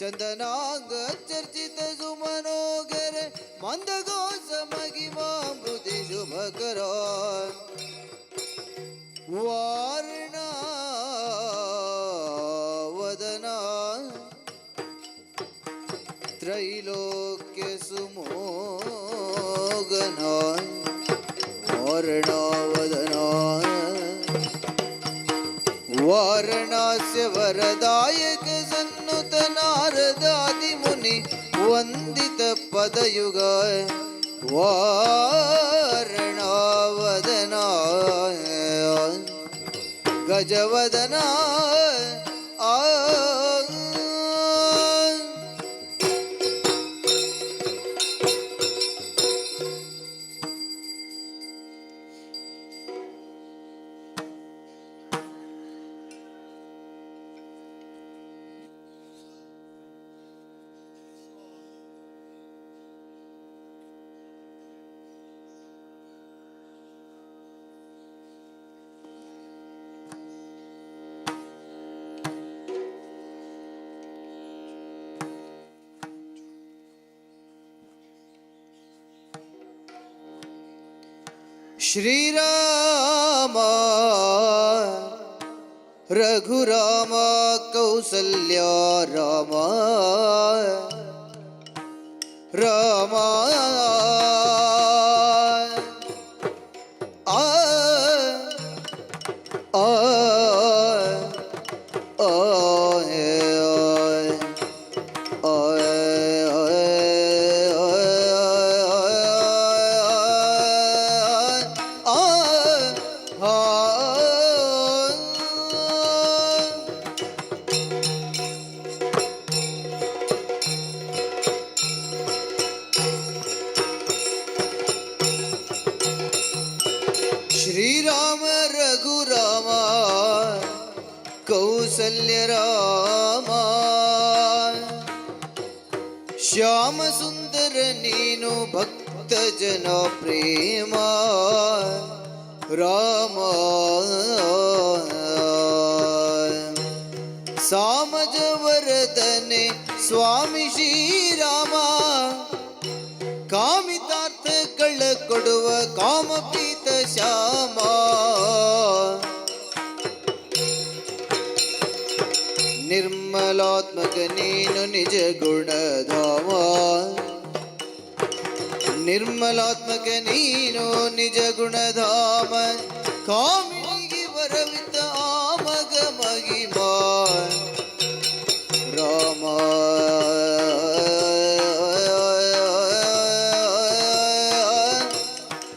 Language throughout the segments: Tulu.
ಚಂದನಾಂಗ ಚರ್ಚಿತ ಸುಮನೋಗರ ಮಂದಘೋಷ ಮಹಿಮಾಂಬುಧಿ ಶುಭಕರ. ವಾರಣಾವದನ ತ್ರೈಲೋಕ್ಯ ಸುಮೋಗನ ವಾರಣಾವದನ. ವಾರಣಾಸ್ಯ ವರದಾಯಕ ಸನ್ನುತ ನಾರದಾದಿ ಮುನಿ ವಂದಿತ ಪದಯುಗ ವಾರಣಾವದನ ಗಜವದನ ಆ. ಶ್ರೀರಾಮ ರಘುರಾಮ ಕೌಸಲ್ಯ ರಾಮ ರಾಮ ಆ ಆ ಆ ಆ ಆ ಆ. ಶ್ರೀರಾಮ ರಘುರಾಮ ಕೌಸಲ್ಯ ರಾಮ, ಶ್ಯಾಮ ಸುಂದರ ನೀನು, ಭಕ್ತ ಜನ ಪ್ರೇಮ ರಾಮ. ಸಾಮಜ ವರದನೆ ಸ್ವಾಮಿ ಶ್ರೀರಾಮ, ಕಾಮಿತಾರ್ಥಗಳ ಕೊಡುವ ಕಾಮಪೀತ ಶ್ಯಾಮ. ನಿರ್ಮಲಾತ್ಮಕ ನೀನು ನಿಜ ಗುಣಧಾಮ, ನಿರ್ಮಲಾತ್ಮಕ ನೀನು ನಿಜ ಗುಣಧಾಮ, ಕಾಮಿನಿಗೆ ವರವಿತ್ತ ಆಮಗ ಮಹಿಮಾ ರಾಮ.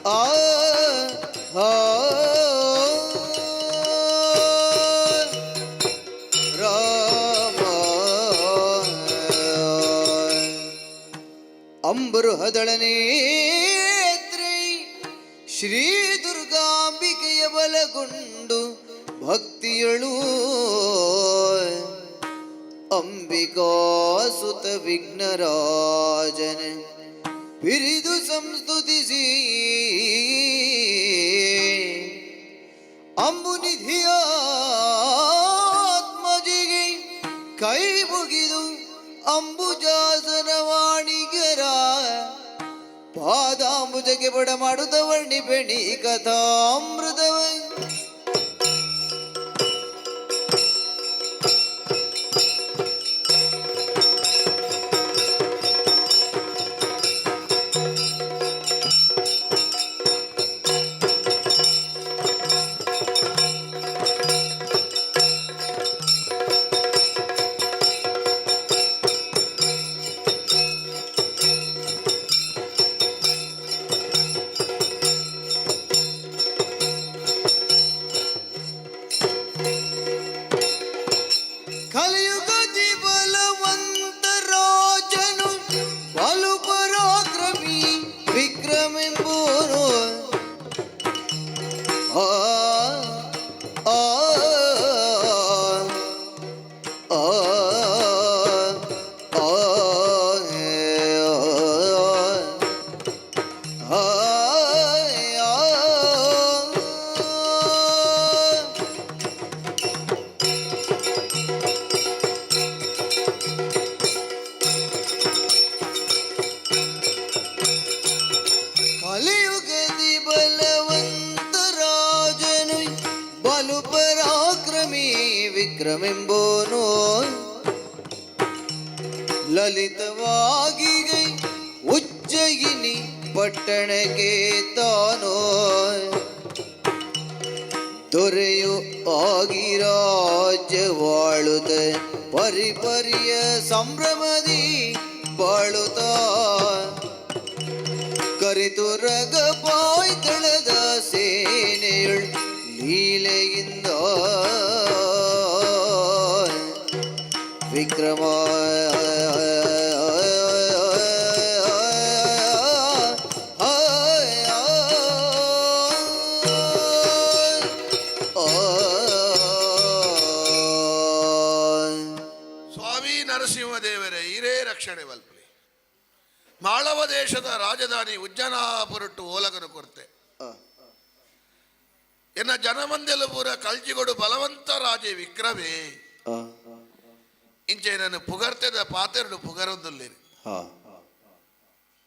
ಆ ಆ ರಾಮ. ಅಂಬೃಹದಳ ನೇತ್ರಿ ಶ್ರೀ ದುರ್ಗಾಂಬಿಕೆಯ ಬಲಗೊಂಡು ಭಕ್ತಿಯಳು ಅಂಬಿಕಾಸುತ ವಿಘ್ನರಾಜನ ಬಿರಿದು ಸಂಸ್ತುತಿಸಿ, ಅಂಬುನಿಧಿಯ ಆತ್ಮಜಿಗೆ ಕೈ ಮುಗಿದು, ಅಂಬುಜಾಸನ ವಾಣಿಗರ ಪಾದಾಂಬುಜಕ್ಕೆ ಬಡ ಮಾಡುತ್ತ ವರ್ಣಿಪೆಣಿ ಕಥಾಮೃತವ. ವಿಕ್ರಮೆಂಬೋನು ಲಲಿತವಾಗಿ ಉಜ್ಜಯಿನಿ ಪಟ್ಟಣಕ್ಕೆ ತಾನೋ ದೊರೆಯು ಆಗಿ ರಾಜ್ಯವಾಳುತ್ತ ಪರಿಪರಿಯ ಸಂಭ್ರಮದಿ ಬಾಳುತ್ತ ಕರಿತು ರಗಪಾಯ್ತಳದ ಸೇನೆಯುಳ್ ಲೀಲೆಯಿಂದ ವಿಕ್ರಮ. ಸ್ವಾಮಿ ನರಸಿಂಹದೇವರೇ, ಹಿರೇ ರಕ್ಷಣೆ ಮಲ್ಪಲಿ. ಮಾಳವ ದೇಶದ ರಾಜಧಾನಿ ಉಜ್ಜನಾಪುರಟ್ಟು ಓಲಗನು ಕೊರ್ತೆ. ಎನ್ನ ಜನಮಂದೆಲು ಪೂರ ಕಲ್ಜಿಗೊಡು ಬಲವಂತ ರಾಜೆ ವಿಕ್ರಮೇ ಇಂಚೆ ನನ್ನ ಪುಗರ್ತೆದ ಪಾತೆರಡು ಪುಗರೊಂದುಲ್ಲೇನು.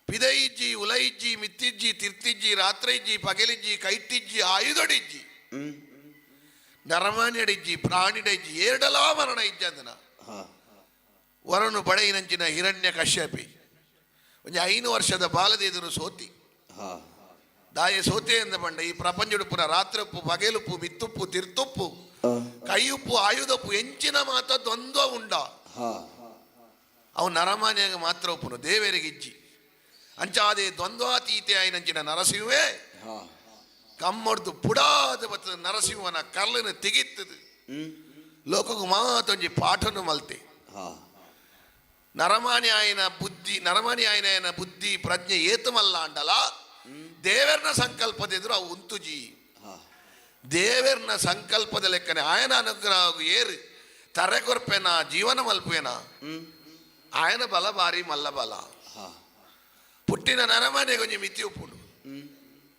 ಪಿದೈಜ್ಜಿ, ಉಲೈಜ್ಜಿ, ಮಿತ್ತಿಜ್ಜಿ, ತಿರ್ತಿಜ್ಜಿ, ರಾತ್ರಿಜ್ಜಿ, ಪಗಲಿಜ್ಜಿ, ಕೈಟಿಜ್ಜಿ, ಆಯುಧಡಿಜ್ಜಿ, ನರಮಾನ್ಯಡಿಜ್ಜಿ, ಪ್ರಾಣಿಡಜ್ಜಿ, ಏರ್ಡಲಾ ಮರಣ ಇಜ್ಜಂದನ ವರನು ಬಡೆಯಿನಂಚಿನ ಹಿರಣ್ಯ ಕಶ್ಯಪಿ ಒಂಜಿ 5 ವರ್ಷದ ಬಾಲದೆದುರು ಸೋತಿ. ದಾಯೆ ಸೋತೆ ಎಂದ ಪಂಡ, ಈ ಪ್ರಪಂಚಡುಪ್ಪುನ ರಾತ್ರಿಪ್ಪು, ಪಗೆಲುಪ್ಪು, ಮಿತ್ತುಪ್ಪು, ತಿರ್ತುಪ್ಪು, ಕೈಯುಪ್ಪು, ಆಯುಧಪ್ಪು ಎಂಚಿನ ಮಾತ ದ್ವಂದ್ವ ಉಂಡ. ಅವು ನರಮಾನ್ಯಾಗ ಮಾತ್ರ ಉಪ್ಪುನು, ದೇವರಿಗೆ ಇಜ್ಜಿ. ಅಂಚಾದೆ ದ್ವಂದ್ವಾತೀತೆ ಆಯಿನಂಚಿನ ನರಸಿಂಹವೇ ಕಮ್ಮೊಡ್ದು ಪುಡಾದ ಬತ್ತದ ನರಸಿಂಹನ ಕರ್ಲನ್ನು ತೆಗಿತ್ತದು ಲೋಕకు ಮಾತೊಂಜಿ ಪಾಠನು ಮಲ್ತೆ. ನರಮಾನಿ ಆಯನ ಬುದ್ಧಿ, ನರಮಾನಿ ಆಯನ ಬುದ್ಧಿ ಪ್ರಜ್ಞೆ ಏತುಮಲ್ಲ ಅಂಡಲ, ದೇವರ್ನ ಸಂಕಲ್ಪದೆದುರು ಅವು ಉಂತುಜಿ. ದೇವರ್ನ ಸಂಕಲ್ಪದ ಲೆಕ್ಕನೆ ಆಯನ ಅನುಗ್ರಹ ಏರು ತರೆ ಕೊರ್ಪೆನ, ಜೀವನ ಮಲ್ಪೇನ. ಆಯನ ಬಲ ಬಾರಿ ಮಲ್ಲ ಬಲ. ಪುಟ್ಟಿನ ನರಮಾನೆ ಕೊಂಚ ಮಿತಿ ಉಪ್ಪುಡು.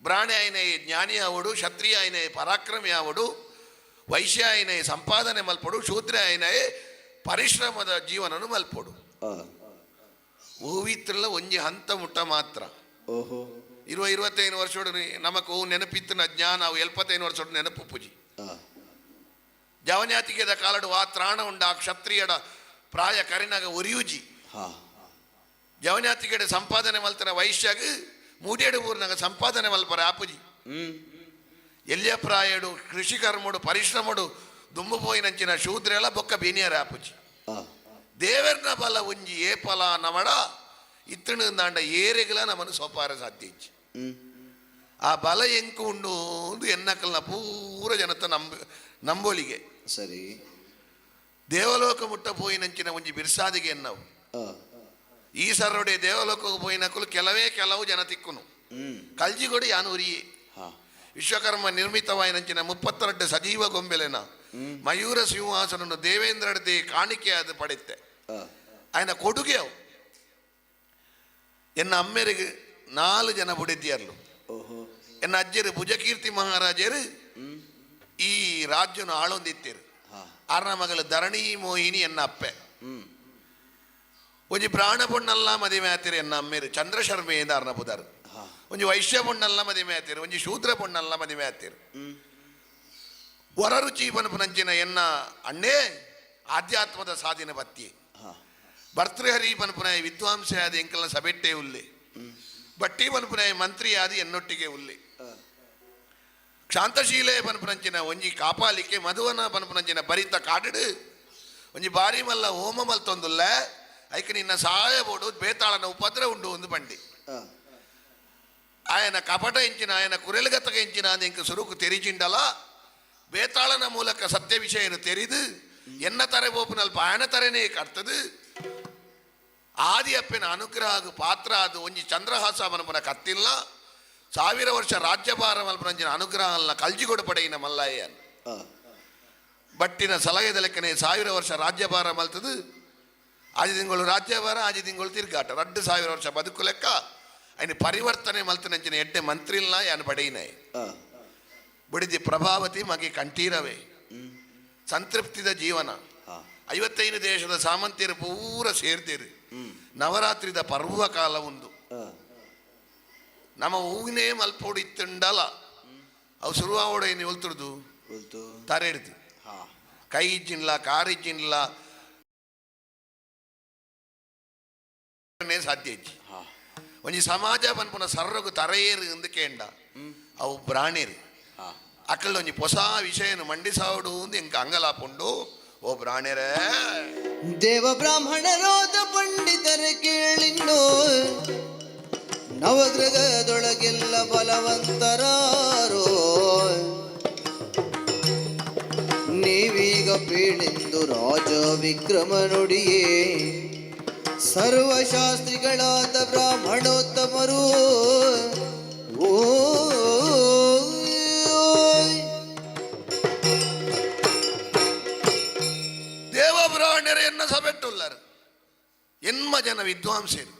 ಬ್ರಾಣಿ ಆಯನೆ ಜ್ಞಾನಿ ಆವಡು, ಕ್ಷತ್ರಿಯ ಆಯನೆ ಪರಾಕ್ರಮಿ ಆವಡು, ವೈಶ್ಯ ಆಯನೆ ಸಂಪಾದನೆ ಮಲ್ಪಡು, ಶೂದ್ರ ಆಯನೆ ಪರಿಶ್ರಮದ ಜೀವನನು ಮಲ್ಪಡು. ಹೂವಿತ್ರಲ್ಲ ಒಂಜಿ ಹಂತ ಮುಟ್ಟ ಮಾತ್ರ. ಓಹೋ. 20, 25 ವರ್ಷೋಡು ನಮಕ್ ಹೂ ನೆನಪಿತ್ತಿನ ಜ್ಞಾನ ಅವು 75 ವರ್ಷೋಡು ನೆನಪು ಪೂಜಿ. ಜವನ್ಯಾತಿಗೆದ ಕಾಲಡು ಆ ತ್ರಾಣ ಉಂಡ. ಆ ಕ್ಷತ್ರಿಯಡ ಪ್ರಾಯ ಕರಿನಾಗ ಒರಿಯುಜಿ. ಜವನ್ಯಾತಿಗೆಡೆ ಸಂಪಾದನೆ ಮಲ್ತನ ವೈಶ್ಯಾಗ ಮೂಡೇಡು ಊರ್ನಾಗ ಸಂಪಾದನೆ ಮಲ್ಪರ ಆಪುಜಿ. ಎಲ್ಲಿಯ ಪ್ರಾಯಡು ಕೃಷಿ ಕರ್ಮಡು ಪರಿಶ್ರಮಡು ದುಂಬು ಪೋಯಿನಂಚಿನ ಶೂದ್ರೆಲ್ಲ ಬೊಕ್ಕ ಬೀನಿಯರ ಆಪುಜಿ. ದೇವರ್ನ ಬಲ ಒಂಜಿ ಏಪಲ ನಮಡ ಇತ್ತಣ ದಾಂಡ ಏರೆಗಲ ನಮ್ಮನ್ನು ಸೋಪಾರ ಸಾಧ್ಯ ಇಜ್ಜಿ. ಆ ಬಲ ಎಂಕು ಉಂಡು ಒಂದು ಎನ್ನಕಲ್ನ ಪೂರ ಜನತ ನಂಬ ನಂಬೋಲಿಗೆ. ಸರಿ. ದೇವಲೋಕ ಮುಟ್ಟ ಪೋಯಿನಂಚಿನ ಒಂಜಿ ಬಿರ್ಸಾದಿಗೆ ಎನ್ನವು. ಈ ಸರ್ರೊಡೆ ದೇವಲೋಕಕ್ಕೆ ಪೋಯಿನಕುಲು ಕೆಲವೇ ಕೆಲವು ಜನ ತಿಕ್ಕುನು. ಕಲ್ಜಿಗೊಡಿ ಯಾನು ಉರಿಯೇ. ವಿಶ್ವಕರ್ಮ ನಿರ್ಮಿತವಾಯಿನಂಚಿನ 32 ಸಜೀವ ಗೊಂಬೆಲೆನ ಮಯೂರ ಸಿಂಹಾಸನ ದೇವೇಂದ್ರಡದೆ ಕಾಣಿಕೆಯಾದ ಪಡೆತ್ತೆ. ఆయన ಕೊಡುಗೆ ಅವು. ಎನ್ನ ಅಮ್ಮೆರಿಗೆ ನಾಲು ಜನ ಬುಡೆದಿಯರ್ಲು. ಓಹೋ. ಎನ್ನ ಅಜ್ಜರು ಭುಜಕೀರ್ತಿ ಮಹಾರಾಜರು ಈ ರಾಜ್ಯನ ಆಳೊಂದಿತ್ತೇರು. ಆರ್ನ ಮಗಳು ಧರಣಿ ಮೋಹಿನಿ ಎನ್ನ ಅಪ್ಪೆ. ಒಂಜಿ ಬ್ರಾಣ ಪೊಣ್ಣಲ್ಲ ಮದಿಮೆ ಆತಿರು ಎನ್ನ ಅಮ್ಮೇರು ಚಂದ್ರಶರ್ಮೆಯಿಂದ ಅರ್ನ ಪುದಾರು. ಒಂಜಿ ವೈಶ್ಯ ಪೊಣ್ಣಲ್ಲ ಮದಿಮೆ ಆತಿರು, ಒಂಜಿ ಶೂದ್ರ ಪೊಣ್ಣಲ್ಲ ಮದಿಮೆ ಆತಿರು. ವರರುಚಿ ಪನ್ಪುನಂಚಿನ ಎನ್ನ ಅಣ್ಣೇ ಆಧ್ಯಾತ್ಮದ ಸಾಧನ ಬತ್ತಿ. ಭರ್ತೃಹರಿ ಪನ್ಪುನ ವಿದ್ವಾಂಸ ಆದ ಎಂಕಲ್ನ ಸಬೆಟ್ಟೆ ಉಲ್ಲೆ. ಬಟ್ಟಿ ಪನ್ಪುನ ಮಂತ್ರಿ ಆದ ಎನ್ನೊಟ್ಟಿಗೆ ಉಲ್ಲೆ. ಕ್ಷಾಂತಶೀಲೆ ಪನ್ಪುನಂಚಿನ ಒಂಜಿ ಕಾಪಾಲಿಕೆ ಮಧುವನ ಪನ್ಪುನಂಚಿನ ಬರಿತ ಕಾಡಿಡು ಒಂಜಿ ಬಾರಿ ಮಲ್ಲ ಹೋಮ ಮಲ್ತೊಂದುಲ್ಲ. ಐಕ್ ನಿನ್ನ ಸಹಾಯ ಬೋಡು, ಬೇತಾಳನ ಉಪದ್ರ ಉಂಡು ಒಂದು ಬಂಡಿ. ఆయన ಕಪಟ ಎಂಚಿನ, ఆయన ಕುರೆಲುಗತಕ ಎಂಚಿನ ಎಂಕ್ ಸುರುಕು ತೆರಿಜಿಂಡಲ, ಬೇತಾಳನ ಮೂಲಕ ಸತ್ಯ ವಿಷಯನು ತೆರಿದು ಎನ್ನ ತರೆ ಬೋಪುನಲ್ಪ ಆಯನ ತರೆನೇ ಕರ್ತದು. ಆದಿ ಅಪ್ಪನ ಅನುಗ್ರಹ ಪಾತ್ರ ಅದು ಒಂಜಿ ಚಂದ್ರಹಾಸ ಮನಪುನ ಕತ್ತಿಲ್ಲ, 1000 ವರ್ಷ ರಾಜ್ಯಭಾರ ಮಲ್ಪನಂಚಿನ ಅನುಗ್ರಹ ಅಲ್ಲ ಕಲ್ಜಿಗೊಡು ಪಡೆಯಿನ ಮಲ್ಲಾಯ. ಬಟ್ಟಿನ ಸಲಹೆದ ಲೆಕ್ಕನೆ 1000 ವರ್ಷ ರಾಜ್ಯಭಾರ ಮಲ್ತದು. ಆಜಿ ತಿಂಗಳು ರಾಜ್ಯಭಾರ, ಆಜಿ ತಿಂಗಳು ತಿರ್ಗಾಟ, 2000 ವರ್ಷ ಬದುಕು ಲೆಕ್ಕ ఆయన ಪರಿವರ್ತನೆ ಮಲ್ತನಂಚಿನ ಎಡ್ಡೆ ಮಂತ್ರಿಲ್ನ ಯಾನ್ ಪಡೆಯಿನಾಯ್. ಬಿಡಿದಿ ಪ್ರಭಾವತಿ ಮಗೆ ಕಂಠೀರವೇ ಸಂತೃಪ್ತಿದ ಜೀವನ. 55 ದೇಶದ ಸಾಮಂತಿಯರು ಪೂರ ಸೇರ್ತೀರು. ನವರಾತ್ರಿದ ಪರ್ವ ಕಾಲ ಉಂದು. ನಮ್ಮ ಹೂವಿನೇ ಮಲ್ಪೋಡು ಇತ್ತುಂಡಲ ಅವು ಶುರುವಾವೋಡು ಏನು ಒಲ್ತುಡ್ದು ಉಲ್ತು. ತಾರೆ ಹಿಡ್ದು. ಕೈ ಇಜ್ಜಿನ್ಲ ಕಾರ್ ಇಜ್ಜಿನ್ಲ ಸಾಧ್ಯ ಇಜ್ಜಿ. ಒಂಜಿ ಸಮಾಜ ಪನ್ಪುನ ಸರ್ರಗು ತರೆಯೇರು ಇಂದು ಕೇಂಡ ಅವು ಬ್ರಾಣೇರು. ಅಕ್ಕಲ್ ಒಂಜಿ ಹೊಸ ವಿಷಯನು ಮಂಡಿಸಾವಡು ಅಂದ್ ಎಂಕ್ ಅಂಗಲಾಪುಂಡು. ಓ ಬ್ರಾಣೇರೇ, ದೇವ ಬ್ರಾಹ್ಮಣರೋದ ಪಂಡಿತರ ಕೇಳಿನ್ನು, ನವಗ್ರಹದೊಳಗೆಲ್ಲ ಬಲವಂತರಾರೋ, ನೀವೀಗ ಪೇಳೆಂದು ರಾಜ ವಿಕ್ರಮ ನುಡಿಯೇ, ಸರ್ವಶಾಸ್ತ್ರಿಗಳಾದ ಬ್ರಾಹ್ಮಣೋತ್ತಮರು. ಓ ದೇವ ಬ್ರಾಹ್ಮಣರೇ, ಎನ್ನ ಸಭೆಟ್ಟುಲ್ಲರು ಎನ್ಮ ಜನ ವಿದ್ವಾಂಸರು.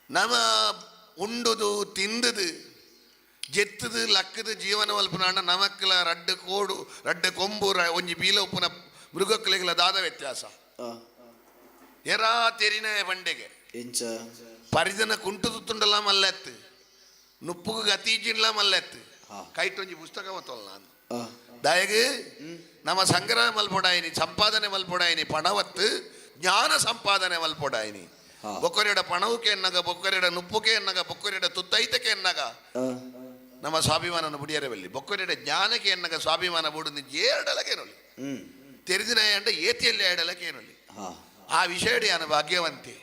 ನಮ ಉಂಡುದು ತಿಂದುದು ಜೆತ್ತದು ಲಕ್ಕದು ಜೀವನ ಮಲ್ಪುನಾಂಡ ನಮಕ್ಲ ರಡ್ಡು ಕೋಡು ರಡ್ಡು ಕೊಂಬು ಒಂಜಿ ಬೀಲ ಉಪ್ಪುನ ಮೃಗಕ್ಕಲಿಗಳ ದಾದ ವ್ಯತ್ಯಾಸ? ಎರಾ ತೆರಿನ ಬಂಡೆಗೆ ಎಂಚ? ಪರಿಧನ ಕುಂಟು ತುತ್ತುಂಡಲ ಮಲ್ಲೆತ್ತು, ನುಪ್ಪುಗು ಗತೀಜಿನ್ಲ ಮಲ್ಲೆತ್ತು. ಕೈಟೊಂಜಿ ಪುಸ್ತಕ ಮತ್ತೊಲ್ಲ ನಾನು. ದಯಗು ನಮ್ಮ ಸಂಗ್ರಹ ಮಲ್ಪೊಡಾಯಿನಿ, ಸಂಪಾದನೆ ಮಲ್ಪೊಡಾಯಿನಿ ಪಣವತ್ತು, ಜ್ಞಾನ ಸಂಪಾದನೆ ಮಲ್ಪೊಡಾಯಿನಿ. ಬೊಕ್ಕರೆಡ ಪಣವುಕೆ ಎನ್ನಗ, ಬೊಕ್ಕರೆಡ ನುಪ್ಪುಕೆ ಎನ್ನಗ, ಬೊಕ್ಕರೆಡ ತುತ್ತೈತಕ್ಕೆ ಎನ್ನಗ ನಮ್ಮ ಸ್ವಾಭಿಮಾನನ ಬುಡಿಯರವಲ್ಲಿ. ಬೊಕ್ಕರೆಡ ಜ್ಞಾನಕ್ಕೆ ಎನ್ನಗ ಸ್ವಾಭಿಮಾನ ಬುಡು ಏರಡಲಕೇನೊಲಿ. ತೆರೆದಿನ ಅಂಡ ಏತಿಯಲ್ಲಿ ಏಡಲಕೇನೊಲಿ. ಆ ವಿಷಯಡಿ ಯಾನ ಭಾಗ್ಯವಂತೆ.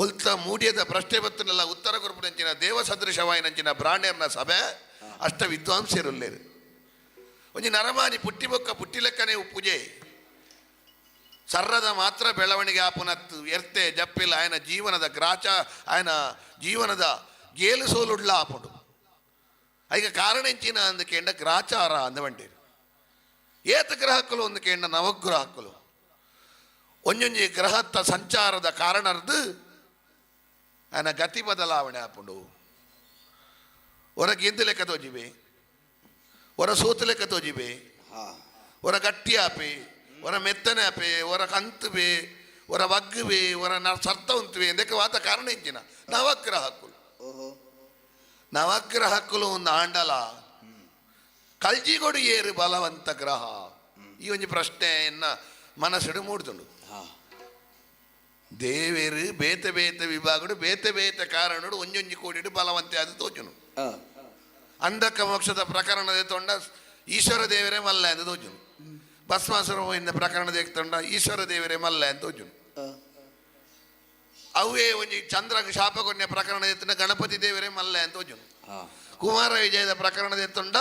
ಉಲ್ತ ಮೂಡಿಯದ ಪ್ರಶ್ನೆ ಬತ್ತನೆಲ್ಲ ಉತ್ತರ ಕೊರ್ಪುನಂಚಿನ ದೇವ ಸದೃಶವಾಯಿನಂಚಿನ ಬ್ರಾಹ್ಮಣರ್ನ ಸಭೆ, ಅಷ್ಟ ವಿದ್ವಾಂಸರುಲ್ಲೇರು. ಒಂಜಿ ನರಮಾನಿ ಪುಟ್ಟಿ ಬೊಕ್ಕ ಪುಟ್ಟಿ ಲೆಕ್ಕನೆ ಉಪ್ಪುಜೆ. ಸರ್ರದ ಮಾತ್ರ ಬೆಳವಣಿಗೆ ಆಪುನತ್ತು ಎರ್ತೆ ಜಪ್ಪಿಲ್ಲ. ಆಯನ ಜೀವನದ ಗ್ರಾಚ, ಆಯನ ಜೀವನದ ಗೇಲು ಸೋಲುಡ್ಲ ಆಪುಂಡು. ಐಗ ಕಾರಣ ಎಂಚಿನ ಅಂದಕೇಂಡ ಗ್ರಾಚಾರ ಅಂದ ಬಂಡೇರು. ಏತ ಗ್ರಹಕ್ಕಲು ಅಂದಕೇಂಡ ನವಗ್ರಹಕ್ಕಲು. ಒಂಜೊಂಜಿ ಗ್ರಹತ್ತ ಸಂಚಾರದ ಕಾರಣರ್ದು ಆಯನ ಗತಿ ಬದಲಾವಣೆ ಆಪುಂಡು. ಹೊರ ಗೆಂದು ಲೆಕ್ಕ ತೋಜಿವೆ, ಹೊರ ಸೋತು ಲೆಕ್ಕ ತೋಜಿವೆ, ಹೊರ ಗಟ್ಟಿ ಆಪೆ, ಹೊರ ಮೆತ್ತನೆ ಆಪೆ, ಹೊರ ಕಂತುವೆ, ಹೊರ ಬಗ್ಗುವೆ, ಹೊರ ಸರ್ತ ಉಂತುವೆ. ಎಂದಕ್ಕೆ ವಾತ ಕಾರಣ ಎಂಚಿನ? ನವಗ್ರಹಕ್ಕಲು. ನವಗ್ರಹಕ್ಕಲು ಒಂದು ಆಂಡಲ ಕಲ್ಜಿಗೊಡು ಏರು ಬಲವಂತ ಗ್ರಹ? ಈ ಒಂಜಿ ಪ್ರಶ್ನೆಯನ್ನ ಮನಸ್ಸುಡು ಮೂಡ್ದುಂಡು. ದೇವೇರು ಬೇತೆ ಬೇತೆ ವಿಭಾಗಡು ಬೇತೆ ಬೇತೆ ಕಾರಣಡು ಒಂಜೊಂಜಿ ಕೋಡಿಡು ಬಲವಂತೆ ಅದು ತೋಜುನು. ಅಂಧಕ ಮೋಕ್ಷದ ಪ್ರಕರಣದ ತೊಂಡ ಈಶ್ವರ ದೇವರೇ ಮಲ್ಲ ಅಂತ ತೋಜುನು. ಭಸ್ಮಾಸುರ ಪ್ರಕರಣದ ತೊಂಡ ಈಶ್ವರ ದೇವರೇ ಮಲ್ಲ ಅಂತ ತೋಜುನು. ಅವೇ ಒಂಜಿ ಚಂದ್ರ ಶಾಪಕೊನ್ಯ ಪ್ರಕರಣದ ಎತ್ತುಂಡ ಗಣಪತಿ ದೇವರೇ ಮಲ್ಲ ಅಂತ ತೋಜುನು. ಕುಮಾರ ವಿಜಯದ ಪ್ರಕರಣದ ಎತ್ತುಂಡ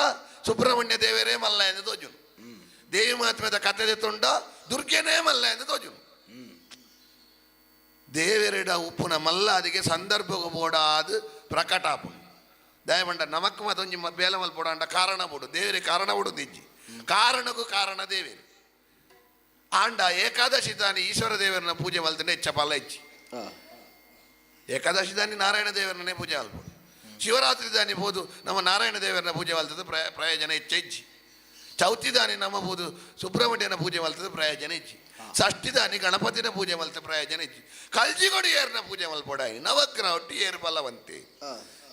ಸುಬ್ರಹ್ಮಣ್ಯ ದೇವರೇ ಮಲ್ಲ ಅಂತ ತೋಜುನು. ದೇವಿ ಮಹಾತ್ಮ್ಯದ ಕಥೆ ತೊಂಡ ದುರ್ಗೆನೇ ಮಲ್ಲ ಅಂತ ತೋಜುನು. ದೇವರೆಡ ಉಪ್ಪುನ ಮಲ್ಲಾದಿಗೆ ಸಂದರ್ಭ ಬೋಡಾದು ಪ್ರಕಟ ಆಪುಂಡು. ದಯಮಂಡ ನಮಕ್ ಮತ್ತೊಂಜಿ ಬೇಲ ಮಲ್ಪೊಡ ಅಂಡ ಕಾರಣ ಬೋಡು ದೇವರೇ ಕಾರಣ ಬೋಡು ದಿಜ್ಜಿ. ಕಾರಣಕ್ಕೂ ಕಾರಣ ದೇವೇರು. ಆಂಡ ಏಕಾದಶಿ ತಾನಿ ಈಶ್ವರ ದೇವರನ್ನ ಪೂಜೆ ಮಲ್ತಂಡೆ ಹೆಚ್ಚ ಫಲ ಹೆಚ್ಚಿ. ಏಕಾದಶಿ ದಾನಿ ನಾರಾಯಣ ದೇವರನ್ನೇ ಪೂಜೆ ಮಲ್ಪೊಡು. ಶಿವರಾತ್ರಿ ದಾನಿ ಬೋದು ನಮ್ಮ ನಾರಾಯಣ ದೇವರನ್ನ ಪೂಜೆ ಮಲ್ತದ ಪ್ರಯೋಜನ ಹೆಚ್ಚು. ಚೌತಿ ದಾನಿ ನಮ್ಮ ಬೋದು ಸುಬ್ರಹ್ಮಣ್ಯನ ಪೂಜೆ ಮಲ್ತದ ಪ್ರಯೋಜನ ಹೆಚ್ಚಿ. ಷಷ್ಠಿ ದಾನಿ ಗಣಪತಿನ ಪೂಜೆ ಮಲ್ತ ಪ್ರಯೋಜನ ಹೆಚ್ಚಿ. ಕಲ್ಜಿಗೊಡಿ ಏರ್ನ ಪೂಜೆ ಮಲ್ಪೊಡಾಯಿ ನವಗ್ರಹ ಒಟ್ಟು ಏರು ಬಲವಂತೆ?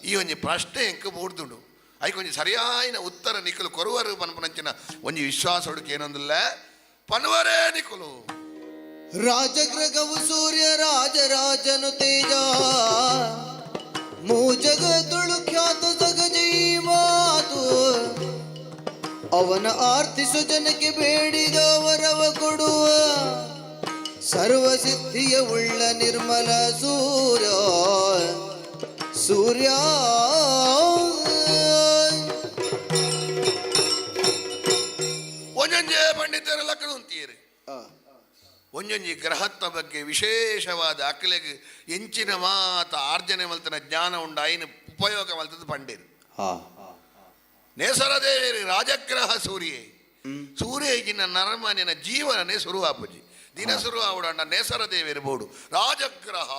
ಈ ಒಂಜಿ ಪ್ರಶ್ನೆ ಎಂಕ್ ಮೂಡ್ದುಂಡು. ಐಕ್ ಒಂಜಿ ಸರಿಯಾಯಿನ ಉತ್ತರ ನಿಕುಲು ಕೊರುವರು ಪನ್ಪುನಂಚಿನ ಒಂಜಿ ವಿಶ್ವಾಸ ಹುಡುಕಿ ಏನೊಂದಿಲ್ಲ ಪನ್ವರೇ ನಿಕುಲು. ರಾಜಗೃಹವು ಸೂರ್ಯ ರಾಜರಾಜನು ತೇಜ ಮೂಜಗದುಳು ಖ್ಯಾತ ಜಗಜೈ ಮಾತು, ಅವನ ಆರ್ತಿಸು ಜನಕ್ಕೆ ಬೇಡಿದ ವರವ ಕೊಡುವ ಸರ್ವಸಿದ್ಧಿಯ ಉಳ್ಳ ನಿರ್ಮಲ ಸೂರ್ಯ ಸೂರ್ಯ. ಒಂಜೊಂಜೆ ಪಂಡಿತರ ಲಕ್ಕಣ ಉಂತೀರಿ. ಒಂಜೊಂಜಿ ಗ್ರಹತ್ವ ಬಗ್ಗೆ ವಿಶೇಷವಾದ ಅಕ್ಲೆಗ್ ಎಂಚಿನ ಮಾತ ಆರ್ಜನೆ ಮಲ್ತನ ಜ್ಞಾನ ಉಂಡು, ಐನ ಉಪಯೋಗ ಮಲ್ತದ ಪಂಡೇರು. ನೇಸರ ದೇವೇರಿ ರಾಜಗ್ರಹ ಸೂರ್ಯೆ. ಸೂರ್ಯ ಈಗಿನ ನರಮಾನ್ಯನ ಜೀವನನೇ ಶುರುವಾಪುಜಿ. ದಿನ ಶುರು ಆವಡಣ್ಣ ನೇಸರ ದೇವೇರಿ ಬೋಡು ರಾಜಗ್ರಹ.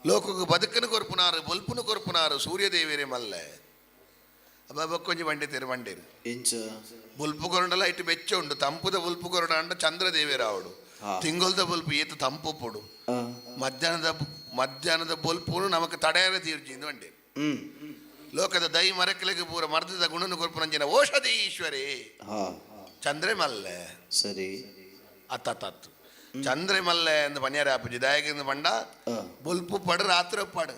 ಲೋಕకు ಬದುಕನು ಕೊರ್ಪುನಾರು, ಬೊಲ್ಪುನು ಕೊರ್ಪುನಾರು ಸೂರ್ಯದೇವೇರಿ ಮಲ್ಲೆ. ಅಬ್ಬ ಬೊಕ್ಕೊಂಜಿ ಬಂಡಿತೇರು ಬಂಡೇರು. ಎಂಚ? ಬೊಲ್ಪು ಕೊರಂಡಲ ಇಟ್ಟು ಬೆಚ್ಚ ಉಂಡು. ತಂಪುದ ಬೊಲ್ಪು ಕೊರಡ ಅಂಡ ಚಂದ್ರದೇವೇರ ಆವಡು. ತಿಂಗೊಲ್ದ ಬೊಲ್ಪು ಏತು ತಂಪು ಪೊಡು. ಮಧ್ಯಾಹ್ನದ ಮಧ್ಯಾಹ್ನದ ಬೊಲ್ಪುನು ನಮಕ್ ತಡೆಯರ ತೀರ್ಜಿಂದು ಬಂಡೇರು. ಲೋಕದ ದೈ ಮರಕಲೆಗೆ ಪೂರ ಮರ್ದದ ಗುಣನು ಕೊರ್ಪುನಂಚಿನ ಔಷಧಿ ಈಶ್ವರೇ. ಚಂದ್ರೆ ಮಲ್ಲೆ. ಸರಿ. ಅತ್ತತ್ತತ್ತು ಚಂದ್ರೆ ಮಲ್ಲೆ ಎಂದು ಪನ್ಯಾರ ಆಪುಜಿ ದಾಯಕಿಂದ ಪಂಡ ಬೊಲ್ಪು ಪಡು, ರಾತ್ರಿ ಪಡು,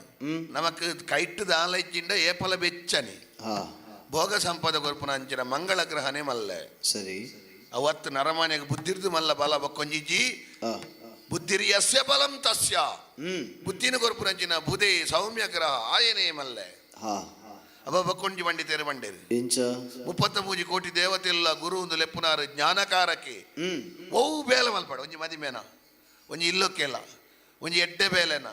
ನಮಕ್ ಕೈಟ್ಟು ದಾಲೈಚಿಂಡ ಏಪಲ ಬೆಚ್ಚನಿ ಭೋಗ ಸಂಪದ ಕೊರ್ಪುನ ಅಂಚಿನ ಮಂಗಳ ಗ್ರಹನೇ ಮಲ್ಲೆ. ಸರಿ. ಅವತ್ತು ನರಮಾನ್ಯಗ ಬುದ್ಧಿರ್ದು ಮಲ್ಲ ಬಲ ಬಕ್ಕೊಂಜಿಜಿ. ಬುದ್ಧಿರಿ ಯಸ್ಯ ಬಲಂ ತಸ್ಯ. ಬುದ್ಧಿನ ಕೊರ್ಪುನಂಚಿನ ಬುಧೆ ಸೌಮ್ಯ ಗ್ರಹ ಆಯನೇ ಮಲ್ಲೆ. ಅವ ಬಕ್ಕೊಂಜಿ ಪಂಡಿತೇರು ಪಂಡೇರು. ಎಂಚ? 33 ಕೋಟಿ ದೇವತೆಲ್ಲ ಗುರು ಒಂದು ಲೆಪ್ಪುನಾರು ಜ್ಞಾನಕಾರಕ್ಕೆ. ಒವು ಬೇಲೆ ಮಲ್ಪಾಡು, ಒಂಜಿ ಮದಿಮೇನ, ಒಂಜಿ ಇಲ್ಲೊಕ್ಕೆಲ್ಲ, ಒಂಜಿ ಎಡ್ಡೆ ಬೇಲೆನ,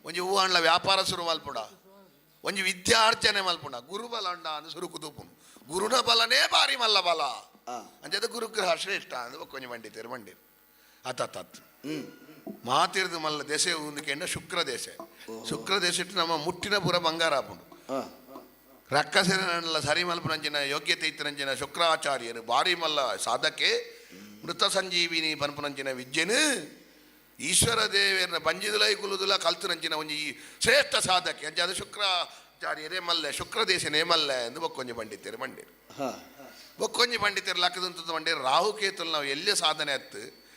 ಒಂಜಿ ಹೂವು ಹಣ್ಣ ವ್ಯಾಪಾರ ಶುರು ಮಲ್ಪುಡ, ಒಂಜಿ ವಿದ್ಯಾರ್ಚನೆ ಮಲ್ಪುಣ, ಗುರು ಬಲ ಅಂಡ ಅಂದ್ ಸುರುಕು ತೂಪುನು. ಗುರುನ ಬಲನೇ ಬಾರಿ ಮಲ್ಲ ಬಲ. ಅಂಚದ ಗುರುಗ್ರಹ ಶ್ರೇಷ್ಠ ಅಂದ್ ಬೊಕ್ಕೊಂಜಿ ಮಂಡಿತೇರು ಮಂಡೇರು. ಅತ್ತತ್ತತ್ತು ಮಾತಿರ್ದು ಮಲ್ಲ ದೆಸೆ ಉಂದುಕೆಂಡ ಶುಕ್ರ ದೇಸೆ. ಶುಕ್ರ ದೇಶ ನಮ್ಮ ಮುಟ್ಟಿನ ಪೂರ ಬಂಗಾರ ಆಪುಂಡು. ರಕ್ಕಸೆಲ್ಲ ಸರಿ ಮಲ್ಪುನಂಚಿನ ಯೋಗ್ಯತೆ ಇತ್ತನಂಚಿನ ಶುಕ್ರಾಚಾರ್ಯರು ಬಾರಿ ಮಲ್ಲ ಸಾಧಕೆ. ಮೃತ ಸಂಜೀವಿನಿ ಪನ್ಪುನಂಚಿನ ವಿದ್ಯೆನು ಈಶ್ವರ ದೇವರನ್ನ ಬಂಜಿದುಲೈ ಕುಲುದುಲ ಕಲ್ತುನಂಚಿನ ಒಂಜಿ ಈ ಶ್ರೇಷ್ಠ ಸಾಧಕೆ. ಅಂಚ ಅದು ಶುಕ್ರಾಚಾರ್ಯರೇ ಮಲ್ಲೆ, ಶುಕ್ರ ದೇಶನೇ ಮಲ್ಲೆ ಎಂದು ಬೊಕ್ಕೊಂಜಿ ಪಂಡಿತರು ಮಂಡೇರು. ಬೊಕ್ಕೊಂಜಿ ಪಂಡಿತರು ಲಕ್ಕದಂತದ್ದು ಮಂಡೇರು. ರಾಹುಕೇತುಲು ನಾವು ಎಲ್ಲಿ ಸಾಧನೆ ಅತ್ತು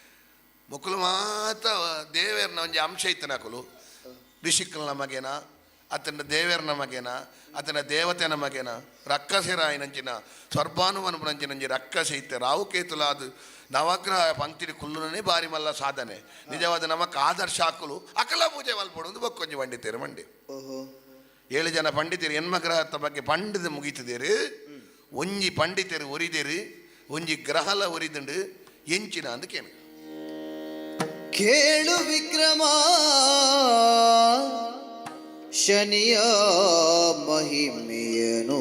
ಮೊಕ್ಕಲು ಮಾತ ದೇವೇರ್ನ ಒಂಜಿ ಅಂಶ ಇತ್ತನಕುಲು. ಋಷಿಕಲ್ನ ಮಗೇನ, ಅತನ ದೇವೇರ್ನ ಮಗೇನ, ಅತನ ದೇವತೆನ ಮಗೇನ, ರಕ್ಕಸೆರಾಯಿನಂಚಿನ ಸ್ವರ್ಭಾನುವನಪುನಂಚಿನ ಒಂಜಿ ರಕ್ಕಸೆ ಇತ್ತೆ. ರಾಹುಕೇತುಲಾದ ನವಗ್ರಹ ಪಂಕ್ತಿ ಕುಲ್ಲುನೇ ಬಾರಿ ಮಲ್ಲ ಸಾಧನೆ. ನಿಜವಾದ ನಮಕ್ ಆದರ್ಶ ಹಾಕಲು ಅಕಲ ಪೂಜೆ ಮಲ್ಪಡು ಬೊಕ್ಕೊಂಜಿ ಪಂಡಿತರು ಮಂಡಿ. 7 ಜನ ಪಂಡಿತರು ಎನ್ಮಗ್ರಹದ ಬಗ್ಗೆ ಪಂಡಿತ ಮುಗೀತಿದ್ದೀರು. ಒಂಜಿ ಪಂಡಿತರು ಒರಿದಿರು, ಒಂಜಿ ಗ್ರಹಲ ಒರಿದುಂಡು ಎಂಚಿನ ಅಂದಕೇನು. ಕೇಳು ವಿಕ್ರಮ ಶನಿಯ ಮಹಿಮೆಯನು.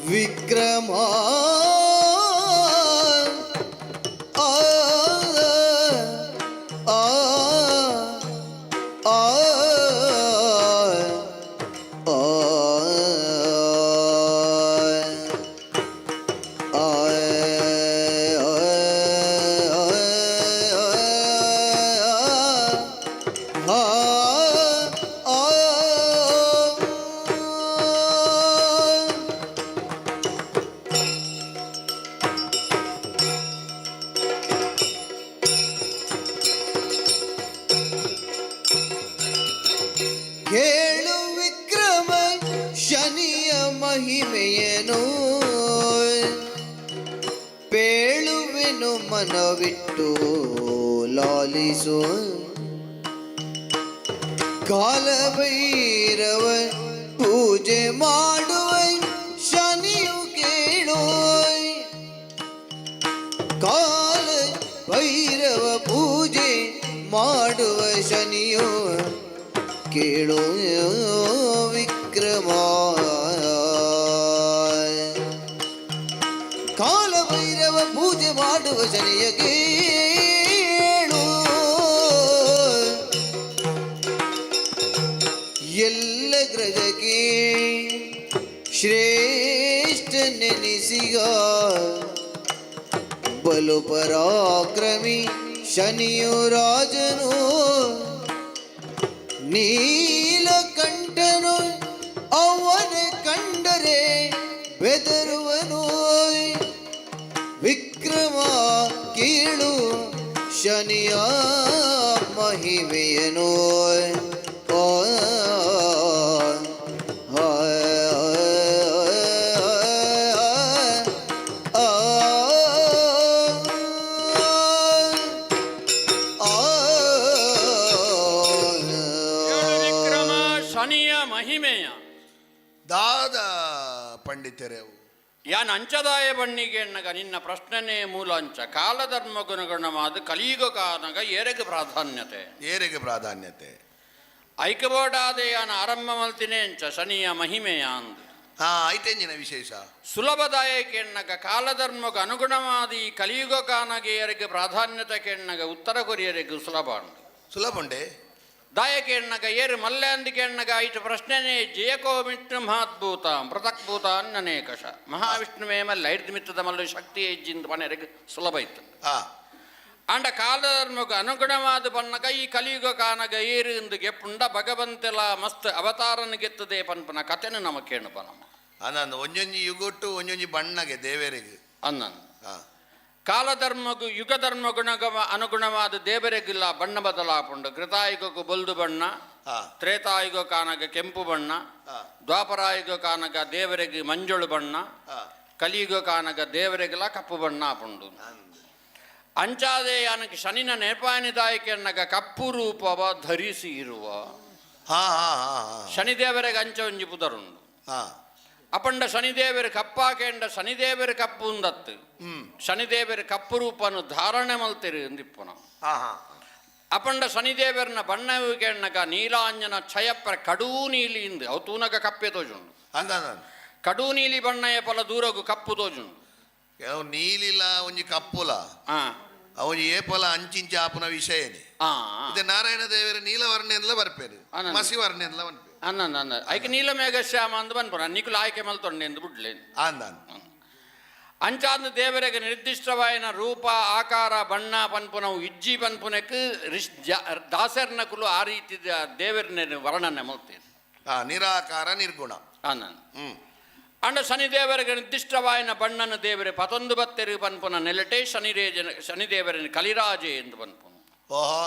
ವಿಕ್ರಮ ಆ ಆ ಆ ಆ ಕೇಳು ವಿಕ್ರಮ ಶನಿಯ ಮಹಿಮೆಯನು, ಪೇಳುವೆನು ಮನವಿಟ್ಟು ಲಾಲಿಸು. ಕಾಲಭೈರವ ಪೂಜೆ ಮಾಡುವ ಶನಿಯು ಕೇಳು. ಕಾಲ ಭೈರವ ಪೂಜೆ ಮಾಡುವ ಶನಿಯು ಕೇಳು ವಿಕ್ರಮ. ಕಾಲಭೈರವ ಪೂಜೆ ಮಾಡುವ ಶನಿಯ ಕೇಳು. ಎಲ್ಲ ಗ್ರಹಕ್ಕೆ ಶ್ರೇಷ್ಠ ನೆನೆಸಿಗ ಬಲು ಪರಾಕ್ರಮಿ ಶನಿಯು ರಾಜನು. ನೀಲಕಂಠನು ಅವನ ಕಂಡರೆ ಬೆದರುವನು. ವಿಕ್ರಮ ಕೇಳು ಶನಿಯ ಮಹಿಮೆಯನು. ಆ, ಆ, ಆ, ಆ, ಕೇಳು ವಿಕ್ರಮ ಶನಿಯ ಮಹಿಮೆಯ. ದಾದ ಪಂಡಿತರೇವು. ಯಾನ್ ಅಂಚದಾಯ ಬಣ್ಣಿಗೆ ಎಣ್ಣಗ ನಿನ್ನ ಪ್ರಶ್ನೆನೇ ಮೂಲ ಅಂಚ. ಕಾಲಧರ್ಮ ಗುಣಗುಣವಾದ ಕಲಿಯುಗ ಕಾನಗ ಏರೆಗೆ ಪ್ರಾಧಾನ್ಯತೆ? ಏರಿಗೆ ಪ್ರಾಧಾನ್ಯತೆ? ಐಕಬೋಡಾದ ಯಾನ ಆರಂಭ ಮಲ್ತಿನೇ ಅಂಚ ಶನಿಯ ಮಹಿಮೆಯ ಅಂದು. ಹಾ, ಐತೆಂಜಿನ ವಿಶೇಷ? ಸುಲಭದಾಯಕ ಎಣ್ಣಗ ಕಾಲಧರ್ಮಕ್ಕೆ ಅನುಗುಣವಾದ ಈ ಕಲಿಯುಗ ಕಾನಗ ಏರೆಗೆ ಪ್ರಾಧಾನ್ಯತೆ ಕೆಣ್ಣಗ ಉತ್ತರ ಕೊರಿಯರಿಗೆ ಸುಲಭ ಉಂಟು. ಸುಲಭ ಉಂಡೆ. ದಾಯಕ ಎಣ್ಣಗ ಏರು ಮಲ್ಲೆ ಅಂದಿಕೆ ಎಣ್ಣಗ ಐಟ ಪ್ರಶ್ನೆನೇ. ಜಯಕೋ ವಿಷ್ಣು ಮಹಾದ್ಭೂತ ಪೃಥಕ್ಭೂತ ಅನ್ನನೇಕಶ ಮಹಾವಿಷ್ಣುವೇ ಮಲ್ಲ ಐದು ಮಿತ್ತದ ಮಲ್ಲು ಶಕ್ತಿ ಹೆಜ್ಜಿಂದ ಮನೆಯರಿಗೆ ಸುಲಭ ಇತ್ತು. ಅಂಡ ಕಾಲಧರ್ಮಕ್ಕೆ ಅನುಗುಣವಾದ ಬಣ್ಣಗ ಈ ಕಲಿಯುಗ ಕಾನಗ ಏರು ಎಂದು ಗೆಪ್ಪುಂಡ ಭಗವಂತೆಲ ಮಸ್ತ್ ಅವತಾರನ ಗೆತ್ತದೆ ಪನ್ಪನ ಕಥೆನು ನಮ ಕೇಣುಪ ನಮ್ಮ. ಅಂದಂದು ಒಂಜೊಂಜಿ ಯುಗೊಟ್ಟು ಒಂಜೊಂಜಿ ಬಣ್ಣಗೆ ದೇವರಿಗೆ. ಅಂದಂದು ಕಾಲಧರ್ಮಗು ಯುಗಧರ್ಮ ಗುಣಗಮ ಅನುಗುಣವಾದ ದೇವರಿಗಿಲ್ಲ ಬಣ್ಣ ಬದಲಾಪುಂಡು. ಕೃತಾಯುಗಕ್ಕೂ ಬೊಲ್ದು ಬಣ್ಣ, ತ್ರೇತಾಯುಗ ಕಾನಗ ಕೆಂಪು ಬಣ್ಣ, ದ್ವಾಪರಾಯುಗ ಕಾನಗ ದೇವರಿಗೆ ಮಂಜುಳು ಬಣ್ಣ, ಕಲಿಯುಗ ಕಾನಗ ದೇವರಿಗೆಲ್ಲ ಕಪ್ಪು ಬಣ್ಣ ಆಪುಂಡು. ಅಂಚಾದೆ ಯಾನಕ್ಕೆ ಶನಿನ ನೇಪಾಯನಿದಾಯಕನ್ನಗ ಕಪ್ಪು ರೂಪವ ಧರಿಸಿ ಇರುವ ಹಾ ಹಾ ಹಾ ಹಾ ಶನಿದೇವರಿಗೆ ಅಂಚ ಒಂಜಿ ಪುದರುಂಡು. ಅಪಂಡ ಶನಿದೇವರು ಕಪ್ಪಾಕೆಂಡ ಶನಿದೇವರು ಕಪ್ಪು ಉಂದತ್ತು, ಶನಿದೇವರು ಕಪ್ಪು ರೂಪನು ಧಾರಣೆ ಮಲ್ತಿರು ಎಂದಿಪ್ಪನ. ಹಾ ಹಾ ಅಪಂಡ ಶನಿದೇವರನ ಬಣ್ಣವು ಕೇಣ್ಣಗ ನೀಲಾಂಜನ ಛಯಪ್ರ ಕಡೂ ನೀಲಿ ಇಂದು ಅವು ತೂನಗ ಕಪ್ಪೆ ತೋಜುಂಡು. ಅಂದ ಕಡೂ ನೀಲಿ ಬಣ್ಣಯ ಪಲ ದೂರಗು ಕಪ್ಪು ತೋಜುಂಡು. ಕೆಲವು ನೀಲಿಲ ಒಂಜಿ ಕಪ್ಪುಲ ಅವು ಏಪಲ ಅಂಚಿಂಚ ಆಪುನ ವಿಷಯನೇ. ಇದೆ ನಾರಾಯಣ ದೇವರ ನೀಲವರ್ಣ ಎಲ್ಲ ಬರ್ಪೇರು, ಮಸಿ ವರ್ಣ ಎಲ್ಲ ಬರ್ಪೇರು. ಅನ್ನ ಅನ್ನ ಐಕೆ ನೀಲಮೇಘ ಶ್ಯಾಮ ಅಂದ್ ಬನ್ಪುನ ನಿಕುಲು ಆಯ್ಕೆ ಮಲ್ತೊಂಡೆ ಎಂದು ಬುಡ್ಲೇನು. ಅಂದ ಅಂಚಾದ ದೇವರಿಗೆ ನಿರ್ದಿಷ್ಟವಾಯಿನ ರೂಪ ಆಕಾರ ಬಣ್ಣ ಪನ್ಪುನವು ಇಜ್ಜಿ ಪನ್ಪುನಕ್ ರಿಷ್ ದಾಸರ್ನಕುಲು ಆ ರೀತಿ ದೇವರನ್ನ ವರ್ಣನೆ ಮಲ್ತೇನೆ. ನಿರಾಕಾರ ನಿರ್ಗುಣ. ಆನಂದ್ ಅಂಡ ಶನಿದೇವರಿಗೆ ನಿರ್ದಿಷ್ಟವಾಯಿನ ಬಣ್ಣನ ದೇವರೇ ಪತೊಂದು ಬತ್ತೆರು ಪನ್ಪುನ ನೆಲಟೆ ಶನಿರೇಜನ ಶನಿದೇವರನ ಕಲಿರಾಜೆ ಎಂದು ಪನ್ಪುನು. ಓಹೋ.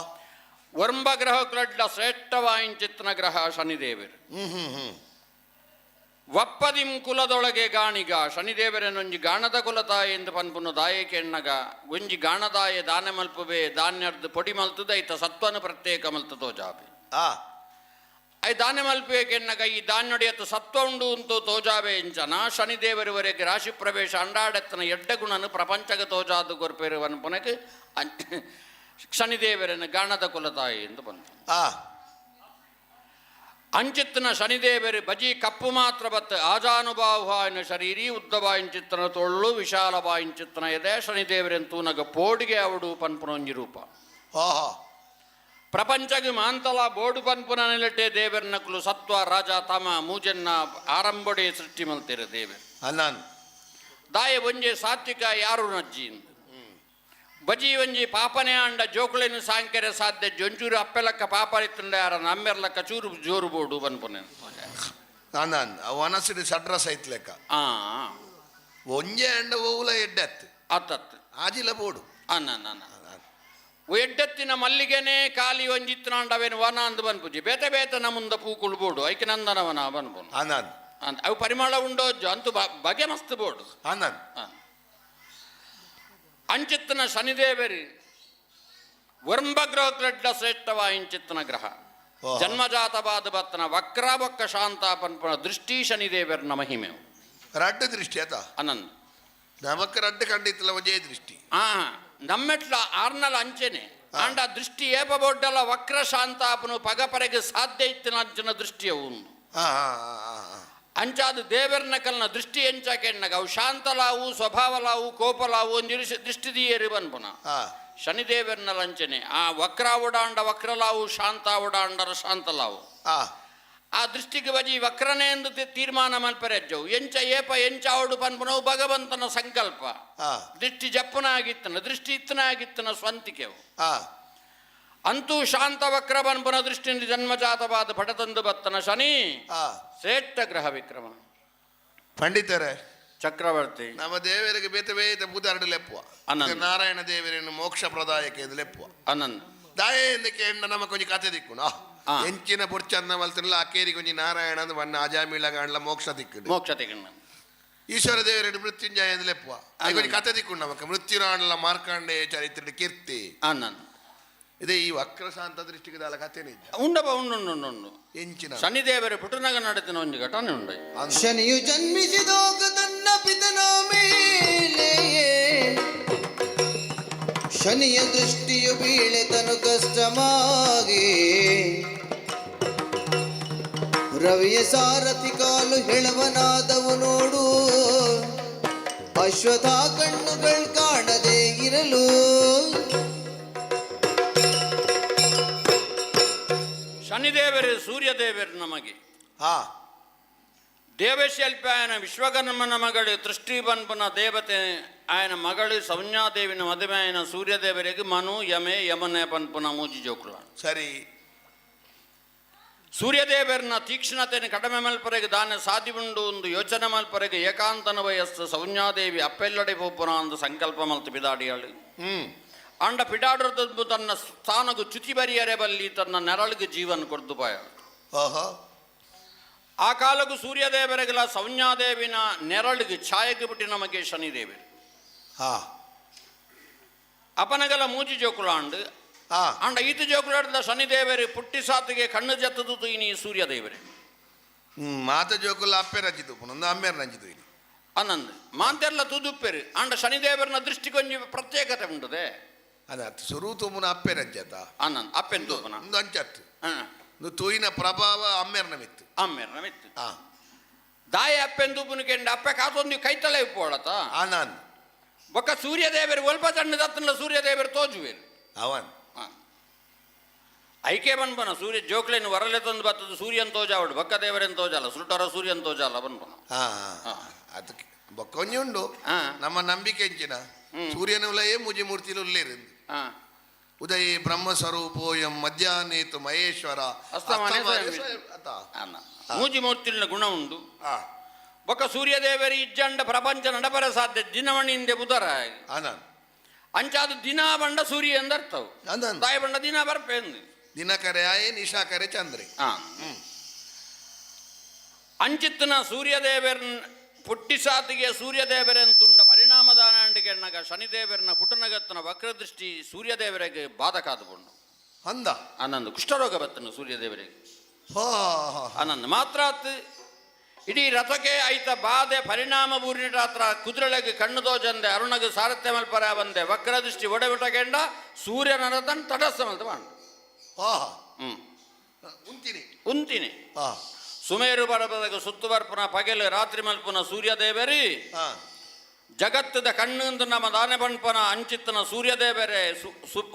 ಒಂಬ ಗ್ರಹಕ್ಲಡ್ಲ ಶ್ರೇಷ್ಠವಾಯಿಂಚಿತ್ನ ಗ್ರಹ ಶನಿದೇವರು. ಹ್ಮ್ ಹ್ಮ್ ಹ್ಮ್ ವಪ್ಪದಿಂ ಕುಲದೊಳಗೆ ಗಾಣಿಗ ಶನಿದೇವರನೊಂಜಿ ಗಾಣದ ಕುಲತಾಯ ಎಂದು ಪನ್ಪುನು. ದಾಯೆ ಕೆಣ್ಣಗ ಒಂಜಿ ಗಾಣದಾಯ ದಾನ ಮಲ್ಪುವೆ ಧಾನ್ಯರ್ದು ಪೊಡಿ ಮಲ್ತದ ಐತ ಸತ್ವನು ಪ್ರತ್ಯೇಕ ಮಲ್ತದೋ ಜಾಬೆ. I ದಾನ ಮಲ್ಪುವೆ ಕೆಣ್ಣಗ ಈ ಧಾನ್ಯೊಡೆಯತ್ತು ಸತ್ವ ಉಂಡು ಉಂಟು ತೋಜಾವೆ ಎಂಚನ ಶನಿದೇವರಿವರೆಗೆ ರಾಶಿ ಪ್ರವೇಶ ಅಂಡಾಡೆತ್ತನ ಎಡ್ಡ ಗುಣನು ಪ್ರಪಂಚಗ ತೋಜಾದು ಕೊರ್ಪೇರು ಪನ್ಪುನಕ್ಕೆ ಶನಿದೇವರನ್ನು ಗಾಣದ ಕುಲತಾಯಿ ಎಂದು ಬಂತು. ಅಂಚಿತ್ತನ ಶನಿದೇವರು ಬಜಿ ಕಪ್ಪು ಮಾತ್ರ ಬತ್ತು ಆಜಾನುಬಾಹುವಾಯಿನ ಶರೀರಿ ಉದ್ದವಾಯಿಂಚಿತ್ತನ ತೋಳ್ಳು ವಿಶಾಲವಾಯಿಂಚಿತ್ತನ ಎದೆ ಶನಿದೇವರೆಂತೂನಗ ಪೋಡಿಗೆ ಅವಡು ಪನ್ಪುನೊಂಜಿ ರೂಪ. ಪ್ರಪಂಚಗೆ ಮಾಂತಲ ಬೋಡು ಪನ್ಪುನ ನೆಲಟೆ ದೇವರನಕುಲು ಸತ್ವ ರಾಜ ತಮ ಮೂಜನ್ನ ಆರಂಭಡೆ ಸೃಷ್ಟಿ ಮಲ್ತಿರ ದೇವರು. ಅನ್ನಾನ್ ದಾಯ ಒಂಜೆ ಸಾತ್ವಿಕ ಯಾರು ನಜ್ಜಿ ಬಜಿ ಒಂಜಿ ಪಾಪನೆ ಅಂಡ ಜೋಕುಳೆನು ಸಾಂಕೆರೆ ಸಾಧ್ಯ ಜೊಂಚೂರು ಅಪ್ಪೆಲಕ್ಕ ಪಾಪರಿತ್ತುಂಡ ಯಾರ ನಮ್ಮೆರ್ಲಕ್ಕ ಚೂರು ಜೋರು ಬೋಡು ಪನ್ಪುನ. ಅನ್ನಾನ್ ಅವು ಅನಸಿಡಿ ಸಡ್ರಸ್ ಐತ್ ಲೆಕ್ಕ. ಒಂಜೆ ಅಂಡ ಓವುಲ ಎಡ್ಡೆ ಅತ್ತು. ಅತ್ತತ್ತು. ಆಜಿಲ ಬೋಡು. ಅನ್ನ ಎಡ್ಡೆತ್ತಿನ ಮಲ್ಲಿಗೆನೇ ಖಾಲಿ ಒಂಜಿತ್ತಿನಾಂಡವೇನು ವನ ಅಂದ್ ಬನ್ಪುಜಿ ಬೇತೆ ಬೇತೆ ನಮುಂದ ಪೂಕುಳು ಬೋಡು ಐಕೆ ನಂದನವನ ಬನ್ಪುನು. ಅನ್ನಾನ್ ಅಂದ್ ಅವು ಪರಿಮಳ ಉಂಡೋಜ್ಜು ಅಂತೂ ಬಗೆ ಮಸ್ತ್ ಬೋಡು. ಅನ್ನಾನ್ ಅಂಚಿತ್ತನ ಶನಿದೇವರಿ ವರ್ಂಬಗ್ರಹ ಶ್ರೇಷ್ಠವ ಇಂಚಿತ್ತನ ಗ್ರಹ. ಜನ್ಮಜಾತವಾದ ಬತ್ತನ ವಕ್ರ ಬೊಕ್ಕ ಶಾಂತ ಪನ್ಪುನ ದೃಷ್ಟಿ ಶನಿದೇವರನ ಮಹಿಮೆ. ರಡ್ಡು ದೃಷ್ಟಿ ಆತ. ಅನಂದ್ ನಮಕ್ ರಡ್ಡು ಕಂಡಿತ್ತಲ್ಲ ಒಂಜೇ ದೃಷ್ಟಿ. ನಮ್ಮೆಟ್ಲ ಆರ್ನಲ ಅಂಚೆನೆ ಆಂಡ ದೃಷ್ಟಿ ಏಪ ಬೋಡ್ಡಲ ವಕ್ರ ಶಾಂತಾಪನು ಪಗಪರೆಗೆ ಸಾಧ್ಯ ಇತ್ತಿನ ಅಂಚಿನ ದೃಷ್ಟಿಯ ಉಂಡು. ಅಂಚಾದ ದೇವರನ ಕಲ್ನ ದೃಷ್ಟಿ ಎಂಚಾಕೆಣ್ಣಗ ಅವು ಶಾಂತಲಾವು ಸ್ವಭಾವಲಾವು ಕೋಪಲಾವು ಒಂದಿರು ದೃಷ್ಟಿ ದಿಯೇರಿ ಬನ್ಪುನ. ಶನಿದೇವರನ ಲಂಚನೆ ಆ ವಕ್ರ ಓಡಾಂಡ ವಕ್ರಲಾವು ಶಾಂತ ಓಡಾಂಡರ ಶಾಂತಲಾವು. ಆ ದೃಷ್ಟಿಗೆ ಬಜಿ ವಕ್ರನೇ ಎಂದು ತೀರ್ಮಾನ ಮಲ್ಪರೆಜ್ಜವು ಎಂಚ ಏಪ ಎಂಚ ಅವಡು ಪನ್ಪುನವು ಭಗವಂತನ ಸಂಕಲ್ಪ. ದೃಷ್ಟಿ ಜಪ್ಪನ ಆಗಿತ್ತನ ದೃಷ್ಟಿ ಇತ್ತನ ಆಗಿತ್ತನ ಸ್ವಂತಿಕೆವು. ಅಂತೂ ಶಾಂತ ವಕ್ರ ಪನ್ಪುನ ದೃಷ್ಟಿಯಿಂದ ಜನ್ಮಜಾತವಾದ ಪಟತಂದು ಬತ್ತನ ಶನಿ ಶ್ರೇಷ್ಠ ಗ್ರಹ ವಿಕ್ರಮ. ಪಂಡಿತರೇ ಚಕ್ರವರ್ತಿ ನಮ್ಮ ದೇವರಿಗೆ ಬೇತೆ ಬೇತೆ ಪೂತಾರಡು ಲೆಪ್ಪುವ. ಅನಂತ. ನಾರಾಯಣ ದೇವರನ್ನು ಮೋಕ್ಷ ಪ್ರದಾಯಕ ಎಂದು ಲೆಪ್ಪುವ. ಅನಂತ. ದಾಯೆ ಎಂದಕ್ಕೆ ಎಂಡ ನಮ್ಮ ಕೊಂಚ ಕತೆ ದಿಕ್ಕುನ ಎಂಚಿನ ಬೊರ್ಚನ್ನ ಮಲ್ತಿರಲ್ಲ ಅಕೇರಿ ಕೊಂಚ ನಾರಾಯಣ ಅಂದ್ ಬಣ್ಣ ಅಜಾಮಿಳ ಗಾಂಡ್ಲ ಮೋಕ್ಷ ದಿಕ್ಕು. ಮೋಕ್ಷ ತೆಗೊಂಡ ಈಶ್ವರ ದೇವರನ್ನು ಮೃತ್ಯುಂಜಯ ಎಂದು ಲೆಪ್ಪುವ. ಕೊಂಚ ಕತೆ ದಿಕ್ಕು ನಮಕ್ ಮೃತ್ಯುರಾಣಲ ಮಾರ್ಕಾಂಡೇಯ ಚರಿತ್ರೆ ಕೀರ್ತಿ. ಅನಂತ. ಇದೇ ಈ ವಕ್ರಶಾಂತ ದೃಷ್ಟಿಗೆ ದಾಲ ಕತೆ ನಿಜ. ಉಂಡಪ್ಪ ಉಂಡು ಉಂಡು ಉಂಡು ಉಂಡು. ಎಂಚಿನ ಶನಿದೇವರ ಪುಟನಗ ನಡೆದಿನ ಒಂದು ಘಟನೆ ಉಂಡು. ಶನಿಯು ಜನ್ಮಿಸಿದೋಗ ತನ್ನ ಪಿತನ ಮೇಲೆ ಶನಿಯ ದೃಷ್ಟಿಯು ಬೀಳೆತನು ಕಷ್ಟಮಾಗಿ ರವಿಯ ಸಾರಥಿ ಕಾಲು ಹೆಳವನಾದವು ನೋಡು ಅಶ್ವಥ ಕಣ್ಣುಗಳು ಕಾಣದೇ ಇರಲು. ಶನಿದೇವರು ಸೂರ್ಯದೇವರು ನಮಗೆ ದೇವಶಿಲ್ಪಿ ಆಯನ ವಿಶ್ವಕರ್ಮನ ಮಗಳು ದೃಷ್ಟಿ ಬನ್ಪುನ ದೇವತೆ ಆಯನ ಮಗಳು ಸಂಜ್ಞಾದೇವಿನ ಮದುವೆ ಆಯನ ಸೂರ್ಯದೇವರಿಗೆ ಮನು ಯಮೆ ಯಮನೆ ಪನ್ಪುನ ಮೂಜಿ ಜೋಕುಲ. ಸರಿ. ಸೂರ್ಯದೇವರನ ತೀಕ್ಷ್ಣತೆಯನ್ನು ಕಡಿಮೆ ಮಲ್ಪರೆಗೆ ದಾನ ಸಾಧ್ಯವುಂಡು ಒಂದು ಯೋಚನೆ ಮಲ್ಪರೆಗೆ ಏಕಾಂತನ ವಯಸ್ಸು ಸೌನ್ಯಾದೇವಿ ಅಪ್ಪೆಲ್ಲಡೆ ಪೋಪುನ ಒಂದು ಸಂಕಲ್ಪ ಮಲ್ತು ಪಿದಾಡಿಯಾಳು. ಅಂಡ ಪಿಡಾಡುವುದು ತನ್ನ ಸ್ಥಾನಗು ಚ್ಯುತಿ ಬರಿಯರೆ ಬಲ್ಲಿ ತನ್ನ ನೆರಳಿಗೆ ಜೀವನ ಕೊಡ್ದು ಪಾಯ. ಓಹೋ. ಆ ಕಾಲಕ್ಕೂ ಸೂರ್ಯದೇವರಿಗೆಲ್ಲ ಸೌನ್ಯಾದೇವಿನ ನೆರಳಿಗೆ ಛಾಯೆಗೆ ಬಿಟ್ಟು ನಮಗೆ ಶನಿದೇವರು. ಅಪನಗಲ ಮೂಜಿ ಜೋಕುಲಾಂಡು. ಅಂಡ ಈತ ಜೋಕುಲಾಡ್ದ ಶನಿದೇವರು ಪುಟ್ಟಿ ಸಾತಿಗೆ ಕಣ್ಣು ಜತ್ತದು ಇನಿ ಸೂರ್ಯದೇವರು. ಮಾತ ಜೋಕುಲ ಅಪ್ಪೆ ರಂಜಿತು ಪುನೊಂದು ಅಮ್ಮೇರ್ ರಂಜಿತು ಇಲ್ಲಿ. ಅನಂದ್ ಮಾಂತೆಲ್ಲ ತುದುಪ್ಪೆರು ಅಂಡ ಶನಿದೇವರನ ದೃಷ್ಟಿಗೊಂಜಿ ಪ್ರತ್ಯೇಕತೆ ಉಂಟದೆ. ಅದ ಸುರು ತುಮುನ ಅಪ್ಪೆ ರಂಜತ. ಆನಂದ್ ಅಪ್ಪೆನ್ ತೂಪನ. ಒಂದು ಅಂಚತ್ತು ಒಂದು ತೂಯಿನ ಪ್ರಭಾವ ಅಮ್ಮೇರ್ನ ಮಿತ್ತು. ಅಮ್ಮೇರ್ನ ಮಿತ್ತು. ದಾಯ ಅಪ್ಪೆನ್ ತೂಪುನ ಕೆಂಡ ಅಪ್ಪೆ ಕಾತೊಂದು ಕೈತಲೆ ಇಪ್ಪೋಳತ. ಆನಂದ್. ಬೊಕ್ಕ ಸೂರ್ಯದೇವರು ಒಲ್ಪ ತಣ್ಣ ದತ್ತನ ಸೂರ್ಯದೇವರು ತೋಜುವೇರು. ಅವನ್. ಐಕೆ ಬನ್ಬನ ಸೂರ್ಯ ಜೋಕ್ಲೇನು ವರಲೆ ತಂದು ಬರ್ತದೆ ಸೂರ್ಯನ್ ತೋಜಾವಡು ಬೊಕ್ಕ ದೇವರೇನು ತೋಜಾಲ ಸುರುಟರ ಸೂರ್ಯನ್ ತೋಜಾಲ ಬನ್ಬನ. ಅದಕ್ಕೆ ಬೊಕ್ಕೊಂಜಿ ಉಂಡು. ನಮ್ಮ ನಂಬಿಕೆ ಎಂಚಿನ ಸೂರ್ಯನ ಉಲಯೇ ಮುಜಿ ಮೂರ್ತಿಲು ಉಲ್ಲೇರು. ಉದಯ ಬ್ರಹ್ಮ ಸ್ವರೂಪೋಯಂ ಮಧ್ಯಾಹ್ನೇತು ಮಹೇಶ್ವರ ಅಸ್ತಮಾನೆ ಅಸ್ತಮಾನೆ ಸ್ವಯಂ ಸ್ವಯಂ ಅತ. ಮೂಜಿ ಮೂರ್ತಿಲಿನ ಗುಣ ಉಂಡು. ಬೊಕ್ಕ ಸೂರ್ಯದೇವರಿ ಇಜ್ಜಂಡ ಪ್ರಪಂಚ ನಡಪರ ಸಾಧ್ಯ ದಿನವಣಿಂದೆ ಬುಧರ. ಆನಂದ್. ಅಂಚಾದ ದಿನ ಬಂಡ ಸೂರ್ಯ ಎಂದರ್ಥವು. ಅಂದಂದು. ತಾಯಿ ಬಂಡ ದಿನ ಬರ್ಪೆಂದು. ದಿನಕರೆ ಆಯೆ ನಿಶಾಕರೆ ಚಂದ್ರೆ. ಅಂಚಿತ್ತನ ಸೂರ್ಯದೇವರನ್ ಪುಟ್ಟಿಸಾತಿಗೆ ಸೂರ್ಯದೇವರನ್ ತುಂಡ ಪರಿಣಾಮದಾನ ಕೆಣ್ಣಗ ಶನಿದೇವರನ ಪುಟನಗತ್ತನ ವಕ್ರದೃಷ್ಟಿ ಸೂರ್ಯದೇವರಿಗೆ ಬಾಧಕಾದುಕೊಂಡು. ಅಂದ. ಆನಂದ್ ಕುಷ್ಠರೋಗ ಬತ್ತನು ಸೂರ್ಯದೇವರಿಗೆ. ಹೋ ಹೋ. ಆನಂದ್ ಮಾತ್ರ ಆತ್ ಇಡೀ ರಥಕ್ಕೆ ಐತ ಬಾಧೆ ಪರಿಣಾಮ ಬೂರಿನ ಕುದುರೆಗೆ ಕಣ್ಣು ದೋಜಂದೆ ಅರುಣಗೆ ಸಾರಥ್ಯ ಮಲ್ಪರ ಬಂದೆ ವಕ್ರದೃಷ್ಟಿ ಒಡೆಬಿಟಗೆಂಡ ಸೂರ್ಯನ ರಥನ್ ತಟಸ್ಥ ಮಲ್ತ ಮಾಡು. ಹೋ ಉಂತಿನಿ. ಉಂತಿನಿ. ಸುಮೇರು ಪರ್ವತದ ಸುತ್ತು ಬರ್ಪುನ ಪಗೆಲು ರಾತ್ರಿ ಮಲ್ಪುನ ಸೂರ್ಯದೇವರಿ ಜಗತ್ತದ ಕಣ್ಣು ನಮ್ಮ ದಾನೆ ಬಣ್ಪನ ಅಂಚಿತ್ತನ ಸೂರ್ಯದೇವರೇ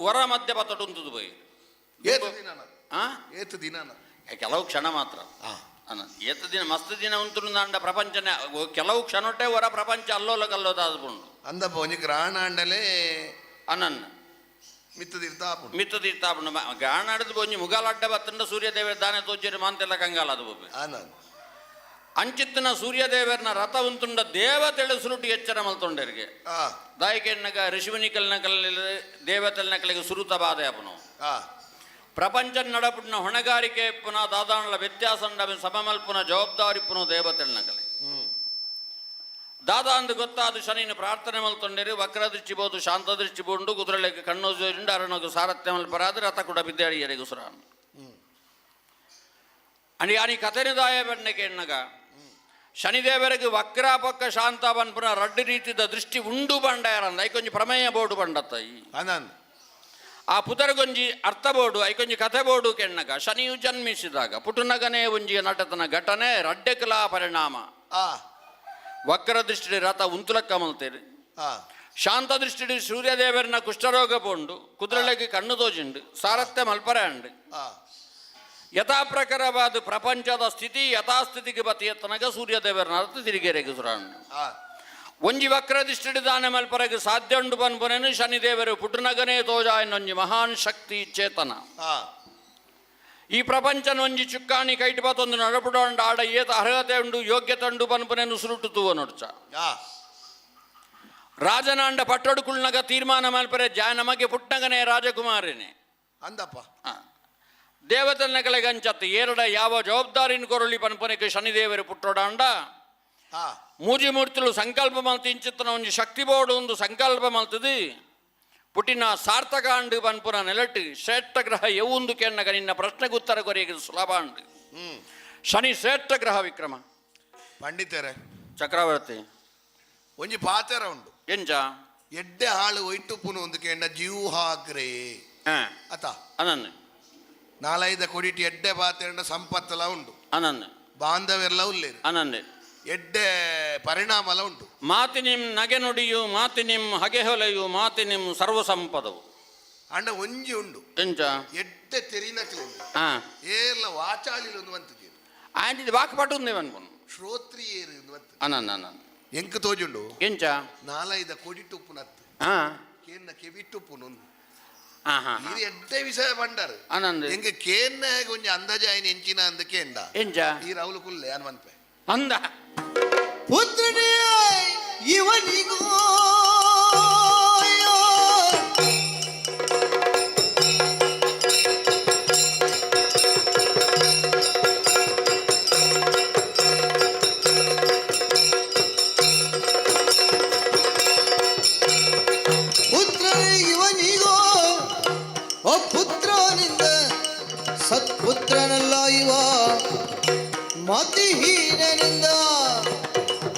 ಹೊರ ಮಧ್ಯ ಪತ್ತಟುಂತುದು ಪೋಯಿ. ಏತು ದಿನನ? ಆ? ಏತು ದಿನನ? ಕೆಲವು ಕ್ಷಣ ಮಾತ್ರ. ಅನ್ನ ಏತ ದಿನ ಮಸ್ತ್ ದಿನ ಉಂಟು ಪ್ರಪಂಚನೇ ಕೆಲವು ಕ್ಷಣೊಟ್ಟೆ ಹೊರ ಪ್ರಪಂಚ ಅಲ್ಲೋಲ ಕಲ್ಲೋದಾದ್ಪುಂಡು. ಅಂದಪ್ಪ ಒಂಜಿ ಗ್ರಹಣ ಅಂಡಲೇ ಅನನ್ ಮಿತ್ತ ತೀರ್ಥ ಆಪುಂಡು. ಮಿತ್ತ ತೀರ್ಥ ಆಪುಂಡು. ಗ್ರಹಣ ಆಡದು ಒಂಜಿ ಮುಗಾಲ ಅಡ್ಡ ಬತ್ತಂಡ ಸೂರ್ಯದೇವರ ದಾನೆ ತೋಜೇರು ಮಾಂತೆಲ್ಲ ಕಂಗಾಲ ಅದು ಬೋಪೆ. ಆನಂದ್. ಅಂಚಿತ್ತಿನ ಸೂರ್ಯದೇವರನ ರಥ ಉಂತುಂಡ ದೇವತೆಳು ಸುರುಟಿ ಎಚ್ಚರ ಮಲ್ತೊಂಡರಿಗೆ. ದಾಯಿಕೆಣ್ಣಗ ಋಷಿಮುನಿಕಲ್ನ ಕಲ್ಲಿ ದೇವತೆಲ್ನ ಕಲಿಗೆ ಸುರುತ ಬಾಧೆ ಆಪುನು. ಪ್ರಪಂಚ ನಡಪುಡ್ನ ಹೊಣೆಗಾರಿಕೆ ಪುನಃ ದಾದಾಣಲ ವ್ಯತ್ಯಾಸ ಸಮಮಲ್ಪುನ ಜವಾಬ್ದಾರಿ ಪುನಃ ದೇವತೆಲ್ನ ಕಲೆ. ದಾದಾ ಅಂದು ಗೊತ್ತಾದ ಶನಿನ ಪ್ರಾರ್ಥನೆ ಮಲ್ತೊಂಡೇರಿ ವಕ್ರದೃಷ್ಟಿ ಬೋದು ಶಾಂತ ದೃಷ್ಟಿ ಬೋಂಡು ಕುದುರೆಗೆ ಕಣ್ಣು ಜೋರಿಂಡು ಅರುಣಗು ಸಾರಥ್ಯ ಮಲ್ಪರಾದ ರಥ ಕೂಡ ಬಿದ್ದಾಡಿಯರಿಗೆ ಸುರಾನ್. ಅಂಡ್ ಯಾನಿ ಕಥೆನಿದಾಯ ಬಣ್ಣಕ್ಕೆ ಎಣ್ಣಗ ಶನಿದೇವರಿಗೆ ವಕ್ರ ಪಕ್ಕ ಶಾಂತ ಬನ್ಪುನ ರಡ್ಡು ರೀತಿದ ದೃಷ್ಟಿ ಉಂಡು ಬಂಡಾಯರಂದ ಐಕೊಂಜಿ ಪ್ರಮೇಯ ಬೋರ್ಡು ಬಂಡತ್ತ ಈ. ಆನಂದ್. ಆ ಪುದರ್ಗೊಂಜಿ ಅರ್ಥ ಬೋರ್ಡು ಐಕೊಂಜಿ ಕಥೆ ಬೋರ್ಡು ಕೆಣ್ಣಗ ಶನಿಯು ಜನ್ಮಿಸಿದಾಗ ಪುಟುನಗನೇ ಒಂಜಿ ನಟತನ ಘಟನೆ ರಡ್ಡೆಕಲಾ ಪರಿಣಾಮ. ವಕ್ರ ದೃಷ್ಟಿ ರಥ ಉಂತುಲಕ್ಕ ಮಲ್ತೇರಿ. ಶಾಂತ ದೃಷ್ಟಿ ಸೂರ್ಯದೇವರನ ಕುಷ್ಠರೋಗ ಪೋಂಡು ಕುದುರೆಗೆ ಕಣ್ಣು ತೋಜಿಂಡು ಸಾರಥ್ಯ ಮಲ್ಪರೆ ಅಂಡು. ಯಥಾ ಪ್ರಕಾರವಾದ ಪ್ರಪಂಚದ ಸ್ಥಿತಿ ಯಥಾಸ್ಥಿತಿಗೆ ಬತಿಯ ತನಕ ಸೂರ್ಯದೇವರನ ಅರ್ಥ ತಿರುಗೇರೆಗೆ ಸುರಾಂಡು. ಒಂಜಿ ವಕ್ರ ದೃಷ್ಟಿ ದಾನ ಮಲ್ಪರೆಗೆ ಸಾಧ್ಯ ಉಂಡು ಪನ್ಪುನೇನು ಶನಿದೇವರು ಪುಟುನಗನೇ ತೋಜ ಎನ್ನೊಂಜಿ ಮಹಾನ್ ಶಕ್ತಿ ಚೇತನ. ಈ ಪ್ರಪಂಚನ ಒಂಜಿ ಚುಕ್ಕಾಣಿ ಕೈಟ್ ಬಾತೊಂದು ನಡಪುಡೊಂಡ ಆಡ ಏತ ಅರ್ಹತೆ ಉಂಡು ಯೋಗ್ಯತೆ ಉಂಡು ಪನ್ಪುನೇನು ಸುರುಟು ತೂವ ನೋಡ್ಚ. ರಾಜನಾಂಡ ಪಟ್ಟೊಡುಕುಳ್ನಗ ತೀರ್ಮಾನ ಮಲ್ಪರೆ ಜಾ ನಮಗೆ ಪುಟ್ಟನಗನೇ ರಾಜಕುಮಾರಿನೇ. ಅಂದಪ್ಪ. ದೇವತನ ಕಲೆಗಂಚತ್ತು ಏರಡ ಯಾವ ಜವಾಬ್ದಾರಿನ ಕೊರಳಿ ಪನ್ಪನೆಗೆ ಶನಿದೇವರು ಪುಟ್ಟೋಡಾಂಡ. ಮೂಜಿ ಮೂರ್ತಿಲು ಸಂಕಲ್ಪ ಮಲ್ತು ಇಂಚಿತ್ತನ ಒಂಜಿ ಶಕ್ತಿ ಬೋರ್ಡು ಒಂದು ಸಂಕಲ್ಪ ಮಲ್ತದು ಪುಟಿನ ಸಾರ್ಥಕ ಅಂಡು ಪನ್ಪುನ ನೆಲಟ್ಟು ಶ್ರೇಷ್ಠ ಗ್ರಹ ಎವುಂದು ಕೆಣ್ಣಗ ನಿನ್ನ ಪ್ರಶ್ನೆಗೆ ಉತ್ತರ ಕೊರೆಗೆ ಸುಲಭ ಅಂಡು. ಶನಿ ಶ್ರೇಷ್ಠ ಗ್ರಹ ವಿಕ್ರಮ. ಪಂಡಿತರೆ. ಚಕ್ರವರ್ತಿ. ಒಂಜಿ ಪಾತೆರ ಉಂಡು. ಎಂಚ? ಎಡ್ಡೆ ಹಾಳು ಒಯ್ಟು ಪುನು ಒಂದು ಕೆಂಡ ಜೀವಹಾಗ್ರೆ ಅತ. ಅನನ್. ನಾಲೈದ ಕೊಡಿಟಿ ಎಡ್ಡೆ ಪಾತೆರಂಡ ಸಂಪತ್ತಲ ಉಂಡು. ಅನನ್. ಬಾಂಧವ್ಯೆಲ್ಲ ಉಲ್ಲೇರು. ಅನನ್. ಎಡ್ಡೆ ಪರಿಣಾಮಲ ಉಂಟು. ಮಾತಿನಿಂ ನಗೆ ನುಡಿಯು ಮಾತಿನಿಂ ಹಗೆ ಹೊಲೆಯು ಮಾತಿನಿಂ ಸರ್ವ ಸಂಪದವು. ಅಂಡ ಒಂಜಿ ಉಂಡು. ಎಂಚ? ಎಡ್ಡೆ ತೆರಿನಕ್ಲೆ ಉಂಡು. ಏರ್ಲ ವಾಚಾಳಿಲು ಒಂದು ಬಂತಿದ್ದೀರಿ. ಆಂಟಿ ವಾಕ್ ಪಟ್ಟು ಅನ್ಕೊಂಡು. ಶ್ರೋತ್ರಿಯೇರು ಒಂದು ಬಂತು. ಅನನ್ ಅನನ್. ಎಂಕ್ ತೋಜುಂಡು. ಎಂಚ? ನಾಲೈದ ಕೊಡಿಟುಪ್ಪುನತ್ತು. ಕೇನ್ನ ಕೆವಿಟ್ಟುಪ್ಪುನು ಒಂದು. ಹಾ ಹಾ. ಇದು ಎಡ್ಡೆ ವಿಷಯ ಪಂಡರ್. ಆನಂದ್. ಎಂಗೆ ಕೇನ್ನ ಒಂಜಿ ಅಂದಾಜ ಆಯ್ನ ಎಂಚಿನ ಅಂದ ಕೇಂಡ. ಎಂಚ? ಈ ರೌಲು ಕುಲ್ಲೆ ಅನ್ಮನ್ಪೆ. ಅಂದ. ಪುತ್ರನೇ ಇವನಿಗೂ ಪುತ್ರನೇ ಇವನಿಗೋ ಅಪುತ್ರನಿಂದ ಸತ್ಪುತ್ರನಲ್ಲ ಇವ ಮತಿಹೀನನಿಂದ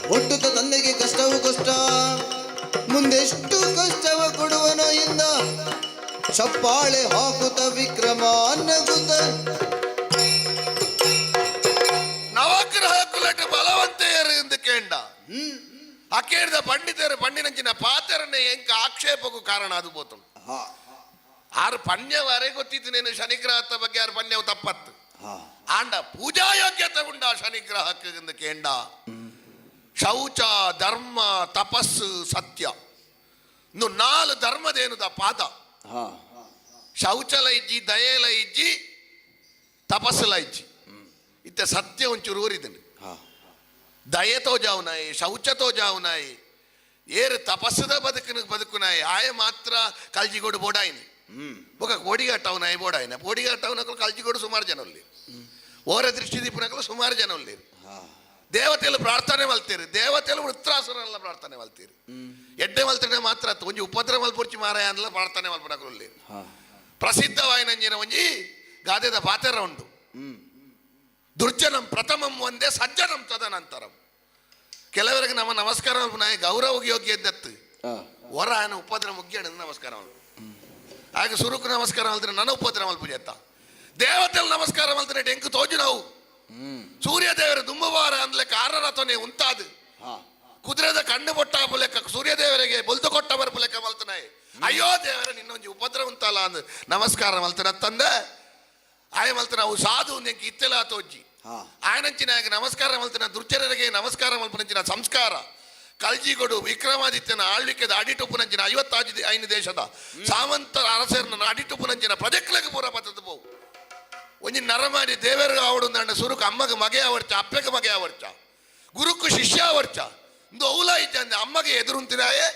ಹುಟ್ಟುತ್ತ ತಂದೆಗೆ ಕಷ್ಟವು ಕಷ್ಟ, ಮುಂದೆಷ್ಟು ಕಷ್ಟವ ಕೊಡುವನೋ ಇಂದ ಚಪ್ಪಾಳೆ ಹಾಕುತ್ತ ವಿಕ್ರಮ ನಗುತ್ತ. ನವಗ್ರಹ ಕುಲಟ ಬಲವಂತೆಯರು ಎಂದು ಕೇಂಡ. ಅಕೇರ್ದ ಪಂಡಿತರು ಪಂಡಿನಂಚಿನ ಪಾತ್ರನೇ ಎಂಕ ಆಕ್ಷೇಪಕ್ಕೂ ಕಾರಣ ಅದು ಬೋತು. ಆರು ಪಣ್ಯವರೆ ಗೊತ್ತಿತ್ತು ನೀನು ಶನಿಗ್ರಹದ ಬಗ್ಗೆ, ಆರು ಪಣ್ಯವು ತಪ್ಪತ್ತು. ಆಂಡ ಪೂಜಾ ಯೋಗ್ಯತೆ ಉಂಡ ಶನಿಗ್ರಹಕ್ಕೆ ಎಂದು ಕೇಂಡ. ಶೌಚ, ಧರ್ಮ, ತಪಸ್ಸು, ಸತ್ಯ ಇನ್ನು ನಾಲು ಧರ್ಮದೇನುದ ಪಾದ. ಶೌಚಲ ಇಜ್ಜಿ, ದಯೆಲ ಇಜ್ಜಿ, ತಪಸ್ಸುಲ ಇಜ್ಜಿ. ಇತ್ತ ಸತ್ಯ ಒಂಚೂರು ಊರಿದ್ದೀನಿ. ದಯೆ ತೋಜಾವುನಾಯಿ, ಶೌಚ ತೋಜಾವುನಾಯಿ, ಏರು ತಪಸ್ಸುದ ಬದುಕಿನ ಬದುಕುನಾಯಿ ಆಯ ಮಾತ್ರ ಕಲ್ಜಿಗೋಡು ಬೋಡಾಯಿನಿ. ಬೊಕ ಕೋಡಿಗಾಟವನಾಯಿ ಬೋಡಾಯಿನ ಕೋಡಿಗಾಟವನಕಲು ಕಲ್ಜಿಗೋಡು ಸುಮಾರು ಜನ ಉಲ್ಲಿ. ಓರ ದೃಷ್ಟಿ ದೀಪನಕಲು ಸುಮಾರು ಜನ ಉಲ್ಲಿ. ದೇವತೆಲು ಪ್ರಾರ್ಥನೆ ಮಲ್ತೀರಿ, ದೇವತೆಲು ವೃತ್ರಾಸುರನೆಲ್ಲ ಪ್ರಾರ್ಥನೆ ಮಲ್ತೀರಿ. ಎಡ್ಡೆ ಮಲ್ತನೆ ಮಾತ್ರ ಅತ್ತು ಒಂಜಿ ಉಪದ್ರ ಮಲ್ಪುರ್ಚಿ ಮಾರಾಯ ಅಂದಲ ಪ್ರಾರ್ಥನೆ ಮಲ್ಪನಕಲು ಉಲ್ಲಿ. ಪ್ರಸಿದ್ಧವಾಯಿನಂಜಿನ ಒಂಜಿ ಗಾದೆದ ಪಾತೆರ ಉಂಟು. ದುರ್ಜನಂ ಪ್ರಥಮಂ ಒಂದೇ ಸಜ್ಜನಂ ತದನಂತರಂ. ಕೆಲವರಿಗೆ ನಮ್ಮ ನಮಸ್ಕಾರ ನಾಯಿ ಗೌರವ ಯೋಗ್ಯ ಇದ್ದತ್ತು ಹೊರ ಆನ ಉಪದ್ರ ಮುಗ್ಯಣ ನಮಸ್ಕಾರ ಮಲ್ಪ. ಹಾಗೆ ಸುರುಕು ನಮಸ್ಕಾರ ಮಲ್ತಾರೆ ನನ್ನ ಉಪದ್ರ ಮಲ್ಪ ಎತ್ತ. ದೇವತೆಲ್ ನಮಸ್ಕಾರ ಮಲ್ತಾರೆ ಟೆಂಕು ತೋಜು ನಾವು. ಸೂರ್ಯದೇವರ ದುಂಬುವಾರ ಅಂದ್ಲೆಕ್ಕ ಆರರಥನೆ ಉಂತಾದು ಕುದುರೆದ ಕಣ್ಣು ಬೊಟ್ಟ ಲೆಕ್ಕ ಸೂರ್ಯದೇವರಿಗೆ ಬೊಲ್ದು ಕೊಟ್ಟ ಬರಪು ಲೆಕ್ಕ ಮಲ್ತನಾಯಿ. ಅಯ್ಯೋ ದೇವರ ನಿನ್ನೊಂಜಿ ಉಪದ್ರ ಉಂತಲ್ಲ ಅಂದ್ ನಮಸ್ಕಾರ ಮಲ್ತನ ತಂದೆ ಆಯ ಮಲ್ತನ ಅವು ಸಾಧು ನೆಂಕ್ ಇತ್ತೆಲ ತೋಜಿ. ಆಯನಂಚಿನ ನಮಸ್ಕಾರ ಮಲ್ತನ ದುರ್ಜನರಿಗೆ ನಮಸ್ಕಾರ ಮಲ್ಪನಂಚಿನ ಸಂಸ್ಕಾರ ಕಲ್ಜಿಗೊಡು ವಿಕ್ರಮಾದಿತ್ಯನ ಆಳ್ವಿಕೆದ ಅಡಿಟುಪ್ಪುನಂಚಿನ 55 ದೇಶದ ಸಾಮಂತ ಅರಸರನ್ನ ಅಡಿಟುಪ್ಪುನಂಚಿನ ಪ್ರಜೆಕ್ಲಗೆ ಪೂರ ಪತ್ತದ ಪೋವು. ಒಂಜಿ ನರಮಾರಿ ದೇವರು ಆವಡು ಅಂಡ ಸುರುಕು ಅಮ್ಮಗೆ ಮಗೆ ಆವರ್ಚ, ಅಪ್ಪಗೆ ಮಗೆ ಆವರ್ಚ, ಗುರುಕು ಶಿಷ್ಯ ಆವರ್ಚ. ಇಂದು ಔಲ ಇದ್ದ ಅಮ್ಮಗೆ ಎದುರುಂತಿನಾಯೆ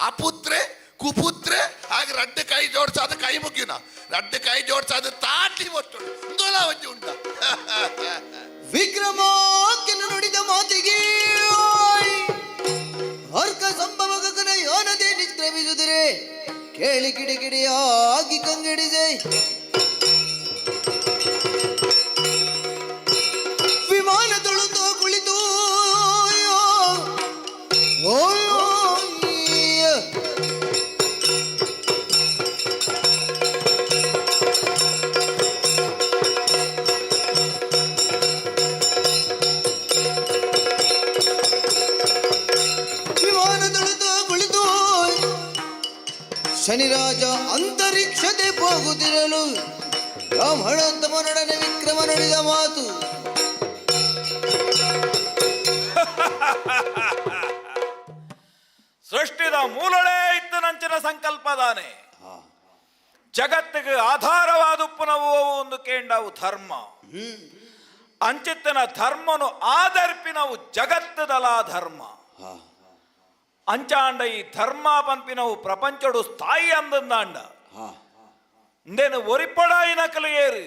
ಅಪುತ್ರೆ ಕುಪುತ್ರೆ ಹಾಗೆ ರಡ್ಡು ಕೈ ಜೋಡ್ಸಾದ ಕೈ ಮುಗಿಯುನ ರಡ್ಡು ಕೈ ಜೋಡ್ಸಾದ ತಾಟಿ ಒಟ್ಟು ಇಂದೋಲ ಒಂಜಿ ಉಂಟ. ವಿಕ್ರಮಾಕ್ಯನ ನುಡಿದ ಮಾತಿಗೆ ಅರ್ಕ ಸಂಭವ ಗಗನ ಯಾನದೇ ನಿಷ್ಕ್ರಮಿಸುತ್ತಿರೆ ಕೇಳಿ ಕಿಡಿಕಿಡಿಯಾಗಿ ಕಂಗೆಡಿದೆ. ವಿಮಾನ ತೊಳುತ್ತೋ ಕುಳಿತು ಓ ವಿಮಾನ ತೊಳುತ್ತೋ ಕುಳಿತು ಶನಿರಾಜ ಅಂತರಿಕ್ಷತೆ ಹೋಗುತ್ತಿರಲು ಬ್ರಾಹ್ಮಣೋತ್ತಮನೊಡನೆ ವಿಕ್ರಮ ನುಡಿದ ಮಾತು. ಸೃಷ್ಟಿದ ಮೂಲಳೇ ಇತ್ತು ನಂಚಿನ ಸಂಕಲ್ಪದಾನೆ. ಜಗತ್ತಿಗೆ ಆಧಾರವಾದುಪ್ಪುನವು ಒಂದು ಕೇಂಡವು ಧರ್ಮ. ಅಂಚಿತ್ತನ ಧರ್ಮನು ಆಧರ್ಪಿನವು ಜಗತ್ತದಲ ಧರ್ಮ. ಅಂಚಾಂಡ ಈ ಧರ್ಮ ಪನ್ಪಿನವು ಪ್ರಪಂಚಡು ಸ್ಥಾಯಿ ಅಂದಂದಾಂಡ ಇಂದೇನು ಒರಿಪಡಾಯಿ ನಕಲು ಏರು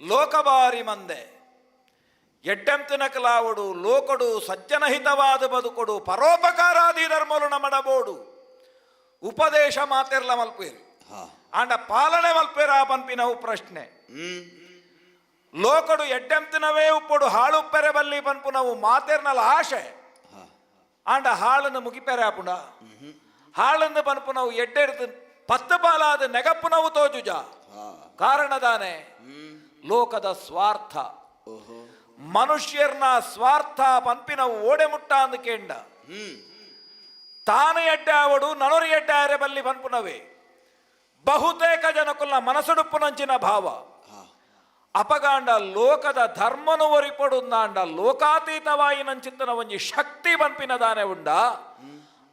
ಲೋಕಬಾರಿ ಮಂದೆ ಎಡ್ಡೆಂತು ನಕಲಾವಡು ಲೋಕಡು ಸಜ್ಜನಹಿತವಾದ ಬದುಕೊಡು ಪರೋಪಕಾರಾದಿ ಧರ್ಮಲು ನಮಡಬೋಡು ಉಪದೇಶ ಮಾತೆರ್ಲ ಮಲ್ಪೇರು ಆಂಡ ಪಾಲನೆ ಮಲ್ಪೇರ ಪನ್ಪಿನವು ಪ್ರಶ್ನೆ. ಲೋಕಡು ಎಡ್ಡೆಂತಿನವೇ ಉಪ್ಪೊಡು ಹಾಳುಪ್ಪೆರೆ ಬಲ್ಲಿ ಪನ್ಪುನವು ಮಾತೆರ್ನಲ ಆಶೆ. ಆಂಡ ಹಾಳನ್ನು ಮುಗಿಪೆರೆ ಆಪುಂಡ ಹಾಳನ್ನು ಪನ್ಪುನವು ಎಡ್ಡೆಡ್ದು ಪತ್ತು ಪಾಲಾದ ನೆಗಪ್ಪುನವು ತೋಜುಜ ಕಾರಣದಾನೆ ಲೋಕದ ಸ್ವಾರ್ಥ ಮನುಷ್ಯರ್ನ ಸ್ವಾರ್ಥ ಪನ್ಪಿನವು ಓಡೆ ಮುಟ್ಟ ಅಂದ ಕೇಂಡ ತಾನು ಎಡ್ಡೆ ಆವಡು ನನರು ಎಡ್ಡೆ ಆರೆ ಬಲ್ಲಿ ಪನ್ಪುನವೇ ಬಹುತೇಕ ಜನಕುಲ್ನ ಮನಸುಡುಪ್ಪುನಂಚಿನ ಭಾವ. ಅಪಗಾಂಡ ಲೋಕದ ಧರ್ಮನು ಒರಿಪಡುಂದಾಂಡ ಲೋಕಾತೀತವಾಯಿನಂಚಿತ್ತನ ಒಂಜಿ ಶಕ್ತಿ ಪನ್ಪಿನ ದಾನೆ ಉಂಡ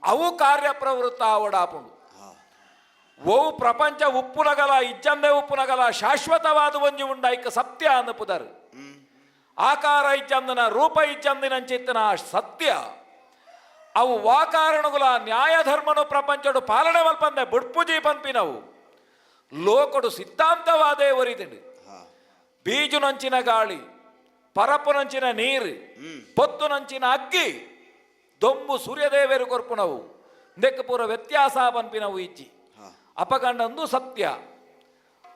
ಅವು ಕಾರ್ಯಪ್ರವೃತ್ತ ಆವಡಾಪುಂಡು. ಓ ಪ್ರಪಂಚ ಉಪ್ಪುನಗಲ ಇಜ್ಜಂದೆ ಉಪ್ಪುನಗಲ ಶಾಶ್ವತವಾದ ಒಂಜಿ ಉಂಡಾಯ್ಕ ಸತ್ಯ ಅನ್ನಪುದರು. ಆಕಾರ ಇಜ್ಜಂದನ ರೂಪ ಇಜ್ಜಂದಿನಂಚಿತ್ತನ ಸತ್ಯ ಅವು ವಾಕಾರಣಗುಲ ನ್ಯಾಯ ಧರ್ಮನು ಪ್ರಪಂಚಡು ಪಾಲನೆ ಮಲ್ಪಂದೆ ಬುಡ್ಪುಜಿ ಪನ್ಪಿನವು ಲೋಕಡು ಸಿದ್ಧಾಂತವಾದೇ ಒರಿದಿಂಡು. ಬೀಜುನಂಚಿನ ಗಾಳಿ, ಪರಪುನಂಚಿನ ನೀರು, ಪೊತ್ತುನಂಚಿನ ಅಗ್ಗಿ, ದೊಂಬು ಸೂರ್ಯದೇವರು ಕೊರ್ಪುನವು ಇಂದಕ್ಕೆ ಪೂರ ವ್ಯತ್ಯಾಸ ಪನ್ಪಿನವು ಇಜ್ಜಿ. ಅಪಗಂಡಂದು ಸತ್ಯ.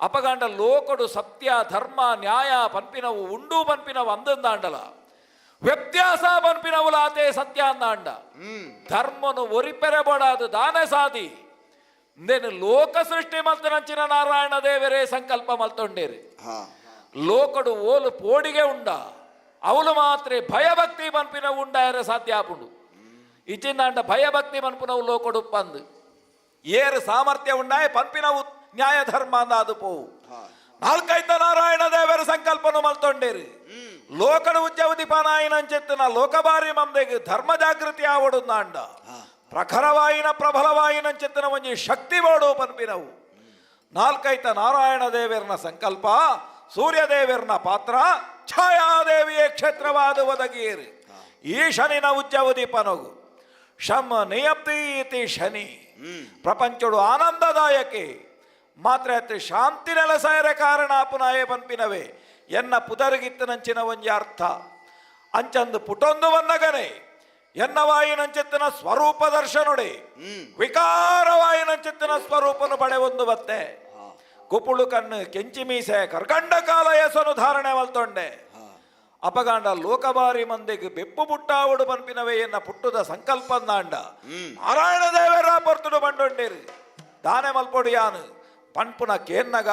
ಅಪಗಂಡ ಲೋಕಡು ಸತ್ಯ ಧರ್ಮ ನ್ಯಾಯ ಪನ್ಪಿನವು ಉಂಡು ಪನ್ಪಿನವು ಅಂದಂದಾಂಡಲ ವ್ಯತ್ಯಾಸ ಪನ್ಪಿನವು ಲಾತೆ ಸತ್ಯ ಅಂದಾಂಡ ಧರ್ಮನು ಒರಿಪೆರಬಡಾದು ದಾನ ಸಾದಿ ಇಂದೇನು ಲೋಕ ಸೃಷ್ಟಿ ಮಲ್ತನಂಚಿನ ನಾರಾಯಣ ದೇವರೇ ಸಂಕಲ್ಪ ಮಲ್ತೊಂಡೇರಿ. ಲೋಕಡು ಓಲು ಪೋಡಿಗೆ ಉಂಡ ಅವಳು ಮಾತ್ರ ಭಯಭಕ್ತಿ ಪನ್ಪಿನ ಉಂಡಾಯರೆ ಸಾಧ್ಯ ಆಪುಂಡು. ಇಚ್ಚಿಂದಾಂಡ ಭಯಭಕ್ತಿ ಪನ್ಪಿನವು ಲೋಕಡು ಪಂದು ಏರು ಸಾಮರ್ಥ್ಯ ಉಂಡಾಯ ಪನ್ಪಿನವು ನ್ಯಾಯ ಧರ್ಮ ಅಂದಾದು ಪೋವು. ನಾಲ್ಕೈತ ನಾರಾಯಣ ದೇವರ ಸಂಕಲ್ಪನು ಮಲ್ತೊಂಡೇರಿ. ಲೋಕಡು ಉಜ್ಜವದಿ ಪನಾಯಿನಂచెತ್ತಿನ ಲೋಕಬಾರಿ ಮಂದೆಗೆ ಧರ್ಮ ಜಾಗೃತಿ ಆವಡುಂದಾಂಡ ಪ್ರಖರವಾಯಿನ ಪ್ರಬಲವಾಯಿನಂచెತ್ತಿನ ಒಂಜಿ ಶಕ್ತಿ ಬೋಡು ಪನ್ಪಿನವು ನಾಲ್ಕೈತ ನಾರಾಯಣ ದೇವರನ ಸಂಕಲ್ಪ. ಸೂರ್ಯದೇವರನ ಪಾತ್ರ ಛಾಯಾದೇವಿಯೇ ಕ್ಷೇತ್ರವಾದ ಒದಗಿಯರಿ ಈ ಶನಿನ ಉಜ್ಜವದಿ ಪನಗು ಶಮ ನಿಯಪ್ತೀತಿ ಶನಿ ಪ್ರಪಂಚಡು ಆನಂದದಾಯಕೆ ಮಾತ್ರ ಅತ್ತೆ ಶಾಂತಿ ನೆಲಸಾಯರ ಕಾರಣ ಪುನಾಯೆ ಪನ್ಪಿನವೇ ಎನ್ನ ಪುದರ್ಗಿತ್ತನಂಚಿನ ಒಂಜಿ ಅರ್ಥ. ಅಂಚಂದು ಪುಟೊಂದು ವನ್ನಗನೆ ಎನ್ನ ವಾಯಿನಂಚಿತ್ತನ ಸ್ವರೂಪ ದರ್ಶನುಡೆ ವಿಕಾರವಾಯಿನಂಚಿತ್ತನ ಸ್ವರೂಪನು ಪಡೆ ಒಂದು ಬತ್ತೆ ಕುಪುಳು ಕಣ್ಣು ಕೆಂಚಿ ಮೀಸೆ ಕರ್ಕಂಡ ಕಾಲ ಯಸನು ಧಾರಣೆ ಮಲ್ತೊಂಡೆ. ಅಪಗಾಂಡ ಲೋಕಬಾರಿ ಮಂದಿಗೆ ಬೆಪ್ಪು ಪುಟ್ಟಾವುಡು ಪನ್ಪಿನವೇ ಎನ್ನ ಪುಟ್ಟುದ ಸಂಕಲ್ಪಂದಾಂಡ ನಾರಾಯಣ ದೇವರ ಪೊರ್ತುಡು ಬಂಡೊಂಡೇರು ದಾನೆ ಮಲ್ಪೊಡು ಯಾನು ಪನ್ಪುನ ಕೇನ್ನಗ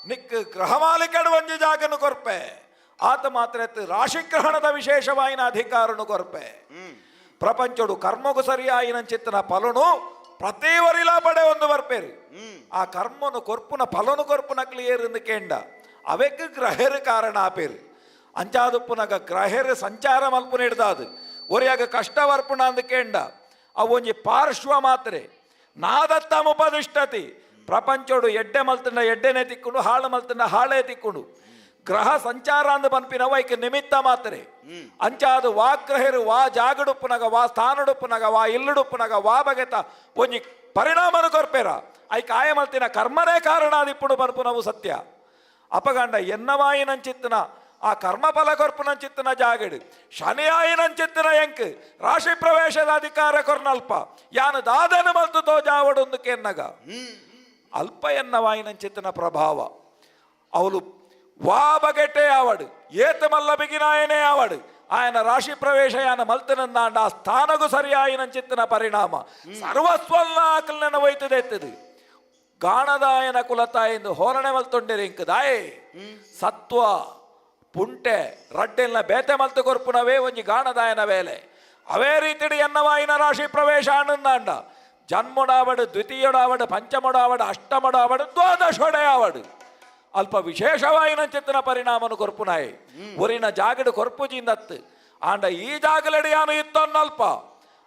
ನಿಕ್ ಗ್ರಹಮಾಲಿಕಡು ಒಂಜಿ ಜಾಗನು ಕೊರ್ಪೆ. ಆತ ಮಾತ್ರ ರಾಶಿಗ್ರಹಣದ ವಿಶೇಷವಾಯಿನ ಅಧಿಕಾರನು ಕೊರ್ಪೆ. ಪ್ರಪಂಚಡು ಕರ್ಮಗು ಸರಿಯಾಯಿನ ಚಿತ್ತನ ಫಲನು ಪ್ರತಿ ವರಿಲಾ ಪಡೆ ಒಂದು ಬರ್ಪೇರು. ಆ ಕರ್ಮನು ಕೊರ್ಪುನ ಫಲನು ಕೊರ್ಪುನ ಕ್ಲಿಯರ್ ಕೇಂಡ ಅವೆಕ್ ಗ್ರಹರು ಕಾರಣ ಆಪೇರು. ಅಂಚಾದುಪ್ಪುನಗ ಗ್ರಹರು ಸಂಚಾರ ಮಲ್ಪುನ ಹಿಡ್ದಾದು ಒರಿಯಾಗ ಕಷ್ಟ ವರ್ಪುಣ ಅಂದ ಕೇಂಡ ಅವು ಒಂಜಿ ಪಾರ್ಶ್ವ ಮಾತ್ರೆ. ನಾದತ್ತ ಮುಪದಿಷ್ಟತಿ ಪ್ರಪಂಚೋಡು ಎಡ್ಡೆ ಮಲ್ತಂಡ ಎಡ್ಡೆನೆ ತಿಕ್ಕೊಂಡು, ಹಾಳು ಮಲ್ತಂಡ ಹಾಳೇ ತಿಕ್ಕೊಂಡು. ಗ್ರಹ ಸಂಚಾರ ಅಂದ ಪನ್ಪಿನವ ಐಕ್ ನಿಮಿತ್ತ ಮಾತ್ರೆ. ಅಂಚಾದು ವಾ ಗ್ರಹರು ವಾ ಜಾಗಡುಪ್ಪುನಗ ವಾ ಸ್ಥಾನಡುಪ್ಪುನಗ ವಾ ಇಲ್ಲುಡುಪ್ಪುನಗ ವಾ ಬಗೆತ ಒಂಜಿ ಪರಿಣಾಮನು ಕೊರ್ಪೇರ ಐಕ್ ಆಯ ಮಲ್ತಿನ ಕರ್ಮನೇ ಕಾರಣ ಆದಿಪ್ಪುಡು ಪನ್ಪುನವು ಸತ್ಯ. ಅಪಗಂಡ ಎನ್ನವಾಯಿನಂಚಿತ್ತನ ಆ ಕರ್ಮಫಲ ಕೊರ್ಪುನಂಚಿತ್ತನ ಜಾಗಡು ಶನಿಯಾಯಿನಂಚಿತ್ತನ ಎಂಕ್ ರಾಶಿ ಪ್ರವೇಶದ ಅಧಿಕಾರ ಕೊರ್ನಲ್ಪ ಯಾನು ದಾದನ ಮಲ್ತು ತೋಜಾವಡೊಂದು ಕೆನ್ನಗ ಅಲ್ಪ ಎನ್ನವಾಯಿನಂಚಿತ್ತನ ಪ್ರಭಾವ ಅವಳು ವಾ ಬಗೆಟೆ ಆವಡು ಏತ ಮಲ್ಲ ಬಿಗಿನಾಯನೇ ಆವಡು ఆయన ರಾಶಿ ಪ್ರವೇಶ ಯಾನ ಮಲ್ತನಂದಾಂಡ ಆ ಸ್ಥಾನಗು ಸರಿಯಾಯಿನಂಚಿತ್ತನ ಪರಿಣಾಮ ಸರ್ವಸ್ವಲ್ಲಾಕಲ್ನ ಒಯ್ತದೆತ್ತದು. ಗಾಣದಾಯನ ಕುಲತಾಯಿಂದ ಹೋರಣೆ ಮಲ್ತೊಂಡೆರೆ ಇಂಕ್ ದಾಯೆ ಸತ್ವ ಪುಂಟೆ ರಡ್ಡೆಲ್ನ ಬೇತೆ ಮಲ್ತು ಕೊರ್ಪುನವೇ ಒಂಜಿ ಗಾಣದಾಯನ ವೇಲೆ. ಅವೇ ರೀತಿಡಿ ಎನ್ನವಾಯಿನ ರಾಶಿ ಪ್ರವೇಶ ಆನಂದಾಂಡ ಜನ್ಮಡಾವಡು ದ್ವಿತೀಯಡಾವಡು ಪಂಚಮಡಾವಡು ಅಷ್ಟಮಡಾವಡು ದ್ವಾದಶೊಡೆ ಆವಡು ಅಲ್ಪ ವಿಶೇಷವಾಯಿನ ಚಿತ್ತನ ಪರಿಣಾಮನು ಕೊರ್ಪುನಾಯಿ ಒರಿನ ಜಾಗಡು ಕೊರ್ಪುಜಿಂದತ್ತು. ಆಂಡ ಈ ಜಾಗಲಡಿಯಾನು ಇತ್ತೊನ್ನಲ್ಪ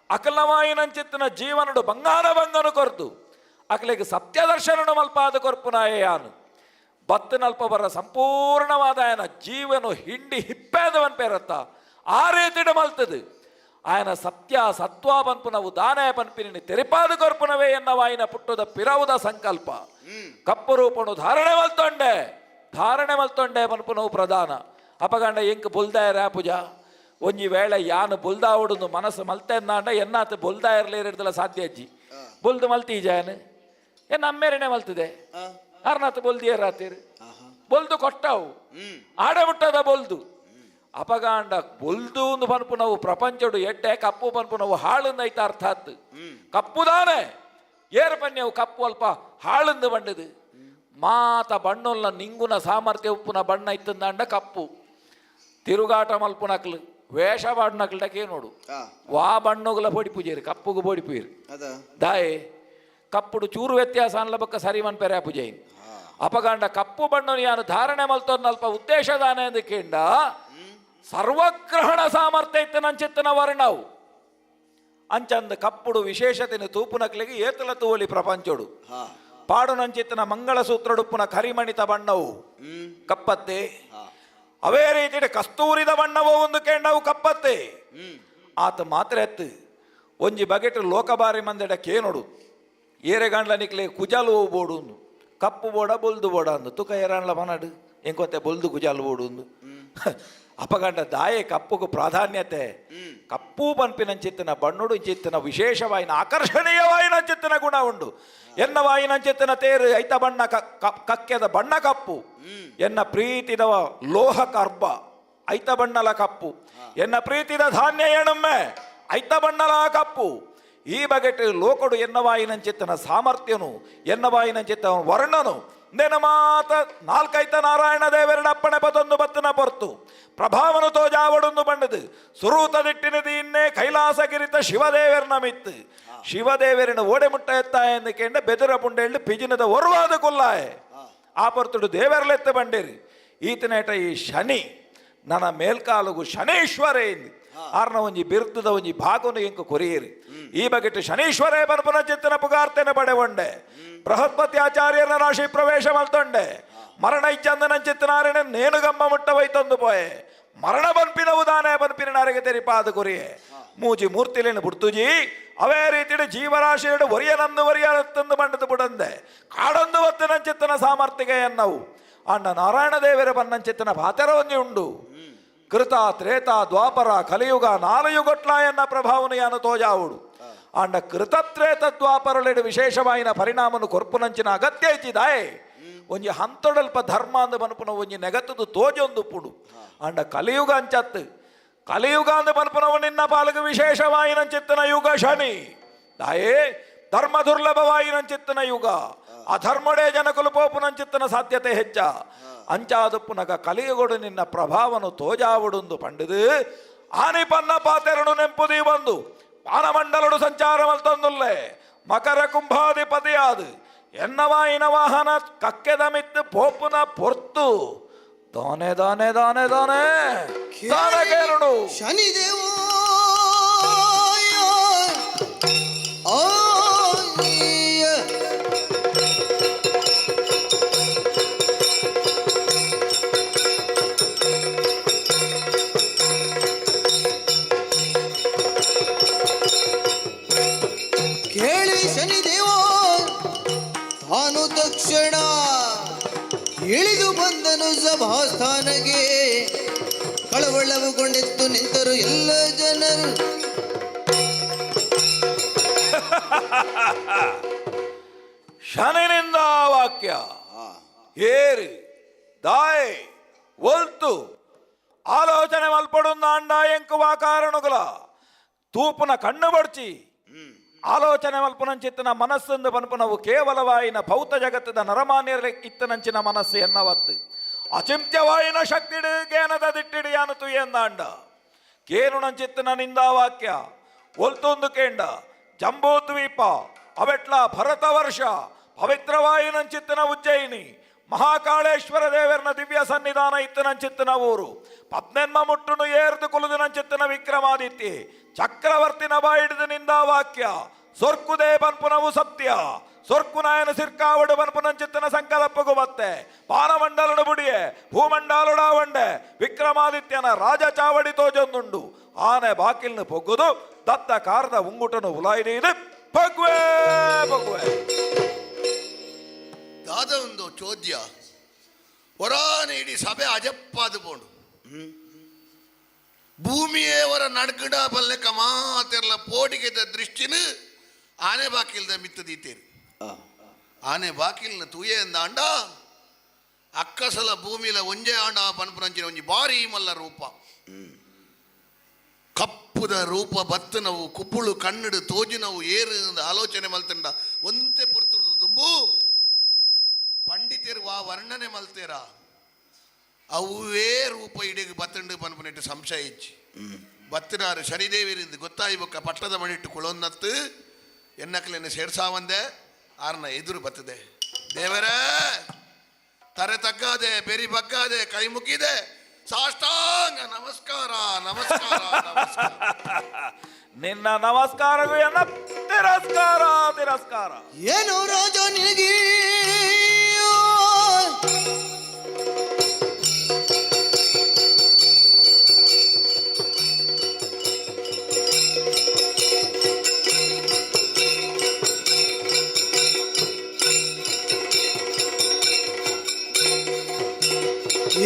ಅಕಲವಾಯಿನಂಚಿತ್ತನ ಜೀವನಡು ಬಂಗಾರ ಬಂಗನು ಕೊರ್ದು ಅಕಲಿಗೆ ಸತ್ಯದರ್ಶನನು ಮಲ್ಪಾದ ಕೊರ್ಪುನಾಯೆ. ಯಾನು ಬತ್ತನಲ್ಪ ಬರ ಸಂಪೂರ್ಣವಾದ ఆయన ಜೀವನು ಹಿಂಡಿ ಹಿಪ್ಪೇದವನ್ ಪೇರತ್ತ ಆ ರೀತಿಡು ಮಲ್ತದು. ఆయన ಸತ್ಯ ಸತ್ವ ಪನ್ಪುನವು ದಾನ ಪನ್ಪಿನಿ ತೆರಿಪಾದ ಕೊರ್ಪುನವೇ ಎನ್ನವಾಯಿನ ಪುಟ್ಟುದ ಪಿರವುದ ಸಂಕಲ್ಪ. ಕಪ್ಪು ರೂಪನು ಧಾರಣೆ ಮಲ್ತೊಂಡೆ ಧಾರಣೆ ಮಲ್ತೊಂಡೆ ಪನ್ಪುನವು ಪ್ರಧಾನ. ಅಪಗಂಡ ಎಂಕ್ ಬುಲ್ದಾಯರ ಪೂಜಾ ಒಂಜಿ ವೇಳೆ ಯಾನು ಬುಲ್ದಾವುಡುಂದು ಮನಸ್ಸು ಮಲ್ತೆಂದಾಂಡ ಎನ್ನಾತ ಬುಲ್ದಾ ಇರ್ಲಿರ್ದಲ್ಲ ಸಾಧ್ಯ ಅಜ್ಜಿ. ಬುಲ್ದು ಮಲ್ತಿ ಜಾನ್ ಏನ್ ಅಮ್ಮೇರನೆ ಮಲ್ತದೆ ಅರ್ನಾತ್ ಬೊಲ್ದಿಯರಾತೀರ್ ಬೊಲ್ದು ಕೊಟ್ಟವು ಆಡೆ ಮುಟ್ಟದ ಬೊಲ್ದು. ಅಪಗಾಂಡ ಬೊಲ್ದು ಒಂದು ಪನ್ಪು ನಾವು ಪ್ರಪಂಚಡು ಎಡ್ಡೆ ಕಪ್ಪು ಪನ್ಪು ನಾವು ಹಾಳುಂದೈತ ಅರ್ಥಾತ್ ಕಪ್ಪುದಾನೆ ಏರು ಪನ್ಯವು ಕಪ್ಪು ಅಲ್ಪ ಹಾಳುಂದು ಬಂಡದು ಮಾತ ಬಣ್ಣೊಲ್ಲ ನಿಂಗುನ ಸಾಮರ್ಥ್ಯ ಉಪ್ಪುನ ಬಣ್ಣ ಇತ್ತಂದಾಂಡ ಕಪ್ಪು. ತಿರುಗಾಟ ಮಲ್ಪುನಕ್ಲು ವೇಷ ಬಾಡ್ನಕ್ಲಕ್ಕೆ ನೋಡು ವಾ ಬಣ್ಣಗುಲ ಪೊಡಿ ಪೂಜೇರು ಕಪ್ಪುಗು ಪೊಡಿ ಪೂಜೇರು ದಾಯೆ ಕಪ್ಪುಡು ಚೂರು ವ್ಯತ್ಯಾಸ ಅನ್ಲ ಬಕ್ಕ ಸರಿ ಮನ್ಪೆರೆ ಪೂಜೆ. ಅಪಗಂಡ ಕಪ್ಪು ಬಣ್ಣನು ಯಾನು ಧಾರಣೆ ಮಲ್ತೊನ್ನಲ್ಪ ಉದ್ದೇಶ ದಾನೆ ಅಂದಕೇಂಡ ಸರ್ವಗ್ರಹಣ ಸಾಮರ್ಥ್ಯ ಇತ್ತು ನಂಚಿತ್ತನ ವರ್ಣವು. ಅಂಚಂದ ಕಪ್ಪುಡು ವಿಶೇಷತೆನ ತೂಪುನಕ್ಲಿಗೆ ಏತಲ ತೂವಲಿ ಪ್ರಪಂಚೋಡು. ಪಾಡುನಂಚಿತ್ತಿನ ಮಂಗಳಸೂತ್ರಡುಪ್ಪುನ ಕರಿಮಣಿತ ಬಣ್ಣವು ಕಪ್ಪತ್ತೆ. ಅವೇ ರೀತಿ ಕಸ್ತೂರಿದ ಬಣ್ಣವು ಒಂದು ಕೆಂಡವು ಕಪ್ಪತ್ತೆ. ಆತ ಮಾತ್ರ ಎತ್ತು ಒಂಜಿ ಬಗೆಟ್ ಲೋಕಬಾರಿ ಮಂದೆಡ ಕೇನೋಡು ಏರೆಗಾಂಡ್ಲ ನಿಕ್ಲೆ ಕುಜಾಲು ಬೋಡು ಕಪ್ಪು ಬೋಡ ಬೊಲ್ದು ಬೋಡ ಅಂದು ತುಕ ಏರಾಂಡ್ಲ ಮನಡು ಎಂಕೊತ್ತೆ ಬೊಲ್ದು ಕುಜಾಲು ಬೋಡು ಅಂದು. ಅಪಗಂಡ ದಾಯೆ ಕಪ್ಪುಗು ಪ್ರಾಧಾನ್ಯತೆ. ಕಪ್ಪು ಪನ್ಪಿನಂಚಿತ್ತಿನ ಬಣ್ಣುಡು ಇಂಚಿತ್ತಿನ ವಿಶೇಷವಾಯಿನ ಆಕರ್ಷಣೀಯವಾಯಿನ ಚಿತ್ತಿನ ಗುಣ ಉಂಡು. ಎನ್ನ ವಾಯಿನಂಚಿತ್ತಿನ ತೇರು ಐತ ಬಣ್ಣ ಕಕ್ಕೆದ ಬಣ್ಣ ಕಪ್ಪು. ಎನ್ನ ಪ್ರೀತಿದವ ಲೋಹ ಕರ್ಬ ಐತ ಬಣ್ಣಲ ಕಪ್ಪು. ಎನ್ನ ಪ್ರೀತಿದ ಧಾನ್ಯ ಏಣೊಮ್ಮೆ ಐತ ಬಣ್ಣಲ ಕಪ್ಪು. ಈ ಬಗೆಟ್ ಲೋಕಡು ಎನ್ನವಾಯಿನಂಚಿತ್ತನ ಸಾಮರ್ಥ್ಯನು ಎನ್ನವಾಯಿನಂಚಿತ್ತ ವರ್ಣನು ನೆನ ಮಾತ ನಾಲ್ಕೈತ ನಾರಾಯಣ ದೇವರಡಪ್ಪಣೆ ಪತೊಂದು ಬತ್ತನ ಪೊರ್ತು ಪ್ರಭಾವನು ತೋಜಾವಡೊಂದು ಬಂಡದು ಸುರೂತದಿಟ್ಟಿನದಿ ಇನ್ನೇ ಕೈಲಾಸಗಿರಿತ ಶಿವದೇವರನ ಮಿತ್ತು ಶಿವದೇವರನ ಓಡೆ ಮುಟ್ಟ ಎತ್ತ ಎಂದು ಕೇಂಡ ಬೆದರ ಪುಂಡೆಳ್ಳು ಪಿಜಿನದ ಒರ್ವಾದ ಕೊಲ್ಲಾಯೆ. ಆ ಪೊರ್ತುಡು ದೇವರಲೆತ್ತ ಬಂಡೇರಿ ಈತನೇಟ ಈ ಶನಿ ನನ್ನ ಮೇಲ್ಕಾಲುಗು ಶನೀಶ್ವರೇ ಇಂದು ಆರ್ನ ಒಂಜಿ ಬಿರುತ್ತದ ಒಂಜಿ ಭಾಗನು ಇಂಕು ಕೊರಿಯೇರಿ. ಈ ಬಗೆಟ್ ಶನೀಶ್ವರೇ ಪನ್ಪುನ ಚಿತ್ತನ ಪುಗಾರ್ತೇನೆ ಪಡೆವಂಡೆ ಬೃಹಸ್ಪತಿ ಆಚಾರ್ಯನ ರಾಶಿ ಪ್ರವೇಶ ಮಲ್ತೊಂಡೆ ಮರಣ ಇಚ್ಚಂದನ ಚಿತ್ತನಾರಣ ನೇನುಗಂಬ ಮುಟ್ಟ ವೈತೊಂದು ಪೋಯೆ ಮರಣ ಬನ್ಪಿನವು ದಾನೆ ಬನ್ಪಿನ ನಾರಿಗೆ ತೆರಿಪಾದ ಕೊರಿಯೆ ಮೂಜಿ ಮೂರ್ತಿಲೇನು ಬುಡ್ತುಜಿ. ಅವೇ ರೀತಿಯ ಜೀವರಾಶಿಯಡು ಒರಿಯನಂದು ಒರಿಯತ್ತಂದು ಬಂಡದು ಬುಡಂದೆ ಕಾಡೊಂದು ಒತ್ತಿನಂಚಿತ್ತನ ಸಾಮರ್ಥ್ಯಗೆ ಎನ್ನವು ಅಣ್ಣ ನಾರಾಯಣ ದೇವರ ಬನ್ನಂಚಿತ್ತನ ಭಾತರ ಒಂಜಿ ಉಂಡು. ಕೃತ ತ್ರೇತ ದ್ವಾಪರ ಕಲಿಯುಗ ನಾಲಯುಗೊಟ್ಲ ಎನ್ನ ಪ್ರಭಾವನು ಯಾನು ತೋಜಾವುಡು. ಅಂಡ ಕೃತತ್ರೇತ ದ್ವಾಪರಲೆಡು ವಿಶೇಷವಾಯಿನ ಪರಿಣಾಮನು ಕೊರ್ಪುನಂಚಿನ ಅಗತ್ಯ ಇಚ್ಚಿದಾಯೆ ಒಂಜಿ ಹಂತೊಡಲ್ಪ ಧರ್ಮ ಅಂದು ಬನ್ಪುನ ಒಂಜಿ ನೆಗತ್ತದು ತೋಜೊಂದು ಪುಡು. ಅಂಡ ಕಲಿಯುಗ ಅಂಚತ್ತು ಕಲಿಯುಗ ಅಂದು ಬನ್ಪುನವು ನಿನ್ನ ಪಾಲಕ ವಿಶೇಷವಾಯಿನ ಚಿತ್ತನ ಯುಗ ಶನಿ ದಾಯೇ ಧರ್ಮ ದುರ್ಲಭವಾಯಿನಂಚಿತ್ತನ ಯುಗ ಅಧರ್ಮಡೇ ಜನಕುಲು ಪೋಪುನಂಚಿತ್ತನ ಸಾಧ್ಯತೆ ಹೆಚ್ಚ ಅಂಚಾದುಪ್ಪುನಗ ಕಲಿಯುಗೊಡು ನಿನ್ನ ಪ್ರಭಾವನು ತೋಜಾವುಡುಂದು ಪಂಡಿದು ಆನಿ ಪನ್ನ ಪಾತೆರಡು ನೆಂಪುದಿ ಬಂದು ಪಾನಮಂಡಲಡು ಸಂಚಾರ ಮಲ್ತೊಂದುಲ್ಲೆ ಮಕರ ಕುಂಭಾಧಿಪತಿಯಾದು ಎನ್ನವಾಯಿನ ವಾಹನ ಕಕ್ಕೆದ ಮಿತ್ತು ಪೋಪುನ ಪೊರ್ತು ದಾನೆ ದಾನೆ ದಾನೆ ದಾನೆ ದಾನೆ ಕೇರುಡು. ಶನಿದೇವ ಕೇಳಿ ಶನಿದೇವ ತಾನು ತಕ್ಷಣ ಇಳಿದು ಬಂದನು ಸಭಾಸ್ಥಾನಗೆ. ಕಳವಳವುಗೊಂಡೆತ್ತು ನಿಂತರು ಎಲ್ಲ ಜನರು. ಶನಿನಿಂದ ವಾಕ್ಯ ಏರಿ ದಾಯ್ ಒಲ್ತು ಆಲೋಚನೆ ಮಲ್ಪಡುಂದ ಅಂಡ ಎಂಕುವ ಕಾರಣಗುಲ ತೂಪುನ ಕಣ್ಣು ಬಡ್ಚಿ ಆಲೋಚನೆ ಮಲ್ಪುನಂಚಿತ್ತನ ಮನಸ್ಸಂದು ಪನ್ಪುನವು ಕೇವಲವಾಯಿನ ಭೌತ ಜಗತ್ತದ ನರಮಾನ್ಯರ ಇತ್ತನಂಚಿನ ಮನಸ್ಸು ಎನ್ನವತ್ತು ಅಚಿಂತ್ಯವಾಯಿನ ಶಕ್ತಿಡು ಗೇನದ ದಿಟ್ಟಿಡು ಯಾನತು ಎಂದಾಂಡ ಕೇನುನಂಚಿತ್ತನ ನಿಂದಾ ವಾಕ್ಯ ಒಲ್ತೊಂದು ಕೇಂಡ ಜಂಬೂದ್ವೀಪ ಅವೆಟ್ಲ ಭರತವರ್ಷ ಪವಿತ್ರವಾಯಿನಂಚಿತ್ತನ ಉಜ್ಜಯಿನಿ ಮಹಾಕಾಳೇಶ್ವರ ದೇವರನ ದಿವ್ಯ ಸನ್ನಿಧಾನ ಇತ್ತನಂಚಿತ್ತನ ಊರು ಪದ್ನೆನ್ಮ ಮುಟ್ಟುನು ಏರ್ದು ಕುಲುದಿನಂಚಿತ್ತನ ವಿಕ್ರಮಾದಿತ್ಯ ಚಕ್ರವರ್ತಿನ ಬಾಯಿಡಿದ ನಿಂದಾ ವಾಕ್ಯ ಸೊರ್ಕುದೇ ಬನ್ಪುನವು ಸತ್ಯ ಸೊರ್ಕುನಾಯನ ಸಿರ್ಕಾವಡು ಬನ್ಪುನಂಚಿತ್ತನ ಸಂಕಲ್ಪಗು ಬತ್ತೆ ಪಾನಮಂಡಲನು ಬುಡಿಯೆ ಭೂಮಂಡಲುಡಾವಂಡೆ ವಿಕ್ರಮಾದಿತ್ಯನ ರಾಜ ಚಾವಡಿ ತೋಜೊಂದುಂಡು ಆನೆ ಬಾಕಿಲ್ನು ಪೊಗ್ಗುದು ದತ್ತ ಕಾರದ ಉಂಗುಟನು ಉಲಾಯಿದು ಪಗ್ವೆ ಪಗ್ವೆ. ದಾದ ಒಂದು ಚೋದ್ಯ ಹೊರಾನೆ ಇಡೀ ಸಭೆ ಅಜಪ್ಪಾದ ಪೋಂಡು ಭೂಮಿಯೇ ಅವರ ನಡ್ಕಡ ಬಲ್ಲೆಕ್ಕ ಮಾತೆರ್ಲ ಪೋಟಿಗೆದ ದೃಷ್ಟಿನ ಆನೆ ಬಾಕಿಲ್ದ ಮಿತ್ತ ದೀತೇರು. ಆನೆ ಬಾಕಿಲ್ನ ತೂಯೆ ಅಂದ ಅಕ್ಕಸಲ ಭೂಮಿಲ ಒಂಜೆ ಆಂಡ ಪನ್ಪುನಂಚಿನ ಒಂಜಿ ಬಾರಿ ಮಲ್ಲ ರೂಪ ಕಪ್ಪುದ ರೂಪ ಬತ್ತನವು ಕುಪ್ಪುಳು ಕಣ್ಣಡು ತೋಜಿನವು ಏರು ಅಂದ್ ಆಲೋಚನೆ ಮಲ್ತಂಡ ಒಂತೆ ಪೊರ್ತುಡು ದುಂಬು ಪಂಡಿತರು ವಾ ವರ್ಣನೆ ಮಲ್ತೇರ ಅವುವೇ ರೂಪ ಇಡಿಗೆ ಬತ್ತಂಡು ಪನ್ಪುನೆಟ್ಟು ಸಂಶಯ ಇಚ್ಚಿ ಬತ್ತಿನಾರು ಶನಿದೇವಿರಿಂದ ಗೊತ್ತಾಯಿ ಬೊಕ್ಕ ಪಟ್ಟದ ಮಣಿಟ್ಟು ಕುಳೊನ್ನತ್ತು ಎನ್ನಕ್ಲೆನ್ನ ಸೇರ್ಸಾವಂದೆ ಆರ್ನ ಎದುರು ಬತ್ತದೆ. ದೇವರೇ, ತರೆ ತಗ್ಗಾದೆ ಬೆರಿ ಬಗ್ಗಾದೆ ಕೈ ಮುಗಿದೆ ಸಾಷ್ಟಾಂಗ ನಮಸ್ಕಾರ ನಮಸ್ಕಾರ ನಮಸ್ಕಾರ. ನಿನ್ನ ನಮಸ್ಕಾರವು ಎನ್ನ ತಿರಸ್ಕಾರ, ತಿರಸ್ಕಾರ. ಏನು ರಾಜ ನಿನಗೆ?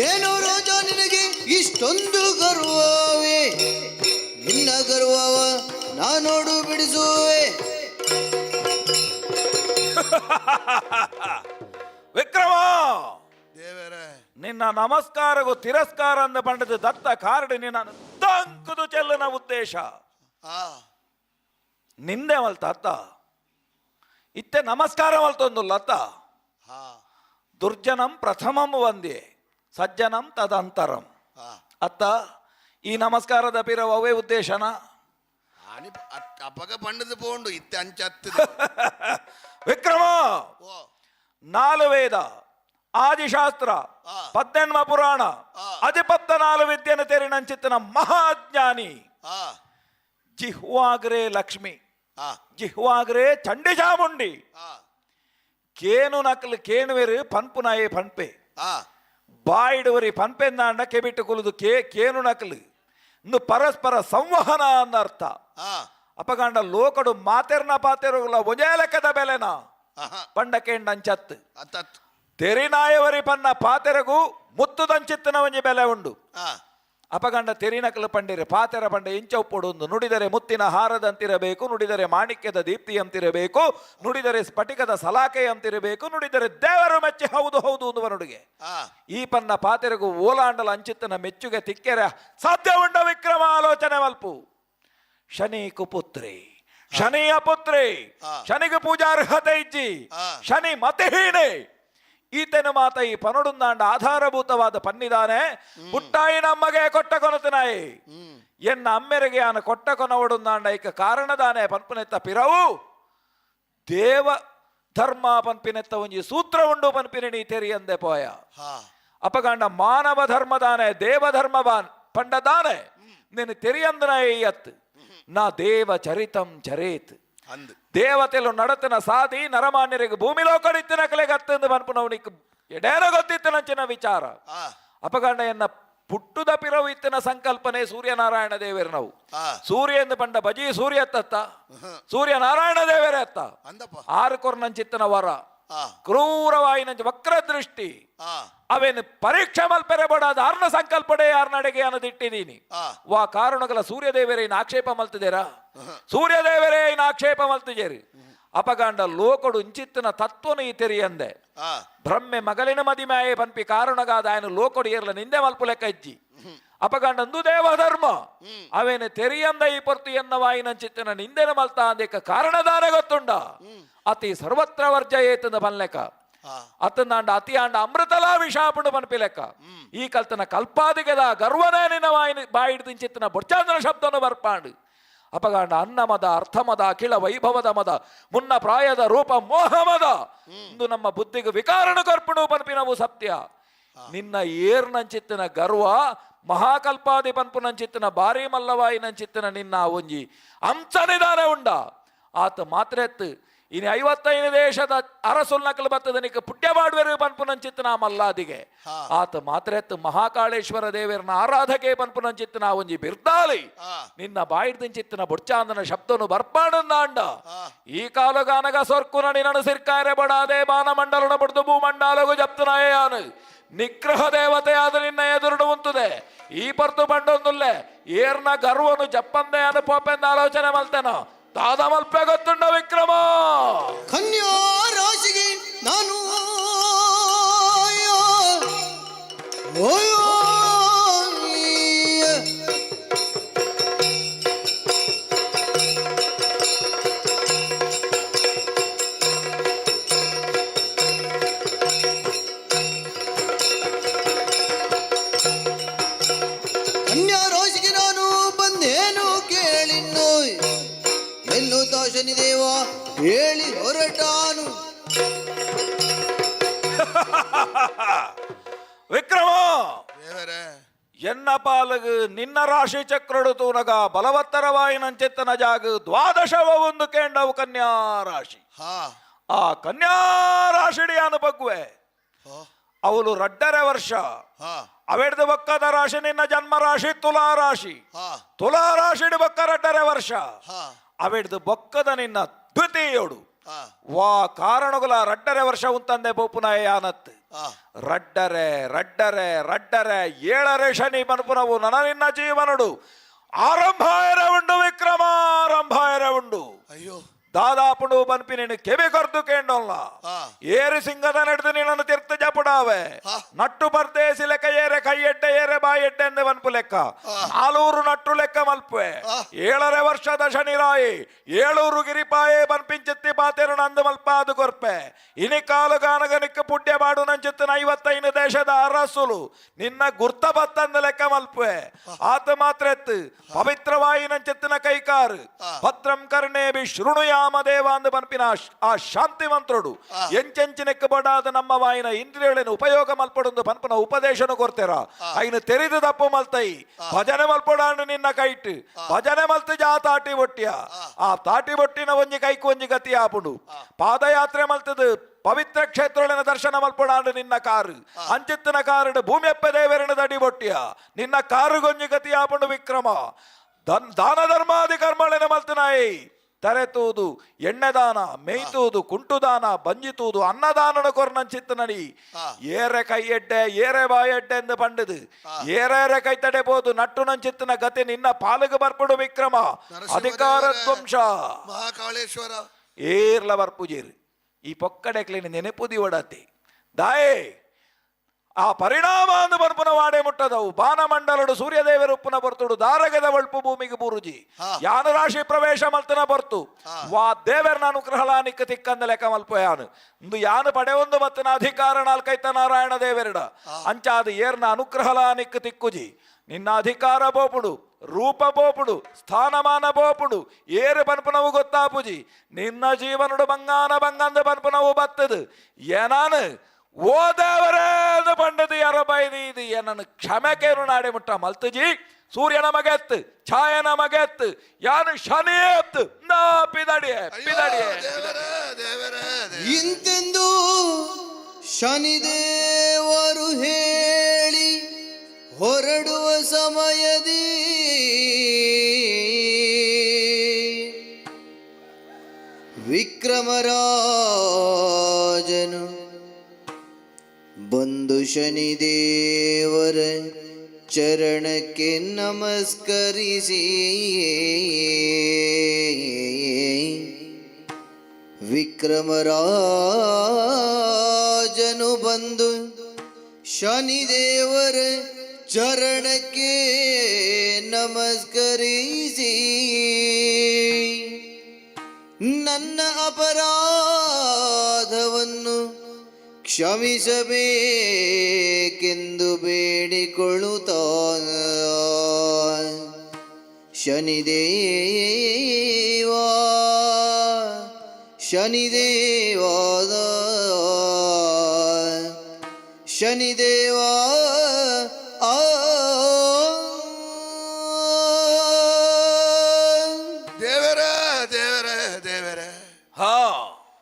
ಏನು ರಾಜ ನಿನಗೆ ಇಷ್ಟೊಂದು ಗರ್ವವೇ? ನಿನ್ನ ಗರ್ವವ ನಾನೋಡು ಬಿಡಿಸುವೆ. ವಿಕ್ರಮ! ದೇವರೇ. ನಿನ್ನ ನಮಸ್ಕಾರಗೂ ತಿರಸ್ಕಾರ ಅಂದ ಪಂಡದ ದತ್ತ ಕಾರ್ಡ್ ನಿನ್ನ ದಂಕುದು ಚೆಲ್ಲನ ಉದ್ದೇಶ. ನಿಂದೆ ಮಲ್ತ ಅತ್ತ, ಇತ್ತೆ ನಮಸ್ಕಾರ ಮಲ್ತೊಂದುಲ್ಲ ಅತ್ತ. ದುರ್ಜನಂ ಪ್ರಥಮಂ ವಂದೇ, ಸಜ್ಜನಂ ತದಂತರಂ. ಅತ್ತ, ಈ ನಮಸ್ಕಾರದ ಪಿರವು ಅವೇ ಉದ್ದೇಶನ? ಆನಿ ಅಪಗ ಪಂಡದು ಪೋಂಡು ಇತ್ತೆ ಅಂಚ ಹತ್ತದ. ವಿಕ್ರಮ! ಓ. ನಾಲು ವೇದ, ಆದಿಶಾಸ್ತ್ರ, ಪದ್ದೆನ್ಮ ಪುರಾಣ, ಅಧಿಪತ್ತ ನಾಲು ವಿದ್ಯೆನ ತೆರಿನಂಚಿತ್ತನ ಮಹಾಜ್ಞಾನಿ. ಜಿಹ್ವಾಗ್ರೆ ಲಕ್ಷ್ಮಿ, ಜಿಹ್ವಾಗ್ರೆ ಚಂಡಿಚಾಮುಂಡಿ. ಕೇನು ನಕಲು ಕೇಣುವೆರು ಪನ್ಪುನಾಯೇ ಪನ್ಪೆ. ಬಾಯಿಡುವರಿ ಪನ್ಪೆಂದಾಂಡ ಕೆಬಿಟ್ಟು ಕುಲುದು ಕೇ ಕೇನು ನಕಲು ಇನ್ನು ಪರಸ್ಪರ ಸಂವಹನ ಅಂದ ಅರ್ಥ. ಅಪಗಾಂಡ ಲೋಕಡು ಮಾತೆರ್ನ ಪಾತೆರುಗಳ ಒಂದೇ ಲೆಕ್ಕದ ಬೆಲೆನ? ಪಂಡ ಕೇಂಡಂಚತ್ತು. ಅತ್ತತ್. ತೆರಿನಾಯವರಿ ಪನ್ನ ಪಾತೆರಗು ಮುತ್ತುದಂಚಿತ್ತನ ಒಂಜಿ ಬೆಲೆ ಉಂಡು. ಅಪಗಂಡ ತೆರಿನಕಲು ಪಂಡಿರೆ ಪಾತೆರ ಪಂಡ ಇಂಚೊಪ್ಪುಡು. ನುಡಿದರೆ ಮುತ್ತಿನ ಹಾರದಂತಿರಬೇಕು, ನುಡಿದರೆ ಮಾಣಿಕ್ಯದ ದೀಪ್ತಿಯಂತಿರಬೇಕು, ನುಡಿದರೆ ಸ್ಫಟಿಕದ ಸಲಾಕೆಯಂತಿರಬೇಕು, ನುಡಿದರೆ ದೇವರು ಮೆಚ್ಚಿ ಹೌದು ಹೌದು ಒಂದು ನುಡಿಗೆ. ಈ ಪನ್ನ ಪಾತೆರಗು ಓಲಾಂಡಲ ಅಂಚಿತ್ತನ ಮೆಚ್ಚುಗೆ ತಿಕ್ಕೆರೆ ಸಾಧ್ಯ ಉಂಡ ವಿಕ್ರಮ? ಆಲೋಚನೆ ಮಲ್ಪು. ಶನಿ ಕುಪುತ್ರಿ, ಶನಿಯ ಪುತ್ರಿ. ಶನಿಗೆ ಪೂಜಾರ್ಹತೆ ಇಜ್ಜಿ. ಶನಿ ಮತಿಹೀನೆ. ಈತನ ಮಾತ ಈ ಪನುಡುಂದಾಂಡ ಆಧಾರಭೂತವಾದ ಪನ್ನಿದಾನೆ. ಪುಟ್ಟಾಯಿ ನಮ್ಮಗೆ ಕೊಟ್ಟ ಕೊನತನಾಯಿ, ಎನ್ನ ಅಮ್ಮೆರಿಗೆ ಆನ ಕೊಟ್ಟ ಕೊನವಡುಂದಾಂಡ ಐಕ ಕಾರಣದಾನೆ ಪನ್ಪುನೆತ್ತ ಪಿರವು ದೇವ ಧರ್ಮ ಪನ್ಪಿನೆತ್ತ ಒಂಜಿ ಸೂತ್ರ ಉಂಡು ಪನ್ಪಿನ ನೀ ತೆರಿಯಂದೆ ಪೋಯ. ಅಪಗಂಡ ಮಾನವ ಧರ್ಮದಾನೆ, ದೇವಧರ್ಮ ಬಾನ್ ಪಂಡದಾನೆ ನಿನ್ನ ತೆರಿಯಂದನ ಅತ್ ನಾ ದೇವ ಚರಿತಂ ಚರೇತ್. ಅಂದ್. ದೇವತೆಲು ನಡತನ ಸಾದಿ ನರಮಾನ್ಯರಿಗೆ ಭೂಮಿ ಲೋಕಡಿತ್ತಿನ ಕಲೆಗತ್ತಂದು ಪನ್ಪುನವನಿಗೆ ಎಡೇನ ಗೊತ್ತಿತ್ತನಂಚಿನ ವಿಚಾರ. ಅಪಗಂಡ ಎನ್ನ ಪುಟ್ಟುದ ಪಿರವು ಇತ್ತಿನ ಸಂಕಲ್ಪನೆ ಸೂರ್ಯನಾರಾಯಣ ದೇವರು ನಾವು. ಸೂರ್ಯ ಎಂದು ಪಂಡ ಬಜಿ ಸೂರ್ಯ ತತ್ತ, ಸೂರ್ಯನಾರಾಯಣ ದೇವರೇ ಅತ್ತ. ಅಂದಪ್ಪ. ಆರು ಕೊರ್ನಂಚಿತ್ತನ ವರ, ಕ್ರೂರವಾಯಿನಂಚ ವಕ್ರದೃಷ್ಟಿ. ಅವೇನು ಪರೀಕ್ಷೆ ಮಲ್ಪೆರೆ ಬೋಡಾದ ಅರ್ಣ ಸಂಕಲ್ಪಡೆ ಯಾರ್ನಡೆಗೆ ಅನ್ನದಿಟ್ಟಿದ್ದೀನಿ. ವಾ ಕಾರಣಗಳ ಸೂರ್ಯದೇವರೇ ಇನ್ ಆಕ್ಷೇಪ ಮಲ್ತಿದ್ದೀರಾ? ಸೂರ್ಯದೇವರೇ ಇನ್ ಆಕ್ಷೇಪ ಮಲ್ತಿದ್ದೀರಿ. ಅಪಗಾಂಡ ಲೋಕಡು ಇಂಚಿತ್ತಿನ ತತ್ವನು ಈ ತೆರಿಯಂದೆ. ಬ್ರಹ್ಮೆ ಮಗಲಿನ ಮದಿಮಾಯೆ ಪನ್ಪಿ ಕಾರಣಗಾದ ಆಯನ ಲೋಕಡು ಏರ್ಲ ನಿಂದೆ ಮಲ್ಪು ಲೆಕ್ಕ ಇಜ್ಜಿ. ಅಪಗಾಂಡಂದು ದೇವಧರ್ಮ ಅವೇನು ತೆರಿಯಂದ ಈ ಪೊರ್ತು ಎನ್ನ ವಾಯಿನಂಚಿತ್ತಿನ ನಿಂದೆನ ಮಲ್ತ ಅಂದೇಕ ಕಾರಣದಾನ ಗೊತ್ತುಂಡ? ಅತಿ ಸರ್ವತ್ರ ವರ್ಜಯೇತಂದ ಬನ್ಲೆಕ. ಅತನಾಂಡ ಅತಿ ಆಂಡ ಅಮೃತಲಾ ವಿಷಾಪುಂಡು ಪನ್ಪಿ ಲೆಕ್ಕ. ಈ ಕಲ್ತನ ಕಲ್ಪಾದಿಗದ ಗರ್ವನೇ ನಿನ್ನ ವಾಯಿನ ಬಾಯಿಡ್ದಿಂಚಿತ್ತಿನ ಬೊಚ್ಚಾಂದನ ಶಬ್ದನು ಬರ್ಪಾಂಡು. ಅಪಗಾಂಡ ಅನ್ನಮದ, ಅರ್ಥಮದ, ಅಖಿಲ ವೈಭವದ ಮದ, ಮುನ್ನ ಪ್ರಾಯದ ರೂಪ ಮೋಹಮದ ಇಂದು ನಮ್ಮ ಬುದ್ಧಿಗೆ ವಿಕಾರಣ ಕರ್ಪಣು ಪನ್ಪಿನವು ಸತ್ಯ. ನಿನ್ನ ಏರ್ನಂಚಿತ್ತಿನ ಗರ್ವ, ಮಹಾಕಲ್ಪಾದಿ ಪನ್ಪುನಂಚಿತ್ತಿನ ಬಾರಿ ಮಲ್ಲವಾಯಿನಂಚಿತ್ತಿನ ನಿನ್ನ ಒಂಜಿ ಅಂಶ ನಿಧಾನ ಉಂಡ. ಆತ ಮಾತ್ರೆತ್ತು ಇನಿ 55 ದೇಶದ ಅರಸುಲ್ ನಕಲು ಬತ್ತದ ನಿಕ್ಕ ಪುಣ್ಯ ಮಾಡುವೆರು ಪನ್ಪುನಂಚಿತ್ತಿನ ಮಲ್ಲಾದಿಗೆ. ಆತ ಮಾತ್ರೆತ್ತು ಮಹಾಕಾಳೇಶ್ವರ ದೇವರನ ಆರಾಧಕೆ ಪನ್ಪುನಂಚಿತ್ತಿನ ಒಂಜಿ ಬಿರ್ದಾಲಿ. ನಿನ್ನ ಬಾಯಿಡ್ದಿಂಚಿತ್ತಿನ ಬೊಡ್ಚಾಂದನ ಶಬ್ದನು ಬರ್ಪಾಣಂದಾಂಡ. ಈ ಕಾಲಗಾನಗ ಸೊರ್ಕುನ ನಿನನು ಸಿರ್ಕಾರೆ ಬಡಾದೆ ಬಾನಮಂಡಲನ ಬಡ್ದು ಭೂಮಂಡಲಗು ಜಪ್ತನಾಯಾನು ನಿಗ್ರಹ ದೇವತೆಯಾದ ನಿನ್ನ ಎದುರುಡು ಉಂತುದೆ. ಈ ಪರ್ತು ಬಂಡೊಂದುಲ್ಲೆ ಏರ್ನ ಗರ್ವನು ಜಪ್ಪಂದೆ ಅನು ಪೋಪೆಂದ ಆಲೋಚನೆ ಮಲ್ತೆನ ತಾದ ಮಲ್ಪೆ ಗೊತ್ತುಂಡ ವಿಕ್ರಮ? ಕನ್ಯಾ ರಾಶಿಗೆ ನಾನು ಓಯೋ. ಕನ್ಯಾ ರಾಶಿಗೆ ನಾನು ಬಂದೇನು ಕೇಳಿನ್ನು ಎನ್ನುತ್ತಾ ಶನಿದೇವ ಹೇಳಿ ಹೊರಟಾನು. ವಿಕ್ರಮ! ದೇವರೇ. ಎನ್ನ ಪಾಲಗು ನಿನ್ನ ರಾಶಿ ಚಕ್ರಡು ತೂನಗ ಬಲವತ್ತರವಾಯಿನಂಚೆತ್ತನ ಜಾಗ ದ್ವಾದಶವ ಒಂದು ಕೇಂಡವು ಕನ್ಯಾ ರಾಶಿ. ಆ ಕನ್ಯಾ ರಾಶಿಡಿಯಾನು ಬಗ್ಗುವೆ. ಅವಳು ರಡ್ಡರೆ ವರ್ಷ. ಅವೆಡ್ದು ಬಕ್ಕದ ರಾಶಿ ನಿನ್ನ ಜನ್ಮ ರಾಶಿ ತುಲಾ ರಾಶಿ. ತುಲಾ ರಾಶಿಡಿ ಬಕ್ಕ ರಡ್ಡರೆ ವರ್ಷ. ಅವೆಡ್ದು ಬೊಕ್ಕದ ನಿನ್ನ ದ್ವಿತೀಯೋಡು. ವಾ ಕಾರಣಗುಲ ರಡ್ಡರೆ ವರ್ಷ ಉಂತಂದೆ ಬೋಪುನ ಯಾನತ್. ರಡ್ಡರೆ ರಡ್ಡರೆ ರಡ್ಡರೆ ಏಳರೆ ಶನಿ ಮನ್ಪುನವು ನನ ನಿನ್ನ ಜೀವನಡು ಆರಂಭ ಉಂಡು ವಿಕ್ರಮ, ಆರಂಭ ಉಂಡು. ಅಯ್ಯೋ. ದಾದಾಪುಂಡು ಬನ್ಪಿ ನೀನು ಕೆವಿ ಕೊರ್ದು ಕೇಂಡೋಲ್ಲ. ಏರಿ ಸಿಂಗದ ನಡೆದು ನಿನ್ನನ್ನು ತೀರ್ಥ ಜಪುಡಾವೆ. ನಟ್ಟು ಪರ್ದೇಸಿ ಲೆಕ್ಕ ಏರೆ ಕೈ ಎಡ್ಡೆ ಏರೆ ಬಾಯಿ ಎಡ್ಡೆ ಎಂದು ಬನ್ಪು ಲೆಕ್ಕ ನಾಲೂರು ನಟ್ಟು ಲೆಕ್ಕ ಮಲ್ಪುವೆ. ಏಳರೆ ವರ್ಷದ ಶನಿರಾಯಿ ಏಳೂರು ಗಿರಿಪಾಯೆ ಬನ್ಪಿಂಚಿತ್ತಿ ಪಾತೆರು ನಂದು ಮಲ್ಪಾದು ಕೊರ್ಪೆ. ಇನಿ ಕಾಲು ಗಾನಗ ನಿಕ್ಕ ಪುಣ್ಯ ಬಾಡು ನಂಚಿತ್ತಿನ 55 ದೇಶದ ಅರಸುಲು ನಿನ್ನ ಗುರ್ತ ಬತ್ತಂದ ಲೆಕ್ಕ ಮಲ್ಪುವೆ. ಆತ ಮಾತ್ರ ಎತ್ತು ಪವಿತ್ರವಾಯಿ ನಂಚಿತ್ತಿನ ಕೈಕಾರು ಭದ್ರಂ ಕರ್ಣೇಬಿ ಶೃಣುಯಾಮ ದೇವ ಅಂದು ಬನ್ಪಿನ ಆ ಶಾಂತಿ ಮಂತ್ರುಡು ಎಂಚೆಂಚಿನಕ್ಕೆ ಬಡಾದ ನಮ್ಮ ವಾಯಿನ ಇಂದ್ರಿಯಗಳನ್ನು ಉಪಯೋಗ ಮಲ್ಪಡೊಂದು ಪನ್ಪನ ಉಪದೇಶನು ಕೊರ್ತೆರ. ಐನು ತೆರಿದು ತಪ್ಪು ಮಲ್ತೈ ಭಜನೆ ಮಲ್ಪಡಾಂಡು ನಿನ್ನ ಕೈಟ್ ಭಜನೆ ಮಲ್ತು ಜಾ ತಾಟಿ ಬೊಟ್ಟಿಯ ಆ ತಾಟಿ ಬೊಟ್ಟಿನ ಒಂಜಿ ಕೈಕು ಒಂಜಿ ಗತಿ ಆಪುಂಡು. ಪಾದಯಾತ್ರೆ ಮಲ್ತದು ಪವಿತ್ರ ಕ್ಷೇತ್ರಗಳಿನ ದರ್ಶನ ಮಲ್ಪಡಾಂಡು ನಿನ್ನ ಕಾರು ಅಂಚಿತ್ತಿನ ಕಾರುಡು ಭೂಮಿಯಪ್ಪ ದೇವರನ ದಡಿ ಬೊಟ್ಟಿಯ ನಿನ್ನ ಕಾರುಗೊಂಜಿ ಗತಿ ಆಪುಂಡು ವಿಕ್ರಮ. ದಾನ ಧರ್ಮಾದಿ ಕರ್ಮಳಿನ ಮಲ್ತನಾಯಿ ತರೆತೂದು ಎಣ್ಣೆದಾನ ಮೇಯ್ತೂದು ಕುಂಟುದಾನ ಬಂಜಿತೂದು ಅನ್ನದಾನನ ಕೊರ್ನಂಚಿತ್ತನಡಿ. ಏರೆ ಕೈ ಎಡ್ಡೆ ಏರೆ ಬಾಯಿ ಎಡ್ಡೆ ಎಂದು ಪಂಡದು ಏರೇರೆ ಕೈ ತಡೆ ಬೋದು ನಟ್ಟು ನಂಚಿತ್ತನ ಗತಿ ನಿನ್ನ ಪಾಲಿಗೆ ಬರ್ಪಡು ವಿಕ್ರಮ. ನರಸಿಂಹ ಅಧಿಕಾರ ದೇವರೇ, ಧ್ವಂಸ. ಮಹಾಕಾಳೇಶ್ವರ. ಏರ್ಲ ಬರ್ಪುಜೇರು ಈ ಪೊಕ್ಕಡೆಕ್ಲಿನ ನೆನಪುದಿ ಒಡತಿ ದಾಯೇ ಆ ಪರಿಣಾಮ ಅಂದು ಬರ್ಪುನ ವಾಡೆ ಮುಟ್ಟದವು ಬಾನಮಂಡಲಡು ಸೂರ್ಯದೇವರು ಉಪ್ಪುನ ಬರ್ತುಡು ದಾರಗದ ಒಳ್ಪು ಭೂಮಿಗೆ ಬೂರುಜಿ. ಯಾನ ರಾಶಿ ಪ್ರವೇಶ ಮಲ್ತನ ಬರ್ತು ವಾ ದೇವರನ ಅನುಗ್ರಹಲಾನಿಕ್ಕ ತಿಕ್ಕಂದ ಲೆಕ್ಕ ಮಲ್ಪ ಯಾನು ಇಂದು ಯಾನು ಪಡೆಯೊಂದು ಬತ್ತನ ಅಧಿಕಾರ ನಾಲ್ಕೈತ ನಾರಾಯಣ ದೇವರಿಡ ಅಂಚಾದ ಏರ್ನ ಅನುಗ್ರಹಲಾನಿಕ್ಕ ತಿಕ್ಕುಜಿ. ನಿನ್ನ ಅಧಿಕಾರ ಬೋಪುಡು, ರೂಪ ಬೋಪುಡು, ಸ್ಥಾನಮಾನ ಬೋಪುಡು, ಏರು ಬನ್ಪುನವು ಗೊತ್ತಾಪುಜಿ. ನಿನ್ನ ಜೀವನಡು ಬಂಗಾನ ಬಂಗಂದು ಬನ್ಪುನವು ಬತ್ತದು ಏನಾನು ಓ ದೇವರೇ ಅಂದು ಪಂಡದು ಯಾರ ಬೈದಿ ಇದು ಏನನ್ನು ಕ್ಷಮೆಕೇನು ನಾಡೆ ಮುಟ್ಟ ಮಲ್ತುಜಿ. ಸೂರ್ಯನ ಮಗೆತ್ತು ಛಾಯನ ಮಗೆತ್ತು ಯಾನು ಶನಿ ಎತ್ತು ನಾ ಪಿದಡಿಯೆ. ಅಯ್ಯೋ, ಪಿದಡಿಯೆ. ದೇವರೇ ದೇವರೇ ದೇವರೇ. ಇಂತೆಂದು ಶನಿದೇವರು ಹೇಳಿ ಹೊರಡುವ ಸಮಯದಿ ವಿಕ್ರಮರಾಜನು ಬಂದು ಶನಿದೇವರ ಚರಣಕ್ಕೆ ನಮಸ್ಕರಿಸಿ, ವಿಕ್ರಮರಾಜನು ಬಂದು ಶನಿದೇವರ ಚರಣಕ್ಕೆ ನಮಸ್ಕರಿಸಿ, ನನ್ನ ಅಪರಾಧವನ್ನು ಕ್ಷಮಿಸಬೇಕೆಂದು ಬೇಡಿಕೊಳ್ಳುತ್ತಾ, ಶನಿದೇವಾ ಶನಿದೇವಾದ ಶನಿದೇವಾ ಆ. ದೇವರೇ ದೇವರೇ ದೇವರೇ.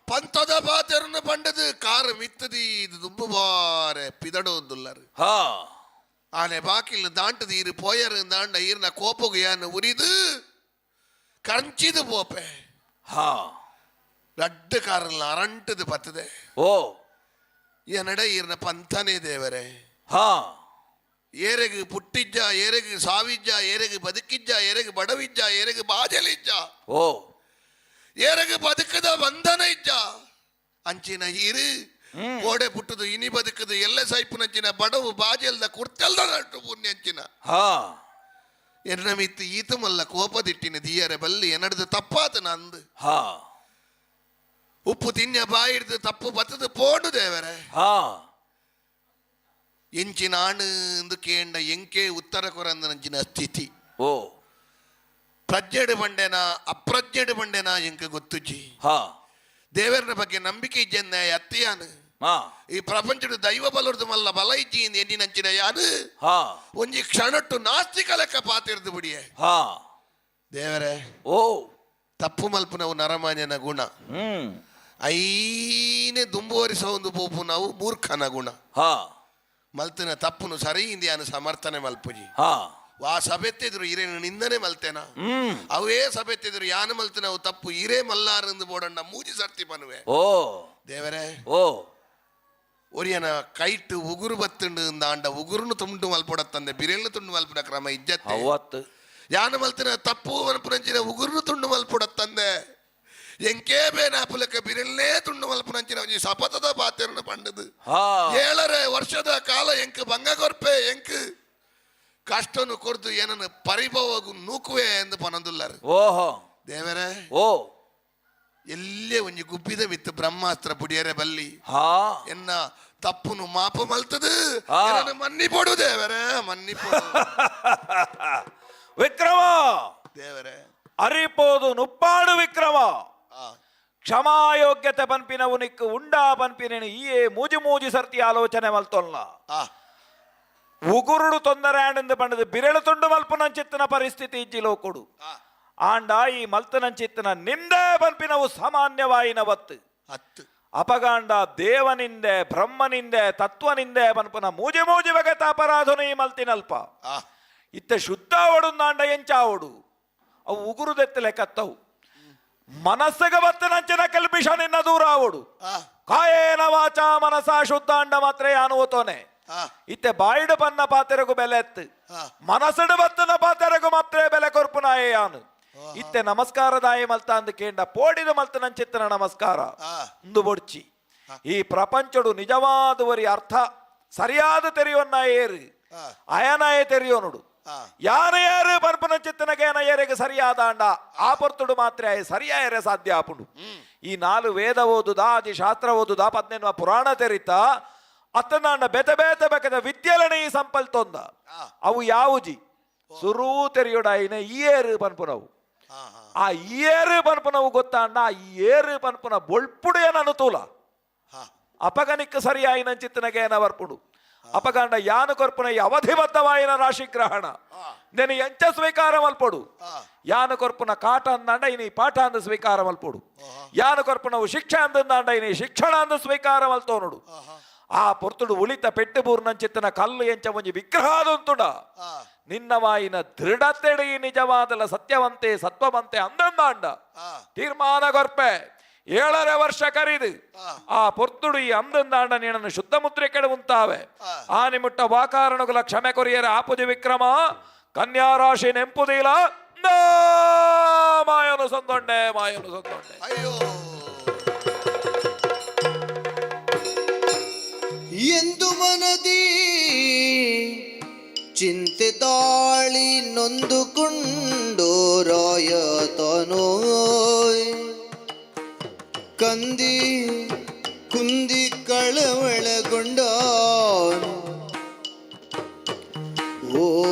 ಪಂಥದ ಪಾತೆರನ್ನು ಪಂಡದು ಕಾರು ಮಿತ್ತದಿ ಇದು ದುಂಬು ಬಾರೆ ಪಿದಡು ಒಂದುಲ್ಲರು. ಆನೆ ಬಾಕಿಲ್ ದಾಂಟದು ಈರು ಪೋಯರು ದಾಂಡ ಈರ್ನ ಕೋಪಗು ಯಾನು ಉರಿದು ಕಂಚಿದು ಪೋಪೆ. ರಡ್ಡು ಕಾರಲ್ಲ ಅರಂಟದು ಬತ್ತದೆ. ಎನ್ನಡ ಈರ್ನ ಪಂಥನೇ ದೇವರೇ. ಏರೆಗು ಪುಟ್ಟಿಜ್ಜ, ಏರೆಗು ಸಾವಿಜ್ಜ, ಏರೆಗು ಬದುಕಿಜ್ಜ, ಏರೆಗು ಬಡವಿಜ್ಜ, ಏರೆಗು ಬಾಜಲಿಜ್ಜ, ಏರೆಗು ಬದುಕದ ಬಂಧನ ಇಜ್ಜ. ಅಂಚಿನ ಈರು ಕೋಡೆ ಪುಟ್ಟದು ಇನಿ ಬದುಕದು ಎಲ್ಲ ಸೈಪುನಂಚಿನ ಬಡವು ಬಾಜಲ್ದ ಕುರ್ತೆಲ್ದ ನಟ್ಟು ಪುಣ್ಯಂಚಿನ ಎನ್ನ ಮಿತ್ತು ಈತಮಲ್ಲ ಕೋಪದಿಟ್ಟಿನ ದೀಯರೆ ಬಲ್ಲಿ ಎನ್ನಡ್ದು ತಪ್ಪಾತ ನಂದು. ಉಪ್ಪು ತಿನ್ಯ ಬಾಯಿಡ್ದು ತಪ್ಪು ಬತ್ತದು ಪೋಡು ದೇವರೇ. ಎಂಚಿನ ಆಣು ಎಂದು ಕೇಂಡ ಎಂಕೆ ಉತ್ತರ ಕೊರಂದನಂಚಿನ ಸ್ಥಿತಿ. ಪ್ರಜ್ಞೆಡು ಬಂಡೆನ ಅಪ್ರಜ್ಞೆಡು ಬಂಡೆನ ಎಂಕ ಗೊತ್ತುಜಿ. ದೇವರನ ಬಗ್ಗೆ ನಂಬಿಕೆ ಇಜ್ಜೆಂದ ಅತ್ತಿಯಾನು. ಈ ಪ್ರಪಂಚದ ದೈವ ಬಲರ್ದು ಮಲ್ಲ ಬಲ ಇಜ್ಜಿ ಎನ್ನಿನಂಚಿನ ಯಾರು ಒಂಜಿ ಕ್ಷಣಟ್ಟು ನಾಸ್ತಿಕ ಲೆಕ್ಕ ಪಾತಿರ್ದು ಬಿಡಿಯೆ. ದೇವರೇ, ತಪ್ಪು ಮಲ್ಪುನವು ನರಮಾನ್ಯನ ಗುಣ. ಐನೇ ದುಂಬುವರಿಸ ಒಂದು ಪೋಪು ನಾವು ಮೂರ್ಖನ ಗುಣ. ಮಲ್ತಿನ ತಪ್ಪುನು ಸರಿ ಇಂದಿಯಾನು ಸಮರ್ಥನೆ ಮಲ್ಪುಜಿ. ವಾ ಸಭೆತ್ತಿದ್ರು ಇರೇನು ನಿಂದನೆ ಮಲ್ತೇನ. ಅವೇ ಸಭೆತ್ತಿದ್ರು ಯಾನು ಮಲ್ತಿನವು ತಪ್ಪು ಇರೇ ಮಲ್ಲಾರಂದು ಬೋಡಣ್ಣ ಮೂಜಿ ಸರ್ತಿ ಪನುವೆ. ದೇವರೇ, ಒರಿಯನ ಕೈಟ್ ಉಗುರು ಬತ್ತುಂಡು ಅಂಡ ಉಗುರುನು ತುಂಡು ಮಲ್ಪೊಡತ್ತಂದೆ ಬಿರೆಲ್ನು ತುಂಡು ಮಲ್ಪುನ ಕ್ರಮ ಇಜ್ಜತ್ತೆ. ಅವತ್ತು ಯಾನು ಮಲ್ತಿನ ತಪ್ಪು ಮಲ್ಪುನಂಚಿನ ಉಗುರುನು ತುಂಡು ಮಲ್ಪೊಡತ್ತಂದೆ ಎಂಕೇ ಬೇನಾಪುಲಕ ಬಿರೆಲ್ನೇ ತುಂಡು ಮಲ್ಪುನಂಚಿನ ಒಂಜಿ ಸಪಥದ ಪಾತೆರನು ಪಂಡದು. 7.5 ವರ್ಷದ ಕಾಲ ಎಂಕ್ ಭಂಗ ಕೊರ್ಪೆ, ಎಂಕ್ ಕಷ್ಟನು ಕೊರ್ದು ಏನನ್ನು ಪರಿಭವಗು ನೂಕುವೆ ಎಂದು ಪನಂದುಲ್ಲಾರು. ದೇವರೇ, ಎಲ್ಲೇ ಒಂಜಿ ಗುಬ್ಬಿದ ಮಿತ್ತು ಬ್ರಹ್ಮಾಸ್ತ್ರ ಬುಡಿಯರೆ ಬಲ್ಲಿ. ಎನ್ನ ತಪ್ಪುನು ಮಾಪು ಮಲ್ತದು ಏನನ್ನು ಮನ್ನಿಪೊಡು ದೇವರೇ, ಮನ್ನಿಪೊಡು. ವಿಕ್ರಮ. ದೇವರೇ. ಅರಿಪೋದು ನುಪ್ಪಾಡು ವಿಕ್ರಮ. ಕ್ಷಮಾಯೋಗ್ಯತೆ ಪನ್ಪಿನವು ನಿಕ್ಕು ಉಂಡಾ ಪನ್ಪಿನೇನು ಈಯೇ ಮೂಜಿ ಮೂಜಿ ಸರ್ತಿ ಆಲೋಚನೆ ಮಲ್ತೊಲ್ಲ. ಉಗುರುಡು ತೊಂದರೆ ಆಂಡಂದು ಪಂಡದು ಬಿರೆಳು ತುಂಡು ಮಲ್ಪುನಂಚಿತ್ತಿನ ಪರಿಸ್ಥಿತಿ ಇಜ್ಜಿ ಲೋಕೊಡು. ಆಂಡ ಈ ಮಲ್ತನಂಚಿತ್ತಿನ ನಿಂದೆ ಪನ್ಪಿನವು ಸಾಮಾನ್ಯವಾಯಿನ ವತ್ತು. ಹತ್ತು. ಅಪಗಾಂಡ ದೇವನಿಂದೆ ಬ್ರಹ್ಮನಿಂದೆ ತತ್ವನಿಂದೆ ಪನ್ಪುನ ಮೂಜಿ ಮೂಜಿ ಬಗೆತ ಅಪರಾಧನು ಈ ಮಲ್ತಿನಲ್ಪ. ಇತ್ತೆ ಶುದ್ಧ ಅವಡು ಎಂಚಾವಡು ಅವು ಉಗುರುದೆತ್ತಲೆ ಕತ್ತವು ಮನಸ್ಸಿಗೆ ಬತ್ತನಂಚಿನ ಕಲ್ಪಿಷ ನಿನ್ನ ದೂರ ಆವಡು. ಕಾಯೇನ ವಾಚ ಮನಸ ಶುದ್ಧಾಂಡ ಮಾತ್ರ ಯಾನುವತೋನೆ. ಇತ್ತೆ ಬಾಯಿಡು ಬನ್ನ ಪಾತೆರಗು ಬೆಲೆ ಎತ್ತು. ಮನಸ್ಸುಡು ಬತ್ತನ ಪಾತೆರಗು ಮಾತ್ರ ಬೆಲೆ ಕೊರ್ಪುನಾಯೇ ಯಾನು. ಇತ್ತೆ ನಮಸ್ಕಾರದಾಯ ಮಲ್ತ ಅಂದ್ ಕೇಂಡ ಪೋಡಿದ ಮಲ್ತನಂಚಿತ್ತನ ನಮಸ್ಕಾರ ಇಂದು ಬೊಡ್ಚಿ. ಈ ಪ್ರಪಂಚಡು ನಿಜವಾದವರಿ ಅರ್ಥ ಸರಿಯಾದ ತೆರೆಯೋನ್ನ ಏರು ಅಯನಾಯ ತೆರೆಯೋನುಡು. ಯಾರು ಯಾರು ಪರ್ಪನಂಚಿತ್ತನಗೇನ ಏರೆಗೆ ಸರಿಯಾದ ಅಂಡ ಆ ಪೊರ್ತುಡು ಮಾತ್ರ ಆಯ ಸರಿಯಾಯರೆ ಸಾಧ್ಯ ಆಪುಂಡು. ಈ ನಾಲು ವೇದ ಓದುದ ಆದಿ ಶಾಸ್ತ್ರ ಓದುದ ಪದ್ನೆನ್ವ ಪುರಾಣ ತೆರಿತ ಅತ್ತನಾಂಡ ಬೆತೆ ಬೇತೆ ಬೇಕದ ವಿದ್ಯೆಲನೆ ಈ ಸಂಪಲ್ ತೊಂದ. ಅವು ಯಾವುಜಿ ಸುರೂ ತೆರೆಯೋಡಾಯಿನ ಈ ಏರು ಪನ್ಪುನವು. ಆ, ಹಾ. ಆ ಏರು ಪನ್ಪುನವು ಗೊತ್ತಾಂಡ ಆ ಏರು ಪನ್ಪುನ ಬೊಳ್ಪುಡು ಏನನು ತೂಲ. ಅಪಗನಿಕ್ ಸರಿಯಾಯಿನ ಚಿತ್ತನಗೇನ ವರ್ಪುಡು. ಅಪಗಂಡ ಯಾನು ಕೊರ್ಪುನ ಈ ಅವಧಿಬದ್ಧವಾಯಿನ ರಾಶಿಗ್ರಹಣ నేను ಎಂಚ ಸ್ವೀಕಾರ ಮಲ್ಪೊಡು. ಯಾನು ಕೊರ್ಪುನ ಕಾಟ ಅಂದಾಂಡ ಇನಿ ಪಾಠ ಅಂದ ಸ್ವೀಕಾರ ಮಲ್ಪೊಡು. ಯಾನು ಕೊರ್ಪುನವು ಶಿಕ್ಷೆ ಅಂದಂದಾಂಡ ಇನಿ ಶಿಕ್ಷಣ ಅಂದ ಸ್ವೀಕಾರ ಮಲ್ತೋನುಡು. ಆ ಪೊರ್ತುಡು ಉಳಿತ ಪೆಟ್ಟು ಬೂರ್ನಂಚಿತ್ತನ ಕಲ್ಲು ಎಂಚ ಒಂಜಿ ವಿಗ್ರಹ ಅದಂತುಡ. ನಿನ್ನವಾಯಿನ ದೃಢತೆಡಿ ನಿಜವಾದಲ ಸತ್ಯವಂತೆ ಸತ್ವವಂತೆ ಅಂದಂದಾಂಡ. ತೀರ್ಮಾನ ಕೊರ್ಪೆ 7.5 ವರ್ಷ ಕರೀದು. ಆ ಪೊರ್ತುಡು ಈ ಅಂದಂದಾಂಡ ನೀನನ್ನು ಶುದ್ಧ ಮುದ್ರೆ ಕೆಡ ಉಂತಾವೆ. ಆ ನಿಮುಟ್ಟ ವಾಕಾರಣಗುಲ ಕ್ಷಮೆ ಕೊರಿಯರ ಆಪುಜಿ ವಿಕ್ರಮ. ಕನ್ಯಾ ರಾಶಿ ನೆಂಪುದೀಲ ಮಾಯನು ಸಂದೊಂಡೆ, ಮಾಯನು ಸಂದೊಂಡೆ. ಅಯ್ಯೋ. ಎಂದು ಮನದಿ ಚಿಂತೆ ತಾಳಿ ನೊಂದುಕೊಂಡು ರಾಯತನೋ ಕಂದಿ ಕುಂದಿ ಕಳವಳಗೊಂಡ. ಓ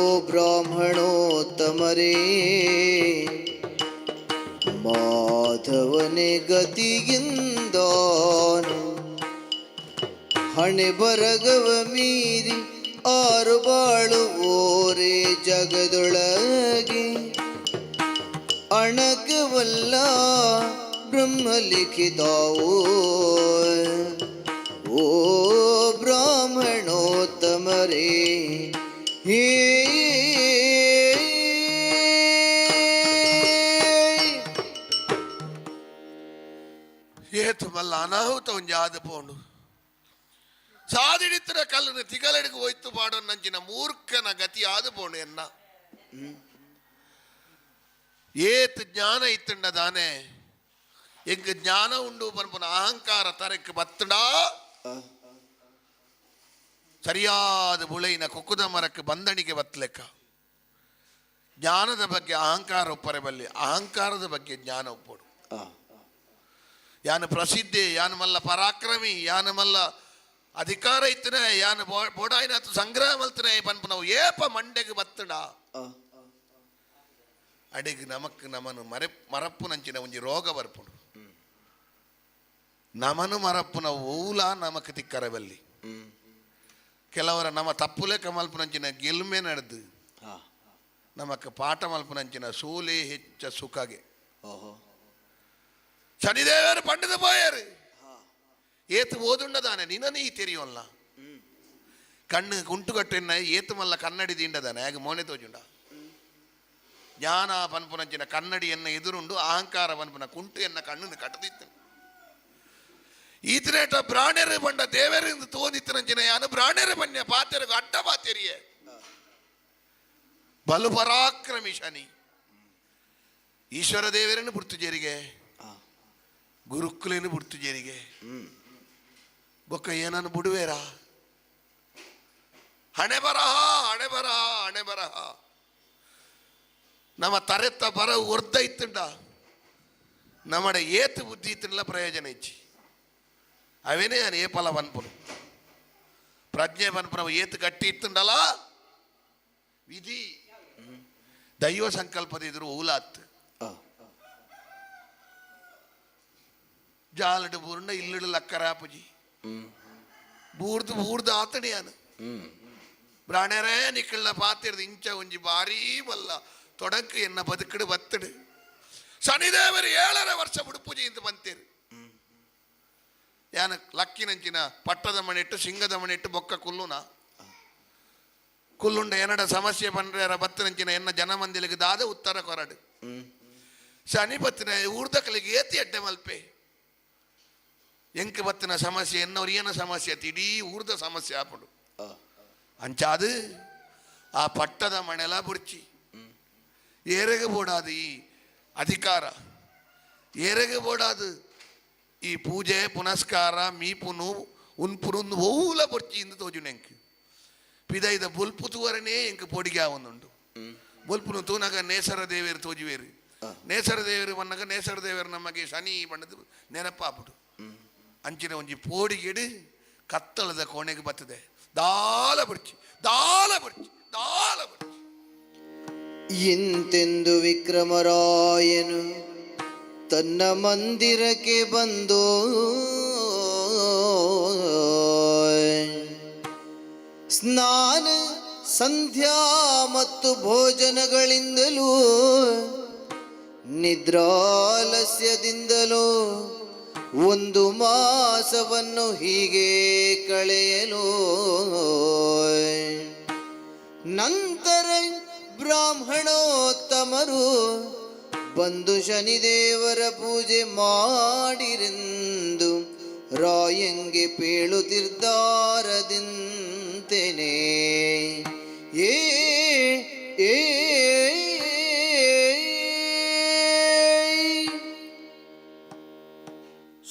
ಬ್ರಾಹ್ಮಣೋತ್ತಮರೇ, ಮಾಧವನೇ ಗತಿಗಿಂದಾನು ಹಣೆ ಬರಗವ ಮೀರಿ ಆರು ಬಾಳುವೋರೇ ಜಗದೊಳಗೆ ಅಣಕವಲ್ಲ ಬ್ರಹ್ಮ ಲಿಖಿತಾವೋ. ಓ ಬ್ರಾಹ್ಮಣೋತ್ತಮರೇ, ಹೇ. ಏತು ಮಲ್ಲ ಅನಾಹುತ ಒಂಜಿ ಆದ ಪೋಂಡು. ಸಾದಿಡಿತ್ತಿನ ಕಲ್ಲನ್ನು ತಿಗಲಡಿಗೆ ಹೋಯ್ತು ಪಾಡೋ ನಂಚಿನ ಮೂರ್ಖನ ಗತಿ ಆದ ಪೋಂಡು ಎನ್ನ. ಏತ್ ಜ್ಞಾನ ಇತ್ತುಂಡ ದಾನೆ ಎಂಕ್ ಜ್ಞಾನ ಉಂಡು ಪನ್ಪುನ ಅಹಂಕಾರ ತರಕ್ಕೆ ಬತ್ತುಂಡಾ ಸರಿಯಾದ ಬುಳೆಯಿನ ಕುಕ್ಕುದ ಮರಕ್ಕೆ ಬಂದಣಿಗೆ ಬತ್ತಲೆಕ್ಕ. ಜ್ಞಾನದ ಬಗ್ಗೆ ಅಹಂಕಾರ ಒಪ್ಪರೆ ಬಲ್ಲಿ, ಅಹಂಕಾರದ ಬಗ್ಗೆ ಜ್ಞಾನ ಒಪ್ಪೋಡು. ಯಾನು ಪ್ರಸಿದ್ಧಿ, ಯಾನು ಮಲ್ಲ ಪರಾಕ್ರಮಿ, ಯಾನು ಮಲ್ಲ ಅಧಿಕಾರ ಇತ್ತನೆ, ಯಾನು ಬೋಡಾಯಿನ ಸಂಗ್ರಹ ಮಲ್ತನೆ ಪನ್ಪುನವು ಏಪ ಮಂಡೆಗೆ ಬತ್ತುಂಡ ಅಡಿಗೆ ನಮಕ್ ನಮನು ಮರೆ ಮರಪ್ಪು ನಂಚಿನ ಒಂಜಿ ರೋಗ ಬರ್ಪುಂಡು. ನಮನು ಮರಪ್ಪುನ ಓಲ ನಮಕ್ ತಿಕ್ಕರಬಲ್ಲಿ. ಕೆಲವರ ನಮ್ಮ ತಪ್ಪುಲೆ ಕಮಲ್ಪುನಂಚಿನ ಗೆಲ್ಮೆ ನಡೆದು ನಮಕ್ ಪಾಠ ಮಲ್ಪುನಂಚಿನ ಸೋಲೆ ಹೆಚ್ಚ ಸುಖಗೆ. ಶನಿದೇವರು ಪಂಡಿತ ಪೋಯರು ಏತು ಓದುಂಡದಾನೆ ನಿನ್ನ ನೀ ತೆರಿಯೋಲ್ಲ. ಕಣ್ಣು ಕುಂಟುಗಟ್ಟೆನ್ನ ಏತು ಮಲ್ಲ ಕನ್ನಡಿ ದಿಂಡದಾನೆ ಹಾಗೆ ಮೋನೆ ತೋಜುಂಡ. ಜ್ಞಾನ ಪನ್ಪುನಂಚಿನ ಕನ್ನಡಿ ಎನ್ನ ಎದುರುಂಡು, ಅಹಂಕಾರ ಪನ್ಪುನ ಕುಂಟು ಎನ್ನ ಕಣ್ಣನ್ನು ಕಟ್ಟದಿತ್ತು. ಈತನೇಟ ಬ್ರಾಣೆರು ಬಂಡ ದೇವರಿಂದ ತೋದಿತ್ತನಂಚಿನ ಯಾನು ಬ್ರಾಣೆರು ಬನ್ಯ ಪಾತೆರಗು ಅಡ್ಡ ಪಾತೆರಿಯೆ ಬಲು ಪರಾಕ್ರಮಿ ಶನಿ. ಈಶ್ವರ ದೇವರನ್ನು ಬುಡ್ತು ಜೇರಿಗೆ, ಗುರುಕುಲೇನು ಬುಡ್ತು ಜೇರಿಗೆ, ಬೊಕ್ಕ ಏನನ್ನು ಬುಡುವೇರಾ? ಹಣೆ ಬರಹ, ಹಣೆ ಬರಹ, ಹಣೆ ಬರಹ. ನಮ್ಮ ತರೆತ್ತ ಬರ ಒರ್ದ ಇತ್ತುಂಡ ನಮ್ಮಡ ಏತು ಬುದ್ಧಿ ಇತ್ತುಂಡಲ ಪ್ರಯೋಜನ ಇಚ್ಚಿ. ಅವೇನೇ ನಾನು ಏಪಲ ಪನ್ಪುನು ಪ್ರಜ್ಞೆ ಪನ್ಪುನವು ಏತು ಗಟ್ಟಿ ಇತ್ತುಂಡಲ ವಿಧಿ ದೈವ ಸಂಕಲ್ಪದ ಎದುರು ಊಲಾತ್. ಜಾಲಡು ಬೂರ್ಣ ಇಲ್ಲಡು ಲಕ್ಕರಾಪುಜಿ ಬೂರ್ದು ಬೂರ್ದು ಆತಣಿಯಾನು. ಬ್ರಾಣರೇ ನಿಕ್ಕಳ್ನ ಪಾತಿರ್ದು ಇಂಚ ಒಂಜಿ ಭಾರೀ ಬಲ್ಲ ತೊಡಕು ಎನ್ನ ಬದುಕಡು ಬತ್ತಡು. ಶನಿದೇವರು 7.5 ವರ್ಷ ಬುಡುಪೂಜೆ ಇಂದು ಬಂತೇರು. ಯಾನ ಲಕ್ಕಿನಂಚಿನ ಪಟ್ಟದ ಮಣಿಟ್ಟು ಸಿಂಗದ ಮಣಿಟ್ಟು ಬೊಕ್ಕ ಕುಲ್ಲುನ ಕುಲ್ಲುಂಡ ಎನ್ನಡ ಸಮಸ್ಯೆ ಪಂಡ್ರೆ ಬತ್ತನಂಚಿನ ಎನ್ನ ಜನಮಂದಿಲಿಗೆ ದಾದ ಉತ್ತರ ಕೊರಡು. ಶನಿ ಬತ್ತಿನ ಊರ್ದಕಲಿಗೆ ಏತಿ ಅಡ್ಡೆ ಮಲ್ಪೆ ಎಂಕ್ ಬತ್ತಿನ ಸಮಸ್ಯೆ ಎನ್ನವ್ರು ಏನ ಸಮಸ್ಯೆ ಅತಿ ಇಡೀ ಊರ್ದ ಸಮಸ್ಯೆ ಆಪುಂಡು. ಅಂಚಾದು ಆ ಪಟ್ಟದ ಮಣೆಲ ಬುರ್ಚಿ ಏರೆಗೆ ಬೋಡಾದು ಈ ಅಧಿಕಾರ, ಏರೆಗೆ ಬೋಡಾದು ಈ ಪೂಜೆ ಪುನಸ್ಕಾರ ಮೀಪುನು ಉನ್ಪುನು ಓಲ ಬೊರ್ಚಿ ಇಂದು ತೋಜುನ ಎಂಕ್ ಪಿದೈದ ಬೊಲ್ಪು ತೂವರನೇ ಎಂಕ್ ಪೊಡಿಗೆ ಆವೊಂದುಂಡು. ಬೊಲ್ಪುನು ತೂನಗ ನೇಸರ ದೇವೇರು ತೋಜುವೇರು. ನೇಸರ ದೇವರು ಬನ್ನಗ ನೇಸರ ದೇವರು ನಮಗೆ ಶನಿ ಬಣ್ಣದ ನೆನಪಾಪುಡು. ಅಂಚಿನ ಒಂಜಿ ಪೋಡಿಗೆಡು ಕತ್ತಳದ ಕೋಣೆಗೆ ಬತ್ತದೆ. ದಾಲ ಬುರ್ಚಿ, ದಾಲ ಬುರ್ಚಿ, ದಾಲ ಬುರ್ಚಿ. ಇಂತೆಂದು ವಿಕ್ರಮರಾಯನು ತನ್ನ ಮಂದಿರಕ್ಕೆ ಬಂದು ಸ್ನಾನ ಸಂಧ್ಯಾ ಮತ್ತು ಭೋಜನಗಳಿಂದಲೂ ನಿದ್ರಾಲಸ್ಯದಿಂದಲೂ ಒಂದು ಮಾಸವನ್ನು ಹೀಗೆ ಕಳೆಯಲು ನಂತರ ಬ್ರಾಹ್ಮಣೋತ್ತಮರು ಬಂದು ಶನಿದೇವರ ಪೂಜೆ ಮಾಡಿರೆಂದು ರಾಯಂಗೆ ಪೇಳುತ್ತಿದ್ದಾರದಿಂತೆನೆ. ಏ ಏ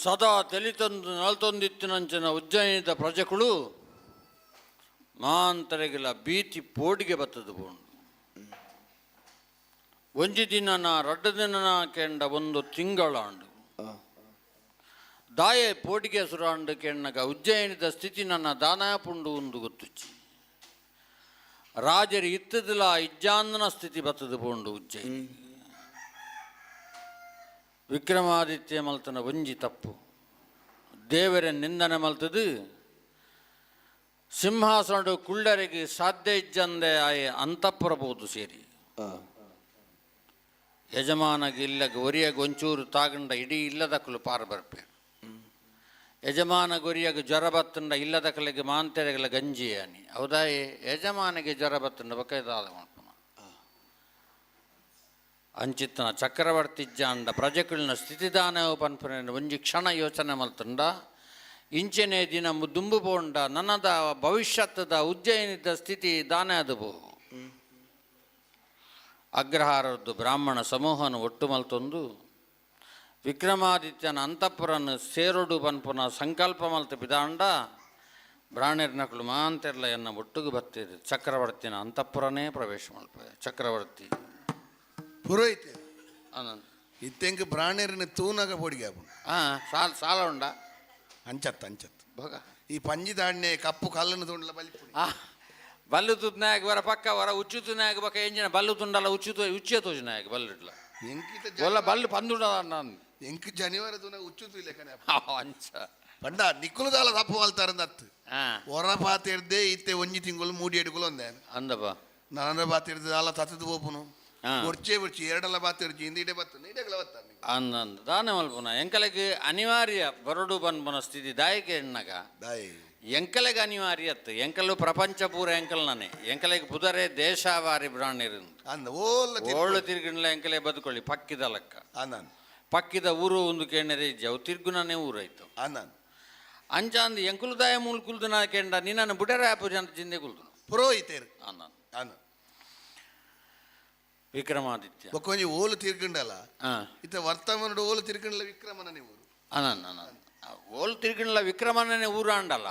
ಸದಾ ತೆಲಿತೊಂದು ನಲ್ತೊಂದಿತ್ತಿನಂಚಿನ ಉಜ್ಜಯಿನಿದ ಪ್ರಜೆಗಳು ಮಾಂತರೆಗೆಲ ಬೀತಿ ಪೋಡಿಗೆ ಬತ್ತದು ಬೋಂಡು. ಒಂಜಿ ದಿನನ ರಡ್ಡು ದಿನನ ಕೆಂಡ ಒಂದು ತಿಂಗಳಾಂಡು ದಾಯೆ ಪೋಡಿಗೆ ಸುರಾಂಡು ಕೆಣ್ಣಗ ಉಜ್ಜಯಿನಿದ ಸ್ಥಿತಿ ನನ್ನ ದಾನಾಪುಂಡು ಒಂದು ಗೊತ್ತುಚ್ಚಿ. ರಾಜರು ಇತ್ತದಿಲ್ಲ ಇಜ್ಜಾಂದನ ಸ್ಥಿತಿ ಬತ್ತದು ಪೋಂಡು ಉಜ್ಜಯಿನಿ. ವಿಕ್ರಮಾದಿತ್ಯ ಮಲ್ತನ ಒಂಜಿ ತಪ್ಪು, ದೇವರ ನಿಂದನೆ ಮಲ್ತದು ಸಿಂಹಾಸನಡು ಕುಳ್ಳರಿಗೆ ಸಾಧ್ಯ ಇಜ್ಜಂದೆ ಆಯೆ ಅಂತಃಪುರಬಹುದು ಸೇರಿ. ಯಜಮಾನಗೆ ಇಲ್ಲಗ ಒರಿಯಾಗ ಒಂಚೂರು ತಾಗಂಡ ಇಡೀ ಇಲ್ಲದಕ್ಕಲು ಪಾರ ಬರ್ಪೆ. ಯಜಮಾನ ಗೊರಿಯಾಗ ಜ್ವರ ಬತ್ತಂಡ ಇಲ್ಲದಕ್ಕಲಿಗೆ ಮಾಂತೆರೆಗಲ ಗಂಜಿ ಅನಿ ಹೌದಾ? ಯಜಮಾನಿಗೆ ಜ್ವರ ಬತ್ತಂಡ ಬೊಕ್ಕ ಮಲ್ಪುನ ಅಂಚಿತ್ತನ ಚಕ್ರವರ್ತಿ ಜಾಂಡ ಪ್ರಜೆಕುಲ್ನ ಸ್ಥಿತಿದಾನ ಪನ್ಪುನ ಒಂಜಿ ಕ್ಷಣ ಯೋಚನೆ ಮಲ್ತುಂಡ ಇಂಚೆನೆ ದಿನ ದುಂಬು ಪೋಂಡ ನನ್ನದ ಭವಿಷ್ಯತ್ತದ ಉಜ್ಜಯಿನಿದ ಸ್ಥಿತಿ ದಾನ ಅದು ಬೋ. ಅಗ್ರಹಾರದ್ದು ಬ್ರಾಹ್ಮಣ ಸಮೂಹನ ಒಟ್ಟು ಮಲ್ತೊಂದು ವಿಕ್ರಮಾದಿತ್ಯನ ಅಂತಃಪುರನ ಸೇರೊಡು ಪನ್ಪುನ ಸಂಕಲ್ಪ ಮಲ್ತ ಬಿದಾಂಡ ಬ್ರಾಣೆರ್ನಕುಲು ಮಾಂತೆರ್ಲ ಎನ್ನ ಒಟ್ಟುಗು ಬತ್ತಿದ್ರು ಚಕ್ರವರ್ತಿನ ಅಂತಃಪುರನೇ ಪ್ರವೇಶ ಮಲ್ಪ ಚಕ್ರವರ್ತಿ ಪುರೋಹಿತ ಆನಂದ್. ಇತ್ತೆಂಕ್ ಬ್ರಾಣೆರ್ನ ತೂನಗ ಪೊಡಿಗೆ ಆಪುಂಡು. ಸಾಲ ಸಾಲ ಉಂಡ. ಅಂಚತ್ತು ಅಂಚತ್ತು. ಭಗ ಈ ಪಂಜಿ ದಾಣ್ಯ ಕಪ್ಪು ಕಲ್ಲನ್ನು ತುಂಡಲ ಬಲಿಪುಡಿ. ಬಲ್ಲು ತುದ್ನಾಯಕ ವರ ಪಕ್ಕ ವರ ಉಚ್ಚು ತುನಾಯಕ ಬಕ್ಕ ಎಂಜಿನ ಬಲ್ಲು ತುಂಡಲ ಉಚ್ಚು ಉಚ್ಚೆ ತೋಜು ನಾಯಕ ಬಲ್ಲಿಡ್ಲ ಎಂಕಿತ ಒಲ್ಲ ಬಲ್ಲು ಪಂದುಡ ನಾನು. ಎಂಕ್ ಜನಿವಾರ ತೂನ ಉಚ್ಚು ತೂಲೆಕನೆ. ಅಂಚ. ಪಂಡ ನಿಕ್ಕುಲುದಾಲ ತಪ್ಪು ವಾಲ್ತಾರಂದತ್ತು. ಒರ ಪಾತೆರ್ದೆ ಇತ್ತೆ ಒಂಜಿ ತಿಂಗಳು ಮೂಡಿ ಎಡುಕುಲು ಒಂದೆ. ಅಂದಪ್ಪ. ನಾನ ಬಾತಿರ್ದೆ ದಾಲ ತತ್ತದು ಪೋಪುನು. ಬೊರ್ಚೆ ಬೊರ್ಚಿ ಎರಡಲ್ಲ ಬಾತಿರ್ಜಿ ಇಂದ ಇಡೆ ಬತ್ತ ಇಡೆಗಲ ಬತ್ತ. ಅಂದ ಅಂದ ದಾನೆ ಮಲ್ಪುನ ಎಂಕಲೆಗ್ ಅನಿವಾರ್ಯ ಬರಡು ಬನ್ಪುನ ಸ್ಥಿತಿ ದಾಯಕ ಎಣ್ಣಗ. ದಾಯಿ? ಎಂಕಲೆಗ್ ಅನಿವಾರ್ಯ ಅತ್ತು, ಎಂಕಲು ಪ್ರಪಂಚ ಪೂರ ಎಂಕಲ್ನೇ, ಎಂಕಲೆಗ್ ಪುದರೆ ದೇಶಾವಾರಿ ಬ್ರಾಣಿರು. ಅಂದ ಓಲ್ಲ. ಓಳು ತಿರ್ಗಿಣ್ಲ ಎಂಕಲೆ ಬದುಕೊಳ್ಳಿ ಪಕ್ಕಿದ ಲೆಕ್ಕ. ಅಂದ. ಪಕ್ಕಿದ ಊರು ಒಂದು ಕೇಣರೆ ಇಜ್ಜಿ, ಅವು ತಿರ್ಗುನನೇ ಊರಾಯ್ತು. ಅಂದ. ಅಂಚ ಅಂದ್ ಎಂಕುಲುದಾಯ ಮೂಲ ಕುಲ್ದುನ ಕೆಂಡ ನಿನ್ನನ್ನು ಬುಡರೆ ಆಪು ಜನ ಜಿಂದೆ ಕುಲ್ದುನು. ಪುರೋಹಿತೇರು. ಅಂದ. ಅಂದ. ವಿಕ್ರಮಾದಿತ್ಯ. ಬೊಕ್ಕೊಂಜಿ ಓಲು ತಿರ್ಗಂಡಲ್ಲ. ಹಾ. ಇತ್ತ ವರ್ತಮಾನಡು ಓಲು ತಿರ್ಗಂಡಲ್ಲ ವಿಕ್ರಮನ ಊರು. ಅನನ್ ಅನನ್ ಓಲ್ ತಿರ್ಗಿಣ್ಲ ವಿಕ್ರಮನೇ ಊರು ಅಂಡಲ್ಲ.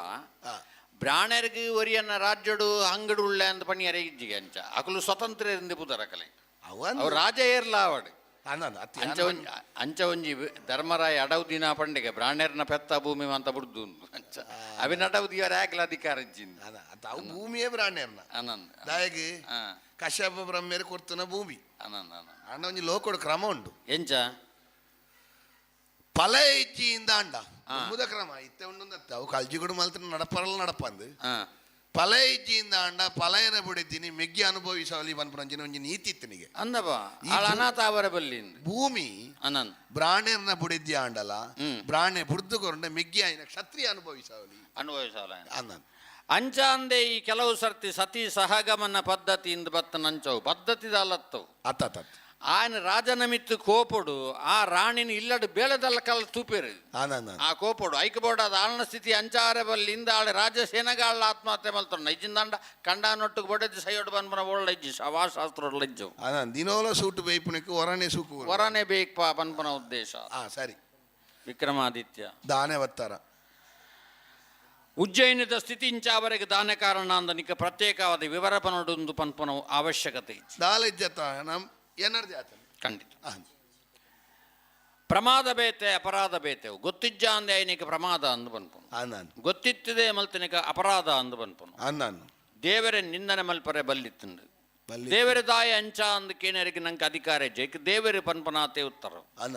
ಬ್ರಾಣರಿಗೆ ಒರಿಯನ್ನ ರಾಜ್ಯಡು ಅಂಗಡು ಉಳ್ಳೆ ಅಂದ್ ಪಣಿಯರೆ ಇಜ್ಜಿಗೆ ಅಂಚ ಅಕಲು ಸ್ವತಂತ್ರ ಇಂದ ಪುದರ ಕಲೆ. ಅವನ್. ಅವ್ರು ರಾಜ ಏರ್ಲ ಅವಡು. ಅಂದ ಅತ್ತಿ. ಅಂಚ ಒಂಜಿ ಅಂಚ ಒಂಜಿ ಧರ್ಮರಾಯ ಅಡವು ದಿನ ಪಂಡಿಗೆ ಬ್ರಾಣೆರ್ನ ಪೆತ್ತ ಭೂಮಿ ಅಂತ ಬುಡ್ದು ಅಂಚ ಅವಿನ ಅಡವು ದಿವರ ಯಾಕಲ ಅಧಿಕಾರ ಇಜ್ಜಿಂದ. ಅದ ಅತ್ತ ಅವು ಭೂಮಿಯೇ ಬ್ರಾಣ್ಯರ್ನ. ಅನಂದ್. ದಾಯಗ್? ಹಾ. ಕಶ್ಯಪ ಬ್ರಹ್ಮೇರು ಕೊಡ್ತನ ಭೂಮಿ. ಅನಂದ್ ಅನಂದ್. ಅಣ್ಣ ಒಂಜಿ ಲೋಕಡು ಕ್ರಮ ಉಂಡು. ಎಂಚ? ಫಲ ಇಚ್ಚಿಯಿಂದ ಅಂಡ ಮುದ ಕ್ರಮ ಇತ್ತೆ ಉಂಡು, ಅವು ಕಲ್ಜಿಗುಡು ಮಲ್ತ ನಡಪರಲ್ಲ ನಡಪಂದು. ಫಲ ಇಚ್ಚಿಯಿಂದ ಅಂಡ ಫಲಯನ ಬಿಡಿದ್ದೀನಿ ಮೆಗ್ಗಿ ಅನುಭವಿಸಲಿ ಪನ್ಪುನಂಚಿನ ಒಂಜಿ ನೀತಿ ಇತ್ತನಿಗೆ. ಅಂದಪ್ಪ ಆಳ ಅನಾಥ ಅವರ ಬಲ್ಲಿಂದ. ಭೂಮಿ ಅನಂದ್. ಬ್ರಾಣೆರ್ನ ಬುಡಿದ್ಯ ಅಂಡಲ ಬ್ರಾಣೆ ಬುಡ್ದು ಕೊರಂಡ ಮೆಗ್ಗಿ ಆಯಿನ ಕ್ಷತ್ರಿಯ ಅನುಭವಿಸಲಿ. ಅನುಭವಿಸಲ್ಲ. ಅಂದ. ಅಂಚ ಅಂದೆ ಈ ಕೆಲವು ಸರ್ತಿ ಸತಿ ಸಹಗಮನ ಪದ್ಧತಿಯಿಂದ ಬತ್ತನಂಚವು ಪದ್ಧತಿ ದಾಲತ್ತವು. ಅತ್ತ ಅತ್ತ. ఆయన ರಾಜನ ಮಿತ್ತು ಕೋಪಡು ಆ ರಾಣಿನ ಇಲ್ಲಡು ಬೇಳೆದಲ್ಲ ಕಲ್ಲ ತೂಪೇರು. ಅಂದ. ಆ ಕೋಪಡು ಐಕಬೋಡಾದ ಆಳನ ಸ್ಥಿತಿ ಅಂಚಾರೆ ಬಲ್ಲಿಂದ ಆಳೆ ರಾಜಸೇನಗಾಳ ಆತ್ಮಹತ್ಯೆ ಮಲ್ತೊಂಡ ಇಜ್ಜಿಂದಂಡ ಕಂಡಾನೊట్టుకు ಬಡದು ಸೈಯೋಡು ಬನ್ಪನ ಓಳ್ಳ ಇಜ್ಜಿ ಶವಾಶಾಸ್ತ್ರ ಇಜ್ಜು. ಅದ ದಿನೋಲ ಸೂಟು ಬೇಯ್ಪುನಕ್ಕೆ ಹೊರನೆ ಸೂಕು. ವರನೇ ಬೇಕಪ್ಪ ಬನ್ಪನ ಉದ್ದೇಶ. ಹಾ ಸರಿ. ವಿಕ್ರಮಾದಿತ್ಯ. ದಾನೆ ಬತ್ತಾರ. ಉಜ್ಜಯಿನದ ಸ್ಥಿತಿ ಇಂಚಾವರೆಗೆ ದಾನ ಕಾರಣ ಅಂದನಿಕ ಪ್ರತ್ಯೇಕವಾದ ವಿವರ ಪನೊಡೊಂದು ಪನ್ಪನ ಅವಶ್ಯಕತೆ ಇಜ್ಜಿ. ದಾಲ ಇಜ್ಜತ್ತ ನಮ್ ಎನರ್ಜಿ ಆತನ. ಖಂಡಿತ. ಪ್ರಮಾದ ಬೇತೆ ಅಪರಾಧ ಬೇತೆ. ಗೊತ್ತಿಜ್ಜ ಅಂದೆ ಐನಿಕ ಪ್ರಮಾದ ಅಂದು ಬನ್ಪುನು. ಅಂದ. ಗೊತ್ತಿತ್ತದೆ ಮಲ್ತನಿಕ ಅಪರಾಧ ಅಂದು ಬನ್ಪುನು. ಅಂದ. ದೇವರೇ ನಿಂದನೆ ಮಲ್ಪರೆ ಬಲ್ಲಿತ್ತುಂಡು. ಬಲ್ಲಿ. ದೇವರ ದಾಯ ಅಂಚ ಅಂದು ಕೇನರಿಗೆ ನಂಗೆ ಅಧಿಕಾರ ಜೈಕ್ ದೇವರ ಪನ್ಪನಾತೆ ಉತ್ತರ. ಅಂದ.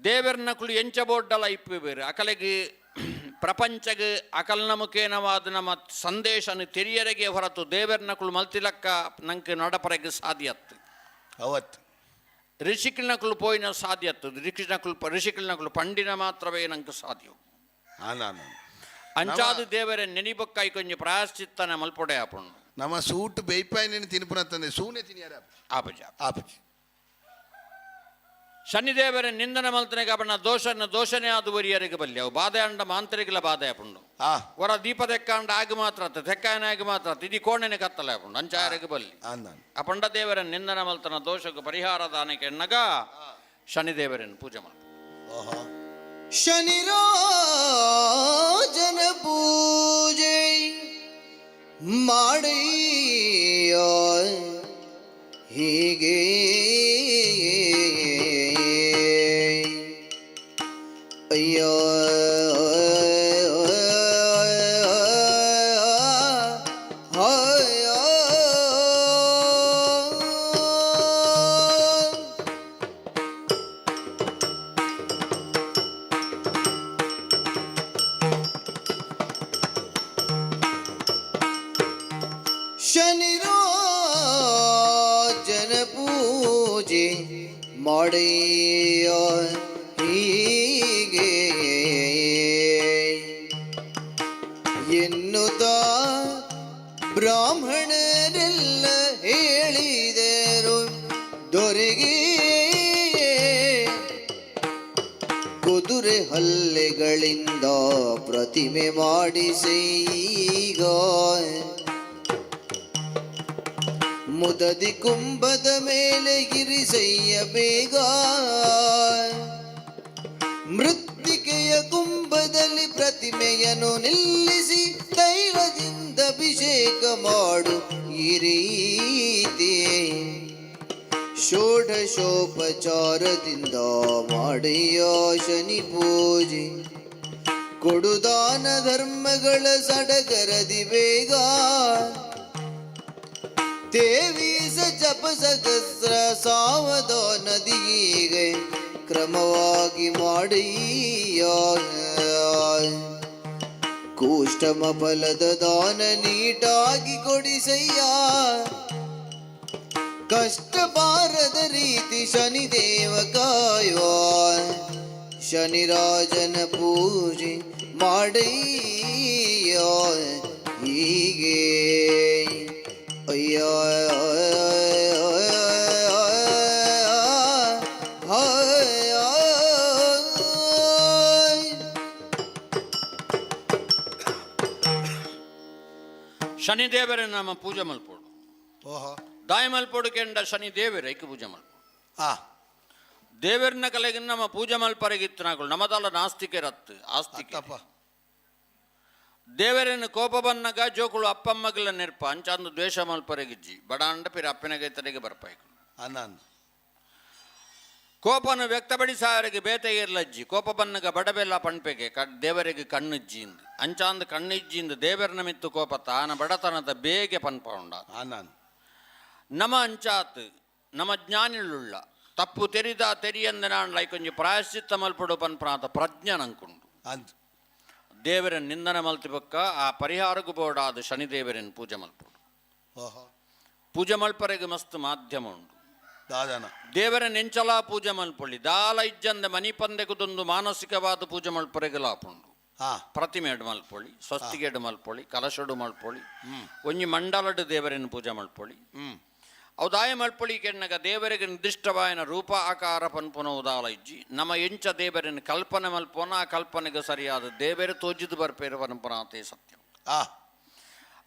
ದೇವರ ನಕುಲು ಎಂಚ ಬೋಡ್ಡಲ ಇಪ್ಪು ಬೇರೆ ಅಕಲೆಗೆ ಪ್ರಪಂಚಗೆ ಅಕಲ್ನ ಮುಖೇನವಾದ ನಮ್ಮ ಸಂದೇಶನ ತೆರಿಯರಿಗೆ ಹೊರತು ದೇವರ ನಕುಲು ಮಲ್ತಿಲಕ್ಕ ನಂಗೆ ನಡಪರೆಗೆ ಸಾಧ್ಯತ್ತು. ಅವತ್ತು. ಋಷಿಕಲ್ನಕುಲು ಪೋಯಿನ ಸಾಧ್ಯತ್ತು, ಋಷಿನಕುಲು ಋಷಿಕಲ್ನಕುಲು ಪಂಡಿನ ಮಾತ್ರವೇ ನಂಗೆ ಸಾಧ್ಯ. ಅಂದ. ಅಂಚಾದು ದೇವರೇ ನೆನಿಬೊಕ್ಕಾಯಿ ಕೊಂಚ ಪ್ರಾಯಶ್ಚಿತ್ತನ ಮಲ್ಪೊಡೆ ಆಪುಂಡು. ನಮ್ಮ ಸೂಟ್ ಬೇಯ್ಪಾಯಿನೇನು ತಿನ್ಪುನತ್ತಂದೆ ಸೂನೆ ತಿನಿಯಾರ. ಆಪಜ. ಆಪಜಿ. ಶನಿದೇವರ ನಿಂದನೆ ಮಲ್ತನೆಗೆ ಅವನ ದೋಷನ ದೋಷನೇ ಆದ ಒರಿಯರಿಗೆ ಬಲ್ಲಿ ಅವು ಬಾಧೆ ಅಂಡ ಮಾಂತರಿಗಲ ಬಾಧೆ ಆಪುಂಡು. ಹೊರ ದೀಪ ತೆಕ್ಕಾಂಡ ಆಗ ಮಾತ್ರ ಅತ್ತ ತೆಕ್ಕಾಯನ ಆಗ ಮಾತ್ರ ಅತ್ತ ಇಡೀ ಕೋಣೆನೆ ಕತ್ತಲೆ ಆಪುಂಡು ಅಂಚಾಯರಿಗೆ ಬಲ್ಲಿ. ಅಂದ. ಅಪಂಡ ದೇವರ ನಿಂದನೆ ಮಲ್ತನ ದೋಷಕ್ಕೆ ಪರಿಹಾರ ದಾನಕ್ಕೆ ಎಣ್ಣಗ ಶನಿದೇವರನ್ನು ಪೂಜೆ ಮಲ್ಪ. ಓಹೋ. ಶನಿರಾಜನ ಪೂಜೆ ಮಾಡಯ್ಯ ಹೀಗೆ ಅಯ್ಯೋ. ಶನಿರಾಜನ ಪೂಜೆ ಮಾಡಯ್ಯ ಹೀಗೆ ಎನ್ನುತ್ತ ಬ್ರಾಹ್ಮಣರೆಲ್ಲ ಹೇಳಿದರು ದೊರೆಗೆ. ಕುದುರೆ ಹಲ್ಲೆಗಳಿಂದ ಪ್ರತಿಮೆ ಮಾಡಿಸೀಗ ಮುದದಿ ಕುಂಭದ ಮೇಲೆ ಗಿರಿಸಯ್ಯ ಬೇಗ. ಮೃತ್ತಿಕೆಯ ಕುಂಭದಲ್ಲಿ ಪ್ರತಿಮೆಯನ್ನು ನಿಲ್ಲಿಸಿ ತೈಲದಿಂದ ಅಭಿಷೇಕ ಮಾಡು ಈ ರೀತಿ. ಷೋಡಶೋಪಚಾರದಿಂದ ಮಾಡಯ್ಯ ಶನಿ ಪೂಜೆ, ಕೊಡುದಾನ ಧರ್ಮಗಳ ಸಡಗರದಿ ಬೇಗ. 23 ಜಪ ಸಹಸ್ರ ಸಾವಧಾನದಿಗೆ ಕ್ರಮವಾಗಿ ಮಾಡಯ್ಯ. ಕೂಷ್ಟಮ ಫಲದ ದಾನ ನೀಟಾಗಿ ಕೊಡಿಸಯ್ಯ. ಕಷ್ಟ ಬಾರದ ರೀತಿ ಶನಿದೇವ ಕಾಯುವ ಶನಿರಾಜನ ಪೂಜೆ ಮಾಡಯ್ಯ. ಹೀಗೆ ಅಯ್ಯ. ಶನಿದೇವರೇ ನಮ್ಮ ಪೂಜೆ ಮಲ್ಪೋಡು. ಓಹೋ. ದಾಯ ಮಲ್ಪೋಡು ಕೆಂಡ ಶನಿ ದೇವರೇ ಐಕ್ ಪೂಜೆ ಮಲ್ಪೋಡು. ದೇವರನ್ನ ಕಲೆಗೆ ನಮ್ಮ ಪೂಜೆ ಮಲ್ಪರೆಗಿತ್ತು ನಾಗಳು ನಮ್ಮದಲ್ಲ ನಾಸ್ತಿಕರತ್ತು ಆಸ್ತಿಕ. ಅತ್ತಪ್ಪ. ದೇವರನ್ನು ಕೋಪ ಬನ್ನಗ ಜೋಕುಳು ಅಪ್ಪಮ್ಮಗಲ ನೆರ್ಪ ಅಂಚಾಂದು ದ್ವೇಷ ಮಲ್ಪರೆಗಿಜ್ಜಿ ಬಡಾಂಡ ಪಿರ ಅಪ್ಪನಗೈತರಿಗೆ ಬರ್ಪಾಯ್ಕು. ಅನ್ನ ಅನ್ನ. ಕೋಪನು ವ್ಯಕ್ತಪಡಿಸಾರಿಗೆ ಬೇತೆ ಇರ್ಲಜ್ಜಿ ಕೋಪ ಬನ್ನಗ ಬಡಬೆಲ್ಲ ಪಣ್ಪೆಗೆ ದೇವರಿಗೆ ಕಣ್ಣುಜ್ಜಿಂದು ಅಂಚಾಂದು ಕಣ್ಣುಜ್ಜಿಂದು ದೇವರನ ಮಿತ್ತು ಕೋಪ ತಾನ ಬಡತನದ ಬೇಗೆ ಪನ್ಪ ಉಂಡ. ಅನ್ನ ಅನ್ನ. ನಮ ಅಂಚಾತ್ ನಮ ಜ್ಞಾನಿಳುಳ್ಳ ತಪ್ಪು ತೆರಿದ ತೆರಿಯಂದ ನಾನ್ ಕೊಂಚ ಪ್ರಾಯಶ್ಚಿತ್ತ ಮಲ್ಪಡು ಪನ್ಪನಾತ ಪ್ರಜ್ಞನಂಕುಂಡು. ಅಂದ್. ದೇವರ ನಿಂದನ ಮಲ್ತಿಬೊಕ್ಕ ಆ ಪರಿಹಾರಕ್ಕೂ ಬೋಡಾದ ಶನಿದೇವರನ್ನು ಪೂಜೆ ಮಲ್ಪಡು. ಓಹೋ. ಪೂಜೆ ಮಲ್ಪರೆಗೆ ಮಸ್ತ್ ಮಾಧ್ಯಮ ಉಂಡು. ದಾದನ. ದೇವರ ನೆಂಚಲ ಪೂಜೆ ಮಲ್ಪೊಳ್ಳಿ ದಾಲ ಇಜ್ಜಂದೆ ಮನಿ ಪಂದೆಗುದೊಂದು ಮಾನಸಿಕವಾದ ಪೂಜೆ ಮಲ್ಪರೆಗೆ ಲಾಪುಂಡು. ಪ್ರತಿಮೆಡು ಮಲ್ಪೊಳಿ, ಸ್ವಸ್ತಿಗೆಡು ಮಲ್ಪೊಳಿ, ಕಲಶಡು ಮಲ್ಪೊಳಿ, ಒಂಜಿ ಮಂಡಲಡು ದೇವರನ್ನು ಪೂಜೆ ಮಲ್ಪೊಳಿ. ಅವು ದಾಯ ಮಲ್ಪೊಳಿ ಕೆಣ್ಣಗ ದೇವರಿಗೆ ನಿರ್ದಿಷ್ಟವಾಯನ ರೂಪ ಆಕಾರ ಪನ್ಪುನ ಉದಾಲ ಇಜ್ಜಿ ನಮ್ಮ ಎಂಚ ದೇವರನ್ನು ಕಲ್ಪನೆ ಮಲ್ಪೋನ ಆ ಕಲ್ಪನೆಗೆ ಸರಿಯಾದ ದೇವರೇ ತೋಜಿದು ಬರ್ಪೇರು ಪನ್ಪುನಾತೇ ಸತ್ಯ.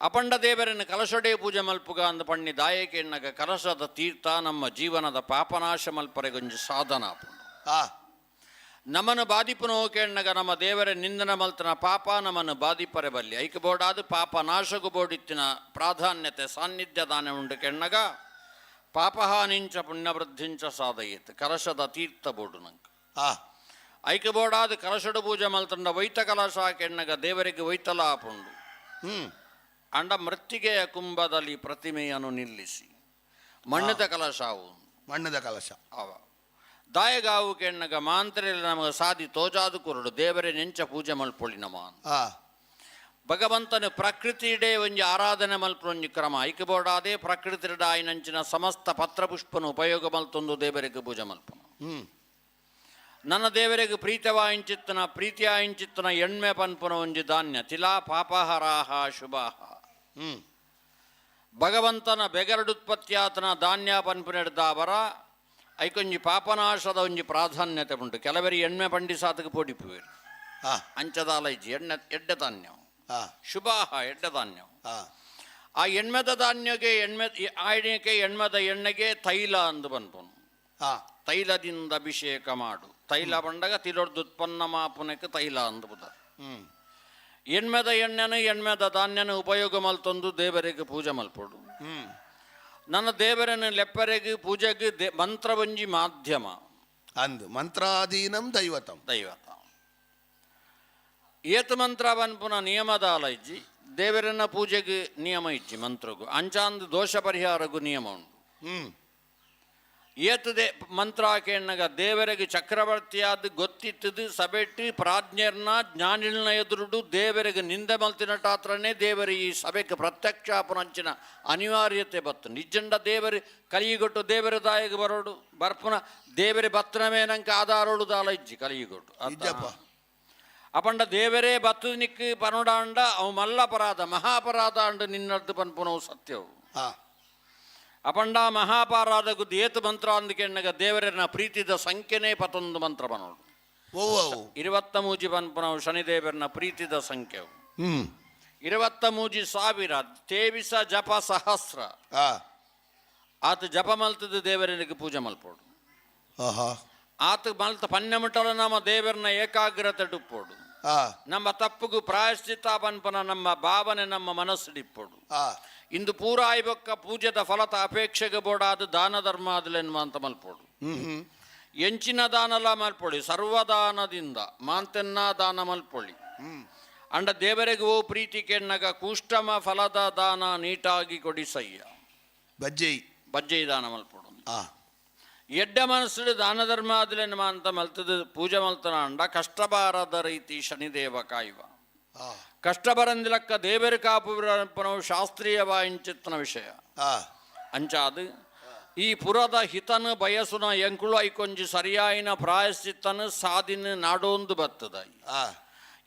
ಅಪಂಡ ದೇವರನ್ನು ಕಲಶೊಡೆ ಪೂಜೆ ಮಲ್ಪುಗ ಅಂದ ಪಣ್ಣಿ ದಾಯಕೆಣ್ಣಗ ಕಲಶದ ತೀರ್ಥ ನಮ್ಮ ಜೀವನದ ಪಾಪನಾಶ ಮಲ್ಪರೆಗೊಂಜಿ ಸಾಧನ ಆಪುಂಡು. ನಮನ ಬಾಧಿಪುನೋ ಕೇಣ್ಣಗ ನಮ್ಮ ದೇವರ ನಿಂದನ ಮಲ್ತನ ಪಾಪ ನಮನ್ನು ಬಾಧಿಪರೆ ಬಲ್ಲಿ ಐಕ ಬೋಡಾದ ಪಾಪ ನಾಶಗು ಬೋಡಿತ್ತಿನ ಪ್ರಾಧಾನ್ಯತೆ ಸಾನ್ನಿಧ್ಯ ದಾನ ಉಂಡು ಕೆಣ್ಣಗ ಪಾಪಹಾನಿಂಚ ಪುಣ್ಯವೃದ್ಧಿಂಚ ಸಾಧಯೇತ್ ಕಲಶದ ತೀರ್ಥ ಬೋಡು ನಂಗೆ. ಐಕ ಬೋಡಾದ ಕಲಶಡು ಪೂಜೆ ಮಲ್ತಂಡ ವೈತ ಕಲಶ ಕೆಣ್ಣಗ ದೇವರಿಗೆ ವೈತಲ ಆಪುಂಡು. ಅಂಡ ಮೃತ್ತಿಗೆಯ ಕುಂಭದಲ್ಲಿ ಪ್ರತಿಮೆಯನ್ನು ನಿಲ್ಲಿಸಿ ಮಣ್ಣದ ಕಲಶವು. ಮಣ್ಣದ ಕಲಶ. ಅವ ದಾಯಗಾವು ಕೆಣ್ಣಗ ಮಾಂತ್ರೆಯಲ್ಲಿ ನಮಗೆ ಸಾದಿ ತೋಜಾದು ಕುರುಡು ದೇವರೇ ನೆಂಚ ಪೂಜೆ ಮಲ್ಪೊಳಿ ನಮ. ಭಗವಂತನ ಪ್ರಕೃತಿಡೆ ಒಂಜಿ ಆರಾಧನೆ ಮಲ್ಪೊಂಜಿ ಕ್ರಮ ಐಕೆ ಬೋಡಾದೆ ಪ್ರಕೃತಿಡ ಆಯ್ನಂಚಿನ ಸಮಸ್ತ ಪತ್ರಪುಷ್ಪನು ಉಪಯೋಗ ಮಲ್ತೊಂದು ದೇವರಿಗೆ ಪೂಜೆ ಮಲ್ಪನು. ನನ್ನ ದೇವರಿಗೆ ಪ್ರೀತವಾಯಿಂಚಿತ್ತನ ಪ್ರೀತಿಯಾಯಿಂಚಿತ್ತನ ಎಣ್ಮೆ ಪನ್ಪುನ ಒಂಜಿ ಧಾನ್ಯ ತಿಲಾ ಪಾಪಹರಾಹ ಶುಭಾಹ. ಭಗವಂತನ ಬೆಗರಡುತ್ಪತ್ತಿಯಾತನ ಧಾನ್ಯ ಪನ್ಪುನೆಡ್ದಾವರ ಐಕೊಂಜಿ ಪಾಪನಾಶದ ಒಂಜಿ ಪ್ರಾಧಾನ್ಯತೆ ಉಂಟು. ಕೆಲವರಿ ಎಣ್ಮೆ ಪಂಡಿಸಾತಕ್ಕೆ ಪೋಡಿಪುವೇರು. ಅಂಚದಾಲ ಇಜ್ಜಿ ಎಣ್ಣೆ ಎಡ್ಡೆ ಧಾನ್ಯ. ಶುಭಾಹ ಎಡ್ಡೆ ಧಾನ್ಯ. ಆ ಎಣ್ಮೆದ ಧಾನ್ಯಗೆ ಎಣ್ಮೆ ಆಯ್ಕೆ ಎಣ್ಮೆದ ಎಣ್ಣೆಗೆ ತೈಲ ಅಂದು ಪನ್ಪುನು. ತೈಲದಿಂದ ಅಭಿಷೇಕ ಮಾಡು ತೈಲ ಬಂಡಗ ತಿಲೊಡ್ದು ಉತ್ಪನ್ನ ಮಾಪುನಕ್ಕೆ ತೈಲ ಅಂದು ಬುದ. ಎಣ್ಮೆದ ಎಣ್ಣೆನು ಎಣ್ಮೆದ ಧಾನ್ಯನ ಉಪಯೋಗ ಮಲ್ತೊಂದು ದೇವರಿಗೆ ಪೂಜೆ ಮಲ್ಪೊಡು. ನನ್ನ ದೇವರನ್ನು ಲೆಪ್ಪರೆಗೆ ಪೂಜೆಗೆ ಮಂತ್ರವಂಜಿ ಮಾಧ್ಯಮ. ಅಂದು ಮಂತ್ರಾಧೀನಂ ದೈವತಂ. ದೈವತ ಏತ ಮಂತ್ರ ಪನ್ಪುನ ನಿಯಮದ ಅಲ ಇಜ್ಜಿ ದೇವರನ್ನ ಪೂಜೆಗೆ ನಿಯಮ ಇಜ್ಜಿ ಮಂತ್ರಗು ಅಂಚಾಂದು ದೋಷ ಪರಿಹಾರಗೂ ನಿಯಮ ಉಂಟು. ಏತದೆ ಮಂತ್ರ ಕೇಣ್ಣಗ ದೇವರಿಗೆ ಚಕ್ರವರ್ತಿಯಾದ ಗೊತ್ತಿತ್ತದು ಸಭೆಟ್ಟು ಪ್ರಾಜ್ಞರ್ನ ಜ್ಞಾನಿಲ್ನ ಎದುರುಡು ದೇವರಿಗೆ ನಿಂದೆ ಮಲ್ತಿನಟಾತ್ರನೇ ದೇವರು ಈ ಸಭೆಗೆ ಪ್ರತ್ಯಕ್ಷ ಪುನಂಚಿನ ಅನಿವಾರ್ಯತೆ ಬತ್ತು ನಿಜ್ಜಂಡ ದೇವರು ಕಲಿಯುಗೊಟ್ಟು ದೇವರ ದಾಯಗ ಬರೋಡು ಬರ್ಪುನ ದೇವರೇ ಬತ್ತನವೇ ನಂಗೆ ಆಧಾರೋಡು ದಾಲ ಇಜ್ಜಿ ಕಲಿಯುಗೊಟ್ಟು. ಇಜ್ಜಪ್ಪ. ಅಪಂಡ ದೇವರೇ ಬತ್ತು ನಿಕ್ಕು ಪನುಡಾಂಡ ಅವು ಮಲ್ಲ ಅಪರಾಧ ಮಹಾಪರಾಧ ಅಂಡು ನಿನ್ನದ್ದು ಪನ್ಪುನವು ಸತ್ಯವು. ಅಪಂಡ ಮಹಾಪಾರಾಧ ಗುದ್ದು ಏತು ಮಂತ್ರ ಅಂದಕೆಣ್ಣಗ ದೇವರನ್ನ ಪ್ರೀತಿದ ಸಂಖ್ಯೆನೇ ಪತೊಂದು ಮಂತ್ರ ಬನೋಡು. ಓ. 23 ಪನ್ಪುನವು ಶನಿದೇವರನ್ನ ಪ್ರೀತಿದ ಸಂಖ್ಯೆವು. 23,000 ತೇವಿಸ ಜಪ ಸಹಸ್ರ. ಆತ ಜಪ ಮಲ್ತದ ದೇವರನಿಗೆ ಪೂಜೆ ಮಲ್ಪೋಡು. ಆತ ಮಲ್ತ ಪನ್ನೆಮಟಲ ನಮ್ಮ ದೇವರನ್ನ ಏಕಾಗ್ರತೆ ಡುಪ್ಪೋಡು. ನಮ್ಮ ತಪ್ಪುಗು ಪ್ರಾಯಶ್ಚಿತ್ತ ಪನ್ಪನ ನಮ್ಮ ಭಾವನೆ ನಮ್ಮ ಮನಸ್ಸು ಡಿಪ್ಪೋಡು. ಇಂದು ಪೂರಾಯ್ಬೊಕ್ಕ ಪೂಜೆದ ಫಲತ ಅಪೇಕ್ಷೆಗೆ ಬೋಡಾದ ದಾನ ಧರ್ಮ ಆದಲೆನ್ನುವಂತ ಮಲ್ಪೋಡು. ಹ್ಮ್ ಹ್ಮ್. ಎಂಚಿನ ದಾನಲ ಮಲ್ಪೊಳಿ ಸರ್ವದಾನದಿಂದ ಮಾಂತೆನ್ನ ದಾನ ಮಲ್ಪೊಳಿ. ಅಂಡ ದೇವರಿಗೆ ಓ ಪ್ರೀತಿ ಕೆಣ್ಣಗ ಕೂಷ್ಟಮ ಫಲದ ದಾನ ನೀಟಾಗಿ ಕೊಡಿಸಯ್ಯ. ಬಜ್ಜೈ. ಬಜ್ಜೈ ದಾನ ಮಲ್ಪೊಡು. ಎಡ್ಡ ಮನಸ್ಸುಡು ದಾನ ಧರ್ಮಾದಿಲೆನ್ ಮಾಂತ ಮಲ್ತದ ಪೂಜೆ ಮಲ್ತನಾಂಡ ಕಷ್ಟ ಬಾರದ ರೀತಿ ಶನಿದೇವ ಕಾಯುವ. ಕಷ್ಟ ಬರಂದಿಲಕ್ಕ ದೇವರು ಕಾಪುವಿರಪನವು ಶಾಸ್ತ್ರೀಯ ವಾಯಿಂಚಿತ್ತನ ವಿಷಯ. ಅಂಚಾದ್ ಈ ಪುರದ ಹಿತನು ಬಯಸುನ ಎಂಕುಳು ಐಕೊಂಜಿ ಸರಿಯಾಯಿನ ಪ್ರಾಯಶ್ಚಿತ್ತನು ಸಾದಿನ ನಾಡೋಂದು ಬತ್ತದ.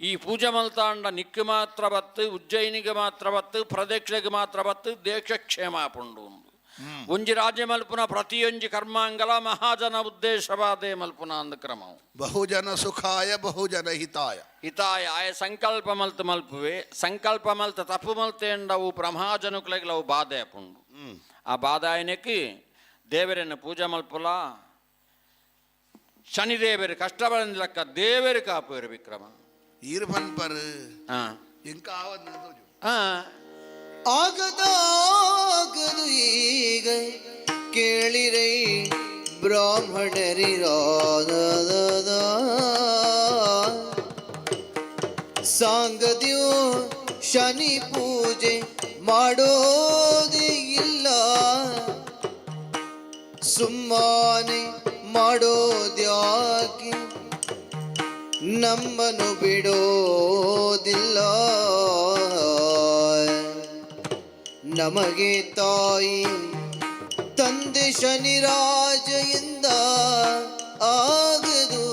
ಈ ಪೂಜೆ ಮಲ್ತಾಂಡ ನಿಕ್ಕು ಮಾತ್ರ ಬತ್ತು, ಉಜ್ಜಯಿನಿಗೆ ಮಾತ್ರ ಬತ್ತು, ಪ್ರದಕ್ಷಿಣೆಗೆ ಮಾತ್ರ ಬತ್ತು, ದೇಶಕ್ಷೇಮ ಪುಂಡು. ಒಂಜಿ ರಾಜ್ಯ ಮಲ್ಪುನ ಪ್ರತಿಯೊಂಜಿ ಕರ್ಮಾಂಗಲ ಮಹಾಜನ ಉದ್ದೇಶವಾದೇ ಮಲ್ಪುನ ಅಂದ ಕ್ರಮವು. ಬಹುಜನ ಸುಖಾಯ ಬಹುಜನ ಹಿತಾಯ. ಹಿತಾಯ. ಆಯ ಸಂಕಲ್ಪ ಮಲ್ತು ಮಲ್ಪುವೆ, ಸಂಕಲ್ಪ ಮಲ್ತ ತಪ್ಪು ಮಲ್ತೇಂಡವು ಪ್ರಮಾಜನುಕ್ಲೆಗ್ಲವು ಬಾಧೆ ಪುಂಡು. ಆ ಬಾಧಾಯನಕ್ಕೆ ದೇವರನ್ನು ಪೂಜೆ ಮಲ್ಪುಲ. ಶನಿದೇವರು ಕಷ್ಟ ಬರಂದಿಲಕ್ಕ ದೇವರು ಕಾಪುವರು ವಿಕ್ರಮ. ಈರ್ ಪನ್ಪರ್ ಇಂಕ ಆವದ್. ಆಗದಾಗದು ಈಗ ಕೇಳಿರೈ ಬ್ರಾಹ್ಮಣರಿರಾದ ಸಾಂಗದ್ಯೋ ಶನಿ ಪೂಜೆ ಮಾಡೋದೇ ಇಲ್ಲ, ಸುಮ್ಮನೆ ಮಾಡೋದ್ಯಾಕೆ, ನಮ್ಮನು ಬಿಡೋದಿಲ್ಲ. ನಮಗೆ ತಾಯಿ ತಂದೆ ಶನಿರಾಜ ಇಂದ ಆಗದು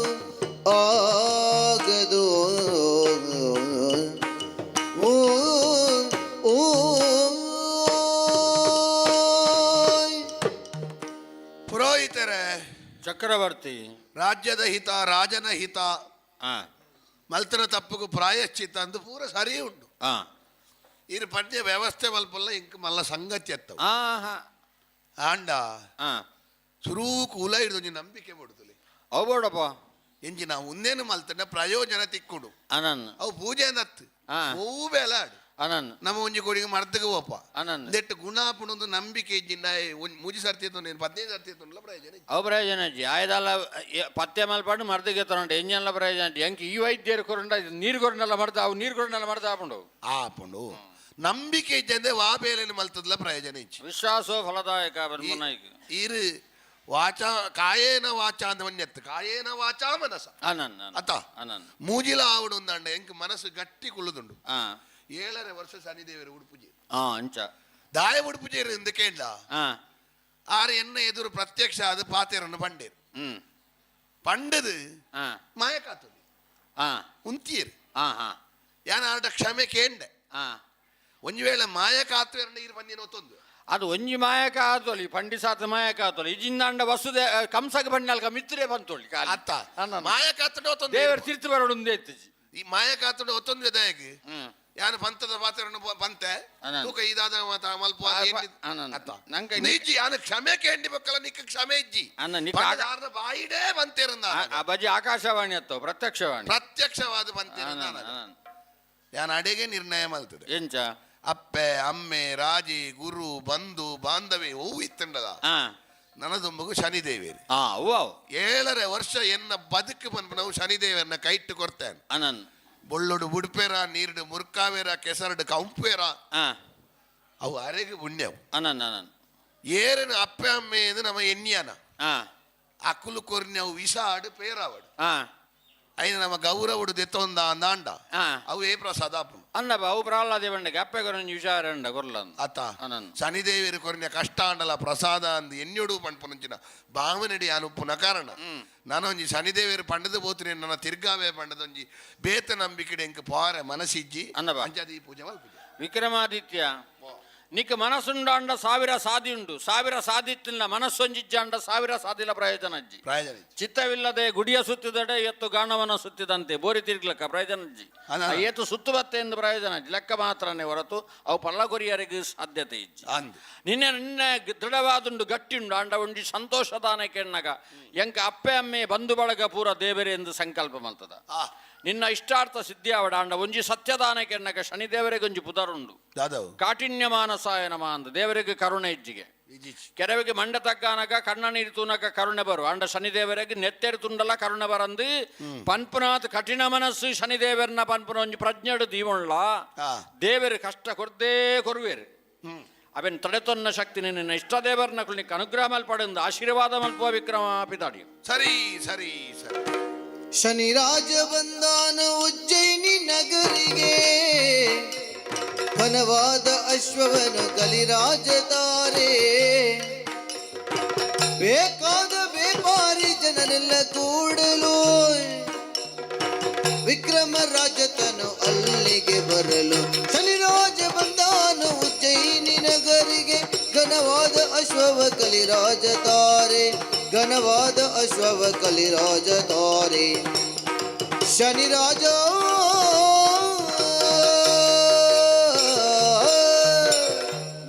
ಆಗದು. ಓ ಓ. ಪುರೋಹಿತರೇ. ಚಕ್ರವರ್ತಿ. ರಾಜ್ಯದ ಹಿತ, ರಾಜನ ಹಿತ, ಮಲ್ತನ ತಪ್ಪುಗು ಪ್ರಾಯಶ್ಚಿತ್ತ ಅಂದು ಪೂರ ಸರಿ ಉಂಟು. ಇರು ಪದ್ಯ ವ್ಯವಸ್ಥೆ ಮಲ್ಪಲ್ಲ, ಇಂಕ್ ಮಲ್ಲ ಸಂಗತಿ ಎತ್ತವು. ಆಂಡ ಸುರೂಕು ಉಲ ಹಿಡಿದು ಒಂಜಿ ನಂಬಿಕೆ ಬಡುತ್ತಲೆ. ಅವು ಬೋಡಪ್ಪ. ಎಂಜಿ ನಾವು ಉಂದೇನು ಮಲ್ತಂಡ ಪ್ರಯೋಜನ ತಿಕ್ಕುಡು. ಅನನ್. ಅವು ಪೂಜೆ ನತ್ತು ಹೂ ಬೇಲ ಆಡು. ಅನನ್. ನಮ್ಮ ಒಂಜಿ ಕೊಡಿಗೆ ಮರ್ದಗೆ ಹೋಪ. ಅನನ್. ದೆಟ್ಟು ಗುಣ ಪುಣೊಂದು ನಂಬಿಕೆ ಇಜ್ಜಿಂಡ ಒಂಜಿ ಮೂಜಿ ಸರ್ತಿ ಎತ್ತೊಂಡು, 15 ಸರ್ತಿ ಎತ್ತೊಂಡುಲ ಪ್ರಯೋಜನ ಇಜ್ಜಿ. ಅವು ಪ್ರಯೋಜನ ಇಜ್ಜಿ. ಆಯ್ದಲ್ಲ ಪತ್ತೆ ಮಲ್ಪಾಡು ಮರ್ದಿಗೆ ತಗೊಂಡು ಎಂಜನ್ಲ ಪ್ರಯೋಜನ ಇಜ್ಜಿ. ಎಂಕ್ ಈ ವೈದ್ಯರು ಕೊರಂಡ ನೀರು ಕೊರಂಡಲ್ಲ ಮರ್ದ, ಅವು ನೀರು ಕೊರಂಡಲ್ಲ ಮರ್ದ ಆಪುಂಡು. ಆಪುಂಡು. ನಂಬಿಕೆ ಇಜ್ಜಂದೆ ವಾ ಬೇಲೆನ್ ಮಲ್ತದ್ಲ ಪ್ರಯೋಜನ ಇಜ್ಜಿ. ವಿಶ್ವಾಸೋ ಫಲದಾಯಕ ಬನ್ಮುನಾಯ್ಕ. ಈರು ವಾಚಾ ಕಾಯೇನ ವಾಚಾ ಅಂತ ಒಂಜೆತ್ತು, ಕಾಯೇನ ವಾಚಾ ಮನಸ. ಅನನ್. ಅತ್ತ? ಅನನ್. ಮೂಜಿಲ ಆವಡು ಒಂದಂಡ ಎಂಕ್ ಮನಸ್ಸು ಗಟ್ಟಿ ಕುಳ್ಳುದುಂಡು. 7.5 ವರ್ಷ ಶನಿದೇವರು ಉಡುಪುಜಿ. ಅಂಚ. ದಾಯ ಉಡುಪುಜೇರು ಎಂದು ಕೇಂದ್ರ ಆರು ಎನ್ನ ಎದುರು ಪ್ರತ್ಯಕ್ಷ ಅದು ಪಾತೆರನ್ನು ಪಂಡೇರು. ಪಂಡದು ಮಾಯಕಾತದೆ. ಉಂತಿಯರು. ಹಾ ಯಾನ ಆಟ ಕ್ಷಮೆ ಕೇಂಡೆ. ಒಂಜಿ ವೇಳೆ ಮಾಯಕಾತ್ವೆರನ್ನ ಇರು ಬಂದಿನ ಒತ್ತೊಂದು. ಅದು ಒಂಜಿ ಮಾಯಕ ಆತೋಲಿ ಪಂಡಿಸಾತ ಮಾಯಕ ಆತೋಲಿ ಇಜಿಂದಾಂಡ ವಸುದೇ ಕಂಸಗ ಬಂಡಲ್ಕ ಮಿತ್ರೇ ಬಂತೋಳಿ. ಅತ್ತ, ಮಾಯಕಾತುಂಡ ಒತ್ತೊಂದು. ದೇವರು ತಿರ್ತು ಬರೋಡು ಒಂದೇ ಇತ್ತಿಜಿ. ಈ ಮಾಯಕಾತುಂಡ ಒತ್ತೊಂದು ದಾಯಕ್ ಯಾನು ಪಂತದ ಪಾತ್ರವನ್ನು ಪಂತೆ ತೂಕ ಇದಾದ ಮಾತ ಮಲ್ಪ. ಅತ್ತ, ನಿಜ್ಜಿ ಯಾನು ಕ್ಷಮೆ ಕೇಂಡಿ ಬಕ್ಕಲ ನಿಕ್ಕ ಕ್ಷಮೆ ಇಜ್ಜಿ. ಪಂಡದಾರನ ಬಾಯಿಡೇ ಬಂತೇರಂದ. ಆ ಬಜಿ ಆಕಾಶವಾಣಿ ಅತ್ತೋ ಪ್ರತ್ಯಕ್ಷವಾಣಿ. ಪ್ರತ್ಯಕ್ಷವಾದ ಬಂತೇರಂದ. ಯಾನ್ ಅಡೆಗೆ ನಿರ್ಣಯ ಮಲ್ತದೆ. ಎಂಚ? ಅಪ್ಪೆ ಅಮ್ಮೆ ರಾಜಿ ಗುರು ಬಂಧು ಬಾಂಧವೆ ಹೂವು ಇತ್ತಂಡದ ನನದೊಂಬಗು ಶನಿದೇವೇರಿ. 7.5 ವರ್ಷ ಎನ್ನ ಬದುಕು ಬಂದು ನಾವು ಶನಿದೇವರನ್ನ ಕೈಟ್ಟು ಕೊಡ್ತೇನೆ. ಅನನ್. ಬೊಳ್ಳೊಡು ಬುಡ್ಪೇರ, ನೀರುಡು ಮುರ್ಕಾವೇರ, ಕೆಸರಡು ಕಂಪೇರ, ಅವು ಅರೆಗೆ ಪುಣ್ಯವು. ಅನನ್ ಅನನ್. ಏರನು ಅಪ್ಪೆ ಅಮ್ಮೆ ಎಂದು ನಮ್ಮ ಎನ್ನಿಯಾನ ಅಕುಲು ಕೊರ್ನ್ಯವು ವಿಷ ಆಡು ಪೇರಾವಡು ಐನ ನಮ್ಮ ಗೌರವಡು ದೆತ್ತೊಂದ ಅಂದಾಂಡ ಅವು ಏ ಪ್ರಸಾದ ಆಪುಂಡು. ಅನ್ನ ಅವು ಪ್ರಹ್ಲಾದ ಬಂಡೆಗೆ ಅಪ್ಪೆ ಕೊರೊಂಜಿ ಹುಷಾರಂಡ ಕೊರ್ಲಂದು. ಅತ್ತ. ಅನನ್. ಶನಿದೇವರು ಕೊರ್ನ್ಯ ಕಷ್ಟ ಅಂಡಲ ಪ್ರಸಾದ ಅಂದ್ ಎನ್ನುಡು ಪಣ್ಪುನಂಚಿನ ಭಾವನೆಡಿ ಅನುಪುನ ಕಾರಣ ನಾನೊಂಜಿ ಶನಿದೇವರು ಪಂಡದ ಪೋತಿನಿ, ನನ್ನ ತಿರ್ಗಾವೆ ಪಂಡದೊಂಜಿ ಬೇತ ನಂಬಿಕೆಡೆ ಎಂಕ್ ಪಾರೆ ಮನಸ್ಸಿಜ್ಜಿ. ಅನ್ನಬಾ. ಅಂಚಾದ ಈ ಪೂಜೆ ಮಲ್ಪುಜೆ. ವಿಕ್ರಮಾದಿತ್ಯ, ನಿಕ್ ಮನಸ್ಸುಂಡಾಂಡ 1000 ಸಾದಿ ಉಂಡು. 1000 ಸಾದಿತ್ತಿಲ್ಲ ಮನಸ್ಸೊಂಜಿಜ್ಜಾಂಡ 1000 ಸಾದಿಲ ಪ್ರಯೋಜನ ಅಜ್ಜಿ. ಪ್ರಯೋಜನ ಇಜ್ಜಿ. ಚಿತ್ತವಿಲ್ಲದೆ ಗುಡಿಯ ಸುತ್ತಿದಡೆ ಎತ್ತು ಗಾಣವನ ಸುತ್ತಿದಂತೆ ಬೋರಿ ತಿರ್ಗ್ಲಕ್ಕ ಪ್ರಯೋಜನ ಅಜ್ಜಿ. ಅಲ್ಲ. ಆ ಏತು ಸುತ್ತು ಬತ್ತೆ ಎಂದು ಪ್ರಯೋಜನ ಅಜ್ಜಿ, ಲೆಕ್ಕ ಮಾತ್ರನೇ ಹೊರತು ಅವು ಪಲ್ಲಕೊರಿಯರಿಗೆ ಸಾಧ್ಯತೆ ಇಜ್ಜಿ. ಅಂದ್. ನಿನ್ನೆ ನಿನ್ನೆ ದೃಢವಾದುಂಡು ಗಟ್ಟಿಯುಂಡು ಅಂಡ ಒಂಜಿ ಸಂತೋಷದಾನ ಕೆಣ್ಣಗ ಎಂಕ ಅಪ್ಪೆ ಅಮ್ಮೆ ಬಂಧು ಬಳಗ ಪೂರ ದೇವರೇ ಎಂದು ಸಂಕಲ್ಪ ಮಲ್ತದ. ನಿನ್ನ ಇಷ್ಟಾರ್ಥ ಸಿದ್ಧಿ ಆವಡ ಅಂಡ ಒಂಜಿ ಸತ್ಯದಾನ ಕೆಣ್ಣಗ ಶನಿದೇವರಿಗೆ ಒಂಜಿ ಪುದರುಂಡು. ದಾದವು? ಕಾಠಿಣ್ಯ ಮಾನಸಾಯ ನಮ ಅಂದ. ದೇವರಿಗೆ ಕರುಣೆ ಇಜ್ಜಿಗೆ. ಇಜ್ಜಿಜ್ಜಿ. ಕೆಲವಿಗೆ ಮಂಡ ತಗ್ಗಾನಗ ಕಣ್ಣ ನೀರು ತೂನಕ ಕರುಣೆ ಬರು ಅಂಡ ಶನಿದೇವರಿಗೆ ನೆತ್ತೆರು ತುಂಡಲ ಕರುಣೆ ಬರಂದು ಪನ್ಪುನಾಥ್ ಕಠಿಣ ಮನಸ್ಸು ಶನಿದೇವರನ್ನ ಪನ್ಪುನ ಒಂಜಿ ಪ್ರಜ್ಞೆಡು ದೀವೊಳ್ಳ. ದೇವರು ಕಷ್ಟ ಕೊರ್ದೇ ಕೊರುವೇರು. ಅವೆನ್ ತಡೆತೊನ್ನ ಶಕ್ತಿ ನಿನ್ನ ಇಷ್ಟದೇವರನ್ನ ನಿಕ್ಕ ಅನುಗ್ರಹ ಮಲ್ಪಡಂದು ಆಶೀರ್ವಾದ ಮಲ್ಪುವ ವಿಕ್ರಮ ಪಿದಾಡಿ. ಸರಿ ಸರಿ ಸರಿ. ಶನಿರಾಜ ಬಂದಾನ ಉಜ್ಜಯಿನಿ ನಗರಿಗೆ, ಘನವಾದ ಅಶ್ವವನು ಕಲಿರಾಜ ತಾರೆ. ಬೇಕಾದ ಬೇಪಾರಿ ಜನರೆಲ್ಲ ಕೂಡಲು, ವಿಕ್ರಮ ರಾಜತನು ಅಲ್ಲಿಗೆ ಬರಲು. ಶನಿರಾಜ ಬಂದಾನು ಉಜ್ಜಯಿನಿ ನಗರಿಗೆ, ಘನವಾದ ಅಶ್ವವ ಕಲಿರಾಜ ತಾರೆ, ಘನವಾದ ಅಶ್ವವ ಕಲಿರಾಜ ತಾರೆ. ಶನಿರಾಜ.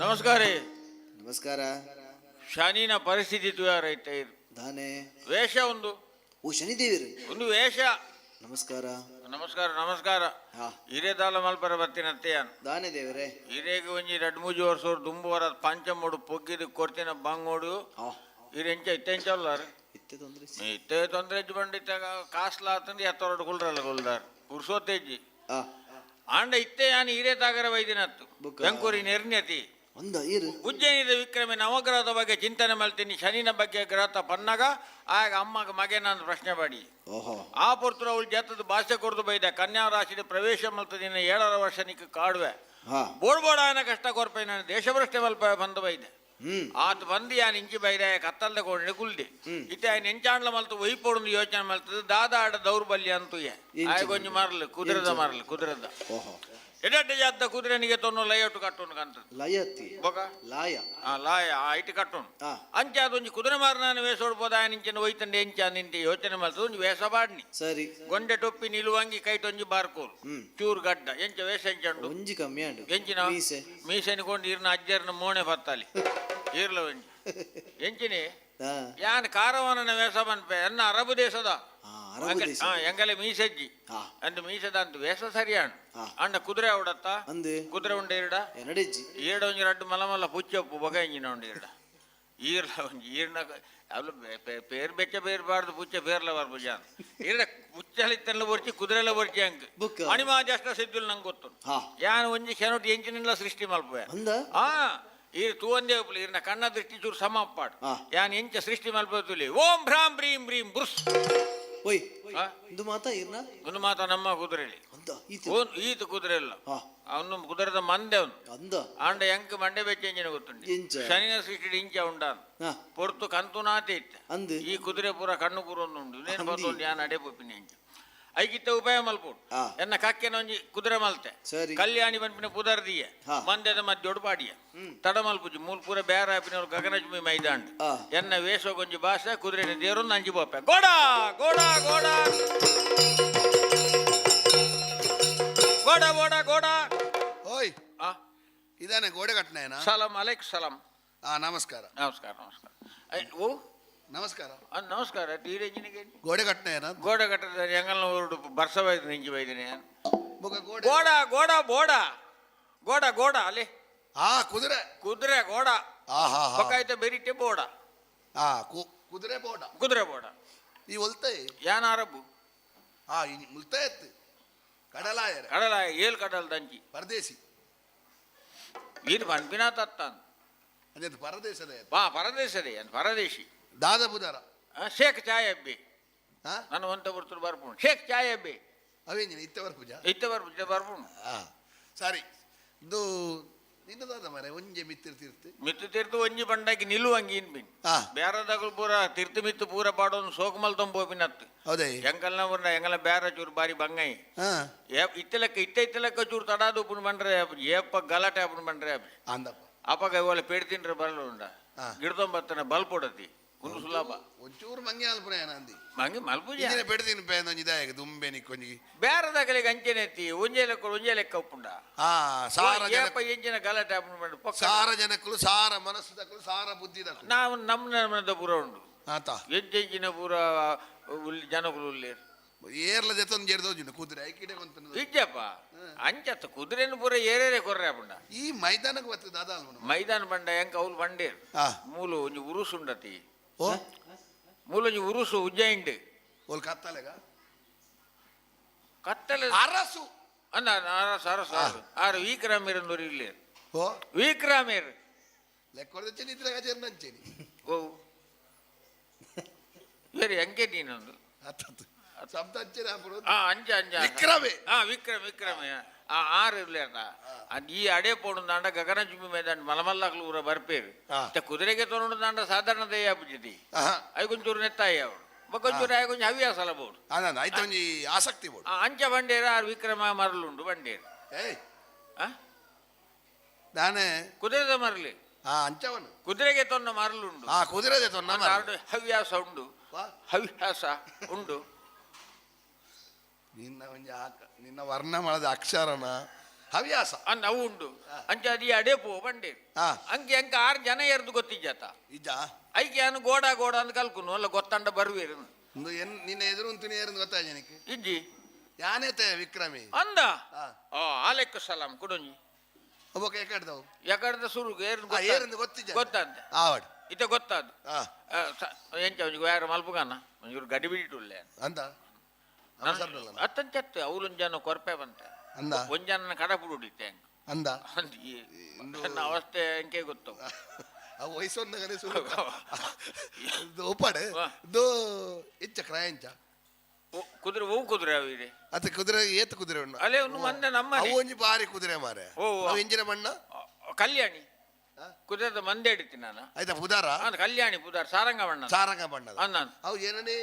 ನಮಸ್ಕಾರ. ನಮಸ್ಕಾರ. ಶನಿನ ಪರಿಸ್ಥಿತಿ ತುಯಾರೈತೆ ಇದು. ದಾನೆ? ವೇಷ ಒಂದು. ಓ, ಶನಿದೇವರು. ಒಂದು ವೇಷ. ನಮಸ್ಕಾರ. ನಮಸ್ಕಾರ, ನಮಸ್ಕಾರ. ಹಿರೇದಾಲ ಮಲ್ಪರ ಬರ್ತೀನತ್ತೆಯಾನ್. ದಾನೆ ದೇವರೇ? ಹಿರೇಗೆ ಒಂಜಿ ರಡ್ಡು ಮೂಜಿ ವರ್ಷ ದುಂಬು ವರ ಪಂಚಮೋಡು ಪೊಗ್ಗಿದು ಕೊಡ್ತಿನ ಬಂಗೋಡು. ಹಿರೆಂಚ ಇತ್ತೆಂಚಲ್ಲಾರ? ಇತ್ತೆ ತೊಂದ್ರೆ. ಇತ್ತೆ ತೊಂದರೆ ಹೆಜ್ಜೆ ಬಂಡಿತ್ತಾಗ ಕಾಸ್ಲ ಆತಂದು ಎತ್ತರಡು ಕುಲ್ರಲ್ಲ ಕುಲ್ದಾರ್ ಪುರುಷೋತ್ತೇಜಿ. ಆಂಡ ಇತ್ತೆ ಯಾನ್ ಹಿರೇ ತಾಗರ ವೈದಿನತ್ತು. ಬುಕ್ಕ. ಬೆಂಕೂರಿ ನಿರ್ಣ್ಯತಿ. ಒಂದ ಇರು. ಉಜ್ಜಯಿನಿದ ವಿಕ್ರಮೆ ನವಗ್ರಹದ ಬಗ್ಗೆ ಚಿಂತನೆ ಮಾಡ್ತೀನಿ. ಶನಿನ ಬಗ್ಗೆ ಗ್ರಹ ಪನ್ನಾಗ ಆಗ ಅಮ್ಮಗ ಮಗೇನಂದು ಪ್ರಶ್ನೆ ಮಾಡಿ. ಆ ಪೊರ್ತುರು ಅವಳು ಜತದ ಭಾಷೆ ಕೊಡ್ದು ಬೈದ ಕನ್ಯಾ ರಾಶಿ ಪ್ರವೇಶ ಮಲ್ತದಿನ 7.5 ವರ್ಷ ನಿಕ್ಕ ಕಾಡುವೆ. ಬೋಡ್ ಬೋಡ ಆಯನ ಕಷ್ಟ ಕೊರ್ಪೈ ನಾನು ದೇಶಭ್ರಷ್ಟೆ ಮಲ್ಪ ಬಂದು ಬೈದೆ. ಆತ ಬಂದು ಯಾನ್ ಇಂಚಿ ಬೈದ ಕತ್ತಲ್ದ ಕೊಂಡು ಕುಲ್ದಿ ಇತ್ತೆ ఆయన ಎಂಚಾಂಡ್ಲ ಮಲ್ತು ಒಯ್ಪೋಡು ಯೋಚನೆ ಮಲ್ತದ ದಾದಾಡ ದೌರ್ಬಲ್ಯ ಅಂತೂ. ಎಂಚ? ಆಯಗೊಂಜಿ ಮಾರಲು ಕುದುರೆದ ಮಾರಲು ಕುದುರೆದ. ಎಡೆಡ್ಡ ಜಾತ ಕುದುರೆನಿಗೆ ತೊನ್ನು ಲೈಔಟ್ ಕಟ್ಟೋನು ಕಂತದ್ದು. ಲಯತಿ. ಬೊಕ? ಲಾಯ. ಆ ಲಾಯ ಆ ಇಟ್ಟು ಕಟ್ಟೋನು. ಅಂಚೆ ಅದೊಂಜಿ ಕುದುರೆ ಮಾರನಾನ ವೇಷ ಹೊಡ್ಬೋದ ನಿಂಚಿನ ಒಯ್ತಂಡೆ ಎಂಚ ನಿಂತೆ ಯೋಚನೆ ಮಲ್ತದ ಒಂಜಿ ವೇಷ ಬಾಡ್ನಿ. ಸರಿ. ಗೊಂಡೆ ಟೊಪ್ಪಿ ನಿಲುವಂಗಿ ಕೈಟೊಂಜಿ ಬಾರ್ಕೋಲು. ಚೂರು ಗಡ್ಡ ಎಂಚ ವೇಷ ಎಂಚಂಡು? ಒಂಜಿ ಕಮ್ಮಿ ಆಂಡು. ಎಂಚಿನ? ಮೀಸೆ. ಮೀಸೆನಿ ಕೊಂಡು ಈರ್ನ ಅಜ್ಜರ್ನ ಮೋಣೆ ಬತ್ತಾಲಿ ಈರ್ಲ ಒಂಜಿ ಎಂಚಿನಿ. ಯಾನ್ ಕಾರವಾನನ ವೇಷ ಪನ್ಪೆ ಎನ್ನ ಅರಬು ದೇಶದ. ಅರಬು ದೇಶ. ಎಂಗಲೆ ಮೀಸೆಜ್ಜಿ. ಅಂದ್ ಮೀಸೆದ ಅಂತ ವೇಷ ಸರಿಯಾಣ್. ಅಂಡ ಕುದುರೆ ಅವಡತ್ತ. ಅಂದ್. ಕುದುರೆ ಉಂಡೆ ಇರಡ. ಎನಡೆಜ್ಜಿ. ಏಡ ಒಂಜಿ ರಡ್ಡು ಮಲ ಮಲ್ಲ ಪುಚ್ಚಪ್ಪು ಬೊಗ ಎಂಜಿನ ಉಂಡು ಇರಡ ಈರ್ಲ ಒಂಜಿ ಈರ್ನ ಅವ್ಲು ಪೇರ್ ಬೆಚ್ಚ ಪೇರ್ ಬಾರ್ದು ಪುಚ್ಚ ಪೇರ್ಲ ಬರ್ಪು ಜಾನ್ ಈರ್ಡ ಪುಚ್ಚಲಿತ್ತೆಲ್ಲ ಬೊರ್ಚಿ ಕುದುರೆಲ್ಲ ಬೊರ್ಚಿ ಅಂಕ್. ಬುಕ್ಕ? ಅಣಿಮಾ ಜಾಸ್ತ ಸಿದ್ದುಲ್ ನಂಗೆ ಗೊತ್ತು. ಯಾನ್ ಒಂಜಿ ಕ್ಷಣಟ್ ಎಂಚಿನೆಲ್ಲ ಸೃಷ್ಟಿ ಮಲ್ಪುವೆ. ಅಂದ? ಈರ್ ತೂವಂದೇ ಉಪ್ಪುಲು ಈರ್ನ ಕಣ್ಣ ದೃಷ್ಟಿ ಚೂರು ಸಮ ಅಪ್ಪಾಡು. ಯಾನ್ ಎಂಚ ಸೃಷ್ಟಿ ಮಲ್ಪುವೆ ಓಂ ಭ್ರಾಂ ಬ್ರೀಂ ಬ್ರೀಂ ಬುರ್ಸ್. ಓಯ್, ಇಂದು ಮಾತಾ ಇರ್ನ? ಒಂದು ಮಾತ ನಮ್ಮ ಕುದುರೆಲಿ. ಅಂದ ಈತ? ಓನ್ ಈತ ಕುದುರೆ ಇಲ್ಲ. ಅವನು ಕುದುರೆದ ಮಂದೆ ಅವನು. ಅಂದ? ಆಂಡ ಎಂಕ್ ಮಂಡೆ ಬೆಚ್ಚ ಎಂಜಿನ ಗೊತ್ತುಂಡು. ಎಂಚ? ಶನಿನ ಸೃಷ್ಟಿ ಇಂಚ ಉಂಡಾನ್. ಪೊರ್ತು ಕಂತುನಾತೆ ಇತ್ತ. ಅಂದ್. ಈ ಕುದುರೆ ಪೂರ ಕಣ್ಣು ಪೂರ ಒಂದು ಉಂಡು ನೇನು. ಅಂದಿ. ಬತ್ತೊಂದು ಯಾನ್ ಅಡೆ ಪೋಪಿನ ಎಂಚ ಐಕಿತ್ತ ಉಪಾಯ ಮಲ್ಪೋಡು. ಎನ್ನ ಕಕ್ಕೆನ ಒಂಜಿ ಕುದುರೆ ಮಲ್ತೆ. ಸರಿ. ಕಲ್ಯಾಣಿ ಪನ್ಪಿನ ಪುದರ್ದಿಯ. ಮಂದೆದ ಮಧ್ಯೊಡು ಪಾಡಿಯ ತಡ ಮಲ್ಪುಜಿ ಮೂಲ್ ಪೂರ ಬೇರ ಆಪಿನವ್ರು ಗಗನಜುಮಿ ಮೈದಾಂಡ್. ಎನ್ನ ವೇಷಗೊಂಜಿ ಭಾಷೆ ಕುದುರೆ ದೇರೊಂದು ಅಂಜಿ ಬೋಪೆ ಗೋಡ ಗೋಡ ಗೋಡ ಗೋಡ ಗೋಡ ಗೋಡ. ಓಯ್. ಆ? ಇದಾನೆ ಗೋಡೆ ಕಟ್ಟನೇನಾ? ಸಲಾಂ ಅಲೈಕ್ ಸಲಾಂ. ನಮಸ್ಕಾರ. ನಮಸ್ಕಾರ ನಮಸ್ಕಾರ. ಓ. ನಮಸ್ಕಾರ. ನಮಸ್ಕಾರ ತೀರೇಜಿನಿಗೆ. ಗೋಡೆ ಕಟ್ಟನೇನಾ? ಗೋಡೆ ಕಟ್ಟದ ಎಂಗಲ್ನ ಊರುಡು ಬರ್ಸವಾಯ್ತು ನಿಂಜಿ ಬೈದಿನಿ. ಬೊಕ ಗೋಡೆ? ಗೋಡ ಗೋಡ ಬೋಡ ಗೋಡ ಗೋಡ ಅಲ್ಲಿ. ಕುದುರೆ. ಕುದುರೆ ಗೋಡ. ಆ ಹಾ ಹಾ ಬೊಕಾಯ್ತ ಬೆರಿಟೆ ಬೋಡ. ಕುದುರೆ ಬೋಡ. ಕುದುರೆ ಬೋಡ. ಈ ಒಲ್ತೈ? ಯಾನ್ ಅರಬು. ಮುಲ್ತ ಎತ್ತು ಕಡಲಾಯರ. ಕಡಲ ಏಲ್ ಕಡಲ್ ದಂಚಿ. ಪರದೇಶಿ. ಈರ್ ಪನ್ಪಿನ ತತ್ತಾನ್. ಅದೇ ಪರದೇಶದ ಎತ್ತು. ಬಾ ಪರದೇಶದೇ ಏನ್ ಪರದೇಶಿ. ದಾದ ಬುದರ? ಶೇಖ್ ಚಾಯ್ ಅಬ್ಬಿ. ನಾನು ಒಂತ ಬರ್ತರು ಬರ್ಪುಂಡು ಶೇಖ್ ಚಾಯ್ ಅಬ್ಬಿ. ಅವೇಂಜಿನ ಇತ್ತೆ ಬರ್ಪುಜ? ಇತ್ತೆ ಬರ್ಪು ಇತ್ತೆ ಬರ್ಪುಂಡು. ಸರಿ, ಇದು ನಿನ್ನದಾದ ಮರೆ ಒಂಜೆ ಮಿತ್ತಿರ್ ತೀರ್ತು. ಮಿತ್ತು ತೀರ್ತು ಒಂಜಿ ಬಂಡಾಗಿ ನಿಲ್ಲುವಂಗಿ ಇನ್ ಬಿನ್. ಬೇರೆದಾಗಲು ಪೂರ ತಿರ್ತು ಮಿತ್ತು ಪೂರ ಪಾಡೊಂದು ಸೋಕು ಮಲ್ತೊಂದು ಪೋಪಿನತ್ತು. ಹೌದೇ? ಎಂಕಲ್ನ ಊರ್ನ ಎಂಗಲ ಬೇರೆ ಚೂರು ಬಾರಿ ಬಂಗೈ. ಇತ್ತೆ ಲೆಕ್ಕ ಇತ್ತೆ ಇತ್ತೆ ಲೆಕ್ಕ ಚೂರು ತಡಾದು ಉಪ್ಪುನು ಬಂಡ್ರೆ ಏಪ್ಪ ಗಲಾಟೆ ಆಪುನು ಬಂಡ್ರೆ. ಅಂದಪ್ಪ. ಅಪಗ ಇವಳ ಪೇಡ್ ತಿಂಡ್ರೆ ಬರಲ್ಲ ಉಂಡ. ಗಿಡದೊಂಬತ್ತನ ಬಲ್ಪೊಡತಿ ಒಂದು ಸುಲಭ. ಒಂಚೂರು ಮಂಗೆ ಅಲ್ಪುನ ಅಂದಿ. ಮಂಗಿ ಮಲ್ಪುಜ. ಇಂಜಿನ ಪೆಡ್ದಿನ ಪೇನ್ ಒಂಜಿ ದಾಯಗ ದುಂಬೆ ನಿಕ್ಕೊಂಜಿ. ಬೇರೆದಾಗಲಿಗೆ ಅಂಚೆನೆ ಎತ್ತಿ ಒಂಜೆ ಲೆಕ್ಕ ಒಂಜೆ ಲೆಕ್ಕ ಉಪ್ಪುಂಡ. ಸಾರ ಜನ. ಏಪ ಎಂಚಿನ ಗಲಾಟೆ ಆಪುನು ಬಂಡ್ರೆ ಪೊಕ್ಕ. ಸಾರ ಜನಕ್ಕಲು ಸಾರ ಮನಸ್ಸು ದಕ್ಕಲು ಸಾರ ಬುದ್ಧಿ ದಕ್ಕಲು. ನಾವು ನಮ್ಮ ನಮ್ಮದ ಪೂರ ಉಂಡು. ಆತ. ಎಂಚೆಂಚಿನ ಪೂರ ಉಲ್ಲಿ ಜನಕುಲು ಉಲ್ಲೇರು. ಏರ್ಲ ಜೊತೆ ಜೇರ್ದೋಜುಂಡು ಕುದುರೆ ಐಕಿಡೆ ಕೊಂತನ. ಇಜ್ಜಪ್ಪ ಅಂಚತ್ತ ಕುದುರೆನು ಪೂರ ಏರೇರೆ ಕೊರ್ರೆ ಆಪುಂಡ. ಈ ಮೈದಾನಕ್ಕೆ ಬರ್ತದೆ ದಾದ ಅಲ್ವನು? ಮೈದಾನ ಬಂಡ ಎಂಕ ಅವ್ಲು ಬಂಡೇರು. ಮೂಲು ಒಂಜಿ ಉರುಸು ಉಂಡತಿ. ಓ. ಮೂಲು ಒಂಜಿ ಉರುಸು ಉಜ್ಜಯಿಂಡ್. ಓಲ್ ಕತ್ತಲೆಗ? ಕತ್ತಲೆ. ಅರಸು. ಅನ್ನ ಅರಸು ಅರಸು ಅರಸು ಆರು ವಿಕ್ರಮೀರ್ ಅಂದೂರು ಇಲ್ಲೇರು. ಓ. ವಿಕ್ರಮೀರ್. ಲೆಕ್ಕೊಡ್ದಂಚೆನಿ ಇದ್ರಾಗ ಜರ್ನಂಚೆನಿ. ಓ ಬೇರೆ ಎಂಕೆ ನೀನೊಂದು. ಅತ್ತತ್ತು ಶಬ್ದ ಅಂಚೆನೆ ಆಪುಡು. ಆ ಅಂಚ ಅಂಚ. ವಿಕ್ರಮೆ. ಆ ವಿಕ್ರಮ ವಿಕ್ರಮ ಆ ಆರು ಇರ್ಲೇರ್ನ ಅದು ಈ ಅಡೆ ಪೋಡು ಗಗನ ಚುಂಬಿ ಮೇದಾಂಡ ಮಲಮಲ್ಲಾಕ್ಲು ಊರ ಬರ್ಪೇರು. ಆ. ಕುದುರೆಗೆ ತೊಗೊಂಡು ದಾಂಡ ಸಾಧಾರಣ ದಯ ಪುಜಿತಿ. ಆಹಾ. ಅವು ಕೊಂಚೂರು ನೆತ್ತಾಯಿ ಅವಳು ಕೊಂಚೂರು ಆಯ್ ಕೊಂಚ ಹವ್ಯಾಸ ಬೋಡು. ಅದ ಆಯ್ತು, ಒಂಜಿ ಆಸಕ್ತಿ ಬೋಡು. ಆ ಅಂಚ ಬಂಡೇರ ಆರು ವಿಕ್ರಮ ಮರಳುಂಡು ಬಂಡೇರು. ಏಯ್. ಆ? ನಾನೇ. ಕುದುರೆದ ಮರಲಿ. ಆ ಅಂಚವನು. ಕುದುರೆಗೆ ತೊನ್ನ ಮರಳುಂಡು. ಆ ಕುದುರೆದೆ ತೊನ್ನ ಮರಳು. ಆರು ಹವ್ಯಾಸ ಉಂಡು. ವಾ. ಹವ್ಯಾಸ ಉಂಡು. ನಿನ್ನ ಒಂಜಿ ನಿನ್ನ ವರ್ಣಮಾಳದ ಅಕ್ಷರನ ಹವ್ಯಾಸ. ಅಂದ್ ಅವು ಉಂಡು. ಅಂಚ ಅದು ಈ ಅಡೆ ಪೋ ಬಂಡೇರು. ಆ. ಅಂಕೆ ಅಂಕ ಆರು ಜನ ಎರ್ದು ಗೊತ್ತಿಜ್ಜಾತ. ಇಜ್ಜ. ಐಕೆ ಅನು ಗೋಡ ಗೋಡ ಅಂದ್ ಕಲ್ಕುನು ಅಲ್ಲ ಗೊತ್ತಂಡ ಬರುವೇರು. ಒಂದು ಎನ್ ನಿನ್ನ ಎದುರು ಉಂಟು ಏರಂದು ಗೊತ್ತಾಯ ಜನಕ್ಕೆ. ಇಜ್ಜಿ. ಯಾನೇತೆ ವಿಕ್ರಮಿ. ಅಂದ. ಆ. ಆ ಆಲೆಕ್ಕು ಸಲಾಂ ಕುಡೊಂಜಿ. ಒಬ್ಬ ಕೇಕಾಡ್ದವು. ಯಾಕಂದ್ರೆ ಸುರು ಏರ್ದು. ಆ, ಏರಂದು ಗೊತ್ತಿಜ್ಜ. ಗೊತ್ತಂತೆ. ಆವಡ್. ಇತ ಗೊತ್ತಾದು. ಆ. ಎಂಚ ಒಂಜಿ ಯಾರು ಮಲ್ಪುಗಾನ ಒಂಜೂರು ಗಡಿ ಬಿಡಿಟುಲ್ಲೆ. ಅಂದ ಅವಸರದಲ್ಲ. ಅತ್ತಂಚತ್ತು ಅವಲೊಂದು ಜನ ಕೊರ್ಪೆ ಬಂತೆ. ಅಂದ. ಒಂಜನ ಕಡಪುಡುಡಿತ್ತೆ. ಅಂದ. ಅಂದ್ ಈ ನನ್ನ ಅವಸ್ಥೆ ಎಂಕೆ ಗೊತ್ತು. ಆ ವಯಸ್ಸೊಂದಗನೆ ಸುರು ಉಪ್ಪಾಡು. ವಾ. ದೋ ಎಂಚ ಕ್ರಾಯ ಎಂಚ? ಓ, ಕುದುರೆ ಹೂ ಕುದುರೆ ಅವು ಇದೆ. ಅತ್ತ ಕುದುರೆ ಏತ್ ಕುದುರೆ ಉಂಡು? ಅಲ್ಲೇ ಒಂದು ಮಂದೆ ನಮ್ಮ. ಅವು ಒಂಜಿ ಬಾರಿ ಕುದುರೆ ಮಾರೆ. ಓ, ಓ. ಅವು ಎಂಜಿನ ಮಣ್ಣ. ಕಲ್ಯಾಣಿ. ಆ? ಕುದುರೆದ ಮಂದೆ ಹಿಡಿತಿ ನಾನು. ಆಯ್ತಾ ಪುದಾರ? ಕಲ್ಯಾಣಿ ಪುದಾರ್ ಸಾರಂಗ ಬಣ್ಣ. ಸಾರಂಗ ಬಣ್ಣದ. ಅಂದ. ಅವು ಏನನೇ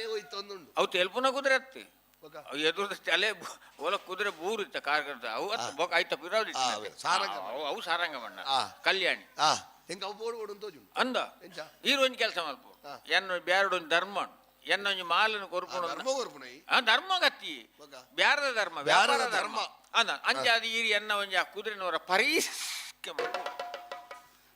ಹೋಯ್ತು ಒಂದುಂಡು. ಅವು ತೆಲ್ಪುನ ಕುದುರೆ ಅತ್ತಿ. ಬೊಕ? ಅವು ಎದುರು ತಲೆ ಒಲ ಕುದುರೆ ಬೂರು ಇತ್ತ ಕಾರ್ ಅವು ಅತ್ತ ಬೊಕ ಐತ ಪಿರಾವ್ದು. ಆ, ಸಾರಂಗ. ಅವು ಸಾರಂಗ ಬಣ್ಣ. ಆ. ಕಲ್ಯಾಣಿ. ಆ ಹೆಂಗ ಅವು ಬೋಡು ಬೋಡು ಅಂತ ತೋಜುಂಡು. ಅಂದ. ಎಂಚ? ಈರು ಒಂಜಿ ಕೆಲಸ ಮಲ್ಪು. ಆ. ಎನ್ನ ಬ್ಯಾರಡ್ ಒಂಜಿ ಧರ್ಮ ಎನ್ನ ಒಂಜಿ ಮಾಲನ್ನು ಕೊರ್ಪುಣ. ಧರ್ಮ ಕೊರ್ಪುನ ಈ. ಆ ಧರ್ಮ ಗತಿ. ಬೊಕ? ಬ್ಯಾರದ ಧರ್ಮ. ಬ್ಯಾರದ ವ್ಯಾಪಾರ ಧರ್ಮ. ಧರ್ಮ. ಅಂದ ಅಂಚ ಅದು ಈರಿ ಎನ್ನ ಒಂಜಿ ಆ ಕುದುರೆನವರ ಪರೀಸ್ಕೆ ಮಲ್ಪು.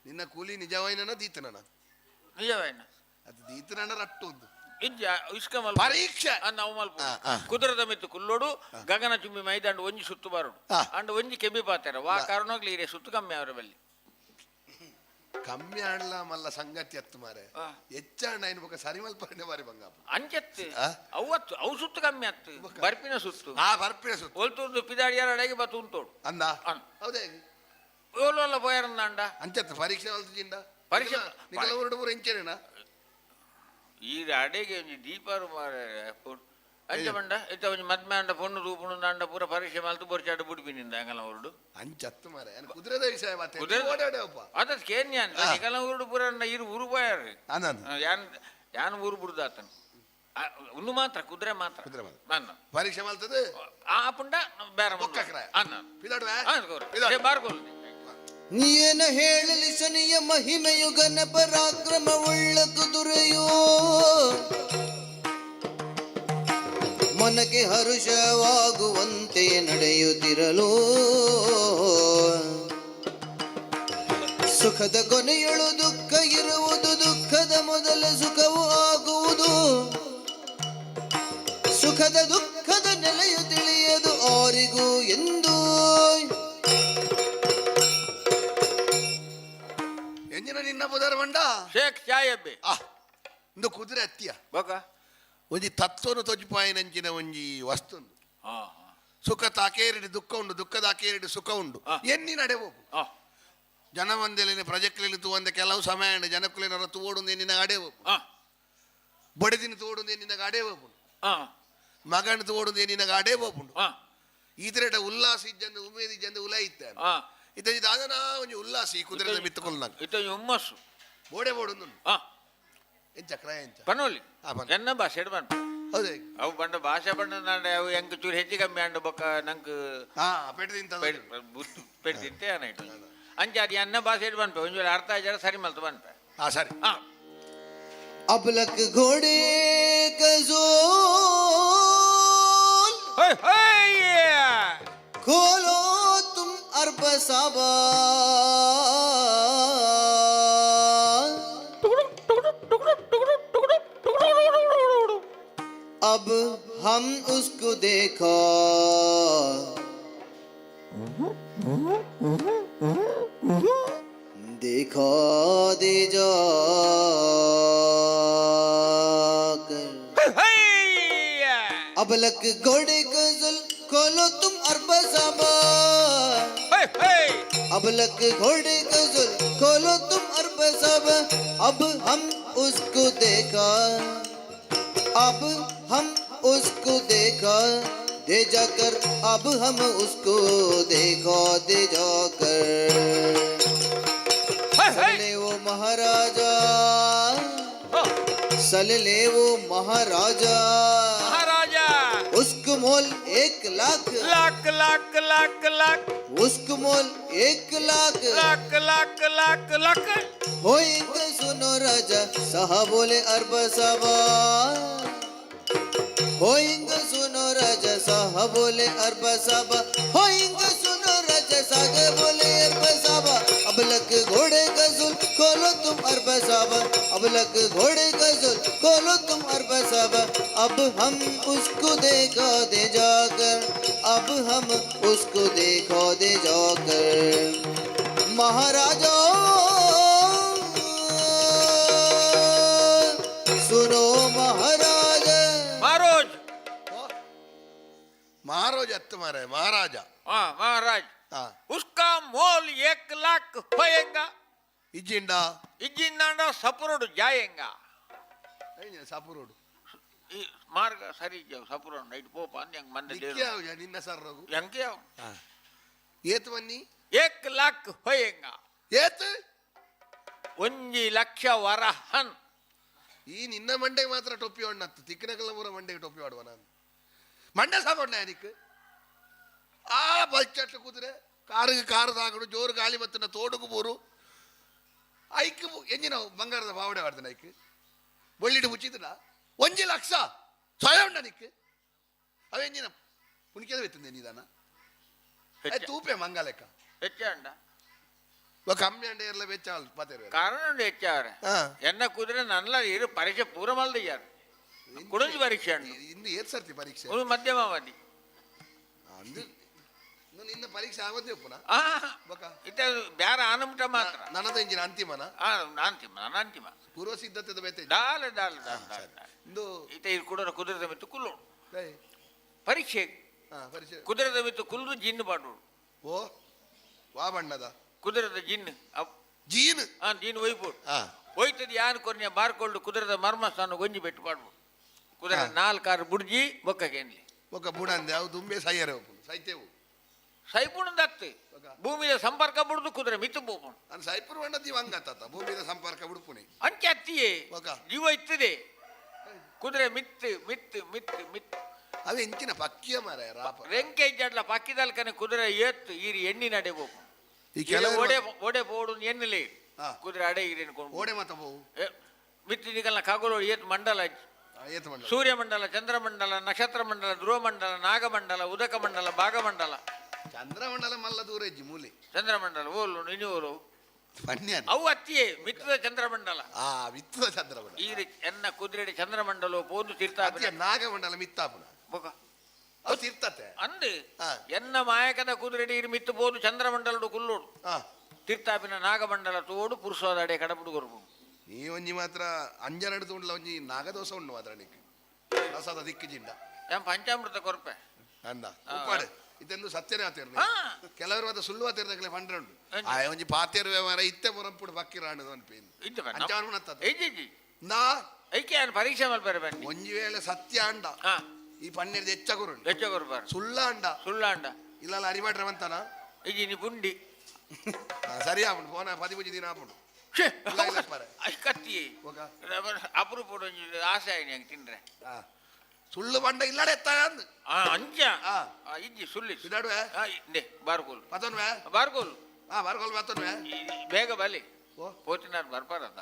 ನಿನ್ನ ಕೂಲಿ ನಿಜವಾಯಿನ ದೀತನ? ನಿಜವೇನ. ಅದು ದೀತನ ರಟ್ಟು ಒಂದು. ಇಜ್ಜ ಇಸ್ಕ ಮಲ್ಪು. ಪರೀಕ್ಷೆ. ನಾವು ಮಲ್ಪು. ಆ, ಆ. ಕುದುರೆದ ಮಿತ್ತು ಕುಲ್ಲೋಡು ಗಗನ ಚುಂಬಿ ಮೈದಾಂಡು ಒಂಜಿ ಸುತ್ತು ಬರೋಡು. ಆ. ಅಂಡ್ ಒಂಜಿ ಕೆಬಿ ಪಾತೆರ ವಾ ಕಾರಣೋಗ್ಲಿ ಇರೆ ಸುತ್ತು ಕಮ್ಮಿ ಅವರ ಬಲ್ಲಿ. ಕಮ್ಮಿ ಆಡ್ಲ ಮಲ್ಲ ಸಂಗತಿ ಅತ್ತು ಮಾರೆ. ಆ. ಹೆಚ್ಚಾಂಡ ಐನ್ ಬೊಕ ಸರಿ ಮಲ್ಪಂಡೆ ಮಾರಿ ಬಂಗಾಪ. ಅಂಚತ್ತು. ಆ? ಅವತ್ತು ಅವು ಸುತ್ತು ಕಮ್ಮಿ ಅತ್ತು ಬರ್ಪಿನ ಸುತ್ತು. ಆ ಬರ್ಪಿನ ಸುತ್ತು. ಒಲ್ತುರ್ದು ಪಿದಾಡಿಯಾರ ಅಡಗೆ ಬತ್ತು ಉಂತೋಡು. ಅಂದ. ಅಂದ್. ಹೌದೇ. ಓಲೋಲ್ಲ ಪೋಯರಂದಾಂಡ. ಅಂಚತ್ತು ಪರೀಕ್ಷೆ ಮಲ್ತಿಜಿಂಡ. ಪರೀಕ್ಷೆ- ನಿಕಲ ಊರುಡು ಪೂರ ಇಂಚೆನೇನಾ? ಈ ಅಡೆಗೆ ಒಂಜಿ ದೀಪಾರು ಮಾರೆ ಅಂಚ ಬಂಡ ಇತ್ತ ಒಂಜಿ ಮದ್ಮೆ ಅಂಡ ಪೊಣ್ಣು ತೂಪುಣು ಅಂಡ ಪೂರ ಪರೀಕ್ಷೆ ಮಲ್ತು ಬೊರ್ಚಾಡು ಬುಡ್ಪಿನಿಂದ ಅಂಗಲ ಊರುಡು. ಅಂಚತ್ತು ಮಾರೆ ಯಾನ್ ಕುದುರೆದ ವಿಷಯ ಮಾತೆ. ಕುದುರೆದ- ಓಡಾಡೆ ಒಪ್ಪ. ಅದ ಕೇನ್ಯಾನ್. ಆ. ನಿಕಲ ಊರುಡು ಪೂರ ಅಂಡ ಇರು ಊರು ಪೋಯಾರು. ಅಂದ. ಯಾನ್ ಯಾನ್ ಊರು ಬುಡ್ದಾತನು ಉಂದು ಮಾತ್ರ ಕುದುರೆ ಮಾತ್ರ. ಕುದುರೆ ಮಾತ್ರ. ನನ್ನ ಪರೀಕ್ಷೆ ಮಲ್ತದೆ. ಆ ಪುಂಡ ಬೇರೆ. ಬೊಕ್ಕ ಕ್ರಾಯ. ಅನ್ನ ಪಿದಾಡುವೆ? ಪಿದಾಡು ಬಾರ್ಕೋಲ್. ನೀನ ಹೇಳಲಿ ಶನಿಯ ಮಹಿಮೆಯು ಘನ ಪರಾಕ್ರಮವುಳ್ಳ ಕುದುರೆಯೋ ಮನಕ್ಕೆ ಹರುಷವಾಗುವಂತೆ ನಡೆಯುತ್ತಿರಲು ಸುಖದ ಕೊನೆಯೊಳು ದುಃಖ ಇರುವುದು, ದುಃಖದ ಮೊದಲ ಸುಖವೂ ಆಗುವುದು, ಸುಖದ ದುಃಖದ ನೆಲೆಯು ತಿಳಿಯದು ಆರಿಗೂ ಎಂದು. ಎಂಜಿನ ನಿನ್ನ ಪುದರ್ ಬಂಡ? ಶೇಖ್ ಚಾಯಬ್ಬೆ. ಆ ಇಂದು ಕುದುರೆ ಅತ್ತಿಯ. ಬೊಕ? ಒಂಜಿ ತತ್ವನು ತೊಜಿಪಾಯಿನಂಚಿನ ಒಂಜಿ ವಸ್ತು. ಹಾ ಸುಖ ತಾಕೇರಿಡಿ ದುಃಖ ಉಂಡು, ದುಃಖದ ಆಕೇರಿಡಿ ಸುಖ ಉಂಡು. ಆ. ಎನ್ನಿ ನಡೆವು. ಹಾ ಜನ ಮಂದೆಲಿನ ಪ್ರಜೆಕ್ಲೆಲಿ ತೂವಂದೆ ಕೆಲವು ಸಮಯ ಉಂಡು ಜನಕುಲಿನ ತೂವೋಡು ನಿನ್ನ ಅಡೆವು. ಹಾ ಬಡಿದಿನ ತೋಡು ನಿನ್ನ ಅಡೆ ಹೋಪುಂಡು. ಹಾ ಮಗನ ತೋಡು ನಿನ್ನ ಅಡೆ ಹೋಪುಂಡು. ಹಾ ಈತರೇಟ ಉಲ್ಲಾಸ ಇಜ್ಜಂದು ಉಮೇದ್ ಇಜ್ಜಂದು ಉಲ ಇತ್ತ. ಹಾ ಇತ್ತ ದಾದನ ಒಂಜಿ ಉಲ್ಲಾಸ ಈ ಕುದುರೆದ ಮಿತ್ತುಕೊಲ್ನಾಗ. ಇತ್ತ ಹುಮ್ಮಸ್ಸು. ಬೋಡೆ ಬೋಡು. ಹಾ ಎಂಚ ಕ್ರಯ ಎಂಚ? ಪನೋಲಿ. ಆ, ಪನೋಲಿ. ಎನ್ನ ಭಾಷೆ ಬಣ್ಣ. ಹೌದೇ. ಅವು ಬಂಡ ಭಾಷೆ ಬಣ್ಣ ಅವು ಎಂಕ್ ಚೂರು ಹೆಚ್ಚು ಕಮ್ಮಿ ಅಂಡ ಬೊಕ್ಕ ನಂಗೆ. ಹಾ ಪೆಟ್ಟು ತಿಂತ. ಬುತ್ತು ಪೆಟ್ಟು ತಿಂತೆ ಅನಾಯ್ತು ಅಂಚ ಅದು ಎನ್ನ ಭಾಷೆ ಬನ್ಪೆ ಒಂಜಿ ವೇಳೆ ಅರ್ಥ ಆಯ್ಜಾರ ಸರಿ ಮಲ್ತು ಬನ್ಪೆ. ಹಾ ಸರಿ. ಹಾ. अबलक घोड़े कजोल ಹೋಯ್ ಹೋಯ್. खोलो तुम अरब साबा अब हम उसको देखो देखो दे जाकर। ಹೋಯ್. अबलक घोड़े गजल खोलो तुम अरब साबा। ಹೋಯ್ ಹೋಯ್. अबलक घोड़े गजल खोलो तुम साहब, अब हम उसको देखा, अब हम उसको देखा दे जाकर, अब हम उसको देखा दे जाकर। सले वो महाराजा, सले वो महाराजा, ಮಹಾರಾಜ. उसको मोल 1 लाख, ಲಾಕ್ ಲಾಕ್ ಲಾಕ್ ಲಾಕ್. उसको मोल 1 लाख, ಲಾಕ್ ಲಾಕ್ ಲಾಕ್ ಲಾಕ್. होएंगे सुनो राजा साहब बोले अरब साबा, होएंगे सुनो राजा साहब बोले अरब साबा, होएंगे सुनो राजा सागे बोले अरब साबा, अब लक घोड़े का जुल खोलो तुम अरब साबा, अब लक घोड़े का जुल खोलो तुम अरब साबा, अब हम उसको देखा दे जाकर, अब हम उसको देखा दे जाकर। महाराजा सुनो महाराजा। ಮಹಾರಾಜ್. ಮಹಾರಾಜ ಅತ್ತು ಮಾರೆ, ಮಹಾರಾಜ. ಹಾ, ಮಹಾರಾಜ್. ಹಾ. ಉಸ್ಕಾ ಮೋಲ್ 1 ಲಾಕ್ ಹೋಯೆಂಗ. ಇಜ್ಜಿಂಡ? ಇಜ್ಜಿಂದಾಂಡ ಸಪುರೋಡು ಜಾಯೆಂಗ. ಸಪುರೋಡು? ಈ ಮಾರ್ಗ ಸರಿ ಇಜ್ಜವು, ಸಪುರೋಡು ನೈಟ್ ಪೋಪ ಅಂದ್ ಹೆಂಗ್ ಮಂದ. ನಿಕ್ಯಾವ ನಿನ್ನ ಸರ್ರೋಗು? ಹೆಂಗೆ? ಏತ್ ಬನ್ನಿ? 1 ಲಾಕ್ ಹೋಯೆಂಗ. ಏತ್? 1 ಲಕ್ಷ ವರಹನ್. ಈ ನಿನ್ನ ಮಂಡೆಗೆ ಮಾತ್ರ ಟೊಪ್ಪಿ ಹೊಣ್ಣತ್ತು, ತಿಕ್ಕನಕಲ್ಲ ಪೂರ ಮಂಡೆಗೆ ಟೊಪ್ಪಿ ಆಡುವ ನಾನು. ಮಂಡೆ ಸಾಕೊಂಡ ನಿಕ್ ಆ ಬಲ್ಚಟ್ಟು ಕುದುರೆ ಕಾರಿಗೆ ಕಾರು ಸಾಕಡು, ಜೋರು ಗಾಳಿ ಬತ್ತಿನ ತೋಡುಗು ಬೂರು ಐಕ್ ಎಂಜಿನ ಬಂಗಾರದ ಬಾವಡೆ ಆಡ್ತಾನೆ. ಐಕ್ ಬೊಳ್ಳಿಡು ಮುಚ್ಚಿದ್ರ 1 ಲಕ್ಷ ಸ್ವಯಂ ಉಂಡ ನಿಕ್. ಅವ ಎಂಜಿನ ಪುಣಿಕೆದ ಬೆತ್ತಂದೆ ನಿಧಾನ ತೂಪೆ ಮಂಗಲೆಕ್ಕ. ಹೆಚ್ಚ ಅಂಡ. ಕಮ್ಮಿ ಅಂಡ ಇರಲ್ಲ, ಬೆಚ್ಚ ಪಾತೇರು. ಕಾರಣ ಉಂಡು ಹೆಚ್ಚಾವ್ರೆ. ಹಾ. ಎನ್ನ ಕುದುರೆ ನಲ್ಲ ಇರು ಪರೀಕ್ಷೆ ಪೂರ ಮಲ್ದಿಯಾರು ಕುಡಂಜಿ ಪರೀಕ್ಷೆ ಉಂಡು. ಇನ್ನು ಏತ್ ಸರ್ತಿ ಪರೀಕ್ಷೆ? ಒಂದು ಮಧ್ಯಮಾವಧಿ. ಅಂದು ಇನ್ನು ನಿನ್ನ ಪರೀಕ್ಷೆ ಆಗೋದೇ ಪುನಃ. ಆ. ಬೊಕ? ಇತ್ತ ಬ್ಯಾರ ಆನಮಟ ಮಾತ್ರ. ನನ್ನದ ಇಂಜಿನ ಅಂತಿಮನ? ಆ, ಅಂತಿಮ, ನನ್ನ ಅಂತಿಮ. ಪೂರ್ವ ಸಿದ್ಧತೆದ ಬೇತೆ. ದಾಲ ದಾಲ ದಾಲ ದಾಲ. ಇಂದು ಇತ್ತ ಇದು ಕುಡರ ಕುದುರೆದ ಮಿತ್ತು ಕುಲ್ಲೋಡು. ಏಯ್, ಪರೀಕ್ಷೆ. ಹಾ, ಪರೀಕ್ಷೆ. ಕುದುರೆದ ಮಿತ್ತು ಕುಲ್ದು ಜಿನ್ನು ಪಾಡೋಡು. ಓ ವಾ ಬಣ್ಣದ? ಕುದುರೆದ ಜಿನ್. ಜೀನ್. ಆ ಜಿನ್ ಒಯ್ಬೋದು. ಹಾ. ಒಯ್ತದ ಯಾನ್ ಕೊರ್ನೆ ಬಾರ್ಕೊಂಡು ಕುದುರೆದ ಮರ್ಮಸ್ಥಾನ ಗೊಂಜಿ ಬೆಟ್ಟು ಪಾಡ್ಬೋದು. ಕುದುರೆ ನಾಲ್ಕಾರು ಬುಡ್ಜಿ ಬೊಕ್ಕ ಕೇನ್ಲಿ. ಒಕ್ಕ ಬುಡಂದೆ ಅವು ದುಂಬೆ ಸೈಯರೆ ಒಪ್ಪುನು ಸೈತೇವು. ಸೈಪುಣದತ್ತು ಭೂಮಿಯ ಸಂಪರ್ಕ ಬುಡ್ದು ಕುದುರೆ ಮಿತ್ತು ಬೋಪುಣು. ನಾನು ಸೈಪುರ ಬಣ್ಣ ದಿವಂಗತ ಭೂಮಿದ ಸಂಪರ್ಕ ಬಿಡ್ಪುನಿ. ಅಂಚೆ ಅತ್ತಿಯೇ. ಬೊಕ್ಕ? ಜೀವ ಇತ್ತದೆ, ಕುದುರೆ ಮಿತ್ತು ಮಿತ್ತು ಮಿತ್ತು ಮಿತ್ತು. ಅವು ಎಂಚಿನ ಪಕ್ಕಿಯ ಮಾರ ರಾಪ. ರೆಂಕೆ ಇಜ್ಜಾಡ್ಲ ಪಕ್ಕಿದಲ್ಕನೆ ಕುದುರೆ ಏತ್ತು ಈರಿ ಎಣ್ಣಿ ನಡೆ ಬೋಪು. ಈ ಕೆಲವು ಓಡೆ ಓಡೆ ಪೋಡು ಎಣ್ಣಲೆ. ಹಾ. ಕುದುರೆ ಅಡೆ ಈರೇನು ಕೊಂಡು ಓಡೆ ಮತ ಬೋವು. ಮಿತ್ತು ನಿಕಲ್ನ ಖಗೋಳ ಏತ್ ಮಂಡಲ. ಏತ್ ಮಂಡಲ? ಸೂರ್ಯಮಂಡಲ, ಚಂದ್ರಮಂಡಲ, ನಕ್ಷತ್ರ ಮಂಡಲ, ಧ್ರುವಮಂಡಲ, ನಾಗಮಂಡಲ, ಉದಕಮಂಡಲ, ಭಾಗಮಂಡಲ. ಚಂದ್ರಮಂಡಲ ಮಲ್ಲ ದೂರ ಇಜ್ಜಿ ಮೂಲೆ. ಚಂದ್ರಮಂಡಲ ಓಲು ನಿನೂರು. ಪನ್ಯ. ಅವು ಅತ್ತಿಯೇ ಮಿತ್ತದ ಚಂದ್ರಮಂಡಲ. ಆ ವಿತ್ತದ ಚಂದ್ರಮಂಡಲ. ಈ ಎನ್ನ ಕುದುರೆ ಚಂದ್ರಮಂಡಲ ಪೋದು ತೀರ್ಥ. ಅತ್ತಿಯ ನಾಗಮಂಡಲ ಮಿತ್ತಾಪುನ. ಬೊಕ? ಅವು ತೀರ್ಥತೆ. ಅಂದು. ಹಾ. ಎನ್ನ ಮಾಯಕದ ಕುದುರೆ ಇರು ಮಿತ್ತು ಪೋದು ಚಂದ್ರಮಂಡಲಡು ಕುಲ್ಲೋಡು. ಹಾ. ತೀರ್ಥಾಪಿನ ನಾಗಮಂಡಲ ತೋಡು ಪುರುಷೋದಡೆ ಕಡಪುಡು ಕೊರ್ಪು. ನೀ ಒಂಜಿ ಮಾತ್ರ ಅಂಜನಡು ತೂಂಡ್ಲ ಒಂಜಿ ನಾಗದೋಸ ಉಂಡು ಮಾತ್ರ ನಿಕ್ ರಸದ ದಿಕ್ಕು ಜಿಂಡ. ഞാൻ ಪಂಚಾಮೃತ ಕೊರ್ಪೆ. ಅಂದ ಉಪ್ಪಾಡು ಇದೆಂದು ಸತ್ಯನೇ ಆತಿರ್ನಿ. ಹಾ. ಕೆಲವರು ಮಾತ್ರ ಸುಳ್ಳು ಆತಿರ್ದಾಗಲೇ ಪಂಡ್ರೆ ಉಂಡು. ಅಂಚ. ಆ ಒಂಜಿ ಪಾತೇರು ವ್ಯವಹಾರ ಇತ್ತೆ ಪೊರಂಪುಡು ಬಕ್ಕಿರಾಣು ಅನ್ಪೇನು. ಇದ್ದ ಬನ್ನ. ಅಂಚ ಅನ್ಪುಣತ್ತದ. ಇಜ್ಜಿ. ನಾ ಐಕೆ ನಾನು ಪರೀಕ್ಷೆ ಮಲ್ಪರೆ ಬನ್ನಿ. ಒಂಜಿ ವೇಳೆ ಸತ್ಯ ಅಂಡ ಹಾ. ಈ ಪಣ್ಣೀರ್ದ ಹೆಚ್ಚ ಗುರುಂಡು. ಹೆಚ್ಚ ಕೊರ್ಪಾರು. ಸುಳ್ಳ ಅಂಡ. ಸುಳ್ಳಾಂಡ. ಇಲ್ಲ ಅರಿಮಾಡ್ರೆ ಬಂತಾನ. ಇಜ್ಜಿ ನೀ ಪುಂಡಿ. ಸರಿ ಆಪುಂಡು ಫೋನ 13 ದಿನ ಆಪುಂಡು. ಛೇ, ಇಲ್ಲ, ಇಲ್ಲ ಪಾರೆ. ಅಯ್ ಕತ್ತಿ. ఒక ಅಪರೂಪ ಒಂಜಿ ಆಸೆ ಆಯ್ನಿ ಹಂಗೆ ತಿಂದ್ರೆ. ಆ, ಸುಳ್ಳು ಬಂಡ ಇಲ್ಲಡೆ ಎತ್ತ ಅಂದ್. ಆ ಅಂಚ. ಆ. ಆ, ಇಜ್ಜಿ ಸುಳ್ಳಿ. ಇದಾಡುವೆ? ಆ, ಇಂದೆ ಬಾರ್ಕೋಲು. ಪತನ್ವೆ. ಬಾರ್ಕೋಲು. ಆ ಬರ್ಕೋಲ್ ಬತ್ತನ್ವೆ. ಬೇಗ ಬಲಿ. ಓ. ಪೋತಿನಾರ್ ಬರ್ಪಾರದ.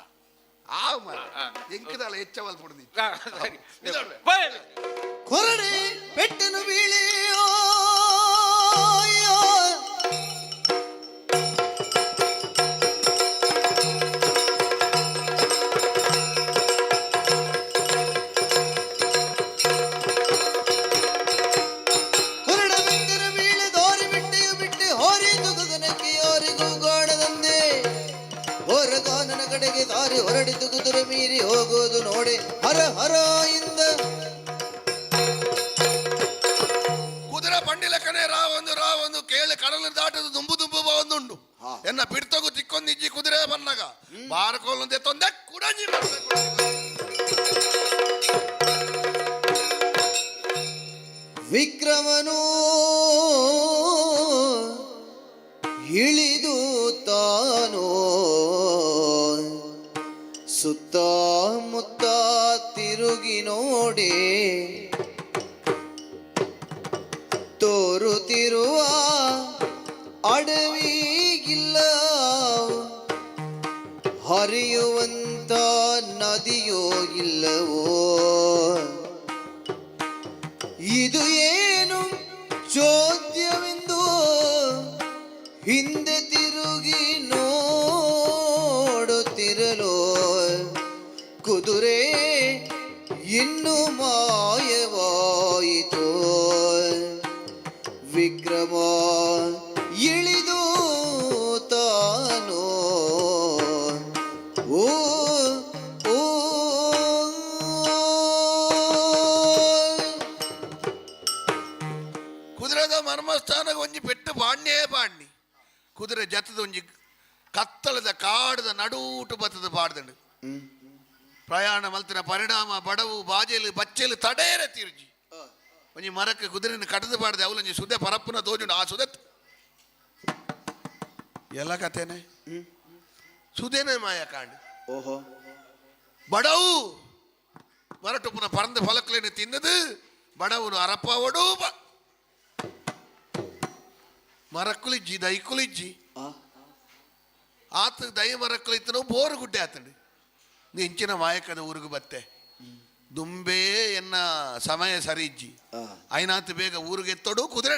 ಆವ್ ಮಾರ. ಆ. ಎಂಕದಾಳ ಹೆಚ್ಚವಲ್ ಪುಡ್ದಿ. ಸರಿ. ಇದಾಡುವೆ. ಬಲಿ. ಕೊರಡೆ ಪೆಟ್ಟನು ಬೀಳೆಯೋ. ಕೊರಡ ಬೆಟ್ಟನು ಬೀಳೆ ದೋರಿ ಬಿಟ್ಟೆಯು ಬಿಟ್ಟೆ ಹೋರಿದು ಗಗನಕ್ಕೆ ಯಾರಿಗೂ ಕಾಣದಂದೆ ಹೊರಗಾನನ ಕಡೆಗೆ ದಾರಿ ಹೊರಡಿತು ಕುದುರೆ ಮೀರಿ ಹೋಗುವುದು ನೋಡೆ ಹರ ಹರ ಇಂದ. ಕುದುರೆ ಬಂಡಿ ಲೆಕ್ಕನೆ ರಾವೊಂದು ರಾವೊಂದು ಕೇಳಿ ಕಡಲು ದಾಟದು ದುಂಬು ದುಂಬು ಒಂದುಂಡು. ಎನ್ನ ಬಿಡ್ತಗು ತಿಕ್ಕೊಂದಿಜ್ಜಿ ಕುದುರೆ ಬನ್ನಗ ಬಾರಕೋಲು ತೊಂದೆ ಕುಡಂಜಿ ವಿಕ್ರಮನು ಇಳಿದು ತಾನು ಸುತ್ತಮುತ್ತ ತಿರುಗಿ ನೋಡಿ ತೋರುತ್ತಿರುವ ಅಡವಿಗಿಲ್ಲ, ಹರಿಯುವಂತ ನದಿಯೋ ಇಲ್ಲವೋ, ಇದು ಏನು ಚೋದ್ಯವೆಂದು ಹಿಂದೆ ತಿರುಗಿ ನೋಡುತ್ತಿರಲು ಕುದುರೆ ಇನ್ನು ಮಾಯವಾಯಿತು. ವಿಕ್ರಮ ಇಳಿದು ತಾನು ಓ ಓ ಕುದುರೆದ ಮರ್ಮಸ್ಥಾನಕ್ಕೆ ಒಂಜಿ ಪೆಟ್ಟು ಬಾಣ್ಯೇ ಬಾಣ್ಣಿ ಕುದುರೆ ಜತದ ಒಂಜಿ ಕತ್ತಲದ ಕಾಡದ ನಡೂಟು ಬತ್ತದ ಪಾಡ್ದಂಡು. ಪ್ರಯಾಣ ಮಲ್ತಿನ ಪರಿಣಾಮ ಬಡವು ಬಾಜೆಲು ಬಚ್ಚೆಲು ತಡೇರ ತಿರುಜಿ ಒಂಜಿ ಮರಕ್ಕೆ ಕುದುರೆನ ಕಡದು ಪಾಡ್ದೆ ಅವಲೊಂಜಿ ಸುದೆ ಪರಪ್ಪುನ ತೋಜುಂಡು. ಆ ಸುದೆ ಎಲ್ಲ ಕಥೆನೆ ಸುದೇನೆ ಮಾಯ ಕಾಂಡ್. ಓಹೋ. ಬಡವು ಮರಟುಪ್ಪುನ ಪರಂದ ಫಲಕ್ಲೇನು ತಿನ್ನದು ಬಡವನು ಅರಪ್ಪವಡು ಮರಕ್ಕುಲಿಜ್ಜಿ ದೈಕುಲಿಜ್ಜಿ. ಆತ ದೈ ಮರಕ್ಕುಲಿತ್ತನು ಬೋರು ಗುಡ್ಡೆ ಆತಂಡು. ಇಂಚಿನ ಮಾಯಕದ ಊರಿಗೆ ಬತ್ತೆ ದುಂಬೇ ಎನ್ನ ಸಮಯ ಸರಿ ಇಜ್ಜಿ. ಐನಾತ್ ಬೇಗ ಊರಿಗೆ ಎತ್ತೋಡು ಕುದುರೆ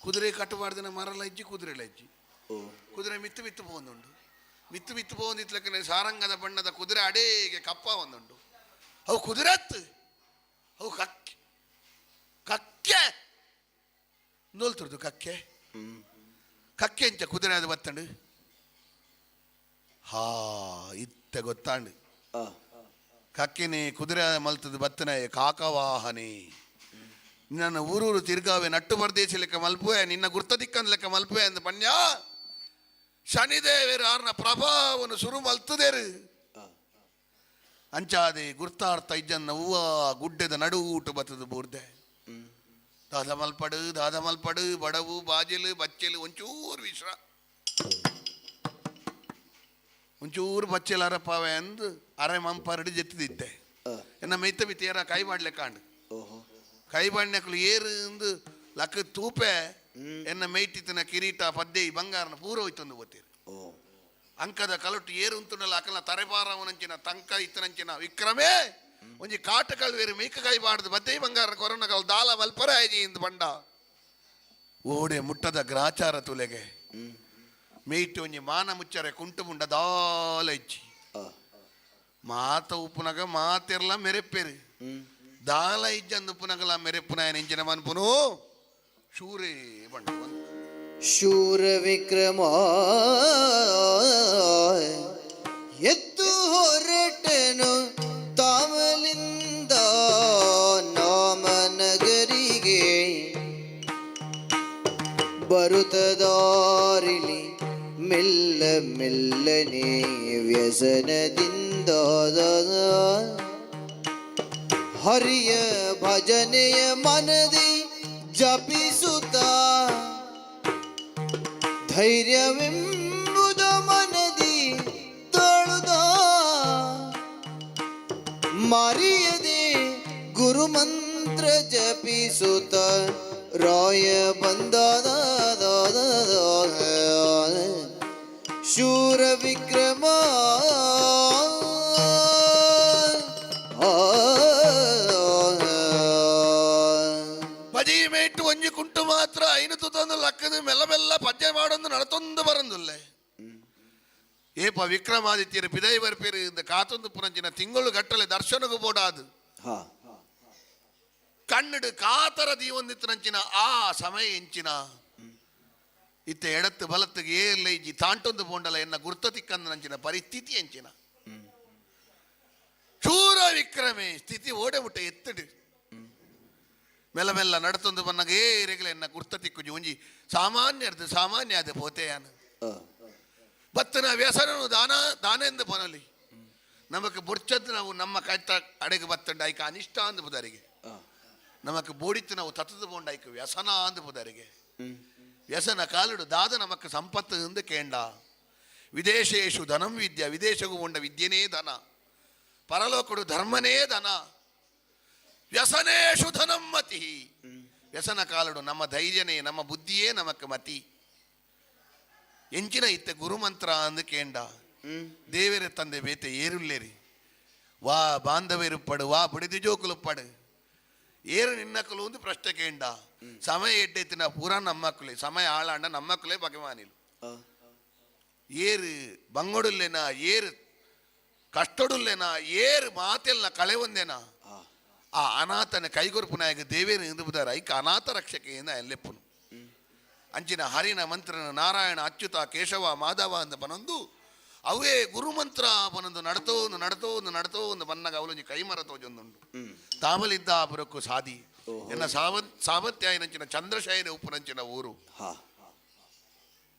ಕುದುರೆ ಕಟ್ಟಬಾರ್ದಿನ ಮರಲ ಇಜ್ಜಿ ಕುದುರೆ ಇಜ್ಜಿ. ಕುದುರೆ ಮಿತ್ತು ಮಿತ್ತು ಪೋಂದುಂಡು ಮಿತ್ತು ಮಿತ್ತು ಪೋಂದಿತ್ಲಕ್ಕನೆ ಸಾರಂಗದ ಬಣ್ಣದ ಕುದುರೆ ಅಡೇಗೆ ಕಪ್ಪ ಒಂದುಂಡು. ಅವು ಕುದುರೆ ಅತ್ತು ಅವು ಕಕ್ಕೆ ಕಕ್ಕೆ ನೋಲ್ತುರ್ದು ಕಕ್ಕೆ ಕಕ್ಕೆ ಎಂಚ ಕುದುರೆ ಅದು ಬತ್ತಂಡು. ಹಾ ಇತ್ತೆ ಗೊತ್ತಾಂಡು. ಕಕ್ಕಿನಿ ಕುದುರೆ ಮಲ್ತದ ಬತ್ತನೆ ಕಾಕವಾಹನಿ ನನ್ನ ಊರೂರು ತಿರ್ಗಾವೆ ನಟ್ಟು ಪರದೇಶ ಲೆಕ್ಕ ಮಲ್ಪುವೆ ನಿನ್ನ ಗುರ್ತ ದಿಕ್ಕಂದ ಲೆಕ್ಕ ಮಲ್ಪುವೆ ಅಂದ ಪನ್ಯ ಶನಿದೇವರು ಆರ್ನ ಪ್ರಭಾವನು ಸುರು ಮಲ್ತದೇರು. ಅಂಚಾದೆ ಗುರ್ತಾರ್ಥ ಇಜ್ಜನ್ನ ಹೂವ ಗುಡ್ಡೆದ ನಡುಊಟು ಬತ್ತದ ಬೂರ್ದೆ ದಾದ ಮಲ್ಪಡು ದಾದ ಮಲ್ಪಡು ಬಡವು ಬಾಜಲು ಬಚ್ಚಲು ಒಂಚೂರು ವಿಶ್ರ ಒಂಚೂರು ಬಚ್ಚಲು ಅರಪಾವೆ ಅಂದು ಅರೆ ಮಂಪರಡು ಜೆತ್ತಿದಿತ್ತೆ. ಎನ್ನ ಮೈತ ಬಿತ್ತೇರ ಕೈ ಮಾಡ್ಲೆ ಕಾಂಡು. ಕೈ ಬಾಡ್ನಕ್ಲು ಏರು ಅಂದು ಲಕ್ಕ ತೂಪೆ ಎನ್ನ ಮೈಟಿತ್ತಿನ ಕಿರೀಟ ಪದ್ದೆ ಬಂಗಾರನ ಪೂರ ಹೋಯ್ತಂದು ಗೊತ್ತೀರಿ. ಅಂಕದ ಕಲಟು ಏರು ಉಂತುಂಡಲ ಅಕಲ ತರೆಪಾರವನಂಚಿನ ತಂಕ ಇತ್ತನಂಚಿನ ವಿಕ್ರಮೇ ಒಂಜಿ ಕಾಟ ಕಲ್ವೇರು ಮೇಕ ಕೈ ಬಾಡ್ದು ಬದ್ದೆ ಬಂಗಾರ ಕೊರೋನ ಕಲ್ ದಾಲ ಮಲ್ಪರ ಆಯ್ಜಿ ಇಂದು ಬಂಡ ಓಡೆ ಮುಟ್ಟದ ಗ್ರಾಚಾರ ತುಲೆಗೆ ಮೇಯ್ಟು ಒಂಜಿ ಮಾನ ಮುಚ್ಚರೆ ಕುಂಟು ಮುಂಡ ದಾಲ ಇಜ್ಜಿ. ಮಾತ ಉಪ್ಪುನಗ ಮಾತೆರ್ಲ ಮೆರೆಪ್ಪೇರು ದಾಲ ಇಜ್ಜಂದು ಉಪ್ಪುನಗಲ ಮೆರೆಪ್ಪುನ ಇಂಚಿನ ಮನ್ಪುನು ಶೂರೇ ಬಂಡ. ಶೂರ ವಿಕ್ರಮ ಎದ್ದು ಹೊರಟನು ತಾಮಲಿಂದ ನಾಮನಗರಿಗೆ ಬರುತ್ತದಾರಿಲಿ ಮೆಲ್ಲ ಮೆಲ್ಲನೆ ವ್ಯಸನದಿಂದ ಹರಿಯ ಭಜನೆಯ ಮನದಿ ಜಪಿಸುತ್ತ ಧೈರ್ಯವೆಂಬುದ ಮನದಿ ತಳುದ ಮರೆಯದೆ ಗುರುಮಂತ್ರ ಜಪಿಸುತ್ತ ರಾಯ ಬಂದ ಶೂರ ವಿಕ್ರಮ. ಬಜಿ ಮೇಟು ಒಂಜಿ ಕುಂಟು ಮಾತ್ರ ಐನು ತುತೊಂದು ಲಕ್ಕದು ಮೆಲ್ಲ ಮೆಲ್ಲ ಪಜ್ಜೆ ಮಾಡೊಂದು ನಡತೊಂದು ಬರಂದುಲ್ಲೆ. ಏಪ ವಿಕ್ರಮಾದಿತ್ಯರು ಪಿದೈ ಬರ್ಪೇರು ಇಂದ ಕಾತೊಂದು ಪುರಂಚಿನ ತಿಂಗಳು ಗಟ್ಟಲೆ ದರ್ಶನಗೂ ಬೋಡಾದು. ಕಣ್ಣಡು ಕಾತರ ದೀವೊಂದಿತ್ತನಂಚಿನ ಆ ಸಮಯ ಎಂಚಿನ ಇತ್ತೆ ಎಡತ್ತು ಬಲತ್ತಿಗೆ ಏರ್ಲ ಇಜ್ಜಿ ತಾಂಟೊಂದು ಪೋಂಡಲ ಎನ್ನ ಗುರ್ತ ತಿಕ್ಕಂದನಂಚಿನ ಪರಿಸ್ಥಿತಿ ಎಂಚಿನ ಶೂರ ವಿಕ್ರಮೆ ಸ್ಥಿತಿ ಓಡೆ ಮುಟ್ಟ ಎತ್ತಡು. ಮೆಲ್ಲ ಮೆಲ್ಲ ನಡತೊಂದು ಬನ್ನಗ ಏರೆಗಲ ಎನ್ನ ಗುರ್ತ ತಿಕ್ಕುಜಿ ಒಂಜಿ ಸಾಮಾನ್ಯರ್ದು ಸಾಮಾನ್ಯ ಆದ ಪೋತೆಯಾನ ಬತ್ತನ ವ್ಯಸನನು ದಾನ ದಾನೆಂದು ಪನಲಿ ನಮಕ್ ಬುರ್ಚದ್ ನಾವು ನಮ್ಮ ಕೈತ ಅಡೆಗೆ ಬತ್ತಂಡ ಐಕ ಅನಿಷ್ಟ ಅಂದು ಬುದಾರಿಗೆ. ನಮಕ್ ಬೋಡಿತ್ತು ನಾವು ತತ್ತದ ಬೋಂಡ ಐಕ ವ್ಯಸನ ಅಂದು ಬುದಾರಿಗೆ. ವ್ಯಸನ ಕಾಲುಡು ದಾದ ನಮಕ್ ಸಂಪತ್ತು ಎಂದು ಕೇಂಡ. ವಿದೇಶೇಶು ಧನಂ ವಿದ್ಯಾ, ವಿದೇಶಗೂ ಉಂಡ ವಿದ್ಯೆನೇ ಧನ, ಪರಲೋಕಡು ಧರ್ಮನೇ ಧನ. ವ್ಯಸನೇಶು ಧನಂ ಮತಿ. ವ್ಯಸನ ಕಾಲಡು ನಮ್ಮ ಧೈರ್ಯನೇ ನಮ್ಮ ಬುದ್ಧಿಯೇ ನಮಕ್ ಮತಿ. ಎಂಚಿನ ಇತ್ತೆ ಗುರುಮಂತ್ರ ಅಂದು ಕೇಂಡ. ದೇವರ ತಂದೆ ಬೇತೆ ಏರುಲ್ಲೇರಿ ವಾ ಬಾಂಧವ್ಯರುಪ್ಪಡು ವಾ ಬುಡಿದಿ ಜೋಕುಲುಪ್ಪಡು ಏರು ನಿನ್ನಕಲು ಒಂದು ಪ್ರಶ್ನೆ ಕೇಂಡ. ಸಮಯ ಎಡ್ಡೆತ್ತಿನ ಪೂರ ನಮ್ಮಕ್ಕುಲೆ ಸಮಯ ಆಳಾಂಡ ನಮ್ಮಕ್ಕುಲೆ ಬಗೆಮಾನಿಲು. ಏರು ಬಂಗೊಡುಲ್ಲೇನ ಏರು ಕಷ್ಟೊಡುಲ್ಲೇನ ಏರು ಮಾತೆಲ್ಲ ಕಳೆ ಒಂದೇನ ಆ ಅನಾಥನ ಕೈಗೊರ್ಪು ನಾಯಕ ದೇವೇರು ಇಂದುಬುದಾರ ಐಕ ಅನಾಥ ರಕ್ಷಕೆಯಿಂದ ಎಲ್ಲೆಪ್ಪುನು. ಅಂಚಿನ ಹರಿನ ಮಂತ್ರನ ನಾರಾಯಣ ಅಚ್ಯುತ ಕೇಶವ ಮಾಧವ ಅಂದ ಬನೊಂದು ಅವೇ ಗುರುಮಂತ್ರ ಬನೊಂದು ನಡತೋ ನಡತೋ ನಡತೋ ಒಂದು ಬನ್ನಗ ಅವಲೊಂಜಿ ಕೈಮರ ತೋಜೊಂದುಂಡು. ತಾಮಲಿದ್ದ ಪುರಕ್ಕು ಸಾದಿ ಎನ್ನ ಸಾವತ್ಯಾಯನಂಚಿನ ಚಂದ್ರಶಯನ ಉಪ್ಪುನಂಚಿನ ಊರು.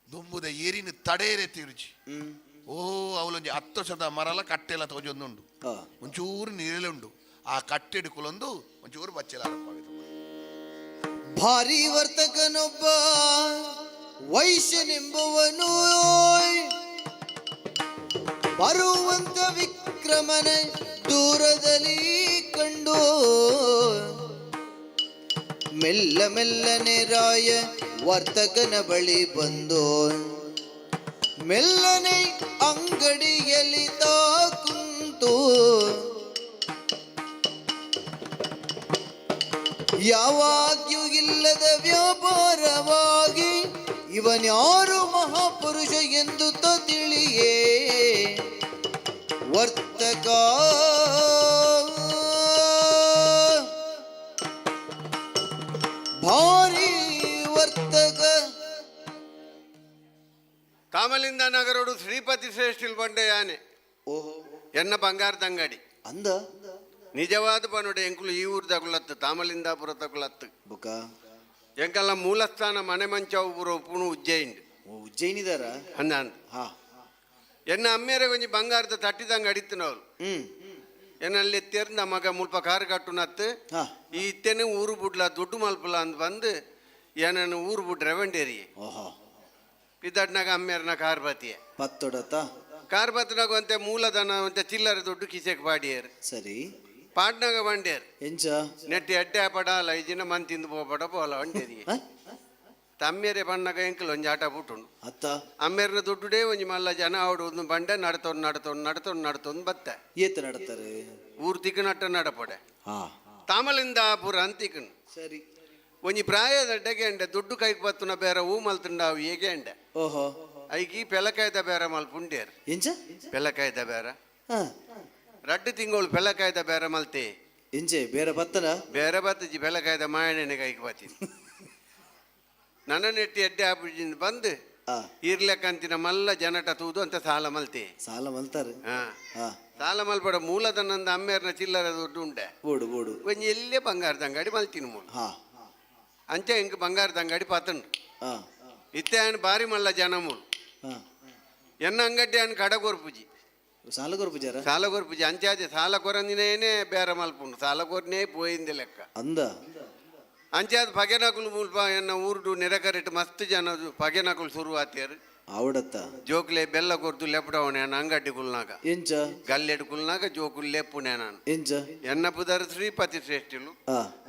ದುಂಬುದ ಏರಿನ ತಡೇರೆ ತಿರುಚಿ ಓ ಅವಲೊಂಜಿ ಹತ್ತು ಮರಲ ಕಟ್ಟೆಲ್ಲ ತೋಜೊಂದುಂಡು. ಒಂಚೂರು ನೀರೆಲ್ಲ ಆ ಕಟ್ಟೆಡುಕುಲೊಂದು ಒಂಚೂರು ಬಚ್ಚೆಲ. ಭಾರಿ ವರ್ತಕನೊಬ್ಬ ವೈಶ್ಯನೆಂಬುವನು ಬರುವಂತ ವಿಕ್ರಮನ ದೂರದಲ್ಲಿ ಕಂಡು ಮೆಲ್ಲ ಮೆಲ್ಲನೆ ರಾಯ ವರ್ತಕನ ಬಳಿ ಬಂದು ಮೆಲ್ಲನೆ ಅಂಗಡಿಯಲ್ಲಿ ತಾ ಕುಂತು ಯಾವಾಗ್ಯೂ ಇಲ್ಲದ ವ್ಯಾಪಾರವಾಗಿ ಇವನ್ಯಾರು ಮಹಾಪುರುಷ ಎಂದು ತಿಳಿಯೇ ವರ್ತಕ. ಭಾರಿ ವರ್ತಕ. ಕಾಮಲಿಂದ ನಗರೋಡು ಶ್ರೀಪತಿ ಶ್ರೇಷ್ಠಿಲ್ ಬಂಡೆ ಯಾನೆ. ಓಹೋ. ಎನ್ನ ಬಂಗಾರದ ಅಂಗಡಿ. ಅಂದ. ನಿಜವಾದ ಬನೋಡೆ ಎಂಕುಲು ಈ ಊರು ತಗುಲತ್ತು ತಾಮಲಿಂದಾಪುರ ತಗುಲತ್ತು. ಬುಕ. ಎಂಕಲ್ಲ ಮೂಲಸ್ಥಾನ ಮನೆ ಮಂಚ ಪುರ ಉಪ್ಪುನು ಉಜ್ಜಯಿನ್. ಉಜ್ಜಯಿನಿದಾರ? ಅಂದ. ಹಾ. ಎನ್ನ ಅಮ್ಮೇರೆ ಒಂಜಿ ಬಂಗಾರದ ತಟ್ಟಿದಂಗ ಅಡಿತ್ತಿನವ್ರು. ಎನ್ನಲ್ಲಿ ತೆರ್ದ ಮಗ ಮುಲ್ಪ ಕಾರು ಕಟ್ಟುನತ್ತು. ಈ ಇತ್ತೇನೆ ಊರು ಬುಡ್ಲ ದುಡ್ಡು ಮಲ್ಪಲ ಅಂದ್ ಬಂದು ಏನನ್ನು ಊರು ಬುಡ್ ರೆವಂಡೇರಿ. ಓಹೋ. ಪಿದಡ್ನಾಗ ಅಮ್ಮೇರ್ನ ಕಾರ್ ಬಾತಿಯೆ. ಪತ್ತೊಡತ. ಕಾರ್ ಬತ್ತನಾಗ ಅಂತೆ ಮೂಲಧನ ಅಂತೆ ಚಿಲ್ಲರೆ ದುಡ್ಡು ಕಿಸೆಕ್ ಪಾಡಿಯರ್. ಸರಿ. ಪಾಡ್ನಾಗ ಬಂಡೇರ್. ಎಂಚ? ನೆಟ್ಟಿ ಅಡ್ಡೆ ಪಡ ಅಲ್ಲ ಈ ದಿನ ಮನ್ ತಿಂದು ಪೋಪಡ ಪೋಲ వండేರಿ. ಹ? ತಮ್ಮೇರೆ ಬಣ್ಣಗ ಎಂಕಲ್ ಒಂಜಿ ಆಟ ಪುಟ್ಟುಂಡು. ಅತ್ತ. ಅಮ್ಮೇರ್ನ ದುಡ್ಡುಡೇ ಒಂಜಿ ಮಲ್ಲ ಜನ ಅವಡು ಒಂದು ಬಂಡೆ ನಡತೊಂದು ನಡತೊಂದು ನಡತೊಂದು ನಡತೊಂದು ಬತ್ತ. ಏತ ನಡತಾರೆ? ಊರು ತಿಕ್ಕು ನಟ್ಟ ನಡಪಡೆ. ತಾಮಲಿಂದ ಪುರ ಅಂತಿಕ್ಕನು. ಸರಿ. ಒಂಜಿ ಪ್ರಾಯದ ಡೆಗೆಂಡೆ ದುಡ್ಡು ಕೈಗೆ ಬತ್ತುನ ಬೇರೆ ಹೂ ಮಲ್ತುಂಡಾವು ಏಗೆಂಡೆ. ಓಹೋ. ಐಕಿ ಪೆಲಕಾಯ್ದ ಬೇರೆ ಮಲ್ಪುಂಡೇರ್. ಎಂಚ? ಪೆಲಕಾಯ್ದ ಬೇರೆ. ಹಾ. ರಡ್ಡು ತಿಂಗಳು ಪೆಲಕಾಯ್ದ ಬೇರೆ ಮಲ್ತೆ. ಎಂಚೆ ಬೇರೆ ಬತ್ತನ? ಬೇರೆ ಬತ್ತಜಿ ಪೆಲಕಾಯ್ದ ಮಾಯಣ್ಣೆ ಕೈಗೆ ಬತ್ತೀನಿ. ನನ್ನ ನೆಟ್ಟಿ ಎಡ್ಡೆ ಆಪುಜಿಂದ ಬಂದು ಇರ್ಲೆಕ್ಕಂತಿನ ಮಲ್ಲ ಜನಟ ತೂದು ಅಂತ ಸಾಲ ಮಲ್ತೆ. ಸಾಲ ಮಲ್ತಾರೆ. ಹಾ. ಹಾ. ಸಾಲ ಮಲ್ಪಡ ಮೂಲಧನಂದ ಅಮ್ಮೇರ್ನ ಚಿಲ್ಲರೆ ದುಡ್ಡು ಉಂಡೆ. ಬೋಡು ಬೋಡು. ಒಂಜಿ ಎಲ್ಲೇ ಬಂಗಾರದ ಅಂಗಡಿ ಮಲ್ತಿನ ಮೂಲ. ಹಾ. ಅಂಚೆ ಇಂಕ್ ಬಂಗಾರದ ಅಂಗಡಿ ಪಾತಂಡು. ಹಾ. ಇತ್ತೆ ಆಯ್ನ ಬಾರಿ ಮಲ್ಲ ಜನ ಮೂಲು. ಹಾ. ಎನ್ನ ಅಂಗಡಿ ಆಯ್ನ ಕಡ ಕೊರ್ಪುಜಿ. ಸಾಲ ಕೊರ್ಪುಜಾರ? ಸಾಲ ಕೊರ್ಪುಜಿ ಅಂಚೆ ಸಾಲ ಕೊರಂದಿನೇನೆ ಬೇರೆ ಮಲ್ಪುಂಡು ಸಾಲ ಕೊರ್ನೇ ಪೋಯಿಂದೆ ಲೆಕ್ಕ. ಅಂದ. ಅಂಚೆ ಅದು ಪಗೆನಕುಲು ಮುಲ್ಪ ಎನ್ನ ಊರುಡು ನೆರೆಕರೆಟ್ ಮಸ್ತ್ ಜನ ಪಗೆನಕುಲು ಶುರು ಆತೇರು. ಆವಡತ್ತ. ಜೋಕ್ಲೆ ಬೆಲ್ಲ ಕೊರ್ದು ಲೆಪ್ಪಡವಣೆ ಅಂಗಡಿ ಕುಲ್ನಾಗ. ಎಂಚ? ಗಲ್ಲೆಡ್ ಕುಲ್ನಾಗ ಜೋಕುಲು ಲೆಪ್ಪುನೆ ನಾನು. ಎಂಚ? ಎನ್ನ ಪುದರ್ ಶ್ರೀಪತಿ ಶ್ರೇಷ್ಠಿಲು.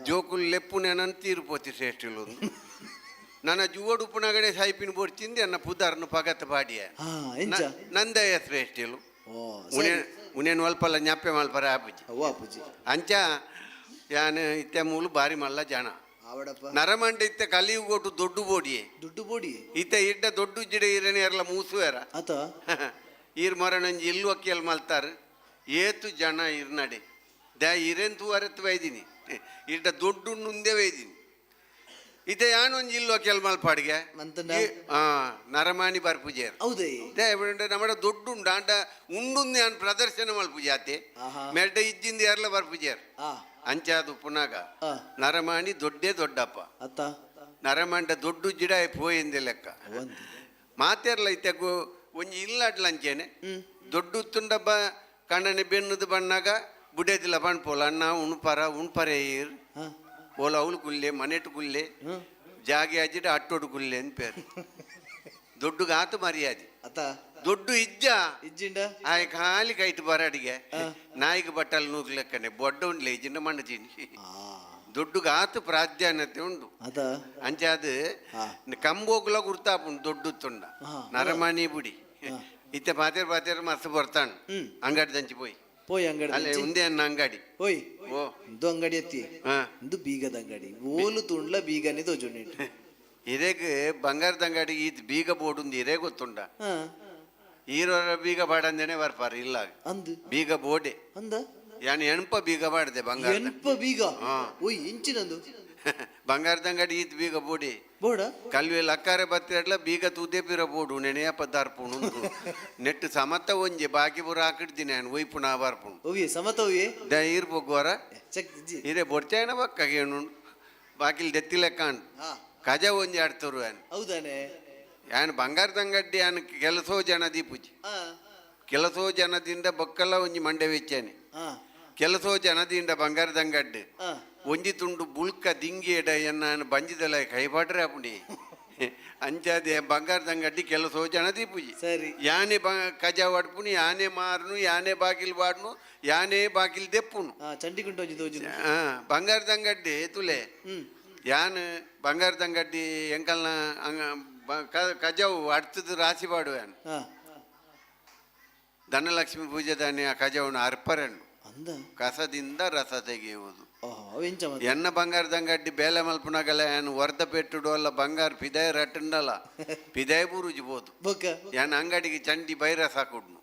ಜೋಕುಲು ಲೆಪ್ಪುನೆ ನಾನು ತಿರುಪತಿ ಶ್ರೇಷ್ಠಿಲು. ನನ್ನ ಜುವಡು ಉಪ್ಪುನಗಡೆ ಸೈಪಿನ ಬೋಡ್ಚಿಂದ ಎನ್ನ ಪುದರ್ನು ಪಗತ್ ಪಾಡಿಯ. ಎಂಚ? ನಂದಯ ಶ್ರೇಷ್ಠಿಲು. ಓ. ಉನೆ ಸರಿ. ಉನೇನು ಅಲ್ಪಲ್ಲ ಜ್ಞಾಪ್ಯ ಮಲ್ಪರ ಆಪುಜಿ. ಅವ್ವ ಅಪ್ಪುಜಿ. ಅಂಚ ಯಾನ್ ಇತ್ತೆ ಮೂಲು ಬಾರಿ ಮಲ್ಲ ಜನ. ಆವಡಪ್ಪ. ನರಮಂಡ ಇತ್ತೆ ಕಲಿಯುಗೊಟ್ಟು ದೊಡ್ಡ ಬೋಡಿಯೆ. ದುಡ್ಡು ಬೋಡಿ. ಇತ್ತೆ ಇಡ್ಡ ದೊಡ್ಡ ಜಿಡೆ ಇರನೆ ಎರ್ಲ ಮೂಸುವೆರ. ಆತ. ಈರ್ ಮರಣಂಜಿ ಇಲ್ಲು ಅಕ್ಕಿಯಲ್ಲಿ ಮಲ್ತಾರು ಏತು ಜನ ಇರ್ನಡೆ ದ ಇರೆನ್ ತೂವರೆತ್ತು ವೈದಿನಿ ಇಡ್ಡ ದೊಡ್ಡ ನುಂದೆ ವೈದಿನಿ ಇತ್ತೆ ಯಾನೊಂಜಿ ಇಲ್ಲು ಅಕ್ಕಿಯಲ್ಲಿ ಮಲ್ಪಾಡಿಗೆ. ಮಂತಂಡ? ಹಾ ನರಮಾಣಿ ಬರ್ಪುಜೇರ್. ಹೌದೇ? They ನಮ್ಮಡ ದೊಡ್ಡ ಉಂಡು ಆಂಡ ಉಂಡುಂದು ಯಾನ್ ಪ್ರದರ್ಶನ ಮಲ್ಪುಜಾತೆ. ಆಹಾ. ಮೆಡ್ಡ ಇಜ್ಜಿಂದ ಯಾರ್ಲ ಬರ್ಪುಜೇರ್. ಅಂಚಾದು ಪುನಾಗ ನರಮಾಣಿ ದೊಡ್ಡೇ ದೊಡ್ಡಪ್ಪ. ಅತ್ತ. ನರಮಾಂಡ ದೊಡ್ಡ ಜಿಡ ಪೋಯಿಂದೆ ಲೆಕ್ಕ. ಒಂದು ಮಾತೆರ್ಲ ಇತ್ತೆಗು ಒಂಜಿ ಇಲ್ಲಾಡ್ಲಂಚೇನೆ ದೊಡ್ಡ ತುಂಡ ಬ ಕಣ್ಣನೆ ಬೆನ್ನುದು ಬಣ್ಣಾಗ ಬುಡೇದಿಲ್ಲ ಪನ್ಪೋಲ ಅಣ್ಣ ಉಣ್ಪರ ಉಣ್ಪರೆ ಈರ್ ಓಲ ಅವಳು ಕುಲ್ಲೆ ಮನೆಟು ಕುಲ್ಲೆ ಜಾಗೆ ಅಜ್ಜಿಡ ಅಟ್ಟೋಡು ಕುಲ್ಲೆ ಅಂತ ಪೇರು. ದೊಡ್ಡಗಾತು ಆತು ಮರ್ಯಾದೆ. ಅತ್ತ. ದೊಡ್ಡ ಇಜ್ಜ. ಇಜ್ಜಿಂಡ. ಆಯ್ ಖಾಲಿ ಕೈಟ್ ಬರಡಿಗೆ ನಾಯಿಗೆ ಬಟ್ಟಲ್ ನೂಗ್ಲೆಕ್ಕನೆ ಬೊಡ್ಡ ಉಂಡ್ಲೆ ಇಜ್ಜಿಂಡ ಮಣ್ಣು ತಿನ್ನಿ. ದೊಡ್ಡಗಾತು ಪ್ರಾಧಾನ್ಯತೆ ಉಂಡು. ಅದ. ಅಂಚಾದ ಕಂಬೋಗುಲ ಗುರ್ತಾಪುಂಡು ದೊಡ್ಡ ತುಂಡ. ನರಮಾಣಿ ಬುಡಿ ಇತ್ತೆ ಪಾತೇರ್ ಪಾತೇರ್ ಮಸ್ತ್ ಬರ್ತಾಣ ಅಂಗಡಿ ದಂಚಿ ಪೋಯ್. ಪೋಯ್ ಅಂಗಡಿ. ಅಲ್ಲೇ ಉಂದೆ ಅನ್ನ ಅಂಗಡಿ. ಓಯ್. ಓ. ಇಂದು ಅಂಗಡಿ ಎತ್ತಿ. ಇಂದು ಬೀಗದ ಅಂಗಡಿ ಓಲು ತುಂಡ್ಲ ಬೀಗನೆ ತೋಜುಂಡು. ಇರೇಗ್ ಬಂಗಾರದ ಅಂಗಡಿ ಈತ್ ಬೀಗ ಬೋಡುಂದು ಇರೇ ಗೊತ್ತುಂಡ. ಈರೋರ ಬೀಗ ಬಾಡಂದೇನೆ ಬರ್ಪಾರ ಇಲ್ಲ. ಅಂದು. ಬೀಗ ಬೋಡೆ. ಅಂದ. ಯಾನ್ ಎಣ್ಪ ಬೀಗ ಬಾಡ್ದೆ ಬಂಗಾರ. ಎನ್ಪ ಬೀಗ? ಓಯ್, ಇಂಚಿನಂದು. ಬಂಗಾರದ ಅಂಗಡಿ ಈತ್ ಬೀಗ ಬೋಡೆ. ಬೋಡ. ಕಲ್ವೆ ಲಕ್ಕಾರೆ ಬತ್ತಿರಡ್ಲ ಬೀಗ ತೂದೆ ಪಿರ ಬೋಡು ನೆನೆಯ ಪದಾರ್ಪುಣು ನೆಟ್ಟು ಸಮತ ಒಂಜೆ ಬಾಕಿ ಪೂರ ಹಾಕಿಡ್ತೀನಿ ನಾನು ಒಯ್ಪುಣ ಬರ್ಪುಣು. ಒವ್ಯೆ ಸಮತ ಒವ್ಯೆ? The ಈರ್ ಪೊಗ್ಗುವರ. Cheque G. ಇರೆ ಬೊಡ್ಚಾಯನ ಬಕ್ಕ ಏನು ಬಾಕಿಲ್ ದೆತ್ತಿಲೆ ಕಾಣ್. ಕಜ ಒಂಜಿ ಆಡ್ತರು ಯಾನ್. ಹೌದಾನೆ. ಯಾನ್ ಬಂಗಾರದ ಅಂಗಡಿ ಯಾನ್ ಕೆಲಸೋ ಜನ ದೀಪುಜಿ. ಕೆಲಸೋ ಜನದಿಂದ ಬೊಕ್ಕಲ ಒಂಜಿ ಮಂಡೆ ವೆಚ್ಚಾನೆ. ಕೆಲಸೋ ಜನದಿಂದ ಬಂಗಾರದ ಅಂಗಡ್ಡಿ ಒಂಜಿ ತುಂಡು ಬುಳ್ಕ ದಿಂಗಿ ಎಡ ಎನ್ನ ಬಂಜಿದಲ ಕೈಪಾಟ್ರೆ ಅಪುಣಿ ಅಂಚಾದೆ ಬಂಗಾರದ ಅಂಗಡಿ ಕೆಲಸೋ ಜನ ದೀಪುಜಿ. ಸರಿ. ಯಾನೆ ಬ ಕಜ ವಡ್ಪುನು ಯಾನೆ ಮಾರುನು ಯಾನೆ ಬಾಗಿಲು ಬಾಡ್ನು ಯಾನೆ ಬಾಗಿಲು ದೆಪ್ಪುನು. ಚಂಡಿಗುಂಟು ಒಂಜಿ ತೋಜುನು. ಬಂಗಾರದ ಅಂಗಡಿ ತುಲೆ ಯಾನ್ ಬಂಗಾರದ ಅಂಗಡಿ ಎಂಕಲ್ನ ಅಂಗ ಕಜವು ಅಡ್ತದ ರಾಶಿ ಪಾಡುವ ಯಾನ್. ಧನಲಕ್ಷ್ಮಿ ಪೂಜೆ ದಾನಿ ಆ ಕಜವನ್ನು ಅರ್ಪರೆಂಡು. ಅಂದ. ಕಸದಿಂದ ರಸ ತೆಗೆಯುವುದು. ಓಹೋ, ಅವು ಎಂಚ ಮತ್ತೆ? ಎನ್ನ ಬಂಗಾರದ ಅಂಗಡಿ ಬೇಲೆ ಮಲ್ಪುನಗಲ ಯಾನ್ ವರ್ಧ ಪೆಟ್ಟುಡು ಅಲ್ಲ ಬಂಗಾರ ಪಿದಾಯ ರಟ್ಟಂಡಲ್ಲ ಪಿದಾಯ ಬೂರುಜಿ ಬೋದು. ಬೊಕ್ಕ. ಯಾನ್ ಅಂಗಡಿಗೆ ಚಂಡಿ ಬೈರಸ್ ಹಾಕುಡ್ನು.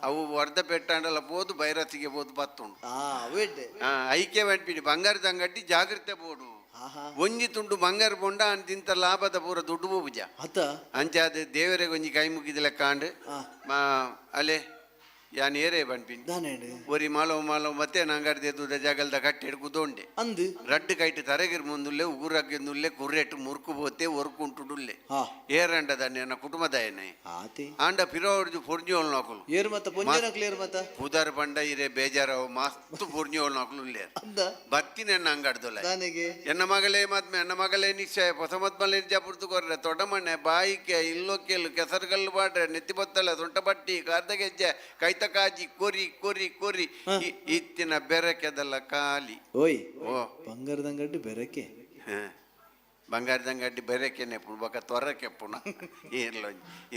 ಅವು ವರ್ಧ ಪೆಟ್ಟಾಂಡಲ ಬೋದು ಬೈರಸಿಗೆ ಬೋದು ಬತ್ತುಂಡು. ಅವು ಎಡ್ಡೆ. ಐಕ್ಯ ಬಂಟ್ಪಿಡಿ ಬಂಗಾರದ ಅಂಗಡಿ ಜಾಗ್ರತೆ ಬೋಡು. ಒಂಜಿ ತುಂಡು ಬಂಗಾರ ಬೊಂಡ ಅಂತಿಂತ ಲಾಭದ ಪೂರ ದುಡ್ಡು ಪೂಜ. ಅತ್ತ. ಅಂಚಾದ ದೇವರಿಗೆ ಒಂಜಿ ಕೈ ಮುಗಿದ ಲೆಕ್ಕಾಂಡ್ ಅಲೆ ಯಾನ್ ಏರೇ ಬಂಟ್ಪಿನಿ. ದಾನೇಂಡು. ಒರಿ ಮಾಲವ್ ಮಾಲವ್ ಮತ್ತೆ ನಂಗಡ್ದೆ ದೂದ ಜಗಲ್ದ ಕಟ್ಟೆಡ್ ಕುದೋಂಡೆ. ಅಂದು. ರಡ್ಡು ಕೈಟ್ ತರೆಗಿರ್ ಮುಂದುಲ್ಲೆ ಉಗುರಗ್ಗಿಂದುಲ್ಲೆ ಕುರ್ರೆಟ್ಟು ಮುರ್ಕು ಬೋತೆ ಒರ್ಕುಂಟುಡುಲ್ಲೆ. ಏರಂಡದ ನನ್ನ ಕುಟುಂಬದಾಯನೆ. ಆತಿ. ಆಂಡ ಪಿರೋರ್ಜು ಪೊರ್ಜೋಲ್ ನಕುಲು. ಏರ್ ಮತ್ತ ಪೊಂಜನಕ್ಲು ಏರ್ ಮತ್ತ? ಪುದರ್ ಪಂಡ ಇರೆ ಬೇಜಾರವು ಮಸ್ತ್ ಪೊರ್ಜೋಲ್ ನಕುಲು ಉಲ್ಲೇರ್. ಅಂದ. ಬತ್ತಿನ ಎನ್ನ ಅಂಗಡ್ದೊಲೆ. ದಾನೆಗೆ. ಎನ್ನ ಮಗಳೇ ಮದ್ಮೆ ಎನ್ನ ಮಗಳೇ ನಿಶ್ಚಯ ಹೊಸ ಮದ್ಮಲೆ ಜಪುರ್ತು ಕೊರ್ರೆ ತೊಡಮಣ್ಣೆ ಬಾಯಿಕೆ ಇಲ್ಲೊಕ್ಕೆಲು ಕೆಸರುಗಲ್ಲು ಬಾಡ್ರೆ ನೆತ್ತಿ ಬತ್ತಲ ಸೊಂಟ ಬಟ್ಟಿ ಕಾರ್ದ ಗೆಜ್ಜೆ ಕೈತ ಕಾಜಿ ಕೊರಿ ಕೊರಿ ಕೊರಿ ಇತ್ತಿನ ಬೆರಕೆದಲ್ಲ ಖಾಲಿ. ಓಯ್. ಓ. ಬಂಗಾರದ ಅಂಗಡಿ ಬೆರಕೆ. ಬಂಗಾರದ ಅಂಗಡಿ ಬೆರಕೆನೆ ಪುಣ ಬೊಕ ತೊರಕೆ ಪುಣ ಇರ್ಲ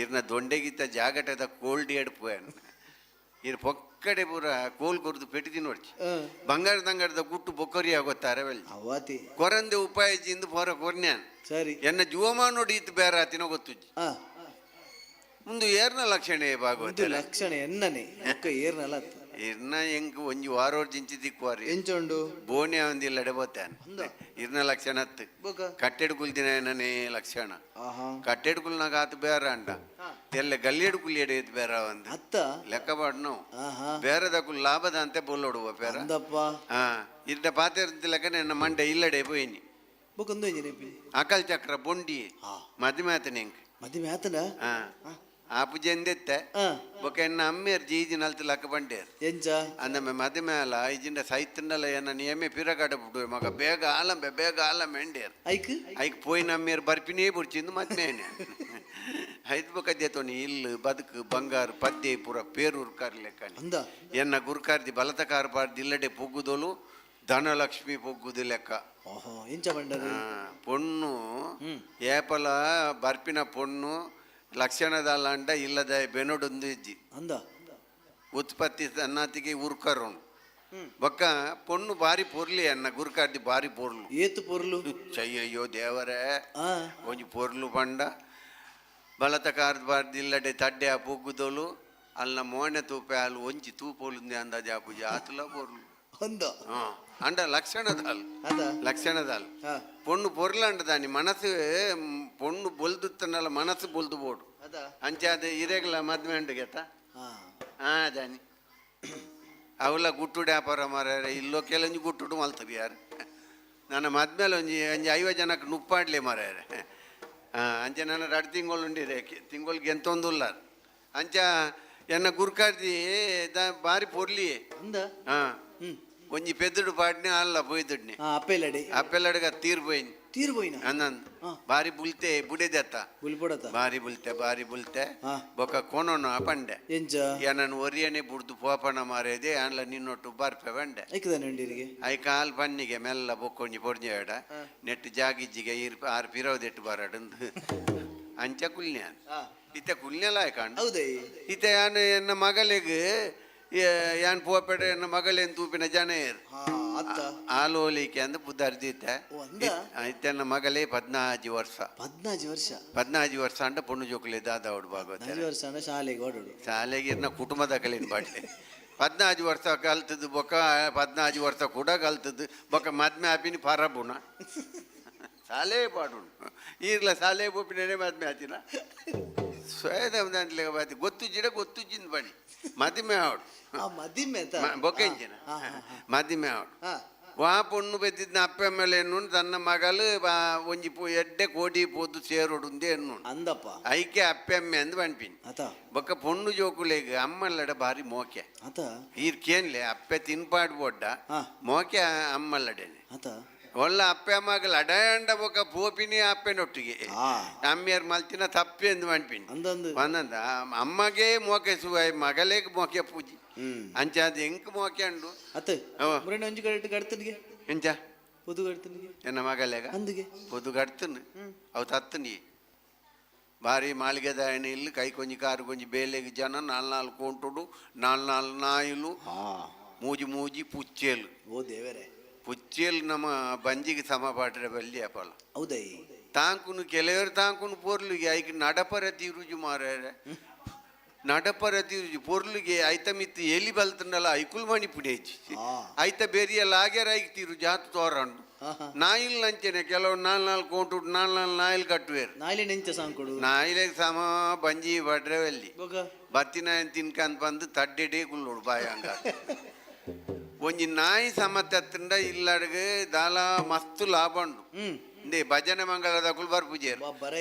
ಇರ್ನ ದೊಂಡೆಗಿತ್ತ ಜಾಗಟದ ಕೋಲ್ಡ್ ಎಡ್ಪು ಇರ್ ಪೊಕ್ಕಡೆ ಪೂರ ಕೋಲ್ ಕೊರ್ದು ಪೆಟ್ಟಿ ತಿನ್ನೋಡ್ಚಿ. ಬಂಗಾರದ ಅಂಗಡಿದ ಗುಟ್ಟು ಬೊಕ್ಕರಿ ಆಗೋತ್ತಾರೆ ಬೆಲ್. ಅವಾತಿ. ಕೊರಂದೆ ಉಪಾಯ ಜಿಂದು ಪೊರ ಕೊರ್ನ್ಯಾನ್. ಸರಿ. ಎನ್ನ ಜೀವಮಾನ ನೋಡಿ ಇತ್ತು ಬೇರೆ ಆತಿನೋ ಗೊತ್ತುಜ್ಜಿ. ಮುಂದು ಏರ್ನ ಲಕ್ಷಣ ಭಾಗವತ. ಒಂದು ಲಕ್ಷಣ ಎನ್ನನೆ ಬೊಕ್ಕ ಏರ್ನಲ ಅತ್ತ. ಇರ್ನ ಎಂಕ್ ಒಂಜಿ ವಾರೋಡ್ ಜಿಂಚಿ ದಿಕ್ವಾರಿ. ಎಂಚುಂಡು? ಬೋಣೆ ಒಂದಿಲ್ಲಡೆ ಬೋತಾನ್. ಅಂದ. ಇರ್ನ ಲಕ್ಷಣ ಹತ್ತು. ಬೊಕ. ಕಟ್ಟೆಡ್ ಕುಲ್ದಿನ ಎನ್ನನೇ ಲಕ್ಷಣ. ಕಟ್ಟೆಡ್ ಕುಲ್ನಾಗ ಆತು ಬೇರೆ ಅಂಡ ಎಲ್ಲ ಗಲ್ಲಿಯಡ್ ಕುಲ್ಲಿಯಡೆ ಇತ್ತು ಬೇರೆ ಒಂದು ಅತ್ತ. ಲೆಕ್ಕ ಪಾಡ್ನು. ಬೇರೆದಕ್ಕೂ ಲಾಭದ ಅಂತೆ ಬೊಲ್ಲೊಡುವ ಬೇರೆ. ಅಂದಪ್ಪ. ಇರ್ನ ಪಾತೆ ಲೆಕ್ಕನೆ ಎನ್ನ ಮಂಡೆ ಇಲ್ಲಡೆ ಪೋಯಿನಿ. ಬೊಕ ಒಂದು ಎಂಜಿನ ಇಪ್ಪಿ? ಅಕಲ್ ಚಕ್ರ ಬೊಂಡಿ ಮದಿಮೆ ಆತನೆ ಎಂಕ್. ಮದಿಮೆ ಆತನ? ಆ ಪೂಜೆ ಎಂದೆತ್ತೆ. ಬೊಕ ಎನ್ನ ಅಮ್ಮೇರ್ ಜೀಜಿ ನಲ್ತು ಲಕ್ಕ ಬಂಡೇರ್. ಎಂಚ? ಅಂದಮ್ಮೆ ಮದಿಮೆ ಅಲ್ಲ ಐಜಿಂಡ ಸೈತಂಡಲ ಎನ್ನ ನಿಯಮೆ ಪಿರಗಾಡ ಬಿಡು ಮಗ ಬೇಗ ಆಲಂಬೆ ಬೇಗ ಆಲಂಬೆ ಎಂಡೇರ್. ಐಕ್? ಐಕ್ ಪೋಯಿನ ಅಮ್ಮೇರ್ ಬರ್ಪಿನೇ ಬುಡ್ಚಿಂದು ಮದ್ಮೆ ಐದು ಬೊಕ ದೇತೋನಿ ಇಲ್ಲು ಬದುಕು ಬಂಗಾರ ಪದ್ಯ ಪೂರ ಪೇರೂರು ಕಾರ್ಲೆಕ್ಕನಿ. ಅಂದ. ಎನ್ನ ಗುರುಕಾರ್ದಿ ಬಲತ ಕಾರ್ಬಾರ್ದು ಇಲ್ಲಡೆ ಪೊಗ್ಗುದೋಲು ಧನಲಕ್ಷ್ಮಿ ಪೊಗ್ಗುದು ಲೆಕ್ಕ. ಓಹೋ, ಎಂಚ ಬಂಡರು? ಪೊಣ್ಣು ಏಪಲ ಬರ್ಪಿನ ಪೊಣ್ಣು ಲಕ್ಷಣದಲ್ಲಾಂಡ ಇಲ್ಲದ ಬೆನೊಡೊಂದು ಇಜ್ಜಿ. ಅಂದ. ಉತ್ಪತ್ತಿ ಸನ್ನಾತಿಗೆ ಉರ್ಕರೋಣು ಬೊಕ್ಕ ಪೊಣ್ಣು ಬಾರಿ ಪೊರ್ಲಿ ಅನ್ನ ಗುರುಕಾರ್ದಿ ಬಾರಿ ಪೊರ್ಲು. ಏತು ಪೊರ್ಲು? ಅಯ್ಯಯ್ಯೋ ದೇವರೇ. ಒಂಜಿ ಪೊರ್ಲು ಪಂಡ ಬಲತ ಕಾರ್ದ ಬಾರ್ದು ಇಲ್ಲಡೆ ತಡ್ಡೆ ಆ ಪೊಗ್ಗುದೋಲು ಅಲ್ಲ ಮೋಣೆ ತೂಪೆ ಅಲ್ ಒಂಜಿ ತೂಪೋಲು ಅಂದಾಜು ಆ ಪೂಜೆ ಆತುಲ ಪೊರ್ಲು. ಅಂದ. ಅಂಡ ಲಕ್ಷಣದಾಲ್. ಅದ. ಲಕ್ಷಣದಾಲ್. ಪೊಣ್ಣು ಪೊರ್ಲಂಡ ದಾನಿ ಮನಸ್ಸು ಪೊಣ್ಣು ಬೊಲ್ದುತ್ತನಲ್ಲ ಮನಸ್ಸು ಬೊಲ್ದು ಬೋಡು. ಅದ. ಅಂಚಾದ ಇರೆಗ್ಲ ಮದ್ವೆ ಉಂಡು ಗೆತ್ತ. ದಾನಿ. ಅವಲ ಗುಟ್ಟುಡು ವ್ಯಾಪಾರ ಮಾರ್ಯಾರ ಇಲ್ಲೋ ಕೆಲಂಜಿ ಗುಟ್ಟುಡು ಮಲ್ತದೆ ಯಾರು. ನನ್ನ ಮದ್ಮೇಲೆ ಒಂಜಿ ಒಂಜಿ 50 ಜನಕ್ಕೆ ನುಪ್ಪಾಡ್ಲೆ ಮಾರ್ಯಾರ. ಅಂಚೆ ನನ್ನ 2 ತಿಂಗಳು ಉಂಡಿರೆ ತಿಂಗಳಿಗೆ ಎಂತೊಂದುಲ್ಲಾರ. ಅಂಚ ಎನ್ನ ಗುರ್ಕಾರ್ದಿ ಬಾರಿ ಪೊರ್ಲಿ. ಅಂದ. ಹಾಂ ಒಂಜಿ ಪೆದ್ದುಡು ಪಾಡ್ನೆ ಅಲ್ಲ ಪೋಯ್ದುಡ್ನೆ. ಅಪ್ಪೆಲ್ಲಡೆ. ಅಪ್ಪೆಲ್ಲಡಿಗ ತೀರ್ ಪೋಯಿನ್. ತೀರ್ ಪೋಯಿನ. ಅಂದಂದು ಬಾರಿ ಬುಲ್ತೆ ಬುಡೆದತ್ತ. ಬುಲ್ಪೊಡತ. ಬಾರಿ ಬುಲ್ತೆ ಬಾರಿ ಬುಲ್ತೆ. ಬೊಕ ಕೋಣೋನು ಪಂಡೆ. ಎಂಚ? ಏನನ್ನು ಒರಿಯನೆ ಬುಡ್ದು ಪೋಪಣ ಮಾರೇದೆ ಆನ್ಲ ನಿನ್ನೊಟ್ಟು ಬರ್ಪೆ ಬಂಡೆ. ಐಕದಾನೆ ಉಂಡಿರಿಗೆ. I call ಪನ್ನಿಗೆ ಮೆಲ್ಲ ಬೊಕ್ಕೊಂಜಿ ಪೊರ್ಜೇಡ ನೆಟ್ಟು ಜಾಗಿಜ್ಜಿಗೆ ಈರ್ ಆರು ಪಿರವದೆಟ್ಟು ಬರಡಂದು ಅಂಚ ಕುಲ್ನ್ಯಾನ್. ಇತ್ತೆ ಕುಲ್ನೆಲ ಕಾಂಡು. ಹೌದೇ. ಇತ್ತೆ ಯಾನ್ ಎನ್ನ ಮಗಳಿಗೆ ಯಾನ್ ಪೋಪೆಡ ಎನ್ನ ಮಗಳೇನು ತೂಪಿನ ಜನ ಏರ್. ಅತ್ತ. ಆಲೋಲಿಕೆ ಅಂದ್ ಪುದರ್ದಿತ್ತೆ. ಓ, ಅಂದ? ಇತ್ತೆ ನನ್ನ ಮಗಳೇ 14 ವರ್ಷ. 14 ವರ್ಷ. 14 ವರ್ಷ ಅಂಡ ಪೊಣ್ಣು ಜೋಕುಲೆ ದಾದಾವಡು ಭಾಗವತ. 14 ವರ್ಷ ಅಂಡ ಶಾಲೆಗೆ ಓಡೋಡು. ಶಾಲೆಗೆ ಇರ್ನ ಕುಟುಂಬದ ಕಲಿನ ಬಾಟ್ಲೆ 14 ವರ್ಷ ಕಲ್ತದ್ದು ಬೊಕ್ಕ 14 ವರ್ಷ ಕೂಡ ಕಲ್ತದ್ದು ಬೊಕ್ಕ ಮದ್ಮೆ ಆಪಿನಿ ಪರಬುಣ ಶಾಲೆ ಪಾಡುಂಡು ಈರ್ಲ ಶಾಲೆ ಪೋಪಿನೇ ಮದ್ಮೆ ಆತಿನ ಸ್ವಯಂ ಬಾತಿ ಗೊತ್ತುಜ್ಜಿಡ ಗೊತ್ತುಜ್ಜಿಂದ ಬಣಿ ಮದಿಮೆ ಆವಡು. ಮದಿಮೆ ಬೊಕ್ಕ ಇಂಚಿನ ಮದಿಮೆ ಆವಡು. ವಾ ಪೊಣ್ಣು ಬೆದ್ದಿದ್ನ ಅಪ್ಪೆ ಮೇಲೆ ಎನ್ನು ತನ್ನ ಮಗಲು ಒಂಜಿ ಪೂ ಎಡ್ಡೆ ಕೋಡಿ ಪೋದು ಸೇರೋಡುಂದೆ ಎನ್ನು ಅಂದಪ್ಪ. ಐಕೆ ಅಪ್ಪೆ ಅಮ್ಮೆ ಅಂದ್ ಪನ್ಪಿನಿ. ಅತ. ಬೊಕ್ಕ ಪೊಣ್ಣು ಜೋಕುಲೆಗ್ ಅಮ್ಮಲ್ಲಡ ಬಾರಿ ಮೋಕೆ. ಅತ. ಈರ್ ಕೇನ್ಲೆ ಅಪ್ಪೆ ತಿನ್ಪಾಡ್ ಬೋಡ್ಡ ಮೋಕೆ ಅಮ್ಮಲ್ಲಡೆನೆ. ಅತ. ಒಲ್ಲ ಅಪ್ಪೆ ಅಮ್ಮಗಲ್ ಅಡಯಾಂಡ ಬೊಕ್ಕ ಪೋಪಿನಿ ಅಪ್ಪೆನೊಟ್ಟಿಗೆ ಅಮ್ಮಿಯರ್ ಮಲ್ತಿನ ತಪ್ಪೆ ಎಂದು ಪನ್ಪಿನಿ. ಅಂದಂದು. ಒಂದಂದ ಅಮ್ಮಗೆ ಮೋಕೆ ಸುವಾಯ್ ಮಗಲೇಗ್ ಮೋಕೆ ಪೂಜಿ ಅಂಚಾದ ಎಂಕ್ ಮೋಕೆ ಅಂಡು. ಅತ್ತ. ಮುರಣ ಒಂಜಿ ಕಡೆ ಕಡ್ತನಿಗೆ. ಎಂಚ? ಪುದು ಕಡ್ತನಿಗೆ. ಎನ್ನ ಮಗಲೇಗ ಅಂದಿಗೆ. ಪುದು ಕಡ್ತನು ಅವು ತತ್ತನಿ ಬಾರಿ ಮಾಳಿಗೆದಾಯಣ ಇಲ್ಲಿ ಕೈ ಕೊಂಜಿ ಕಾರು ಕೊಂಜಿ ಬೇಲೆಗೆ ಜನ 4 4 ಕೋಂಟುಡು 4 4 ನಾಯಿಲು ಮೂಜಿ ಮೂಜಿ ಪುಚ್ಚೇಲು. ಓ ದೇವರೇ. ಪುಚ್ಚೇಲು ನಮ್ಮ ಬಂಜಿಗೆ ಸಮ ಪಾಟ್ರೆ ಬಲ್ಲಿ ಅಪಲ. ಹೌದೈ. ತಾಂಕುನು ಕೆಲವರು ತಾಂಕುನು ಪೊರ್ಲುಗೆ ಐಕ್ ನಡಪರ ತೀರುಜು ಮಾರ್ಯಾರೆ ನಡಪರ ತೀರುಜು ಪೊರ್ಲುಗೆ ಐತ ಮಿತ್ತು ಎಲಿ ಬಲ್ತಂಡಲ ಐಕುಲ್ ಮಣಿ ಪುಡೇಜಿ ಐತ ಬೇರಿಯ ಲಾಗ್ಯಾರ ಐಕ್ ತೀರು ಜಾತು ತೋರಂಡು. ನಾಯಿಲ್ ನಂಚೆನೆ ಕೆಲವು 4 4 ಕೋಂಟು 4 4 ನಾಯಿಲ್ ಕಟ್ಟುವೇರು. ನಾಯಿಲೆ ನೆಂಚ ಸಾಂಕೊಡು. ನಾಯಿಲೆ ಸಮ ಬಂಜಿ ಬಡ್ರೆ ಅಲ್ಲಿ ಬತ್ತಿನ ತಿನ್ಕಂತ ಬಂದು ತಡ್ಡೆಡೇ ಕುಲ್ಲೋಡು ಬಾಯ ಹಂಗ. ಒಂಜಿ ನಾಯಿ ಸಮ ತತ್ತಂಡ ಇಲ್ಲಡ್ಗ ದಾಲ ಮಸ್ತ್ ಲಾಭ ಉಂಡು. ಇಂದೇ ಭಜನೆ ಮಂಗಳದ ಬರ್ಪುಜೇರು,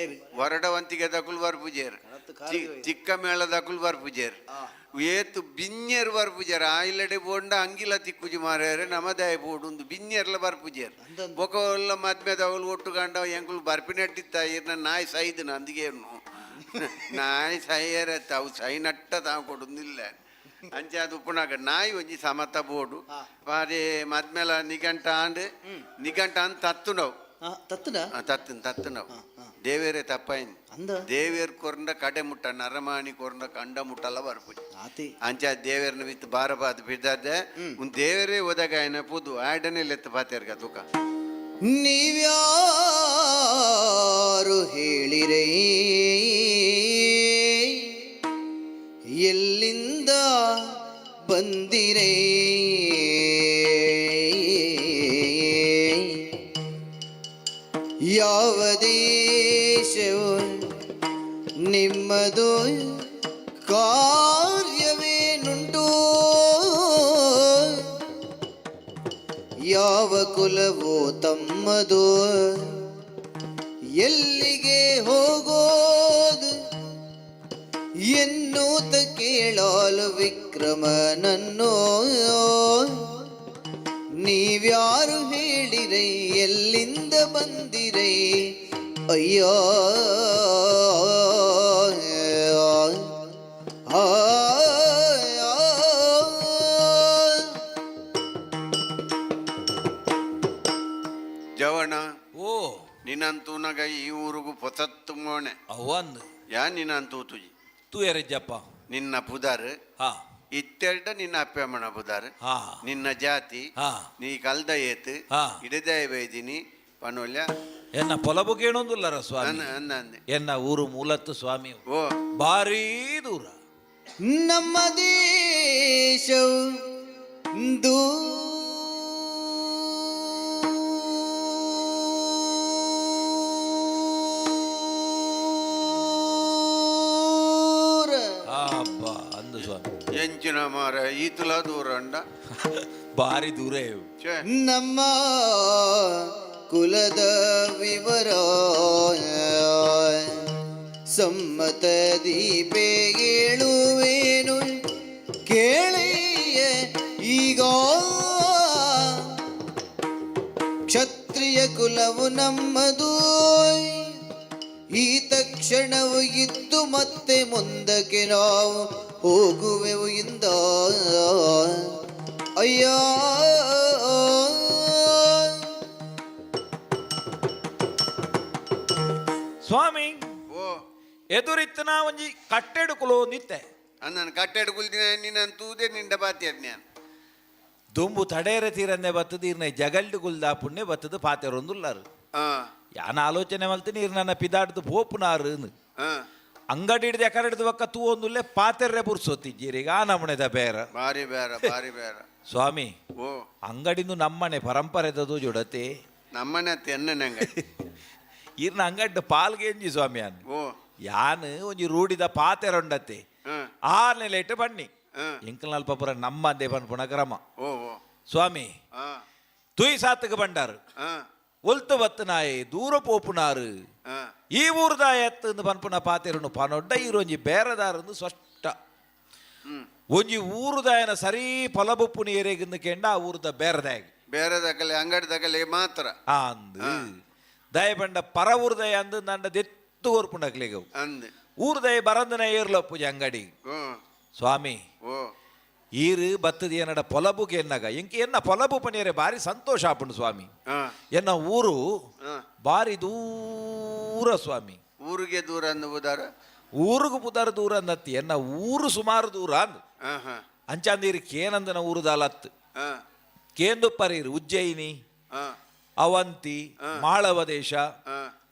ವರಡವಂತಿಗೆ ದಕುಲ್ ಬರ್ಪುಜೇರು, ಚಿಕ್ಕ ಮೇಳ ದಕುಲ್ ಬರ್ಪುಜೇರು, ಏತು ಬಿನ್ಯರ್ ಬರ್ಪುಜೇರು. ಆಯಿಲಡೆ ಬೋಂಡ ಅಂಗಿಲ ತಿಕ್ಕುಜಿ ಮಾರ್ಯಾರೆ ನಮದಾಯ ಬೋಡುಂದು ಬಿನ್ಯರ್ಲ ಬರ್ಪುಜೇರು. ಬೊಕ ಮದ್ಮೆದವಳು ಒಟ್ಟು ಗಂಡ ಎಂಕುಲು ಬರ್ಪಿನಟ್ಟಿತ್ತ ಇರ್ನ ನಾಯಿ ಸೈದನ ಅಂದಿಗೇನು ನಾಯಿ ಸೈಯರತ್ತ ಅವು ಸೈ ನಟ್ಟ ತಾವು ಕೊಡುಂದಿಲ್ಲ. ಅಂಚೆ ಅದು ಉಪ್ಪುನಾಗ ನಾಯಿ ಒಂಜಿ ಸಮತ ಬೋಡು ಬಾರಿ ಮದ್ಮೇಲ ನಿಘಂಟ ಆಂಡ್ ನಿಘಂಟ ಅಂದ್ ತತ್ತು ನಾವು. ತತ್ತುನ? ತತ್ತನ್ ತತ್ತು ನಾವು. ದೇವೇರೇ ತಪ್ಪಾಯಿನ್ ದೇವೇರ್ ಕೊರಂಡ ಕಡೆ ಮುಟ್ಟ ನರಮಾಣಿ ಕೊರಂಡ ಕಂಡ ಮುಟ್ಟಲ್ಲ ಬರ್ಪುಜಿ. ಅಂಚೆ ದೇವೇರ್ನ ವಿತ್ ಬಾರಬಾದ್ ಬಿದ್ದಾದೆ ಉನ್ ದೇವರೇ ಒದಗಾಯನ ಪುದು ಆಡನೆ ಲೆತ್ತ ಪಾತೇರ್ಗ ತುಕ. ನೀವ್ಯಾರು ಹೇಳಿರೇ ಎಲ್ಲಿಂದ ಬಂದಿರೇ ಯಾವ ದೇಶವು ನಿಮ್ಮದು ಕಾರ್ಯವೇನುಂಟು ಯಾವ ಕುಲವೋ ತಮ್ಮದು ಎಲ್ಲಿಗೆ ಹೋಗೋದು ಎನ್ನುತ್ತ ಕೇಳಲು ವಿಕ್ರಮನನ್ನು ನೀವ್ಯಾರು ಹೇಳಿರೈ ಎಲ್ಲಿಂದ ಬಂದಿರೈ ಅಯ್ಯೋ ಆ. ಜವಣ ಓ ನಿನ್ನಂತೂ ನಗ ಈ ಊರುಗು ಪೊಸತ್ತು ಮೋಣೆ ಅವಂದು ಯಾ ನಿನ್ನಂತೂ ತುಜಿ ತೂ ಎರೆಜ್ಜಪ್ಪ ನಿನ್ನ ಪುದಾರ್ ಹಾ ಇತ್ತೆರಡ ನಿನ್ನ ಅಪ್ಪಮ್ಮನ ಪುದಾರ್ ಹಾ ನಿನ್ನ ಜಾತಿ ಹಾ ನೀ ಕಲ್ದ ಏತ್ ಹಾ. ಇಡದಾಯ ಬೈದಿನಿ ಪನೋಲ್ಯ ಎನ್ನ ಪೊಲಬು ಕೇಣೊಂದುಲ್ಲರ ಸ್ವಾಮಿ. ಅನ್ನ ಅಂದೆ. ಎನ್ನ ಊರು ಮೂಲತ್ತು ಸ್ವಾಮಿ ಓ ಭಾರೀ ದೂರ. ನಮ್ಮ ದೇಶವು ದೂರ. ಅಬ್ಬಾ ಅಂದು ಸ್ವಾಮಿ. ಎಂಚಿನ ಮಾರ ಈತುಲ ದೂರ ಅಂಡ. ಬಾರಿ ದೂರ. ಛೇ. ನಮ್ಮ ಕುಲದ ವಿವರ ಸಮ್ಮತ ದೀಪೆ ಏಳುವೇನು ಕೇಳಿಯ ಈಗ. ಕ್ಷತ್ರಿಯ ಕುಲವು ನಮ್ಮದು, ಈ ತಕ್ಷಣವು ಇದ್ದು ಮತ್ತೆ ಮುಂದಕ್ಕೆ ನಾವು ಹೋಗುವೆವು ಇಂದ ಅಯ್ಯ. ಸ್ವಾಮಿ, ಓ. ಎದುರಿತ್ತನ ಒಂಜಿ ಕಟ್ಟೆಡು ನಿತ್ತೆ. ನನ್ನ ಕಟ್ಟೆಡ್ ಕುಲ್ದಿನ ನಿನ್ನ ತೂದೆ ನಿಂಡ ಬಾತಿ ಜ್ಞಾನ. ದುಂಬು ತಡೇರ ತೀರಂದೆ ಬತ್ತದ, ಇರ್ನ ಜಗಲ್ಡು ಗುಲ್ದ ಪುಣ್ಯ ಬತ್ತದ ಪಾತೆರೊಂದುಲ್ಲಾರು. ಯಾನ ಆಲೋಚನೆ ಮಲ್ತೀನಿ, ಇರ್ ನನ್ನ ಪಿದಾಡ್ದು ಪೋಪುನಾರು. ಅಂಗಡಿ ಹಿಡ್ದು ಎಕರೆ ಬಕ್ಕ ತೂ ಒಂದುಲ್ಲೆ, ಪಾತೆರ್ರೆ ಪುರ್ಸೊತ್ತಿದ್ದೀರಿ ಆ ನಮಣೆದ ಬೇರ. ಬಾರಿ ಬೇರ, ಬಾರಿ ಬೇರ. ಸ್ವಾಮಿ. ಓ. ಅಂಗಡಿಂದು ನಮ್ಮನೆ ಪರಂಪರೆದದು ಜೊಡತೆ. ನಮ್ಮನೆ ಅತ್ತ ಎಣ್ಣೆ ಅಂಗಡಿ. ಇರ್ನ ಅಂಗಡ್ಡು ಪಾಲ್ಗೆಂಜಿ ಸ್ವಾಮಿ ಯಾನ್. ಓ. ಯಾನ್ ಒಂಜಿ ರೂಡಿದ ಪಾತೆರೊಂಡತೆ. ಆ ನೆಲೆಟ್ ಬನ್ನಿ. ಎಂಕಲ್ನಲ್ಪ ಪುರ ನಮ್ಮಂದೆ ಪನ್ಪುಣ ಕ್ರಮ. ಓ ಓ. ಸ್ವಾಮಿ, ತುಯ್ ಸಾತುಗೆ ಬಂಡಾರು. ಒಲ್ತು ಬತ್ತನಾಯಿ ದೂರ ಪೋಪುನಾರು. ಈ ಊರ್ದ ಎತ್ತಂದು ಪನ್ಪುನ ಪಾತೆರುನು ಪನೊಡ್ಡ ಈರೊಂಜಿ ಬೇರೆದಾರಂದು ಸ್ಪಷ್ಟ. ಒಂಜಿ ಊರುದಾಯನ ಸರಿ ಪೊಲಬುಪ್ಪುನ ಏರೆಗಿಂದು ಕೆಂಡ ಆ ಊರುದ ಬೇರೆದಾಯ. ಬೇರೆ ದಕಲೆ ಅಂಗಡಿ ದಕಲೆ ಮಾತ್ರ. ಅಂದು ದಯಪಂಡ ಪರ ಊರ್ದಯ ಅಂದು ನಂಡ ದೆತ್ತು ಕೋರ್ಪುಂಡಕ್ಲೆಗವು. ಅಂದ್. ಊರ್ದಯ ಬರಂದನ ಏರ್ಲಪ್ಪುಜಿ ಅಂಗಡಿ. ಸ್ವಾಮಿ, ಓ. ಈರು ಬತ್ತದ ಏನಡ ಪೊಲಬುಗೆ ಎನ್ನಗ ಎಂಕೆ ಎನ್ನ ಪೊಲಬು ಪನಿಯರೆ ಬಾರಿ ಸಂತೋಷ ಆಪುಂಡು ಸ್ವಾಮಿ. ಎನ್ನ ಊರು ಬಾರಿ ದೂರ ಸ್ವಾಮಿ. ಊರಿಗೆ ದೂರ ಅಂದು ಬುದಾರ. ಊರುಗು ಪುದರ್ ದೂರ ಅಂದತ್ತಿ, ಎನ್ನ ಊರು ಸುಮಾರು ದೂರ ಅಂದು. ಹಾ ಹಾ ಅಂಚಾಂದೀರು ಕೇನಂದನ ಊರುದಾಲತ್ತು. ಕೇಂದುಪ್ಪರೀರು ಉಜ್ಜಯಿನಿ, ಅವಂತಿ, ಮಾಳವ ದೇಶ.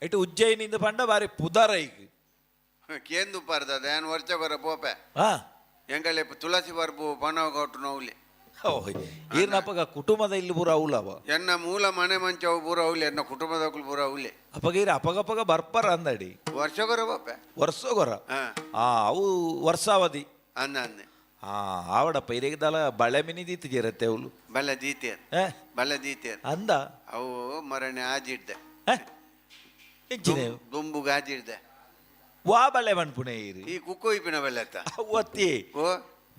ಇಟ್ಟು ಉಜ್ಜಯಿನಿಂದ ಪಂಡ ಬಾರಿ ಪುದರ ಈಗ. ಕೇಂದು ಪಾರ್ದ ಏನು ವರ್ಷ ಬರ ಪೋಪೆ. ಎಂಗಲೆ ತುಳಸಿ ಬರ್ಬು ಪಣವ ಕೊಟ್ಟು ನೋವ್ಲಿ. ಈರ್ನಪ್ಪಗ ಕುಟುಂಬದ ಇಲ್ಲಿ ಪೂರ ಅವಲವ. ಎನ್ನ ಮೂಲ ಮನೆ ಮಂಚವು ಪೂರ ಅವಲಿ, ಎನ್ನ ಕುಟುಂಬದಕ್ಕಲು ಪೂರ ಅವಲಿ. ಅಪ್ಪಗ ಈರ ಅಪಗಪಗ ಬರ್ಪರ ಅಂದಡಿ. ವರ್ಷಗೊರ ಪೋಪೆ. ವರ್ಷಗೊರ. ಅವು ವರ್ಷಾವಧಿ. ಅಂದ ಅಂದೆ. ಆವಡಪ್ಪ ಇರೇಗದಲ್ಲ ಬಳೆ ಮಿನಿ ದೀತಿ ಜೇರತ್ತೆ ಅವಳು. ಬಲ್ಲ ದೀತಿಯರ್. ಬಲ್ಲ ದೀತಿಯರ್. ಅಂದ. ಅವು ಮರಣೆ ಆಜಿಡ್ದೆ. ಎಂಚಿನ? ದುಂಬು ಗಾಜಿಡ್ದೆ. ವಾ ಬಳೆ ಮನ್ಪುಣೆ ಈರು? ಈ ಕುಕ್ಕೋಯ್ಪಿನ ಬಲ್ಲೆತ್ತ. ಅವತ್ತಿ. ಓ.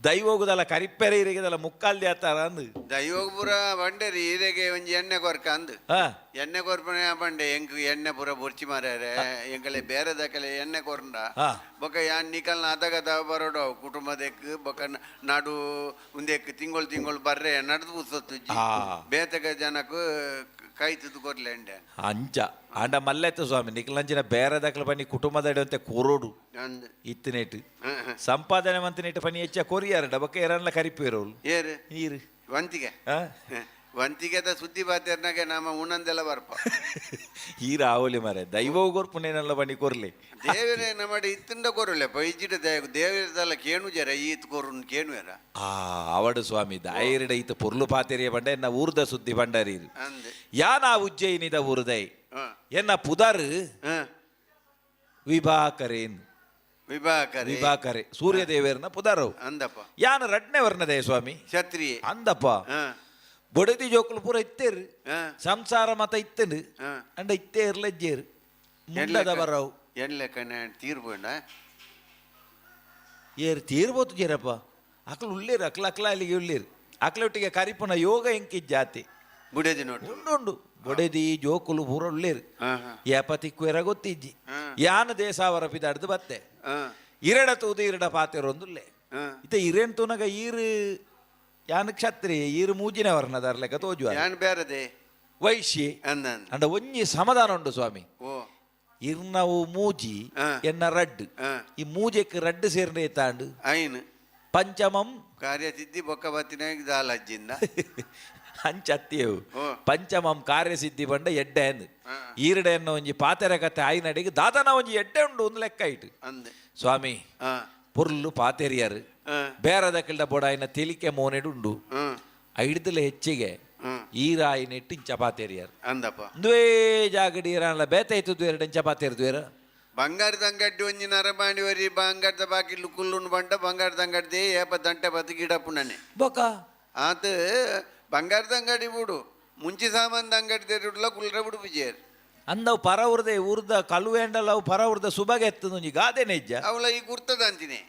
ದೈವೋಗುದಲ್ಲ ಕರಿಪೆರೆ ಇರೇಗದಲ್ಲ ಮುಕ್ಕಾಲ್ದಿ ಆತಾರ ಅಂದು. ದೈವಗ್ ಪೂರ ಬಂಡೇರಿ ಈರೆಗೆ ಒಂಜಿ ಎಣ್ಣೆ ಕೊರ್ಕ ಅಂದು. ಎಣ್ಣೆ ಕೊರ್ಪನೆ ಬಂಡೆ ಎಂಕ್ ಎಣ್ಣೆ ಪೂರ ಬೊರ್ಚಿ ಮಾರ್ಯಾರೆ, ಎಂಕಲೆ ಬೇರೆ ದಕಲೆ ಎಣ್ಣೆ ಕೊರ್ಂಡ. ಬೊಕ ಯಾನ್ ನಿಕಲ್ನ ಅದಗದ ಬರೋಡು ಅವು ಕುಟುಂಬದೆಕ್ ಬೊಕ ನಡು ಉಂದೆಕ್ ತಿಂಗಳು ತಿಂಗಳು ಬರ್ರೆ ನಡ್ದು ಪುಸ್ತೊತ್ತುಜ್ಜಿ. ಬೇತಕ ಜನಕ್ ಕೈ ತುದು ಕೊರ್ಲೆ ಎಂಡೆ. ಅಂಚ ಆಂಡ ಮಲ್ಲೆತ್ತು ಸ್ವಾಮಿ, ನಿಕ್ಲಂಚಿನ ಬೇರೆ ದಕಲ ಪನಿ ಕುಟುಂಬದ ಅಂತೆ ಕೊರೋಡು. ಅಂದ್. ಇತ್ತನೇಟು ಸಂಪಾದನೆ ಮಂತನೇಟು ಪನಿ ಹೆಚ್ಚ ಕೊರಿಯಾರ ಬೊಕ್ಕ ಎರನ್ಲ ಕರಿಪೇರೋಳು. ಏರು? ನೀರು. ವಂತಿಗೆ. ವಂತಿಗೆದ ಸುದ್ದಿ ಬಾತೇರ್ನಾಗೆ ನಮ್ಮ ಉಣ್ಣಂದೆಲ್ಲ ಬರ್ಪ. ಈರ ಆವಲಿ ಮರೆ ದೈವ ಕೊರ್ಪುನೇನಲ್ಲ ಬನ್ನಿ ಕೊರ್ಲಿ. ದೇವರೇ ನಮ್ಮಡಿ ಇತ್ತಂಡ ಕೊರಲೆ ಪೈಜಿಡ ದೇವರದಲ್ಲ ಕೇಣು ಜರ ಈತ್ ಕೊರುನ್ ಕೇಣುವೆರ. ಅವಡು ಸ್ವಾಮಿ, ದಾಯಿರಿಡ ಈತ ಪೊರ್ಲು ಪಾತೆರಿಯ ಬಂಡ ಎನ್ನ ಊರ್ದ ಸುದ್ದಿ ಬಂಡರಿ. ಅಂದ್. ಯಾನ ಉಜ್ಜಯಿನಿದ ಊರ್ದೈ. ಎನ್ನ ಪುದರ್ ವಿಭಾಕರೇನ್. ವಿಭಾಕರೆ. ವಿಭಾಕರೆ ಸೂರ್ಯದೇವರನ ಪುದರವು. ಅಂದಪ್ಪ. ಯಾನ ರಡ್ನೆ ವರ್ಣದೇ ಸ್ವಾಮಿ. ಕ್ಷತ್ರಿಯೆ. ಅಂದಪ್ಪ. ಬೊಡದಿ ಜೋಕುಲು ಪೂರ ಇತ್ತೇರು. ಸಂಸಾರ ಮತ ಇತ್ತನು. ಅಂಡ ಇತ್ತೇರ್ ಲಜ್ಜೇರು ಮುಂಡದ ಬರವು. ಎನ್ಲೆಕ್ಕನೆ ತೀರ್ಪುಂಡ. ಏರು ತೀರ್ಬೋದು ಜೇರಪ್ಪ, ಅಕ್ಲು ಉಳ್ಳೇರು, ಅಕ್ಲ ಅಕ್ಲ ಅಲ್ಲಿಗೆ ಉಳ್ಳೇರು, ಅಕ್ಲೊಟ್ಟಿಗೆ ಕರಿಪುನ ಯೋಗ ಎಂಕಿ ಜಾತಿ. ಬುಡದಿ ನೋಟು. ಉಂಡು ಉಂಡು, ಬೊಡೆದಿ ಜೋಕುಲು ಪೂರ ಉಳ್ಳೇರು. ಹಾ ಹಾ ಏಪ ತಿಕ್ವೇರ ಗೊತ್ತಿಜ್ಜಿ. ಯಾನ ದೇಸಾವರ ಪಿದಾಡ್ದು ಬತ್ತೆ. ಇರಡ ತೂದು ಇರಡ ಪಾತೆರೊಂದುಲ್ಲೆ. ಇತ್ತ ಇರೇನ್ ತೂನಗ ಈರು ಯಾನ ಕ್ಷತ್ರಿಯ, ಈರು ಮೂಜಿನ ವರ್ಣದಾರ್ ಲೆಕ್ಕ ತೋಜುವ. ಯಾನ್ ಬೇರೆದೆ. ವೈಶ್ಯೆ. ಅಂದ ಅಂದ. ಅಂಡ ಒಂಜಿ ಸಮಾಧಾನ ಉಂಡು ಸ್ವಾಮಿ. ಓ. ಇರ್ನವು ಮೂಜಿ, ಎನ್ನ ರಡ್ಡು. ಈ ಮೂಜೆಕ್ ರಡ್ಡು ಸೇರ್ನೆ ತಾಂಡು. ಐನ್. ಪಂಚಮಂ ಕಾರ್ಯ ಸಿದ್ಧಿ ಬೊಕ್ಕ ಬತ್ತಿನ ದಾಲಜ್ಜಿಂದ. ಅಂಚತ್ತಿಯವು. ಓ. ಪಂಚಮಂ ಕಾರ್ಯಸಿದ್ಧಿ ಬಂಡ ಎಡ್ಡೆ ಅಂದ್. ಈರಡೆ ಎನ್ನ ಒಂಜಿ ಪಾತೆರ ಕತೆ ಆಯಿನಡಿಗೆ ದಾದನ ಒಂಜಿ ಎಡ್ಡೆ ಉಂಡು ಒಂದು ಲೆಕ್ಕ ಇಟ್ಟು. ಅಂದ್. ಸ್ವಾಮಿ, ಪೊರ್ಲು ಪಾತೆರಿಯರು. ಬೇರದ ಕಿಲ್ಡ ಬೋಡಾಯಿನ ತೆಲಿಕೆ ಮೋನೆಡು ಉಂಡು. ಐಡ್ದಲ ಹೆಚ್ಚಿಗೆ ಈರಾಯಿನೆಟ್ಟು ಇಂಚ ಪಾತೆರಿಯರು. ಅಂದಪ್ಪ. ಒಂದುವೇ ಜಾಗಡಿ ಇರಲ್ಲ ಬೇತ ಇತ್ತು ಎರಡು ಇಂಚ ಪಾತೆರ್ದು. ಬಂಗಾರದ ಅಂಗಡಿ ಒಂಜಿ ನರಮಾಣಿ ವರಿ ಬಂಗಾರದ ಬಾಕಿ ಕುಲ್ಲುನು ಬಂಟ ಬಂಗಾರದ ಅಂಗಡಿ ಏಪ ದಂಟೆ ಬತ್ತು ಗಿಡಪ್ಪುನನೆ. ಬೊಕ. ಆತ ಬಂಗಾರದ ಅಂಗಡಿ ಬಿಡು, ಮುಂಚೆ ಸಾಮಾನ್ದ ಅಂಗಡಿ ತೆರುಡ್ಲ ಕುಲ್ರ ಬಿಡು ಪೂಜೆಯರ್. ಅಂದವು ಪರ ಉರ್ದೆ ಉರ್ದ ಕಲುವೇಂಡಲ ಅವು ಪರ ಉರ್ದ ಸುಬಗೆ ಎತ್ತದೊಂಜಿ ಗಾದೆನೆ ಇಜ್ಜ. ಅವಳ ಈ ಗುರ್ತದ ಅಂತಿನಿ.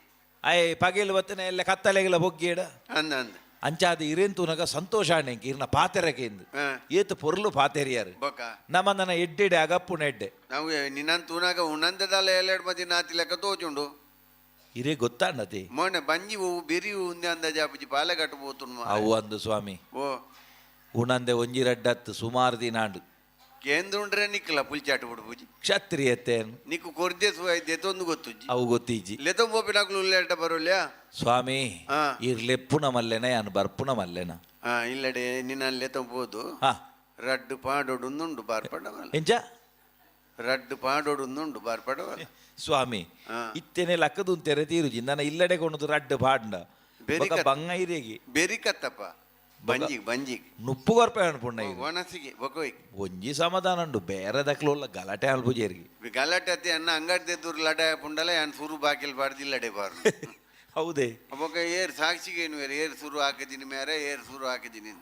ಅಯ್ ಪಗೆಲ್ ಬತ್ತನೆ ಎಲ್ಲ ಕತ್ತಲೆಗೆಲ್ಲ ಬೊಗ್ಗೇಡ. ಅಂದ ಅಂದ. ಅಂಚಾದ ಇರೇನ್ ತೂನಗ ಸಂತೋಷ ಆಣೆಂಕ್ ಇರ್ನ ಪಾತೆರಕೇಂದು. ಏತ್ ಪೊರ್ಲು ಪಾತೆರಿಯಾರು. ಬೊಕ. ನಮ್ಮ ನನ್ನ ಎಡ್ಡೆಡೆ ಅಗಪ್ಪುನ ಎಡ್ಡೆ. ನಾವು ನಿನ್ನನ್ ತೂನಾಗ ಉಣಂದದಲ್ಲ ಏಳೆರಡು ಮದಿ ನಾತಿ ಲೆಕ್ಕ ತೋಚುಂಡು. ಇರೇ ಗೊತ್ತಾಂಡತಿ. ಮೊನ್ನೆ ಬಂಜಿ ಹೂವು ಬೆರಿ ಹೂವು ಉಂದೆ ಅಂದಾಜು ಅಪ್ಪುಜಿ ಪಾಲೆ ಕಟ್ಟು ಪೋತುಂಡು. ಅವು ಅಂದು ಸ್ವಾಮಿ. ಓ. ಉಣಂದೆ ಒಂಜಿ ರಡ್ಡತ್ತು ಸುಮಾರು ದಿನಾಂಡು. ಕೇಂದ್ರ ಉಂಡ್ರೆ ನಿಕ್ಕಲ ಪುಲ್ಚಾಟ ಬಿಡು ಪೂಜಿ. ಕ್ಷತ್ರಿಯತ್ತೇನು. ನಿಕ್ಕು ಕೊರ್ದೆ ಸುವಾಯ್ದೆ ತೊಂದು ಗೊತ್ತುಜ್ಜಿ. ಅವು ಗೊತ್ತಿಜ್ಜಿ. ಲೆತೊಂಬೋಪಿನಾಗ್ಲು ಉಲ್ಲೇಟ ಬರೋಲ್ಯಾ. ಸ್ವಾಮಿ. ಇರ್ ಲೆಪ್ಪುನ ಮಲ್ಲೆನ ಯಾನು ಬರ್ಪುನ ಮಲ್ಲೆನ. ಹಾ, ಇಲ್ಲಡೆ ನಿನ್ನ ಲೆತೊಂಬೋದು. ರಡ್ಡು ಪಾಡೋಡುಂದುಂಡು ಬಾರ್ಪಡವಲ್ಲ. ಎಂಚ? ರಡ್ಡು ಪಾಡೋಡುಂದುಂಡು ಬಾರ್ಪಡವಲ್ಲ. ಸ್ವಾಮಿ. ಇತ್ತೇನೆ ಲಕ್ಕದು ತೆರೆ ತೀರುಜಿ ನನ್ನ ಇಲ್ಲಡೆ ಕೊಣದು ರಡ್ಡು ಪಾಡ್ಂಡ. ಬೆರಿ ಬೊಕ ಬಂಗ ಇರೇಗಿ. ಬೆರಿಕತ್ತಪ್ಪ ಬಂಜಿಗ್ ಬಂಜಿಗ್. ನುಪ್ಪು ಕೊರ್ಪೆ ಅನ್ಪುಂಡ ಇರು. ಒಣಸಿಗೆ ಬೊಕೊಯ್. ಒಂಜಿ ಸಮಾಧಾನ ಉಂಡು ಬೇರೆ ದಕ್ಲುಲ್ಲ ಗಲಾಟೆ ಅಲ್ಪುಜೇರಿಗೆ. ಗಲಾಟೆ ಅತಿ ಅನ್ನ ಅಂಗಡಿ ದೂರ ಲಡಾಯ ಪುಂಡಲ ಯಾನ್ ಸುರು ಬಾಕಿಲ್ ಬಾರ್ದು ಇಲ್ಲಡೆ ಬಾರ್ದು. ಹೌದೇ. ಬೊಕ ಏರ್ ಸಾಕ್ಷಿಗೆ ಏನು ಏರ್ ಸುರು ಹಾಕಿದ್ದೀನಿ ಮೇರೆ ಏರ್ ಸುರು ಹಾಕಿದ್ದೀನಿ.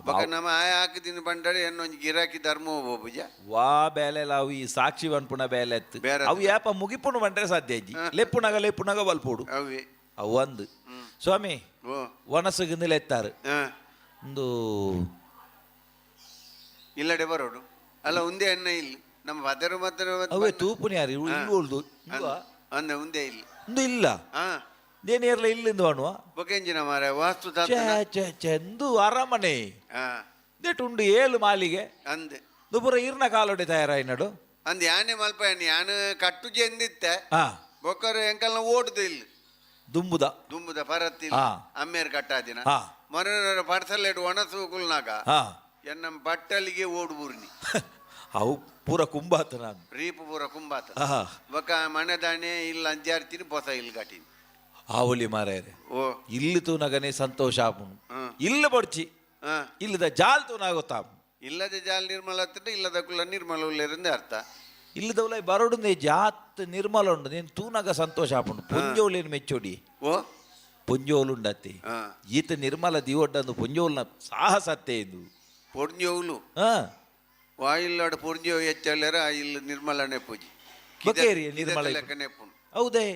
ಬೊಕ ನಮ್ಮ ಆಯ ಹಾಕಿದ್ದೀನಿ ಬಂಡರೆ ಎನ್ನೊಂಜಿ ಗಿರಾಕಿ ಧರ್ಮ ಹೋಗ್ಬುಜ. ವಾ ಬೇಲೆ ಅವು ಈ ಸಾಕ್ಷಿ ವನ್ಪುಣ ಬೇಲೆ ಎತ್ತು. ಬೇರೆ. ಅವು ಯಾಪ ಮುಗಿಪುಣ ಬಂಡ್ರೆ ಸಾಧ್ಯ ಇಜ್ಜಿ, ಲೆಪ್ಪುನಗ ಲೆಪ್ಪುನಗ ಬಲ್ಪೋಡು. ಅವೇ. ಅವು ಒಂದು ಸ್ವಾಮಿ. ಓ. ವನಸುಗಿಂದಲೇ ಎತ್ತಾರೆ. ಒಂದು. ಇಲ್ಲಡೆ ಬರೋಡು ಅಲ್ಲ ಉಂದೆ ಎನ್ನ ಇಲ್ಲಿ ನಮ್ಮ ಪದರು ಮಾತ್ರ. ಅವೇ ತೂಪುನ ಯಾರು ಇಲ್ಲಿ ಉಳ್ದು. ಅಂದ ಉಂದೆ ಇಲ್ಲ. ಒಂದು ಇಲ್ಲ. ದೇನೇರ್ಲ ಇಲ್ಲಿಂದ ಅಣುವ. ಬೊಕೆಂಜಿನ ಮಾರ ವಾಸ್ತು. ಛೇ ಛೇ ಛೇ, ಎಂದು ಅರಮನೆ. That ಉಂಡು ಏಳು ಮಾಲಿಗೆ. ಅಂದೆ. ದುಪುರ ಇರ್ನ ಕಾಲೊಡೆ ತಯಾರಾಯಿನಡು. ಅಂದ್ ಯಾನೆ ಮಲ್ಪ ಯಾನು ಕಟ್ಟು ಜೆಂದಿತ್ತೆ. ಬೊಕ್ಕರು ಎಂಕಲ್ನ ಓಡುದು ಇಲ್ಲಿ. ದುಂಬುದ. ದುಂಬುದ ಪರತ್ತಿಲ್ಲ. ಅಮ್ಮೇರ್ ಕಟ್ಟಾದಿನ. ಮೊನ್ನೆ ಪಡ್ಸಲ್ಲೇಡು ಒಣಸು ಕುಲ್ನಾಗ ಎನ್ನ ಬಟ್ಟಲಿಗೆ ಓಡು ಬೂರ್ನಿ. ಅವು ಪೂರ ಕುಂಬಾತ ನಾನು. ರೀಪು ಪೂರ ಕುಂಬಾತ. ಬೊಕ ಮನೆದಾಣೆ ಇಲ್ಲ ಅಂಜಾರ್ತೀನಿ ಬೊಸ ಇಲ್ಲಿ ಕಟ್ಟಿನಿ. ಆವಲಿ ಮಾರಾಯರೆ. ಓ. ಇಲ್ಲಿ ತೂನಗನೆ ಸಂತೋಷ ಆಪುನು. ಇಲ್ಲ ಬಡ್ಚಿ. ಇಲ್ಲದ ಜಾಲ್ ತೂನಾಗ ಗೊತ್ತಾಪು. ಇಲ್ಲದ ಜಾಲ್ ನಿರ್ಮಲ ಹತ್ತಿರ ಇಲ್ಲದ ಕುಲ್ಲ ನಿರ್ಮಲ ಉಳ್ಳೇರಿಂದ ಅರ್ಥ. ಇಲ್ಲದವಲ ಬರೋಡುಂದೆ ಜಾತ್ ನಿರ್ಮಲ ಉಂಡು ನೀನು ತೂನಗ ಸಂತೋಷ ಆಪುಂಡು ಪೊಂಜೋಲೇನು ಮೆಚ್ಚೋಡಿ. ಓ. ಪೊಂಜೋಲುಂಡತ್ತಿ. ಈತ ನಿರ್ಮಲ ದಿವೊಡ್ಡಂದು ಪೊಂಜೋಲ್ನ ಸಾಹಸತ್ತೆ ಇದು. ಪೊರ್ಂಜೋಲು. ವಾಯಿಲ್ಲಾಡು ಪೊರ್ಂಜೋ ಹೆಚ್ಚಲ್ಲೇರ ಆ ಇಲ್ಲಿ ನಿರ್ಮಲನೆ ಪೂಜಿ. ಬೊಕೇರಿ ನಿರ್ಮಲ ಇಪ್ಪು. ಲೆಕ್ಕನೆ ಪುಣ್. ಹೌದೇ.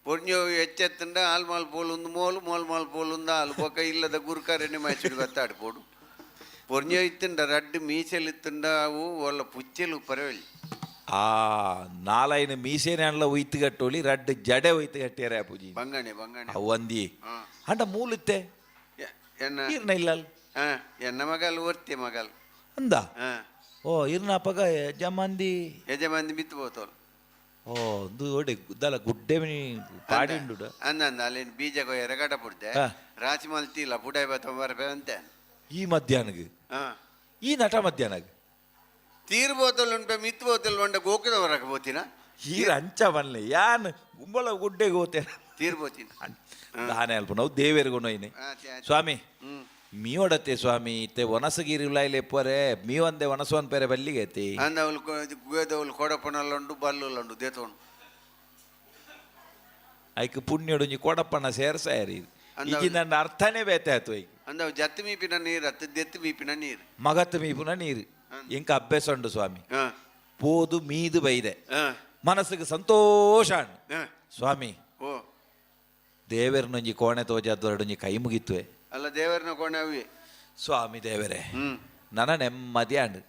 ಪೊರ್ಂಜೋ ಹೆಚ್ಚೆತ್ತಂಡ ಆಲ್ ಮಾಲ್ ಪೋಲುಂದು ಮೋಲು ಮೋಲ್ ಮಾಲ್ ಪೋಲುಂದು ಆಲ್ ಬೊಕ ಇಲ್ಲದ ಗುರುಕಾರನೆ ಮ್ಯಾಚಿಡು ಬತ್ತಾಡು ಪೋಡು ಪೊರ್ಂಜೋ ಇತ್ತಂಡ ರಡ್ಡು ಮೀಸಲು ಇತ್ತಂಡ ಅವು ಒಲ್ಲ ಪುಚ್ಚೆಲು ಪರವಲ್ಲಿ. ಆ ನಾಲೈನ ಮೀಸೇನೆ ಅನ್ಲ ಒಯ್ತು ಕಟ್ಟೋಳಿ ರಡ್ಡು ಜಡೆ ಒಯ್ತು ಕಟ್ಟಿಯಾರೆ ಆ ಪೂಜಿ. ಬಂಗಣೆ ಬಂಗಣೆ. ಅವು ಅಂದಿ. ಅಂಡ ಮೂಲುತ್ತೆ. ಎನ್ನ ಇರ್ನ ಇಲ್ಲ ಅಲ್. ಎನ್ನ ಮಗಲ್ ಒರ್ತಿ ಮಗಲ್. ಅಂದ. ಓ ಇರ್ನ ಅಪಗ ಜಮಂದಿ. ಯಜಮಾಂದಿ ಬಿತ್ತು ಬೋತೋಲ್. ಓ ಒಂದು ಒಡೆ ದಲ ಗುಡ್ಡೆ ಮಿನಿ ಪಾಡಿ ಉಂಡು. ಅಂದ ಅಂದ ಅಲ್ಲೇನು ಬೀಜ ಕೊಯ್ಯರ ಕಟ ಪುಡ್ತೆ. ರಾಶಿ ಮಲ್ತಿಲ್ಲ ಪುಡಾಯಿ ಬತ್ತ ಅಂತೆ. ಈ ಮಧ್ಯಾಹ್ನಗ್. ಈ ನಟ ಮಧ್ಯಾಹ್ನಗ್. ತೀರ್ ಬೋತಲ್ ಉಂಟೆ ಮಿತ್ ಬೋತಲ್ ಉಂಡ ಗೋಕದ ಹೊರಗೆ ಬೋತಿನ. ಈ ರಂಚ ಬನ್ಲೆ ಯಾನ್ ಗುಂಬಳ ಗುಡ್ಡೆಗೆ ಹೋತೆ. ತೀರ್ ಬೋತಿನ. ದಾನೆ ಅಲ್ಪ ನಾವು ದೇವೇರ್ಗು ನೋಯ್ನೆ. ಸ್ವಾಮಿ. ಮೀವಡತ್ತೆ ಸ್ವಾಮಿ ಇತ್ತೆ ಒನಸಗಿರಿ ಉಲಾಯ್ಲೆ ಪೊರೆ ಮೀ ಒಂದೆ ಒನಸುವನ್ ಪೆರೆ ಬಲ್ಲಿಗೆ ಐತಿ. ಅಂದ ಅವಳು ಗುವೇದವಳು ಕೊಡಪನಲ್ಲುಂಡು ಬಲ್ಲುಲ್ಲುಂಡು ದೇತೋಣು. ಐಕ್ ಪುಣ್ಯೊಡುಂಜಿ ಕೊಡಪ್ಪನ ಸೇರ್ಸಾಯರಿ. ಈಗಿನ ಅರ್ಥನೇ ಬೇತೆ ಆಯ್ತು ಐಕ್. ಅಂದ ಅವು ಜತ್ತು ಮೀಪಿನ ನೀರು ಅತ್ತು ದೆತ್ತು ಮೀಪಿನ ನೀರು. ಮಗತ್ ಮೀಪುನ ನೀರು ಎಂಕ ಅಭ್ಯಾಸ ಉಂಡು ಸ್ವಾಮಿ. ಪೋದು ಮೀದು ಬೈದೆ. ಮನಸ್ಸಿಗೆ ಸಂತೋಷ ಉಂಡು. ಸ್ವಾಮಿ. ಓ. ದೇವರನೊಂಜಿ ಕೋಣೆ ತೋಜಾದೊರಡೊಂಜಿ ಕೈ ಮುಗಿತ್ವೆ. ಅಲ್ಲ ದೇವರನ ಕೋಣೆ ಅವಿ. ಸ್ವಾಮಿ ದೇವರೇ ನನ ನೆಮ್ಮದಿ ಅಂಡು.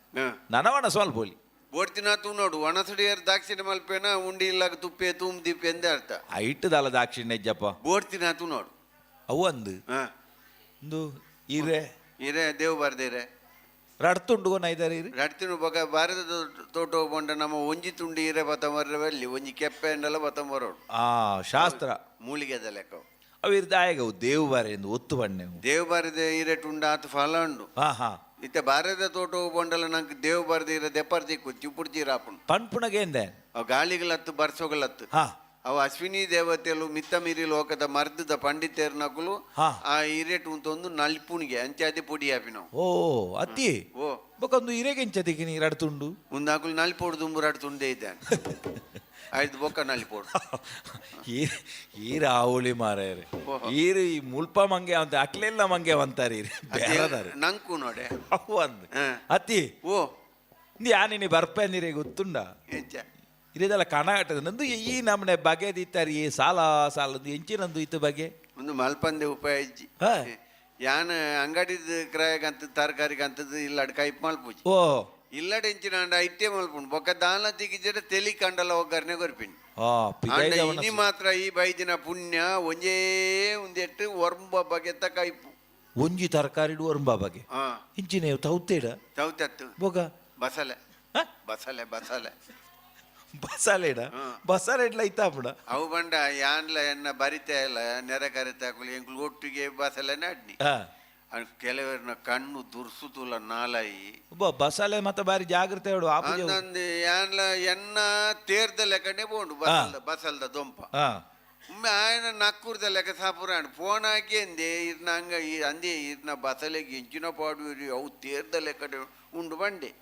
ನನವಣ ಸ್ವಲ್ಪ ಹೋಲಿ. ಬೋಡ್ತಿನ ತೂ ನೋಡು ಒಣಸುಡಿಯರ್ ದಾಕ್ಷಿಣ್ಯ ಮಲ್ಪೇನ ಉಂಡಿ ಇಲ್ಲಾಗ ತುಪ್ಪೆ ತೂಮ್ ದೀಪೆ ಎಂದೇ ಅರ್ಥ. ಐಟದಲ್ಲ ದಾಕ್ಷಿಣ್ಯ ಜಪ್ಪ. ಬೋಡ್ತಿನ ತೂ ನೋಡು. ಅವು ಅಂದು. ಒಂದು ಇರೆ. ಇರೆ ದೇವ್ ಬರ್ದಿರೆ. ರಡ್ತುಂಡು ಐದಾರು ಇರು. ರಡ್ತಿನ ಬೊಕ ಭಾರತದ ತೋಟ ಬೋಂಡ ನಮ್ಮ ಒಂಜಿ ತುಂಡಿ ಇರೆ ಬತ್ತಂಬರ ಬಲ್ಲಿ ಒಂಜಿ ಕೆಪ್ಪೆ ಎಂಡಲ ಬತ್ತಂಬರೋಡು. ಆ ಶಾಸ್ತ್ರ. ಮೂಲಿಗೆದ ಲೆಕ್ಕ. ಅವು ಇರ್ದಾಯಗ ಅವು ದೇವು ಬಾರೆ ಎಂದು ಒತ್ತು ಬಣ್ಣೆ. ದೇವ್ ಬಾರದ ಇರೆ ತುಂಡ ಆತು ಫಲ ಉಂಡು. ಹಾ ಹಾ. ಇತ್ತೆ ಭಾರತ ತೋಟ ಬೋಂಡಲ ನಂಗೆ ದೇವ್ ಬಾರದ ಇರ ದೆಪ್ಪರ್ ದಿಕ್ಕು ಚಿಪ್ಪುಡ್ಜಿ ರಾಪುಂಡು. ಪನ್ಪುಣಗೇಂದೆ. ಅವು ಗಾಳಿಗಳತ್ತು ಬರ್ಸೋಗಳತ್ತು. ಅವು ಅಶ್ವಿನಿ ದೇವತೆಲು ಮಿತ್ತ ಮೀರಿ ಲೋಕದ ಮರ್ದದ ಪಂಡಿತೇರ್ನಕುಲು. ಆ ಇರೇಟ್ ಉಂತೊಂದು ನಲ್ಪುಣಿಗೆ ಅಂಚಾದಿ ಪೊಡಿ ಆಪಿನವು. ಓ ಅತ್ತಿ. ಓ. ಬೊಕೊಂದು ಇರೆಗೆಂಚದಿಗೆ ನೀರು ಅಡ್ತುಂಡು. ಮುಂದಾಕುಲು ನಲ್ಪೋಡು ದುಂಬುರಾಡ್ ತುಂಡೆ ಇದ್ದಾನೆ. ಐದು ಬೊಕ್ಕ ನಲಿಪೋಡು. ಈರ್ ಆವೊಲಿ ಮಾರಾಯರೆ. ಈರ್ ಈ ಮುಲ್ಪ ಮಂಗೆ ಅಂತ ಅಕ್ಲೆಲ್ಲ ಮಂಗೆ ಅಂತಾರೆ ಈರ್ ಬೇರೆದಾರೆ. ನಂಕು ನೋಡೆ. ಅವು ಅಂದ್. ಅತ್ತಿ. ಓ. ಯಾನಿನಿ ಬರ್ಪೆ ನೀರಿಗೆ ಗೊತ್ತುಂಡ? ಎಂಚ? ಇರೆದಲ್ಲ ಕಣ ಆಟದ ನಂದು ಈ ನಮ್ಮನೆ ಬಗೆ ದೀತಾರೆ ಈ ಸಾಲ ಸಾಲ ಎಂಚಿನಂದು ಇತ್ತು ಬಗೆ. ಒಂದು ಮಲ್ಪಂದೆ ಉಪಾಯ ಇಜ್ಜಿ. ಯಾನ್ ಅಂಗಡಿದ ಕ್ರಯಗಂತ ತರಕಾರಿಗಂತದ್ದು ಇಲ್ಲಡ್ ಕೈಪ್ ಮಲ್ಪುಜಿ. ಓ. ಇಲ್ಲಡ್ ಎಂಚಿನ ಅಂಡ ಐಟೆ ಮಲ್ಪುಂಡು ಬೊಕ್ಕ ದಾಲ ತಿಗಿಜಡ ತೆಲಿ ಕಂಡಲ ಒಗ್ಗರಣೆ ಕೊರ್ಪಿನಿ. ಪಿದಾಯ್ದ ಆಂಡ ವನಸ್ಸು. ಇನಿ ಮಾತ್ರ ಈ ಬೈದಿನ ಪುಣ್ಯ ಒಂಜೇ ಒಂದೆಟ್ಟು ಒರ್ಂಬ ಬಗೆತ ಕೈಪು. ಒಂಜಿ ತರಕಾರಿ ಒರ್ಂಬ ಬಗೆ. ಇಂಚಿನ ತೌತೇಡ? ತೌತತ್ತು. ಬೊಗ? ಬಸಲೆ. ಹ? ಬಸಲೆ ಬಸಲೆ. ಬಸಾಲೆಡ? ಬಸಾಲೆ ಇಡ್ಲ ಇತ್ತಾಪುಂಡ? ಅವು ಬಂಡ ಯಾನ್ಲ ಎನ್ನ ಬರಿತಾ ಇಲ್ಲ ನೆರೆ ಕರಿತಾಕುಲು ಎಂಕುಲು ಒಟ್ಟಿಗೆ ಬಸಲೆ ನಡ್ನಿ. ಕೆಲವರನ್ನ ಕಣ್ಣು ದುರ್ಸುತುಲ ನಾಲಾಯಿ. ಒಬ್ಬ ಬಸಾಲೆ ಮತ್ತೆ ಬಾರಿ ಜಾಗ್ರತೆ ಹೇಳು ಆಪುಜೆ. ಅಂದಂದು ಯಾನ್ಲ ಎನ್ನ ತೇರ್ದ ಲೆಕ್ಕನೆ ಬೋಂಡು ಬಸಲ್ದ ಬಸಲ್ದ ದೊಂಪ. ಒಮ್ಮೆ ಆಯನ ನಕ್ಕೂರ್ದ ಲೆಕ್ಕ ಸಾಪುರಾಂಡ್ ಫೋನ್ ಹಾಕಿ ಅಂದೆ ಇರ್ನ ಹಂಗ ಈ ಅಂದೆ ಇರ್ನ ಬಸಲೆಗೆ ಎಂಚಿನ ಪಾಡುವಿರಿ ಅವು ತೇರ್ದ ಲೆಕ್ಕಡೆ ಉಂಡು ಬಂಡೆ.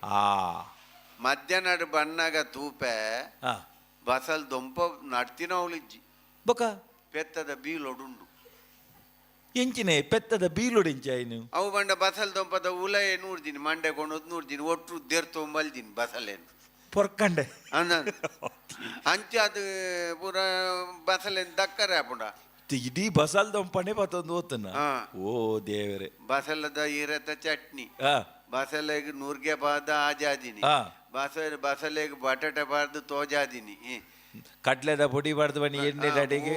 ಮಧ್ಯಾಹ್ನ ಬಣ್ಣಾಗ ತೂಪೆ ಬಸಲ್ ದೊಂಪ ನಡ್ತಿನ ಅವಳಿಜ್ಜಿ. ಬೊಕ? ಪೆತ್ತದ ಬೀಲೊಡುಂಡು. ಎಂಚಿನೆ ಪೆತ್ತದ ಬೀಲೊಡಿಂಚ ಐನು? ಅವು ಬಂಡ ಬಸಲ್ ದೊಂಪದ ಉಲಯ ನೂರ್ದಿನಿ ಮಂಡೆ ಕೊಂಡೋದು ನೂರ್ದಿನಿ ಒಟ್ಟು ದೇರ್ ತೊಂಬಲ್ದಿನಿ ಬಸಲೇನು. ಪೊರ್ಕಂಡೆ. ಅಂದ ಅಂಚೆ ಅದು ಪೂರ ಬಸಲೇನು ದಕ್ಕರೆ ಆಪುಂಡ. ಇಡೀ ಬಸಲ್ ದೊಂಪನೆ ಪತ್ತೊಂದು ಓದ್ತನ. ಓ ದೇವರೇ. ಬಸಲದ ಇರತ ಚಟ್ನಿ. ಬಸಲೆಗ್ ನೂರ್ಗೆ ಬಾದ ಆಜಾದಿನಿ. ಬಸಲೆ ಬಸಲೆಗ್ ಬಟಾಟೆ ಬಾರ್ದು ತೋಜಾದಿನಿ. ಕಡ್ಲೆದ ಪೊಡಿ ಬಾರ್ದು ಬನ್ನಿ ಎಣ್ಣೆ ಅಡಿಗೆ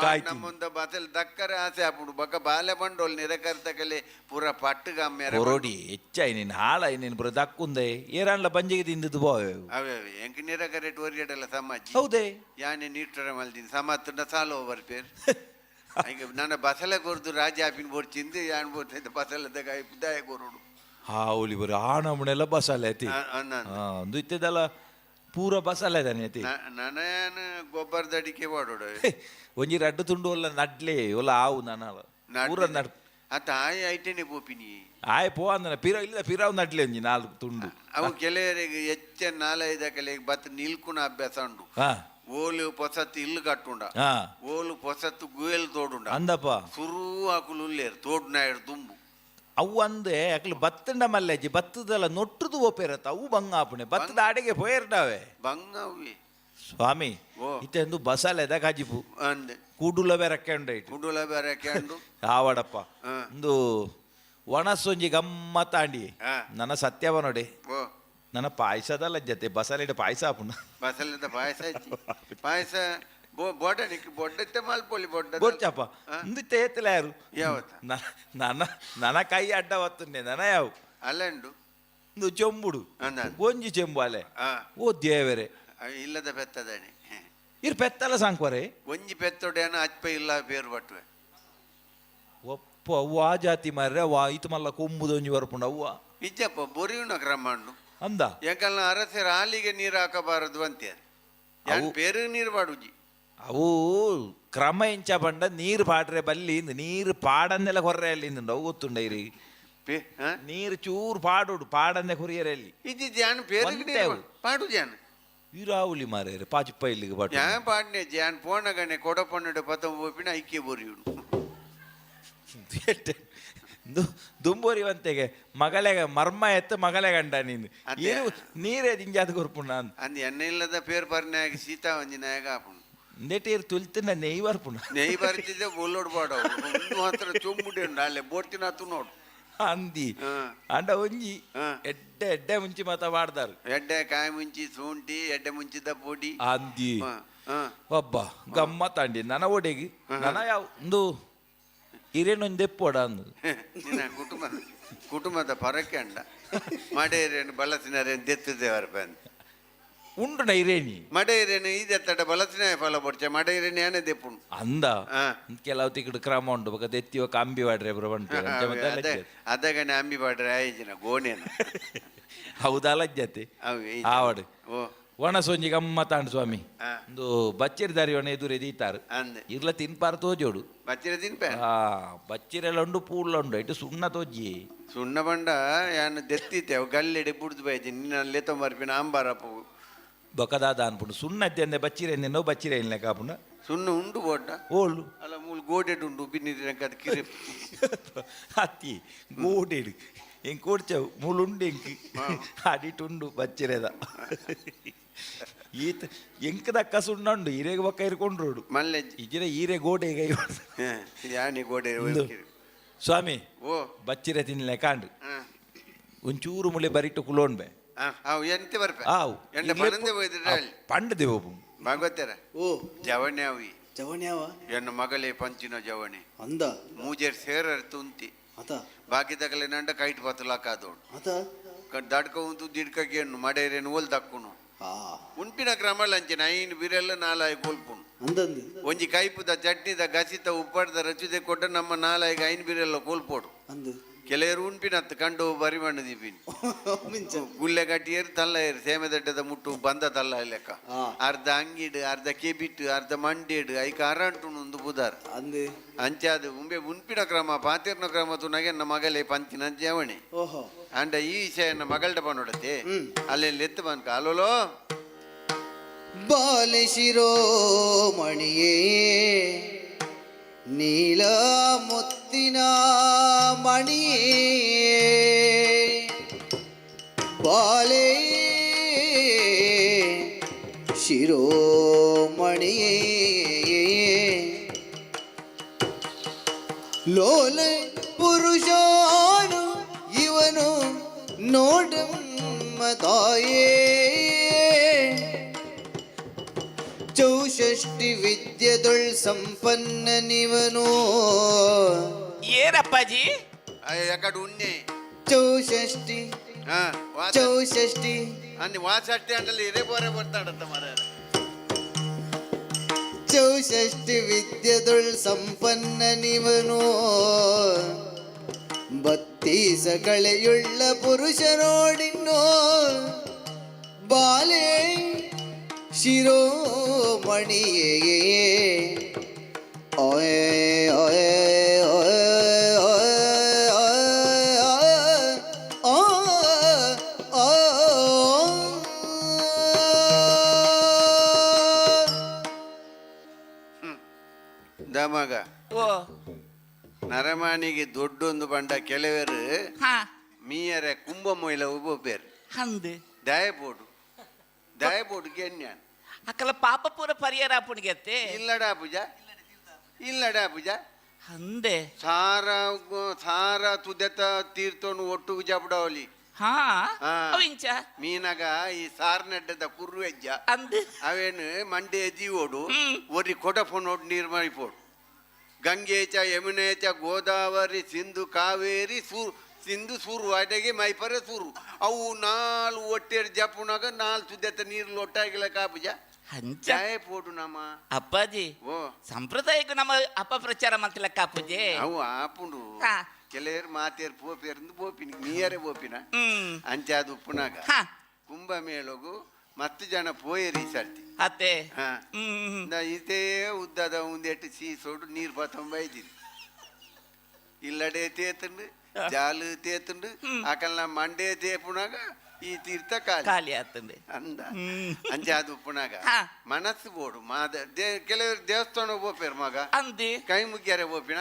ಕಾಯ್ತೀನಿ. ನಮ್ಮೊಂದ ಬಸಲ್ ದಕ್ಕರೆ ಆಸೆ ಆಪುಂಡು ಬೊಕ ಬಾಲೆ ಬಂಡೋಲ್ ನಿರಕರ್ತಕಲೆ ಪೂರ ಪಟ್ಟುಗಮ್ಮೆರೆ. ಕೊರೊಡಿ ಹೆಚ್ಚಾಯ್ ನೀನು ಹಾಳಾಯ್ ನೀನು ಬರೋ ದಕ್ಕುಂದೆ ಏರಾನ್ಲ ಬಂಜಿಗೆ ತಿಂದಿದ್ದು ಬಾವೆ. ಅವೇ ಅವೇ ಎಂಕ್ ನಿರಕರೇಟ್ ಒರಿಯಡಲ್ಲ ಸಮಾಜಿ. ಹೌದೇ? ಯಾನೆ ನೀಟರ ಮಲ್ದಿನಿ ಸಮತ್ತುಂಡ ಸಾಲೋ ಬರ್ಪೇರ್ ಈಗ ನನ್ನ ಬಸಲೆ ಕೊರ್ದು ರಾಜ ಆಪಿನ ಬೋರ್ಚಿಂದು ಯಾನ್ ಬೋರ್ತಿದ್ದ ಬಸಲದ ದಾಯ ಕೊರೊಡು. ಹಾ ಒಲಿ ಬರೋ ಆ ನಮ್ಮನೆಲ್ಲ ಬಸಾಲೆ ಐತಿ. ಒಂದು ಇತ್ತದಲ್ಲ ಪೂರ ಬಸಾಲೆ ತಾನೆ ಐತಿ. ನನಯಾನ ಗೊಬ್ಬರದ ಅಡಿಕೆ ಪಾಡೋಡು. ಒಂಜಿ ರಡ್ಡು ತುಂಡು ಒಲ್ಲ ನಡ್ಲೆ ಒಲ್ಲ ಆವು ನನ ಪೂರ ನಡ್. ಅತ್ತ ಆಯ್ ಐಟನೆ ಪೋಪಿನಿ. ಆಯ್ ಪೋ ಅಂದನ ಪಿರ ಇಲ್ಲ ಪಿರಾವ್ ನಡ್ಲೆ ಒಂಜಿ ನಾಲ್ಕು ತುಂಡು. ಅವು ಕೆಲವರಿಗೆ ಹೆಚ್ಚ ನಾಲೈದ ಕೆಲಗೆ ಬತ್ ನಿಲ್ಕುನ ಅಭ್ಯಾಸ ಉಂಡು. ಓಲು ಪೊಸತ್ತು ಇಲ್ಲು ಕಟ್ಟುಂಡ. ಓಲು ಪೊಸತ್ತು ಗುಯಲ್ ತೋಡುಂಡ. ಅಂದಪ್ಪ. ಸುರು ಹಾಕುಲು ಉಲ್ಲೇರು ತೋಡು ನಾಯರ್ ದುಂಬು. ಅವು ಅಂದೆ ಅಕ್ಲು ಬತ್ತಂಡ ಮಲ್ಲೆಜ್ಜಿ ಬತ್ತದಲ್ಲ ನೊಟ್ಟುದು ಓಪೇರತ್ತ ಅವು ಬಂಗ ಆಪುಣೆ ಬತ್ತದ ಅಡಿಗೆ ಪೋಯರ್ಡಾವೆ. ಬಂಗ ಅವೇ. ಸ್ವಾಮಿ. ಓ. ಇತ್ತೆಂದು ಬಸಾಲೆದ ಕಾಜಿಪು. ಅಂದೆ. ಕೂಡುಲ ಬೇರೆ ಕೆಂಡ ಇಟ್ಟು. ಕುಡುಲ ಬೇರೆ ಕೆಂಡು. ಆವಡಪ್ಪ. ಒಂದು ಒಣಸೊಂಜಿ ಗಮ್ಮತ್ತಾಂಡಿ. ನನ್ನ ಸತ್ಯವ ನೋಡಿ. ಓ. ನನ್ನ ಪಾಯಸದಲ್ಲ ಜೊತೆ ಬಸಲಿಡ ಪಾಯಸ ಆಪುಂಡು. ಬಸಲೆದ ಪಾಯಸ ಇಜ್ಜಿ. ಪಾಯಸ ಬೊಡ್ಡ ನಿಕ್ ಬೊಡ್ಡತ್ತೆ ಮಲ್ಪೊಲಿ ಬೊಡ್ಡ. ಗೊಚ್ಚಪ್ಪ ಒಂದು ತೇತಲ ಯಾರು? ಯಾವತ್ತ? ನನ್ನ ನನ್ನ ಕೈ ಅಡ್ಡ ಒತ್ತುಂಡೆ ನನ್ನ ಯಾವ ಅಲ್ಲಂಡು. ಒಂದು ಚೆಂಬುಡು. ಅಂದ. ಒಂಜಿ ಚೆಂಬು ಅಲೆ. ಓ ದೇವರೇ. ಇಲ್ಲದ ಪೆತ್ತದಣಿ. ಇರ್ ಪೆತ್ತಲ ಸಾಂಕ್ವರೆ. ಒಂಜಿ ಪೆತ್ತೊಡೆನ ಅಚ್ಪ ಇಲ್ಲ ಪೇರು ಪಟ್ಟುವೆ. ಒಪ್ಪ ಅವ್ವ ಆ ಜಾತಿ ಮಾರ್ರೆ ವಾ ಇತು ಮಲ್ಲ ಕೊಂಬುದು ಒಂಜಿ ಬರ್ಪುಂಡು ಅವ್ವ. ಇಜ್ಜಪ್ಪ ಬೊರಿಯುನ ಕ್ರಮ ಉಂಡು. ಅಂದ. ಎಂಕಲ್ನ ಅರಸರ ಹಾಲಿಗೆ ನೀರು ಹಾಕಬಾರದು ಅಂತೆ. ಯಾನ್ ಪೇರು ನೀರು ಪಾಡುಜಿ. ಅವು ಕ್ರಮ ಎಂಚ ಪಂಡ ನೀರು ಪಾಡ್ರೆ ಬಲ್ಲಿ ನೀರು ಪಾಡನ್ನೆಲ್ಲ ಕೊರ್ರೆ ಅಲ್ಲಿ ಅವು ಗೊತ್ತುಂಡ ಇರಿ. ನೀರು ಚೂರು ಪಾಡೋಡು ಪಾಡನ್ನೆ ಕೊರಿಯರೆ ಅಲ್ಲಿ. ಇಜ್ಜಿ ಜಾನ್ ಪೇರು ಒಂತೆ ನೀರು ಅವು. ಪಾಡು ಜಾನ್. ಈರಾವುಲಿ ಮಾರ್ರೆ ಪಾಚಿಪ್ಪ ಇಲ್ಲಿಗೆ ಪಾಟು. ಯಾನ್ ಪಾಡ್ನೆ ಜಾನ್ ಪೋಣಗನೆ ಕೊಡಪಣ್ಣಡು ಪತೊಂಬ ಪೋಪಿನ ಐಕ್ಯ ಬೊರಿಯುಡು. ದುಂಬೋರಿವಂತೆಗೆ ಮಗಳೆಗ ಮರ್ಮ ಎತ್ತು ಮಗಳೆ ಗಂಡ ನೀನು. ಅದೇ. ಏನು ನೀರೇ ದಿಂಜಾದ ಕೊರ್ಪುಂಡ ಅಂದ್. ಅಂದ್ ಎಣ್ಣೆ ಇಲ್ಲದ ಪೇರು ಪರ್ನಾಗ ಸೀತಾ ಒಂಜಿ ನಾಯಕ ಆಪುಂಡು. ನೆಟೀರ್ ತುಲ್ತಿನ ನೆಯ್ ಬರ್ಪುಂಡು. ನೆಯ್ ಬರ್ತಿದ್ದೆ ಬೊಲ್ಲೋಡು ಬಾಡವು ಒಂದು ಮಾತ್ರ ಚೊಂಬುಡಿ ಉಂಡು ಅಲ್ಲೇ ಬೋರ್ತಿನ ನೋಡು. ಅಂದಿ. ಅಂಡ ಒಂಜಿ ಎಡ್ಡೆ ಎಡ್ಡೆ ಮುಂಚಿ ಮಾತ ಮಾಡ್ದಾರು. ಎಡ್ಡೆ ಕಾಯಿ ಮುಂಚಿ ಶುಂಠಿ ಎಡ್ಡೆ ಮುಂಚಿದ ಪೊಡಿ. ಅಂದಿ. ಒಬ್ಬ ಗಮ್ಮತ್ತಾಂಡಿ ನನ್ನ ಒಡೆಗೆ ನನ್ನ ಯಾವ ಒಂದು ಹಿರೇನೊಂದು ದೆಪ್ಪೋಡ ಅಂದು. ನಿನ್ನ ಕುಟುಂಬದ ಪರಕ್ಕೆ ಅಂಡ ಮಡೇರೇನು ಬಲಸಿನರೇನು ದೆತ್ತಿದ್ದೇವರ ಬಂದು. ಉಂಡುನ ಹಿರೇಣಿ. ಮಡೇರೇನು ಇದೆತ್ತಡ ಬಲಸಿನ ಫಲ ಪೊಡ್ಚೆ ಮಡೇರೇನು ಏನೇ ದೆಪ್ಪುಂಡು. ಅಂದ. ಕೆಲವು ತಿಕ್ಕಡು ಕ್ರಮ ಉಂಡು ಬೊಕ ದೆತ್ತಿವ ಅಂಬಿ ವಾಡ್ರೆ ಬ್ರ ಬಂಟು. ಅದೇ ಅದಗನೆ ಅಂಬಿ ಪಾಡ್ರೆ ಆಯ್ಜಿನ ಗೋಣೆನ. ಹೌದಾ ಲಜ್ಜತೆ. ಆವಡು. ಓ. ಒಣಸೊಂಜಿ ಗಮ್ಮತ್ತಾಂಡು ಸ್ವಾಮಿ. ಒಂದು ಬಚ್ಚಿರಿ ದಾರಿ ಒಣ ಎದುರು ಎದೀತಾರು. ಅಂದೆ. ಇರ್ಲ ತಿನ್ಪಾರ ತೋಜೋಡು. ಬಚ್ಚಿರ ತಿನ್ಪೆ. ಬಚ್ಚಿರೆಲ್ಲ ಉಂಡು ಪೂಳ್ಳ ಉಂಡು ಇಟ್ಟು ಸುಣ್ಣ ತೋಜಿ. ಸುಣ್ಣ ಬಂಡ ಯಾನ್ ದೆತ್ತಿತ್ತೆ ಅವು ಗಲ್ಲೆಡೆ ಬುಡ್ದು ಬೈದಿ ನಿನ್ನ ಲೆತ್ತೊಂಬರ್ಪಿನ ಅಂಬಾರಪ್ಪು. ಬೊಕದಾದ ಅನ್ಪುಂಡು ಸುಣ್ಣದ್ದೆ ಬಚ್ಚಿರೆ ನೋ ಬಚ್ಚಿರೆ ಇಲ್ಲ ಕಾಪುಂಡ. ಸುಣ್ಣ ಉಂಡು ಬೋಡ್ಡ. ಓಳು. ಅಲ್ಲ, ಮೂಲು ಗೋಡೆಡ್ ಉಂಡು ಬಿನ್ನಿರಿ ಅದು ಕಿರಿ. ಅತ್ತಿ ಗೋಡೆಡು ಎಂಕ್ ಕೊಡ್ಚವು ಮುಳುಂಡು ಎಂಕ್ ಅಡಿಟುಂಡು ಬಚ್ಚಿರೆದ ಈತ ಎಂಕ್ ದಕ್ಕ ಸುಣ್ಣ ಉಂಡು ಈರೆಗ್ ಬೊಕ್ಕ ಇರ್ಕೊಂಡ್ರೋಡು. ಮಲ್ಲೆಜ್ಜಿ. ಇಜಿರ ಈರೆ ಗೋಡೆ ಕೈ. ಯಾನಿ ಗೋಡೆ. ಉಂದು. ಸ್ವಾಮಿ. ಓ. ಬಚ್ಚಿರೆ ತಿನ್ಲೆ ಕಾಂಡು. ಹಾ. ಒಂಚೂರು ಮುಳೆ ಬರಿಟ್ಟು ಕುಲೋಣ್ಬೆ. ಅವು ಎಂತ ಬರ್ಪೆ. ಆವು. ಎಂಟ ಪಣಂದೆ ಹೋಯ್ದ್ರೆ. ಪಂಡ ದೇವಪು. ಭಾಗವತರ. ಓ. ಜವಣೆ ಅವಿ. ಜವಣ್ಯಾವ. ಎನ್ನ ಮಗಳೇ ಪಂಚಿನ ಜವಣೆ. ಅಂದ. ಮೂಜೇರ್ ಸೇರರ್ ತುಂತಿ. ಅತ. ಬಾಕಿದಕಲೆ ನಂಡ ಕೈಟ್ ಪತ್ತಲಾಕಾದೋಡು. ಅತ. ದಡ್ಕ ಉಂತು ದಿಡ್ಕಕ್ಕೆ ಎಣ್ಣು ಮಡೇರೇನು ಓಲ್ ದಕ್ಕುನು. ಆ. ಉನ್ಪಿನ ಕ್ರಮ ಲಂಚಿನ ಐನು ಬಿರೆಲ್ಲ ನಾಲಾಯಿ ಕೋಲ್ಪುನು. ಅಂದಂದು. ಒಂಜಿ ಕೈಪುದ ಚಟ್ನಿದ ಗಸಿತ ಉಪ್ಪಡ್ದ ರಚಿದೆ ಕೊಟ್ಟ ನಮ್ಮ ನಾಲಾಯಿಗೆ ಐನು ಬಿರೆಲ್ಲ ಕೋಲ್ಪೋಡು. ಅಂದು. ಕೆಲವರು ಉನ್ಪಿನತ್ತು ಕಂಡು ಬರಿ ಮಣ್ಣು ದೀಪಿನಿ. ಮಿಂಚ. ಗುಲ್ಲೆ ಕಟ್ಟಿಯರು ತಲ್ಲ ಸೇಮೆ ದಡ್ಡದ ಮುಟ್ಟು ಬಂದ ತಲ್ಲ ಲೆಕ್ಕ. ಆ. ಅರ್ಧ ಅಂಗಿಡು ಅರ್ಧ ಕೆಬಿಟ್ಟು ಅರ್ಧ ಮಂಡೇಡು ಐಕ ಅರಂಟು ಒಂದು ಬುದಾರ್. ಅಂದು. ಅಂಚಾದ ಉಂಬೆ ಉನ್ಪಿನ ಕ್ರಮ ಪಾತಿರ್ನ ಕ್ರಮ ತುನಗೆ ನನ್ನ ಮಗಲೇ ಪಂಚಿನ ಜವಣೆ. ಓಹೋ. ಅಂಡ ಈ ವಿಷಯ ನನ್ನ ಮಗಳ್ಡ ಬಂದೊಡತೆ ಅಲ್ಲೆಲ್ಲಿ ಎತ್ತು ಬಂದ್ಕ ಅಲ್ಲೋಲೋ. ಬಾಲೆ ಶಿರೋಮಣಿಯೇ ನೀಲ ಮುತ್ತಿನ ಮಣಿಯೇ ಬಾಲೆ ಶಿರೋಮಣಿಯೇ ಲೋಲ ಪುರುಷಾನು ಇವನು ನೋಡಮ್ಮ ತಾಯೇ. ಚೌಷಷ್ಟಿ ವಿದ್ಯೆದೊಳ್ ಸಂಪನ್ನನಿವನು. ಏನಪ್ಪಾಜಿ? ಯಾಕಡೆ ಉಣ್ಣೆ. ಚೌಷಷ್ಟಿ. ಹಾ. ಚೌಷಷ್ಟಿ. ಅన్ని ವಾಸಟ್ಟಿ ಅಂಡಲ್ಲಿ ಇರೇ ಬೋರೆ ಬರ್ತಾಡತ್ತ ಮರ. ಚೌಷಷ್ಟಿ ವಿದ್ಯೆದೊಳ್ ಸಂಪನ್ನನಿವನು ಬತ್ತೀಸ ಕಳೆಯುಳ್ಳ ಪುರುಷನೋಡಿನ್ನೋ ಬಾಲೆ ಶಿರೋಮಣಿಯೇ ಓಯ್ ಓಯ್ ಓಯ್ ಓಯ್ ಓಯ್ ಓ. ದಮಗ. ಓ. ನರಮಾನಿಗೆ ದೊಡ್ಡೊಂದು ಬಂಡ ಕೆಲವರು ಹಾ. ಮೀಯರೆ ಕುಂಭ ಮೊಯ್ಲ ಒಬ್ಬೊಬ್ಬೇರು. ಅಂದ್. ದಯಬೋಡು ದಯಬೋಡು ಗೆಣ್ಯಾನ್. ಅಕಲ ಪಾಪ ಪೂರ ಪರಿಹಾರ ಪುಣ್ಗೆತ್ತೆ. ಇಲ್ಲಡಾ ಪೂಜಾ ಇಲ್ಲಡಾ ಪೂಜಾ. ಅಂದೆ. ಸಾರ ಸಾರ ತುದೆತ ತೀರ್ಥನು ಒಟ್ಟು ಜಬಡವಲಿ. ಹಾ. ಹಾ. ಅವು ಇಂಚ. ಮೀನಾಗ ಈ ಸಾರ್ನಡ್ಡದ ಕುರ್ರು ಹೆಜ್ಜ. ಅಂದ್. ಅವೇನು ಮಂಡೆ ಜೀವೋಡು. ಹ್ಮ್. ಒರಿ ಕೊಡಫೋನೋಡು ನೀರು ಮರಿಪೋಡು ಗಂಗೇಚ ಯಮುನೇಚ ಗೋದಾವರಿ ಸಿಂಧು ಕಾವೇರಿ ಸೂರು ಸಿಂಧು ಸೂರು ಅಡೆಗೆ ಮೈಪರೆ ಸೂರು ಅವು ನಾಲ್ ಒಟ್ಟೇರು ಜಪುನಾಗ ನಾಲ್ ತುದೆತ ನೀರು ಲೊಟ್ಟಾಗಿಲ್ಲ ಕಾಪುಜ. ಅಂಚ. ಜಾಯ ಪೋಡು ನಮ್ಮ. ಅಪ್ಪಾಜಿ. ಓ. ಸಂಪ್ರದಾಯಕ್ಕೆ ನಮ್ಮ ಅಪಪ್ರಚಾರ ಮಂತಿಲ್ಲ ಕಾಪುಜೆ. ಅವು ಆಪುಂಡು. ಹಾ. ಕೆಲವರು ಮಾತೇರು ಪೋಪೇರಂದು ಪೋಪಿನ ನೀಯರೇ ಪೋಪಿನ. ಹ್ಮ್. ಅಂಚಾದ ಉಪ್ಪುನಾಗ ಹಾ. ಕುಂಭಮೇಳಗು ಮತ್ತು ಜನ ಪೋಯರಿ ಈ ಸರ್ತಿ. ಅತ್ತೆ. ಹಾ. ಹ್ಮ್. ಇದೇ ಉದ್ದದ ಒಂದೆಟ್ಟು ಸೀಸೋಡು ನೀರು ಪತ್ತೊಂಬ ಇದ್ದೀನಿ ಇಲ್ಲಡೆ ತೇತುಂಡು ಜಾಲು ತೇತುಂಡು ಅಕಲ್ನ ಮಂಡೆ ತೇಪುನಾಗ ಈ ತೀರ್ಥ ಖಾಲಿ. ಖಾಲಿ ಆತಂದೆ. ಅಂದ. ಹ್ಮ್. ಅಂಚ ಅದು ಉಪ್ಪುನಾಗ ಹಾ. ಮನಸ್ಸು ಬೋಡು ಮಾದ ಕೆಲವರು ದೇವಸ್ಥಾನ ಪೋಪೇರು ಮಗ. ಅಂದೆ. ಕೈ ಮುಗ್ಯಾರೆ ಪೋಪಿನ.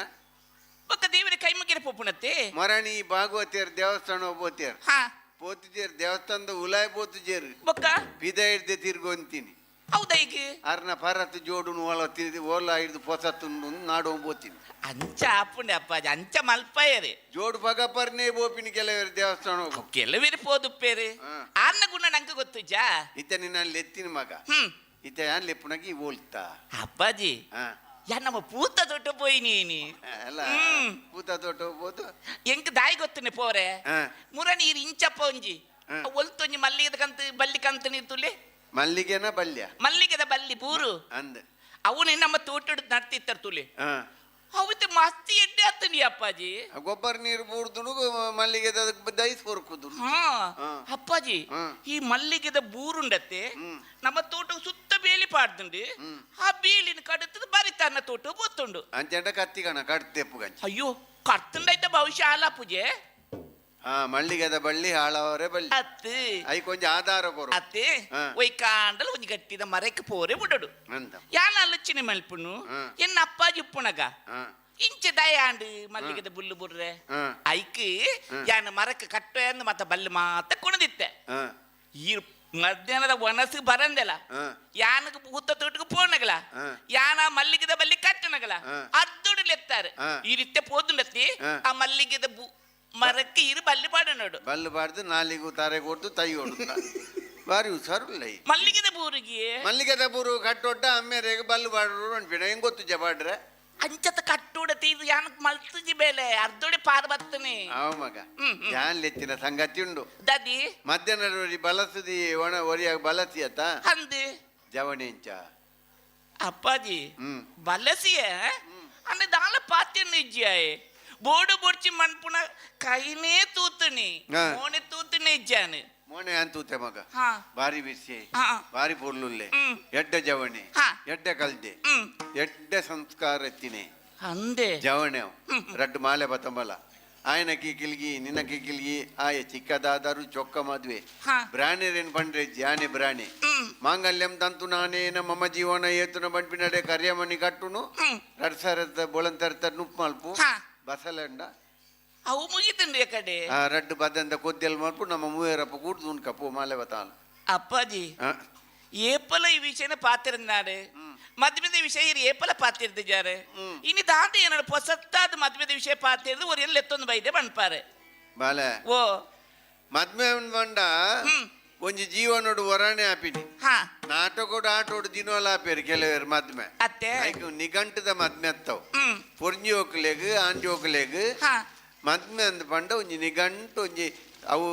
ಬೊಕ್ಕ ದೇವರ ಕೈ ಮುಗಿರ ಪೋಪುಣತ್ತೆ. ಮರಣಿ ಭಾಗವತಿಯರ್ ದೇವಸ್ಥಾನ ಪೋತಿಯರ್. ಹಾ. ಪೋತುಜೇರು ದೇವಸ್ಥಾನದ ಉಲಾಯ್ ಪೋತುಜೇರು. ಬೊಕ್ಕ ಪಿದ ಹಿಡ್ದೆ ತಿರ್ಗೊಂತೀನಿ. ಹೌದಾ ಈಗ? ಅರ್ನ ಪರತ್ ಜೋಡುನು ಓಲ ತಿರ್ದಿ ಓಲ ಹಿಡ್ದು ಪೊಸತ್ತುಂಡು ನಾಡು ಬೋತೀನಿ. ಅಂಚ ಆಪುಂಡೆ ಅಪ್ಪಾಜಿ ಅಂಚ ಮಲ್ಪಾಯರೆ. ಜೋಡು ಪಗಪರ್ನೇ ಬೋಪಿನ ಕೆಲವರು ದೇವಸ್ಥಾನ ಹೋಗು. ಕೆಲವರು ಪೋದುಪ್ಪೇರು. ಹಾ. ಆರ್ನ ಗುಣ ನಂಗೆ ಗೊತ್ತುಜಾ. ಇತ್ತ ನಿನ್ನ ಲೆತ್ತಿನ ಮಗ. ಹ್ಮ್. ಇತ್ತ ಯಾನ್ ಲೆಪ್ಪುನಾಗಿ ಓಲ್ತಾ. ಅಪ್ಪಾಜಿ. ಹಾ. ಯಾ ನಮ್ಮ ಪೂತ ದೊಡ್ಡ ಪೋಯಿ ನೀನಿ. ಅಲ್ಲ. ಹ್ಮ್. ಪೂತ ತೋಟ ಹೋಗ್ಬೋದು. ಎಂಕ್ ದಾಯಿ ಗೊತ್ತನೆ ಪೋರೆ. ಹಾ. ಮುರ ನೀರು ಇಂಚಪ್ಪ ಒಂಜಿ. ಹಾ. ಒಲ್ತೊಂಜಿ ಮಲ್ಲಿಗೆದ ಕಂತ ಬಲ್ಲಿ ಕಂತ ನೀರು ತುಲೆ. ಮಲ್ಲಿಗೆನ ಬಲ್ಯ. ಮಲ್ಲಿಗೆದ ಬಲ್ಲಿ ಪೂರು. ಅಂದ. ಅವನೇ ನಮ್ಮ ತೋಟಡ್ ನಡ್ತಿತ್ತರ ತುಲೆ. ಹಾ. ಅವತ್ತು ಮಸ್ತ್ ಎಡ್ಡೆ ಆತನಿ ಅಪ್ಪಾಜಿ. ಆ ಗೊಬ್ಬರ ನೀರು ಬೂರ್ದುನು ಮಲ್ಲಿಗೆದ ಅದಕ್ಕೆ ದೈಸ್ ಕೊರ್ಕುದು. ಹಾ. ಹಾ. ಅಪ್ಪಾಜಿ. ಹಾ. ಈ ಮಲ್ಲಿಗೆದ ಬೂರುಂಡತ್ತೆ. ಹ್ಮ್. ನಮ್ಮ ತೋಟ ಸುತ್ತ ಬೇಲಿ ಪಾಡ್ದುಂಡು. ಆ ಬೇಲಿನ ಕಡತದ ಬರಿ ತನ್ನ ತೋಟ ಗೊತ್ತುಂಡು. ಅಂಚಂಡ ಕತ್ತಿಗಣ ಕಡ್ತೆಪ್ಪು ಗಂಚಿ. ಅಯ್ಯೋ ಕರ್ತುಂಡೈತ ಭವಿಷ್ಯ ಅಲ್ಲ ಪೂಜೆ. ಹಾ, ಮಳ್ಳಿಗೆದ ಬಳ್ಳಿ ಹಾಳಾವರೆ ಬಳ್ಳಿ. ಅತ್ತು. ಐಕ್ ಒಂಜಿ ಆಧಾರ ಕೊರು. ಅತ್ತೆ. ಹಾ. ಒಯ್ ಕಾಂಡಲ ಒಂಜಿ ಗಟ್ಟಿದ ಮರಕ್ಕೆ ಪೋರೆ ಬಿಡೋಡು. ಅಂತ. ಯಾನ ಆಲೋಚನೆ ಮಲ್ಪುನು. ಎನ್ನ ಅಪ್ಪಾಜಿ ಉಪ್ಪುನಗ ಇಂಚೆ ದಯಾಂಡು ಮಲ್ಲಿಗೆದ ಬುಲ್ಲು ಬುರ್ರೆ. ಐಕ್ ಯಾನ ಮರಕ್ಕೆ ಕಟ್ಟೆ ಮತ್ತ ಬಲ್ಲು ಮಾತ ಕುಣದಿತ್ತೆ. ಈ ಮಧ್ಯಾಹ್ನದ ಒಣಸು ಬರಂದೆಲ್ಲ. ಯಾನಗ ಭೂತ ತೋಟಕ್ಕೆ ಪೋನಗಲ. ಯಾನ ಮಲ್ಲಿಗೆದ ಬಲ್ಲಿ ಕಟ್ಟನಗಲ. ಅದ್ದೊಡಲೆತ್ತಾರೆ. ಈ ರೀತಿ ಪೋದುಂಡತ್ತಿ. ಆ ಮಲ್ಲಿಗೆದ ಮರಕ್ಕೆ ಇರು ಬಲ್ಲಿ ಪಾಡನೋಡು. ಬಲ್ಲು ಬಾರ್ದು ನಾಲಿಗೂ ತಾರೆ ಕೊಡ್ದು ತೈ ಹೊಡುತ್ತ ಬಾರಿ ಹುಷಾರುಲ್ಲ ಈ. ಮಲ್ಲಿಗೆದ ಬೂರಿಗೆ. ಮಲ್ಲಿಗೆದ ಬೂರು ಕಟ್ಟೊಡ್ಡ ಅಮ್ಮೇರೆಗೆ ಬಲ್ಲು ಬಾಡ್ರು ಅನ್ಪಿಡ ಹೆಂಗ್ ಗೊತ್ತು ಜಬಾಡ್ರೆ. ಅಂಚತ ಕಟ್ಟುಡತಿ ಇದು ಯಾನಕ್ ಮಲ್ತುಜಿ ಬೇಲೆ ಅರ್ಧೋಡಿ ಪಾರ್ ಬತ್ತನೆ. ಅವ ಮಗ. ಹ್ಮ್, ಹ್ಮ್. ಯಾನ್ ಲೆತ್ತಿನ ಸಂಗತಿ ಉಂಡು. ದದಿ. ಮಧ್ಯಾಹ್ನ ಒರಿ ಬಲಸದಿ ಒಣ ಒರಿಯಾಗ ಬಲಸಿ ಆತ. ಅಂದು. ಜವಣೆಂಚ. ಅಪ್ಪಾಜಿ. ಬಲಸಿಯ ಅಂದ್ರೆ ದಾಲ ಪಾತ್ಯನ ಇಜ್ಜಿಯಾಯೆ ಬೋಡು ಬೊಡ್ಚಿ ಮನ್ಪುನ ಕೈನೇ ತೂತುನಿ. ಮೋನೆ ತೂತುನಿ ಇಜ್ಜಾನು. ಮೋನೆ ಅಂತೂತೆ ಮಗ. ಬಾರಿ ಬಿಸಿ. ಬಾರಿ ಪೊರ್ಲುಲ್ಲೆ. ಎಡ್ಡ ಜವಣೆ. ಎಡ್ಡ ಕಲ್ದೆ. ಎಡ್ಡ ಸಂಸ್ಕಾರ ಎತ್ತಿನೆ. ಅಂದೆ. ಜವಣೆ ರಡ್ಡು ಮಾಲೆ ಬತ್ತಂಬಲ ಆಯನ ಕಿಕಿಲ್ಗಿ ನಿನ್ನ ಕಿಕಿಲ್ಗಿ ಆಯ ಚಿಕ್ಕದಾದರು ಚೊಕ್ಕ ಮದುವೆ. ಬ್ರಾಣೆರೇನ್ ಪಂಡ್ರೆ ಜಾನೆ ಬ್ರಾಣೆ. ಮಾಂಗಲ್ಯಂ ತಂತು ನಾನೇನ ಮಮ ಜೀವನ ಏತುನ ಬಂಪಿನಡೆ ಕರಿಯಮಣಿ ಕಟ್ಟುನು. ರಡ್ ಸರದ ಬೊಳಂತರ್ತ ನುಪ್ಪು ಮಲ್ಪು. ಬಸಲಂಡ. ಅವು ಮುಗಿತುಂಡು ಕಡೆ. ಆ ರಡ್ಡು ಬದಂದ ಕೊದ್ದೆಲ್ ಮಲ್ಪು ನಮ್ಮ ಮೂವೇರಪ್ಪ ಕೂಡ್ದು ಉನ್ಕಪ್ಪು ಮಾಲೆ ಬತ್ತಾಲ. ಅಪ್ಪಾಜಿ, ಏಪಲ ಈ ವಿಷಯನ ಪಾತಿರುನ್ನಾರು ಮದ್ಮೆದ ವಿಷಯ ಇರು ಏಪಲ ಪಾತಿರ್ದಿಜಾರೆ ಇನಿ ದಾಂತ ಏನಡು ಪೊಸತ್ತಾದ ಮದ್ಮೆದ ವಿಷಯ ಪಾತಿರ್ದು ஒரு ಎಲ್ಲಿ ಎತ್ತೊಂದು ಬೈದೆ ಬಣ್ಪಾರೆ. ಬಾಲೆ. ಓ. ಮದ್ಮೆ ಬಂಡ. ಒಂಜಿ ಜೀವನೋಡು ವರಾಣೆ ಆಪಿನಿ. ನಾಟಕೋಡು ಆಟೋಡು ದಿನೋಲ ಆಪೇರು ಕೆಲವರು ಮದ್ಮೆ. ಅತ್ತೆ. ಐಕ್ ನಿಘಂಟದ ಮದ್ಮೆ ಅತ್ತವು. ಪೊರ್ಂಜಿ ಹೋಕ್ಲೆಗ್ ಆಂಜಿ ಹೋಕ್ಲೆಗ್. ಮದ್ಮೆ ಅಂದ್ ಪಂಡ ಒಂಜಿ ನಿಘಂಟು ಒಂಜಿ ಅವು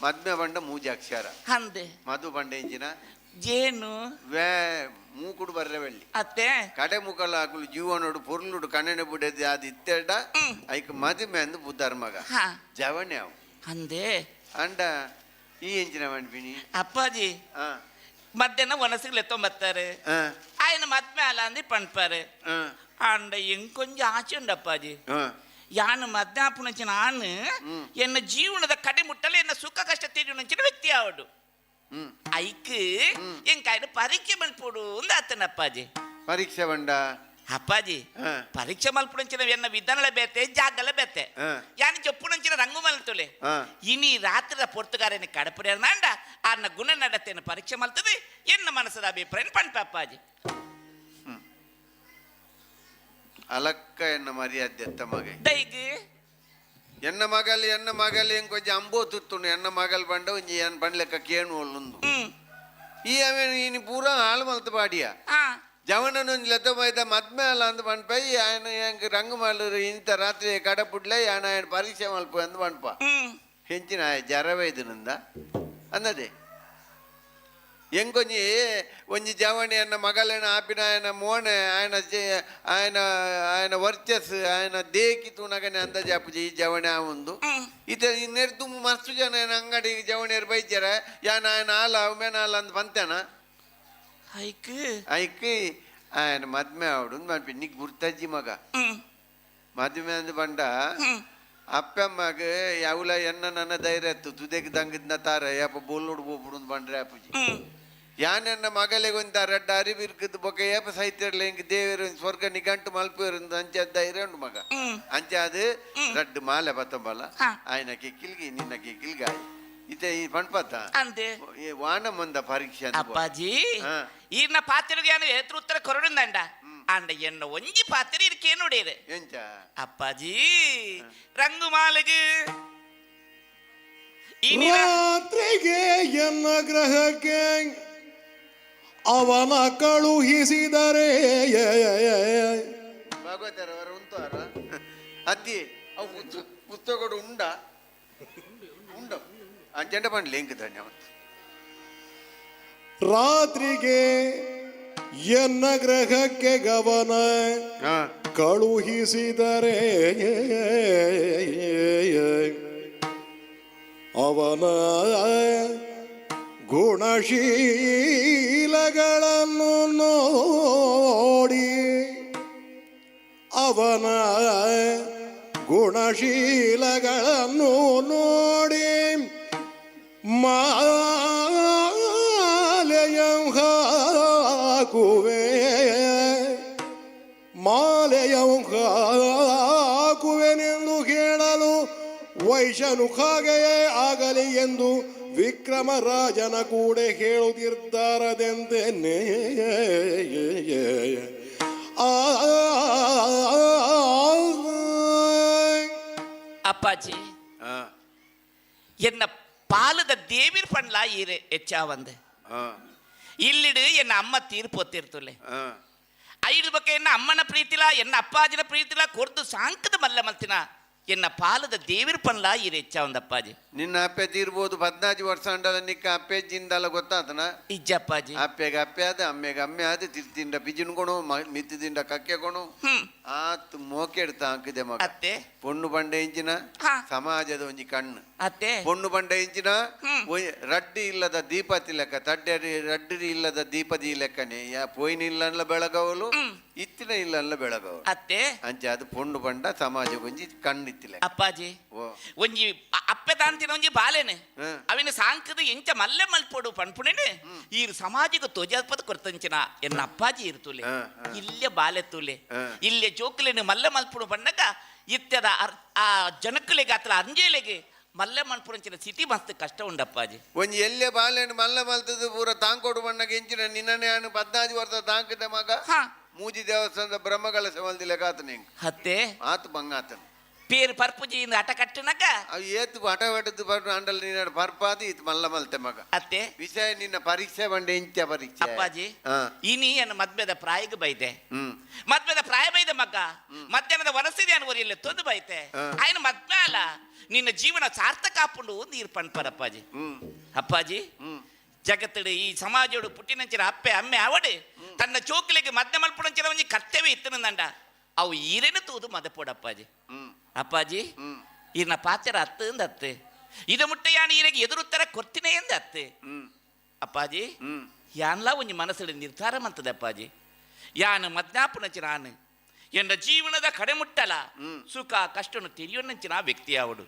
ಮದ್ಮೆ ಪಂಡ ಮೂಜಿ ಅಕ್ಷರ. ಅಂದೆ. ಮಧು ಪಂಡ ಇಂಚಿನ. ಜೇನು. ವೇ ಮೂಕುಡು ಬರ್ರೆ ಬಳ್ಳಿ. ಅತ್ತೆ. ಕಡೆ ಮುಖಲ ಆಕುಲು ಜೀವನೋಡು ಪೊರ್ಲುಡು ಕಣ್ಣನೆ ಬುಡದಿ ಅದು ಇತ್ತೆಡ. ಐಕ್ ಮದುಮೆ ಅಂದ್ ಬುದ್ಧರ್ ಮಗ. ಜವಣೆ ಅವು. ಅಂದೆ. ಅಂಡ ಈ ಎಂಚಿನ ಮನ್ಪಿನಿ. ಅಪ್ಪಾಜಿ, ಮಧ್ಯಾಹ್ನ ಒನಸಿಗೆ ಎತ್ತೊಂಬತ್ತಾರೆ. ఆయన ಮದ್ಮೆ ಅಲ್ಲ ಅಂದು ಪಣ್ಪಾರೆ. ಅಂಡ ಎಂಕೊಂಜ ಆಚೆ ಉಂಡು ಅಪ್ಪಾಜಿ. ಯಾನು ಮದ್ಯಾಪುನಂಚಿನ ಆನು ಎನ್ನ ಜೀವನದ ಕಡೆ ಮುಟ್ಟಲೆ ಎನ್ನ ಸುಖ ಕಷ್ಟ ತೀರುನಂಚಿನ ವ್ಯಕ್ತಿ ಆವಡು. ಐಕ್ ಎಂಕಾಯ್ನ ಪರೀಕ್ಷೆ ಮಲ್ಪೊಡು ಅಂದ ಆತನ ಅಪ್ಪಾಜಿ. ಪರೀಕ್ಷೆ ಬಂಡ. ಅಪ್ಪಾಜಿ, ಪರೀಕ್ಷೆ ಮಲ್ಪುನಂಚಿನ ಎನ್ನ ವಿಧಾನಲ ಬೇತೆ ಜಾಗಲ ಬೇತೆ. ಯಾನು ಚೊಪ್ಪುನಂಚಿನ ರಂಗು ಮಲ್ತುಲೆ. ಇನಿ ರಾತ್ರಿದ ಪೊರ್ತುಗಾರನ ಕಡಪುರೇರ್ನಾಂಡ ಆರ್ನ ಗುಣ ನಡತೆಯನ್ನು ಪರೀಕ್ಷೆ ಮಲ್ತದೆ ಎನ್ನ ಮನಸ್ಸದ ಅಭಿಪ್ರಾಯ ಪಣ್ಪ ಅಪ್ಪಾಜಿ. ಅಲಕ್ಕ ಎನ್ನ ಮರ್ಯಾದೆ ಅತ್ತ ಮಗ. ದೈಗ್. ಎನ್ನ ಮಗಲ್ ಎನ್ನ ಮಗಲ್ ಎಂಕೊಂಚ ಅಂಬೋ ತುತ್ತುಂಡು ಎನ್ನ ಮಗಲ್ ಬಂಡ ಒಂಜಿ ಏನ್ ಬಂಡ್ಲೆಕ್ಕ ಕೇಣು ಒಲ್ಲುಂದು. ಈ ಅವೇನು ಇನಿ ಪೂರ ಹಾಳು ಮಲ್ತು ಪಾಡಿಯ. ಜವನನೊಂಜಿ ಲೆತ್ತ ಮೈದ ಮದ್ಮೆ ಅಲ್ಲ ಅಂದ್ ಪನ್ಪೈ ಆಯನ ಎಂಕ್ ರಂಗು ಮಲ್ಲರು ಇಂತ ರಾತ್ರಿ ಕಡಪುಡ್ಲೆ ಯಾನ ಆಯನ ಪರೀಕ್ಷೆ ಮಲ್ಪು ಅಂದ್ ಪನ್ಪ. ಹೆಂಚಿನ ಆಯ ಜರವೈದನಿಂದ ಅನ್ನದೆ ಎಂಕೊಂಜಿ ಒಂಜಿ ಜವಣಿ ಅನ್ನ ಮಗಲೇನ ಆಪಿನ ಆಯನ ಮೋಣೆ ಆಯನ ಆಯನ ಆಯನ ವರ್ಚಸ್ ಆಯನ ದೇಕಿ ತೂನಗನೆ ಅಂದಾಜು ಆಪುಜಿ ಈ ಜವಣಿ ಆವುಂದು. ಇತ ನೆರ್ದು ಮಸ್ತು ಜನ ಏನ ಅಂಗಡಿ ಜವಣಿಯರು ಬೈಜರ ಯಾನ ಆಯನ ಆಲ ಉಮೇನ ಆಲ ಅಂದ್ ಪಂತೇನ. ಐಕ್. ಐಕ್ ಆಯನ ಮದ್ಮೆ ಆವಡು ಮನ್ಪಿ ನಿಕ್ ಗುರ್ತಜ್ಜಿ ಮಗ. ಮದ್ಮೆ ಅಂದ್ ಬಂಡ ಅಪ್ಪಮ್ಮಗ ಯಾవుಲ ಎನ್ನ ನನ್ನ ಧೈರ್ಯ ಇತ್ತು ತುದೆಗ್ ದಂಗದ್ನ ತಾರ ಯಾಪ ಬೋಲ್ಲೋಡು ಬೋಪುಡು ಬಂಡ್ರೆ ಅಪ್ಪುಜಿ. ಯಾನೆನ್ನ ಮಗಲಿಗೆ ಒಂದ ರಡ್ಡ ಅರಿವಿರ್ಕದ ಬೊಕ ಏಪ ಸೈತಿರ್ಲ ಇಂಕ್ ದೇವರು ಸ್ವರ್ಗ ನಿಘಂಟು ಮಲ್ಪೇರು ಅಂಚೆ ಧೈರ್ಯ ಉಂಡು ಮಗ. ಅಂಚೆ ಅದು ರಡ್ಡು ಮಾಲೆ ಬತ್ತಂಬಲ. ಆಯನ ಕಿಕ್ಕಿಲ್ಗಿ ನಿನ್ನ ಕಿಕ್ಕಿಲ್ಗಾಯ್ ಇತ್ತೆ ಈ ಪಣ್ಪತ್ತ. ಅಂದೆ. ಈ ವಾನ ಮಂದ ಪರೀಕ್ಷೆ ಅಂದ್ ಅಪ್ಪಾಜಿ, ಈರ್ನ ಪಾತಿರಿಗೆ ಯಾನು ಏತ್ರ ಉತ್ತರ ಕೊರಡುಂದಂಡ ಅಂಡ ಎನ್ನ ಒಂಜಿ ಪಾತಿರಿ ಇರ್ಕೇನುಡೇರು. ಎಂಚ? ಅಪ್ಪಾಜಿ, ರಂಗು ಮಾಲಗು ಇನಿ ರಾತ್ರಿಗೆ ಎನ್ನ ಗ್ರಹಕ್ಕೆ ಅವನ ಕಳುಹಿಸಿದರೆ ಭಾಗವತರವರು ಉಂಟಾರ ಅತ್ತಿ ಅವು ಪುಸ್ತಕಡು ಉಂಡ ಉಂಡ ಅಂಚೆಂಡ ಪಂಡ್ಲೆ ಎಂಕ್ ಧನ್ಯವಾದ. ರಾತ್ರಿಗೆ ಎನ್ನ ಗ್ರಹಕ್ಕೆ ಗವನ ಕಳುಹಿಸಿದರೆ ಅವನ ಗುಣಶೀಲಗಳನ್ನು ನೋಡಿ ಅವನ ಗುಣಶೀಲಗಳನ್ನು ನೋಡಿ ಮಾಲೆಯಂ ಹಾಕುವೆ, ಮಾಲೆಯಂ ಹಾಕುವೆನೆಂದು ಹೇಳಲು ವೈಶನು ಹಾಗೆಯೇ ಆಗಲಿ ಎಂದು ವಿಕ್ರಮರಾಜನ ಕೂಡ ಹೇಳುತ್ತಿದ್ದಾರದೆಂದೇನೆ. ಆ ಅಪ್ಪಾಜಿ, ಎನ್ನ ಪಾಲದ ದೇವಿರ್ ಪಂಡ್ಲಾ ಈರೆ ಹೆಚ್ಚಾವಂದೆ. ಇಲ್ಲಿಡು ಎನ್ನ ಅಮ್ಮ ತೀರ್ಪು ಒತ್ತಿರ್ತುಲೆ. ಐದು ಬಕ್ಕ ಎನ್ನ ಅಮ್ಮನ ಪ್ರೀತಿಲ, ಎನ್ನ ಅಪ್ಪಾಜಿನ ಪ್ರೀತಿಲ ಕೊರ್ದು ಸಾಂಕದ ಮಲ್ಲ ಮಲ್ತಿನ ಎನ್ನ ಪಾಲದ ದೇವಿರ್ ಪಂಡ್ಲಾ ಈರೆ ಹೆಚ್ಚಾವಂದ ಅಪ್ಪಾಜಿ. ನಿನ್ನ ಅಪ್ಪೆ ತೀರ್ಬೋದು 14 ವರ್ಷ ಅಂಡಲ ನಿಕ್ಕ ಅಪ್ಪೆ ಜಿಂದಲ್ಲ ಗೊತ್ತಾತನ? ಇಜ್ಜ ಅಪ್ಪಾಜಿ. ಅಪ್ಪೆಗೆ ಅಪ್ಪೆ ಆದ, ಅಮ್ಮೆಗೆ ಅಮ್ಮೆ ಆದ, ತಿರ್ತಿಂಡ ಬಿಜಿನ್ಕೊಣು, ಮಿತ್ತಿದಿಂಡ ಕಕ್ಕೆಕೊಣು. ಆತ್ ಮೋಕೆಡ್ತ ಹಾಕಿದೆ ಮಗ. ಅತ್ತೆ. ಪೊಣ್ಣು ಬಂಡೆ ಇಂಚಿನ ಸಮಾಜದ ಒಂಜಿ ಕಣ್ಣು. ಅತ್ತೆ. ಪೊಣ್ಣು ಬಂಡೆ ಇಂಚಿನ ರಡ್ಡಿ ಇಲ್ಲದ ದೀಪತಿ ಲೆಕ್ಕ, ತಡ್ಡೆ ರಡ್ಡಿ ಇಲ್ಲದ ದೀಪದಿ ಲೆಕ್ಕನೆ. ಯಾ ಪೋಯಿನ ಇಲ್ಲ ಬೆಳಗವಲು, ಇತ್ತಿನ ಇಲ್ಲ ಬೆಳಗವಲು. ಅತ್ತೆ. ಅಂಚೆ ಅದು ಪೊಣ್ಣು ಬಂಡ ಸಮಾಜ ಒಂಜಿ ಕಣ್ಣು ಇತ್ತಿಲ್ಲ. ಅಪ್ಪಾಜಿ, ಒಂಜಿ ಅಪ್ಪೆ ತಾಂತಿನ ಒಂಜಿ ಬಾಲೆನೆ ಅವಿನ ಸಾಂಕದ ಎಂಚ ಮಲ್ಲೆ ಮಲ್ಪೊಡು ಪನ್ಪುಣೆನೆ ಈ ಸಮಾಜಕ್ಕೆ ತೋಜಾಪದ ಕೊರ್ತಂಚಿನ ಎನ್ನ ಅಪ್ಪಾಜಿ ಇರ್ತುಲೆ. ಇಲ್ಲೇ ಬಾಲೆ ತೂಲೆ, ಇಲ್ಲೇ ಜೋಕುಲೆನು ಮಲ್ಲೆ ಮಲ್ಪುಡು ಪಣ್ಣಗ ಇತ್ಯದ ಆ ಜನಕ್ಕುಲೆಗೆ ಅತ್ರ ಅಂಜೇಲೆಗೆ ಮಲ್ಲೆ ಮಲ್ಪುಣಂಚಿನ ಸ್ಥಿತಿ ಮಸ್ತ್ ಕಷ್ಟ ಉಂಡು ಅಪ್ಪಾಜಿ. ಒಂಜಿ ಎಲ್ಲೆ ಬಾಲೆನು ಮಲ್ಲ ಮಲ್ತದ ಪೂರ ತಾಂಕೋಡು ಬಣ್ಣಗೆ ಎಂಚಿನ ನಿನ್ನನೆ ಆನು 14 ವರ್ಷ ತಾಂಕಿದ ಮಗ. ಮೂಜಿ ದೇವಸ್ಥಾನದ ಬ್ರಹ್ಮಕಲಶ ಮಲ್ದಿಲ್ಲ ಕಾತನ ಹಿಂಗ್. ಹತ್ತೆ. ಆತು ಬಂಗಾತನ. ಪೇರು ಪರ್ಪುಜಿ ಇಂದ ಆಟ ಕಟ್ಟನಗ. ಅವು ಏತು ಆಟ ಪಟ್ಟದ್ದು ಪರ್ಪು ಅಂಡಲ್ ನಿನ್ನ ಪರ್ಪಾದು ಇತ್ತು ಮಲ್ಲ ಮಲ್ತೆ ಮಗ. ಅತ್ತೆ. ವಿಷಯ ನಿನ್ನ ಪರೀಕ್ಷೆ ಬಂಡೆ ಇಂಚ ಪರೀಕ್ಷೆ. ಅಪ್ಪಾಜಿ, ಇನಿ ಎನ್ನ ಮದ್ಮೆದ ಪ್ರಾಯಗ ಬೈದೆ. ಮದ್ಮೆದ ಪ್ರಾಯ ಬೈದ ಮಗ ಮಧ್ಯಾಹ್ನದ ವನಸಿದೆ ಅನ್ವರಿಲ್ಲ ತೊಂದು ಬೈತೆ. ಆಯ್ನ ಮದ್ಮೆ ಅಲ್ಲ ನಿನ್ನ ಜೀವನ ಸಾರ್ಥಕ ಆಪುಂಡು ನೀರು ಪಣ್ಪರ್ ಅಪ್ಪಾಜಿ. ಅಪ್ಪಾಜಿ, ಜಗತ್ತಡು ಈ ಸಮಾಜೋಡು ಪುಟ್ಟಿನಂಚಿನ ಅಪ್ಪೆ ಅಮ್ಮೆ ಅವಡು ತನ್ನ ಚೋಕ್ಲಿಗೆ ಮದ್ದೆ ಮಲ್ಪುಣಂಚಿನ ಒಂಜಿ ಕರ್ತವ್ಯ ಇತ್ತನಂದಂಡ ಅವು ಈರೇನು ತೂದು ಮದಪೋಡು ಅಪ್ಪಾಜಿ. ಅಪ್ಪಾಜಿ, ಈರ್ನ ಪಾತ್ರ ಅತ್ತು ಅಂದ ಅತ್ತೆ, ಇದು ಮುಟ್ಟ ಯಾನ್ ಈರೆಗೆ ಎದುರುತ್ತರ ಕೊರ್ತಿನೇ ಎಂದ ಅತ್ತೆ. ಅಪ್ಪಾಜಿ, ಯಾನ್ಲಾ ಒಂಜಿ ಮನಸ್ಸಲ್ಲಿ ನಿರ್ಧಾರ ಮಂತದೆ ಅಪ್ಪಾಜಿ. ಯಾನು ಮದ್ನಾಪುನಂಚಿನ ಆನು ಎನ್ನ ಜೀವನದ ಕಡೆ ಮುಟ್ಟಲ ಸುಖ ಕಷ್ಟನು ತಿಳಿಯೋನಂಚಿನ ವ್ಯಕ್ತಿ ಅವಡು.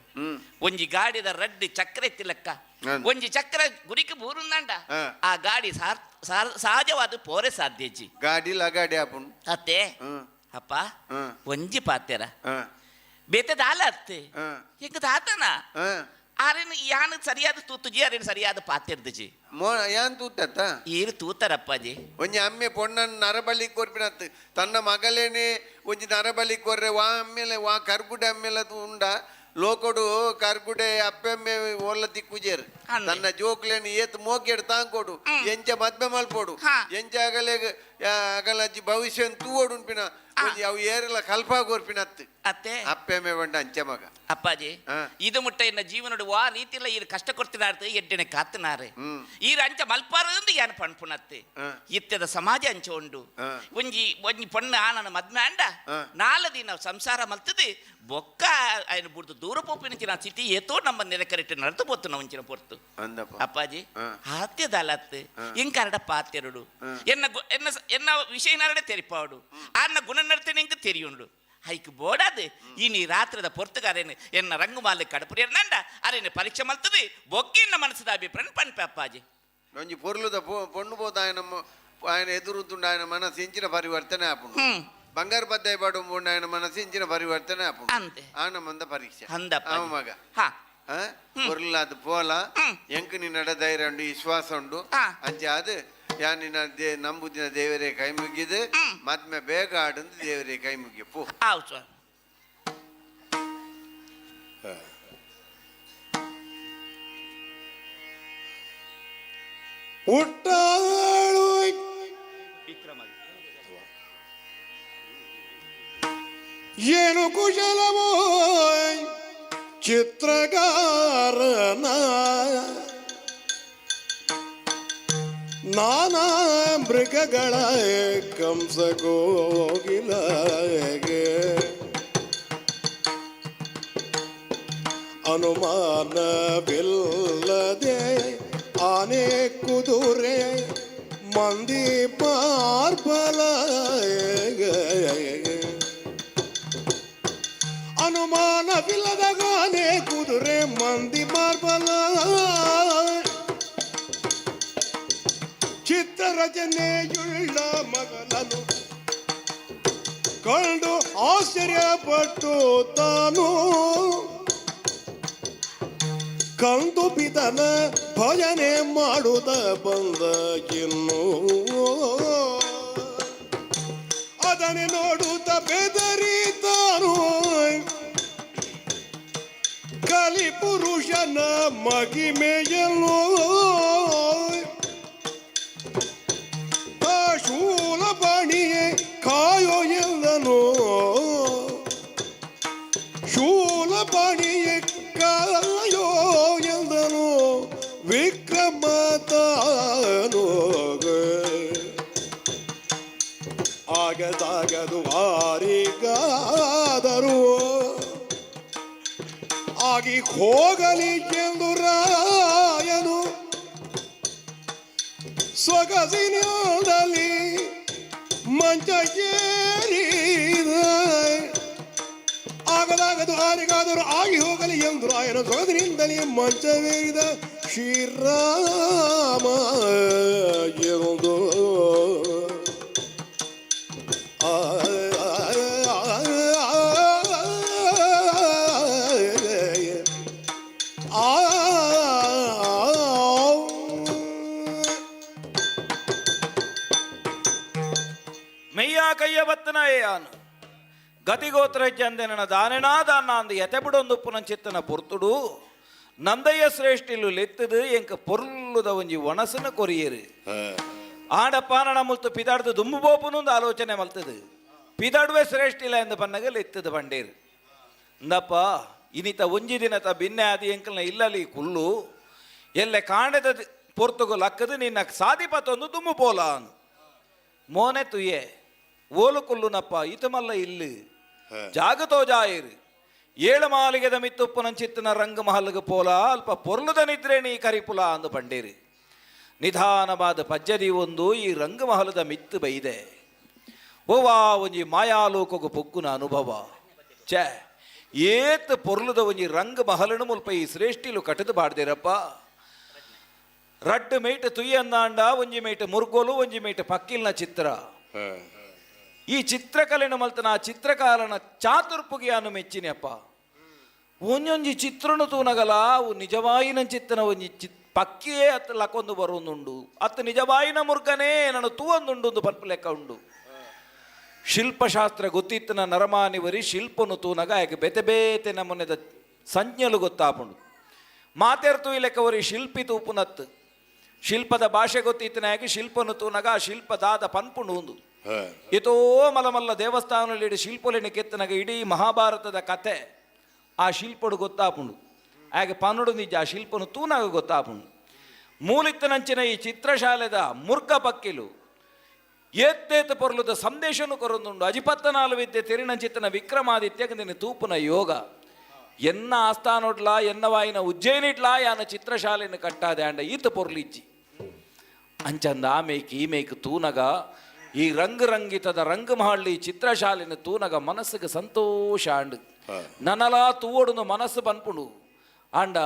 ಒಂಜಿ ಗಾಡಿದ ರಡ್ಡಿ ಚಕ್ರ ಎತ್ತಿಲಕ್ಕ, ಒಂಜಿ ಚಕ್ರ ಗುರಿಕ್ ಬೂರುಂದಂಡ ಆ ಗಾಡಿ ಸಹಜವಾದ ಪೋರೆ ಸಾಧ್ಯಜ್ಜಿ. ಗಾಡಿ ಲಗಾಡಿ ಆಪುಂಡು. ಅತ್ತೆ. ಅಪ್ಪ, ಒಂಜಿ ಪಾತೆರ ಬೇತೆ ದಾಲ ಅತ್ತೆ ಎಂಕ ತಾತನ ಆರೇನು ಯಾನು ಸರಿಯಾದ ತೂತುಜಿ, ಆರೇನು ಸರಿಯಾದ ಪಾತೆರ್ದುಜಿ. ಯಾನ್ ತೂತತ್ತ? ಈರು ತೂತಾರಪ್ಪಾಜಿ. ಒಂಜಿ ಅಮ್ಮೆ ಪೊಣ್ಣನ್ ನರಬಲಿ ಕೊರ್ಪಿನತ್ತು ತನ್ನ ಮಗಲೇನೆ ಒಂಜಿ ನರಬಲಿ ಕೊರ್ರೆ ವಾ ಅಮ್ಮೇಲೆ ವಾ ಕರ್ಗುಡೆ ಅಮ್ಮೇಲೆ ಅದು ಉಂಡ ಲೋಕೊಡು ಕರ್ಗುಡೆ ಅಪ್ಪೆಮ್ಮೆ ಓಲ್ಲ ತಿಕ್ಕುಜೇರು. ತನ್ನ ಜೋಕ್ಲೇನು ಏತ್ ಮೋಕೆಡ್ ತಾಂಕೊಡು, ಎಂಚ ಮದ್ಮೆ ಮಲ್ಪೊಡು, ಎಂಚ ಅಗಲೆಗ್ ಅಗಲಜ್ಜಿ ಭವಿಷ್ಯ ತೂವೊಡು ಉನ್ಪಿನ ಒಂಜಿ ಅವು ಏರೆಲ್ಲ ಕಲ್ಪ ಕೊರ್ಪಿನತ್ತು. ಅತ್ತೆ. ಅಪ್ಪೆಮ್ಮೆ ಬಂಡ ಅಂಚೆ ಮಗ. ಅಪ್ಪಾಜಿ, ಇದು ಮುಟ್ಟ ಎನ್ನ ಜೀವನಡು ವಾ ರೀತಿಯಲ್ಲ ಈರು ಕಷ್ಟ ಕೊಡ್ತಿನಾರ್ತು ಎಡ್ಡೆನೆ ಕಾತನಾರೆ ಈರು ಅಂಚ ಮಲ್ಪಾರು ಅಂದು ಯಾನ್ ಪಣ್ಪುನತ್ತೆ. ಇತ್ತೆದ ಸಮಾಜ ಅಂಚ ಉಂಡು. ಒಂಜಿ ಒಂಜಿ ಪೊಣ್ಣು ಆನನ ಮದ್ಮೆ ಅಂಡ ನಾಲ್ ದಿನ ಸಂಸಾರ ಮಲ್ತದೆ ಬೊಕ್ಕ ಆಯ್ನ ಬುಡ್ದು ದೂರ ಪೋಪಿನ ಸ್ಥಿತಿ ಏತೋ ನಮ್ಮ ನೆರೆಕರೆಟ್ ನಡೆದು ಪೋತು ಒಂಚಿನ ಪೊರ್ತು. ಅಪ್ಪಾಜಿ, ಆತ್ಯದಲತ್ತು ಇಂಕರಡ ಪಾತೆರುಡು ಎನ್ನ ಎನ್ನ ಎನ್ನ ವಿಷಯ ನರಡೆ ತೆರಿಪಾಡು ಆನ್ನ ಗುಣ ನಡತೆ ಇಂಕ ತೆರಿಯುಂಡು ಹೈಕ್ ಬೋಡಾದು ಇನಿ ರಾತ್ರಿದ ಪೊರ್ತುಗಾರೇನು ಎನ್ನ ರಂಗುಮಾಲೆ ಕಡಪುರಿ ನಂಡ ಅರೇನು ಪರೀಕ್ಷೆ ಮಲ್ತದೆ ಬೊಕ್ಕಿನ ಮನಸ್ಸದ ಅಭಿಪ್ರಾಯ ಪನ್ಪೆ ಅಪ್ಪಾಜಿ. ಒಂಜಿ ಪೊರ್ಲುದ ಪೊಣ್ಣು ಪೋತ ఆయన ఆయన ಎದುರುతుంಡ ఆయన ಮನಸ್ಸು ಇಂಚಿನ ಪರಿವರ್ತನೆ ಆಪುಂಡು. ಬಂಗಾರ ಪದ್ದಾಯ ಪಾಡು ఆయన ಮನಸ್ಸು ಇಂಚಿನ ಪರಿವರ್ತನೆ ಆಪುಂಡು. ಅಂತೆ. ಆನ ಮಂದ ಪರೀಕ್ಷೆ ಅಂದಪ್ಪ. ಆವ ಮಗ. ಪೊರ್ಲಾದ್ ಪೋಲ ಎಂಕ್ ನಿನ್ನಡ ಧೈರ್ಯ ಉಂಡು, ವಿಶ್ವಾಸ ಉಂಡು. ಅಂಚೆ ಅದು ಯಾನ್ ನಿನ್ನ ನಂಬುದಿನ ದೇವರೇ ಕೈ ಮುಗಿದು ಮದ್ಮೆ ಬೇಗ ಆಡಂದು ದೇವರೇ ಕೈ ಮುಗಿ ಪೋ. ಆವು ಸ್ವಾಮಿ. ಹುಟ್ಟಾಳು ಏನು ಕುಶಲವೋ ಚಿತ್ರಗಾರನ ನಾನಾ ಮೃಗಗಳ ಕಂಸ ಕೋಗಿಲಗೆ ಅನುಮಾನವಿಲ್ಲದೆ ಆನೆ ಕುದುರೆ ಮಂದಿ ಪಾರ್ಬಲ ಅನುಮಾನವಿಲ್ಲದ ಗಾನೆ ಕುದುರೆ ಮಂದಿ ಮಾರ್ಬಲ ಚಿತ್ರರಚನೆಯುಳ್ಳ ಮಗಲನು ಕಂಡು ಆಶ್ಚರ್ಯಪಟ್ಟು ತಾನು ಕಂದು ಬಿದನ ಭಜನೆ ಮಾಡುತ್ತ ಬಂದ ಇನ್ನು ಅದನೆ ನೋಡುತ್ತ ಬೆದರಿ ತಾನು ಕಲಿಪುರುಷನ ಮಹಿಮೆಯನ್ನು ಆ ಶೂಲಪಾಣಿಯೇ ಕಾಯೋ ಎಂದನು, ಶೂಲಪಾಣಿಯೇ ಕಾಯೋ ಎಂದನು ವಿಕ್ರಮ ತಾನು. ಆಗದಾಗದು ಆರಿಗಾದರು ಆಗಿ ಹೋಗಲಿ ಎಂದು ರಾಯನು ಸೊಗಸಿನಿಂದಲಿ ಮಂಚ ಏರಿದ. ಆಗದಾಗದು ಆರಿಗಾದರು ಆಗಿ ಹೋಗಲಿ ಎಂದು ರಾಯನು ಸೊಗಸಿನಿಂದಲೇ ಮಂಚವೇರಿದ ಶ್ರೀರಾಮ ಎಂದು. ಆ ಆ ಮೆಯ್ಯ ಕೈಯ ಬತ್ತನ ಯಾನು ಗತಿಗೋತ್ರ ಚಂದೆನ ದಾನೆನಾದ ಅಂದು ಎತೆಬಿಡೊಂದು ಪುನಂಚಿತ್ತನ ಪೊರ್ತುಡು ನಂದಯ್ಯ ಶ್ರೇಷ್ಠಿಲು ಲೆತ್ತದು ಎಂಕ ಪೊರ್ಲುದ ಒಂಜಿ ಒಣಸನ ಕೊರಿಯರು. ಆಡಪ್ಪ ನಣ ಮುಲ್ತು ಪಿದಾಡ್ದು ದುಂಬು ಬೋಪುನೊಂದು ಆಲೋಚನೆ ಮಲ್ತದು ಪಿದಾಡುವೆ ಶ್ರೇಷ್ಠಿಲ ಎಂದು ಪನ್ನಗ ಲೆತ್ತದು ಬಂಡೇರು. ಅಂದಪ್ಪ, ಇನಿತ ಒಂಜಿ ದಿನತ ಬಿನ್ನೆ ಆದಿ ಎಂಕಲ್ನ ಇಲ್ಲಲಿ ಕುಲ್ಲು ಎಲ್ಲೆ ಕಾಣದ ಪೊರ್ತುಗು ಲಕ್ಕದು ನಿನ್ನ ಸಾದಿಪತೊಂದು ದುಮ್ಮು ಪೋಲ ಅಂದು. ಮೋನೆ ತುಯೆ ಓಲು ಕುಲ್ಲುನಪ್ಪ, ಇತಮಲ್ಲ ಇಲ್ಲು ಜಾಗತೋ ಜಾಯಿರು ಏಳು ಮಾಲಿಗೆದ ಮಿತ್ತುಪ್ಪುನಂಚಿತ್ತನ ರಂಗ ಮಹಲ್ಗೆ ಪೋಲ ಅಲ್ಪ ಪೊರ್ಲುದ ನಿದ್ರೆ ನೀ ಕರಿಪುಲ ಅಂದು ಪಂಡೇರಿ. ನಿಧಾನವಾದ ಪಜ್ಜದಿ ಒಂದು ಈ ರಂಗಮಹಲದ ಮಿತ್ತು ಬೈದೆ. ಓವಾ ಒಂಜಿ ಮಾಯಾಲೋಕಗು ಪೊಗ್ಗುನ ಅನುಭವ. ಛೇ, ಏತ್ ಪೊರ್ಲುದ ಒಂಜಿ ರಂಗ ಮಹಲನು ಮುಲ್ಪ ಈ ಶ್ರೇಷ್ಠಿಲು ಕಟ್ಟದು ಬಾಡ್ದಿರಪ್ಪ. ರಡ್ಡು ಮೇಟ್ ತುಯ್ಯಂದಾಂಡ ಒಂಜಿ ಮೇಟ್ ಮುರ್ಗೋಲು, ಒಂಜಿ ಮೇಟ್ ಪಕ್ಕಿಲ್ನ ಚಿತ್ರ. ಈ ಚಿತ್ರಕಲೆನ ಮಲ್ತನ ಆ ಚಿತ್ರಕಾರನ ಚಾತುರ್ಪುಗೆ ಅನು ಮೆಚ್ಚಿನಪ್ಪ. ಒಂಜೊಂಜಿ ಚಿತ್ರನು ತೂನಗಲ ಅವು ನಿಜವಾಯಿನ ಚಿತ್ತನ ಒಂಜಿ ಪಕ್ಕಿಯೇ ಅತ್ತ ಲಕೊಂದು ಬರುವುದುಂಡು, ಅತ್ತ ನಿಜವಾಯಿನ ಮುರ್ಗನೇ ನಾನು ತೂವೊಂದುಂಡು ಒಂದು ಪನ್ಪು ಲೆಕ್ಕ ಉಂಡು. ಶಿಲ್ಪಶಾಸ್ತ್ರ ಗೊತ್ತಿತ್ತನ ನರಮಾನಿವರಿ ಶಿಲ್ಪನು ತೂನಗ ಆಕೆ ಬೇತೆ ಬೇತೆ ನಮೂನೆದ ಸಂಜ್ಞಲು ಗೊತ್ತಾಪುಂಡು. ಮಾತೆರ್ ತೂಯಿ ಲೆಕ್ಕವರಿ ಶಿಲ್ಪಿ ತೂಪುನತ್ತು ಶಿಲ್ಪದ ಭಾಷೆ ಗೊತ್ತಿತ್ತನ ಯಾಕೆ ಶಿಲ್ಪನು ತೂನಗ ಆ ಶಿಲ್ಪದಾದ ಪನ್ಪುಂಡು ಉಂದು. ಏತೋ ಮಲಮಲ್ಲ ದೇವಸ್ಥಾನದಲ್ಲಿ ಇಡೀ ಶಿಲ್ಪೊಲೆನ ಕೆತ್ತನಗ ಇಡೀ ಮಹಾಭಾರತದ ಕತೆ ಆ ಶಿಲ್ಪಡು ಗೊತ್ತಾಪುಂಡು. ಹಾಗೆ ಪನ್ನುಡು ನಿಜ ಆ ಶಿಲ್ಪನು ತೂನಾಗ ಗೊತ್ತಾಪುಂಡು. ಮೂಲಿತ್ತನಂಚಿನ ಈ ಚಿತ್ರಶಾಲೆದ ಮುರ್ಗ ಪಕ್ಕಿಲು ಏತ್ತೇತ ಪೊರ್ಲುದ ಸಂದೇಶನು ಕೊರೊಂದುಂಡು. ಅಜಿಪತ್ತನಾಲು ವಿದ್ಯೆ ತೆರಿನಂಚಿತ್ತನ ವಿಕ್ರಮಾದಿತ್ಯ ನಿನ್ನ ತೂಪುನ ಯೋಗ ಎನ್ನ ಆಸ್ಥಾನೊಡ್ಲಾ ಎನ್ನವಾಯಿನ ಉಜ್ಜಯಿನಿಡ್ಲಾ ಯಾನ ಚಿತ್ರಶಾಲೆಯನ್ನು ಕಟ್ಟಾದೆ ಅಂಡ ಈತ ಪೊರ್ಲಿಜ್ಜಿ. ಅಂಚಂದ ಆ ಮೇಕ್ ಈ ಮೇಕ್ ತೂನಗ ಈ ರಂಗ ರಂಗಿತದ ರಂಗ ಮಹಳ್ಳಿ ಚಿತ್ರಶಾಲೆನ ತೂನಗ ಮನಸ್ಸಿಗೆ ಸಂತೋಷ ಆಂಡ್. ನನಲಾ ತೂವೊಡುನು ಮನಸ್ಸು ಪನ್ಪುಂಡು. ಆಂಡ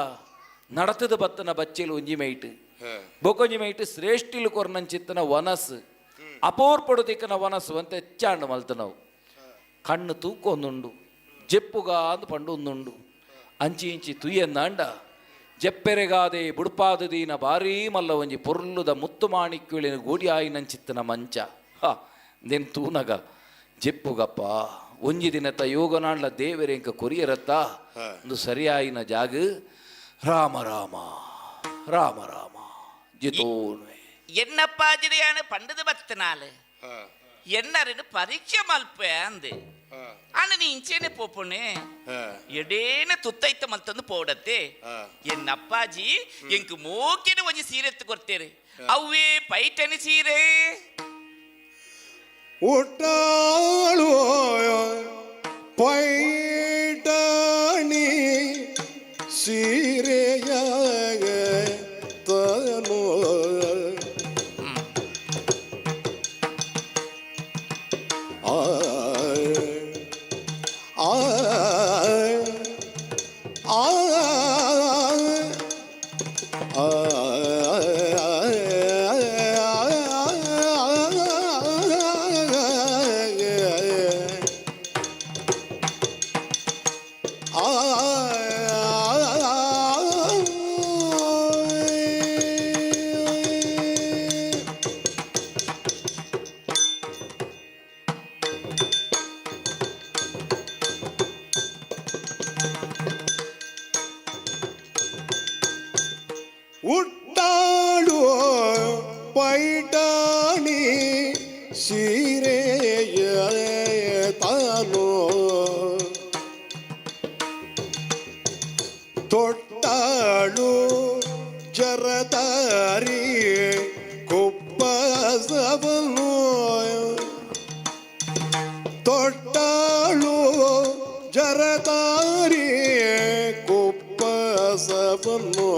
ನಡತದ ಬತ್ತನ ಬಚ್ಚೆಲು ಒಂಜಿ ಮೈಟ್ ಬೊಕೊಂಜಿ ಮೈಟ್ ಶ್ರೇಷ್ಠಿಲು ಕೊರ್ನಂಚಿತ್ತನ ವನಸ್ಸು ಅಪೂರ್ಪಡು ತಿಕ್ಕನ ವನಸ್ಸು ಅಂತ ಹೆಚ್ಚಾಂಡು ಮಲ್ತನವು. ಕಣ್ಣು ತೂಕೊಂದುಂಡು ಜೆಪ್ಪುಗ ಅಂದು ಪಂಡು ಒಂದುಂಡು. ಅಂಚಿ ಇಂಚಿ ತುಯ್ಯಂದಾಂಡ ಜೆಪ್ಪೆರೆಗಾದೆ ಬುಡ್ಪಾದ ದೀನ ಭಾರೀ ಮಲ್ಲ ಒಂಜಿ ಪೊರ್ಲುದ ಮುತ್ತು ಮಾಣಿಕ್ಯುಳಿನ ಗೋಡಿಯಾಯಿನಂಚಿತ್ತನ ಮಂಚ. ಹ ನೆನ್ ತೂನಗ ಜೆಪ್ಪುಗಪ್ಪ ಒಂಜಿ ದಿನತ ಯೋಗನಾಂಡ್ಲ ದೇವರೆಂಕ ಕೊರಿಯರತ್ತ ಒಂದು ಸರಿಯಾಯಿನ ಜಾಗ. ರಾಮ ರಾಮ ರಾಮ ರಾಮ ಜಿತೋನ್ವೆ. ಎನ್ನಪ್ಪಾಜಿಡಿಯಾನ ಪಂಡದ ಬತ್ತನಾಲು ಎನ್ನರಿನ ಪರೀಕ್ಷೆ ಮಲ್ಪೆ ಅಂದೆ. ಅಣ್ಣ ನೀ ಇಂಚೇನೆ ಪೋಪುಣೆ ಎಡೇನ ತುತ್ತೈತ ಮಲ್ತಂದು ಪೋಡತ್ತೆ. ಎನ್ನ ಅಪ್ಪಾಜಿ ಎಂಕ್ ಮೋಕೆನ ಒಂಜಿ ಸೀರೆ ಎತ್ತು ಕೊಡ್ತೇರೆ, ಅವೇ ಪೈಟನಿ ಸೀರೆ. ಒಟ್ಟಾಳು ಪೈಟಣಿ ಸೀರೆಯ ತನು ಆ ಆ ಉಟ್ಟಾಳು ಪೈಟಾಣಿ ಸೀರೆಯ ತಾನು ತೊಟ್ಟಾಳು ಜರತಾರಿ ಕುಪ್ಪಸವನು ತೊಟ್ಟಾಳು ಜರತಾರಿ ಕುಪ್ಪಸವನು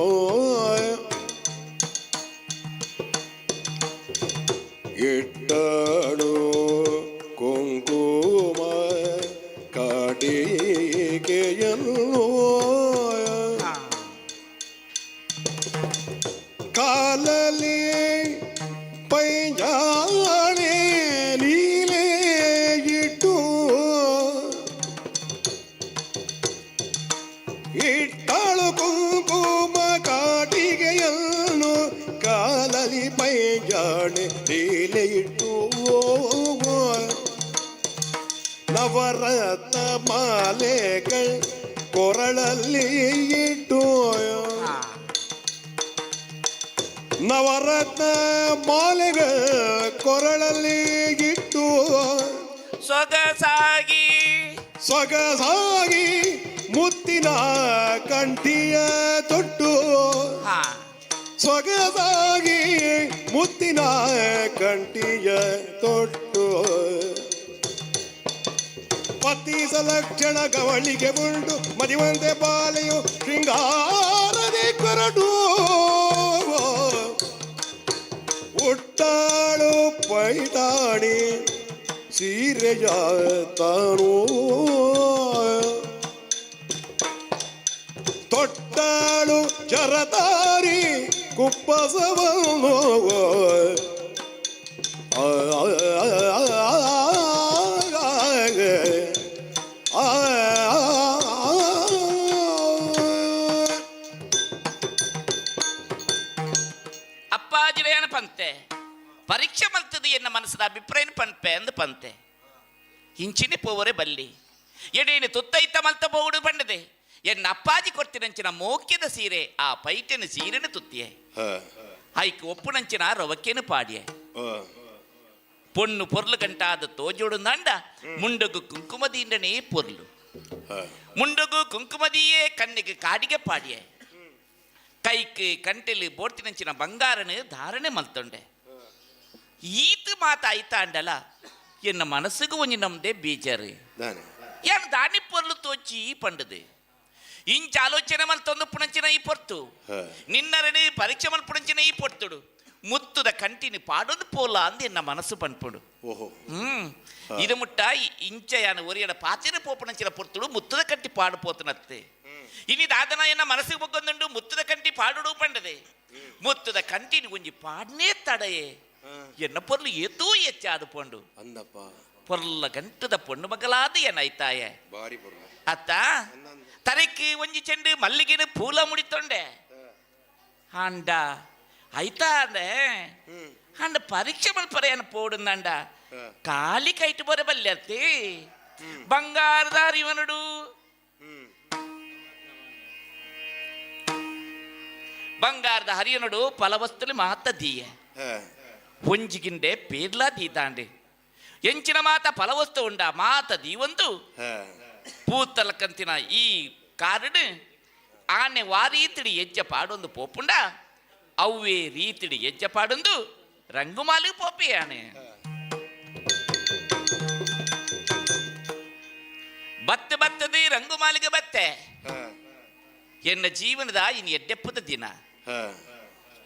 ಇಟ್ಟಳು ಕುಂಕುಮ ಕಾಟಿಕೆಯನ್ನು ಕಾಲಲ್ಲಿ ಪೈಂಜಾಣೆ ನೀಲೇ ಇಟ್ಟು ಇಟ್ಟಳು ಕುಂಕುಮ ಕಾಟಿಗೆಯನ್ನು ಕಾಲಲಿ ಪೈಂಜಾಣೆ ನೀಲೆ ಇಟ್ಟು ನವರತ್ನ ಮಾಲೆಗಳು ಕೊರಳಲ್ಲಿ ಇಟ್ಟು ನವರತ್ನ ಮಾಲೆಗಳು ಕೊರಳಲ್ಲಿ ಇಟ್ಟು ಸೊಗಸಾಗಿ ಸೊಗಸಾಗಿ ಮುತ್ತಿನ ಕಂಠಿಯ ತೊಟ್ಟು ಸೊಗಸಾಗಿ ಮುತ್ತಿನ ಕಂಠಿಯ ತೊಟ್ಟು ಪತಿ ಸಲಕ್ಷಣ ಗವಳಿಗೆ ಉಂಟು ಮದಿವಂತೆ ಬಾಲೆಯು ಶೃಂಗಾರದಿ ಕೊರಡು ಉಟ್ಟಾಳು ಪೈತಾಣಿ ಸೀರೆಯ ತಾನು ತೊಟ್ಟಾಳು ಜರತಾರಿ ಕುಪ್ಪಸವನ್ನು ಆ ಆ ಅಪ್ಪಾಜಿರೇನ ಪಂತೆ ಪರೀಕ್ಷೆ ಮಲ್ತದ ಎನ್ನ ಮನಸ್ಸಿನ ಅಭಿಪ್ರಾಯ ಪನ್ಪೆ ಅಂದ್ ಪಂತೆ ಇಂಚಿನಿ ಪೋವರೆ ಬಲ್ಲಿ ಎಡೇನು ತುತ್ತೈತ ಮಲ್ತ ಬೋಡು ಬಂಡದೆ ಎನ್ನ ಅಪ್ಪಾಜಿ ಕೊಡ್ತಿನಂಚಿನ ಮೋಕ್ಯದ ಸೀರೆ ಆ ಪೈಟೆನ ಸೀರೆನ ತುತ್ತಿಯೆ ಐಕ್ ಒಪ್ಪುನಂಚಿನ ರವಕ್ಕೇನು ಪಾಡಿಯೆ ಪೊಣ್ಣು ಪೊರ್ಲು ಗಂಟಾದ ತೋಜೋಡು ನಂಡ ಮುಂಡಗು ಕುಂಕುಮದೀಂಡನೇ ಪೊರ್ಲು ಮುಂಡಗು ಕುಂಕುಮದಿಯೇ ಕಣ್ಣಿಗೆ ಕಾಡಿಗೆ ಪಾಡಿಯೆ ಕೈಕ್ ಕಂಟೆಲು ಬೋರ್ತಿನಂಚಿನ ಬಂಗಾರನು ಧಾರಣೆ ಮಲ್ತೊಂಡೆ ಈತ ಮಾತ ಆಯ್ತಾಂಡಲ ಎನ್ನ ಮನಸ್ಸುಗು ಒಂಜಿ ನಮ್ದೆ ಬೀಜರು ಯಾನ್ ದಾನಿ ಪೊರ್ಲು ತೋಚಿ ಪಂಡದು ಇಂಚ ಆಲೋಚನೆ ಮಲ್ತೊಂದು ಪುಣಂಚಿನ ಈ ಪೊರ್ತು ನಿನ್ನರನೆ ಪರೀಕ್ಷೆ ಮಲ್ಪುಣಂಚಿನ ಈ ಪೊರ್ತುಡು ಮುತ್ತುದ ಕಂಟಿನಿ ಪಾಡೊಂದು ಪೋಲ ಅಂದ್ ಎನ್ನ ಮನಸ್ಸು ಪನ್ಪುಡು. ಓಹೋ. ಇದು ಮುಟ್ಟ ಇಂಚ ಯಾನ ಒರಿಯಡ ಪಾತಿನ ಪೋಪಣಂಚಿನ ಪೊರ್ತುಡು ಮುತ್ತುದ ಕಂಟಿ ಪಾಡು ಪೋತನತ್ತೆ. ಇನಿ ದಾದನ ಎನ್ನ ಮನಸ್ಸಿಗೆ ಬೊಗ್ಗೊಂದುಂಡು ಮುತ್ತುದ ಕಂಟಿ ಪಾಡುಡು ಪಂಡದೆ. ಮುತ್ತುದ ಕಂಟಿನಿ ಒಂಜಿ ಪಾಡ್ನೇ ತಡೆಯೇ ಎನ್ನ ಪೊರ್ಲು ಏತೂ ಹೆಚ್ಚಾದ ಪೋಂಡು. ಅಂದಪ್ಪ. ಪೊರ್ಲ ಗಂಟದ ಪೊಣ್ಣು ಮಗಲಾದ ಏನಾಯ್ತಾಯೆ ಬಾರಿ ಪೊರ್ಲು. ಅತ್ತ ತರಕ್ಕೆ ಒಂಜಿ ಚೆಂಡು ಮಲ್ಲಿಗೆನ ಪೂಲ ಮುಡಿತೊಂಡೆ. ಆಂಡ ಐತಾ ಅಂದೆ ಅಂಡ ಪರೀಕ್ಷೆ ಮಲ್ಪರೆ ಏನ ಪೋಡುಂದಂಡ ಖಾಲಿ ಕೈಟ್ ಬರ ಬಲ್ಯರ್ತಿ ಬಂಗಾರದ ಅರಿವನುಡು ಬಂಗಾರದ ಹರಿಯನುಡು ಫಲವಸ್ತುಲಿ ಮಾತ ದೀಯ ಒಂಜಿಗಿಂಡೆ ಪೇರ್ಲಾ ದೀತಾಂಡೆ ಎಂಚಿನ ಮಾತ ಫಲವಸ್ತು ಉಂಡ ಮಾತ ದೀವಂತು ಪೂತಲಕಂತಿನ ಈ ಕಾರಡು ಆನೆ ವಾರೀತಿಡಿ ಎಜ್ಜ ಪಾಡೊಂದು ಪೋಪುಂಡ ಅವ್ವೇ ರೀತಿಡಿ ಎಜ್ಜ ಪಾಡೊಂದು ರಂಗುಮಾಲಿ ಪೋಪಿಯಾನೆ ಬತ್ತೆ ಬತ್ತದಿ ರಂಗುಮಾಲಿಗೆ ಬತ್ತೆ ಎನ್ನ ಜೀವನದ ಇನ್ ಎಡ್ಡೆಪ್ಪದ ದಿನ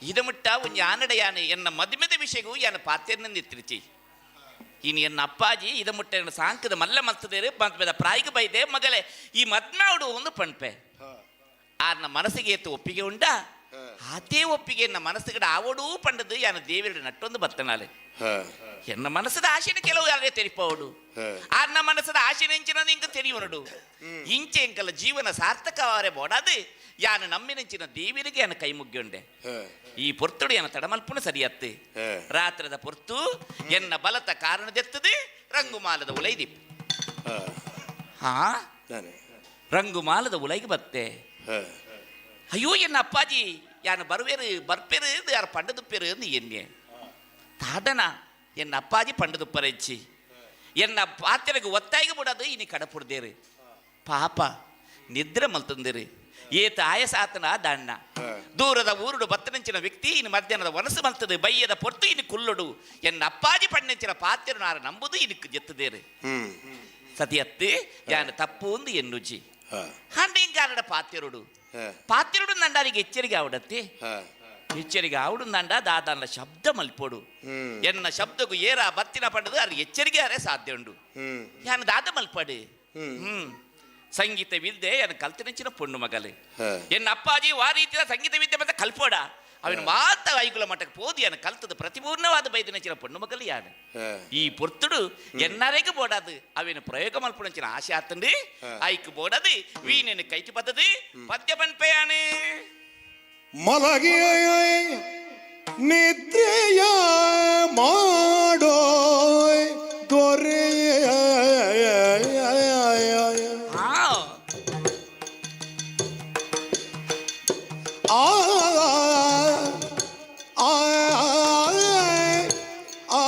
ಇದ ಮುಟ್ಟ ಒಂಜಿ ಆನಡ ಯಾನೆ ಎನ್ನ ಮದುಮೆದ ವಿಷಯಗೂ ಯಾನ ಪಾತೆರ್ನ ನಿತ್ತಿರಿಚಿ ಇನ್ನು ಎನ್ನ ಅಪ್ಪಾಜಿ ಇದ ಮುಟ್ಟ ಎನ್ನ ಸಾಂಕದ ಮಲ್ಲ ಮಲ್ತದೇರು ಮದ್ಮೆದ ಪ್ರಾಯಿಗೆ ಬೈದೆ ಮಗಲೇ ಈ ಮದ್ಮಾಡು ಒಂದು ಪಣ್ಪೆ. ಆರ್ನ ಮನಸ್ಸಿಗೆ ಏತು ಒಪ್ಪಿಗೆ ಉಂಟಾ? ಆತೇ ಒಪ್ಪಿಗೆ ಎನ್ನ ಮನಸ್ಸುಗಡ ಆವಡೂ ಪಂಡದು ಯಾನ ದೇವಿರ ನಟ್ಟೊಂದು ಬತ್ತನಾಲೆ. ಎನ್ನ ಮನಸ್ಸದ ಆಶೆನ ಕೆಲವು ಯಾರೇ ತೆರಿಪವಡು, ಆರ್ನ ಮನಸ್ಸದ ಆಶೆ ನೆಂಚಿನ ಇಂಕ ತೆರಿಯುವನಡು. ಇಂಚೆ ಎಂಕಲ ಜೀವನ ಸಾರ್ಥಕವಾರೆ ಬೋಡಾದು ಯಾನ ನಮ್ಮಿನಂಚಿನ ದೇವಿರಿಗೆ ಯಾನ ಕೈ ಮುಗ್ಗೊಂಡೆ. ಈ ಪೊರ್ತುಡು ಯಾನ ತಡಮಲ್ಪುನ ಸರಿಯತ್ತೆ. ರಾತ್ರದ ಪೊರ್ತು ಎನ್ನ ಬಲತ ಕಾರಣದೆತ್ತದೆ ರಂಗುಮಾಲದ ಉಲೈದಿಪ್. ಹಾ, ರಂಗುಮಾಲದ ಉಲೈಗೆ ಬತ್ತೆ. ಅಯ್ಯೋ ಎನ್ನ ಅಪ್ಪಾಜಿ ಯಾನ ಬರುವೇರು ಬರ್ಪೇರು ಯಾರು ಪಂಡದುಪ್ಪೇರು ಎಂದು ಎನ್ನೆ ತಾದನ ಎನ್ನ ಅಪ್ಪಾಜಿ ಪಂಡದುಪ್ಪರೆಚ್ಚಿ ಎನ್ನ ಪಾತ್ರೆಗೆ ಒತ್ತಾಯಿಗೆ ಬಿಡೋದು ಇನಿ ಕಡಪುಡ್ದೇರು. ಪಾಪ ನಿದ್ರೆ ಮಲ್ತಂದಿರು. ಏತ ಆಯಸಾತನ ದಾಣ್ಣ ದೂರದ ಊರುಡು ಬತ್ತನಂಚಿನ ವ್ಯಕ್ತಿ ಇನ್ನು ಮಧ್ಯಾಹ್ನದ ವನಸು ಮಲ್ತದೆ ಬಯ್ಯದ ಪೊರ್ತು ಇನ್ನು ಕುಲ್ಲುಡು ಎನ್ನ ಅಪ್ಪಾಜಿ ಪಣ್ಣಂಚಿನ ಪಾತ್ರೆ ನಾರ ನಂಬುದು ಇನಿಕ್ ಜೆತ್ತದೇರು. ಸತಿಯತ್ತು ಯಾನ ತಪ್ಪು ಒಂದು ಎನ್ನುಜಿ ಹಂಡಿಂಗಾರಡ ಪಾತ್ಯರುಡು ಪಾತ್ಯರುಡು ನಂಡಾರಿಗೆ ಎಚ್ಚರಿಕೆ ಆವಡತ್ತೆ. ಎಚ್ಚರಿಕೆ ಆವಡು ನಂಡ ದಾದಾನ ಶಬ್ದ ಮಲ್ಪೋಡು. ಎನ್ನ ಶಬ್ದಕ್ಕೂ ಏರ ಬತ್ತಿನ ಪಂಡದು ಅದು ಎಚ್ಚರಿಕೆ ಅರೆ ಸಾಧ್ಯ ಉಂಡು. ಯಾನ ದಾದ ಮಲ್ಪಡು. ಸಂಗೀತ ವಿದ್ಯೆ ಎನ್ನ ಕಲ್ತಿನಂಚಿನ ಪೊಣ್ಣು ಮಗಲು. ಎನ್ನ ಅಪ್ಪಾಜಿ ವಾ ರೀತಿಯ ಸಂಗೀತ ವಿದ್ಯೆ ಮತ್ತೆ ಕಲ್ಪೋಡ ಅವನ ಮಾತ ಐಗುಲ ಮಟ್ಟಕ್ಕೆ ಪೋದು ಯಾನ ಕಲ್ತದ ಪ್ರತಿಪೂರ್ಣವಾದ ಬೈದಿನಂಚಿನ ಪೊಣ್ಣು ಮಗಲು ಯಾನ. ಈ ಪೊರ್ತುಡು ಎನ್ನರೆಗೆ ಬೋಡಾದು ಅವಿನ ಪ್ರಯೋಗ ಮಲ್ಪುನಂಚಿನ ಆಶೆ ಆತಂಡು ಐಕ್ ಬೋಡದು ವೀಣೆನು ಕೈಟಿ ಪದ್ದದು ಪದ್ಯ ಪನ್ಪೆಯಾನೆ. ಮಲಗಿ ನಿದ್ರೆಯ ಮಾಡೋ ದೊರೆಯ ಆ ಆ ಆ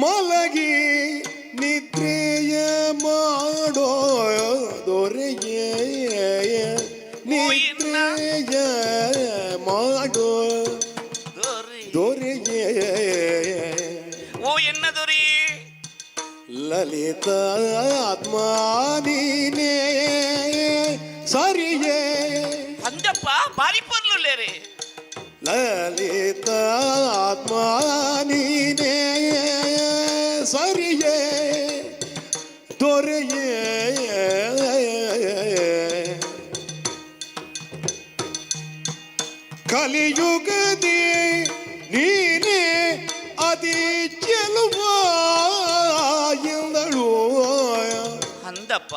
ಮಲಗಿ ನಿದ್ರೆಯ ಮಾಡೋ ದೊರೆಯೇ, ನಿದ್ರೆಯ ಮಾಡೋ ದೊರೆಯೇ. ಓ ಎನ್ನ ದೊರೆ, ಲಲಿತ ಆತ್ಮ ನೀನೇ ಸರಿಯೇ. ಅಂದಪ್ಪ ಬಾರಿ ಪೊರ್ಲುಲ್ಲೇರೆ. ಲಲಿತ ಆತ್ಮ ನೀನೇ ಸರಿಯೇ ದೊರೆಯೇ. ಕಲಿಯುಗದಿ ನೀನೇ ಅತಿ ಚೆಲುವ ಎಂದಳು. ಅಂದಪ್ಪ.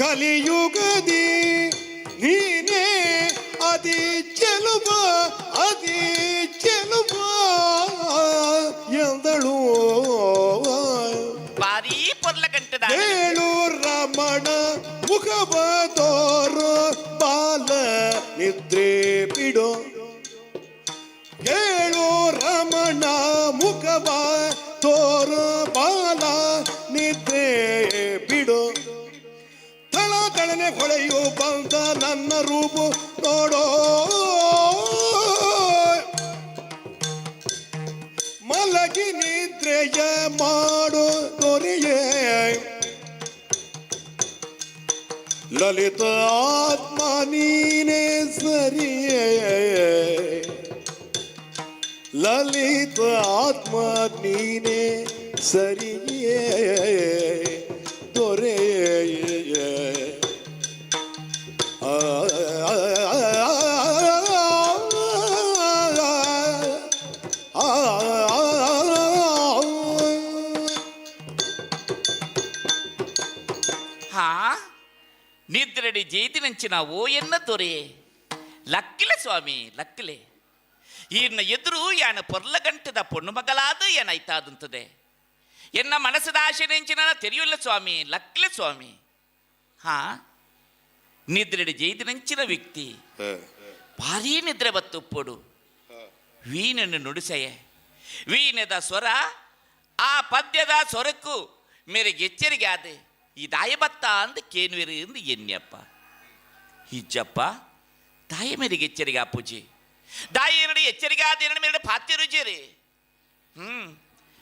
ಕಲಿಯುಗದಿ ನೀನೇ ಅತಿ ಚೆಲುವ ಅತಿ ಚೆಲುವ ಎಂದಳು. ಬಾರಿ ಪೊರ್ಲ ಗಂಟದ. ಏಳು ರಮಣ ಮುಖವ ತೋರು ಬಾಲ ನಿದ್ರೆ ಬಿಡು. ಏಳು ರಮಣ ಮುಖವ ತೋರು ಬಾಲ ನಿದ್ರೆ ಬಿಡು. ತಳ ತಳನೆ ಹೊಳೆಯು ಬಂದ ನನ್ನ ರೂಪು ನೋಡೋ. ಮಲಗಿ ನಿದ್ರೆಯ ಮಾಡು ದೊರೆಯೇ. ಲಲಿತ ಆತ್ಮ ನೀನೇ ಸರಿಯೇ. ಲಲಿತ ಆತ್ಮ ನೀನೇ ಸರಿಯೇ ದೊರೆಯೇ. ಆ ಆ ಹಾ, ನಿದ್ರೆಡಿ ಜೇತಿನಂಚಿನ ಓ ಎನ್ನ ದೊರೆ, ಲಕ್ಕಿಲೆ ಸ್ವಾಮಿ ಲಕ್ಕಿಲೆ. ಈರ್ನ ಎದುರು ಯಾನ ಪೊರ್ಲಗಂಟದ ಪೊಣ್ಣು ಮಗಲಾದ ಏನಾಯ್ತಾದಂತದೆ. ಎನ್ನ ಮನಸ್ಸದ ಆಶೆ ನೆಂಚಿನ ತೆರೆಯುಲ್ಲ ಸ್ವಾಮಿ, ಲಕ್ಕಿಲೆ ಸ್ವಾಮಿ. ಹಾ, ನಿದ್ರೆಡಿ ಜೈದಿನಂಚಿನ ವ್ಯಕ್ತಿ ಭಾರೀ ನಿದ್ರೆ ಬತ್ತುಪ್ಪೊಡು. ವೀಣನ್ನು ನುಡಿಸೆಯೆ. ವೀಣದ ಸ್ವರ ಆ ಪದ್ಯದ ಸ್ವರಕ್ಕೂ ಮೇರೆಗೆ ಎಚ್ಚರಿಕೆ ಆದೆ. ಈ ದಾಯ ಬತ್ತ ಅಂದ್ ಕೇನ್ವೆರು ಎಂದು ಎನ್ನಿಯಪ್ಪ. ಇಜ್ಜಪ್ಪ ತಾಯಿ ಮೇರೆಗೆ ಎಚ್ಚರಿಕೆ ಅಪ್ಪುಜಿ ದಾಯಿ ಏನಡಿ ಎಚ್ಚರಿಕೆ ಆದ ಏನಡಿ ಮೇರೆ ಪಾತಿರುಜಿರಿ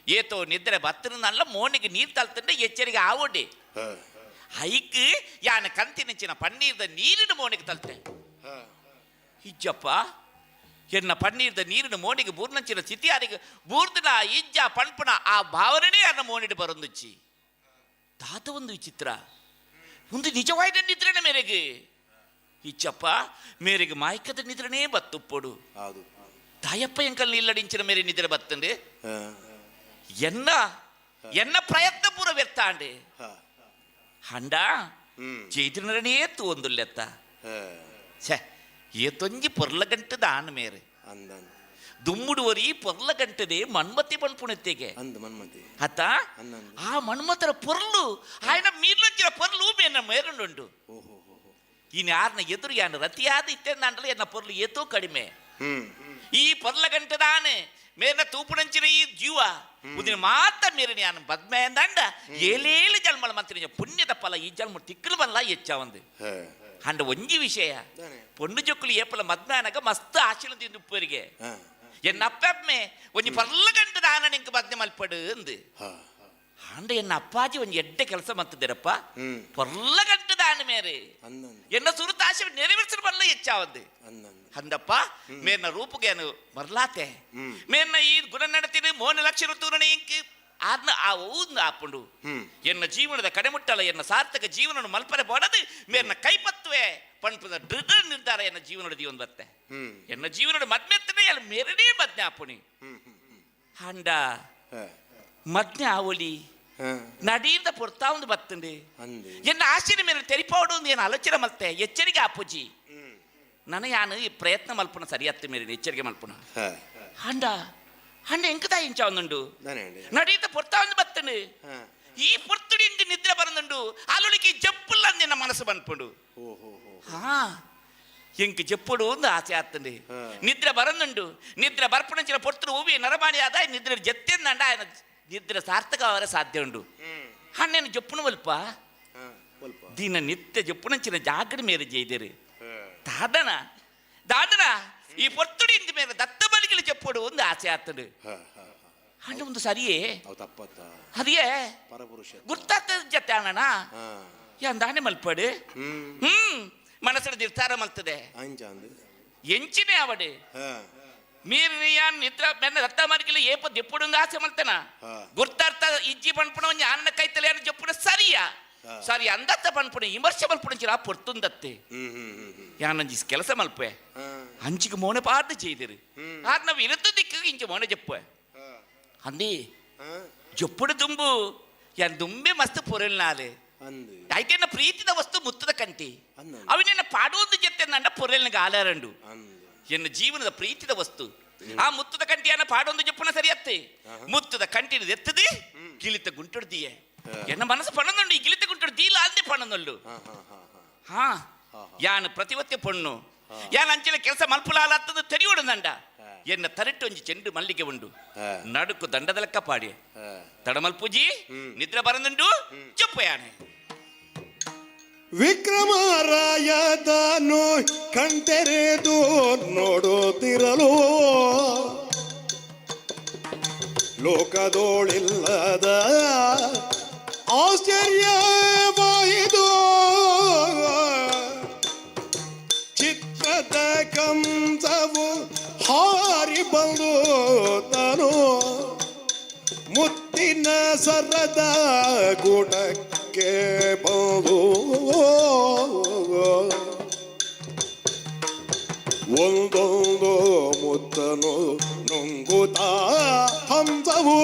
ಏತೋ ನಿದ್ರೆ ಬತ್ತಿನ ನಲ್ಲ ಮೋನಿಗೆ ನೀರು ತಲ್ತಂಡೆ ಎಚ್ಚರಿಕೆ ಆವೊಡ್ಡಿ ಹೈಕ್ ಯಾನ ಕಂತಿನಂಚಿನ ಪನ್ನೀರ್ದ ನೀರಿನ ಮೋನಿಗೆ ತಲ್ತೆ. ಇಜ್ಜಪ್ಪ ಎನ್ನ ಪನ್ನೀರ್ದ ನೀರಿನ ಮೋನಿಗೆ ಬೂರ್ನಂಚಿನ ಸ್ಥಿತಿ ಅದಕ್ಕೆ ಬೂರ್ದನ ಇಜ್ಜ ಪಣ್ಪುನ ಆ ಭಾವನೆ ಅನ್ನ ಮೋನಿಡ್ ಬರೊಂದುಚ್ಚಿ. ತಾತ ಒಂದು ವಿಚಿತ್ರ ಒಂದು ನಿಜವಾದ ನಿದ್ರಣ ಮೇರೆಗೆ. ಇಚ್ಚಪ್ಪ ಮೇರೆಗೆ ಮಾಯ್ಕದ ನಿದ್ರನೇ ಬತ್ತುಪ್ಪೊಡು. ತಾಯಪ್ಪ ಎಂಕಲ್ ನಿಲ್ಲಡಿಂಚಿನ ಮೇರೆ ನಿದ್ರೆ ಬತ್ತಂಡೆ. ಎನ್ನ ಎನ್ನ ಪ್ರಯತ್ನ ಪೂರ ವ್ಯರ್ಥ ಆಂಡೆ. ಹಂಡ ಚೈತನ್ಯನೇ ತೂವೊಂದುಲ್ಲೆತ್ತ. ಛೆ ಏತೊಂಜಿ ಪೊರ್ಲ ಗಂಟದ ಆಣ್ ಮೇರೆ. ದುಮ್ಮುಡು ಒರಿ ಪೊರ್ಲ ಗಂಟದೆ ಮನ್ಮತಿ ಪನ್ಪುಣೆತ್ತೆಗೆ. ಅತ್ತ ಆ ಮನ್ಮತರ ಪೊರ್ಲು ఆయన మీర్లొచ్చిన పొర్లు మేన ಮೇರುಂಡು. ಈನ್ ಯಾರನ್ನ ಎದುರು ಯಾನು ರತಿಯಾದ ಇತ್ತೆಂದಾಂಡಲ ಎನ್ನ ಪೊರ್ಲು ಏತೋ ಕಡಿಮೆ. ಈ ಪೊರ್ಲ ಗಂಟದಾನೆ ಮೇನ ತೂಪುಣಂಚಿನ ಈ ಜೀವ ಉದಿನ ಮಾತ ಮೇರಿನ ಯಾನು ಬದ್ಮೇಂದಂಡ ಏಲೇಳು ಜನ್ಮల ಮಂತ್ರಿ ಪುಣ್ಯದ ಫಲ ಈ ಜನ್ಮ ತಿಕ್ಕಲು ಬಲ್ಲ ಹೆಚ್ಚಾವಂದು. ಅಂಡ ಒಂಜಿ ವಿಷಯ ಪೊಣ್ಣು ಜೊಕ್ಕಲು ಏಪಲ ಮದ್ಮಾನಗ ಮಸ್ತ್ ಆಶೀಲ ತಿಂದು ಉಪ್ಪರಿಗೆ ಎನ್ನ ಅಪ್ಪಮ್ಮೆ ಒಂಜಿ ಪರ್ಲ ಗಂಟದ ದಾನ ನಿಂಕ್ ಬದ್ನೆ ಮಲ್ಪಡು ಅಂದು. ಆಂಡ ಎನ್ನ ಅಪ್ಪಾಜಿ ಒಂಜಿ ಎಡ್ಡೆ ಕೆಲಸ ಮತ್ತಿದ್ದೀರಪ್ಪ ಪೊರ್ಲ ಗಂಟದ ದಾನ ಮೇರೆ ಎನ್ನ ಸುರುತ ಆಶೆ ನೆರವೇರಿಸಲು ಬಲ್ಲ ಹೆಚ್ಚಾವಂದು. ಅಂದಪ್ಪ ಮೇರ್ನ ರೂಪುಗೇನು ಮರ್ಲಾತೆ ಮೇರ್ನ ಈ ಗುಣ ನಡತಿನ ಮೋನ ಲಕ್ಷಣ ತೂರಣ ಇಂಕ್ ಆದ್ನ ಆ ಊಂದು ಆಪುಂಡು. ಎನ್ನ ಜೀವನದ ಕಡೆಮುಟ್ಟಲ ಎನ್ನ ಸಾರ್ಥಕ ಜೀವನ ಮಲ್ಪರೆ ಬೋಡದು ಮೇರ್ನ ಕೈಪತ್ವೆ ಪಣ್ಪದ ದೃಢ ನಿರ್ಧಾರ ಎನ್ನ ಜೀವನದ ಜೀವನ ಬತ್ತೆ. ಎನ್ನ ಜೀವನದ ಮದ್ಮೆತ್ತನೆ ಎಲ್ಲ ಮೇರನೇ ಮದ್ನೆ ಆಪುಣಿ. ಅಂಡ ಮದ್ನೆ ಆವೊಲಿ ನಡೀರ್ದ ಪೊರ್ತಾ ಒಂದು ಬತ್ತಂಡೆ. ಎನ್ನ ಆಶ್ಚರ್ಯ ಮೇಲೆ ತೆರಿಪಾಡು ಏನು ಆಲೋಚನೆ ಮಲ್ತೆ ಎಚ್ಚರಿಕೆ ಆಪುಜಿ. ನನ್ನ ಯಾನು ಈ ಪ್ರಯತ್ನ ಮಲ್ಪುನ ಸರಿಯತ್ತ ಮೇರೆ ಎಚ್ಚರಿಕೆ ಮಲ್ಪುನ. ಅಂಡ ಅಂಡ ಎಂಕದ ಇಂಚ ಒಂದುಂಡು ನಡೀತ ಪೊರ್ತಾ ಒಂದು ಬತ್ತಂಡು. ಈ ಪೊರ್ತುಡಿ ಎಂಕ್ ನಿದ್ರೆ ಬರಂದುಂಡು ಅಲುಳಿಗೆ ಜಪ್ಪುಲ್ಲ ನಿನ್ನ ಮನಸ್ಸು ಬನ್ಪುಂಡು. ಹಾ ಎಂಕ್ ಜಪ್ಪುಡು ಒಂದು ಆಸೆ ಆತ್ತಂಡೆ. ನಿದ್ರೆ ಬರಂದುಂಡು ನಿದ್ರೆ ಬರ್ಪುಣಂಚಿನ ಪೊರ್ತುಡು ಹೂವಿ ನರಮಾಣಿ ಆದ ನಿದ್ರೆ ಜತ್ತೆಂದಂಡ ఆయన ನಿದ್ರೆ ಸಾರ್ಥಕ ಅವರ ಸಾಧ್ಯ ಉಂಡು. ಹಣ್ಣೇನು ಜಪ್ಪುನ ಒಲ್ಪ ದಿನ ನಿತ್ಯ ಜಪ್ಪುನಂಚಿನ ಜಾಗೃತಿ ಮೇರೆ ಜೈದಿರು ದಾದನ ದಾದನ ಈ ಪೊರ್ತುಡಿ ಇಂದ ಮೇಲೆ ದತ್ತ ಬಲಿಗಳು ಜಪ್ಪುಡು ಒಂದು ಆಸೆ ಆತ್ತಂಡು. ಹಣ್ಣು ಒಂದು ಸರಿಯೇ ಅದಿಯೇ ಗುರ್ತಾಗ್ತದ ಜತ್ತೆ ಅಣ್ಣನ ಯಾಂದಾನೆ ಮಲ್ಪಡು. ಮನಸ್ಸು ನಿರ್ಧಾರ ಮಲ್ತದೆ ಎಂಚಿನೇ ಅವಡು ಮೀರ್ ಯಾನ್ ನಿದ್ರ ಮೆನ್ನ ದತ್ತ ಮರಿಗಿಲ್ಲ ಏಪ ದೆಪ್ಪುಡು ಆಸೆ ಮಲ್ತನ ಗುರ್ತಾರ್ಥ ಇಜ್ಜಿ ಪಣ್ಪುಣ ಒಂಜಿ ಆನನ ಕೈತಲೆ ಯಾನ್ ಜಪ್ಪುನ ಸರಿಯಾ ಸರಿ ಅಂದತ್ತ ಪಣ್ಪುಣ ವಿಮರ್ಶೆ ಮಲ್ಪುಣ ಪೊರ್ತುಂದತ್ತೆ. ಯಾನಂಜಿ ಕೆಲಸ ಮಲ್ಪೆ ಅಂಚಿಗೆ ಮೋನೆ ಪಾರ್ದು ചെയ്തിರು ಆರ್ ನಾವು ಇರುತ್ತ ದಿಕ್ಕಿಗೆ ಇಂಚ ಮೋನೆ ಜಪ್ಪೆ ಅಂದಿ ಜಪ್ಪುಡು ದುಂಬು ಯಾನ್ ದುಂಬೆ ಮಸ್ತ್ ಪೊರೆಲ್ನಾಲೆ అయితే ಎನ್ನ ಪ್ರೀತಿದ ವಸ್ತು ಮುತ್ತದ ಕಂಟಿ ಅವನೆನ್ನ ಪಾಡುವುದು ಜೊತೆ ನನ್ನ ಪೊರೆಲ್ನಿಗೆ ಆಲಾರಂಡು. ಎನ್ನ ಜೀವನದ ಪ್ರೀತಿದ ವಸ್ತು ಆ ಮುತ್ತದ ಕಂಟಿಯನ್ನ ಪಾಡೊಂದು ಜಪ್ಪುನ ಸರಿಯತ್ತೆ. ಮುತ್ತದ ಕಂಟಿನ ಎತ್ತದೆ ಗಿಲಿತ ಗುಂಟುಡು ದಿಯೆ ಎನ್ನ ಮನಸ್ಸು ಪಣನುಂಡು. ಈ ಗಿಲಿತ ಗುಂಟುಡು ದೀಲ ಅಂದೆ ಪಣನುಂಡು. ಹಾ ಯಾನ್ ಪ್ರತಿವತ್ತೆ ಪೊಣ್ಣು ಯಾನ್ ಅಂಚಿನ ಕೆಲಸ ಮಲ್ಪುಲಾಲತ್ತದು ತೆರಿಯೋಡು ನಂಡ ಎನ್ನ ತರಟ್ಟು ಒಂಜಿ ಚೆಂಡು ಮಲ್ಲಿಗೆ ಉಂಡು ನಡುಕು ದಂಡದ ಲೆಕ್ಕ ಪಾಡಿ ತಡಮಲ್ಪುಜಿ ನಿದ್ರೆ ಬರಂದುಂಡು ಜಪ್ಪು ಯಾನೆ. ವಿಕ್ರಮರಾಯದನು ಕಣ್ತೆರೆದು ನೋಡುತ್ತಿರಲು ಲೋಕದೋಳಿಲ್ಲದ ಆಶ್ಚರ್ಯವಾಯಿತು. ಚಿತ್ರದ ಕಂಸವು ಹಾರಿ ಬಂದು ತನು ಮುತ್ತಿನ ಸರದ ಗೂಟಕ್ಕೆ ಬಂದು ಒಂದೊಂದು ಮುತ್ತನು ನುಂಗುತ್ತ ಹಂಸವು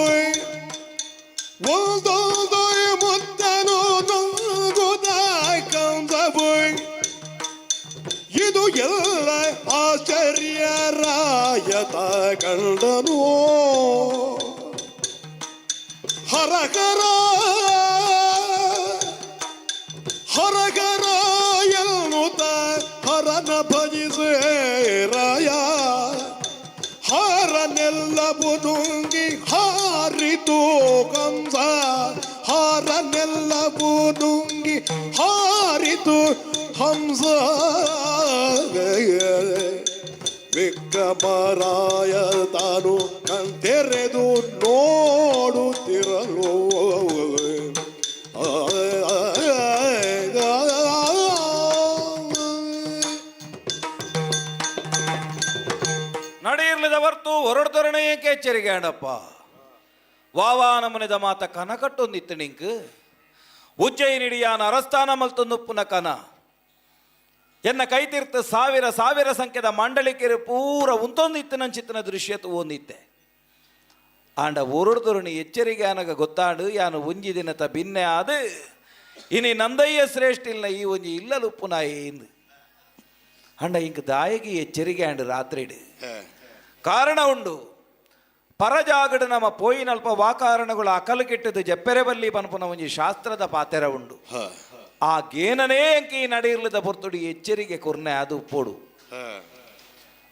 ಒಂದೊಂದು ಮುತ್ತನು ನುಂಗುತ್ತ ಕಂಸವು ಇದು ಎಲ್ಲ ಆಶ್ಚರ್ಯ ರಾಯತ ಕಂಡನು. ಹರ ಹರ ಹರ ಹರ ಎನ್ನುತ್ತ ಹರನ ಭಜಿಸೆ ರಾಯ ಹಾರನೆಲ್ಲವು ನುಂಗಿ ಹಾರಿತು ಕಂಸ ಹಾರನೆಲ್ಲವು ನುಂಗಿ ಹಾರಿತು. ಹಂಸ ವಿಕ್ರಮರಾಯ ತಾನು ಕಣ್ತೆರೆದು ನೋಡುತ್ತಿರಲು. ನಡೆಯಿರ್ಲಿದ ಹೊರ್ತು ಹೊರಡ್ದೊರಣೆ ಏಕೆ ಎಚ್ಚರಿಕೆ ಅಣ್ಣಪ್ಪ. ವಾವಾ ನಮನಿದ ಮಾತ ಕನ ಕಟ್ಟೊಂದಿತ್ತು ನಿಂಕ್. ಉಜ್ಜಯಿನಿಡಿಯಾನ ಅರಸ್ತಾನ ಮಲ್ತೊಂದುಪ್ಪುನ ಕನ ಎನ್ನ ಕೈತೀರ್ಥ ಸಾವಿರ ಸಾವಿರ ಸಂಖ್ಯೆದ ಮಂಡಳಿಕೆರೆ ಪೂರ ಉಂತೊಂದಿತ್ತು ನಂಚಿತ್ತನ ದೃಶ್ಯ ತೂವೊಂದಿತ್ತೆ. ಆಂಡ ಓರೊಡ್ದೊರಣಿ ಎಚ್ಚರಿಗೆ ಅನಗ ಗೊತ್ತಾಡು ಯಾನು ಒಂಜಿ ದಿನತ ಭಿನ್ನೆ ಆದು ಇನಿ ನಂದಯ್ಯ ಶ್ರೇಷ್ಠ ಇಲ್ಲ ಈ ಒಂಜಿ ಇಲ್ಲಲುಪ್ಪುನಾಯಿ ಇಂದು. ಅಂಡ ಇಂಕ್ ದಾಯಗಿ ಎಚ್ಚರಿಗೆ ಆಂಡ್ ರಾತ್ರಿಡು ಕಾರಣ ಉಂಡು. ಪರಜಾಗಡು ನಮ್ಮ ಪೋಯಿನಲ್ಪ ವಾಕಾರಣಗಳು ಅಕಲು ಕಿಟ್ಟದು ಜಪ್ಪೆರೆ ಬಲ್ಲಿ ಪನ್ಪುನ ಒಂಜಿ ಶಾಸ್ತ್ರದ ಪಾತೆರ ಉಂಡು. ಆ ಗೇನನೇ ಅಂಕಿ ನಡೆಯಿರ್ಲದ ಪೊರ್ತುಡು ಎಚ್ಚರಿಗೆ ಕೊರ್ನೆ ಅದು ಪೋಡು.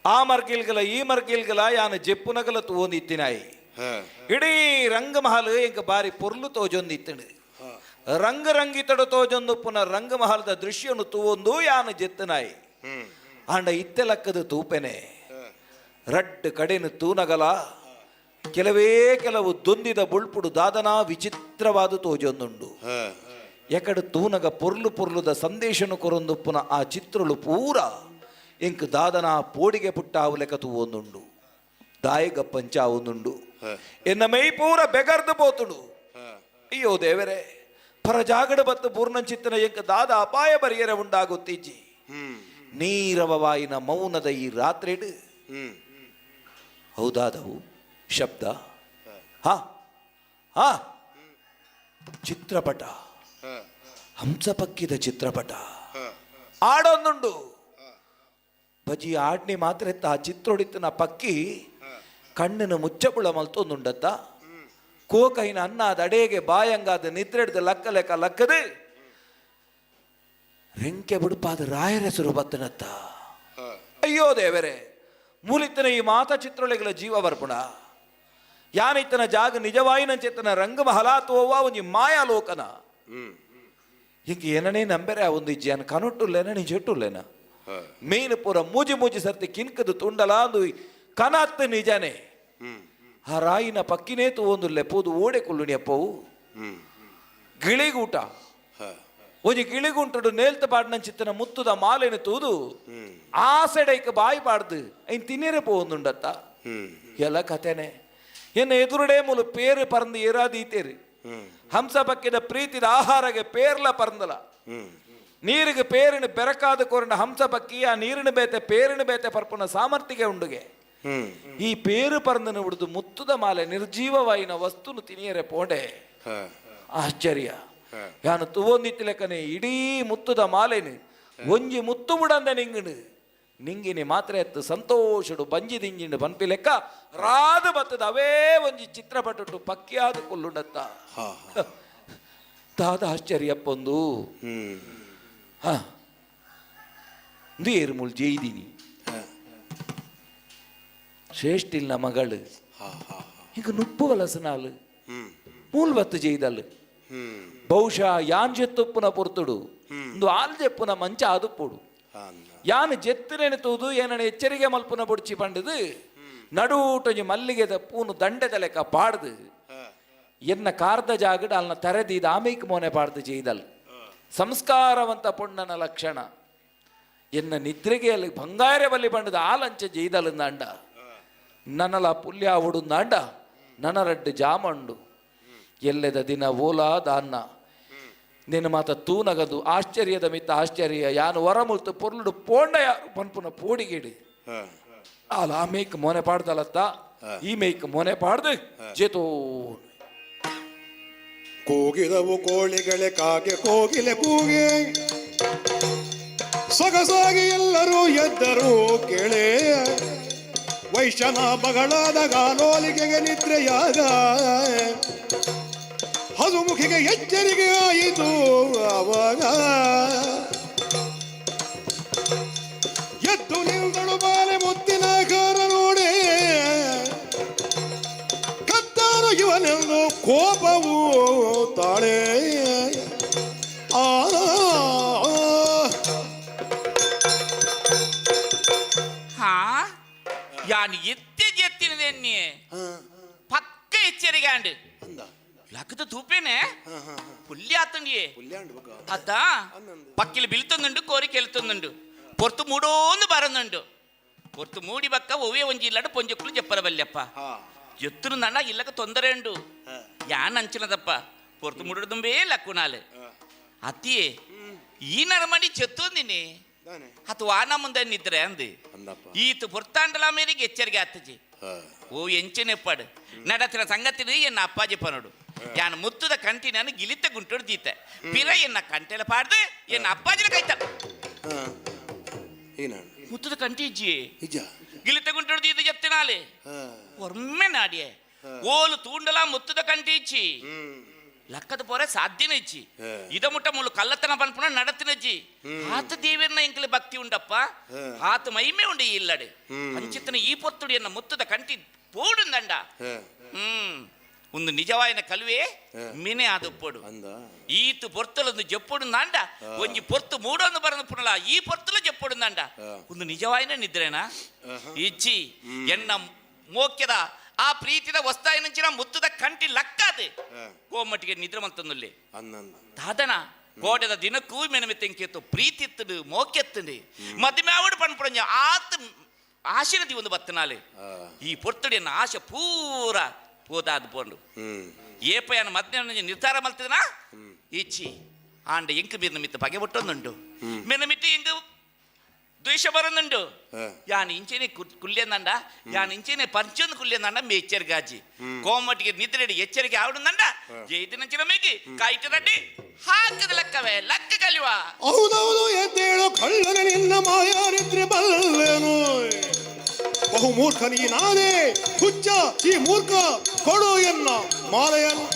ಆ ಮರ್ಗಿಲ್ಗಲ ಈ ಮರ್ಗಿಲ್ಗಲ ಯಾನ ಜೆಪ್ಪುನಗಲ ತೂವೊಂದಿತ್ತಿನಾಯಿ. ಇಡೀ ರಂಗಮಹಲ್ ಎಂಕ ಬಾರಿ ಪೊರ್ಲು ತೋಜೊಂದಿತ್ತಂಡು. ರಂಗ ರಂಗಿತಡು ತೋಜೊಂದು ಪುನಃ ರಂಗಮಹಲದ ದೃಶ್ಯನು ತೂವೊಂದು ಯಾನ ಜೆತ್ತನಾಯಿ. ಆಂಡ ಇತ್ತೆ ಲಕ್ಕದ ತೂಪೆನೆ ರಡ್ಡು ಕಡೆನು ತೂನಗಲ ಕೆಲವೇ ಕೆಲವು ದೊಂದಿದ ಬುಳ್ಪುಡು ದಾದನಾ ವಿಚಿತ್ರವಾದ ತೋಜೊಂದುಂಡು. ಎಕಡು ತೂನಗ ಪೊರ್ಲು ಪೊರ್ಲುದ ಸಂದೇಶನು ಕೊರೊಂದುಪ್ಪುನ ಆ ಚಿತ್ರಳು ಪೂರ ಎಂಕ್ ದಾದನಾ ಪೋಡಿಗೆ ಪುಟ್ಟಾವು ಲೆಕ್ಕ ತೂವೊಂದುಂಡು. ದಾಯಗ ಪಂಚಾವೊಂದುಂಡು. ಎನ್ನ ಮೈ ಪೂರ ಬೆಗರ್ದು ಪೋತುಡು. ಅಯ್ಯೋ ದೇವರೇ, ಪರಜಾಗಡ ಬತ್ತು ಪೂರ್ಣಚಿತ್ತನ ಎಂಕ್ ದಾದ ಅಪಾಯ ಬರಿಯರೆ ಉಂಡಾಗುತ್ತಿಜ್ಜಿ. ನೀರವವಾಯಿನ ಮೌನದ ಈ ರಾತ್ರಿಡು ಹೌದಾದವು ಶಬ್ದ. ಹಾ ಹಾ ಚಿತ್ರಪಟ, ಹಂಸಪಕ್ಕಿದ ಚಿತ್ರಪಟ ಆಡೊಂದುಂಡು. ಬಜಿ ಆಡ್ನಿ ಮಾತ್ರ ಎತ್ತ ಆ ಚಿತ್ರೊಡಿತನ ಪಕ್ಕಿ ಕಣ್ಣಿನ ಮುಚ್ಚಬುಳ ಮಲ್ತೊಂದುಂಡತ್ತ. ಕೋಕೈನ ಅನ್ನ ಅಡೇಗೆ ಬಾಯಂಗಾದ ನಿದ್ರೆಡ್ದು ಲಕ್ಕ ಲೆಕ್ಕ ಲಕ್ಕದು ರೆಂಕೆ ಬುಡುಪಾದ ರಾಯರ ಹೆಸರು ಬತ್ತನತ್ತ. ಅಯ್ಯೋ ದೇವರೇ, ಮೂಲಿತನ ಈ ಮಾತಾ ಚಿತ್ರೊಳೆಗಳ ಜೀವ ಬರ್ಪುಣ ಯಾನಿತ್ತನ ಜಾಗ ನಿಜವಾಯಿನ ಚೇತನ ರಂಗಮಹಲ ತೋವ ಒಂಜಿ ಮಾಯಾಲೋಕನ. ಹಿಂಗೆ ಏನನೇ ನಂಬೆರೆ ಆ ಒಂದು ಇಜ್ಜಿ ಕನುಟ್ಟುಲ್ಲೇನ ನಿಜಟ್ಟುಲ್ಲೇನ ಮೇನ್ ಪೂರ ಮೂಜಿ ಮೂಜಿ ಸರ್ತಿ ಕಿನ್ಕದು ತುಂಡಲ ಅಂದು ಕನತ್ ನಿಜನೇ. ಆ ರಾಯಿನ ಪಕ್ಕಿನೇ ತೂವೊಂದುಲ್ಲೆ ಪೋದು ಓಡೆ ಕುಲ್ಲುಣಿ ಅಪ್ಪವು. ಗಿಳಿಗೂಟ ಒಂಜಿ ಗಿಳಿಗುಂಟುಡು ನೇಲ್ತ ಪಾಡ್ನಂಚಿತ್ತನ ಮುತ್ತುದ ಮಾಲೆನು ತೂದು ಆಸೆಡೈಕ ಬಾಯಿ ಪಾಡ್ದು ಐನ್ ತಿನ್ನೇರೆ ಪೋವೊಂದುಂಡತ್ತ. ಎಲ್ಲ ಕಥೆನೆ ಎನ್ನ ಎದುರುಡೇ ಮೂಲು ಪೇರು ಪರಂದು ಏರಾದೀತೇರು. ಹಂಸ ಪಕ್ಕಿದ ಪ್ರೀತಿದ ಆಹಾರಗೆ ಪೇರ್ಲ ಪರಂದಲ. ನೀರಿಗೆ ಪೇರಿನ ಬೆರಕಾದ ಕೊರಣ ಹಂಸ ಪಕ್ಕಿ ಆ ನೀರಿನ ಬೇತೆ ಪೇರಿನ ಬೇತೆ ಪರ್ಪುನ ಸಾಮರ್ಥ್ಯಗೆ ಉಂಡುಗೆ. ಈ ಪೇರು ಪರಂದನ ಉಡಿದು ಮುತ್ತುದ ಮಾಲೆ ನಿರ್ಜೀವವಾಯಿನ ವಸ್ತುನು ತಿನಿಯರೆ ಪೋಂಡೆ. ಆಶ್ಚರ್ಯ, ಯಾನು ತುವೊಂದಿತ್ತಿಲೆಕ್ಕನೆ ಇಡೀ ಮುತ್ತುದ ಮಾಲೆನು ಒಂಜಿ ಮುತ್ತು ಬುಡಂದ ನಿಂಗಣು ನಿಂಗಿನಿ ಮಾತ್ರ ಎತ್ತು ಸಂತೋಷಡು ಬಂಜಿ ದಿಂಜಿಂಡು ಪನ್ಪಿ ಲೆಕ್ಕ ರಾದು ಬತ್ತದ ಅವೇ ಒಂಜಿ ಚಿತ್ರಪಟು ಪಕ್ಕಿಯಾದ ಕೊಲ್ಲುಂಡತ್ತ. ದಾದ ಆಶ್ಚರ್ಯಪ್ಪೊಂದು. ಹಾ ಏರು ಮುಲ್ ಜೈದಿನಿ ಶ್ರೇಷ್ಠಿಲ್ನ ಮಗಳು ಈಗ ನುಪ್ಪು ವಲಸನಾಲು ಮೂಲ್ ಬತ್ತು ಜೈದಲ್ಲು. ಬಹುಶಃ ಯಾನ್ ಜೆತ್ತುಪ್ಪುನ ಪೊರ್ತುಡು ಒಂದು ಆಲ್ ಜೆಪ್ಪುನ ಮಂಚ ಆದುಪ್ಪುಡು. ಯಾನ್ ಜೆತ್ತುನೇನು ತೂದು ಏನನ ಎಚ್ಚರಿಗೆ ಮಲ್ಪುನ ಬುಡ್ಚಿ ಪಂಡದು ನಡೂಟೊಂಜಿ ಮಲ್ಲಿಗೆದ ಪೂನು ದಂಡೆದ ಲೆಕ್ಕ ಪಾಡ್ದು ಎನ್ನ ಕಾರ್ದ ಜಾಗಡ್ ಅಲ್ನ ತರೆದೀದ ಆಮೇಕ್ ಮೋನೆ ಪಾಡ್ದು ಜೈದಲ್. ಸಂಸ್ಕಾರವಂತ ಪೊಣ್ಣನ ಲಕ್ಷಣ. ಎನ್ನ ನಿದ್ರೆಗೆ ಅಲ್ಲಿ ಬಂಗಾರ ಬಲ್ಲಿ ಬಂಡದ ಆಲಂಚ ಜೈದಲ್ ಅಂಡ ನನಲ ಪುಲ್ಯ ಉಡುಂದಾಂಡ ನನರಡ್ಡು ಜಾಮಂಡು ಎಲ್ಲೆದ ದಿನ ಓಲಾ ದಾನ್ನ ನಿನ್ನ ಮಾತ ತೂನಗದು ಆಶ್ಚರ್ಯದ ಮಿತ್ತ ಆಶ್ಚರ್ಯ. ಯಾನು ಹೊರಮುಲ್ತು ಪೊರ್ಲುಡು ಪೋಂಡ ಯಾರು ಪನ್ಪುನ ಪೋಡಿಗೇಡಿ ಆಲ ಆ ಮೇಕ್ ಮೋನೆ ಪಾಡ್ದಲತ್ತ ಈ ಮೇಕ್ ಮೋನೆ ಪಾಡ್ದು ಜೇತೋ. ಕೂಗಿದವು ಕೋಳಿಗಳೇ ಕಾಗೆ ಕೋಗಿಲೆ ಕೂಗೆ ಸೊಗಸಾಗಿ ಎಲ್ಲರೂ ಎದ್ದರು ಕೇಳೇ. ವೈಶ್ಯನ ಮಗಳಾದ ಗಾಲೋಲಿಕೆಗೆ ನಿದ್ರೆಯಾದ ಹಸುಮುಖಿಗೆ ಎಚ್ಚರಿಕೆ ಆಯಿತು ಅವಾಗ. ಎದ್ದು ನಿಲ್ದಳು ಬಾಲೆ ಮುತ್ತಿನ ಕಾರ ನೋಡಿ ಕತ್ತಾರು ಇವನೆಂದು ಕೋಪವು ತಾಳೆ. ಆ ಪುಲ್ಯ ಆತಂಡಿಯೇ ಅತ್ತ ಪಕ್ಕಿಲು ಬಿಲ್ತೊಂದುಂಡು ಕೋರಿ ಕೆಲ್ತೊಂದುಂಡು ಪೊರ್ತು ಮೂಡೋಂದು ಬರೊಂದುಂಡು ಪೊರ್ತು ಮೂಡಿ ಬಕ್ಕ ಒವ್ವೇ ಒಂಜಿ ಇಲ್ಲಡ ಪೊಂಜೊಕ್ಕಲು ಜಪ್ಪರ ಬಲ್ಯಪ್ಪ ಎತ್ತುನು ನಣ್ಣ ಇಲ್ಲಕ ತೊಂದರೆ ಉಂಡು ಯಾನ್ ಅಂಚಿನದಪ್ಪ ಪೊರ್ತು ಮೂಡದುಂಬೇ ಲಕ್ಕುನಾಲೆ ಅತ್ತಿಯೇ ಈ ನರಮಣಿ ಚೆತ್ತೊಂದಿನಿ ಅತು ವಾನ ಮುಂದೆ ನಿದ್ರೆ ಅಂದು ಈತು ಪೊರ್ತಾಂಡಲ ಮೇರೆಗೆ ಎಚ್ಚರಿಕೆ ಆತಜಿ ಓ ಎಂಚನೆಪ್ಪಾಡು ನಡತಿನ ಸಂಗತಿನ ಎನ್ನ ಅಪ್ಪಾಜಿ ಪನೋಡು ಯಾನ್ ಮುತ್ತುದ ಕಂಟಿ ನಾನು ಗಿಲಿತ ಗುಂಟೋಡು ದೀತೆ ಪಿರ ಎನ್ನ ಕಂಟೆಲ ಪಾಡ್ದು ಎನ್ನ ಅಪ್ಪಾಜಿನ ಕೈತ ಮುತ್ತುದ ಕಂಟಿ ಇಜ್ಜಿ ಗಿಲಿತ ಗುಂಟೋಡು ದೀತ ಜಪ್ತಿನಾಲೆ ಒಮ್ಮೆ ನಾಡಿಯೆ ಓಲು ತೂಂಡಲ ಮುತ್ತುದ ಕಂಟಿ ಇಚ್ಚಿ ಲಕ್ಕದ ಪೋರೆ ಸಾಧ್ಯನೇ ಇಚ್ಚಿ ಇದ ಮುಟ್ಟ ಮುಳ್ಳು ಕಲ್ಲತನ ಪನ್ಪುನ ನಡತಿನಜ್ಜಿ ಆತ ದೇವಿಯನ್ನ ಎಂಕಲೆ ಭಕ್ತಿ ಉಂಡಪ್ಪ ಆತ ಮೈಮೆ ಉಂಡು ಈ ಇಲ್ಲಡೆ ಅಂಚಿತನ ಈ ಪೊತ್ತುಡು ಎನ್ನ ಮುತ್ತದ ಕಂಟಿ ಪೋಡುಂದಂಡ ಒಂದು ನಿಜವಾಯಿನ ಕಲುವೆ ಮಿನೆ ಆದಪ್ಪಡು ಈತು ಪೊರ್ತಲೊಂದು ಜಪ್ಪುಡು ನಾಂಡ ಒಂಜಿ ಪೊರ್ತು ಮೂಡೊಂದು ಬರದು ಪುನಲ ಈ ಪೊರ್ತಲು ಜಪ್ಪುಡು ನಾಂಡ ಒಂದು ನಿಜವಾಯಿನ ನಿದ್ರೇನಾ ಇಚ್ಚಿ ಎನ್ನ ಮೋಕ್ಯದ ಆ ಪ್ರೀತಿದ ವಸ್ತಾಯಿನಂಚಿನ ಮುತ್ತದ ಕಂಟಿ ಲಕ್ಕಾದೆ ಕೋಮಟ್ಟಿಗೆ ನಿದ್ರೆ ಮಂತಂದುಲ್ಲೆ ದಾದನ ಕೋಟೆದ ದಿನಕ್ಕೂ ಮೆನಮೆತ್ತೆಂಕೇತು ಪ್ರೀತಿ ಇತ್ತದು ಮೋಕ್ಯತ್ತಂದು ಮದುವೆ ಆವಡು ಪನ್ಪುಡಂಜ ಆತ ಆಶೀರ್ದಿ ಒಂದು ಬತ್ತನಾಲೆ ಈ ಪೊರ್ತುಡಿಯನ್ನ ಆಶೆ ಪೂರ ಪೋದಾದ ಪೋಂಡು ಏಪಯನ ಮಧ್ಯಾಹ್ನ ನಿರ್ಧಾರ ಮಲ್ತದನಾ ಇಚ್ಚಿ ಆಂಡ ಎಂಕು ಬೀರ್ನ ಮಿತ್ತ ಪಗೆ ಬೊಟ್ಟೊಂದುಂಡು ಮೆನಮಿಟ್ಟು ಎಂಕು ದ್ವೇಷ ಬರೊಂದುಂಡು ಯಾನ್ ಇಂಚೆನೆ ಕುಲ್ಯಂದಂಡ ಯಾನ್ ಇಂಚೆನೆ ಪಂಚೊಂದು ಕುಲ್ಯಂದಂಡ ಮೇ ಎಚ್ಚರಿಕೆ ಕೋಮಟಿಗೆ ನಿದ್ರೆ ಎಚ್ಚರಿಕೆ ಆವಡುಂದಂಡ ಜೈದಿನಂಚಿನ ಮೇಗಿ ಕಾಯ್ತದಡ್ಡಿ ಹಾಕದ ಲೆಕ್ಕವೇ ಲೆಕ್ಕ ಕಲಿವ ಹೌದೌದು ಎದ್ದೇಳು ಕಳ್ಳನೆ ನಿನ್ನ ಮಾಯಾರಿದ್ರೆ ಬಲ್ಲೆನು. ಬಹು ಮೂರ್ಖ ನೀನಾದೆ, ಹುಚ್ಚ ಈ ಮೂರ್ಖ, ಕೊಡು ಎನ್ನ ಮಾಲೆಯನ್ನು.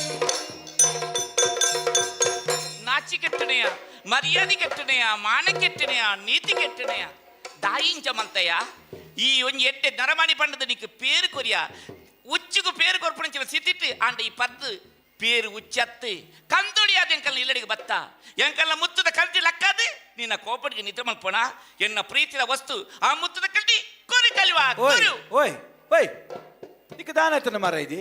ನಾಚಿ ಕೆಟ್ಟನೆಯ, ಮರ್ಯಾದೆ ಕೆಟ್ಟನೆಯ, ಮಾನ ಕೆಟ್ಟನೆಯ, ನೀತಿ ಕೆಟ್ಟನೆಯ, ದಾಯಿಂಚ ಮಂತಯ್ಯ ಈ ಒಂಜಿ ಎಡ್ಡೆ ನರಮಾಣಿ ಪಂಡದ ನಿಕ್ ಪೇರು ಕೊರಿಯ ಉಚ್ಚುಗು ಪೇರು ಕೊರ್ಪಣಂಚಿನ ಸಿತಿಟ್ಟು ಆಂಡ ಈ ಪದ್ದು ಪೇರು ಉಚ್ಚತ್ತು ಕಂದೊಡಿಯಾದ ಎಂಕಲ್ನ ಇಲ್ಲಡಿಗೆ ಬತ್ತ ಎಂಕಲ್ನ ಮುತ್ತದ ಕಲ್ತಿ ಲಕ್ಕಾದು ನಿನ್ನ ಕೋಪಡಿಗೆ ನಿದ್ರೆ ಮಲ್ಪೋಣ ಎನ್ನ ಪ್ರೀತಿಯ ವಸ್ತು ಆ ಮುತ್ತದ ಕಲ್ತಿ ಕೊರಿ ಕಲಿವಾ ಓಯ್ ಕೊರು. ಓಯ್ ಓಯ್, ನಿಕ್ಕ ದಾನ ಮರ ಇದು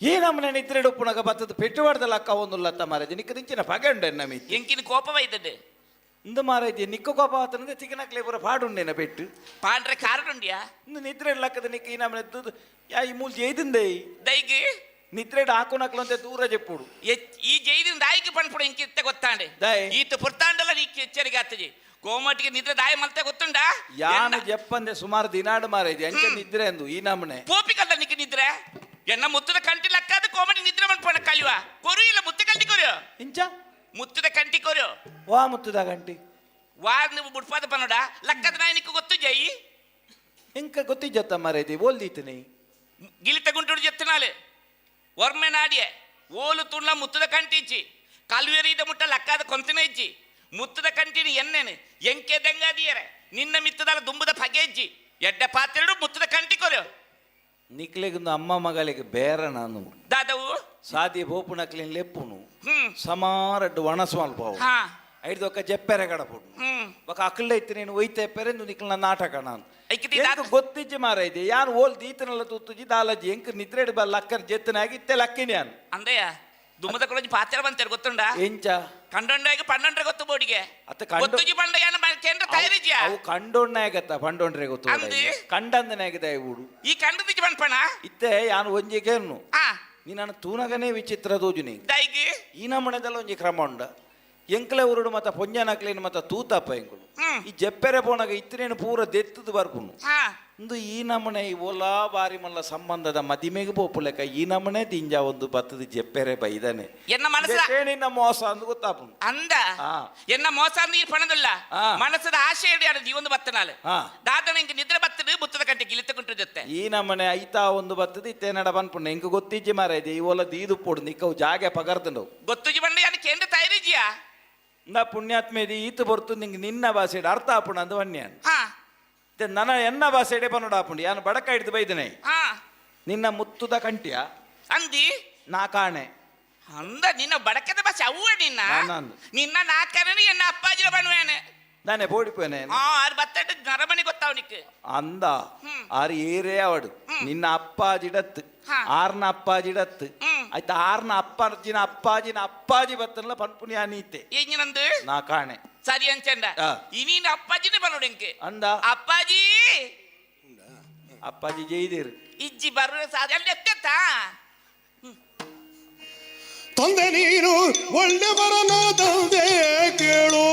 ಈ ನಮ್ಮನೆ ನಿದ್ರೆ ಉಪ್ಪುನಗ ಬತ್ತದ ಪೆಟ್ಟುವಾಡ್ದಲ್ಲ ಅಕ್ಕ ಒಂದುಲ್ಲತ್ತ ಮಾರಾಜಿ. ನಿಕ್ಕ ದಿಂಚಿನ ಪಗೆ ಉಂಡೆ ನಮಿ. ಎಂಕಿನ ಕೋಪವ ಇದ್ದದ್ದು. ಇಂದು ಮಾರಾಜಿ ನಿಕ್ಕ ಕೋಪ ಆತನಂದ್ರೆ ತಿಕ್ಕನಕ್ಲೆ ಪೂರ ಪಾಡುಂಡೇನ ಪೆಟ್ಟು. ಪಾಂಡ್ರೆ ಕಾರಡುಂಡಿಯಾ. ಇಂದು ನಿದ್ರೆ ಲಕ್ಕದ ನಿಕ್ಕ ಈ ನಮ್ಮನೆ ಯಾ ಈ ಮೂಲ್ ಜೈದಿಂದೆ. ದೈಗೆ ನಿದ್ರೆ ಹಾಕುನಕ್ಲಂತೆ ದೂರ ಚೆಪ್ಪುಡು. ಈ ಜೈದಿನ ದಾಯಿಗೆ ಪಣ್ಪುಡು ಎಂಕಿತ್ತೆ ಗೊತ್ತಾಂಡೆ. ದಾಯೆ? ಈತ ಪುರ್ತಾಂಡಲ ನೀ ಎಚ್ಚರಿಕೆ ಆಗ್ತದೆ ಕೋಮಟಿಗೆ ನಿದ್ರೆ ದಾಯ ಮಲ್ತೆ ಗೊತ್ತುಂಡಾ. ಯಾನು ಜಪ್ಪಂದೆ ಸುಮಾರು ದಿನಾಡು ಮಾರಾಜಿ ಅಂಚೆ ನಿದ್ರೆ ಅಂದು ಈ ನಮ್ಮನೆ. ಪೋಪಿ ಕಲ್ದ ನಿಕ್ಕ ನಿದ್ರೆ ಎನ್ನ ಮುತ್ತದ ಕಂಟಿ ಲಕ್ಕಾದ ಕೋಮಟಿ ನಿದ್ರೆ ಮನ್ಪಣ ಕಲಿವ ಕೊರು ಇಲ್ಲ ಮುತ್ತ ಕಂಟಿ ಕೊರು. ಇಂಚ ಮುತ್ತದ ಕಂಟಿ ಕೊರು. ವಾ ಮುತ್ತದ ಗಂಟಿ? ವಾ ನೀವು ಬುಡ್ಪಾದ ಪನ್ನೋಡ ಲಕ್ಕದ ನಾಯಿ ನಿಕ್ಕ ಗೊತ್ತು ಜೈ. ಇಂಕ ಗೊತ್ತಿಜ್ಜತ್ತ ಮಾರಾಜಿ ಓಲ್ದೀತನಿ. ಗಿಲಿತ ಗುಂಟುಡು ಜೆತ್ತನಾಲೆ ಒರ್ಮೆ ನಾಡಿಯೆ ಓಲು ತುಣ್ಣ ಮುತ್ತದ ಕಂಟಿ ಇಚ್ಚಿ ಕಲ್ವೇರಿದ ಮುಟ್ಟ ಲಕ್ಕಾದ ಕೊಂತನ ಇಜ್ಜಿ ಮುತ್ತದ ಕಂಟಿನಿ ಎನ್ನೆನೆ ಎಂಕೆ ದಂಗಾದಿಯರೆ ನಿನ್ನ ಮಿತ್ತದಾಲ ದುಂಬುದ ಪಗೆ ಇಜ್ಜಿ ಎಡ್ಡ ಪಾತ್ರೆಡು ಮುತ್ತದ ಕಂಟಿ ಕೊರು. ನಿಕ್ಲೆಗೊಂದು ಅಮ್ಮ ಮಗಳಿಗೆ ಬೇರೆ ನಾನು. ದಾದವು. ಸಾದಿ ಬೋಪುನಕ್ಲಿನ್ ಲೆಪ್ಪುನು. ಸಮಾರಡ್ಡು ಒಣಸು ಪಾವು. ಐದು ಒಕ್ಕ ಜಪ್ಪೆರೆ ಕಡಪುಡು. ಬೊಕ ಅಕ್ಲ ಇತ್ತು ನೀನು ಒಯ್ತೆ ಪೆರೆಂದು ನಿಕ್ಲ ನಾಟಕ ನಾನು. ಐಕಿತಿ ಎಂಕ್ ಗೊತ್ತಿಜ್ಜಿ ಮಾರ ಇದೆ ಯಾನ್ ಓಲ್ ದೀತನಲ್ಲ ತೂತುಜಿ ದಾಲಜಿ ಎಂಕ್ ನಿದ್ರೆ ಬಲ್ಲ ಲಕ್ಕರ್ ಜೆತ್ತನಾಗಿ ಇತ್ತೆ ಲಕ್ಕಿನಿ ಯಾನ್. ಅಂದಯ್ಯ ದುಮ್ಮದ ಕೊಳಜಿ ಪಾತ್ರೆ ಬಂತಾರೆ ಗೊತ್ತುಂಡಾ? ಎಂಚ? ಕಂಡೊಂಡಾಗ ಪನ್ನೊಂಡ್ರೆ ಗೊತ್ತು ಬೋಡಿಗೆ. ಅತ್ತ ಕಂಡು- ಗೊತ್ತುಜಿ ಪಂಡ ಯಾನ ಕೇಂದ್ರ ತಯಾರಿಜ್ಯಾ. ಅವು ಕಂಡೊಣ್ಣಾಗತ್ತ ಪಂಡೊಂಡ್ರೆ ಗೊತ್ತು. ಅಂದು? ಕಂಡಂದನಾಗದ ಊಡು. ಈ ಕಂಡದಿಜ್ಜಿ ಪನ್ಪಣ. ಇತ್ತೆ ಯಾನ್ ಒಂಜಿ ಕೇರ್ನು. ನೀನು ತೂನಗನೇ ವಿಚಿತ್ರ ತೋಜುನಿ. ದೈಗಿ. ಈ ನಮ್ಮನೆದಲ್ಲ ಒಂಜಿ ಕ್ರಮ ಉಂಡ ಎಂಕ್ಲೆ ಉರುಡು ಮತ್ತ ಪೊಂಜನಕ್ಲೇನು ಮತ್ತ ತೂತಪ್ಪ ಎಂಕುಲು. ಈ ಜಪ್ಪೆರೆ ಪೋನಾಗ ಇತ್ತನೇನು ಪೂರ ದೆತ್ತದು ಬರ್ಪುನು. ಇಂದು ಈ ನಮನೆ ಈ ಓಲಾ ಬಾರಿ ಮಲ್ಲ ಸಂಬಂಧದ ಮದಿಮೆಗೆ ಪೋಪುಲೆಕ ಈ ನಮನೆ ದಿಂಜ ಒಂದು ಬತ್ತದ ಜಪ್ಪೆರೆ ಬೈದಾನೆ. ಎನ್ನ ಮನಸ್ಸ ನಿನ್ನ ಮೋಸ ಅಂದು ಗೊತ್ತಾಪುನು. ಅಂದ. ಎನ್ನ ಮೋಸ ಅಂದ ಈ ಪಣದುಲ್ಲ. ಮನಸ್ಸದ ಆಶೆ ಹೇಳಿ ಅದು ಜೀವನ ಬತ್ತನಾಲೆ. ದಾದನ ಇಂಕ ನಿದ್ರೆ ಬತ್ತದು ಮುತ್ತದ ಕಂಟೆ ಗಿಲಿತ ಕುಂಟು ಜೊತೆ. ಈ ನಮನೆ ಐತಾ ಒಂದು ಬತ್ತದ ಇತ್ತೆ ನಡ ಪನ್ಪುಂಡು ಎಂಕ್ ಗೊತ್ತಿಜ್ಜಿ ಮಾರ ಇದೆ ಈ ಓಲ ದೀದು ಪೋಡು ನಿಕ್ಕವು ಜಾಗೆ ಪಗರ್ದುಂಡವು. ಗೊತ್ತುಜಿ ಬಂಡ ಯಾನ ಕೇಂದ್ರ ತಯಾರಿಜಿಯಾ. ಇಂದ ಪುಣ್ಯಾತ್ಮೇದಿ ಈತ ಬರ್ತು ನಿಂಗೆ ನಿನ್ನ ಭಾಷೆಡ್ ಅರ್ಥ ಆಪುಂಡು ಅಂದು ವನ್ಯಾನ್. ಇತ್ತೆ ನನ ಎನ್ನ ಭಾಷೆಡೆ ಪನ್ನೋಡು ಆಪುಂಡು ಯಾನು ಬಡಕ ಹಿಡ್ದು ಬೈದನೆ. ನಿನ್ನ ಮುತ್ತುದ ಕಂಟಿಯ. ಅಂದಿ. ನಾ ಕಾಣೆ. ಅಂದ ನಿನ್ನ ಬಡಕದ ಭಾಷೆ ಅವ್ವ ನಿನ್ನ. ನಾನಂದು. ನಿನ್ನ ನಾಕರನು ಎನ್ನ ಅಪ್ಪಾಜಿನ ಬಣ್ಣವೇನೆ. ದಾನೆ ಪೋಡಿಪೋನೆ. ಆ ಆರ್ ಬತ್ತಡ ನರಮಣಿ ಗೊತ್ತಾವನಿಕ್. ಅಂದ ಆರ್ ಏರೇ ಅವಡು ನಿನ್ನ ಅಪ್ಪಾಜಿಡತ್ತು, ಆರ್ನ ಅಪ್ಪಾಜಿಡತ್ತು, ಆಯ್ತಾ? ಆರ್ನ ಅಪ್ಪಾಜಿನ ಅಪ್ಪಾಜಿನ ಅಪ್ಪಾಜಿ ಬತ್ತನ್ಲ ಪನ್ಪುನಿ ಅನೀತೆ. ಎಂಜಿನಂದು? ನಾ ಕಾಣೆ. ಸರಿ ಅಂಚಂಡ. ಇನೀನ ಅಪ್ಪಾಜಿನೇ ಬರೋಡು. ಅಂದ. ಅಪ್ಪಾಜಿ. ಅಪ್ಪಾಜಿ ಜೈದಿರು. ಇಜ್ಜಿ ಬರುವ ಸಾಧ್ಯ ಅಲ್ಲಿ ಎತ್ತೆತ್ತಾ. ತಂದೆ ನೀನು ಒಳ್ಳೆ ವರನಾದಂದೆ ಕೇಳು,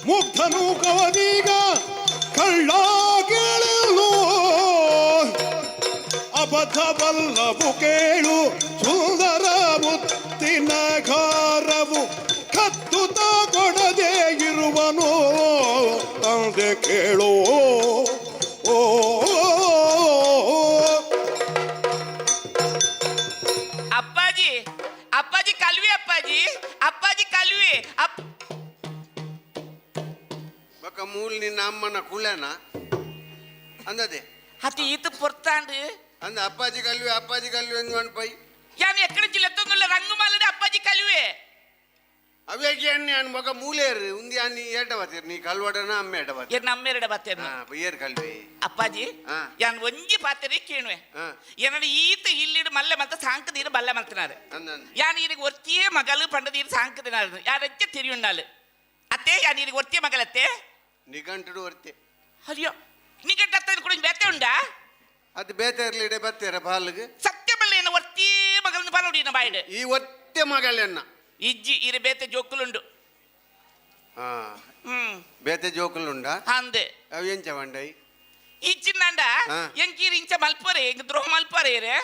ಮುಗ್ಧನು ಕವನೀಗ ಕಳ್ಳ ಕೇಳಲು, ಅಬದ್ಧವಲ್ಲವು ಕೇಳು, ಸುಂದರ ಮುತ್ತಿನ ಘಾರವು ಕದ್ದು ಕೊಡದೆ ಇರುವನು ತಂದೆ ಕೇಳು. ಓ ಅಪ್ಪಾಜಿ, ಅಪ್ಪಾಜಿ ಕಲ್ವಿ, ಅಪ್ಪಾಜಿ, ಅಪ್ಪಾಜಿ ಕಲ್ವಿ ಅಪ್ ಬೊಕ ಮೂಲ್ ನಿನ್ನ ಅಮ್ಮನ ಕುಳ್ಳನ ಅಂದದೆ. ಅತಿ ಈತ ಪೊರ್ತಾಂಡು. ಅಂದ ಅಪ್ಪಾಜಿ ಕಲ್ವಿ, ಅಪ್ಪಾಜಿ ಕಲ್ವಿ ಎಂದು ಪೈ. ಯಾನ್ ಎಕ್ಕಡ ಜಿಲ್ಲೆತ್ತೊಂದುಲ್ಲ ರಂಗುಮಾಲಡೆ ಅಪ್ಪಾಜಿ ಕಲ್ವೆ. ಅವೇಗೆ ಎಣ್ಣೆ ಅನ್ ಬೊಕ ಮೂಲೇರು ಉಂದಿ ಅన్ని ಏಟ ಬತ್ತೀರ್ ನೀ ಕಲ್ವಡನ ಅಮ್ಮ ಏಟ ಬತ್ತೀರ್? ಏರ್ ನಮ್ಮೆರಡ ಬತ್ತೇನು. ಹಾ, ಏರ್ ಕಲ್ವಿ. ಅಪ್ಪಾಜಿ, ಯಾನ್ ಒಂಜಿ ಪಾತ್ರೆ ಕೇಣುವೆ. ಏನಡ ಈತ ಇಲ್ಲಿಡು ಮಲ್ಲೆ ಮಲ್ತ ಸಾಂಕದೀರು ಬಲ್ಲೆ ಮಲ್ತನಾರು. ಯಾನ್ ಈರಿಗೆ ಒರ್ತಿಯೇ ಮಗಲು ಪಂಡದೀರು ಸಾಂಕದಿನಾರು ಯಾರಚ್ಚ ತಿರಿಯುಂಡಾಲು ಅತ್ತೆ, ಯಾನ್ ಈರಿಗೆ ಒರ್ತಿಯ ಮಗಲತ್ತೆ. ನಿಘಂಟುಡು ಒರ್ತೆ. ಅಯ್ಯೋ, ನಿಘಂಟು ಅತ್ತ ಕೂಡ ಬೇತೆ ಉಂಡಾ? ಅದು ಬೇತೆ ಇರ್ಲಿಡೆ ಬತ್ತೀರ ಬಾಲ್ಗೆ. ಸತ್ಯ ಬಲ್ಲೆ ಏನ ಒರ್ತಿಯೇ ಮಗಳನ್ನು ಪನೋಡಿನ ಬಾಯಿಡು. ಈ ಒತ್ತೆ ಮಗಲೆನ್ನ. ಇಜ್ಜಿ, ಇರು ಬೇತೆ ಜೋಕುಲುಂಡು. ಬೇತೆ ಜೋಕುಲುಂಡ? ಅಂದೆ. ಅವು ಎಂಚ ಬಂಡೈ? ಇಚ್ಚಿಂದಾಂಡ. ಎಂಕೀರ್ ಇಂಚ ಮಲ್ಪರೆ, ಎಂಕ್ ದ್ರೋಹ ಮಲ್ಪರೆ ಇರೆ.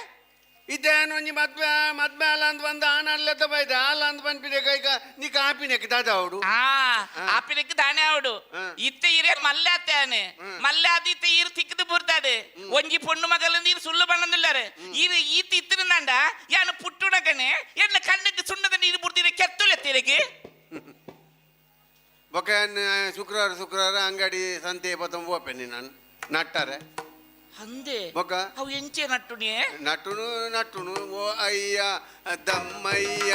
ಇದೇನು ಒಂಜಿ ಮದ್ವೆ ಮದ್ವೆ ಅಲ್ಲ ಅಂದ್ ಬಂದು ಆನ ಅಲ್ಲೆತ್ತ ಬೈದ ಆಲ ಅಂದ್ ಪನ್ಪಿನೆ ಕೈಕ ನೀ ಕಾಪಿನೆಕ್ ದಾದ ಅವಡು. ಆ ಆಪಿನಕ್ಕೆ ದಾನೆ ಅವಡು. ಇತ್ತೆ ಇರೆ ಮಲ್ಲಾತ್ತಾನೆ ಮಲ್ಲಾದ ಇತ್ತೆ ಈರು ತಿಕ್ಕದು ಬುರ್ದಾಡು ಒಂಜಿ ಪೊಣ್ಣು ಮಗಲ ನೀರು ಸುಳ್ಳು ಬಣ್ಣಂದುಲ್ಲಾರೆ ಈರು ಈತ ಇತ್ತಿನಾಂಡ ಯಾನು ಪುಟ್ಟುಡಕನೆ ಎನ್ನ ಕಣ್ಣಕ್ಕೆ ಸುಣ್ಣದ ನೀರು ಬುರ್ದಿರೆ ಕೆತ್ತುಲೆತ್ತಿರಗೆ. ಬೊಕ ಶುಕ್ರವಾರ ಶುಕ್ರವಾರ ಅಂಗಡಿ ಸಂತೆ ಪತ್ತೊಂಬ ಪೋಪೆನಿ ನಾನು ನಟ್ಟಾರೆ. ಅಂದೆ. ಬೊಕ ಅವು ಎಂಚೆ ನಟ್ಟುನಿ? ನಟುನು ನಟುನು ಓ ಅಯ್ಯ ದಮ್ಮಯ್ಯ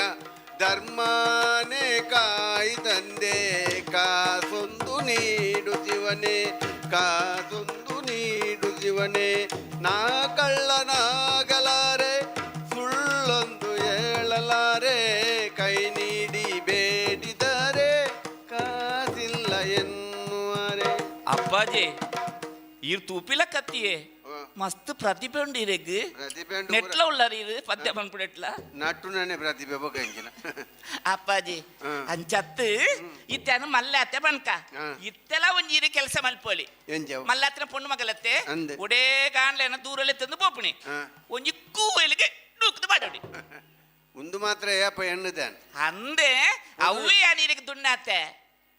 ಧರ್ಮನೇ ಕಾಯಿ ತಂದೆ ಕಾಸೊಂದು ನೀಡು ಶಿವನೇ ಕಾಸೊಂದು ನೀಡು ಶಿವನೇ ನಾ ಕಳ್ಳನಾಗಲಾರೆ ಸುಳ್ಳೊಂದು ಹೇಳಲಾರೆ ಕೈ ನೀಡಿ ಬೇಡಿದರೆ ಕಾಸಿಲ್ಲ ಎನ್ನುವರೆ. ಅಪ್ಪಾಜಿ, ಈರ್ ತೂಪಿಲ ಕತ್ತಿಯೇ ಮಸ್ತ್ ಪ್ರತಿಭೆ ಉಂಡು ಇರೆಗ್. ಪ್ರತಿಭೆ ಉಂಡು. ನೆಟ್ಲ ಉಳ್ಳಾರ ಇರು ಪದ್ಯ ಪನ್ಪುಡೆಟ್ಲ. ನಟುನನೆ ಪ್ರತಿಭೆ ಬೊಕ ಎಂಚಿನ. ಅಪ್ಪಾಜಿ, ಅಂಚತ್ತು ಇತ್ತಾನು ಮಲ್ಲಾತೆ ಬನ್ಕ. ಇತ್ತೆಲ್ಲ ಒಂಜಿ ಇರು ಕೆಲಸ ಮಲ್ಪೋಲಿ. ಎಂಚವು? ಮಲ್ಲಾತ್ರ ಪೊಣ್ಣು ಮಗಲತ್ತೆ. ಅಂದೆ. ಒಡೇ ಕಾಣ್ಲೇನ ದೂರಲ್ಲೇ ತಂದು ಪೋಪುಣಿ ಒಂಜಿ ಕೂವೆಲಿಗೆ ಡೂಕ್ದು ಬಾಡೋಡಿ. ಒಂದು ಮಾತ್ರ ಏಪ ಎಣ್ಣುದಾನ್. ಅಂದೆ, ಅವೇ ನೀರಿಗೆ ದುಣ್ಣಾತೆ.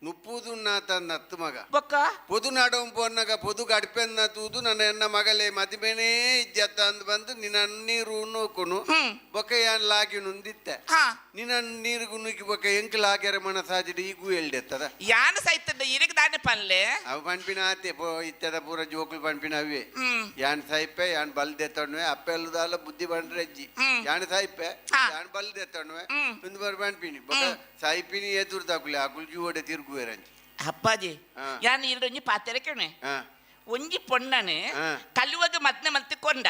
ನುಪ್ಪುದುನ್ನಾತ ನತ್ತು ಮಗ. ಬೊಕ್ಕ ಪೊದು ನಾಡೋಂ ಪೊನ್ನಗ ಪೊದು ಗಡ್ಪೆನ್ನ ತೂದು ನನ್ನ ಎನ್ನ ಮಗಲೇ ಮದಿಮೇನೇ ಇಜ್ಜತ್ತ ಅಂದ್ ಬಂದು ನಿನ್ನ ನೀರು ನೂಕುನು. ಬೊಕ್ಕ ಯಾನ್ ಲಾಗಿ ನುಂದಿತ್ತೆ. ನಿನ್ನ ನೀರು ನುಗ್ಗಿ ಬೊಕ್ಕ ಎಂಕ್ ಲಾಗ್ಯಾರ ಮನಸಾಜಿಡ್ ಈಗೂ ಎಲ್ಡೆತ್ತದ. ಯಾನ್ ಸೈತದ ಇರಿಗೆ ದಾನೆ ಪನ್ಲೆ. ಅವು ಪನ್ಪಿನ ಆತೆ ಪೋ ಇತ್ತದ ಪೂರ ಜೋಕುಲು ಪನ್ಪಿನ ಅವೇ. ಯಾನ್ ಸಾಯಿಪೆ ಯಾನ್ ಬಲ್ದೆತ್ತಣ್ವೆ ಅಪ್ಪೆಲ್ಲದಾಲ ಬುದ್ಧಿ ಬಂಡ್ರೆಜ್ಜಿ. ಯಾನ್ ಸಾಯಿಪೆ ಯಾನ್ ಬಲ್ದೆತ್ತಣ್ವೆ ಒಂದು ಬಾರ್ ಪನ್ಪಿನಿ ಬೊಕ್ಕ ಸಾಯಿಪಿನಿ ಎದುರ್ದಾಕುಲೆ ಅಕುಲು ಜೂವಡೆ ತಿರುಗುವೆರಂಜಿ. ಅಪ್ಪಾಜಿ, ಯಾನ್ ಇರಡು ಒಂಜಿ ಪಾತೆರೆ ಕೇಣೆ. ಒಂಜಿ ಪೊಣ್ಣನೆ ಕಲ್ಲುವಾಗ ಮದ್ನೆ ಮಲ್ತಿ ಕೊಂಡ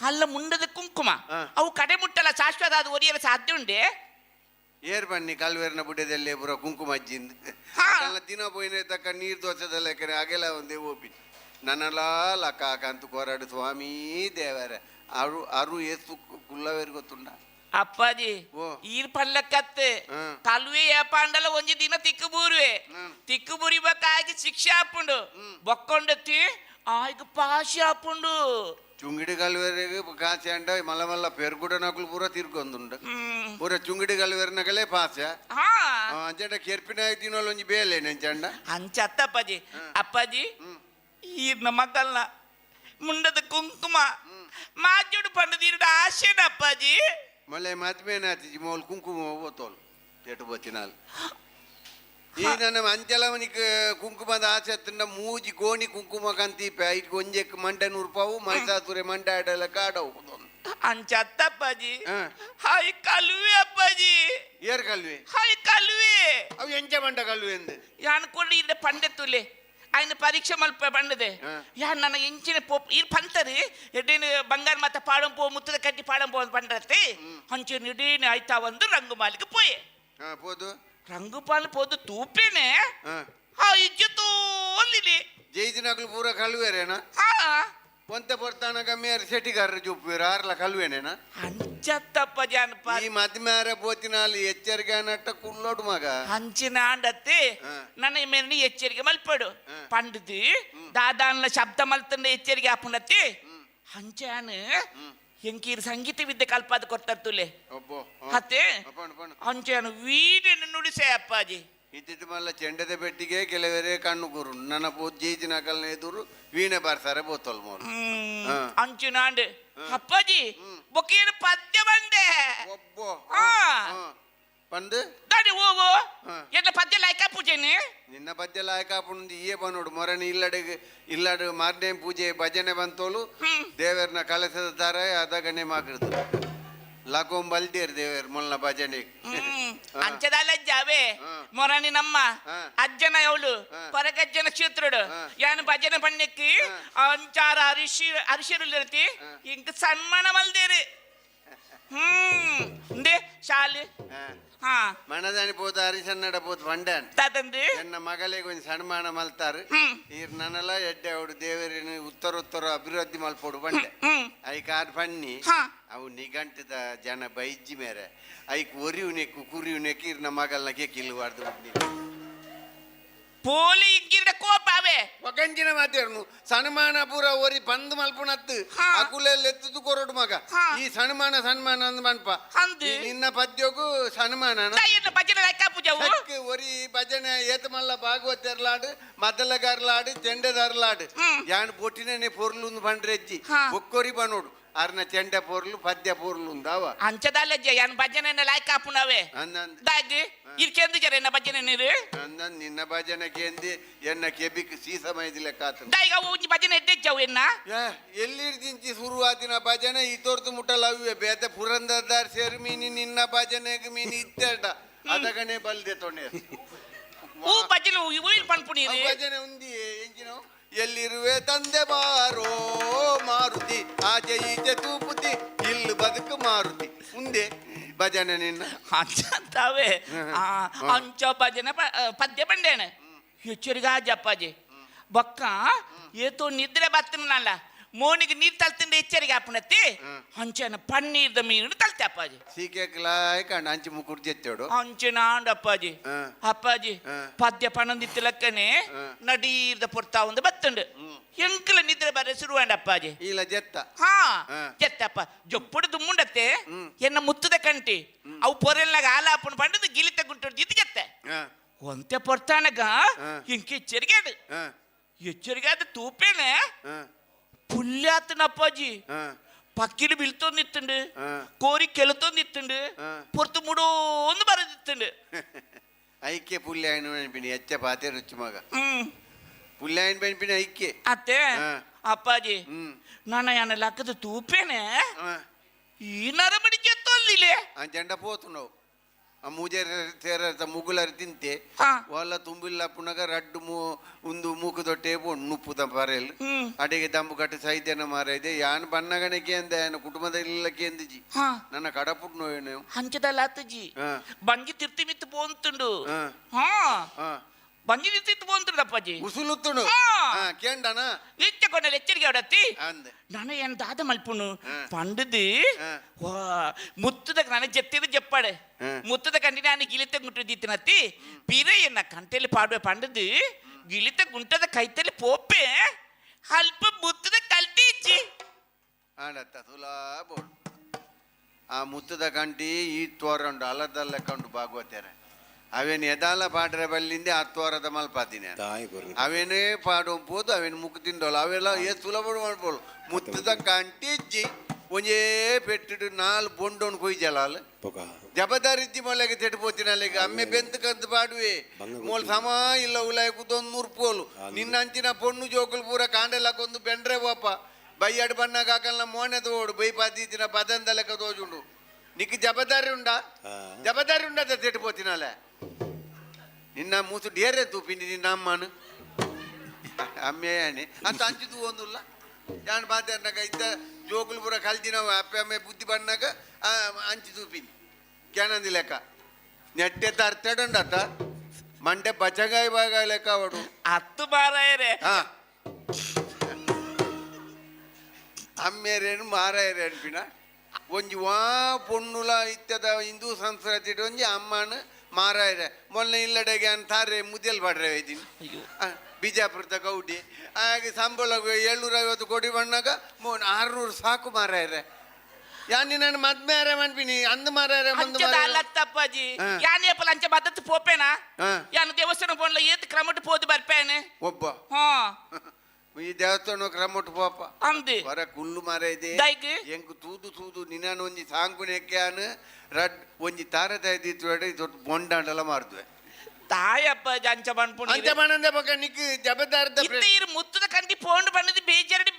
ಅಲ್ಲ ಮುಂಡದ ಕುಂಕುಮ ಅವು ಕಡೆ ಮುಟ್ಟಲ್ಲ ಶಾಶ್ವತ ಅದು ಒರಿಯಲು ಸಾಧ್ಯ ಉಂಡೆ? ಏರ್ ಬನ್ನಿ ಕಲ್ವೇರ್ನ ಬುಡ್ಡೆದಲ್ಲೇ ಪೂರ ಕುಂಕುಮ ಅಜ್ಜಿಂದ. ಅಲ್ಲ ದಿನ ಪೋಯಿನ ತಕ್ಕ ನೀರು ದೋಸೆದಲ್ಲ ಯಾಕಂದ್ರೆ ಅಗೆಲ ಒಂದೇ ಓಪಿ ನನ್ನಲಾ ಲಕ್ಕ ಕಂತು ಕೊರಡು ಸ್ವಾಮಿ ದೇವರ ಅರು ಅರು ಏಸು ಕುಲ್ಲವೇರು ಗೊತ್ತುಂಡ. ಅಪ್ಪಾಜಿ, ಓ. ಈರ್ ಪಲ್ಲಕ್ಕತ್ತೆ ಕಲ್ವೆ ಏಪಾಂಡಲ ಒಂಜಿ ದಿನ ತಿಕ್ಕು ಬೂರುವೆ ತಿಕ್ಕು ಬುರಿಬೇಕಾಗಿ ಶಿಕ್ಷೆ ಆಪುಂಡು ಬೊಕ್ಕೊಂಡತ್ತಿ ಆಯ್ಗ ಪಾಶಿ ಆಪುಂಡು. ಚುಂಗಿಡಿ ಕಲ್ವೇರಿಗೆ ಕಾಸೆ ಅಂಡ ಮಲ್ಲ ಮಲ್ಲ ಪೆರ್ಗುಡ ನಕಲು ಪೂರ ತಿರ್ಗೊಂದುಂಡು ಪೂರ ಚುಂಗಿಡಿ ಕಲ್ವೇರ್ನಗಲೇ ಪಾಸೆ. ಅಂಚಂಡ ಕೆರ್ಪಿನ ದಿನೊಲ ಒಂಜಿ ಬೇಲೆ ನೆಂಚಂಡ. ಅಂಚ ಅತ್ತ ಅಪ್ಪಾಜಿ, ಅಪ್ಪಾಜಿ ಈರ್ನ ಮಕ್ಕಲ್ನ ಮುಂಡದ ಕುಂಕುಮ ಮಾಜುಡು ಪಂಡದೀರುಡು ಆಶೆನ ಅಪ್ಪಾಜಿ. ಮಲ್ಲೆ ಮದ್ಮೇನೆ ಆತಿಜಿ ಮೋಲ್ ಕುಂಕುಮ ಓತೋಲ್ ಎಟು ಬತ್ತಿನಾಲ್ ಈ ನನ್ನ ಅಂಚಲವನಿಗೆ ಕುಂಕುಮದ ಆಸೆ ಅತ್ತಂಡ ಮೂಜಿ ಗೋಣಿ ಕುಂಕುಮ ಕಂತೀಪೆ ಐಟ್ ಒಂಜೆಕ್ ಮಂಡೆ ನೂರ್ಪಾವು ಮೈಸಾಸುರೆ ಮಂಡೆ ಆಡಲ ಕಾಡವು. ಅಂಚ ಅತ್ತ ಅಪ್ಪಾಜಿ. ಹಾಯ್ ಕಲ್ವೆ ಅಪ್ಪಾಜಿ. ಏರ್ ಕಲ್ವೆ? ಹಾಯ್ ಕಲ್ವೆ. ಕಳುವೆ. ಅವು ಎಂಚ ಬಂಡ ಕಳುವೆ ಅಂದ್? ಯಾನ್ ಕೊಡಿ ಇದ್ದ ಪಂಡೆ ತುಲೆ ಆಯ್ನ ಪರೀಕ್ಷೆ ಮಲ್ಪ ಬಂಡದೆ. ಯಾನ್ ನನ್ನ ಎಂಚಿನ ಪೋಪ್ ಇರ್ ಪಂತರಿ ಎಡೇನು ಬಂಗಾರ ಮತ್ತ ಪಾಡಂ ಪೋ ಮುತ್ತದ ಕಟ್ಟಿ ಪಾಡಂ ಪೋ ಪಂಡ್ರತ್ತೆ ಅಂಚಿನ ಇಡೀನ ಆಯ್ತಾ ಒಂದು ರಂಗು ಮಾಲಿಗೆ ಪೋಯೆ. ಪೋದು. ರಂಗುಪಾಲ್ ಪೋದು ತೂಪೇನೆ. ಆ ಇಜ್ಜತು ಒಂದಿಲಿ. ಜೈದಿನಕ್ಲು ಪೂರ ಕಳುವೇರೇನ? ಹಾ. ಒಂತೆ ಪೊರ್ತಾನಗ ಮೇರ್ ಸೆಟಿಗಾರರು ಜೂಪುವೇರು ಆರ್ಲ ಕಳುವೇನೇನ? ಅಂಚತ್ತಪ್ಪ ಜಾನಪ. ಈ ಮದ್ಮ್ಯಾರ ಪೋತಿನಾಲ್ ಎಚ್ಚರಿಕೆ ನಟ್ಟ ಕುಲ್ಲೋಡು ಮಗ. ಅಂಚಿನ ಆಂಡತ್ತೆ. ನನ್ನ ಮೇರೆ ಎಚ್ಚರಿಕೆ ಮಲ್ಪಡು ಪಂಡದು ದಾದಾನ್ಲ ಶಬ್ದ ಮಲ್ತಂಡ ಎಚ್ಚರಿಕೆ ಆಪುನತ್ತೆ ಅಂಚಾನ ಎಂಕೀರ್ ಸಂಗೀತ ವಿದ್ಯೆ ಕಲ್ಪಾದ ಕೊಡ್ತಾರ ಒಬ್ಬೋ. ಅತ್ತೆ. ಅಂಚಾನ ವೀಡನ್ನು ನುಡಿಸೆ ಅಪ್ಪಾಜಿ. ಇದ್ದಿದ್ದು ಮಲ್ಲ ಚೆಂಡದ ಬೆಟ್ಟಿಗೆ ಕೆಲವರೇ ಕಣ್ಣು ಗುರು ನನ್ನ ಪೋ ಜೈದಿನ ಕಲ್ನ ಎದುರು ವೀಣೆ ಬಾರ್ಸಾರೆ ಬೋತಲ್ ಮೋಲು. ಅಂಚಿನ ಆಂಡ್ ಅಪ್ಪಾಜಿ ಬೊಕ್ಕೇನು ಪದ್ಯ ಬಂದೆ. ಒಬ್ಬೋ. ಪಂದು. ದಾಡಿ ಹೋಗು. ಎನ್ನ ಪದ್ಯ ಲಾಯ್ಕ ಪೂಜೆನೆ. ನಿನ್ನ ಪದ್ಯ ಲಾಯಕ ಪುಂದು ಈಯೆ ಬನ್ನೋಡು ಮೊರನಿ ಇಲ್ಲಡೆಗೆ ಇಲ್ಲಡು ಮಾರನೇ ಪೂಜೆ ಭಜನೆ ಬಂತೋಲು. ದೇವರ್ನ ಕಲಸದ ತರ ಅದಗನೆ ಮಾಕೃತ ಲಕೋಂ ಬಲ್ದೇರ್ ದೇವರ್ ಮೊಲ್ನ ಭಜನೆ. ಅಂಚದಲ್ಲ ಜಾವೆ. ಮೊರನಿ ನಮ್ಮ ಅಜ್ಜನ ಅವಳು ಕೊರಗಜ್ಜನ ಕ್ಷೇತ್ರಡು ಯಾನು ಭಜನೆ ಪಣ್ಣಕ್ಕೆ ಅಂಚಾರ ಅರಿಶಿ ಅರಿಶಿರುಲಿರ್ತಿ ಇಂಕ ಸನ್ಮಾನ ಮಲ್ದೇರು ಇಂದೆ ಶಾಲೆ. ಹಾ. ಮಣದಾನಿ ಪೋದು ಹರಿಸನ್ನಡ ಪೋದು ಬಂಡಾನ್. ತಾತಂದು. ಎನ್ನ ಮಗಳಿಗೆ ಒಂಜಿ ಸನ್ಮಾನ ಮಲ್ತಾರು. ಈರ್ ನನಲ ಎಡ್ಡೆ ಅವಡು ದೇವರಿನ ಉತ್ತರ ಉತ್ತರ ಅಭಿವೃದ್ಧಿ ಮಲ್ಪೋಡು ಬಂಡೆ. ಐಕ್ ಆರ್ ಪಣ್ಣಿ. ಅವು ನಿಘಂಟದ ಜನ ಬೈಜ್ಜಿ ಮೇರೆ ಐಕ್ ಒರಿಯುನೆಕ್ಕು ಕುರಿಯುನೆಕ್ಕು ಇರ್ನ ಮಗಲ್ನ ಕೇಕಿಲ್ಲು ವಾರ್ದು. ಪೋಲಿ ಇಂಗಿರ್ಡ ಕೋಪ ಅವೇ. ಒಗಂಜಿನ ಮಾತೇರ್ನು ಸನ್ಮಾನ ಪೂರ ಒರಿ ಬಂದ್ ಮಲ್ಪುನತ್ತು. ಅಕುಲೆಲ್ಲ ಎತ್ತುದು ಕೊರಡು ಮಗ. ಈ ಸನ್ಮಾನ ಸನ್ಮಾನ ಅಂದ್ ಮನ್ಪ. ಅಂದ್. ಈ ನಿನ್ನ ಪದ್ಯಗೂ ಸನ್ಮಾನ. ತಾಯಿನ ಭಜನೆ ಲಾಯ್ಕ ಪೂಜವು. ಒರಿ ಭಜನೆ ಏತ ಮಲ್ಲ ಭಾಗವತರ್ಲಾಡು ಮದ್ದಲಗಾರ್ಲಾಡು ಚೆಂಡೆದಾರ್ಲಾಡು ಯಾನ್ ಬೊಟ್ಟಿನೇ ಪೊರ್ಲುಂದು ಬಂಡ್ರೆಜ್ಜಿ. ಒಕ್ಕೊರಿ ಬನೋಡು ಅರ್ನ ಚೆಂಡೆ ಪೊರ್ಲು ಪದ್ಯ ಪೊರ್ಲು ಉಂದಾವ. ಅಂಚದಲ್ಲಜ್ಜ ಯಾನ್ ಭಜನೆ ಲಾಯ್ಕ ಆಪುನವೇ. ಅಂದಂದ್. ದಾಗ್ ಇರ್ಕೆಂದು ಜರ ಎನ್ನ ಭಜನೆ ನೀರು. ಅಂದಂದ್ ನಿನ್ನ ಭಜನೆ ಕೇಂದಿ ಎನ್ನ ಕೆಬಿಕ್ ಸೀಸ ಮೈದಿ ಲೆಕ್ಕ ಆತನ. ದಾಯಿಗ ಅವು ಒಂಜಿ ಭಜನೆ ಎದ್ದೆಜ್ಜವು ಎನ್ನ. ಎಲ್ಲಿರ್ದಿಂಚಿ ಶುರುವಾತಿನ ಭಜನೆ ಈ ತೋರ್ತು ಮುಟ್ಟಲ ಅವೆ ಬೇತೆ ಪುರಂದರ್ದಾರ್ ಸೇರಿ ಮೀನಿ ನಿನ್ನ ಭಜನೆಗೆ ಮೀನಿ ಇತ್ತೆರಡ ಅದಗನೆ ಬಲ್ದೆ ತೊಣೆ. ಹೂ ಭಜನೆ ಹೂವಿನ ಪನ್ಪುನೀರು. ಭಜನೆ ಉಂದಿ ಎಂಚಿನ ಎಲ್ಲಿರುವೆ ತಂದೆ ಬಾರೋ ಮಾರುತಿ ಆಚೆ ಈಚೆ ತೂಪುತಿ ಇಲ್ಲು ಬದುಕು ಮಾರುತಿ ಉಂದೆ ಭಜನೆ ನಿನ್ನ. ಅಂಚಂತಾವೆ ಅಂಚ ಭಜನೆ ಪದ್ಯ ಬಂಡೇನೆ ಎಚ್ಚರಿಗ ಅಪ್ಪಾಜಿ ಬೊಕ್ಕ ಏತೋ ನಿದ್ರೆ ಬತ್ತನಲ್ಲ ಮೋನಿಗೆ ನೀರು ತಲ್ತಿಂದ ಎಚ್ಚರಿಗೆ ಆಪುನತ್ತಿ ಅಂಚನ ಪನ್ನೀರ್ದ ಮೀನು ತಲ್ತೆ ಅಪ್ಪಾಜಿ. ಸೀಕೆಕ್ಲಾಯ್ ಕಂಡ ಅಂಚಿ ಮುಕ್ಕುರ್ಜಿ ಎತ್ತೋಡು. ಅಂಚಿನ ಆಂಡ ಅಪ್ಪಾಜಿ. ಅಪ್ಪಾಜಿ ಪದ್ಯ ಪಣಂದಿತ್ತು ಲೆಕ್ಕನೆ ನಡೀರ್ದ ಪೊರ್ತಾ ಒಂದು ಬತ್ತುಂಡು ಎಂಕಲ ನಿದ್ರೆ ಬರ ಶುರುವಾಂಡ ಅಪ್ಪಾಜಿ. ಇಲ್ಲ ಜೆತ್ತ. ಹಾ. ಜೆತ್ತಪ್ಪ ಜೊಪ್ಪುಡು ದುಮ್ಮುಂಡತ್ತೆ ಎನ್ನ ಮುತ್ತದ ಕಂಟಿ ಅವು ಪೊರೆಲ್ನಾಗ ಆಲಾಪುನ ಪಂಡದು ಗಿಲಿತ ಗುಂಟು ಇದು ಜೆತ್ತೆ. ಒಂತೆ ಪೊರ್ತಾನಗ ಇಂಕ ಎಚ್ಚರಿಕೆ ಅದು. ಎಚ್ಚರಿಕೆ ಅದು ತೂಪೇನೆ. ಪುಲ್ಯಾತನ ಅಪ್ಪಾಜಿ. ಪಕ್ಕಿಲು ಬಿಲ್ತೊಂದಿತ್ತುಂಡು. ಕೋರಿ ಕೆಲತೊಂದಿತ್ತುಂಡು. ಪೊರ್ತು ಮುಡೋಂದು ಬರದಿತ್ತುಂಡು. ಐಕ್ಯ ಪುಲ್ಯಾಯನ ಬೆನ್ಪಿನಿ ಎಚ್ಚ ಪಾತೆ ರುಚಿ ಮಗ. ಪುಲ್ಯಾಯನ ಬೆನ್ಪಿನಿ ಐಕ್ಯ. ಅತ್ತೆ. ಅಪ್ಪಾಜಿ ನಾನು ಯಾನ ಲಕ್ಕದ ತೂಪೇನೆ. ಈ ನರಮಡಿ ಜೆತ್ತೊಂದಿಲೆ. ಆ ಜಂಡ ಪೋತು ನಾವು ಆ ಮೂಜೆ ತೇರ ಮುಗುಲರಿ ತಿಂತೆ. ಒಲ್ಲ ತುಂಬಿಲ್ಲ ಪುನಗ ರಡ್ಡು ಮೂ ಒಂದು ಮೂಕು ದೊಟ್ಟೆ ನುಪ್ಪುದ ಪರೆಲ್. ಅಡಿಗೆ ದಂಬು ಕಟ್ಟು ಸೈದ್ಯನ ಮಾರ ಇದೆ ಯಾನ್ ಬನ್ನಗಣೆ ಕೇಂದ ಯಾನ ಕುಟುಂಬದ ಇಲ್ಲ ಕೇಂದಿಜಿ. ನನ್ನ ಕಡಪುಟ್ ನೋವೇನು. ಅಂಚದಲ್ಲ ಅತ್ತಜಿ. ಬಂಜಿ ತಿರ್ತಿ ಮಿತ್ತು ಪೋಂತುಂಡು. ಹಾ. ಬಂಜಿ ತಿರ್ತಿ ಪೋಂತುಂಡು ಅಪ್ಪಾಜಿ. ಉಸುಲುತ್ತುಂಡು. ಕೇಂಡನ. ಇಚ್ಚ ಕೊನೆಯಲ್ಲಿ ಎಚ್ಚರಿಕೆ ಅವಡತ್ತಿ. ನಾನು ಏನ್ ದಾದ ಮಲ್ಪುನು ಪಂಡದು ವಾ ಮುತ್ತದ ನಾನು ಜೆತ್ತಿದ ಜಪ್ಪಾಡೆ ಮುತ್ತದ ಕಂಡಿ ನಾನು ಗಿಲಿತ ಗುಂಟು ದಿತ್ತಿನತ್ತಿ ಪಿರ ಎನ್ನ ಕಂಟೆಲ್ಲಿ ಪಾಡುವೆ ಪಂಡದು ಗಿಲಿತ ಗುಂಟದ ಕೈತಲ್ಲಿ ಪೋಪೆ ಅಲ್ಪ ಮುತ್ತದ ಕಲ್ತಿ ಇಜ್ಜಿ. ಆಡತ್ತ ತುಲಾ ಬೋಡು ಆ ಮುತ್ತದ ಕಂಟಿ ಈ ತೋರಂಡು ಅಲದಲ್ಲ ಕಂಡು ಭಾಗವತೇರೆ ಅವೇನು ಎದಾಲ ಪಾಡ್ರೆ ಬಲ್ಲಿಂದೆ ಆ ತೋರದ ಮಲ್ಪಾತಿನ ಅವೇನೇ ಪಾಡು ಪೋದು ಅವೇನು ಮುಕ್ಕು ತಿಂಡೋಳು ಅವೆಲ್ಲ ಏ ಸುಲಭ ಮಾಡ್ಬೋದು ಮುತ್ತದ ಕಂಟಿ ಇಜ್ಜಿ ಒಂಜೇ ಪೆಟ್ಟಿಡು ನಾಲ್ ಬೊಂಡೋನ್ ಕೊಯ್ಜಲಾಲ್ ಜಬದಾರಿಜ್ಜಿ ಮೊಲೆಗೆ ತೆಟ್ಟು ಪೋತಿನಲ್ಲಿಗೆ ಅಮ್ಮೆ ಬೆಂತು ಕಂತು ಪಾಡುವೆ ಮೋಲ್ ಸಮ ಇಲ್ಲ ಉಲಾಯ ಕೂತೊಂದು ನೂರ್ಪೋಲು ನಿನ್ನ ಅಂಚಿನ ಪೊಣ್ಣು ಜೋಕುಲು ಪೂರ ಕಾಂಡೆಲ್ಲ ಕೊಂದು ಬೆಂಡ್ರೆ ಬೋಪ ಬೈಯಾಡು ಬಣ್ಣಗ ಹಾಕಲ್ನ ಮೋನೆ ತೋಡು ಬೈ ಪಾದೀತಿನ ಬದಂದ ಲೆಕ್ಕ ತೋಜುಂಡು ನಿಕ್ ಜಬದಾರಿ ಉಂಡಾ ಜಬದಾರಿ ಉಂಡಾ ತೆಟ್ಟು ಪೋತಿನಲ್ಲ. ನಿನ್ನ ಮೂಸು ಡೇರೆ ತೂಪಿನಿ ನಿನ್ನ ಅಮ್ಮನು ಅಮ್ಮೇನೆ ಅಂತ ಅಂಚು ತೂವೊಂದುಲ್ಲ ಯಾನ್ ಬಾತೆರ್ನಾಗ ಇದ್ದ ಜೋಕುಲು ಪೂರ ಕಲ್ದಿನವ ಅಪ್ಪೆ ಅಮ್ಮೆ ಬುದ್ಧಿ ಬಣ್ಣಾಗ ಅಂಚು ತೂಪಿನಿ ಕೇನಂದಿ ಲೆಕ್ಕ ನೆಟ್ಟೆ ತರ್ತೇಡುಂಡತ್ತ ಮಂಡೆ ಬಚಗಾಯಿ ಬಾಗ ಲೆಕ್ಕ ಅವಡು. ಹತ್ತು ಮಾರಾಯರೆ. ಹಾ, ಅಮ್ಮೇರೇನು ಮಾರಾಯರೆ ಅನ್ಪಿನ ಒಂಜಿ ವಾ ಪೊಣ್ಣುಲ ಇತ್ತದ ಹಿಂದೂ ಸಂಸ್ಕೃತಿ ಒಂಜಿ ಅಮ್ಮನ ಮಾರಾಯರೆ. ಮೊನ್ನೆ ಇಲ್ಲಡೆಗೆ ಅಂತಾರೆ ಮುದ್ದೆಲ್ ಪಾಡ್ರೆ ಹೋಯ್ತೀನಿ ಬಿಜಾಪುರದ ಗೌಡಿ. ಹಾಗೆ ಸಂಬಳ 750 ಕೋಟಿ ಬಣ್ಣಾಗ 600 ಸಾಕು ಮಾರಾಯರೆ. ಯಾನ್ ನನ್ನ ಮದ್ಮೇರೆ ಮನ್ಪಿನಿ ಅಂದ್ ಮಾರಾಯರೆ ಮಂದು ಅಂಚದ ಮಾರಾಯರೆ. ಅಲ್ಲತ್ತಪ್ಪಾಜಿ. ಹಾ. ಯಾನ್ ಏಪಲ ಅಂಚ ಬದತ್ತು ಪೋಪೇನಾ? ಹಾ. ಯಾನ್ ದೇವಸ್ಥಾನ ಪೋನ್ಲ ಏತ್ ಕ್ರಮಟ್ ಪೋದು ಬರ್ಪೇನೆ. ಒಬ್ಬ ಹಾ. ಈ ದೇವಸ್ಥಾನ ಕ್ರಮಟ್ ಪೋಪ. ಅಂದು. ಹೊರ ಕುಲ್ಲು ಮಾರ ಇದೆ. ದೈಗ್? ಎಂಕ್ ತೂದು ತೂದು ನಿನಾನ ಒಂಜಿ ಸಾಂಕುನೆಕ್ಕೆ ರಡ್ ಒಂಜಿ ತಾರ ತಾಯ್ದಿತ್ತು ದೊಡ್ಡ ಬೊಂಡಾಂಡಲ ಮಾರ್ದುವೆ. ತಾಯಪ್ಪ ಅಂಚ ಪನ್ಪುಣಿ. ಅಂಚ ಮನಂದ ಬೊಕ ನಿಕ್ ಜಬದಾರ್ದ. ಇತ್ತ ಇರು ಮುತ್ತದ ಕಂಟಿ ಪೋಂಡು ಬಣ್ಣದ ಬೇಜಾರಡಿ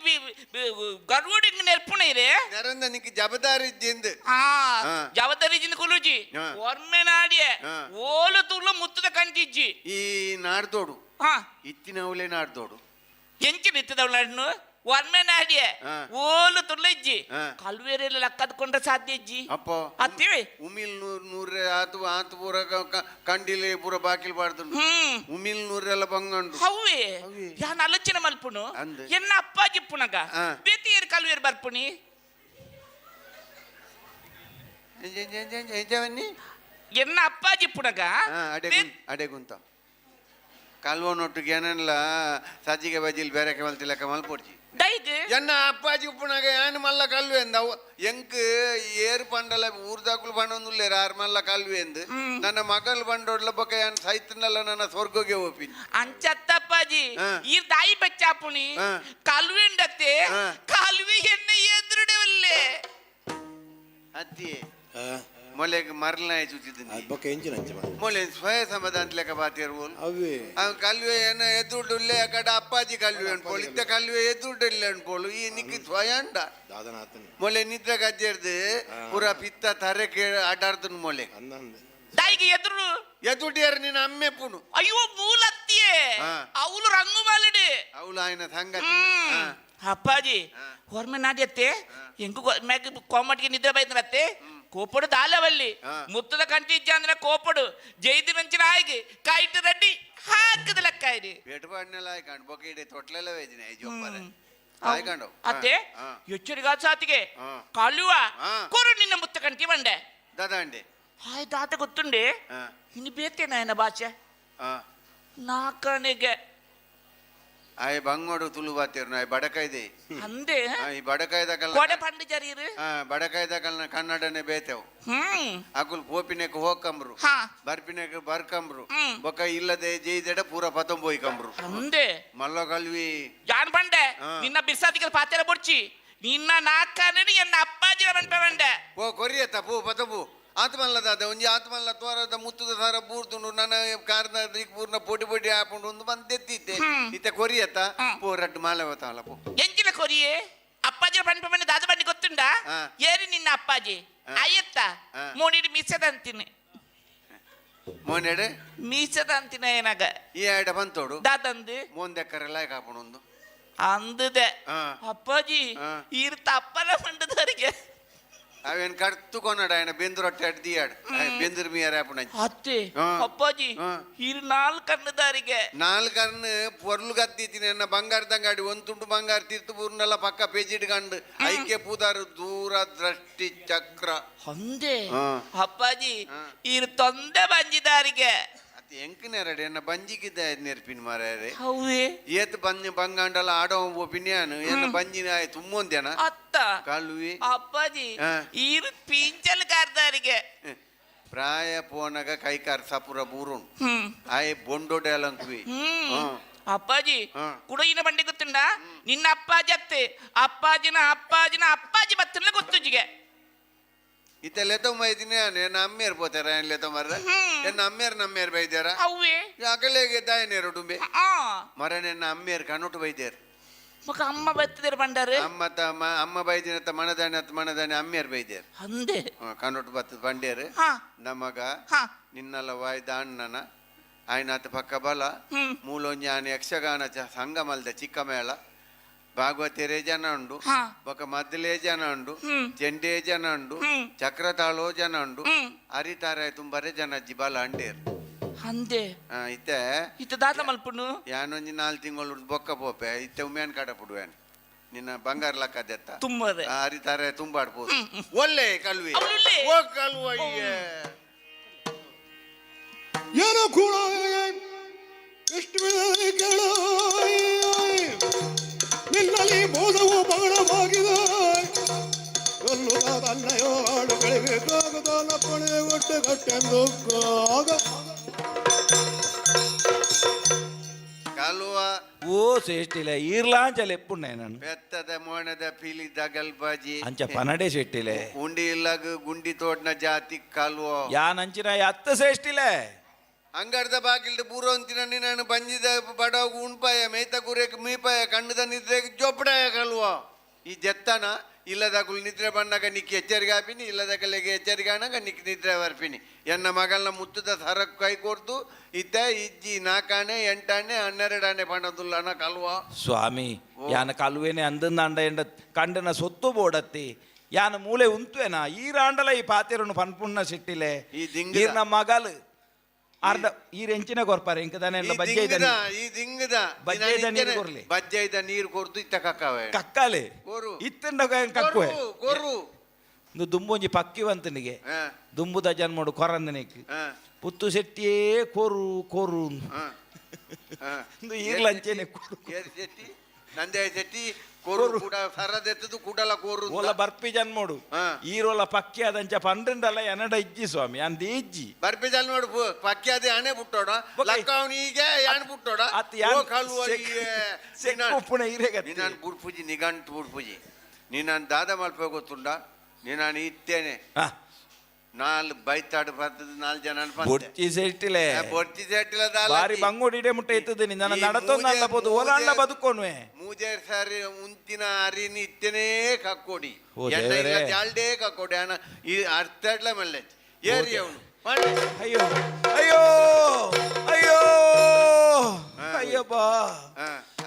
ಗರುಡಿ ನೆರ್ಪುಣ ಇರೆ. ನರಂದ ನಿಕ್ ಜಬದಾರಿ ಇದ್ದಿಂದು. ಆ. ಹಾ. ಜವಾಬ್ದಾರಿ ಕುಲುಜಿ. ಹಾ. ಒರ್ಮೆ ನಾಡಿಯೆ. ಹಾ. ಓಲು ತುರ್ಲು ಮುತ್ತದ ಕಂಟಿಜ್ಜಿ. ಈ ನಾಡ್ದೋಡು. ಹಾ. ಇತ್ತಿನವಲೇ ನಾಡ್ದೋಡು. ಎಂಚಿ ನಿತ್ತದವಳ ನಡ್ನು ಒರ್ಮೆ ನಾಡಿಯೆ. ಹಾ. ಓಲು ತುರ್ಲ ಇಜ್ಜಿ. ಹಾ. ಕಲ್ವೇರೆಲ್ಲ ಲಕ್ಕದ್ಕೊಂಡ್ರೆ ಸಾಧ್ಯ ಇಜ್ಜಿ. ಅಪ್ಪ. ಅತ್ತಿವೆ. ಉಮಿಲ್ ನೂರ್ ನೂರೆ ಆತು ಆತು ಪೂರ ಕಂಡಿಲೆ ಪೂರ ಬಾಕಿಲ್ ಬಾರ್ದುಂಡು. ಉಮಿಲ್ ನೂರೆಲ್ಲ ಬಂಗಂಡು. ಹವ್ವೆ. ಅವ್ವೆ. ಯಾನ್ ಆಲೋಚನೆ ಮಲ್ಪುನು. ಅಂದ್. ಎನ್ನ ಅಪ್ಪಾಜಿ ಪುನಗ. ಹಾ. ಬೇತಿ ಏರ್ ಕಲ್ವೇರ್ ಬರ್ಪುಣಿ. ಎನ್ನ ಅಪ್ಪಾಜಿ ಪುನಗ. ಅಡೆ ಅಡೆ ಗುಂತ ಕಲ್ವ ನೊಟ್ಟು ಏನಲ್ಲ ಸಜ್ಜಿಗೆ ಬಜಿಲ್ ಬೇರೆ ಮಲ್ತಿಲಕ್ಕ ಮಲ್ಪೊಡ್ಚಿ. ದೈಗ್. ಎನ್ನ ಅಪ್ಪಾಜಿ ಉಪ್ಪುನಾಗ ಯಾನ್ ಮಲ್ಲ ಕಲ್ವೆ ಎಂದ ಅವ್ ಎಂಕ್ ಏರು ಪಂಡಲ ಊರ್ದಾಕುಲು ಪಂಡೊಂದುಲ್ಲೇರ್ ಆರ್ ಮಲ್ಲ ಕಲ್ವೆ ಎಂದು. ನನ್ನ ಮಗಲ್ ಬಂಡೋಡ್ಲ ಬೊಕ ಯಾನ್ ಸೈತನಲ್ಲ ನನ್ನ ಸ್ವರ್ಗಕ್ಕೆ ಹೋಪಿನಿ. ಅಂಚತ್ತಪ್ಪಾಜಿ. ಹಾ. ಈ ದಾಯಿ ಬಚ್ಚಾಪುಣಿ. ಹಾ. ಕಲ್ವಿಂಡತ್ತೆ. ಹಾ. ಕಲ್ವಿ ಎನ್ನ ಎದುರುಡವಲ್ಲೆ. ಅತ್ತಿ ಮೊಲೆಗ್ ಮರ್ಲನಾಯ ಚುಚಿದ್ದೀನಿ. ಬೊಕ್ಕ ಎಂಚಿನ ಅಂಚ ಮಾಡ. ಮೊಲೆ ಸ್ವಯ ಸಮಾಧಾನ ಲೆಕ್ಕ ಬಾತಿರ್ಬೋದು. ಅವೇ. ಅವ್ ಕಲ್ವೆ ಏನ ಎದುರುಡುಲ್ಲೆ ಆ ಕಡೆ ಅಪ್ಪಾಜಿ ಕಲ್ವೆ ಅನ್ಪೋಳು ಇತ್ತ ಕಲ್ವೆ ಎದುರುಡಿಲ್ಲ ಅನ್ಪೋಳು ಈ ನಿಕ್ಕಿ ಸ್ವಯಂಡ. ದಾದನ ಆತನ. ಮೊಲೆ ನಿದ್ರೆ ಗಜ್ಜೆರ್ದು ಪೂರ ಪಿತ್ತ ತರಕೆ ಆಟಾಡ್ತನು ಮೊಲೆ. ಅಂದ ಅಂದ. ದಾಯಿಗೆ ಎದುರು. ಎದುಡಿಯರ್ ನಿನ್ನ ಅಮ್ಮೆ ಪುಣು. ಅಯ್ಯೋ ಮೂಲತ್ತಿಯೇ. ಹಾ. ಅವಳು ರಂಗು ಮಾಲಿಡು. ಅವಳು ಆಯ್ನ ಸಂಗತಿ. ಅಪ್ಪಾಜಿ ಹೊರ್ಮೆ ನಾಡ್ಯತ್ತೆ ಎಂಕು ಮ್ಯಾಗ ಕೋಮಟಿಗೆ ನಿದ್ರೆ ಬೈದ್ರತ್ತೆ ಕೋಪಡು ದಾಲವಲ್ಲಿ. ಹಾ. ಮುತ್ತದ ಕಂಟಿ ಇಜ್ಜ ಅಂದ್ರೆ ಕೋಪಡು ಜೈದಿನಂಚಿನ ಆಯ್ಗೆ ಕಾಯಿಟ್ಟು ರೆಡ್ಡಿ ಹಾಕದ ಲೆಕ್ಕ ಇರಿ. ಪೇಟು ಪಾಡ್ನೆಲ್ಲ ಆಯ್ಕಂಡು ಬೊಕ ಇಡೆ ತೊಟ್ಲೆಲ್ಲ ವೇದಿನ ಜೊಪ್ಪರೆ ಆಯ್ಕಂಡು. ಅತ್ತೆ ಎಚ್ಚರಿಗ ಸಾತಿಗೆ. ಹಾ. ಕಳುವ. ಹಾ. ಕೊರು ನಿನ್ನ ಮುತ್ತ ಕಂಟಿ ಬಂಡೆ. ದಾದಾಂಡೆ. ಹಾಯ್ ದಾತ ಗೊತ್ತುಂಡೆ. ಹಾ. ಇನ್ನು ಬೇತೇನ ಏನ ಭಾಷೆ. ನಾಲ್ಕನಿಗೆ. ಆಯ್ ಬಂಗೋಡು ತುಳು ಬಾತಿರ್ನು ಆಯ್ ಬಡಕಾಯ್ದೆ. ಅಂದೆ. ಈ ಬಡಕಾಯ್ದ ಕಲ್ಲ. ಕೊಡೆ ಪಂಡು ಜರೀರು. ಹಾ ಬಡಕಾಯ್ದ ಕಲ್ನ ಕನ್ನಡನೆ ಬೇತೆವು. ಅಕುಲ್ ಪೋಪಿನೆಕ್ ಹೋಗಂಬ್ರು. ಹಾ. ಬರ್ಪಿನೆಕ್ ಬರ್ಕಂಬ್ರು. ಹ್ಮ್. ಬೊಕ ಇಲ್ಲದೆ ಜೈದೆಡ ಪೂರ ಪತಂಬೋಯ್ ಕಂಬ್ರು. ಅಂದೆ. ಮಲ್ಲ ಕಲ್ವಿ. ಜಾನ್ ಬಂಡೆ. ಹಾ. ನಿನ್ನ ಬಿರ್ಸಾದಿಗೆ ಪಾತೆರ ಬೊಡ್ಚಿ ನಿನ್ನ ನಾಲ್ಕನೇ ಎನ್ನ ಅಪ್ಪಾಜಿನ ಬಂಡೆ ಬಂಡೆ. ಪೋ ಕೊರಿಯತ್ತ ಪೋ ಪತಂಬು ಆತ್ಮಲ್ಲ ದಾದ ಒಂಜಿ ಆತ್ಮಲ್ಲ ತೋರದ ಮುತ್ತುದ ಸಾರ ಬೂರ್ತುಂಡು ನನ್ನ ಕಾರ್ನ ಪೂರ್ಣ ಪೊಡಿ ಪೊಡಿ ಆಪುಂಡು ಒಂದು ಬಂದೆತ್ತಿದ್ದೆ ಇತ್ತೆ ಕೊರಿಯತ್ತ. ಹ್ಮ್. ಪೋ ರಡ್ಡು ಮಾಲೆ ಬತ್ತಾವಲ್ಲ ಪೋ. ಎಂಚಿನ ಕೊರಿಯೆ ಅಪ್ಪಾಜಿನ ಬಂಡೆ ಬಂಡೆ ದಾದ ಬಂಡಿ ಗೊತ್ತುಂಡ. ಹಾ. ಏರಿ ನಿನ್ನ ಅಪ್ಪಾಜಿ. ಹಾ. ಅಯ್ಯತ್ತ. ಹಾ. ಮೋನಿಡಿ ಮೀಸದಂತೀನಿ. ಮೋನೆಡೆ. ಮೀಸದಂತಿನ ಏನಾಗ. ಈ ಆಡ ಬಂತೋಡು. ದಾದಂದು. ಮೋಂದೆಕ್ಕರೆಲ್ಲ ಕಾಪುಂಡು ಒಂದು. ಅಂದದೆ. ಹಾ. ಅಪ್ಪಾಜಿ. ಹಾ. ಈರ್ ತಪ್ಪಲ ಮಂಡದವರಿಗೆ. ಅವೇನು ಕಡ್ತು ಕೊನಡ ఆయన ಬೆಂದು ರೊಟ್ಟೆ ಅಡ್ದಿಯಾಡು ಬೆಂದುರು ಮೀಯರ ಆಪುಣ. ಅತ್ತೆ. ಹಾ. ಅಪ್ಪಾಜಿ. ಹಾ. ಈರ್ ನಾಲ್ಕನ್ನದಾರಿಗೆ. ನಾಲ್ಕನ್ನು ಪೊರ್ಲು ಗದ್ದಿತೀನಿ ಎನ್ನ ಬಂಗಾರದಂಗಾಡಿ ಒಂದು ತುಂಡು ಬಂಗಾರ ತೀರ್ತು ಪೂರ್ಣಲ್ಲ ಪಕ್ಕ ಪೇಜಿಡ್ ಕಂಡು ಐಕ್ಯ ಪೂದಾರು ದೂರ ದೃಷ್ಟಿ ಚಕ್ರ. ಅಂದೆ. ಹಾ. ಅಪ್ಪಾಜಿ. ಹಾ. ಈರ್ ತೊಂದೆ ಬಂಜಿದಾರಿಗೆ. ಅತ್ತೆ ಎಂಕನೇರಡೆ ಎನ್ನ ಬಂಜಿಗಿದ್ದ ನೆರ್ಪಿನ ಮಾರ್ಯಾರೆ. ಹೌದೇ. ಏತ್ ಬಂಜ ಬಂಗಾಂಡಲ ಆಡೋ ಒಪಿನಿಯನ್ ಎನ್ನ ಬಂಜಿನ ಆಯ್ ತುಂಬೊಂದೇನ. ಅತ್ತ. ಕಳುವಿ. ಅಪ್ಪಾಜಿ. ಹಾ. ಈರ್ ಪಿಂಚಲ್ ಕಾರ್ದಾರಿಗೆ. ಪ್ರಾಯ ಪೋನಗ ಕೈಕಾರ್ ಸಪುರ ಬೂರುಣ್. ಹ್ಮ್. ಆಯ್ ಬೊಂಡೊಡೆ ಅಲಂಕುವಿ. ಹ್ಮ್ ಅಪ್ಪಾಜಿ. ಹಾ. ಕುಡಯಿನ ಬಂಡಿ ಗೊತ್ತುಂಡ ನಿನ್ನ ಅಪ್ಪಾಜಿ ಅತ್ತೆ ಅಪ್ಪಾಜಿನ ಅಪ್ಪಾಜಿನ ಅಪ್ಪಾಜಿ ಬತ್ತಲ್ಲ ಗೊತ್ತುಜಿಗೆ. ಇತ್ತೆ ಲೆತ್ತೊಂಬ ಇದ್ದೀನಿ ಎನ್ನ ಅಮ್ಮೇರ್ ಪೋತಾರ ಏನ್ ಲೆತ್ತೊಂಬರ್ರ. ಹ್ಮ್. ಎನ್ನ ಅಮ್ಮೇರ್ ನಮ್ಮೇರ್ ಬೈದ್ಯಾರ. ಅವ್ವೇ. ಅಕಲೆಗೆ ದಾಯನೇರು ಡುಂಬೆ. ಆ. ಮರಣ ಎನ್ನ ಅಮ್ಮೇರ್ ಕಣ್ಣುಟ್ಟು ಬೈದ್ಯಾರ. ಮಗ ಅಮ್ಮ ಬತ್ತಿದ್ರು ಬಂಡಾರು. ಅಮ್ಮ ತ ಅಮ್ಮ ಬೈದಿನತ್ತ ಮನದಾನೆ ಅತ್ತ ಮನದಾನೆ ಅಮ್ಮೇರ್ ಬೈದ್ಯಾರ. ಅಂದೆ. ಕಣ್ಣುಟ್ಟು ಬತ್ತದ ಬಂಡೇರು. ಹಾ. ನಮಗ ಹಾ. ನಿನ್ನಲ್ಲ ವಾಯ್ದ ಅಣ್ಣನ ಆಯ್ನಾತ್ ಪಕ್ಕ ಬಲ. ಮೂಲೊಂಜಾನ ಯಕ್ಷಗಾನ ಸಂಘ ಮಲ್ದ ಚಿಕ್ಕ ಮೇಳ. ಭಾಗವತೆರೇ ಜನ ಉಂಡು, ಬೊಕ ಮದ್ದಲೇ ಜನ ಉಂಡು, ಚೆಂಡೇ ಜನ ಉಂಡು, ಚಕ್ರತಾಳೋ ಜನ ಉಂಡು, ಅರಿತಾರ ತುಂಬರೆ ಜನ ಅಜ್ಜಿ ಬಲ ಅಂಡೇರು. ಅಂದೆ. ಇತ್ತೆ ಇತ್ತೆ ದಾದ ಮಲ್ಪುನು? ಯಾನೊಂಜಿ 4 ತಿಂಗಳು ಬೊಕ್ಕ ಪೋಪೆ. ಇತ್ತೆ ಉಮ್ಯಾನ್ ಕಡ ಪುಡುವೇನ್ ನಿನ್ನ ಬಂಗಾರ ಲಕ್ಕದೆತ್ತ ತುಂಬರೆ. ಅರಿತಾರೆ ತುಂಬಾಡ್ಬೋದು. ಒಳ್ಳೆ ಕಲ್ವಿ. ಅವ್ಳುಳ್ಳೆ. ಓ ಕಲ್ವಯ್ಯೇ. ಏನೋ ಕೂಡ ಎಷ್ಟು ಕೇಳ, ನಿನ್ನಲ್ಲಿ ಮೋಸವು ಬಹಳವಾಗಿದೆ. ಅಲ್ಲಯೋ ಹಾಡುಗಳಿಗೆ ಕಾಗದಾನ ಪಣೆ ಒಟ್ಟೆ ಕಟ್ಟೆಂದು ಆಗ ಕಲ್ವ. ಓ ಶೆಟ್ಟಿಲೆ, ಈರ್ಲಾಂಚಲ ಎಪ್ಪುಣ್ಣೆ ನಾನು. ಪೆತ್ತದ ಮೋಣದ ಪೀಲಿದ ಗಲ್ಬಾಜಿ. ಅಂಚ ಪನಡೆ ಶೆಟ್ಟಿಲೆ. ಉಂಡಿ ಇಲ್ಲಗ ಗುಂಡಿ ತೋಡ್ನ ಜಾತಿ ಕಲ್ವ. ಯಾನ್ ಅಂಚಿನ ಅತ್ತ ಶ್ರೇಷ್ಠಿಲೆ. ಅಂಗಡ್ದ ಬಾಗಿಲ್ದ ಬೂರೋಂತಿನ ನಾನು ಬಂಜಿದ ಬಡವ ಉಣ್ಪಾಯ, ಮೇತ ಗುರೆಕ್ ಮೀಪಾಯ, ಕಣ್ಣದ ನಿದ್ರೆಗ್ ಜೊಪ್ಪಡಾಯ ಕಲ್ವ. ಈ ಜತ್ತನ ಇಲ್ಲದಗುಲ್ ನಿದ್ರೆ ಬಣ್ಣಗ ನಿಕ್ಕಿ ಎಚ್ಚರಿಕೆ ಆಪಿನಿ, ಇಲ್ಲದಗಲಿಗೆ ಎಚ್ಚರಿಕೆ ಆನಗ ನಿಕ್ಕಿ ನಿದ್ರೆ ಬರ್ಪಿನಿ. ಎನ್ನ ಮಗಲ್ನ ಮುತ್ತುದ ಸರಕ್ ಕೈ ಕೊರ್ದು ಇತ್ತ ಇಜ್ಜಿ 4 ಆಣೆ 8 ಆಣೆ 12 ಆಣೆ ಪಣದುಲ್ಲನ ಕಲ್ವ. ಸ್ವಾಮಿ, ಯಾನ ಕಲ್ವೇನೆ ಅಂದಂದಾಂಡ ಎಂಡ ಕಂಡನ ಸೊತ್ತು ಬೋಡತ್ತಿ ಯಾನ ಮೂಲೆ ಉಂತುವೆನಾ? ಈ ರಾಂಡಲ ಈ ಪಾತೆರನು ಪನ್ಪುಣ್ಣ ಸಿಟ್ಟಿಲೆ. ಈ ದಿಂಗದ. ಈರ್ನ ಮಗಲ್ ಅರ್ಧ ಈರ್ ಎಂಚಿನ ಕೊರ್ಪಾರೆ ಇಂಕದಾನೆ. ಈ ಬಜ್ಜೆ. ದಿಂಗದ, ಈ ದಿಂಗದ. ಬಜ್ಜೆದ ನೀರು ಕೊರ್ಲಿ. ಬಜ್ಜೆದ ನೀರು ಕೊರ್ದು ಇತ್ತ ಕಕ್ಕವೆ. ಕಕ್ಕಾಲೆ. ಕೊರು. ಇತ್ತಂಡ ಕಕ್ಕುವೆ. ಕೊರು ಕೊರು. ಇಂದು ದುಂಬೊಂಜಿ ಪಕ್ಕಿವಂತನಿಗೆ ದುಂಬುದ ಜನ್ಮಡು ಕೊರಂದನಿಕ್ ಪುತ್ತು ಶೆಟ್ಟಿಯೇ ಕೋರು ಕೋರು. ಇಂದು ಈರ್ಲಂಚೆನೆ ಕೋರು. ಏರ್ ಶೆಟ್ಟಿ? ನಂದೇ ಶೆಟ್ಟಿ ಕೋರು ಕೂಡ ಸರದೆತ್ತದು ಕೂಡಲ ಕೋರು. ಓಲ ಬರ್ಪಿ ಜನ್ಮೋಡು. ಈರೋಲ ಪಕ್ಕಿ ಆದಂಚ ಪಂಡ್ರಿಂಡಲ ಎನಡ ಇಜ್ಜಿ ಸ್ವಾಮಿ, ಅಂದ ಇಜ್ಜಿ. ಬರ್ಪಿ ಜಲ್ ನೋಡು, ಪಕ್ಕಿ ಅದೇ ಆಣೆ ಬಿಟ್ಟೋಡ. ಬೊಕ್ಕ ಲಕ್ಕವನು ಈಗ ಯಾನ್ ಬಿಟ್ಟೋಡ. ಅತ್ ಯಾನ್ ಓ ಕಲ್ವ. ಸೆಕ್ಕು ಉಪ್ಪುನ ಈರೆಗತ್ತಿ. ನಿನ್ನಾನ್ ಬುಡ್ಪುಜಿ, ನಿಗಂಟು ಬುಡ್ಪುಜಿ. ನಿನ್ನಾನ್ ದಾದ ಮಲ್ಪ ಗೊತ್ತುಂಡ? ನಿನ್ನಾನ್ ಇತ್ತೇನೆ. ನಾಲ್ ಬೈತಾಡು ಬರ್ತದ, 4 ಜನ. ಬೊಡ್ಚಿ ಸೆಟ್ಟಿಲೆ. ಬೊಡ್ಚಿ ಸೆಟ್ಟಿಲ. ಬಾರಿ ಬಂಗೋಡಿ ಮುಟ್ಟೆ ಇತ್ತದ ನನ್ನ ಈ ನಡತೊಂದು ಪೋದು ಓಲಾಂಡ ಬದುಕೋನುವೆ. ಮೂಜೇರ್ ಸಾರಿ ಉಂತಿನ ಅರಿನಿ ಇತ್ತೇನೇ ಕಕ್ಕೋಡಿ. ಓ ಎಣ್ಣ ಇಲ್ಲ. ದೇವರೇ. ಜಾಲ್ಡೇ ಕಕ್ಕೋಡಿ ಅಣ್ಣ. ಈ ಅರ್ಥಡ್ಲ ಮಲ್ಲೆ ಏರಿ ಅವನು. ಅಯ್ಯೋ ಅಯ್ಯೋ ಅಯ್ಯೋ ಅಯ್ಯಪ್ಪ.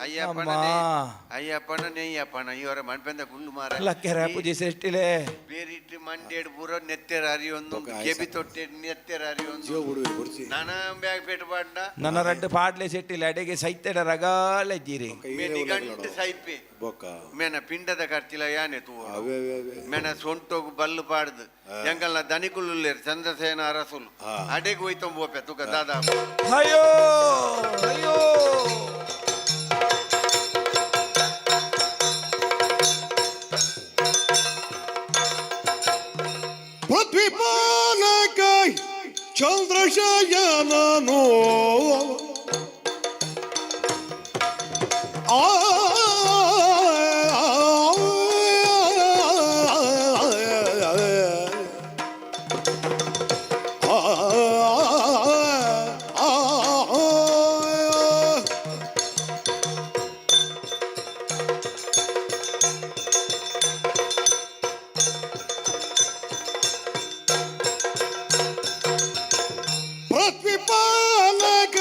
ಅಯ್ಯಪ್ಪನ. ಅಮ್ಮ. ಅಯ್ಯಪ್ಪನ ನೆಯ್ಯಪ್ಪನ ಇವರ ಮಣ್ಪೆಂದ ಗುಂಡು ಮಾರ. ಲಕ್ಕೆರ ಪೂಜೆ ಸೆಟ್ಟಿಲೆ. ಬೇರಿಟ್ಟು ಮಂಡೇಡ್ ಪೂರ ನೆತ್ತೆರ ಅರಿಯೊಂದು, ಕೆಬಿ ತೊಟ್ಟೆ ನೆತ್ತೆರ ಅರಿಯೊಂದು. ಜೀವ ಬಿಡುವೆ ಬುಡ್ಚಿ. ನಾನಾ ಬ್ಯಾಗ್ ಪೇಟು ಪಾಂಡ. ನನ್ನ ರಡ್ಡು ಪಾಡ್ಲೆ ಸೆಟ್ಟಿಲೆ, ಅಡೆಗೆ ಸೈತೆಡ ರಗಾಲೆ ಜೀರಿ. ನಿಗಂಟು ಸೈಪೆ. ಬೊಕ್ಕ ಮೇನ ಪಿಂಡದ ಖರ್ಚಿಲ ಯಾನೆ ತೂ. ಅವೇ ಅವೇ ಅವೇ. ಮೇನ ಸೊಂಟೋಗು ಬಲ್ಲು ಪಾಡ್ದು ಎಂಕಲ್ನ ದನಿಕುಲ್ಲುಲ್ಲೇರು ಚಂದ್ರಸೇನ ಅರಸುಲು. ಅಡೆಗೆ ಹೋಯ್ತೊಂಬೋಪೆ ತುಕ ದಾದಾ. ಅಯ್ಯೋ ಅಯ್ಯೋ. ಪೃಥ್ವಿಪಾಲಕ ಚಂದ್ರಶಯನನು ಆ ಆ ಆ. ಪೃಥ್ವಿಪಾಲಕ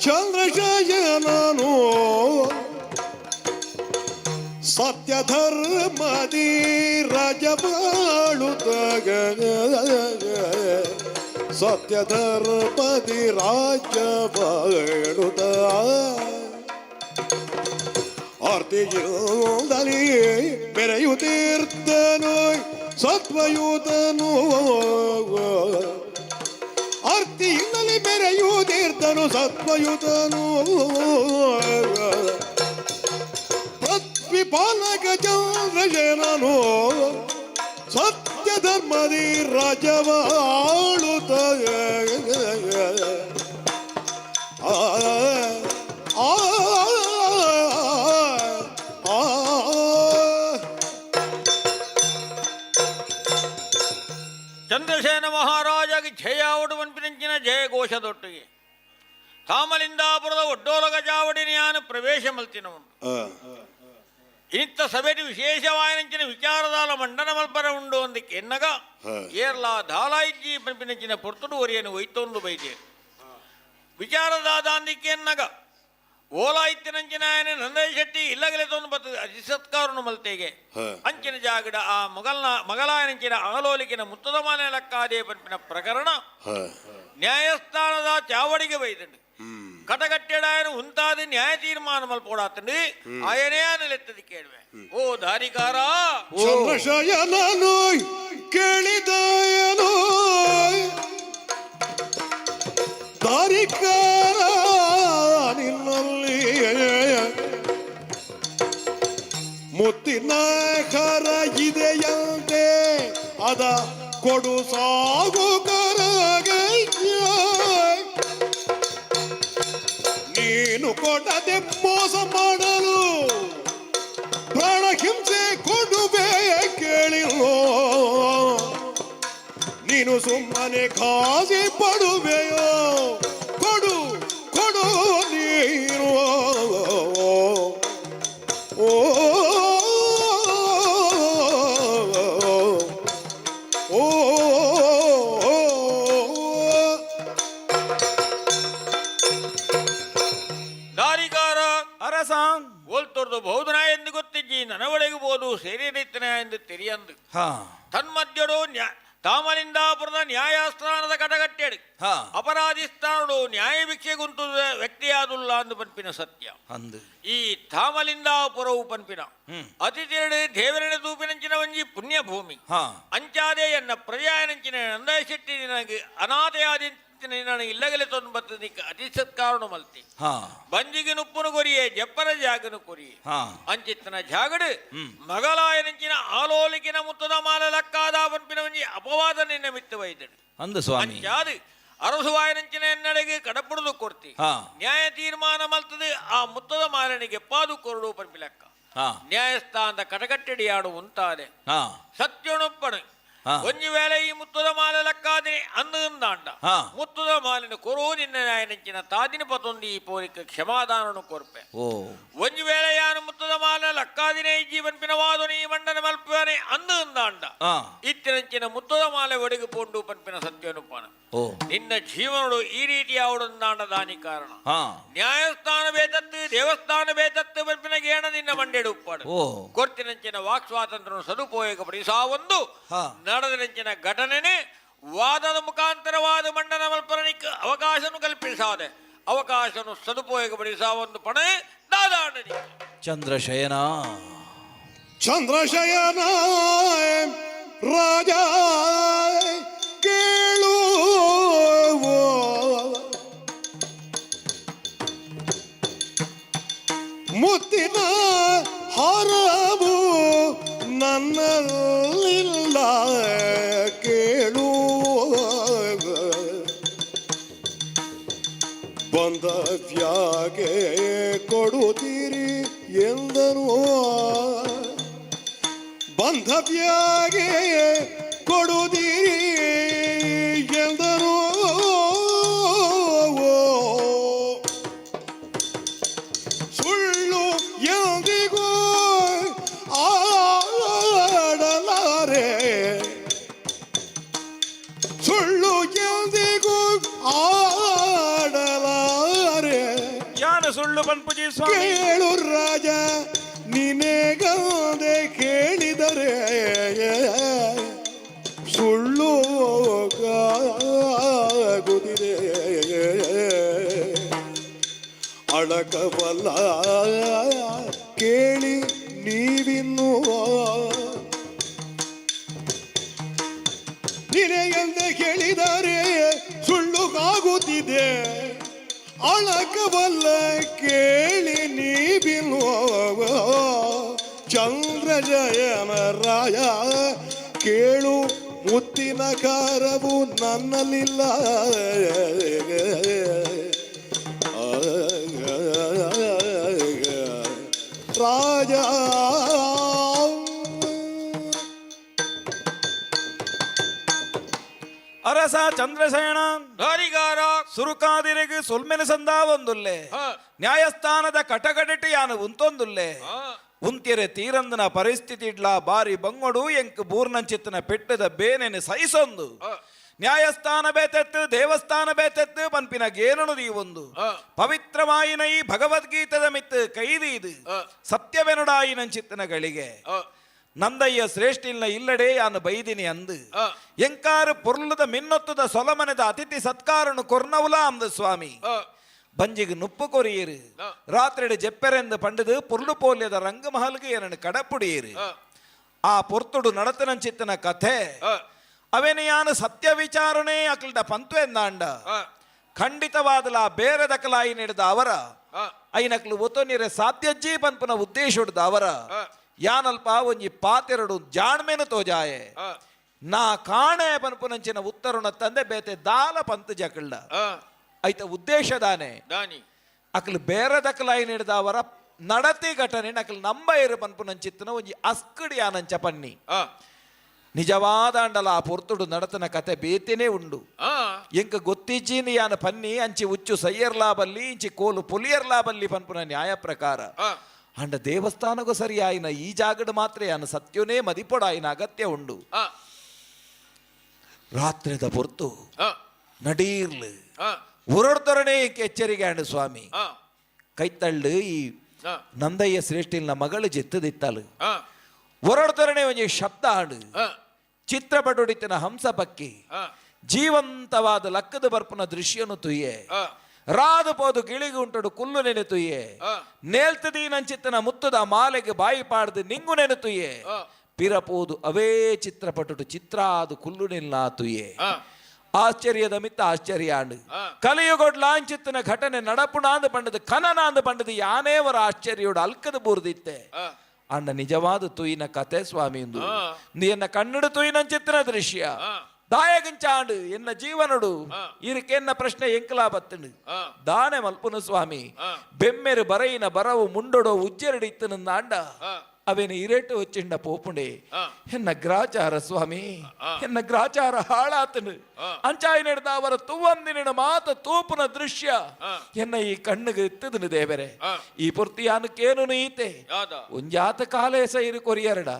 ಚಂದ್ರಶಯನನು ಸತ್ಯಧರ್ಮದಿ ರಾಜಬಾಳುತ್ತ, ಸತ್ಯಧರ್ಮದಿ ರಾಜಬಾಳುತ್ತ, ಆರ್ತಿಯಿಂದಲೇ ಬೆರೆಯುತ್ತೀರ್ತನು ಸತ್ವಯೂತನು, ಆರ್ತಿಯಿಂದಲೇ ಬೆರೆಯುತ್ತೀರ್ತನು ಸತ್ವಯುತನು. ಪೃಥ್ವಿಪಾಲಕ ಚಂದ್ರಶೇನನು ಸತ್ಯ ಧರ್ಮದಿ ರಾಜವಾಳುತ್ತ. ಆ ಆ ಆ. ಚಂದ್ರಸೇನ ಮಹಾರಾಜಗೆ ಜಯಾವಡು ಪನ್ಪಿನಂಚಿನ ಜಯಘೋಷದೊಟ್ಟಿಗೆ ತಾಮಲಿಂದಾಪುರದ ಒಡ್ಡೋಲಗ ಜಾವಡಿನಿಯಾನು ಪ್ರವೇಶ ಮಲ್ತಿನವನು. ಇಂಥ ಸಭೆಗೆ ವಿಶೇಷವಾಯಿನಂಚಿನ ವಿಚಾರದಾಲ ಮಂಡನ ಮಲ್ಪರ ಉಂಡು ಅಂದಕ್ಕೆ ಎನ್ನಗ ಏರ್ಲಾ ದಾಲಾಯಿಜ್ಜಿ ಪನ್ಪಿನಂಚಿನ ಪೊರ್ತುಡು ಒರಿಯನು ಒಯ್ತೊಂದು ಬೈದೆ. ವಿಚಾರದಾದಾಂದಿಕೆಯನ್ನಗ ಓಲಾ ಇತ್ತಿನಂಚಿನಾಯನೆ ನಂದಯ ಶೆಟ್ಟಿ ಇಲ್ಲಗಲೆ ತೊಂದು ಬರ್ತದೆ ಅತಿ ಸತ್ಕಾರನು ಮಲ್ತೆಗೆ. ಅಂಚಿನ ಜಾಗಡ ಆ ಮೊಗಲ್ನ ಮಗಲಾಯನಂಚಿನ ಆಲೋಲಿಕಿನ ಮುತ್ತದ ಮಾನೆ ಲಕ್ಕಾದೇ ಪನ್ಪಿನ ಪ್ರಕರಣ ನ್ಯಾಯಸ್ಥಾನದ ಚಾವಡಿಗೆ ಬೈದಂಡು. ಕಟಕಟ್ಟೆಡಾಯನು ಉಂತಾದ ನ್ಯಾಯ ತೀರ್ಮಾನ ಮಲ್ಪೋಡಾತಂಡು ಆಯನೇ ಅನಲೆತ್ತದಿ ಕೇಳುವೆ. ಓ ದಾರಿಕಾರ ಚಂದ್ರಶಯನನು ಕೇಳಿದಯನು, ದಾರಿಕಾರ ನಿನ್ನಲ್ಲಿ ಮುತ್ತಿನ ಖರ ಇದೆಯಂತೆ, ಅದ ಕೊಡು ಸಾಗು ಕರಗೆ. ನೀನು ಕೊಡದೆ ಮೋಸ ಮಾಡಲು ಪ್ರಾಣಹಿಂಸೆ ಕೊಡುವೆ ಕೇಳಿಲ್ಲೋ, ನೀನು ಸುಮ್ಮನೆ ಕಾಸಿ ಪಡುವೆಯೋ, ಕೊಡು ಕೊಡು ನೀನು. ಓ ಓ ದಾರಿಕಾರ ಅರಸ ಓಲ್ತೊರ್ದು ಬಹುದನ ಎಂದು ಗೊತ್ತಿಜ್ಜಿ, ನನವಡೆಗೆ ಬೋದು ಸೇರಿರಿತ್ತನ ಎಂದು ತೆರಿಯಂದು. ತನ್ಮಧ್ಯಡು ತಾಮಲಿಂದಾಪುರದ ನ್ಯಾಯಸ್ಥಾನದ ಕಟಗಟ್ಟೆಡು ಅಪರಾಧಿ ಸ್ಥಾನಡು ನ್ಯಾಯ ಭಿಕ್ಷೆ ಗುಂತು ವ್ಯಕ್ತಿಯಾದುಲ್ಲ ಅಂದು ಪನ್ಪಿನ ಸತ್ಯ. ಅಂದು ಈ ತಾಮಲಿಂದಾಪುರವು ಪನ್ಪಿನ ಅತಿಥಿರಡು ದೇವರಣ ತೂಪಿನಂಚಿನ ಒಂಜಿ ಪುಣ್ಯ ಭೂಮಿ. ಅಂಚಾದೆ ಎನ್ನ ಪ್ರಜಾಯನಂಚಿನ ನಂದಯ ಶೆಟ್ಟಿ ನಿನಗೆ ಅನಾಥೆಯಾದ ನಿನ್ನ ಇಲ್ಲಗಲೆ ತೊಂದು ಬರ್ತದೆ ಅತಿ ಸತ್ಕಾರಣ ಮಲ್ತಿ. ಬಂಜಿಗೆ ನುಪ್ಪುನು ಕೊರಿಯೆ, ಜಪ್ಪರ ಜಾಗನು ಕೊರಿಯೆ. ಅಂಚಿತ್ತನ ಜಾಗಡು ಮಗಲಾಯನಂಚಿನ ಆಲೋಲಿಕಿನ ಮುತ್ತದ ಮಾಲ ಲಕ್ಕಾದ ಪನ್ಪಿನ ಒಂಜಿ ಅಪವಾದ ನಿನ್ನ ಮಿತ್ತು ವೈದಡು. ಅಂದು ಸ್ವಾಮಿ. ಅಂಚಾದು ಅರಸುವಾಯನಂಚಿನ ಎನ್ನಡೆಗೆ ಕಡಪುಡುದು ಕೊರ್ತಿ. ನ್ಯಾಯ ತೀರ್ಮಾನ ಮಲ್ತದೆ ಆ ಮುತ್ತದ ಮಾಲನಿಗೆ ಪಾದು ಕೊರಡು ಪನ್ಪಿಲಕ್ಕ. ನ್ಯಾಯಸ್ಥಾನದ ಕಟಕಟ್ಟಡಿಯಾಡು ಉಂತಾದೆ ಸತ್ಯಣುಪ್ಪಣು. ಒಂಜಿ ವೇಳೆ ಈ ಮುತ್ತದ ಮಾಲೆ ಲಕ್ಕಾದಿನಿ ಅಂದಾಂಡ ಮುತ್ತದ ಮಾಲಿನ ಕೊರು ನಿನ್ನ ನ್ಯಾಯನಂಚಿನ ತಾದಿನ ಪತೊಂದು ಈ ಪೋರಿಕ ಕ್ಷಮಾದಾನನು ಕೊರ್ಪೆ. ಒಂಜಿ ವೇಳೆ ಯಾನು ಮುತ್ತದ ಮಾಲ ಲಕ್ಕಾದಿನೇ ಜೀವನ್ ಪಿನವಾದು ನೀ ಮಂಡನ ಮಲ್ಪನೆ ಅಂದಾಂಡ ಇತ್ತಿನಂಚಿನ ಮುತ್ತದ ಮಾಲೆ ಒಡಗು ಪೋಂಡು ಪನ್ಪಿನ ಸತ್ಯನುಪಾನ. ನಿನ್ನ ಜೀವನಡು ಈ ರೀತಿ ಆವಡಂದಾಂಡ ದಾನಿ ಕಾರಣ. ನ್ಯಾಯಸ್ಥಾನ ಬೇತತ್ತು ದೇವಸ್ಥಾನ ಬೇತತ್ತು ಪನ್ಪಿನ ಗೇಣ ನಿನ್ನ ಮಂಡೆಡು ಉಪ್ಪಾಡು. ಕೊರ್ತಿನಂಚಿನ ವಾಕ್ ಸ್ವಾತಂತ್ರ್ಯ ಸದುಪಯೋಗ ಪಡಿಸಾವೊಂದು ನಡೆದನಂಚಿನ ಘಟನೆನೆ ವಾದದ ಮುಖಾಂತರವಾದ ಮಂಡನ ಮಲ್ಪರನಿಕ್ ಅವಕಾಶನು ಕಲ್ಪಿಸಾದೆ ಅವಕಾಶನು ಸದುಪಯೋಗ ಪಡಿಸಾವೊಂದು ಪಣೆ ದಾದಾಂಡನಿ. ಚಂದ್ರಶಯನ ಚಂದ್ರಶಯನ ರಾಜ ಕೇಳು, ಮುತ್ತಿನ ಹಾರವು ನನ್ನಲ್ಲಿಲ್ಲ ಕೇಳು, ಬಂದ ವ್ಯಾಗೆ ಕೊಡುತ್ತೀರಿ ಎಂದನು, ಬಂಧವ್ಯಾಗೆ ಕೊಡುತ್ತೀರಿ ಎಂದನು. ಸುಳ್ಳು ಎಂದಿಗೂ ಆಡಲಾರೆ, ಸುಳ್ಳು ಎಂದಿಗೂ ಆಡಲಾರೆ. ಯಾನು ಸುಳ್ಳು ಪನ್ಪುಜಿ ಸ್ವಾಮಿ. ಕೇಳು ರಾಜ ನಿನೆಗಂದೆ ಕೇಳಿದರೆ ಸುಳ್ಳು ಆಗುದಿದೆ, ಅಳಕವಲ್ಲ ಕೇಳಿ ನೀವಿನ್ನು. ನಿನೆಗೆಂದೆ ಕೇಳಿದರೆ ಸುಳ್ಳು ಆಗುತ್ತಿದೆ, ಅಳಕವಲ್ಲ ಕೇಳಿ ನೀವಿನ್ನು. ಚಂದ್ರಜಯನ ರಾಯ ಕೇಳು, ಮುತ್ತಿನ ಕಾರವು ನನ್ನಲ್ಲಿಲ್ಲ. ರಾಜ ಅರಸ ಚಂದ್ರಸೇನ ದಾರಿಗಾರ ಸುರುಕಾದಿರೆಗ್ ಸೊಲ್ಮೆನ ಸಂದಾ ಒಂದುಲ್ಲೆ. ನ್ಯಾಯಸ್ಥಾನದ ಕಟಕಟಟಿ ಯಾನು ಉಂತೊಂದುಲ್ಲೆ. ಉಂತಿರೆ ತೀರಂದನ ಪರಿಸ್ಥಿತಿ ಇಡ್ಲಾ ಬಾರಿ ಬಂಗೊಡು ಎಂಕ್ ಬೂರ್ನಂಚಿತ್ತನ ಪೆಟ್ಟದ ಬೇನೆನೆ ಸಹಿಸೊಂದು. ನ್ಯಾಯಸ್ಥಾನ ಬೇತೆತ್ತು, ದೇವಸ್ಥಾನ ಬೇತೆತ್ತು ಪನ್ಪಿನ ಗೇನನು ದೀವೊಂದು ಪವಿತ್ರವಾಯಿನ ಈ ಭಗವದ್ಗೀತದ ಮಿತ್ತು ಕೈದಿ ಇದು ಸತ್ಯವೆನುಡಾಯಿನಂಚಿತ್ತನ ಗಳಿಗೆ ನಂದಯ್ಯ ಶ್ರೇಷ್ಠಿಲ್ನ ಇಲ್ಲಡೆ ಯಾನು ಬೈದಿನಿ ಅಂದು ಎಂಕಾರು ಪೊರ್ಲದ ಮಿನ್ನೊತ್ತದ ಸೊಲಮನೆದ ಅತಿಥಿ ಸತ್ಕಾರನು ಕೊರ್ನವುಲ ಅಂದು ಸ್ವಾಮಿ. ಬಂಜಿಗೆ ನುಪ್ಪು ಕೊರಿಯರು, ರಾತ್ರಿಡೆ ಜೆಪ್ಪೆರೆಂದು ಪಂಡದು ಪೊರ್ಲು ಪೋಲ್ಯದ ರಂಗಮಹಲ್ಗೆ ಏನನ್ನು ಕಡಪುಡಿಯರು. ಆ ಪೊರ್ತುಡು ನಡತನಂಚಿತ್ತನ ಕಥೆ ಅವೆನಿಯಾನು ಸತ್ಯ ವಿಚಾರಣೆ ಅಕಲ್ಡ ಪಂತ್ವೆಂದಾಂಡ ಖಂಡಿತವಾದಲ ಬೇರೆ ದಕಲಾಯಿ ನೀಡಿದ ಅವರ ಐನಕ್ಲು ಒತ್ತೊನಿರೆ ಸಾಧ್ಯಜ್ಜಿ ಪನ್ಪುನ ಉದ್ದೇಶ ಅವರ ಯಾನಲ್ಪ ಒಂಜಿ ಪಾತೆರಡು ಜಾಣ್ಮೇನು ತೋಜಾಯೆ ನಾ ಕಾಣೆ ಪನ್ಪುನಂಚಿನ ಉತ್ತರುಣ ತಂದೆ ಬೇತೆ ದಾಲ ಪಂತ ಜಕಲ್ಡ ಐತ ಉದ್ದೇಶ ದಾನೆ ದಾನಿ ಅಕ್ಲು ಬೇರೆ ದಕಲಾಯಿ ನೀಡಿದ ಅವರ ನಡತಿ ಘಟನೆ ನಕಲ್ ನಂಬ ಇರು ಪನ್ಪುನಂಚಿತ್ತನ ಒಂಜಿ ಅಸ್ಕಡಿ ಯಾನಂಚ ಪನ್ನಿ. ನಿಜವಾದ ಅಂಡಲ ಆ ಪೊರ್ತುಡು ನಡತನ ಕತೆ ಬೇತೇನೆ ಉಂಡು. ಎಂಕ ಗೊತ್ತಿಜ್ಜಿನಿ ಯಾನ ಪನ್ನಿ ಅಂಚಿ ಉಚ್ಚು ಸಯ್ಯರ್ಲಾ ಬಲ್ಲಿ ಇಂಚಿ ಕೋಲು ಪುಲಿಯರ್ಲಾ ಬಲ್ಲಿ ಪನ್ಪುನ ನ್ಯಾಯ ಪ್ರಕಾರ. ಅಂಡ ದೇವಸ್ಥಾನಗೂ ಸರಿ ಆಯಿನ ಈ ಜಾಗಡು ಮಾತ್ರ ಯಾನ ಸತ್ಯನೇ ಮದಿಪೊಡಾಯಿನ ಅಗತ್ಯ ಉಂಡು. ರಾತ್ರಿದ ಪೊರ್ತು ನಡೀರ್ಲು ಉರಡ್ದೊರನೆ ಎಚ್ಚರಿಗೆ ಅಂಡು ಸ್ವಾಮಿ. ಕೈತಳ್ಳು ಈ ನಂದಯ್ಯ ಶ್ರೇಷ್ಠಿಲ್ನ ಮಗಳು ಜೆತ್ತದಿತ್ತಲು ಒರಡ್ದೊರನೆ ಒಂಜಿ ಶಬ್ದ ಆಡು ಚಿತ್ರಪಟುಡಿತನ ಹಂಸ ಪಕ್ಕಿ ಜೀವಂತವಾದ ಲಕ್ಕದ ಬರ್ಪುನ ದೃಶ್ಯನು ತುಯ್ಯೆ ರಾದು ಪೋದು ಗಿಳಿಗೆ ಉಂಟಡು ಕುಲ್ಲು ನೆನೆತುಯ್ಯೆ ನೇಲ್ತದಿ ನಂಚಿತ್ತನ ಮುತ್ತದ ಮಾಲೆಗೆ ಬಾಯಿ ಪಾಡ್ದು ನಿಂಗು ನೆನೆತುಯ್ಯೆ ಪಿರಪೋದು ಅವೇ ಚಿತ್ರಪಟುಡು ಚಿತ್ರ ಅದು ಕುಲ್ಲು ನಿಲ್ಲಾತುಯ್ಯೆ. ಆಶ್ಚರ್ಯದ ಮಿತ್ತ ಆಶ್ಚರ್ಯ ಆಂಡು ಕಲಿಯುಗೊಡ್ಲಾಂಚಿತ್ತನ ಘಟನೆ ನಡಪುಣಾಂದು ಪಂಡದು ಕನನಾಂದು ಪಂಡದು ಯಾನೇವರ ಆಶ್ಚರ್ಯೋಡು ಅಲ್ಕದ ಬೂರ್ದಿತ್ತೆ. ಅಣ್ಣ ನಿಜವಾದ ತುಯಿನ ಕತೆ ಸ್ವಾಮಿ ಇಂದು ಎನ್ನ ಕಣ್ಣಡು ತುಯಿನಂಚಿತ್ತನ ದೃಶ್ಯ ದಾಯಗಂಚಾಂಡು ಎನ್ನ ಜೀವನಡು ಇರಕೆನ್ನ ಪ್ರಶ್ನೆ ಎಂಕಲಾ ಬತ್ತಂಡು ದಾನೆ ಮಲ್ಪುನ ಸ್ವಾಮಿ. ಬೆಮ್ಮೆರು ಬರಯಿನ ಬರವು ಮುಂಡೊಡೋ ಉಜ್ಜೆರಡು ಇತ್ತನ ಅಂಡ ಅವೇನು ಇರೇಟು వచ్చిಂಡ ಪೋಪುಂಡೆ ಎನ್ನ ಗ್ರಾಚಾರ ಸ್ವಾಮಿ, ಎನ್ನ ಗ್ರಾಚಾರ ಹಾಳಾತನು. ಅಂಚಾಯಿ ನಡೆದ ಅವರ ತುವಂದಿನ ಮಾತ ತೂಪುನ ದೃಶ್ಯ ಎನ್ನ ಈ ಕಣ್ಣಿಗೆ ಇತ್ತದನು ದೇವರೇ. ಈ ಪುರ್ತಿಯಾನಕ್ಕೇನು ಈತೆ ಒಂಜಾತ ಕಾಲೇಸ ಇರು ಕೊರಿಯರಡ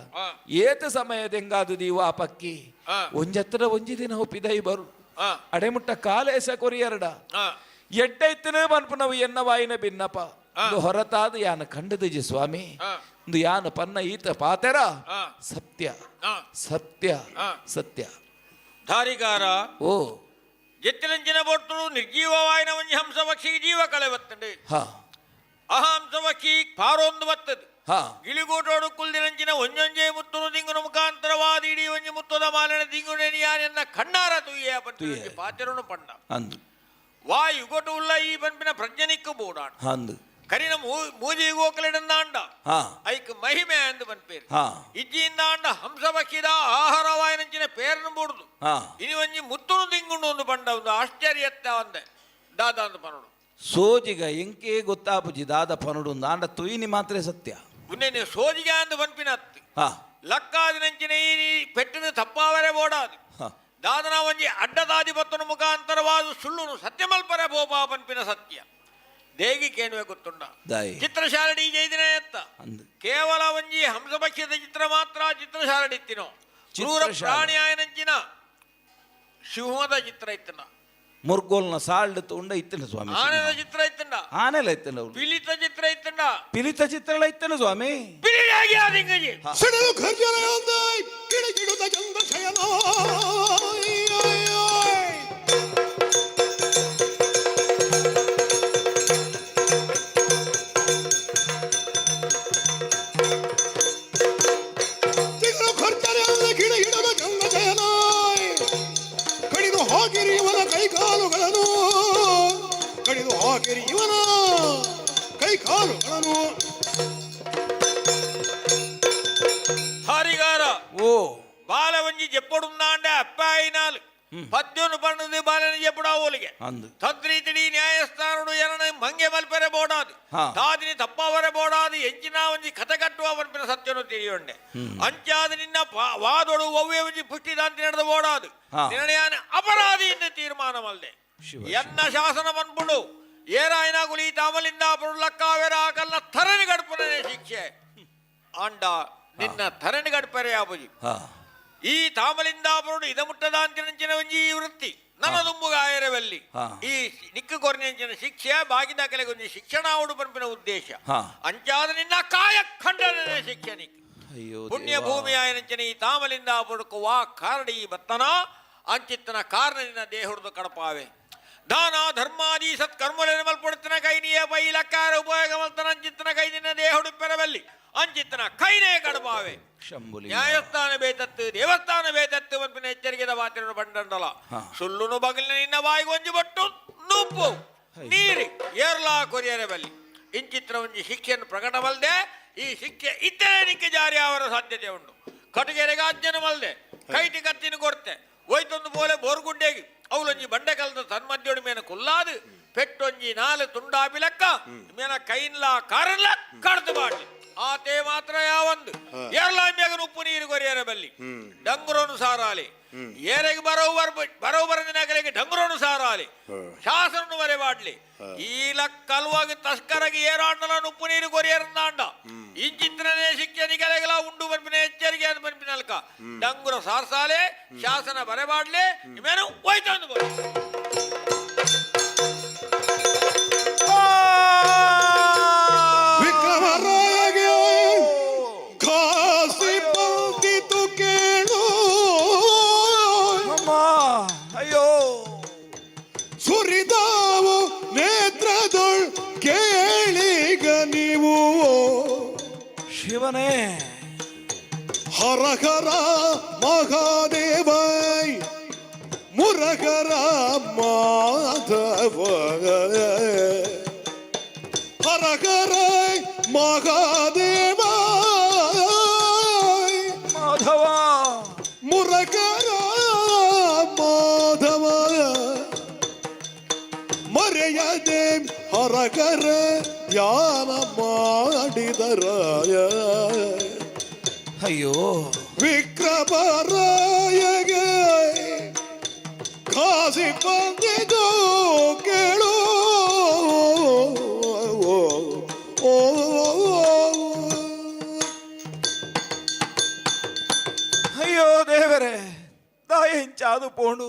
ಏತ ಸಮಯದೆಂಗಾದು ದೀವ ಆ ಪಕ್ಕಿ ಒಂಜತ್ರ ಒಂಜಿ ದಿನ ಒಪ್ಪಿದೈ ಬರು ಅಡೆಮುಟ್ಟ ಕಾಲೇಸ ಕೊರಿಯರಡ ಎಡ್ಡೈತನೇ ಪನ್ಪುನವು ಎನ್ನ ವಾಯಿನ ಬಿನ್ನಪ ಹೊರತಾದ ಯಾನ ಕಂಡದಿಜಿ ಸ್ವಾಮಿ. ಇಂದು ಯಾನ ಪನ್ನ ಈತ ಪಾತೆರ ಸತ್ಯ ಸತ್ಯ ಸತ್ಯ. ಧಾರಿಗಾರ ಓ ಜೆತ್ತಿಲಂಚಿನ ಬೊಟ್ಟುಡು ನಿರ್ಜೀವವಾಯಿನ ಒಂಜಿ ಹಂಸ ಪಕ್ಷಿ ಜೀವ ಕಳೆ ಬತ್ತಂಡು. ಅಹಂಸ ಪಕ್ಷಿ ಪಾರೊಂದು ಬತ್ತದು. ಗಿಳಿಗೂಟೋಡು ಕುಲ್ದಿನಂಚಿನ ಒಂಜೊಂಜೆ ಮುತ್ತುನು ದಿಂಗುನ ಮುಖಾಂತರವಾದ ಇಡೀ ಒಂಜಿ ಮುತ್ತದ ಮಾಲಿನ ದಿಂಗುನೆನಿಯಾನೆನ್ನ ಕಣ್ಣಾರ ತುಯ್ಯ ತುಯ್ಯೆ. ಪಾತೆರನು ಪಂಡ. ಅಂದು ವಾಯುಗೊಟು ಉಲ್ಲ ಈ ಪನ್ಪಿನ ಪ್ರಜ್ಞನಿಕ್ಕು ಬೋಡಾಣ ಅಂದು ಕರಿನ ಮೂಜಿ ಗೋಕಲಿಡಂದಾಂಡ ಐಕ್ ಮಹಿಮೆ ಅಂದು ಪನ್ಪೇರು. ಇಜ್ಜಿಯಿಂದಾಂಡ ಹಂಸ ಪಕ್ಷಿದ ಆಹಾರವಾಯಿನಂಚಿನ ಪೇರನ್ನು ಬೂಡುದು. ಇನಿ ಒಂಜಿ ಮುತ್ತುನು ದಿಂಗುಂಡು ಒಂದು ಪಂಡ ಒಂದು ಆಶ್ಚರ್ಯತ್ತ ಒಂದೆ ದಾದ ಅಂದು ಪನಡು. ಸೋಜಿಗ ಎಂಕೇ ಗೊತ್ತಾಪುಜಿ ದಾದ ಪನಡು ಆಂಡ ತುಯಿನಿ ಮಾತ್ರ ಸತ್ಯ. ಉನ್ನೆ ಸೋಜಿಗ ಅಂದು ಪನ್ಪಿನ ಅತ್ತು ಲಕ್ಕಾದಿನಂಚಿನ ಈ ಪೆಟ್ಟಿನ ತಪ್ಪಾವರೆ ಬೋಡಾದು. ದಾದನ ಒಂಜಿ ಅಡ್ಡದಾದಿಪತ್ತನ ಮುಖಾಂತರವಾದ ಸುಳ್ಳುನು ಸತ್ಯಮಲ್ಪರೆ ಬೋಪಾ ಪನ್ಪಿನ ಸತ್ಯ ದೇಗಿ ಕೇಣುವೆ ಗೊತ್ತುಂಡ. ದಾಯಿ. ಚಿತ್ರಶಾಲಡಿ ಜೈದಿನ ಎತ್ತ ಅಂದು ಕೇವಲ ಒಂಜಿ ಹಂಸಪಕ್ಷದ ಚಿತ್ರ ಮಾತ್ರ ಚಿತ್ರಶಾಲಡಿ ಇತ್ತಿನೋ ಕ್ರೂರ ಚಿತ್ರಶಾಲೆ. ಪ್ರಾಣಿಯಾಯನಂಚಿನ ಸಿಂಹದ ಚಿತ್ರ ಇತ್ತನ ಮುರ್ಗೋಲ್ನ ಸಾಲ್ಡ್ ತುಂಡ ಇತ್ತನ ಸ್ವಾಮಿ. ಆನೆದ ಚಿತ್ರ ಇತ್ತಂಡ. ಆನೆಲ ಇತ್ತನ ಅವ್ರು. ಪಿಲಿತ ಚಿತ್ರ ಇತ್ತಂಡ. ಪಿಲಿತ ಚಿತ್ರಲ ಇತ್ತನ ಸ್ವಾಮಿ. ಪಿಲಿಯಾಗಿ ಆದಿಂಗಜಿ ಸಿಡಲು ಖರ್ಜನೆಯೊಂದ ಕಿಡಿಗಿಡುತ್ತ ಚಂದ್ರಶಯನ. ಸಿಡಲು ಖರ್ಜನೆಯೊಂದ ಕಿಡಿಗಿಡುತ್ತ ಚಂದ್ರಶಯನ ಕಡಿದು ಹಾಕಿರಿ ಇವನ ಕೈಕಾಲುಗಳನ್ನು, ಕಡಿದು ಹಾಕಿರಿ ಇವನ ಕೈಕಾಲುಗಳನ್ನು. ಹಾರಿಗಾರ ಓ ಬಾಲ ಒಂಜಿ ಜೆಪ್ಪಡುಂದಾಂಡೆ ಅಪ್ಪ అయినాలు ಪದ್ಯನು ಪಣ್ಣದು ಬಾಲನ ಜೆಪ್ಪಡಾವೋಲಿಗೆ ಅಂದು ತದ್ರೀತಿಡಿ ನ್ಯಾಯಸ್ಥಾನಡು ಏನನ ಮಂಗೆ ಮಲ್ಪೆರೆ ಬೋಡಾದು ತಾದಿನಿ ತಪ್ಪವರೆ ಬೋಡಾದು ಎಂಚಿನ ಒಂಜಿ ಕಥೆ ಕಟ್ಟುವ ಪನ್ಪಿನ ಸತ್ಯನು ತಿಳಿಯೊಂಡೆ ಅಂಚಾದ ನಿನ್ನ ವಾದೊಡು ಒವ್ವೆ ಒಂಜಿ ಪುಷ್ಟಿ ದಾಂತಿ ನಡೆದ ಬೋಡಾದು ನಿರ್ಣಯಾನ ಅಪರಾಧಿ ಎಂದು ತೀರ್ಮಾನ ಮಲ್ದೆ ಶಿವ, ಎನ್ನ ಶಾಸನ ಪನ್ಪುಡು ಏರಾಯನ ಗುಲಿ ತಾಮಲಿಂದ ಪುರುಳಕ್ಕಾವೆರ ಆಕಲ್ನ ಥರಣಿ ಗಡ್ಪುನೇ ಶಿಕ್ಷೆ ಆಂಡ ನಿನ್ನ ಥರಣಿ ಗಡ್ಪರೆ ಆಬುಜಿ. ಈ ತಾಮಲಿಂದಾಪುರುಡು ಇದ ಮುಟ್ಟದಾಂತಿನಂಚಿನ ಒಂಜಿ ಈ ವೃತ್ತಿ ನನ್ನ ದುಂಬುಗಾಯರವಲ್ಲಿ ಈ ನಿಕ್ಕು ಕೊರ್ನೆಂಚಿನ ಶಿಕ್ಷೆ ಬಾಗಿದ ಒಂಜಿ ಶಿಕ್ಷಣ ಅವಡು ಪನ್ಪಿನ ಉದ್ದೇಶ. ಅಂಚಾದ ನಿನ್ನ ಕಾಯ ಖಂಡನೆ ಶಿಕ್ಷೆ ನಿಕ್. ಅಯ್ಯೋ. ಪುಣ್ಯ ಭೂಮಿ ಆಯನಂಚಿನ ಈ ತಾಮಲಿಂದಾಪುರಕ್ಕೆ ವಾ ಕಾರಡಿ ಬತ್ತನ ಅಂಚಿತ್ತನ ಕಾರಣ ನಿನ್ನ ದೇಹುಡ್ದು ಕಡಪಾವೆ. ದಾನ ಧರ್ಮಾದಿ ಸತ್ಕರ್ಮಲೆನ ಮಲ್ಪೊಡುತ್ತಿನ ಕೈ ನೀಯ ಬೈಲಕ್ಕಾರ ಉಪಯೋಗ ಮಲ್ತನ ಅಂಚಿತ್ತನ ಕೈ ನಿನ್ನ ದೇಹುಡು ಪೆರವಲ್ಲಿ ಅಂಚಿತ್ತನ ಕೈನೇ ಕಡಪಾವೆ. ನ್ಯಾಯಸ್ಥಾನ ಬೇತತ್ತು, ದೇವಸ್ಥಾನ ಬೇತತ್ತು ಮನ್ಪಿನ ಎಚ್ಚರಿಕೆದ ಮಾತಿನ ಬಂಡಂಡಲ ಸುಳ್ಳುನು ಬಗಲಿನ ನಿನ್ನ ಬಾಯಿಗೆ ಒಂಜಿ ಬಟ್ಟು ನುಪ್ಪು ನೀರಿ ಏರ್ಲಾ ಕೊರಿಯರೆ ಬಲ್ಲಿ. ಇಂಚಿತ್ರ ಒಂಜಿ ಶಿಕ್ಷೆಯನ್ನು ಪ್ರಕಟವಲ್ಲದೆ ಈ ಶಿಕ್ಷೆ ಇತರೆ ನಿಕ್ಕೆ ಜಾರಿ ಆವರ ಸಾಧ್ಯತೆ ಉಂಟು. ಕಟುಗೆರೆಗೆ ಆಜ್ಞೆನ ಮಲ್ದೆ ಕೈಟಿ ಕತ್ತಿನ ಕೊರ್ತೆ ಒಯ್ತೊಂದು ಪೋಲೆ ಬೋರ್ಗುಡ್ಡೆಗೆ ಅವಲೊಂಜಿ ಬಂಡೆ ಕಲ್ದ ತನ್ಮಧ್ಯೋಡಿ ಮೇನ ಕುಲ್ಲಾದು ಪೆಟ್ಟೊಂಜಿ ನಾಲು ತುಂಡಾಪಿ ಲೆಕ್ಕ ಮೇನ ಕೈನ್ಲಾ ಕಾರನ್ಲ ಕಡ್ದು ಬಾಡ್ಲಿ. ಆತೆ ಮಾತ್ರ ಯಾವೊಂದು ಏರ್ಲಾ ಮೇಗನ ಉಪ್ಪು ನೀರು ಕೊರಿಯರ ಬಲ್ಲಿ. ಡಂಗುರೋನು ಸಾರಾಲಿ ಏರೆಗೆ ಬರವು ಬರವು ಬರಂದಿನ ಡಂಗುರೋನು ಸಾರಾಲಿ ಶಾಸನನು ಬರೆ ಬಾಡ್ಲಿ. ಈಲ ಕಲ್ವಾಗ ತಸ್ಕರಗೆ ಏರಾಂಡಲ ಉಪ್ಪು ನೀರು ಕೊರಿಯರಂದಾಂಡ ಇಂಚಿತ್ರನೇ ಶಿಕ್ಷೆ ನಿಗಲೆಗಲ ಉಂಡು ಬನ್ಪಿನ ಎಚ್ಚರಿಕೆ ಅಂತ ಬನ್ಪಿನಲ್ಕ ಡಂಗುರ ಸಾರ್ಸಾಲೆ ಶಾಸನ ಬರೆಬಾಡ್ಲಿ ಇಮೇನು ಹೋಯ್ತಂದು ಬೋಲಿ. ವಿಕ್ರಮರಾಯಗೆ ಖಾಸಿ ಬಂದಿತು ಕೇಳು. ಅಮ್ಮ, ಅಯ್ಯೋ. ಸುರಿದಾವು ನೇತ್ರದೊಳ್ ಕೇಳಿಗ ನೀವು. ಶಿವನೇ. ಹರ ಹರ ಮಹಾದೇವ, ಮುರಗರ ಮಾಧವ, ಹರ ಹರ ಮಹಾದೇವ, ಮಾಧವ, ಮುರಗರ ಮಾಧವ, ಮರೆಯದೆ ಹರಕರ ಧ್ಯಾನ ಮಾಡಿದರಾಯ. ಅಯ್ಯೋ. ವಿಕ್ರಮರಾಯಗೆ ಕಾಸಿ ಬಂದಿದ್ದು ಕೇಳು. ಓ ಅಯ್ಯೋ ದೇವರೇ, ದಾಯಿಂಚಾದು ಪೋಂಡು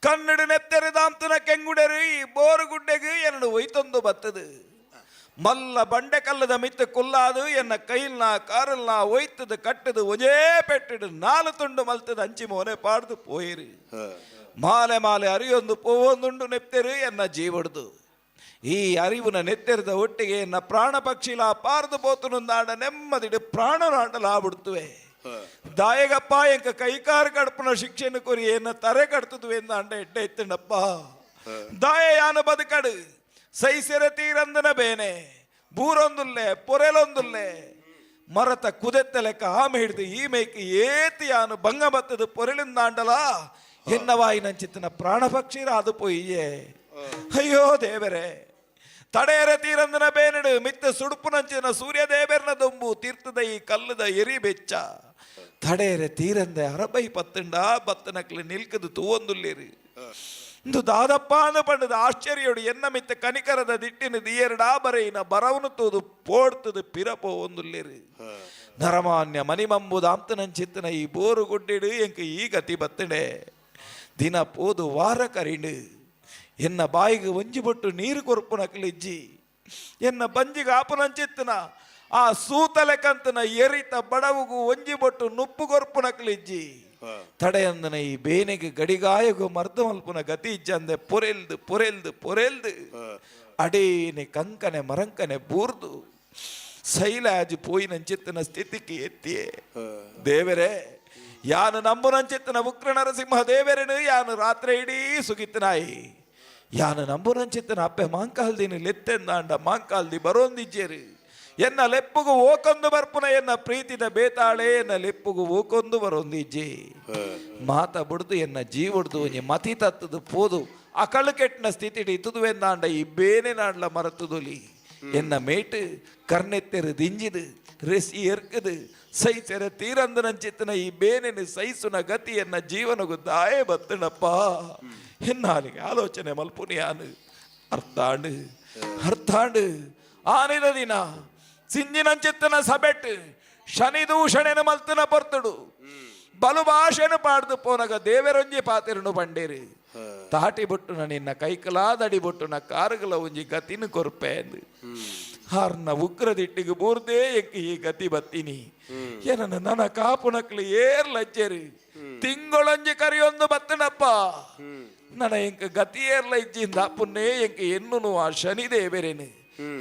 ಕನ್ನಡ ನೆತ್ತೆರೆದಾಂತನ ಕೆಂಗುಡರು ಈ ಬೋರುಗುಡ್ಡೆಗೆ ಎರಡು ಒಯ್ತೊಂದು ಬತ್ತದು. ಮಲ್ಲ ಬಂಡೆ ಕಲ್ಲದ ಮಿತ್ತ ಕುಲ್ಲಾದು ಎನ್ನ ಕೈಲ್ನ ಕಾರಲ್ನ ಒಯ್ತದ ಕಟ್ಟದು ಒಂಜೇ ಪೆಟ್ಟಿಡು ನಾಲು ತುಂಡು ಮಲ್ತದ ಅಂಚಿ ಮೋನೆ ಪಾಡ್ದು ಪೋಯಿರು. ಮಾಲೆ ಮಾಲೆ ಅರಿಯೊಂದು ಪೋವೊಂದುಂಡು ನೆತ್ತೆರು ಎನ್ನ ಜೀವಡ್ದು. ಈ ಅರಿವುನ ನೆತ್ತೆರೆದ ಒಟ್ಟಿಗೆ ಎನ್ನ ಪ್ರಾಣ ಪಕ್ಷಿಲ ಪಾರ್ದು ಪೋತುನುಂದಾಂಡ ನೆಮ್ಮದಿಡು ಪ್ರಾಣನಾಂಡಲಾಬಿಡ್ತುವೆ. ದಾಯಗಪ್ಪ, ಎಂಕ ಕೈಕಾರು ಕಡ್ಪುನ ಶಿಕ್ಷೆನು ಕೊರಿ ಎನ್ನ ತರೆ ಕಡ್ತದುವೆ ಎಂದಾಂಡ ಎಡ್ಡೆ ಎತ್ತಂಡಪ್ಪ. ದಾಯ ಯಾನು ಬದುಕಡು ಸೈಸೆರ ತೀರಂದನ ಬೇನೆ ಬೂರೊಂದುಲ್ಲೆ ಪೊರೆಲೊಂದುಲ್ಲೆ ಮರತ ಕುದೆತ್ತ ಲೆಕ್ಕ ಆಮೆ ಹಿಡಿದು ಈ ಮೇಕೆ ಏತಿ ಯಾನು ಭಂಗ ಬತ್ತದು ಪೊರೆಲಿಂದಾಂಡಲ ಎನ್ನವಾಯಿನಂಚಿತ್ತನ ಪ್ರಾಣ ಪಕ್ಷಿರ ಅದು ಪೊಯ್ಯೆ. ಅಯ್ಯೋ ದೇವರೇ, ತಡೆಯರ ತೀರಂದನ ಬೇನಿಡು ಮಿತ್ತ ಸುಡುಪುನಂಚಿನ ಸೂರ್ಯದೇವರನ ದೊಂಬು ತೀರ್ಥದ ಈ ಕಲ್ಲದ ಎರಿ ಬೆಚ್ಚ ತಡೆಯರೆ ತೀರಂದೆ ಅರಬೈ ಪತ್ತುಂಡ ಬತ್ತನಕ್ಲಿ ನಿಲ್ಕದು ತೂವೊಂದುಲ್ಲೇರಿ. ಇಂದು ದಾದಪ್ಪ ಅಂದು ಪಂಡದ ಆಶ್ಚರ್ಯೋಡು ಎನ್ನ ಮಿತ್ತ ಕನಿಕರದ ದಿಟ್ಟಿನ ದಿಯರಡಾ ಬರೆಯಿನ ಬರವನು ತೂದು ಪೋಡ್ತದು ಪಿರಪೋ ಒಂದುಲ್ಲೇರಿ. ನರಮಾನ್ಯ ಮನಿಮಂಬುದ ಆಮ್ತನಂಚಿತ್ತನ ಈ ಬೋರು ಗುಡ್ಡಿಡು ಎಂಕ ಈ ಗತಿ ಬತ್ತಡೆ. ದಿನ ಪೋದು ವಾರ ಕರಿಂಡು ಎನ್ನ ಬಾಯಿಗೆ ಒಂಜಿ ಬೊಟ್ಟು ನೀರು ಕೊರ್ಪುನಕ್ಲಿಜ್ಜಿ. ಎನ್ನ ಬಂಜಿಗೆ ಆಪುನಂಚಿತ್ತನ ಆ ಸೂತಲೆಕಂತನ ಎರಿತ ಬಡವುಗು ಒಂಜಿ ಬೊಟ್ಟು ನುಪ್ಪು ಕೊರ್ಪುನಕ್ಲಿಜ್ಜಿ. ತಡೆಯಂದನ ಈ ಬೇನೆಗೆ ಗಡಿಗಾಯಗು ಮರ್ದ ಮಲ್ಪುನ ಗತಿ ಇಜ್ಜಂದೆ ಪೊರೆಲ್ದು ಪೊರೆಲ್ದು ಪೊರೆಲ್ದು ಅಡೇನೆ ಕಂಕನೆ ಮರಂಕನೆ ಬೂರ್ದು ಸೈಲಾಜಿ ಪೋಯಿನಂಚಿತ್ತನ ಸ್ಥಿತಿಗೆ ಎತ್ತಿಯೇ. ದೇವರೇ, ಯಾನು ನಂಬುನಂಚಿತ್ತನ ಉಗ್ರ ನರಸಿಂಹ ದೇವರೇನು ಯಾನು ರಾತ್ರಿ ಇಡೀ ಸುಗಿತ್ತನಾಯಿ. ಯಾನು ನಂಬುನಂಚಿತ್ತನ ಅಪ್ಪೆ ಮಾಂಕಾಲ್ದಿನ ಲೆತ್ತೆಂದಾಂಡ ಮಾಂಕಾಲ್ದಿ ಬರೋಂದಿಜ್ಜೇರು. ಎನ್ನ ಲೆಪ್ಪುಗು ಓಕೊಂದು ಬರ್ಪುನ ಎನ್ನ ಪ್ರೀತಿದ ಬೇತಾಳೆ ಎನ್ನ ಲೆಪ್ಪುಗು ಓಕೊಂದು ಬರೋಂದಿಜ್ಜೆ. ಮಾತ ಬುಡ್ದು ಎನ್ನ ಜೀವಡ್ದು ಒಂಜಿ ಮತಿ ತತ್ತದು ಪೋದು ಅಕಳು ಕೆಟ್ಟನ ಸ್ಥಿತಿಡಿ ಇತ್ತುದುವೆಂದಾಂಡ ಈ ಬೇನೆ ನಾಡ್ಲ ಮರತುದೊಲಿ. ಎನ್ನ ಮೇಟು ಕರ್ನೆತ್ತೆರು ದಿಂಜಿದು ರೆಸಿ ಎರ್ಕದು ಸೈಸೆರ ತೀರಂದನಂಚಿತ್ತನ ಈ ಬೇನೆನು ಸೈಸುನ ಗತಿ ಎನ್ನ ಜೀವನಗು ದಾಯೆ ಬತ್ತಣಪ್ಪ. ಎನ್ನಾಲಿಗೆ ಆಲೋಚನೆ ಮಲ್ಪುನಿಯಾನು ಅರ್ಥಾಂಡು ಅರ್ಥಾಂಡು. ಆನಿದ ದಿನ ಸಿಂಜಿನಂಚಿತ್ತನ ಸಬೆಟ್ ಶನಿ ದೂಷಣೆನ ಮಲ್ತನ ಪೊರ್ತುಡು. ಬಲು ಭಾಷೆನು ಪಾಡ್ದು ಪೋನಗ ದೇವರೊಂಜಿ ಪಾತಿರುನು ಪಂಡೇರು. ತಾಟಿ ಬೊಟ್ಟುನ ನಿನ್ನ ಕೈಕಲಾದಡಿ ಬೊಟ್ಟುನ ಕಾರುಗಳ ಒಂಜಿ ಗತಿನ ಕೊರ್ಪೆ ಅಂದು. ಹಾರ್ನ ಉಗ್ರದಿಟ್ಟಿಗೆ ಬೂರ್ದೇ ಎಂಕ್ ಈ ಗತಿ ಬತ್ತೀನಿ. ಏನನ್ನ ನನ್ನ ಕಾಪು ನಕ್ಲು ಏರ್ ಲಜ್ಜೇರು. ತಿಂಗಳೊಂಜಿ ಕರಿಯೊಂದು ಬತ್ತನಪ್ಪ. ನನ್ನ ಎಂಕ್ ಗತಿ ಏರ್ಲ ಇಜ್ಜಿಂದ ಪುನ್ನೇ ಎಂಕ್ ಎನ್ನುನು ಆ ಶನಿದೇವರೇನು.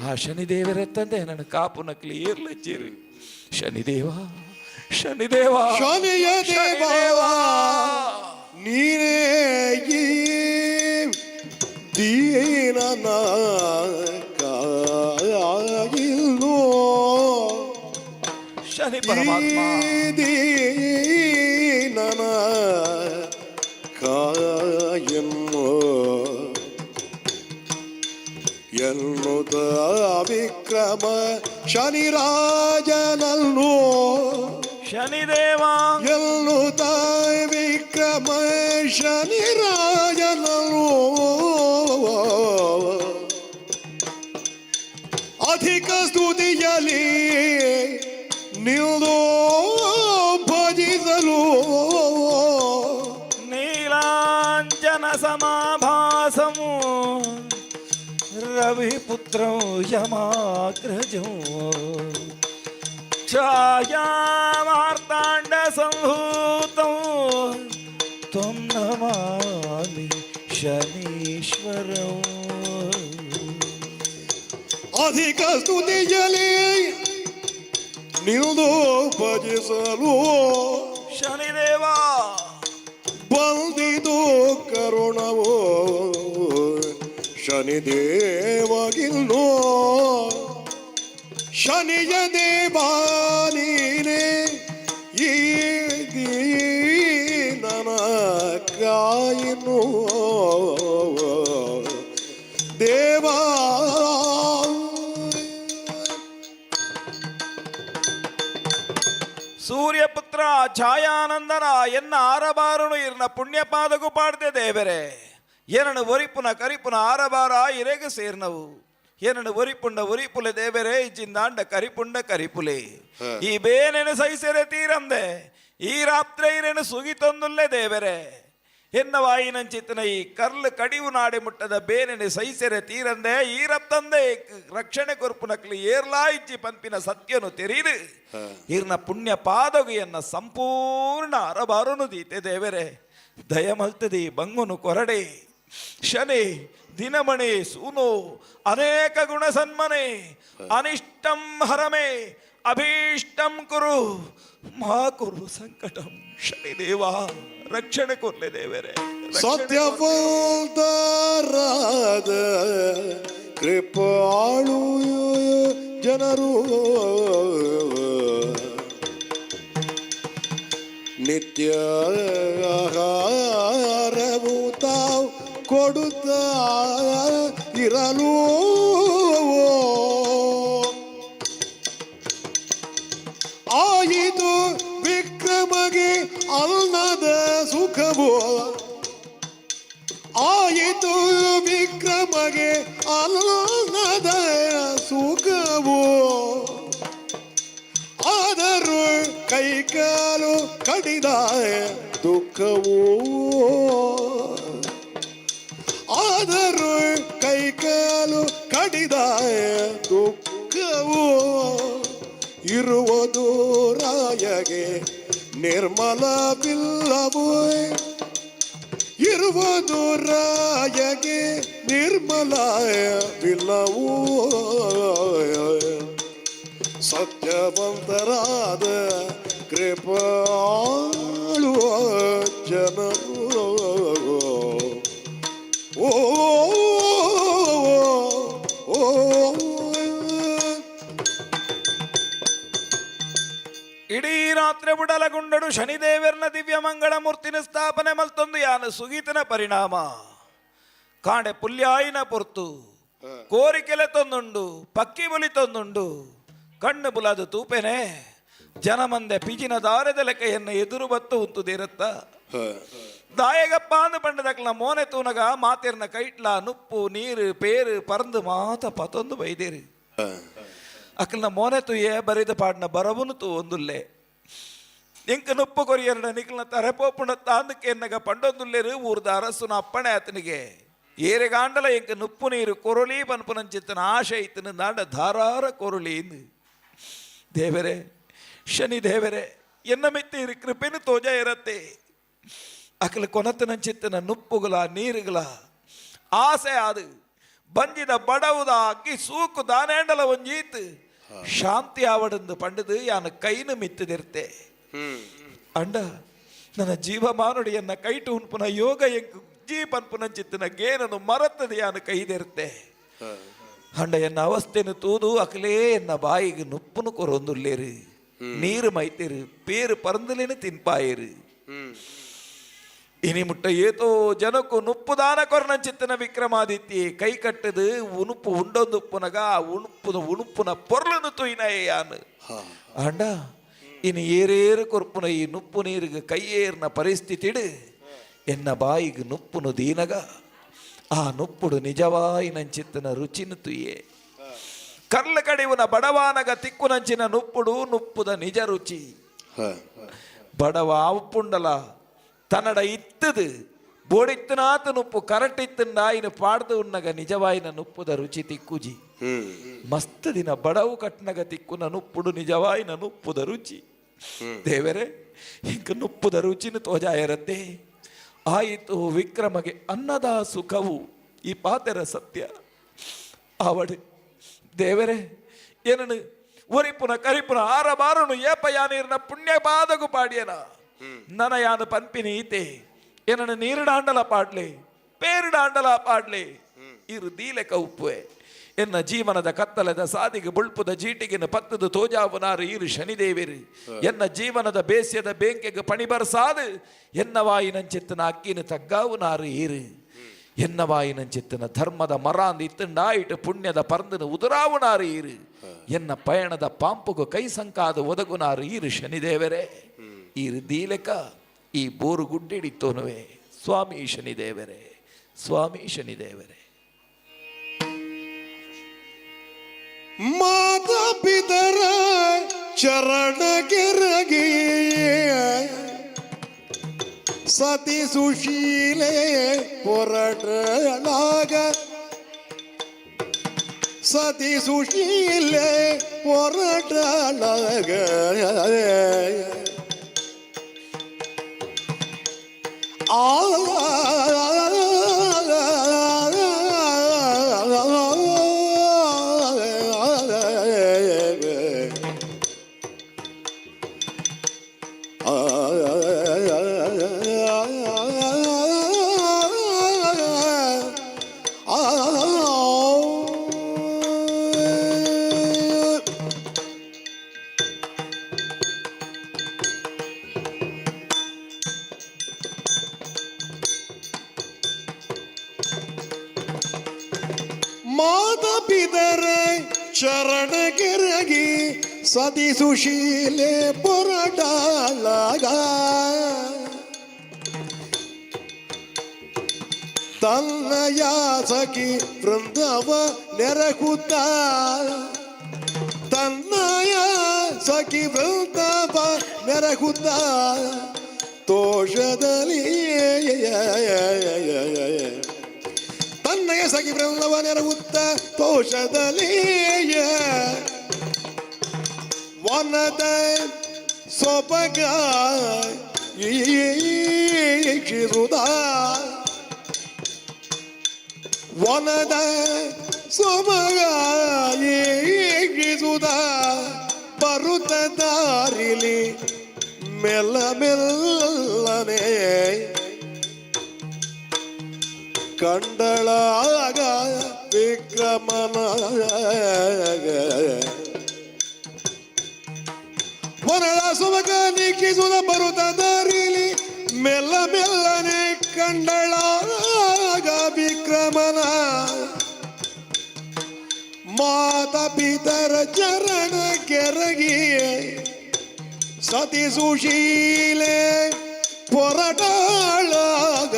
ಆ ಶನಿದೇವರೆತ್ತಂದೆ ನನ್ನ ಕಾಪು ನಕ್ಲು ಏರ್ ಲಜ್ಜೇರು. ಶನಿದೇವ, ಶನಿದೇವ, ಶನಿಯ ದೇವ ನೀನೇ ಈ ದೀನನ ಕಾಯಿಲ್ಲೋ. ಶನಿ ಪರಮಾತ್ಮ. ಈ ದೀನನ ಕಾಯನ್ನು ಎನ್ನುತ್ತ ವಿಕ್ರಮ ಶನಿರಾಜನಲ್ಲೋ. ಶನಿದೇವ. ಎನ್ನುತ್ತ ವಿಕ್ರಮ ಶನಿರಾಜನಲ್ಲೋ. ಅಧಿಕ ಸ್ತುತಿಯಲಿ ನಿಲ್ದೋ ಭಜಿಸಲು. ನೀಲಾಂಜನ ಸಮಾಭಾಸಮು ರವಿಪುತ್ರಂ ಯಮಾಗ್ರಜಂ ಛಾಯಾ ಮಾರ್ತಾಂಡ ಸಂಭೂತಂ ತ್ವಂ ನಮಾಮಿ ಶನೀಶ್ವರಂ. ಅಧಿಕ ಸ್ತುತಿಯಲಿ ನಿಲ್ದೋ ಭಜಿಸಲು. ಶನಿದೇವ. ಬಂದಿದು ಕರುಣವೋ ಶನಿದೇವಗಿಲ್ಲೋ. ಶನಿಯ ದೇವ ನೀನೇ ಈ ದೀನನ ಕಾಯಿನು ದೇವಾ. ಸೂರ್ಯಪುತ್ರ ಛಾಯಾನಂದನ ಎನ್ನ ಆರಬಾರುನು ಇರ್ನ ಪುಣ್ಯಪಾದಗು ಪಾಡ್ದೆ ದೇವರೇ. ಏನನು ಒರಿಪುನ ಕರಿಪುನ ಆರಬಾರ ಇರೆಗ ಸೇರ್ನವು. ಏನನು ಒರಿಪುಂಡ ಒರಿಪುಲೆ ದೇವರೇ, ಇಜ್ಜಿಂದಾಂಡ ಕರಿಪುಂಡ ಕರಿಪುಲೆ. ಈ ಬೇನೆನು ಸಹಿಸರೆ ತೀರಂದೆ ಈ ರಾತ್ರಿ ಇರೆನು ಸುಗಿತೊಂದುಲ್ಲೆ ದೇವರೇ. ಎನ್ನ ವಾಯಿನಂಚಿತನ ಈ ಕರ್ಲು ಕಡಿವು ನಾಡೆ ಮುಟ್ಟದ ಬೇನೆನೆ ಸಹಿಸರೆ ತೀರಂದೆ. ಈ ರಪ್ತಂದೆ ರಕ್ಷಣೆ ಕೊರ್ಪುನಕ್ಲಿ ಏರ್ಲಾ ಇಜ್ಜಿ ಪಂಪಿನ ಸತ್ಯನು ತೆರೀದು ಇರ್ನ ಪುಣ್ಯ ಪಾದಗುಯನ್ನ ಸಂಪೂರ್ಣ ಅರಬಾರುನು ದೀತೆ ದೇವರೇ. ದಯಮಲ್ತದಿ ಬಂಗುನು ಕೊರಡೆ. ಶನಿ ದಿನಮಣಿ ಸೂನು ಅನೇಕ ಗುಣ ಸನ್ಮನೆ ಅನಿಷ್ಟಂ ಹರಮೆ ಅಭೀಷ್ಟಂ ಕುರು ಮಾ ಕುರು ಸಂಕಟಂ. ಶನಿದೇವ ರಕ್ಷಣೆ ಕೊರ್ಲೆ ದೇವರೇ, ರಕ್ಷಣೆ. ಸತ್ಯವಂತರಾದ ಕೃಪಾಳು ಜನರು ನಿತ್ಯ ಆಹಾರವು ತಾವು ಕೊಡುತ್ತ ಇರಲು. ಆಯಿತು ವಿಕ್ರಮಗೆ ಅನ್ನದ ಸುಖವು. ಆಯಿತು ವಿಕ್ರಮಗೆ ಅನ್ನದ ಸುಖವು. ಆದರೂ ಕೈಕಾಲು ಕಡಿದ ದುಃಖವು. ಆದರೂ ಕೈಕಾಲು ಕಡಿದ ದುಃಖವು. ಇರುವುದು ರಾಯಗೆ ನಿರ್ಮಲವಿಲ್ಲವೋ. ಇರುವುದು ರಾಯಗೆ ನಿರ್ಮಲವಿಲ್ಲವೋ. ಸತ್ಯವಂತರಾದ ಕೃಪಾಳು ಜನರು. ಓ ಓ. ಇಡೀ ರಾತ್ರಿ ಬುಡಲಗುಂಡಡು ಶನಿದೇವರ್ನ ದಿವ್ಯ ಮಂಗಳ ಮೂರ್ತಿನ ಸ್ಥಾಪನೆ ಮಲ್ತೊಂದು ಯಾನು ಸುಗೀತನ ಪರಿಣಾಮ ಕಾಂಡೆ ಪುಲ್ಯಾಯಿನ ಪೊರ್ತು ಕೋರಿಕೆಲೆ ತೊಂದುಂಡು, ಪಕ್ಕಿ ಬುಲಿ ತೊಂದುಂಡು. ಕಣ್ಣು ಬುಲಾದು ತೂಪೆನೆ ಜನಮಂದೆ ಪಿಜಿನ ದಾರದ ಲೆಕ್ಕೆಯನ್ನು ಎದುರು ಬತ್ತು ಉಂತುದಿರತ್ತ. ದಾಯಗಪ್ಪ ಅಂದು ಪಂಡದಕ್ಲ ಮೋನೆ ತೂನಗ ಮಾತಿರ್ನ ಕೈಟ್ಲ ನುಪ್ಪು ನೀರು ಪೇರು ಪರಂದು ಮಾತ ಪತೊಂದು ಬೈದೇರು. ಅಕ್ಲನ ಮೋನೆ ತುಯ್ಯೆ ಬರಿದ ಪಾಡ್ನ ಬರವುನು ತೂ ಒಂದುಲ್ಲೆ. ಎಂಕ್ ನುಪ್ಪು ಕೊರಿಯರ್ಡ ನಿಕ್ಲನ ತರೆ ಪೋಪುಂಡ ತಾಂದಕ್ಕೆ ಎನ್ನಗ ಪಂಡೊಂದುಲ್ಲೇರು ಊರ್ದ ಅರಸುನ ಅಪ್ಪಣೆ ಆತನಿಗೆ. ಏರೆಗಾಂಡಲ ಎಂಕ್ ನುಪ್ಪು ನೀರು ಕೊರೊಲಿ ಪನ್ಪುನಂಚಿತ್ತನ ಆಶೆ ಇತ್ತನ ದಾಂಡ ಧಾರಾರ ಕೊರೊಲಿ ದೇವರೇ, ಶನಿ ದೇವರೇ, ಎನ್ನ ಮಿತ್ತೀರು ಕೃಪೆನು ತೋಜ ಇರತ್ತೆ. ಅಕಲ ಕೊನತನಂಚಿತ್ತನ ನುಪ್ಪುಗಳ ನೀರುಗಳ ಆಸೆ ಅದು ಬಂಜಿದ ಬಡವುದ ಅಕ್ಕಿ ಸೂಕು ದಾನೇಂಡಲ ಒಂಜೀತ್ ಶಾಂತಿ ಆವಡಂದು ಪಂಡದು ಯಾನ ಕೈನು ಮಿತ್ತದಿರ್ತೆ. ಅಂಡ ನನ್ನ ಜೀವಮಾನುಡಿಯನ್ನ ಕೈಟು ಉನ್ಪುನ ಯೋಗ ಎಂಕು ಜೀ ಪನ್ಪುನಂಚಿತ್ತನ ಗೇನನು ಮರತದ ಯಾನ ಕೈದಿರ್ತೆ. ಅಂಡ ಎನ್ನ ಅವಸ್ಥೆನು ತೂದು ಅಕಲೇ ಎನ್ನ ಬಾಯಿಗೆ ನುಪ್ಪುನು ಕೊರೊಂದುಲ್ಲೇರು, ನೀರು ಮೈತೇರು, ಪೇರು ಪರಂದಲೇನು ತಿನ್ಪಾಯೇರು. ಇನಿ ಮುಟ್ಟ ಏತೋ ಜನಕ್ಕೂ ನುಪ್ಪು ದಾನ ಕೊರ್ನಂಚಿತ್ತನ ವಿಕ್ರಮಾದಿತ್ಯ ಕೈ ಕಟ್ಟದು ಉನುಪ್ಪು ಉಂಡೊಂದುಪ್ಪುನಗ ಆ ಉಣುಪ್ಪುನ ಉಣುಪ್ಪುನ ಪೊರ್ಲನು ತುಯ್ನಯ್ಯಾನು. ಅಂಡ ಇನ್ನು ಏರೇರು ಕೊರ್ಪುನ ಈ ನುಪ್ಪು ನೀರಿಗೆ ಕೈಯೇರ್ನ ಪರಿಸ್ಥಿತಿಡು ಎನ್ನ ಬಾಯಿಗೆ ನುಪ್ಪುನು ದೀನಗ ಆ ನುಪ್ಪುಡು ನಿಜವಾಯಿನಂಚಿತ್ತನ ರುಚಿನು ತುಯ್ಯೆ. ಕರ್ಲ ಕಡಿವುನ ಬಡವಾನಗ ತಿಕ್ಕುನಂಚಿನ ನುಪ್ಪುಡು ನುಪ್ಪುದ ನಿಜ ರುಚಿ. ಬಡವ ಆವುಪುಂಡಲ ತನ್ನಡ ಇತ್ತದು ಬೋಡಿತ್ತನಾತ ನುಪ್ಪು ಕರಟಿತ್ತಂಡ ಇನ್ನು ಪಾಡ್ದು ಉನ್ನಗ ನಿಜವಾಯಿನ ನುಪ್ಪುದ ರುಚಿ ತಿಕ್ಕುಜಿ. ಮಸ್ತ್ ದಿನ ಬಡವು ಕಟ್ನಗ ತಿಕ್ಕುನ ನುಪ್ಪುಡು ನಿಜವಾಯಿನ ನುಪ್ಪುದ ರುಚಿ. ದೇವರೇ, ಇಂಕ ನುಪ್ಪುದ ರುಚಿನ ತೋಜಾಯರತ್ತೆ. ಆಯಿತು ವಿಕ್ರಮಗೆ ಅನ್ನದ ಸುಖವು ಈ ಪಾತೆರ ಸತ್ಯ ಆವಡೆ. ದೇವರೇ, ಏನನು ಒರಿಪುನ ಕರಿಪುನ ಆರಬಾರುನು ಏಪ ಯಾನೀರ್ನ ಪುಣ್ಯ ಪಾದಗು ಪಾಡಿಯನ ನನ ಯಾನು ಪನ್ಪಿನಿ ಈತೆ ಏನನು ನೀರುಡಾಂಡಲ ಪಾಡ್ಲೆ, ಪೇರುಡಾಂಡಲ ಪಾಡ್ಲೆ, ಇರು ದೀಲೆಕ ಉಪ್ಪುವೆ. ಎನ್ನ ಜೀವನದ ಕತ್ತಲದ ಸಾದಿಗೆ ಬುಳ್ಪುದ ಜೀಟಿಗಿನ ಪತ್ತದ ತೋಜಾವುನಾರು ಇರು ಶನಿದೇವಿರು. ಎನ್ನ ಜೀವನದ ಬೇಸ್ಯದ ಬೇಂಕೆಗೆ ಪಣಿಬರ್ಸಾದು ಎನ್ನ ವಾಯಿನಂಚಿತ್ತನ ಅಕ್ಕಿನ ತಗ್ಗಾವುನಾರು ಈರು. ಎನ್ನ ವಾಯಿನಂಚಿತ್ತನ ಧರ್ಮದ ಮರಾಂದು ಇತ್ತಂಡಾಯಿಟ್ಟು ಪುಣ್ಯದ ಪರಂದನು ಉದುರಾವುನಾರು ಈರು. ಎನ್ನ ಪಯಣದ ಪಾಂಪುಗು ಕೈ ಸಂಕಾದ ಒದಗುನಾರು ಈರು ಶನಿದೇವರೇ. ಈರು ದೀಲೆಕ ಈ ಬೋರು ಗುಡ್ಡಿಡಿತ್ತೋನುವೆ ಸ್ವಾಮಿ ಶನಿದೇವರೇ, ಸ್ವಾಮಿ ಶನಿದೇವರೇ. ಮಾತಾ ಪಿತರ ಚರಣ ಕೆರಗಿ ಸತಿ ಸುಶೀಲೆ ಪೊರಟಳಾಗ, ಸತಿ ಸುಶೀಲೆ ಪೊರಟಳಾಗ. ಆ ಮಾತಾ ಪಿತರ ಚರಣ ಕೆರಗಿ ಸತಿ ಸುಶೀಲೆ ಪೊರಟಾಳಾಗ, ತನ್ನಯ ಸಖಿ ವೃಂದವ ನೆರಕುತ್ತ, ತನ್ನಯ ಸಖಿ ವೃಂದವ ನೆರಕುತ್ತ ತೋಷದಲ್ಲಿ, ತನ್ನಯ ಸಖಿ ವೃಂದವ ನೆರಗುತ್ತ ತೋಷದಲ್ಲಿ ವನದ ಸೊಬಗ ಈಕ್ಷಿಸುತ್ತ, ವನದ ಸೊಬಗ ಈಕ್ಷಿಸುತ್ತ ಬರುತ್ತ ದಾರಿಲಿ ಮೆಲ್ಲ ಮೆಲ್ಲನೆ ಕಂಡಳಾಗ ವಿಕ್ರಮನ. ವನದ ಸೊಬಗ ನೀಕಿಸುತ್ತ ಬರುತ್ತ ದಾರಿಲಿ ಮೆಲ್ಲ ಮೆಲ್ಲನೆ ಕಂಡಳಾಗ ವಿಕ್ರಮನ. ಮಾತಾ ಪಿತರ ಚರಣ ಕೆರಗಿ ಸತಿ ಸುಶೀಲೆ ಪೊರಟಾಳಾಗ.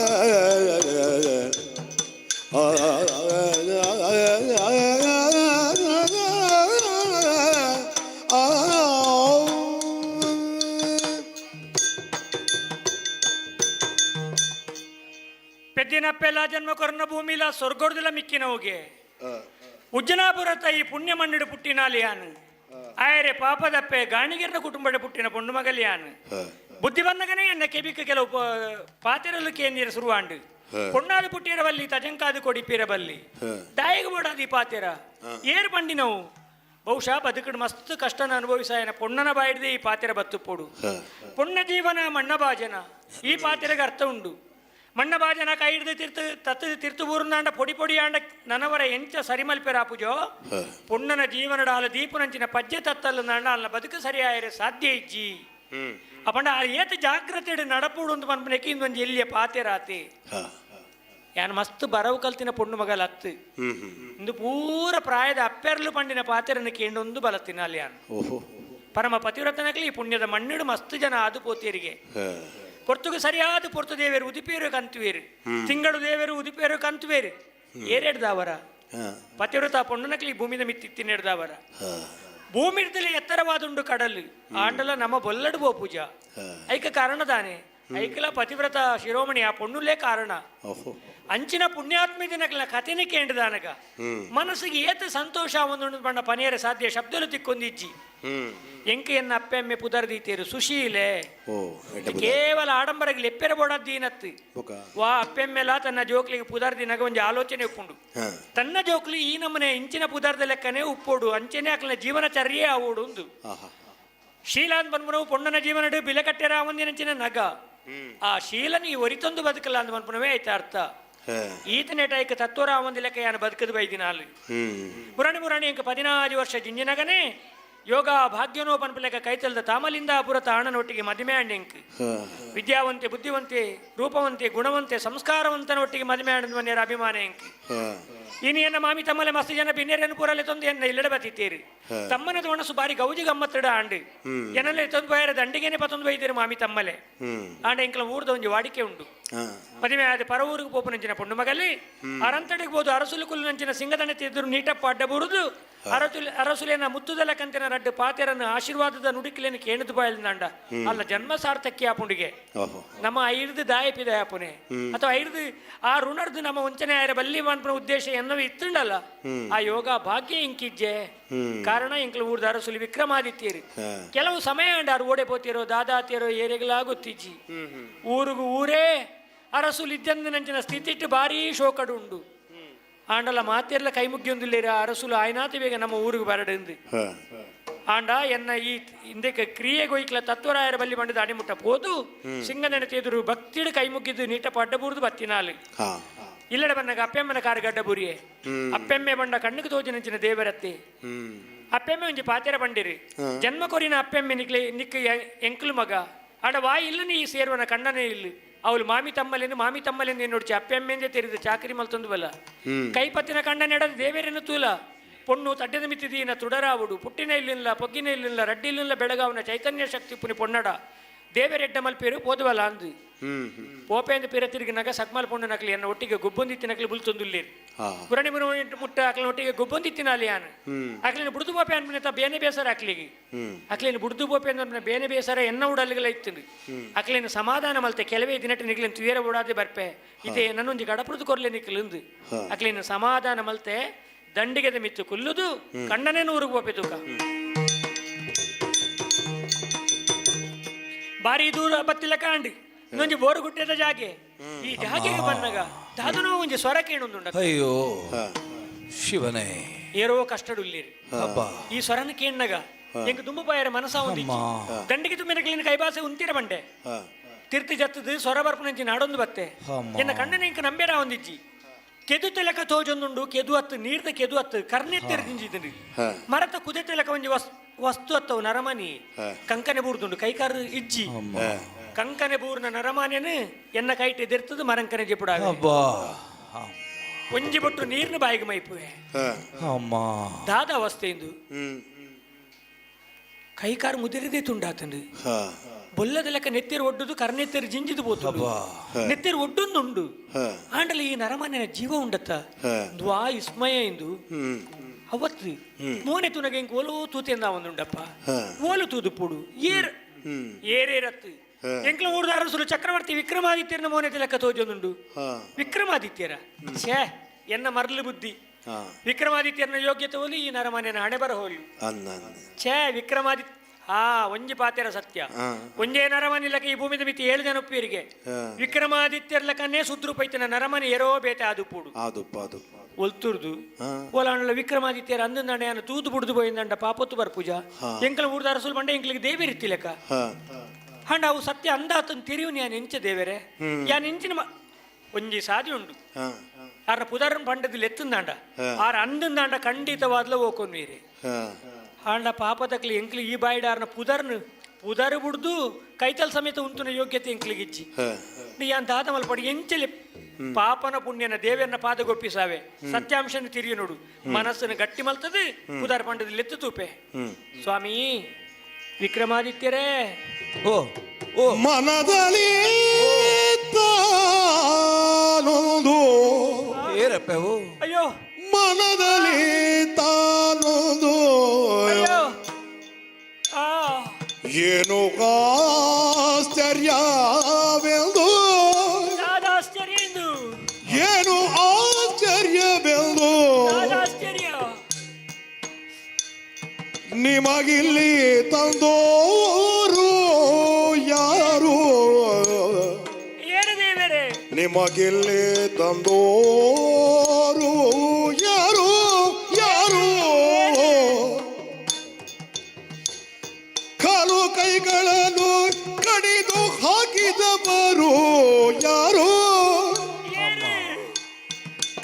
ಜನ್ಮ ಕೊರನ ಭೂಮಿಲ ಸ್ವರ್ಗೋರ್ದಿಲ ಮಿಕ್ಕಿನವುಗೆ. ಉಜ್ಜನಾಪುರತ ಈ ಪುಣ್ಯ ಮಣ್ಣಿಡು ಪುಟ್ಟಿನಾಲಿಯಾನು ಆಯರೆ ಪಾಪದಪ್ಪೆ ಗಾಣಿಗೆರ್ನ ಕುಟುಂಬದ ಪುಟ್ಟಿನ ಪೊಣ್ಣು ಮಗಲಿಯಾನು. ಬುದ್ಧಿ ಬಂದಗನೇ ಎನ್ನ ಕೆಬಿಕ ಕೆಲವು ಪಾತಿರಲು ಕೇಂದ್ರ ಶುರುವಾಂಡು. ಪೊಣ್ಣಾದು ಪುಟ್ಟಿರಬಲ್ಲಿ ತಜಂಕಾದು ಕೊಡಿಪಿರಬಲ್ಲಿ ದಾಯಿಗೆ ಬೋಡಾದಿ ಈ ಪಾತಿರ ಏರು ಪಂಡಿನವು. ಬಹುಶಃ ಬದುಕಡು ಮಸ್ತ್ ಕಷ್ಟನ ಅನುಭವಿಸಾಯನ ಪೊಣ್ಣನ ಬಾಯಿಡ್ದೆ ಈ ಪಾತಿರ ಬತ್ತುಪೋಡು. ಪೊಣ್ಣ ಜೀವನ ಮಣ್ಣ ಬಾಜನ ಈ ಪಾತಿರಗೆ ಅರ್ಥ ಉಂಡು. ಮಣ್ಣ ಬಾಜನ ಕೈ ಹಿಡ್ದು ತಿರ್ತು ತತ್ತದ ತಿರ್ತು ಬೂರುಂದಾಂಡ ಪೊಡಿ ಪೊಡಿ ಆಂಡ ನನವರ ಎಂಚ ಸರಿಮಲ್ಪೆರಾಪುಜೋ ಪೊಣ್ಣನ ಜೀವನಡ ಆಲ ದೀಪನಂಚಿನ ಪಜ್ಜೆ ತತ್ತಲ್ಲಂದಾಂಡ ಅಲ್ಲ ಬದುಕು ಸರಿಯಾಯರೆ ಸಾಧ್ಯ ಇಜ್ಜಿ. ಅಪಂಡ ಆ ಏತ ಜಾಗ್ರತೆ ನಡಪುಡು ಅಂತ ಪನ್ಪನೆಕ್ಕೆ ಇಂದೊಂಜಿ ಎಲ್ಲಿಯ ಪಾತೆರಾತಿ. ಯಾನ್ ಮಸ್ತ್ ಬರವು ಕಲ್ತಿನ ಪೊಣ್ಣು ಮಗಲ ಅತ್ತು. ಇಂದು ಪೂರ ಪ್ರಾಯದ ಅಪ್ಪೆರ್ಲು ಪಂಡಿನ ಪಾತೆರನ್ನು ಕೇಂಡೊಂದು ಬಲತ್ತಿನ ಅಲ್ಲಿ ಯಾನ್. ಪರಮ ಪತಿವ್ರತನಕಲಿ ಈ ಪುಣ್ಯದ ಮಣ್ಣಿಡು ಮಸ್ತ್ ಜನ ಆದು ಪೋತಿಯರಿಗೆ. ಪೊರ್ತುಗು ಸರಿಯಾದ ಪೊರ್ತು ದೇವೇರು ಉದಿಪೇರು ಕಂತುವೇರು, ತಿಂಗಳು ದೇವೇರು ಉದಿಪೇರು ಕಂತುವೇರು. ಏರೆಡ್ದಾವರ ಪತಿವ್ರತ ಪೊಣ್ಣನಕಲಿ ಭೂಮಿದ ಮಿತ್ತಿತ್ತಿನೆಡ್ದಾವರ. ಭೂಮಿರ್ದಲ್ಲಿ ಎತ್ತರವಾದುಂಡು ಕಡಲು ಆಂಡಲ ನಮ್ಮ ಬೊಲ್ಲಡು ಬೋ ಪೂಜಾ ಐಕ ಕಾರಣ ದಾನೆ. ಐಕಲ ಪತಿವ್ರತ ಶಿರೋಮಣಿ ಆ ಪೊಣ್ಣುಲೇ ಕಾರಣ. ಅಂಚಿನ ಪುಣ್ಯಾತ್ಮ ದಿನಕಲ ಕಥೆನೆ ಕೇಂದ್ರದಾನಗ ಮನಸ್ಸಿಗೆ ಏತ ಸಂತೋಷ ಒಂದು ಬಣ್ಣ ಪನಿಯರ ಸಾಧ್ಯ ಶಬ್ದಲು ತಿಕ್ಕೊಂದಿಜ್ಜಿ. ಎಂಕ ಎನ್ನ ಅಪ್ಪೆಮ್ಮೆ ಪುದರ್ದೀತೇರು ಸುಶೀಲೆ ಕೇವಲ ಆಡಂಬರಗೆ ಲೆಪ್ಪೆರ ಬೋಡದ್ದೀನತ್ತು. ವಾ ಅಪ್ಪೆಮ್ಮೆಲ ತನ್ನ ಜೋಕ್ಲಿಗೆ ಪುದರ್ದಿನಾಗ ಒಂಜಿ ಆಲೋಚನೆ ಉಪ್ಪುಂಡು. ತನ್ನ ಜೋಕ್ಲಿ ಈ ನಮ್ಮನೆ ಇಂಚಿನ ಪುದರ್ದ ಲೆಕ್ಕನೆ ಉಪ್ಪೋಡು, ಅಂಚನೆ ಅಕ್ಲಿನ ಜೀವನ ಚರ್ಯೆ ಆವೋಡು ಉಂದು. ಶೀಲಾನ್ ಪನ್ಪುನವು ಪೊಣ್ಣನ ಜೀವನಡು ಬಿಲೆ ಕಟ್ಟೆರ ಒಂದಿನಂಚಿನ ನಗ. ಆ ಶೀಲನ ಈ ಒರಿತೊಂದು ಬದುಕಲ್ಲ ಅಂದ್ ಪನ್ಪುನವೇ ಐತ ಅರ್ಥ. ಈತನೇಟ ಐಕ ತತ್ವರ ಒಂದು ಲೆಕ್ಕ ಯಾನು ಬದುಕದು ಬೈದಿನಾಲು. ಪುರಾಣಿ ಪುರಾಣಿ ಇಂಕ 14 ವರ್ಷ ಜಿಂಜಿನಗನೇ ಯೋಗ ಭಾಗ್ಯನೋ ಪನ್ಪುಲೆಕ ಕೈತಲ್ದ ತಾಮಲಿಂದ ಪುರತ ಅಣ್ಣನೊಟ್ಟಿಗೆ ಮದುವೆ ಅಂಡಿಂಕ್. ವಿದ್ಯಾವಂತೆ ಬುದ್ಧಿವಂತೆ ರೂಪವಂತೆ ಗುಣವಂತೆ ಸಂಸ್ಕಾರವಂತನ ಒಟ್ಟಿಗೆ ಮದುವೆ ಆಂಡ ಮನೆಯರ ಅಭಿಮಾನ ಇಂಕ್. ಇನಿ ಎನ್ನ ಮಾಮಿ ತಮ್ಮಲೆ ಮಸ್ತ್ ಜನ ಬಿನ್ನೇರೇನು ಪೂರಲೆ ತೊಂದು ಎನ್ನ ಇಲ್ಲಡೆ ಬತ್ತಿತ್ತೀರಿ. ತಮ್ಮನ ಒಣಸು ಬಾರಿ ಗೌಜಿ ಗಮ್ಮತ್ತಡ ಆಂಡು ಎನ್ನಲೆ ತೊಂದು ಬಯರ ದಂಡಿಗೆನೆ ಪತ್ತೊಂದು ಬೈದಿರು ಮಾಮಿ ತಮ್ಮಲೆ. ಆಂಡ ಇಂಕಲ ಊರ್ದ ಒಂಜಿ ವಾಡಿಕೆ ಉಂಡು. ಮದುವೆ ಆದ ಪರ ಊರಿಗೆ ಪೋಪುನಂಚಿನ ಪೊಣ್ಣು ಮಗಲಿ ಅರಂತಡಿಗೆ ಬೋದು ಅರಸುಲು ಕುಲ್ಲುನಂಚಿನ ಸಿಂಗದನೆ ತೆದ್ರು ನೀಟಪ್ಪ ಅಡ್ಡ ಬುರುದು ಅರಸುಲೆ ಅರಸುಲೇನ ಮುತ್ತುದಲ ಕಂತಿನ ರಡ್ಡು ಪಾತೆರನ್ನು ಆಶೀರ್ವಾದದ ನುಡಿಕ್ಲೇನು ಕೇಣದು ಬಾಯಲ್ನಾಂಡ ಅಲ್ಲ ಜನ್ಮ ಸಾರ್ಥಕ್ಯ ಪುಂಡಿಗೆ. ನಮ್ಮ ಐರ್ದು ದಾಯಪಿದ ಪುನೆ ಅಥವಾ ಐರ್ದು ಆ ಋಣರ್ದು ನಮ್ಮ ವಂಚನೆ ಆಯರ ಬಲ್ಲಿ ಮನ್ಪುನ ಉದ್ದೇಶ ಎನ್ನವು ಇತ್ತುಂಡಲ್ಲ. ಆ ಯೋಗ ಭಾಗ್ಯ ಇಂಕಿಜ್ಜೆ ಕಾರಣ ಇಂಕ್ಲ ಊರ್ದ ಅರಸುಲಿ ವಿಕ್ರಮಾದಿತ್ಯರು ಕೆಲವು ಸಮಯ ಅಂಡ ಆರು ಓಡೆ ಪೋತಿರೋ ದಾದಾತಿಯರೋ ಏರೆಗಲಾ ಗೊತ್ತಿಜ್ಜಿ. ಊರಿಗೂ ಊರೇ ಅರಸುಲು ಇದ್ದಂದಿನಂಚಿನ ಸ್ಥಿತಿಟ್ಟು ಭಾರೀ ಶೋಕಡು ಉಂಡು. ಆಂಡಲ ಮಾತೆರ್ಲ ಕೈ ಮುಗ್ಗಿಯೊಂದಿಲ್ಲೇರ ಅರಸುಲು ಆಯ್ನಾತಿ ಬೇಗ ನಮ್ಮ ಊರಿಗೆ ಬರಡೆಂದು. ಆಂಡ ಎನ್ನ ಈ ಇಂದಕ್ಕೆ ಕ್ರಿಯೆ ಗೊಯ್ಕ್ಲ ತತ್ವರಾಯರ ಬಲ್ಲಿ ಬಂಡದ ಅಡಿಮುಟ್ಟ ಪೋದು ಸಿಂಗನೆನ ಎದುರು ಭಕ್ತಿಡು ಕೈ ಮುಗ್ಗಿದ್ದು ನೀಟ ಪಡ್ಡಬೂರ್ದು ಬತ್ತಿನಾಲು. ಇಲ್ಲಡೆ ಬಂದಾಗ ಅಪ್ಪೆಮ್ಮನ ಕಾರು ಗಡ್ಡ ಬುರಿಯೆ. ಅಪ್ಪೆಮ್ಮೆ ಬಂಡ ಕಣ್ಣಿಗೆ ತೋಜಿನಂಚಿನ ದೇವರತ್ತೆ. ಅಪ್ಪೆಮ್ಮೆ ಒಂಜಿ ಪಾತೆರ ಬಂಡಿರಿ ಜನ್ಮ ಕೊರಿನ ಅಪ್ಪೆಮ್ಮೆ ನಿಕ್ಲೆ ನಿಕ್ಕ ಎಂಕ್ಲು ಮಗ ಆಡ ವಾಯಿ ಇಲ್ಲ ನೀ ಸೇರುವನ ಕಣ್ಣನೇ ಇಲ್ಲ. ಅವಳು ಮಾಮಿ ತಮ್ಮಲೇನು ಮಾಮಿ ತಮ್ಮಲೇನು ನೋಡ್ಚಿ ಅಪ್ಪೆಮ್ಮೆಂದೇ ತೆರೆದು ಚಾಕರಿ ಮಲ್ತೊಂದು ಬಲ್ಲ ಕೈಪತ್ತಿನ ಕಂಡ ನೆಡದ ದೇವೇರೇನು ತೂಲ ಪೊಣ್ಣು ತಡ್ಡದ ಮಿತ್ತಿದೀನ ತುಡರಾವುಡು ಪುಟ್ಟಿನ ಇಲ್ಲಿಲ್ಲ ಪೊಗ್ಗಿನ ಇಲ್ಲಿಲ್ಲ ರಡ್ಡಿಲ್ಲಿಲ್ಲ ಬೆಳಗಾವನ ಚೈತನ್ಯ ಶಕ್ತಿ ಪುನಿ ಪೊನ್ನಡ ದೇವರೆಡ್ಡ ಮಲ್ಪೇರು ಪೋದುವಲ್ಲ ಅಂದು. ಪೋಪೆಂದು ಪಿರ ತಿರುಗಿ ನಗ ಸಕ್ಮಲ್ ಪೊಣ್ಣು ನಕಲಿ ಎನ್ನ ಒಟ್ಟಿಗೆ ಗುಬ್ಬೊಂದಿತ್ತಿ ನಕಲಿ ಬುಲ್ತೊಂದುಲ್ಲೇರು. ಪುರಣಿ ಮುರು ಮುಟ್ಟ ಅಕ್ಲಿನ ಒಟ್ಟಿಗೆ ಗುಬ್ಬೊಂದಿತ್ತಿನ ಅಲ್ಲಿ ಯಾನು ಅಕ್ಲಿನ ಬುಡ್ದು ಬೋಪೆ ಅನ್ಪಿನ ಬೇನೆ ಬೇಸರ ಅಕ್ಲಿಗೆ ಅಕ್ಲಿನ ಬುಡ್ದು ಬೋಪೆ ಅಂದ್ರೆ ಬೇನೆ ಬೇಸರ ಎನ್ನ ಉಡಲ್ಗೆಲ್ಲ ಇತ್ತು. ಅಕ್ಲಿನ ಸಮಾಧಾನ ಮಲ್ತೆ ಕೆಲವೇ ದಿನಟ ನಿಗ್ಲಿನ ತುಯರ ಉಡಾದೆ ಬರ್ಪೆ ಇದೇ ನನ್ನೊಂಜಿ ಗಡಪುರದು ಕೊರ್ಲೆ ನಿಕ್ಲಿಂದು ಅಕ್ಲಿನ ಸಮಾಧಾನ ಮಲ್ತೆ ದಂಡಿಗೆದ ಮಿತ್ತು ಕುಲ್ಲುದು ಕಣ್ಣನೇ ನೂರಿಗೆ ಬೋಪೆ ತೂಕ. ಬಾರಿ ದೂರ ಬತ್ತಿಲ್ಲ ಕಾಂಡಿ ಇನ್ನೊಂಜಿ ಬೋರು ಗುಟ್ಟೆದ ಜಾಗೆ. ಈ ಜಾಗೆಗೆ ಬಂದಾಗ ದಾದನೋ ಒಂಜಿ ಸ್ವರ ಕೇಣೊಂದುಂಡ. ಅಯ್ಯೋ ಶಿವನೇ ಏರೋ ಕಷ್ಟಡುಲ್ಲಿರಿ. ಈ ಸ್ವರನ ಕೇಣ್ಣಗ ಎಂಕ್ ದುಂಬು ಪಾಯರ ಮನಸ ಒಂದು ದಂಡಿಗೆ ತುಂಬಿನ ಕೈಬಾಸೆ ಉಂತಿರ ಬಂಡೆ ತಿರ್ತಿ ಜತ್ತದು ಸ್ವರ ಬರ್ಪುನಂಚಿ ನಾಡೊಂದು ಬತ್ತೆ. ಎನ್ನ ಕಣ್ಣನ ಇಂಕ ನಂಬೇರ ಒಂದಿಜ್ಜಿ. ಕೆದು ತೆಲಕ ತೋಜೊಂದುಂಡು ಕೆದು ಹತ್ತು ನೀರ್ದ ಕೆದು ಹತ್ತು ಕರ್ನೆತ್ತೆರ ದಿಂಜಿದ್ದೀನಿ ಮರತ ಕುದೆ ತೆಲಕ ಒಂಜಿ ವಸ್ತು ಅತ್ತವು ನರಮನಿ ಕಂಕನೆ ಬೂರ್ದುಂಡು ಕೈಕಾರು ಇಜ್ಜಿ ಕಂಕನೆ ಬೂರ್ನ ನರಮಾನ್ಯನು ಎನ್ನ ಕೈಟ್ ಎದಿರ್ತದ ಮರಂಕನೆ ಜೆಪುಡಾಗ ಒಂಜಿ ಬೊಟ್ಟು ನೀರ್ನ ಬಾಯಿಗೆ ಮೈಪುವೆ. ದಾದ ಅವಸ್ಥೆ ಇಂದು. ಕೈಕಾರು ಮುದಿರದೇ ತುಂಡಾತಂದು ಬೊಲ್ಲದ ಲೆಕ್ಕ ನೆತ್ತಿರು ಒಡ್ಡುದು ಕರ್ನೆತ್ತಿರು ಜಿಂಜಿದು ಪೋತು ನೆತ್ತಿರು ಒಡ್ಡೊಂದುಂಡು. ಆಂಡಲ ಈ ನರಮಾನ್ಯನ ಜೀವ ಉಂಡತ್ತ ದ್ವಾ ವಿಸ್ಮಯ ಇಂದು. ಅವತ್ತು ಮೋನೆ ತುನಗೆ ಇಂಕ್ ಓಲೋ ತೂತೆಂದ ಒಂದುಂಡಪ್ಪ ಓಲು ತೂದು ಪೋಡು ಏರ್ ಏರೇರತ್ತು. ಎಂಕ್ಲ ಊರ್ದ ಅರಸುಲು ಚಕ್ರವರ್ತಿ ವಿಕ್ರಮಾದಿತ್ಯರನ ಮೋನೆ ಲೆಕ್ಕ ತೋಜೊಂದುಂಡು. ವಿಕ್ರಮಾದಿತ್ಯರ, ಛೇ, ಎನ್ನ ಮರ್ಲು ಬುದ್ಧಿ. ವಿಕ್ರಮಾದಿತ್ಯರನ ಯೋಗ್ಯತೆ ಹೋಲಿ ಈ ನರಮನೆಯ ಹಣೆ ಬರ ಹೋಲಿ. ಛೇ, ವಿಕ್ರಮಾದಿತ್ಯ ಹಾ ಒಂಜಿ ಪಾತೆರ ಸತ್ಯ. ಒಂಜೇ ನರಮನಿ ಲೆಕ್ಕ ಈ ಭೂಮಿದ ಮಿತಿ 7 ಜನ ಒಪ್ಪಿರಿಗೆ. ವಿಕ್ರಮಾದಿತ್ಯರ ಲೆಕ್ಕನೇ ಸುದ್ರೂಪೈತನ ನರಮನಿ ಎರೋ ಬೇತೆ ಆದುಪೂಡು. ಒಲ್ತುರ್ದು ಓಲಾಂಡಲ ವಿಕ್ರಮಾದಿತ್ಯರ ಅಂದಂದಾಂಡ ತೂದು ಬುಡ್ದು ಪೋಯಿಂದಂಡ ಪಾಪೊತ್ತು ಬರ್ಪೂಜ. ಎಂಕಲ ಊರ್ದ ಅರಸುಲು ಬಂಡ ಎಂಕ್ಲಿಗೆ ದೇವಿರಿತ್ತಿ ಲೆಕ್ಕ. ಹಂಡ ಅವು ಸತ್ಯ ಅಂದಾತನ್ ತಿರಿವು ಯಾನ್ ಎಂಚ ದೇವರೇ, ಯಾನ್ ಎಂಚಿನ ಒಂಜಿ ಸಾದಿ ಉಂಡು. ಆರ ಪುದರನ್ ಪಂಡದಲ್ಲಿ ಎತ್ತಂದಾಂಡ ಆರ ಅಂದಂದಾಂಡ ಖಂಡಿತವಾದ್ಲ ಓಕೊನ್ವೀರಿ. ಆಂಡ ಪಾಪದಕ್ಲಿ ಎಂಕ್ಲಿ ಈ ಬಾಯಿಡಾರ್ನ ಪುದರ್ನು ಪುದರ್ ಬುಡ್ದು ಕೈತಲ್ ಸಮೇತ ಉಂತುನ ಯೋಗ್ಯತೆ ಎಂಕ್ಲಿಗೆ ಇಜ್ಜಿ. ಯಾನ್ ದಾದ ಮಲ್ಪಡಿ ಎಂಚಲೆ ಪಾಪನ ಪುಣ್ಯನ ದೇವರನ್ನ ಪಾದ ಗೊಪ್ಪಿಸಾವೆ ಸತ್ಯಾಂಶನ ತಿರಿಯ ನೋಡು ಮನಸ್ಸನ್ನು ಗಟ್ಟಿ ಮಲ್ತದೆ ಪುದರ್ ಪಂಡದಲ್ಲಿ ಎತ್ತು ತೂಪೆ. ಸ್ವಾಮಿ ವಿಕ್ರಮಾದಿತ್ಯರೇ. ಓ ಓ ಮನದಲ್ಲಿ ತಾನೊಂದು. ಏರಪ್ಪೆ ಓ. ಅಯ್ಯೋ. ಮನದಲ್ಲಿ ತಾನೊಂದು. ಅಯ್ಯೋ. ಆ. ಏನು ಆಶ್ಚರ್ಯವೆಂದು. ಆಶ್ಚರ್ಯ ಎಂದು. ಏನು ಆಶ್ಚರ್ಯವೆಂದು. ಆಶ್ಚರ್ಯ. ನಿಮಗಿಲ್ಲಿ ತಂದೋರು ಯಾರು? ಏನು ದೇವರೇ? ನಿಮಗಿಲ್ಲಿ ತಂದೋರು ಯಾರು ಯಾರು? ಕಾಲು ಕೈಗಳನ್ನು ಕಡಿದು ಹಾಕಿದವರು ಯಾರು?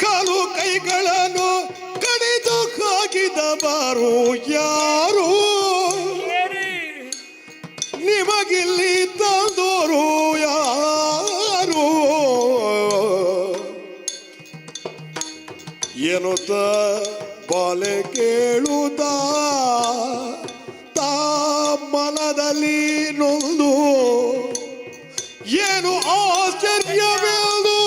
ಕಾಲು ಕೈಗಳನ್ನು ಕಡಿದು ಹಾಕಿದವರು ಯಾರು? ನಿಮಗಿಲ್ಲಿ ತಂದೋರು ಯಾರು ಎನ್ನುತ್ತ ಬಾಲೆ ಕೇಳುತ್ತ ತಾ ಮನದಲ್ಲಿ ನೊಂದು ಏನು ಆಶ್ಚರ್ಯವೆಂದು.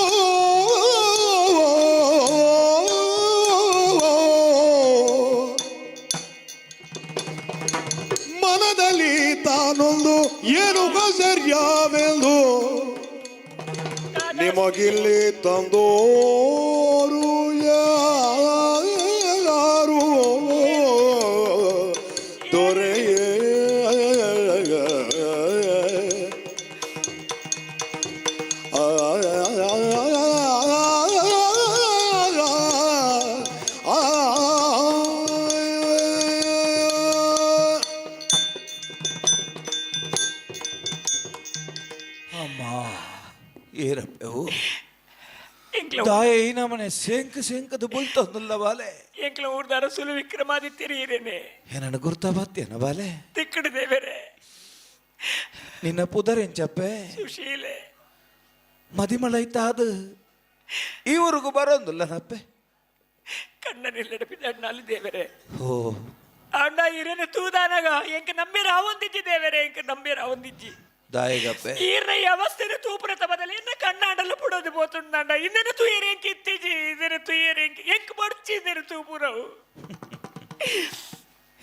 ಮನದಲ್ಲಿ ತಾನೊಂದು ಏನು ಆಶ್ಚರ್ಯವೆಂದು ನಿಮಗಿಲ್ಲಿ ತಂದೋರು ಯಾರು ದೊರೆಯೇ? ಆ ಆ ಅಮ್ಮ ಏರಪ್ಪೆ ಓ. ಎಂಕ್ಲ ದಾಯ ಈ ನಮನೆ ಸೆಂಕ್ ಸೆಂಕದು ಬುಲ್ತೊಂದುಲ್ಲ ಬಾಲೆ. ಎಂಕ್ಲ ಊರ್ದ ಅರಸುಲು ವಿಕ್ರಮಾದಿತ್ಯರು ಈರೇನೆ. ಏನನ್ನ ಗುರ್ತ ಬತ್ತೇನ ಬಾಲೆ? ತಿಕ್ಕಡು ದೇವರೇ. ನಿನ್ನ ಪುದರೆಂಚಪ್ಪೆ? ಸುಶೀಲೆ. ಮದಿಮಳೈತ ಅದು ಈವರೆಗೂ ಬರೋಂದಿಲ್ಲ ನಪ್ಪೆ. ಕಣ್ಣನಿಲ್ಲಡ ಅಲ್ಲಿ ದೇವರೇ. ಓ. ಅಂಡ ಈರೇನೆ ತೂದಾನಗ ಎಂಕ ನಂಬಿರ ಅವಂದಿಜ್ಜಿ ದೇವರೇ, ಎಂಕ ನಂಬಿರ ಅವಂದಿಜ್ಜಿ. ದಾಯಗಪ್ಪೆ. ಈರ್ನ ಈ ಅವಸ್ಥೆನ ತೂಪುನ ತಬದಲ್ಲಿ ಎನ್ನ ಕಣ್ಣಾಡಲ್ಲ ಪುಡೋದು ಪೋತುಂಡಾಂಡ ಇಂದೆನ ತುಯರೆ ಎಂಕ ಇತ್ತೀಜಿ, ಇದನ್ನ ತುಯರೆ ಎಂಕ ಎಂಕ್ ಬಡ್ಚಿ ಇಂದೆನ ತೂಪುನವು.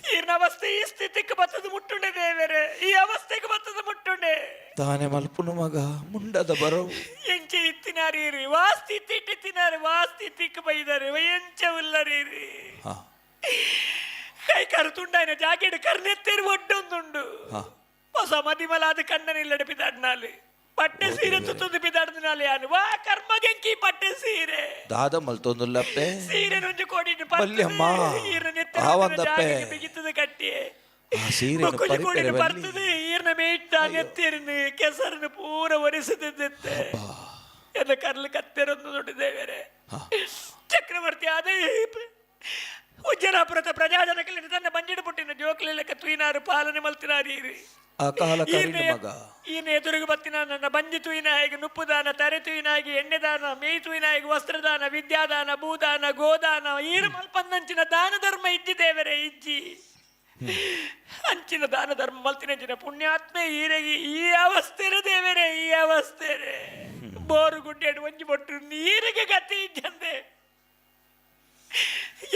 ಈರ್ನ ಅವಸ್ಥೆ ಈ ಸ್ಥಿತಿಗೆ ಬತ್ತದ ಮುಟ್ಟುಂಡೆ ದೇವರೇ, ಈ ಅವಸ್ಥೆಗೆ ಬತ್ತದ ಮುಟ್ಟುಂಡೆ. ತಾನೆ ಮಲ್ಪುನ ಮಗ ಮುಂಡದ ಬರವು. ಎಂಚೆ ಇತ್ತಿನಾರೀರಿ ವಾ ಸ್ಥಿತಿ ಇಟ್ಟಿತ್ತಿನಾರು ವಾ ಸ್ಥಿತಿಗೆ ಬೈದಾರೆ ಎಂಚ ಉಲ್ಲರೀರಿ. ಕೈ ಕರು ತುಂಡಾಯಿನ ಜಾಕೆಟ್ ಕರ್ನೆತ್ತೇರು ಒಡ್ಡೊಂದುಂಡು. ಹೊಸ ಮದಿಮಲಾದ ಕಣ್ಣನಿಲ್ಲಡೆ ಪಿದಾಡ್ನಾಲಿ ಪಟ್ಟೆ ಸೀರೆ ತುತ್ತುಂದು ಪಿದಾಡ್ದಿನಾಲಿ ಯಾನು ವಾ ಕರ್ಮಗೆಂಕಿ ಪಟ್ಟೆ ಸೀರೆ. ದಾದ ಮಲ್ತೊಂದುಲ್ಲಪ್ಪೆ. ಸೀರೆ ನುಂಜು ಕೋಡಿನ ಬಲ್ಯಮ್ಮ. ಆವಂದಪ್ಪೆ. ಬಿಗಿತದ ಕಟ್ಟಿ. ಆ ಸೀರೆ ಬೊಕ್ಕೊಂಜಿ ಕೋಡಿನ ಬರ್ತದೆ ಈರ್ನ ಮೇಯ್ತ ನೆತ್ತಿರ್ನು ಕೆಸರನ್ನು ಪೂರ ಒರೆಸುತ್ತಿದ್ದೆ ಎನ್ನ ಕರ್ಲು ಕತ್ತೆರೊಂದು ನೋಡಿದ್ದೇವೆ. ಚಕ್ರವರ್ತಿ ಅದೇ ಉಜ್ಜನಾಪುರದ ಪ್ರಜಾಜನಕಲಿನ ತನ್ನ ಬಂಜಿಡು ಪುಟ್ಟಿನ ಜೋಕ್ಲೆಲೆಕ್ಕ ತುಯಿನಾರು ಪಾಲನೆ ಮಲ್ತಿನಾರೀರಿ. ಆ ಕಾಲ ಕರಿನ ಮಗ. ಈನ ಎದುರಿಗೆ ಬತ್ತಿನ ನನ್ನ ಬಂಜಿ ತುಯಿನಾಯಿಗೆ ನುಪ್ಪುದಾನ, ತರೆ ತುಯಿನಾಯಿಗೆ ಎಣ್ಣೆದಾನ, ಮೇಯ್ ತುಯಿನಾಯಿಗೆ ವಸ್ತ್ರದಾನ, ವಿದ್ಯಾದಾನ, ಭೂದಾನ, ಗೋದಾನ, ಈರು ಮಲ್ಪಂದಂಚಿನ ದಾನ ಧರ್ಮ ಇಜ್ಜಿ ದೇವರೇ ಇಜ್ಜಿ. ಅಂಚಿನ ದಾನ ಧರ್ಮ ಮಲ್ತಿನಂಚಿನ ಪುಣ್ಯಾತ್ಮೆ ಈರೆಗೆ ಈ ಅವಸ್ಥೆರೆ ದೇವರೇ, ಈ ಅವಸ್ಥೆರೆ. ಬೋರು ಗುಡ್ಡೆಡು ಒಂಜಿ ಬೊಟ್ಟು ನೀರಿಗೆ ಗತಿ ಇಜ್ಜಂದೆ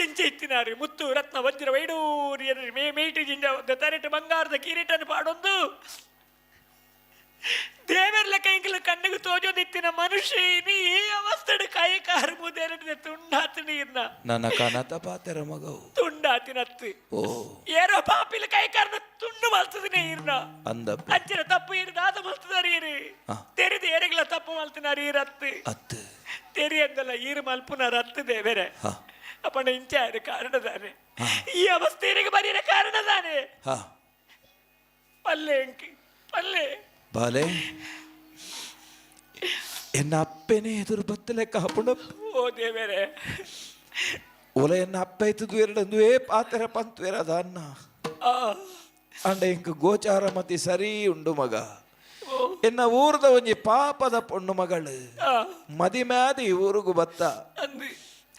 ಎಂಚ ಇತ್ತಿನಾರು ಮುತ್ತು ರತ್ನ ವಜ್ರ ವೈಡೂರ್ಯ ಮೇ ಮೇಟಿ ಜಿಂಜ ತರೆಟು ಬಂಗಾರದ ಕಿರೀಟನ್ನು ಪಾಡೊಂದು ದೇವರ್ಲ ಕೈಗಳ ಕಣ್ಣಿಗೆ ತೋಜೋದಿತ್ತಿನ ಮನುಷ್ಯ ಇನಿ ಈ ಅವಸ್ಥೆಡ್ ಕೈ ಕಾರು ಮುದೇರಿದ ತುಂಡಾತು ನೀರ್ನ. ನನ್ನ ಕನತ ಪಾತೆರ ಮಗವು. ತುಂಡಾತಿನತ್ತು. ಓ. ಏರೋ ಪಾಪಿಲ ಕೈ ಕಾರನ ತುಂಡು ಮಲ್ತದ ನೀರ್ನ. ಅಂದಪ್ಪ. ಅಂಚಿನ ತಪ್ಪು ಈರು ದಾದ ಮಲ್ತದಾರ ಈರು. ತೆರಿದ ಏರೆಗ್ಲ ತಪ್ಪು ಮಲ್ತಿನಾರ ಈರತ್ತು. ಅತ್ತು. ತೆರಿಯಂದಲ್ಲ ಈರು ಮಲ್ಪುನಾರ ಅತ್ತು ದೇವರೇ. ಅಪ್ಪಣ್ಣ ಇಂಚಾರ ಕಾರಣದಾನೆ, ಈ ಅವಸ್ಥೆ ಈರಿಗೆ ಬರೀರ ಕಾರಣದಾನೆ. ಪಲ್ಲೆ ಎಂಕಿ ಪಲ್ಲೆ. ಬಾಲೆ, ಎನ್ನ ಅಪ್ಪನೇ ಎದುರು ಬತ್ತಲೆ ಕಾಪುಣ. ಓ ದೇವರೇ. ಒಲ ಎನ್ನ ಅಪ್ಪ ಇತ್ತದು ಎರಡಂದು ಏ ಪಾತೆರ ಪಂತ್ವೇರ ಅನ್ನ. ಅಂಡ ಇಂಕ್ ಗೋಚಾರ ಮತಿ ಸರಿ ಉಂಡು ಮಗ. ಎನ್ನ ಊರ್ದ ಒಂಜಿ ಪಾಪದ ಪೊಣ್ಣು ಮಗಳು ಮದಿಮ್ಯಾದ ಈ ಊರುಗು ಬತ್ತ.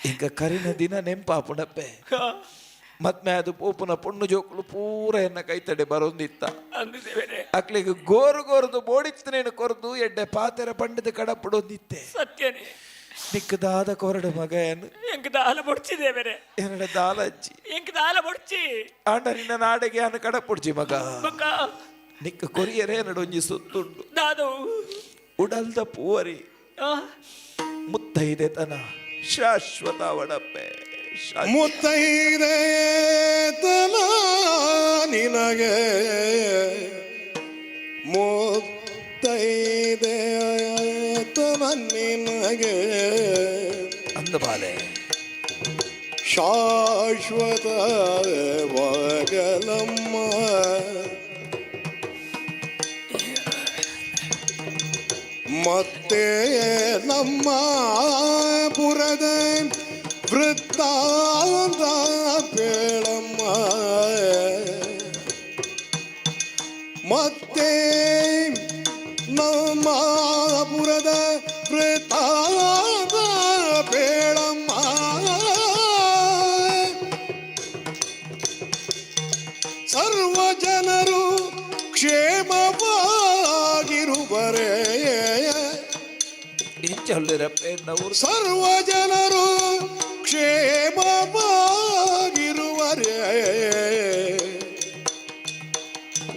ಇಂಕ ಕರಿನ ದಿನ ನೆಂಪಾಪುಣಪ್ಪೆ. ಮತ್ಮೆ ಅದು ಪೋಪುನ ಪೊಣ್ಣು ಜೋಕುಲು ಪೂರ ಎನ್ನ ಕೈತಡೆ ಬರೊಂದಿತ್ತ. ಅಕ್ಲಿಗೆ ಗೋರು ಗೋರುದು ಬೋಡಿತ್ತನೇನು ಕೊರದು ಎಡ್ಡೆ ಪಾತೆರ ಪಂಡದ ಕಡಪುಡೊಂದಿತ್ತೆ. ಸತ್ಯನೇ. ನಿಕ್ಕದಾದ ಕೊರಡು ಮಗ ಏನು. ಎಂಕ್ ದಾಲ ಬೊಡ್ಚಿ ದೇವರೇ. ಎನ್ನಡ ದಾಲಜ್ಜಿ. ಎಂಕ್ ದಾಲ ಬೊಡ್ಚಿ. ಆಂಡ ನಿನ್ನ ನಾಡೆಗೆ ಅನ್ನ ಕಡಪುಡ್ಜಿ ಮಗ. ನಿಕ್ಕ ಕೊರಿಯರೇ ನಡೊಂಜಿ ಸುತ್ತುಂಡು. ದಾದು. ಉಡಲ್ದ ಪೂವರಿ ಮುತ್ತೈದೆ ತನ ಶಾಶ್ವತ ಒಡಪ್ಪೆ. ಮುತ್ತೈದೆ ತನ ನಿನಗೆ, ಮುತ್ತೈದೆ ತನ ನಿನಗೆ. ಅಂದ ಬಾಲೆ. ಶಾಶ್ವತ ವಾಗಲಮ್ಮ. ಮತ್ತೆ ನಮ್ಮ ಪುರದ ವೃತ್ತಾಂತ ಪೇಳಮ್ಮ, ಮತ್ತೆ ನಮ್ಮ ಪುರದ ವೃತ್ತಾಂತ ಪೇಳಮ್ಮ. ಸರ್ವ ಜನರು ಕ್ಷೇಮವಾಗಿರುವರೇ. ಸರ್ವ ಜನರು ಕ್ಷೇಮವಾಗಿರುವರೇ.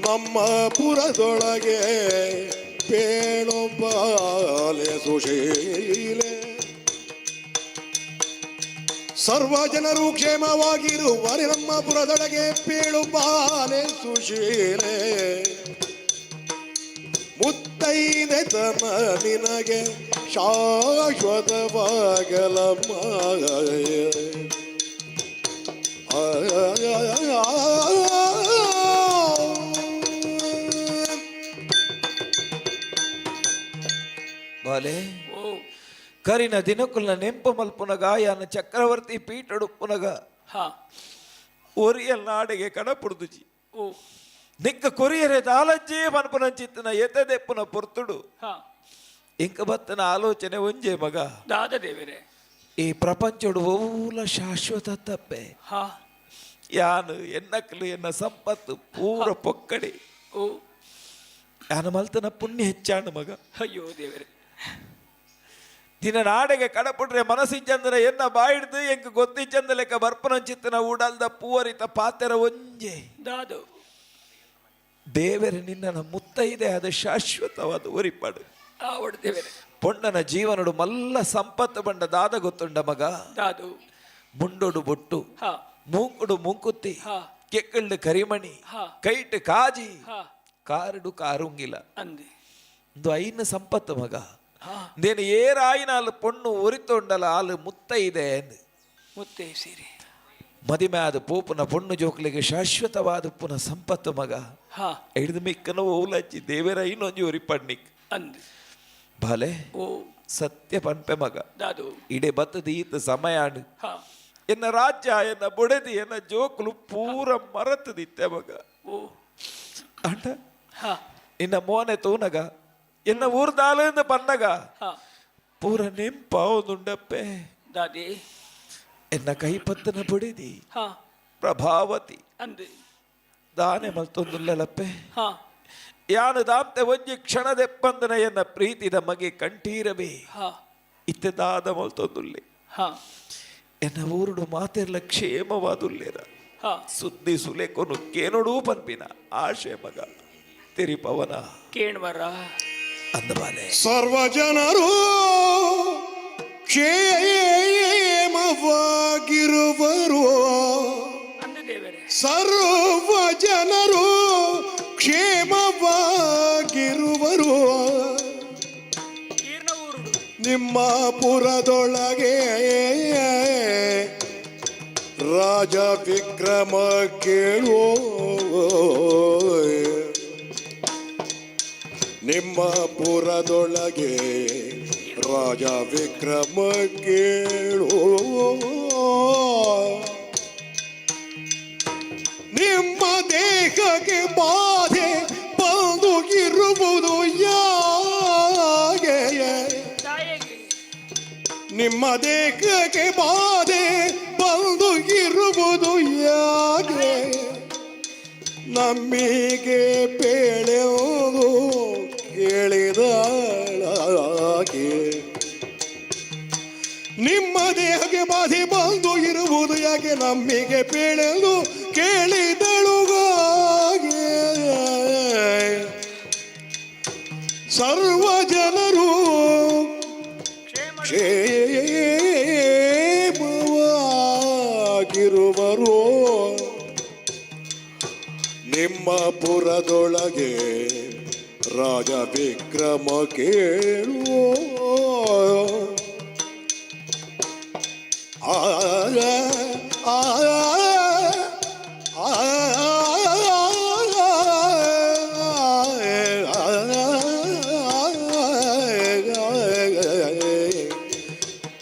ನಮ್ಮ ಪುರದೊಳಗೆ ಪೇಣೊಬ್ಬಾಲೆ ಸುಶೀಲೆ. ಸರ್ವ ಜನರು ಕ್ಷೇಮವಾಗಿರುವರೆ ನಮ್ಮ ಪುರದೊಳಗೆ ಪೇಳುಬಾಲೆ ಸುಶೀಲೆ. ಮುತ್ತೈದೆ ತನ ನಿನಗೆ ಶಾಶ್ವತವಾಗಲಮ್ಮ. ಬಾಲೆ, ಕರಿನ ದಿನಕುಲ್ನ ನೆಂಪು ಮಲ್ಪುನಗ ಯಾನ ಚಕ್ರವರ್ತಿ ಪೀಠಡುಪ್ಪುನಗ ಒರಿಯಲ್ ನಾಡಿಗೆ ಕಡಪುಡ್ದುಜಿ. ನಿಕ್ಕ ಕೊರಿಯರೆ ದಾಲಜ್ಜಿ ಮನ್ಪುನಂಚಿತ್ತನ ಎತ್ತದೆಪ್ಪುನ ಪೊರ್ತುಡು ಇಂಕ ಬತ್ತನ ಆಲೋಚನೆ ಒಂಜೆ ಮಗ. ದಾದ ದೇವರೇ. ಈ ಪ್ರಪಂಚಡು ಓಲ ಶಾಶ್ವತ ತಪ್ಪೆ. ಯಾನು ಎನ್ನಕ್ಲು ಎನ್ನ ಸಂಪತ್ತು ಪೂರ ಪೊಕ್ಕಡಿ. ಯಾನು ಮಲ್ತನ ಪುಣ್ಯ ಹೆಚ್ಚಾಣು ಮಗ. ಅಯ್ಯೋ ದೇವರೇ. ದಿನ ನಾಡೆಗೆ ಕಡಪುಟ್ರೆ ಮನಸ್ಸಿಂಚಂದನ ಎನ್ನ ಬಾಯಿಡ್ದು ಎಂಕ್ ಗೊತ್ತಿಂಚಂದ ಲೆಕ್ಕ ಬರ್ಪನಂಚಿತ್ತನ ಉಡಲ್ದ ಪೂವರಿತ ಪಾತೆರ ಒಂಜೆ. ದಾದು. ದೇವರೇ ನಿನ್ನ ಮುತ್ತೈದೆ ಅದು ಶಾಶ್ವತವಾದ ಒರಿಪಾಡು. ದೇವರೇ. ಪೊಣ್ಣನ ಜೀವನಡು ಮಲ್ಲ ಸಂಪತ್ತು ಬಂಡ ದಾದ ಗೊತ್ತುಂಡ ಮಗ. ದಾದು. ಮುಂಡೊಡು ಬೊಟ್ಟು, ಮೂಂಕುಡು ಮೂಂಕುತ್ತಿ, ಕೆಕ್ಕಳ್ಳು ಕರಿಮಣಿ, ಕೈಟ್ ಕಾಜಿ, ಕಾರುಡು ಕಾರುಂಗಿಲ ಅಂದೆ. ಒಂದು ಐನ ಸಂಪತ್ತು ಮಗ. ನೇನು ಏರಾಯಿನ ಅಲ್ಲಿ ಪೊಣ್ಣು ಒರಿತೊಂಡಲ ಆಲು ಮುತ್ತೈದೆ. ಮುತ್ತೆ ಸೀರೆ. ಮದಿಮೆ ಆದ ಪೋಪುನ ಪೊಣ್ಣು ಜೋಕ್ಲಿಗೆ ಶಾಶ್ವತವಾದ ಪುನ ಸಂಪತ್ತು ಮಗ. ಹಿಡಿದು ಮಿಕ್ಕನ ಓಲಚ್ಚಿ ದೇವರ ಇನ್ನೊಂದು ಒರಿಪಣ್ಣಿಕ್ ಅಂದೆ. ಭಲೆ. ಓ. ಸತ್ಯ ಪನ್ಪೆ ಮಗ. ದಾದು. ಇಡೆ ಬತ್ತದ ಈತ ಸಮಯ ಎನ್ನ ರಾಜ್ಯ ಎನ್ನ ಬೊಡೆದಿ ಎನ್ನ ಜೋಕುಲು ಪೂರ ಮರತದಿತ್ತೆ ಮಗ. ಓ. ಅಂಡ ನಿನ್ನ ಮೋನೆ ತೂನಗ ಎನ್ನ ಊರ್ದಾಲಿಂದ ಪನ್ನಗ ಪೂರ ನೆಂಪ ಒಂದುಂಡಪ್ಪೆ. ದಾದಿ. ಎನ್ನ ಕೈಪತ್ತನ ಬೊಡೆದಿ ಪ್ರಭಾವತಿ ಅಂದೆ. ದಾನೆ ಮಲ್ತೊಂದುಲ್ಲಲಪ್ಪೆ. ಯಾನು ದಾಂತೆ ಒಂಜಿ ಕ್ಷಣದೆಪ್ಪಂದನ ಎನ್ನ ಪ್ರೀತಿದ ಮಗೆ ಕಂಠೀರವೇ ಇತ್ತೆ ದಾದ ಮಲ್ತೊಂದುಲ್ಲೆ. ಎನ್ನ ಊರುಡು ಮಾತೆರ್ಲ ಕ್ಷೇಮವಾದುಲ್ಲೇರ. ಸುದ್ದಿ ಸುಲೆಕೊನು ಕೇನೊಡೂ ಪನ್ಪಿನ ಆಶೆ ಮಗ. ತಿರಿಪವನ ಕೇಣ್ವರ. ಅಂದಬಾಲೆ ಸರ್ವ ಜನರು ಕ್ಷೇಮವಾಗಿರುವರು. ಅಂದು ದೇವರೇ. ಸರ್ವ ಜನರು ಕ್ಷೇಮವಾಗಿರುವರು. ಈರ್ನ ಊರು ನಿಮ್ಮ ಪುರದೊಳಗೆ ರಾಜ ವಿಕ್ರಮ ಕೇಳುವ, ನಿಮ್ಮ ಪುರದೊಳಗೆ ರಾಜ ವಿಕ್ರಮ ಕೇಳು, ನಿಮ್ಮ ದೇಹಕ್ಕೆ ಬಾಧೆ ಬಂದು ಇರುವುದು ಯಾಗೆ? ತಾಯಿಗೆ. ನಿಮ್ಮ ದೇಹಕ್ಕೆ ಬಾಧೆ ಬಂದು ಇರುವುದು ಯಾಕೆ ನಮ್ಮಿಗೆ ಪೇಳೆವುದು ಕೇಳಿದಳಾಗೆ. ನಿಮ್ಮ ದೇಹಕ್ಕೆ ಬಾಧೆ ಬಂದು ಇರುವುದು ಯಾಕೆ ನಮ್ಮಿಗೆ ಪೇಳೆಂದು ಕೇಳಿದಳುಗಾಗೆ. ಸರ್ವ ಜನರು ಕ್ಷೇಮವಾಗಿರುವರು ನಿಮ್ಮ ಪುರದೊಳಗೆ ರಾಜ ವಿಕ್ರಮ ಕೇಳುವ. ಆ ಆ ಆ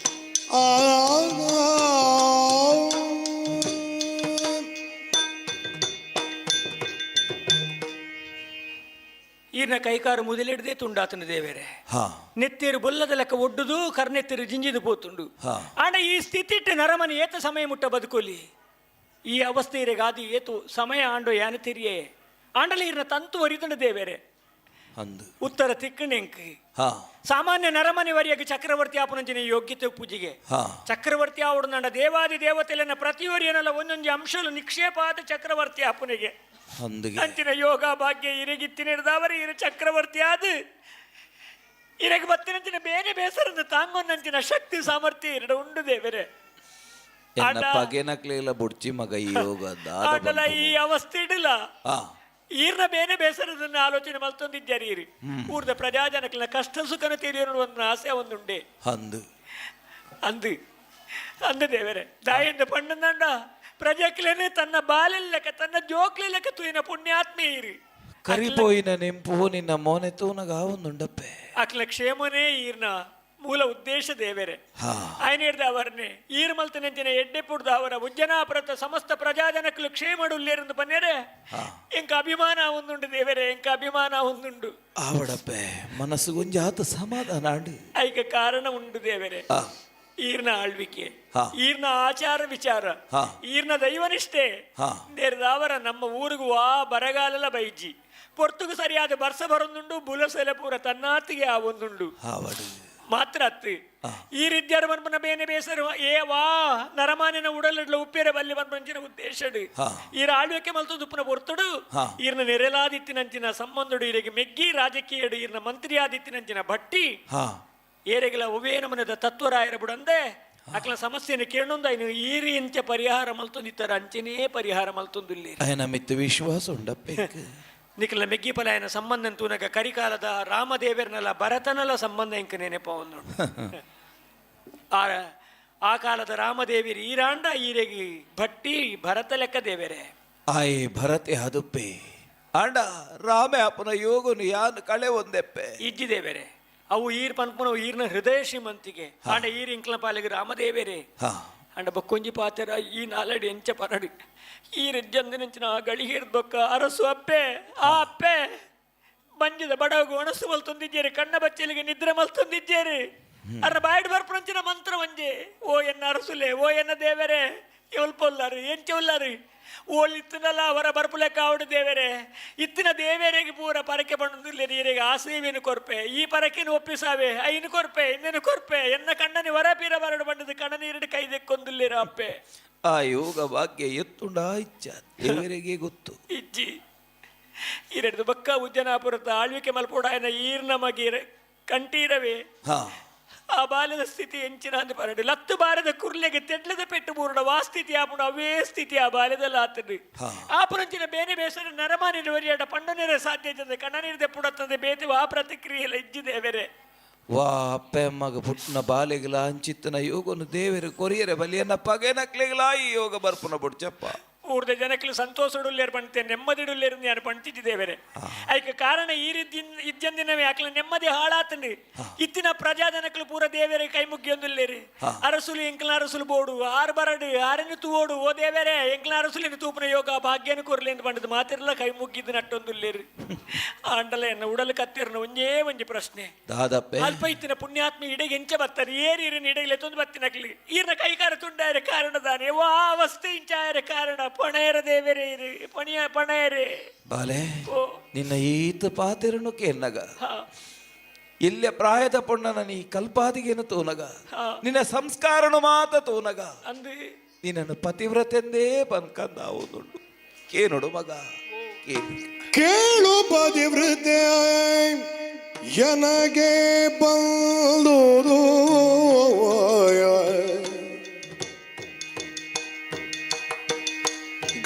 ಈರ್ನ ಕೈಕಾರು ಮುದಲಿಡದೆ ತುಂಡಾತನ ದೇವೇರೆ. ಹಾ. ನೆತ್ತೇರು ಬೊಲ್ಲದ ಲೆಕ್ಕ ಒಡ್ಡುದು, ಕರ್ನೆತ್ತೇರು ಜಿಂಜಿದು ಪೋತುಂಡು. ಆಂಡ ಈ ಸ್ಥಿತಿಟ್ಟು ನರಮನಿ ಏತ ಸಮಯ ಮುಟ್ಟ ಬದುಕೋಲಿ? ಈ ಅವಸ್ಥೆ ಇರೆಗಾದಿ ಏತು ಸಮಯ ಆಂಡೋ ಯಾನ ತಿರಿಯೇ. ಆಂಡಲ ಈರ್ನ ತಂತು ಒರಿತುಂಡು ದೇವೇರೆ. ಅಂದು. ಉತ್ತರ ತಿಕ್ಕಣೆಂಕ್. ಸಾಮಾನ್ಯ ನರಮನೆ ವರಿಯಾಗಿ ಚಕ್ರವರ್ತಿ ಆಪನಂಚಿನ ಯೋಗ್ಯತೆ ಪೂಜೆಗೆ. ಚಕ್ರವರ್ತಿ ಆವಡು ನಂಡ ದೇವಾದಿ ದೇವತೆಲೆನ ಪ್ರತಿಯೊರಿಯನಲ್ಲ ಒಂದೊಂದು ಅಂಶಲು ನಿಕ್ಷೇಪ ಆದ ಚಕ್ರವರ್ತಿ ಆಪನಿಗೆ. ಅಂದಿಗೆ. ಅಂಚಿನ ಯೋಗ ಭಾಗ್ಯ ಇರಗಿತ್ತಿನಿಡ್ದವರ ಇರ ಚಕ್ರವರ್ತಿ ಆದ ಇರಗೆ ಬತ್ತಿನಂಚಿನ ಬೇರೆ ಬೇಸರದ ತಾಂಗೊನ್ನಂಚಿನ ಶಕ್ತಿ ಸಾಮರ್ಥ್ಯ ಇರಡ ಉಂಡು ದೇವರೇ. ಎನ್ನ ಆಂಡ ಪಗೆನಕ್ಲೆಲ ಬುಡ್ಚಿ ಮಗ ಈ ಯೋಗ ದಾದ ಆಂಡಲ ಈ ಪನ್ಪುನು. ಅವಸ್ಥೆ ಇಡಲ ಈರ್ನ ಬೇನೆ ಬೇಸರದನ್ನ ಆಲೋಚನೆ ಮಲ್ತೊಂದಿದ್ದಾರೆ. ಈರು ಊರ್ದ ಪ್ರಜಾಜನಕ್ಕಿನ ಕಷ್ಟ ಸುಖನ ತಿಳಿಯೋಣ ಒಂದು ಆಸೆ ಒಂದುಂಡೆ. ಅಂದು. ಅಂದು ಅಂದು ದೇವರೇ, ದಾಯಿಂದ ಪಣ್ಣಂದಂಡ ಪ್ರಜೆಕ್ಲೇನೆ ತನ್ನ ಬಾಲೆಲ್ಲಕ ತನ್ನ ಜೋಕ್ಲೆಲ್ಲಕ ತೂಯಿನ ಪುಣ್ಯಾತ್ಮೆ ಈರು. ಕರಿಪೋಯಿನ ನೆಂಪು ನಿನ್ನ ಮೋನೆ ತೂನಗ ಆವೊಂದುಂಡಪ್ಪೆ. ಅಕ್ಲ ಕ್ಷೇಮನೇ ಈರ್ನ ಮೂಲ ಉದ್ದೇಶ ದೇವರೇ. ಆಯ್ನೇರ್ದ ಅವರ್ನೆ ಈರ್ ಮಲ್ತನೆಂಚಿನ ಎಡ್ಡೆ ಪುಡ್ದ ಅವರ ಉಜ್ಜನಾಪುರತ ಸಮಸ್ತ ಪ್ರಜಾಜನಕ್ಲು ಕ್ಷೇಮಡುಲ್ಲೇರಂದು ಬನ್ನೇರೆ ಎಂಕ ಅಭಿಮಾನ ಒಂದುಂಡು ದೇವರೇ, ಎಂಕ ಅಭಿಮಾನ ಒಂದುಂಡು. ಆವಡಪ್ಪೆ, ಮನಸ್ಸು ಗೊಂಜಾತ ಸಮಾಧಾನ ಆಂಡು. ಐಕ ಕಾರಣ ಉಂಡು ದೇವರೇ. ಈರ್ನ ಆಳ್ವಿಕೆ, ಈರ್ನ ಆಚಾರ ವಿಚಾರ, ಈರ್ನ ದೈವನಿಷ್ಠೆ ನೇರ್ದಾವರ ನಮ್ಮ ಊರಿಗೂ ಆ ಬರಗಾಲೆಲ್ಲ ಬೈಜಿ ಪೊರ್ತುಗು ಸರಿಯಾದ ಬರ್ಸ ಬರೊಂದುಂಡು, ಬುಲಸೆಲೆ ಪೂರ ತನ್ನಾತಿಗೆ ಆ ಒಂದುಂಡು. ಆವಡು. ಮಾತ್ರ ಅತ್ತು ಈ ರೀತಿಯಾರ ಮನ್ಪನ ಬೇನೆ ಬೇಸರ ಏ ವಾ ನರಮಾನಿನ ಉಡಲಿಡ್ಲ ಉಪ್ಪೇರೆ ಬಲ್ಲಿ ಮನ್ಪಂಚಿನ ಉದ್ದೇಶಡು. ಈರ ಆಳ್ವಿಕೆ ಮಲ್ತು ದುಪ್ಪನ ಪೊರ್ತುಡು ಈರ್ನ ನೆರೆಲಾದಿತ್ತಿನಂಚಿನ ಸಂಬಂಧಡು ಈರಿಗೆ ಮೆಗ್ಗಿ ರಾಜಕೀಯಡು ಈರ್ನ ಮಂತ್ರಿಯಾದಿತ್ತಿನಂಚಿನ ಭಟ್ಟಿ ಏರೆಗಲ ಒವೇ ನಮನದ ತತ್ವರಾಯರ ಬುಡಂದೆ ಅಕ್ಲ ಸಮಸ್ಯೆನ ಕೇಳೊಂದ ಇನ್ನು ಈರಿ ಇಂಚ ಪರಿಹಾರ ಮಲ್ತೊಂದಿತ್ತರ ಅಂಚನೇ ಪರಿಹಾರ ಮಲ್ತೊಂದುಲ್ಲಿ. ಅಯನ ಮಿತ್ತು ವಿಶ್ವಾಸ ಉಂಡಪ್ಪೆ. ನಿಖಲ ಮೆಗ್ಗಿ ಪಲಾಯನ ಸಂಬಂಧ ತೂನಗ ಕರಿಕಾಲದ ರಾಮದೇವರನಲ್ಲ ಭರತನಲ್ಲ ಸಂಬಂಧ ಇಂಕ ನೆನಪವನ್ನು. ಆ ಆ ಕಾಲದ ರಾಮದೇವಿರಿ ಈರಾಂಡ ಈರೆಗಿ ಭಟ್ಟಿ ಭರತ ಲೆಕ್ಕ ದೇವರೇ. ಆಯ್ ಭರತೆ ಅದುಪ್ಪೆ, ಆಂಡ ರಾಮೆ ಅಪ್ಪನ ಯೋಗನು ಯಾನ್ ಕಳೆ ಒಂದೆಪ್ಪೆ. ಇಜ್ಜಿ ದೇವರೇ, ಅವು ಈರ್ ಪನ್ಪುನವು ಈರ್ನ ಹೃದಯ ಶ್ರೀಮಂತಿಗೆ. ಆಂಡ ಈರ್ ಇಂಕ್ಲ ಪಾಲಿಗೆ ರಾಮದೇವರೇ. ಅಂಡ ಬಕ್ಕೊಂಜಿ ಪಾತೆರ ಈ ನಾಲಡಿ ಎಂಚ ಪರಡಿ ಈ ರೆಜ್ಜಂದಿನಂಚಿನ ಆ ಗಳಿಗೇರ್ದ ಬೊಕ್ಕ ಅರಸು ಅಪ್ಪೆ ಆ ಅಪ್ಪೆ ಮಂಜದ ಬಡವಗು ಒಣಸು ಮಲ್ತೊಂದಿದ್ದೀರಿ, ಕಣ್ಣ ಬಚ್ಚಲಿಗೆ ನಿದ್ರೆ ಮಲ್ತೊಂದಿದ್ದೀರಿ. ಅರ ಬಾಯ್ಡ್ ಬರ್ಪುನಂಚಿನ ಮಂತ್ರ ಒಂಜೆ, ಓ ಎನ್ನ ಅರಸುಲೆ, ಓ ಎನ್ನ ದೇವರೇ, ಎಲ್ಪೊಲ್ಲಾರು ಎಂಚ ಉಲ್ಲಾರು ಓಲ್ ಇತ್ತಿನಲ್ಲ ಅವರ ಬರ್ಪುಲೆಕ್ಕ ಆವಡು ದೇವರೇ. ಇತ್ತಿನ ದೇವರಿಗೆ ಪೂರ ಪರಕೆ ಬಂದಿಲ್ಲ, ನೀರಿಗೆ ಆ ಸೇವೆಯನ್ನು ಕೊರ್ಪೆ, ಈ ಪರಕೆನು ಒಪ್ಪಿಸಾವೆ, ಐನು ಕೊರ್ಪೆ, ಇನ್ನೇನು ಕೊರ್ಪೆ, ಎನ್ನ ಕಣ್ಣನಿ ವರ ಪೀರ ಬರಡು ಬಂಡದು ಕಣ್ಣ ನೀರಡು ಕೈ ದೆಕ್ಕೊಂದುಲ್ಲೇರ ಅಪ್ಪೆ. ಆ ಯೋಗ ಭಾಗ್ಯ ಎತ್ತುಂಡ ಇಚ್ಛ ದೇವರಿಗೆ ಗೊತ್ತು. ಇಜ್ಜಿ. ಈರೆಡ್ದು ಬಕ್ಕ ಉಜ್ಜನಾಪುರದ ಆಳ್ವಿಕೆ ಮಲ್ಪೋಡಾಯನ ಈರ್ನ ಮಗೀರ ಕಂಠೀರವೇ. ಆ ಬಾಲ್ಯದ ಸ್ಥಿತಿ ಎಂಚಿನ ಅಂದ್ ಪರಡು ಲತ್ತು ಬಾರದ ಕುರ್ಲೆಗೆ ತೆಡ್ಲದ ಪೆಟ್ಟು ಬೂರುಡ ವಾ ಸ್ಥಿತಿ ಆಪುಣ ಅವೇ ಸ್ಥಿತಿ ಆ ಬಾಲ್ಯದಲ್ಲಿ ಆತನು ಆಪುರಂಚಿನ ಬೇನೆ ಬೇಸರ ನರಮಾನಿನ ವರಿಯಾಡ ಪಂಡನೇರ ಸಾಧ್ಯ ಇದ್ದದೆ ಕಣ್ಣನೀರು ದೆಪ್ಪುಡತ್ತದೆ ಬೇತೆ ವಾ ಪ್ರತಿಕ್ರಿಯೆಲ್ಲ ಇಜ್ಜಿದೆ ಬೇರೆ. ವಾ ಅಪ್ಪೆ ಅಮ್ಮಗ ಪುಟ್ಟನ ಬಾಲೆಗ್ಲ ಅಂಚಿತ್ತನ ಯೋಗನು ದೇವರು ಕೊರಿಯರೆ ಬಲಿಯನ್ನ ಪಗೆನಕ್ಲೆಗ್ಲ ಈ ಯೋಗ ಬರ್ಪುನ ಬುಡ್ಚಪ್ಪ. ಊರ್ದ ಜನಕ್ಲು ಸಂತೋಷಡುಲ್ಲೇರು ಪಂತೆ ನೆಮ್ಮದಿಡುಲ್ಲೇರು ಯಾರು ಪಂಚಿದ್ದೇವೆರೆ. ಐಕ ಕಾರಣ ಈ ರೀತಿ ಇಜ್ಜಂದಿನವೇ ಅಕ್ಲ ನೆಮ್ಮದಿ ಹಾಳಾತಂಡು. ಇತ್ತಿನ ಪ್ರಜಾ ಜನಕ್ಲು ಪೂರ ದೇವರೇ ಕೈ ಮುಗ್ಗಿಯೊಂದುಲ್ಲೇರಿ. ಅರಸುಲು ಎಂಕ್ಲ ಅರಸುಲು ಬೋಡು ಆರು ಬರಡು ಆರನ್ನು ತೂವೋಡು, ಓ ದೇವರೇ ಎಂಕ್ಲ ಅರಸುಲಿನ ತೂಪುನ ಯೋಗ ಭಾಗ್ಯನ ಕೊರ್ಲಿ ಅಂತ ಪಂಡದು ಮಾತಿರ್ಲ ಕೈ ಮುಗ್ಗಿದ್ದು ನಟ್ಟೊಂದುಲ್ಲೇರಿ. ಆಂಡಲ ಎನ್ನ ಉಡಲು ಕತ್ತಿರ್ನ ಒಂಜೇ ಒಂಜಿ ಪ್ರಶ್ನೆ. ದಾದಪ್ಪೆ? ಅಲ್ಪ ಇತ್ತಿನ ಪುಣ್ಯಾತ್ಮ ಇಡೆಗೆ ಎಂಚ ಬತ್ತಾರೆ ಏರಿ ಇರಿನ ಇಡೆಗೆ ಲೆತ್ತೊಂದು ಬತ್ತಿನಕ್ಲಿ ಈರ್ನ ಕೈಕಾರ ತುಂಡಾಯರೆ ಕಾರಣ ದಾನೆ ವಾ ಅವಸ್ಥೆ ಇಂಚಾಯರೆ ಕಾರಣ ಪಣಯರ ದೇವರೇ ಇರು ಪಣಿಯ ಪಣಯರೆ. ಬಾಲೆ, ಓ. ನಿನ್ನ ಈತ ಪಾತಿರನು ಕೇನ್ನಗ ಇಲ್ಯ ಪ್ರಾಯದ ಪೊಣ್ಣನ ನೀ ಕಲ್ಪಾದಿಗೇನು ತೂನಗ, ನಿನ್ನ ಸಂಸ್ಕಾರನು ಮಾತ ತೂನಗ, ಅಂದು ನಿನ್ನನ್ನು ಪತಿವ್ರತೆಂದೇ ಬನ್ಕಂದ ಓದುಂಡು. ಕೇನೋಡು ಮಗ, ಕೇನು. ಕೇಳು ಪತಿವೃತೆ ಎನಗೆ ಬಂದುದು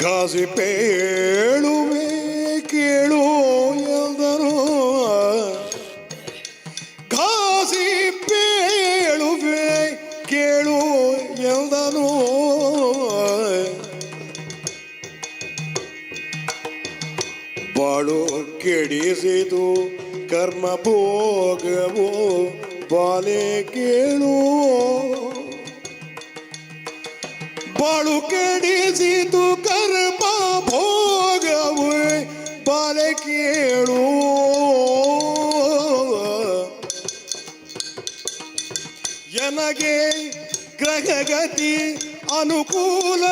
ಗಾಸಿ ಪೇಳುವೆ ಕೇಳು ಎಂದರು, ಘಾಸಿ ಪೇಳುವೆ ಕೇಳು ಎಂದನು. ಬಾಳು ಕೆಡಿಸಿತು ಕರ್ಮ ಭೋಗವು ಬಾಲೆ ಕೇಳು, ಬಾಳು ಕೆಡಿಸಿತು ಕರ್ಮ ಭೋಗವು ಬಾಲೆ ಕೇಳು. ಎನಗೆ ಗ್ರಹಗತಿ ಅನುಕೂಲ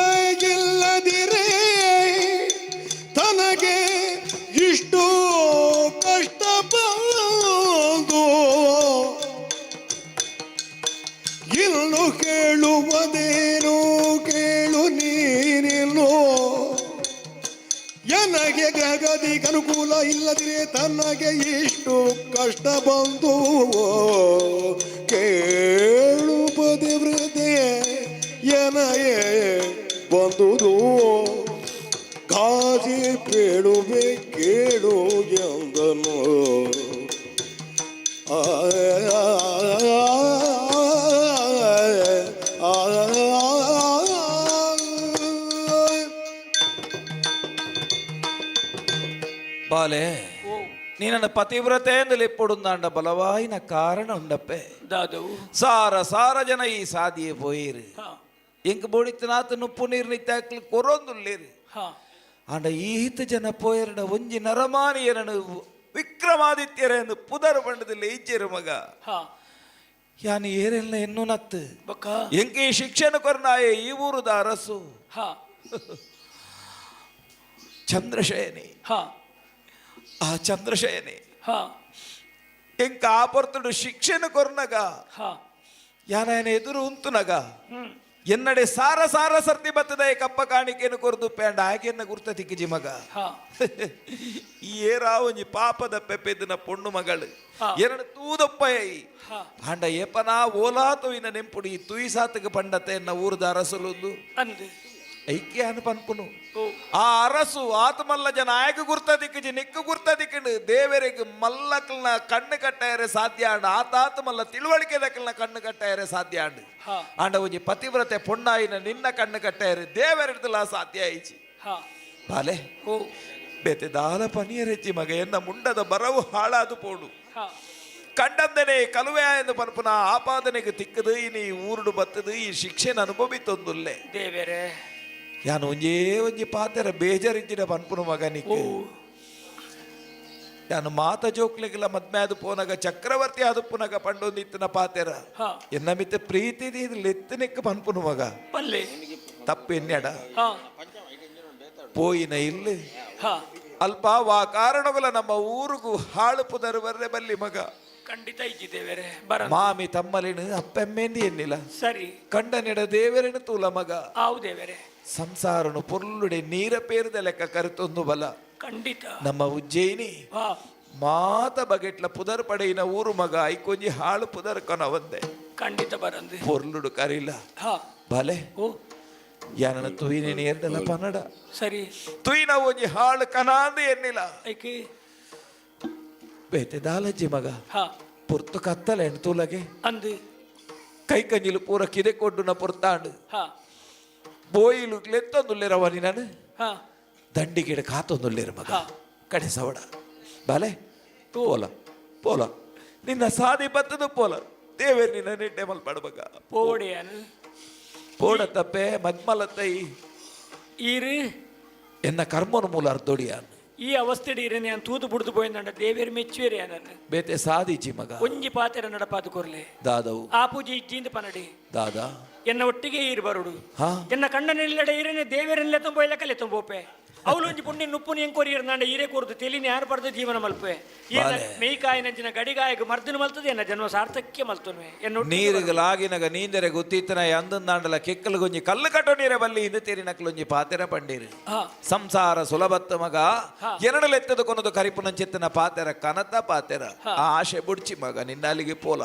ಇಲ್ಲದಿರೇ ತನಗೆ ಇಷ್ಟು ಕಷ್ಟ ಬಂದು, ಇನ್ನು ಕೇಳುವುದೇನು ಕೇಳು ನೀನಿನ್ನು. ಎನಗೆ ಗ್ರಹಗತಿ ಅನುಕೂಲ ಇಲ್ಲದಿರೇ ತನಗೆ ಇಷ್ಟು ಕಷ್ಟ ಬಂದು, ಕೇಳು ಪತಿವ್ರತೆ ಎನಗೆ ಬಂದುದು ಘಾಸಿ ಪೇಳುವೆ ಕೇಳು ಎಂದನು. ಆ ಆ, ಆ, ಆ. ಬಾಲೆ, ನೀನನ್ನ ಪತಿವ್ರತೆ ಎಂದು ಬಲವಾಯಿನ ಕಾರಣ ಉಂಡಪ್ಪೆ. ದಾದವು? ಸಾರ ಸಾರ ಜನ ಈ ಸಾದಿಯೇ ಪೋಯಿರು. ಎಂಕ್ ಬೋಡಿತ್ತನಾತ ನುಪ್ಪು ನೀರು ನಿತ್ತಾಕ್ಲಿ ಕೊರೊಂದುಲ್ಲೇರು. ಆಂಡ ಈತ ಜನ ಪೋಯರಡ ಒಂಜಿ ನರಮಾನಿಯರನು ವಿಕ್ರಮಾದಿತ್ಯರೆಂದು ಪುದರ್ ಪಂಡದಿಲ್ಲ ಇಜ್ಜೆರು ಮಗ. ಯಾನು ಏರೆಲ್ಲ ಎನ್ನು ನತ್ತು ಬಕ್ಕ ಎಂಕೆ ಈ ಶಿಕ್ಷಣ ಕೊರ್ನಾಯೆ ಈ ಊರುದ ಅರಸು ಚಂದ್ರಶಯನಿ. ಆ ಚಂದ್ರಶಯನಿ ಎಂಕ ಆ ಪೊರ್ತುಡು ಶಿಕ್ಷಣ ಕೊರ್ನಗ ಯಾನ ಎದುರು ಉಂತುನಗ ಎನ್ನಡೆ ಸಾರ ಸಾರ ಸರ್ತಿ ಬತ್ತದ ಕಪ್ಪ ಕಾಣಿಕೆಯನ್ನು ಕೊರ್ದು ಪೇಂಡ ಆಕೆಯನ್ನ ಗುರ್ತ ತಿಕ್ಕಿಜಿ ಮಗ. ಈ ಏರಾ ಒಂಜಿ ಪಾಪದ ಪೆಪ್ಪೆದಿನ ಪೊಣ್ಣು ಮಗಳು ಎರಡು ತೂದಪ್ಪಯ ಆಂಡ ಏಪನಾ ಓಲಾ ತುಯಿನ ನೆಂಪುಡಿ ತುಯಿಸಾತಗ ಪಂಡತೆ ಎನ್ನ ಊರದ ಅರಸುಲುಂದು ಅಂದು ಐಕ್ಯ ಅನು ಪನ್ಪುನು. ಆ ಅರಸು ಆತಮಲ್ಲ ಜನ ಆಯಕ ಗುರ್ತ ದಿಕ್ಕಜಿ ನಿಕ್ಕು ಗುರ್ತ ದಿಕ್ಕಂಡು ದೇವರಿಗೆ ಮಲ್ಲಕ್ಲನ ಕಣ್ಣು ಕಟ್ಟಾಯರೆ ಸಾಧ್ಯ ಆಂಡ ಆತಾತ ಮಲ್ಲ ತಿಳುವಳಿಕೆ ದಕ್ಕಲ್ನ ಕಣ್ಣು ಕಟ್ಟಾಯರೆ ಸಾಧ್ಯ ಆಂಡು. ಆಂಡ ಒಂಜಿ ಪತಿವ್ರತೆ ಪೊಣ್ಣಾಯಿನ ನಿನ್ನ ಕಣ್ಣು ಕಟ್ಟಾಯರೆ ದೇವರಿಡ್ದಲ ಸಾಧ್ಯ ಆಯಿಚಿ. ಬಾಲೆ, ಬೇತೆ ದಾಲ ಪನಿಯರೆಚ್ಚಿ ಮಗ, ಎನ್ನ ಮುಂಡದ ಬರವು ಹಾಳಾದು ಪೋಡು. ಕಂಡಂದನೆ ಕಲುವೆ ಎಂದು ಪನ್ಪುನ ಆಪಾದನೆಗೆ ತಿಕ್ಕದು ಇನಿ ಊರುಡು ಬತ್ತದು ಈ ಶಿಕ್ಷೆನ ಅನುಭವಿತೊಂದುಲ್ಲೆ. ದೇವರೇ. ಯಾನು ಒಂಜೇ ಒಂಜಿ ಪಾತೆರ ಬೇಜಾರಿಜ್ಜಿನ ಪನ್ಪುನ ಮಗ ನಿಕ್ಕು. ಯಾನು ಮಾತ ಜೋಕ್ಲೆಗೆಲ್ಲ ಮದ್ಮೆ ಅದು ಪೋನಗ ಚಕ್ರವರ್ತಿ ಅದು ಪುನಗ ಪಂಡೊಂದಿತ್ತಿನ ಪಾತೆರ ಎನ್ನ ಮಿತ್ತ ಪ್ರೀತಿ ಲೆತ್ತನಿಕ್ಕ ಪನ್ಪುನ ಮಗ. ಪಲ್ಲೆ. ತಪ್ಪು ಎನ್ನೆಡ ಪೋಯಿನ ಇಲ್ಲಿ ಅಲ್ಪ ವಾ ಕಾರಣಗಳ ನಮ್ಮ ಊರಿಗೂ ಹಾಳು ಪುದರು ಬರ್ರೆ ಬಲ್ಲಿ ಮಗ. ಖಂಡಿತ ಇದ್ದಿದ್ದೇವೆ ಬರ. ಮಾಮಿ ತಮ್ಮಲಿನ ಅಪ್ಪೆಮ್ಮೇಂದಿ ಎನ್ನಿಲ್ಲ. ಸರಿ. ಕಂಡನಿಡ ದೇವರೇನು ತೂಲ ಮಗ. ಆವು ದೇವರೇ. ಸಂಸಾರನು ಪೊರ್ಲುಡೆ ನೀರ ಪೇರದ ಲೆಕ್ಕ ಕರೆತೊಂದು ಬಲ. ಖಂಡಿತ. ನಮ್ಮ ಉಜ್ಜಯಿನಿ ಮಾತ ಬಗೆಟ್ಲ ಪುದರ್ ಪಡೆಯಿನ ಊರು ಮಗ ಐಕೊಂಜಿ ಹಾಳು ಪುದರ್ ಕನವಂದೆ. ಖಂಡಿತ ಬರಂದು. ಪೊರ್ಲುಡು ಕರಿಲ್ಲ. ಬಲೆ. ಓ. ಯಾನನ ತುಯಿನ ಎರಡಲ್ಲ ಪನ್ನಡ. ಸರಿ. ತುಯಿನ ಒಂಜಿ ಹಾಳು ಕನಾಂದು ಎನ್ನಿಲ್ಲ. ಐಕೆ. ಬೇತೆ ದಾಲಜ್ಜಿ ಮಗ. ಪೊರ್ತು ಕತ್ತಲೆ ತೂಲಗೆ. ಅಂದು. ಕೈ ಕಂಜಿಲು ಪೂರ ಕಿದೆ ಕೊಡ್ಡುನ ಪೊರ್ತಾಂಡು. ಬೋಯಿಲು ಲೆತ್ತೊಂದುಲ್ಲೆರವ ನಾನು. ದಂಡಿಗಿಡ ಕಾತೊಂದುಲ್ಲೇರು ಮಗ. ಕಡೆ ಸವಡ ಬಾಲೆ ಪೋಲ ಪೋಲ ನಿನ್ನ ಸಾದಿ ಬತ್ತದು ಪೋಲ ದೇವೇರ್ ನಿನ್ನ ನೆಡ್ಡೆ ಮಲ್ಪಡ ಮಗ. ಪೋಡಿಯನ್. ಪೋಡ ತಪ್ಪೆ ಮದ್ಮಲತ್ತೈ. ಈರು. ಎನ್ನ ಕರ್ಮನ ಮೂಲ ಅರ್ಧೋಡಿಯ. ಈ ಅವಸ್ಥೆಡ್ ಇರನೆ ನಾನು ತೂದು ಬುಡ್ದು ಪೋಯಿಂದಂಡ ದೇವೇರ್ ಮೆಚ್ಚುವೇರಿ ನಾನು. ಬೇತೆ ಸಾದಿಜಿ ಮಗ. ಒಂಜಿ ಪಾತೆರ ನಡಪಾದು ಕೊರ್ಲೆ. ದಾದವು. ಆ ಪೂಜೆ ಇಜ್ಜಿಂದ ಪನಡಿ. ದಾದಾ. ಎನ್ನ ಒಟ್ಟಿಗೆ ಈರು ಬರುಡು. ಎನ್ನ ಕಣ್ಣನಿಲ್ಲಡೆ ಇರನೆ ದೇವೇರನ್ಲೆ ತುಂಬೋಯ್ಲಕಲೆ ತುಂಬೋಪೆ ಅವಳು ಒಂಜಿ ಪುಣ್ಯ ನುಪ್ಪು ಎಂಕೋರಿ ಇರ್ನಾಂಡ ಈರೆ ಕೊರ್ದು ತೆಲಿನ ಯಾರು ಪಡೆದು ಜೀವನ ಮಲ್ಪೆ. ಮೇಯ್ಕಾಯಿನಂಚಿನ ಗಡಿಗಾಯಗ ಮರ್ದಿನ ಮಲ್ತದೆ ಎನ್ನ ಜನ್ಮ ಸಾರ್ಥಕ್ಯ ಮಲ್ತುನ್ವೆ ಎನ್ನ. ನೀರಿಗೆ ಲಾಗಿನಗ ನೀಂದರೆ ಗೊತ್ತಿತ್ತನ ಅಂದಂದಾಂಡಲ ಕೆಕ್ಕಲು ಗೊಂಜಿ ಕಲ್ಲು ಕಟ್ಟೋ ನೀರೆ ಬಲ್ಲಿ ಇಂದು ತೇರಿನಕ್ಲೊಂಜಿ ಪಾತೆರ ಪಂಡೀರು. ಸಂಸಾರ ಸುಲಭತ್ತ ಮಗ. ಎರಡಲೆತ್ತದ ಕೊನದು ಕರಿಪುನಂಚಿತ್ತನ ಪಾತೆರ ಕನತ ಪಾತೆರ. ಆ ಆಶೆ ಬುಡ್ಚಿ ಮಗ ನಿನ್ನ ಅಲ್ಲಿಗೆ ಪೋಲ.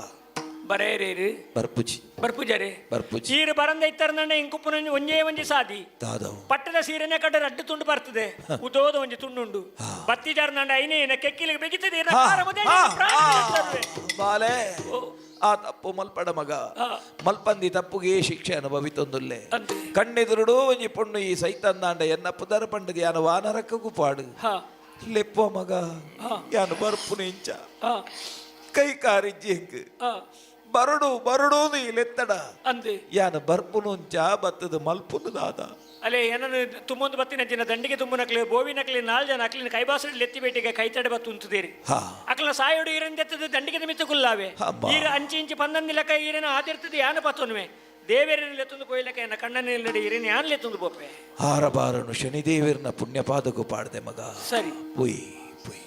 ಬರೇರೇರು. ಬರ್ಪುಜಿ. ಬರ್ಪುಜರೆ. ಬರ್ಪುಜಿ. ಚೀರು ಬರಂದ ಇತ್ತರನಣ್ಣ ಇಂಕುಪ್ಪುನ ಒಂಜೇ ಒಂಜಿ ಸಾದಿ. ದಾದವು. ಪಟ್ಟದ ಸೀರೆನೆ ಕಡೆ ರಡ್ಡು ತುಂಡು ಬರ್ತದೆ ಉದೋದ ಒಂಜಿ ತುಂಡುಂಡು ಬತ್ತಿ ಜಾರ್ನಂಡ ಐನೇ ಕೆಕ್ಕಿಲಿಗೆ ಬೆಗಿತದೆ. ಬಾಲೆ ಆ ತಪ್ಪು ಮಲ್ಪಡ ಮಗ. ಮಲ್ಪಂದಿ ತಪ್ಪುಗೆ ಶಿಕ್ಷೆ ಅನುಭವಿತೊಂದುಲ್ಲೆ. ಕಣ್ಣೆದುರುಡು ಒಂಜಿ ಪೊಣ್ಣು ಈ ಸೈತಂದಾಂಡ ಎನ್ನ ಪುದರ ಪಂಡದ ಯಾನು ವಾನರಕ್ಕೂ ಪಾಡು. ಲೆಪ್ಪೋ ಮಗ ಯಾನು ಬರ್ಪುನ ಇಂಚ ಕೈ ಕಾರಿಜ್ಜಿ ಹೆಂಗ್ ಬರಡು ಬರಡು ಲೆತ್ತಡ ಅಂದು ಯಾನು ಬರ್ಪುನು ಅಂಚ ಬತ್ತದ ಮಲ್ಪುನು ದಾದ. ಅಲ್ಲೇ ಏನನ್ನು ತುಂಬೊಂದು ಬತ್ತಿನ ಜಿನ ದಂಡಿಗೆ ತುಂಬುನಕ್ಲೆ ಬೋವಿನಕ್ಲೆ ನಾಲ್ ಜನ ಅಕ್ಲಿನ ಕೈಬಾಸಡಿ ಲೆತ್ತಿ ಬೇಟಿಗೆ ಕೈ ತಡೆ ಬತ್ತು ಉಂತುದೇರಿ. ಅಕ್ಲ ಸಾಯೋಡು ಈರಂದೆತ್ತದ ದಂಡಿಗೆ ನಿಮಿತ್ತ ಕುಲ್ಲಾವೆ. ಈರ ಅಂಚಿ ಇಂಚಿ ಪನ್ನೊಂದು ಲೆಕ್ಕ ಈರನ ಆದಿರ್ತದೆ ಯಾನು ಪತ್ತೊನ್ವೆ ದೇವೇರನ ಲೆತ್ತೊಂದು ಕೊಯ್ಲಕ್ಕ ಎನ್ನ ಕಣ್ಣನ ನಡಿ ಈರನ ಯಾನ್ ಲೆತ್ತೊಂದು ಬೋಪೆ. ಹಾರಬಾರನು ಶನಿದೇವಿರ್ನ ಪುಣ್ಯಪಾದಕ್ಕೂ ಪಾಡ್ದೆ ಮಗ. ಸರಿ. ಪುಯ್ ಪುಯ್.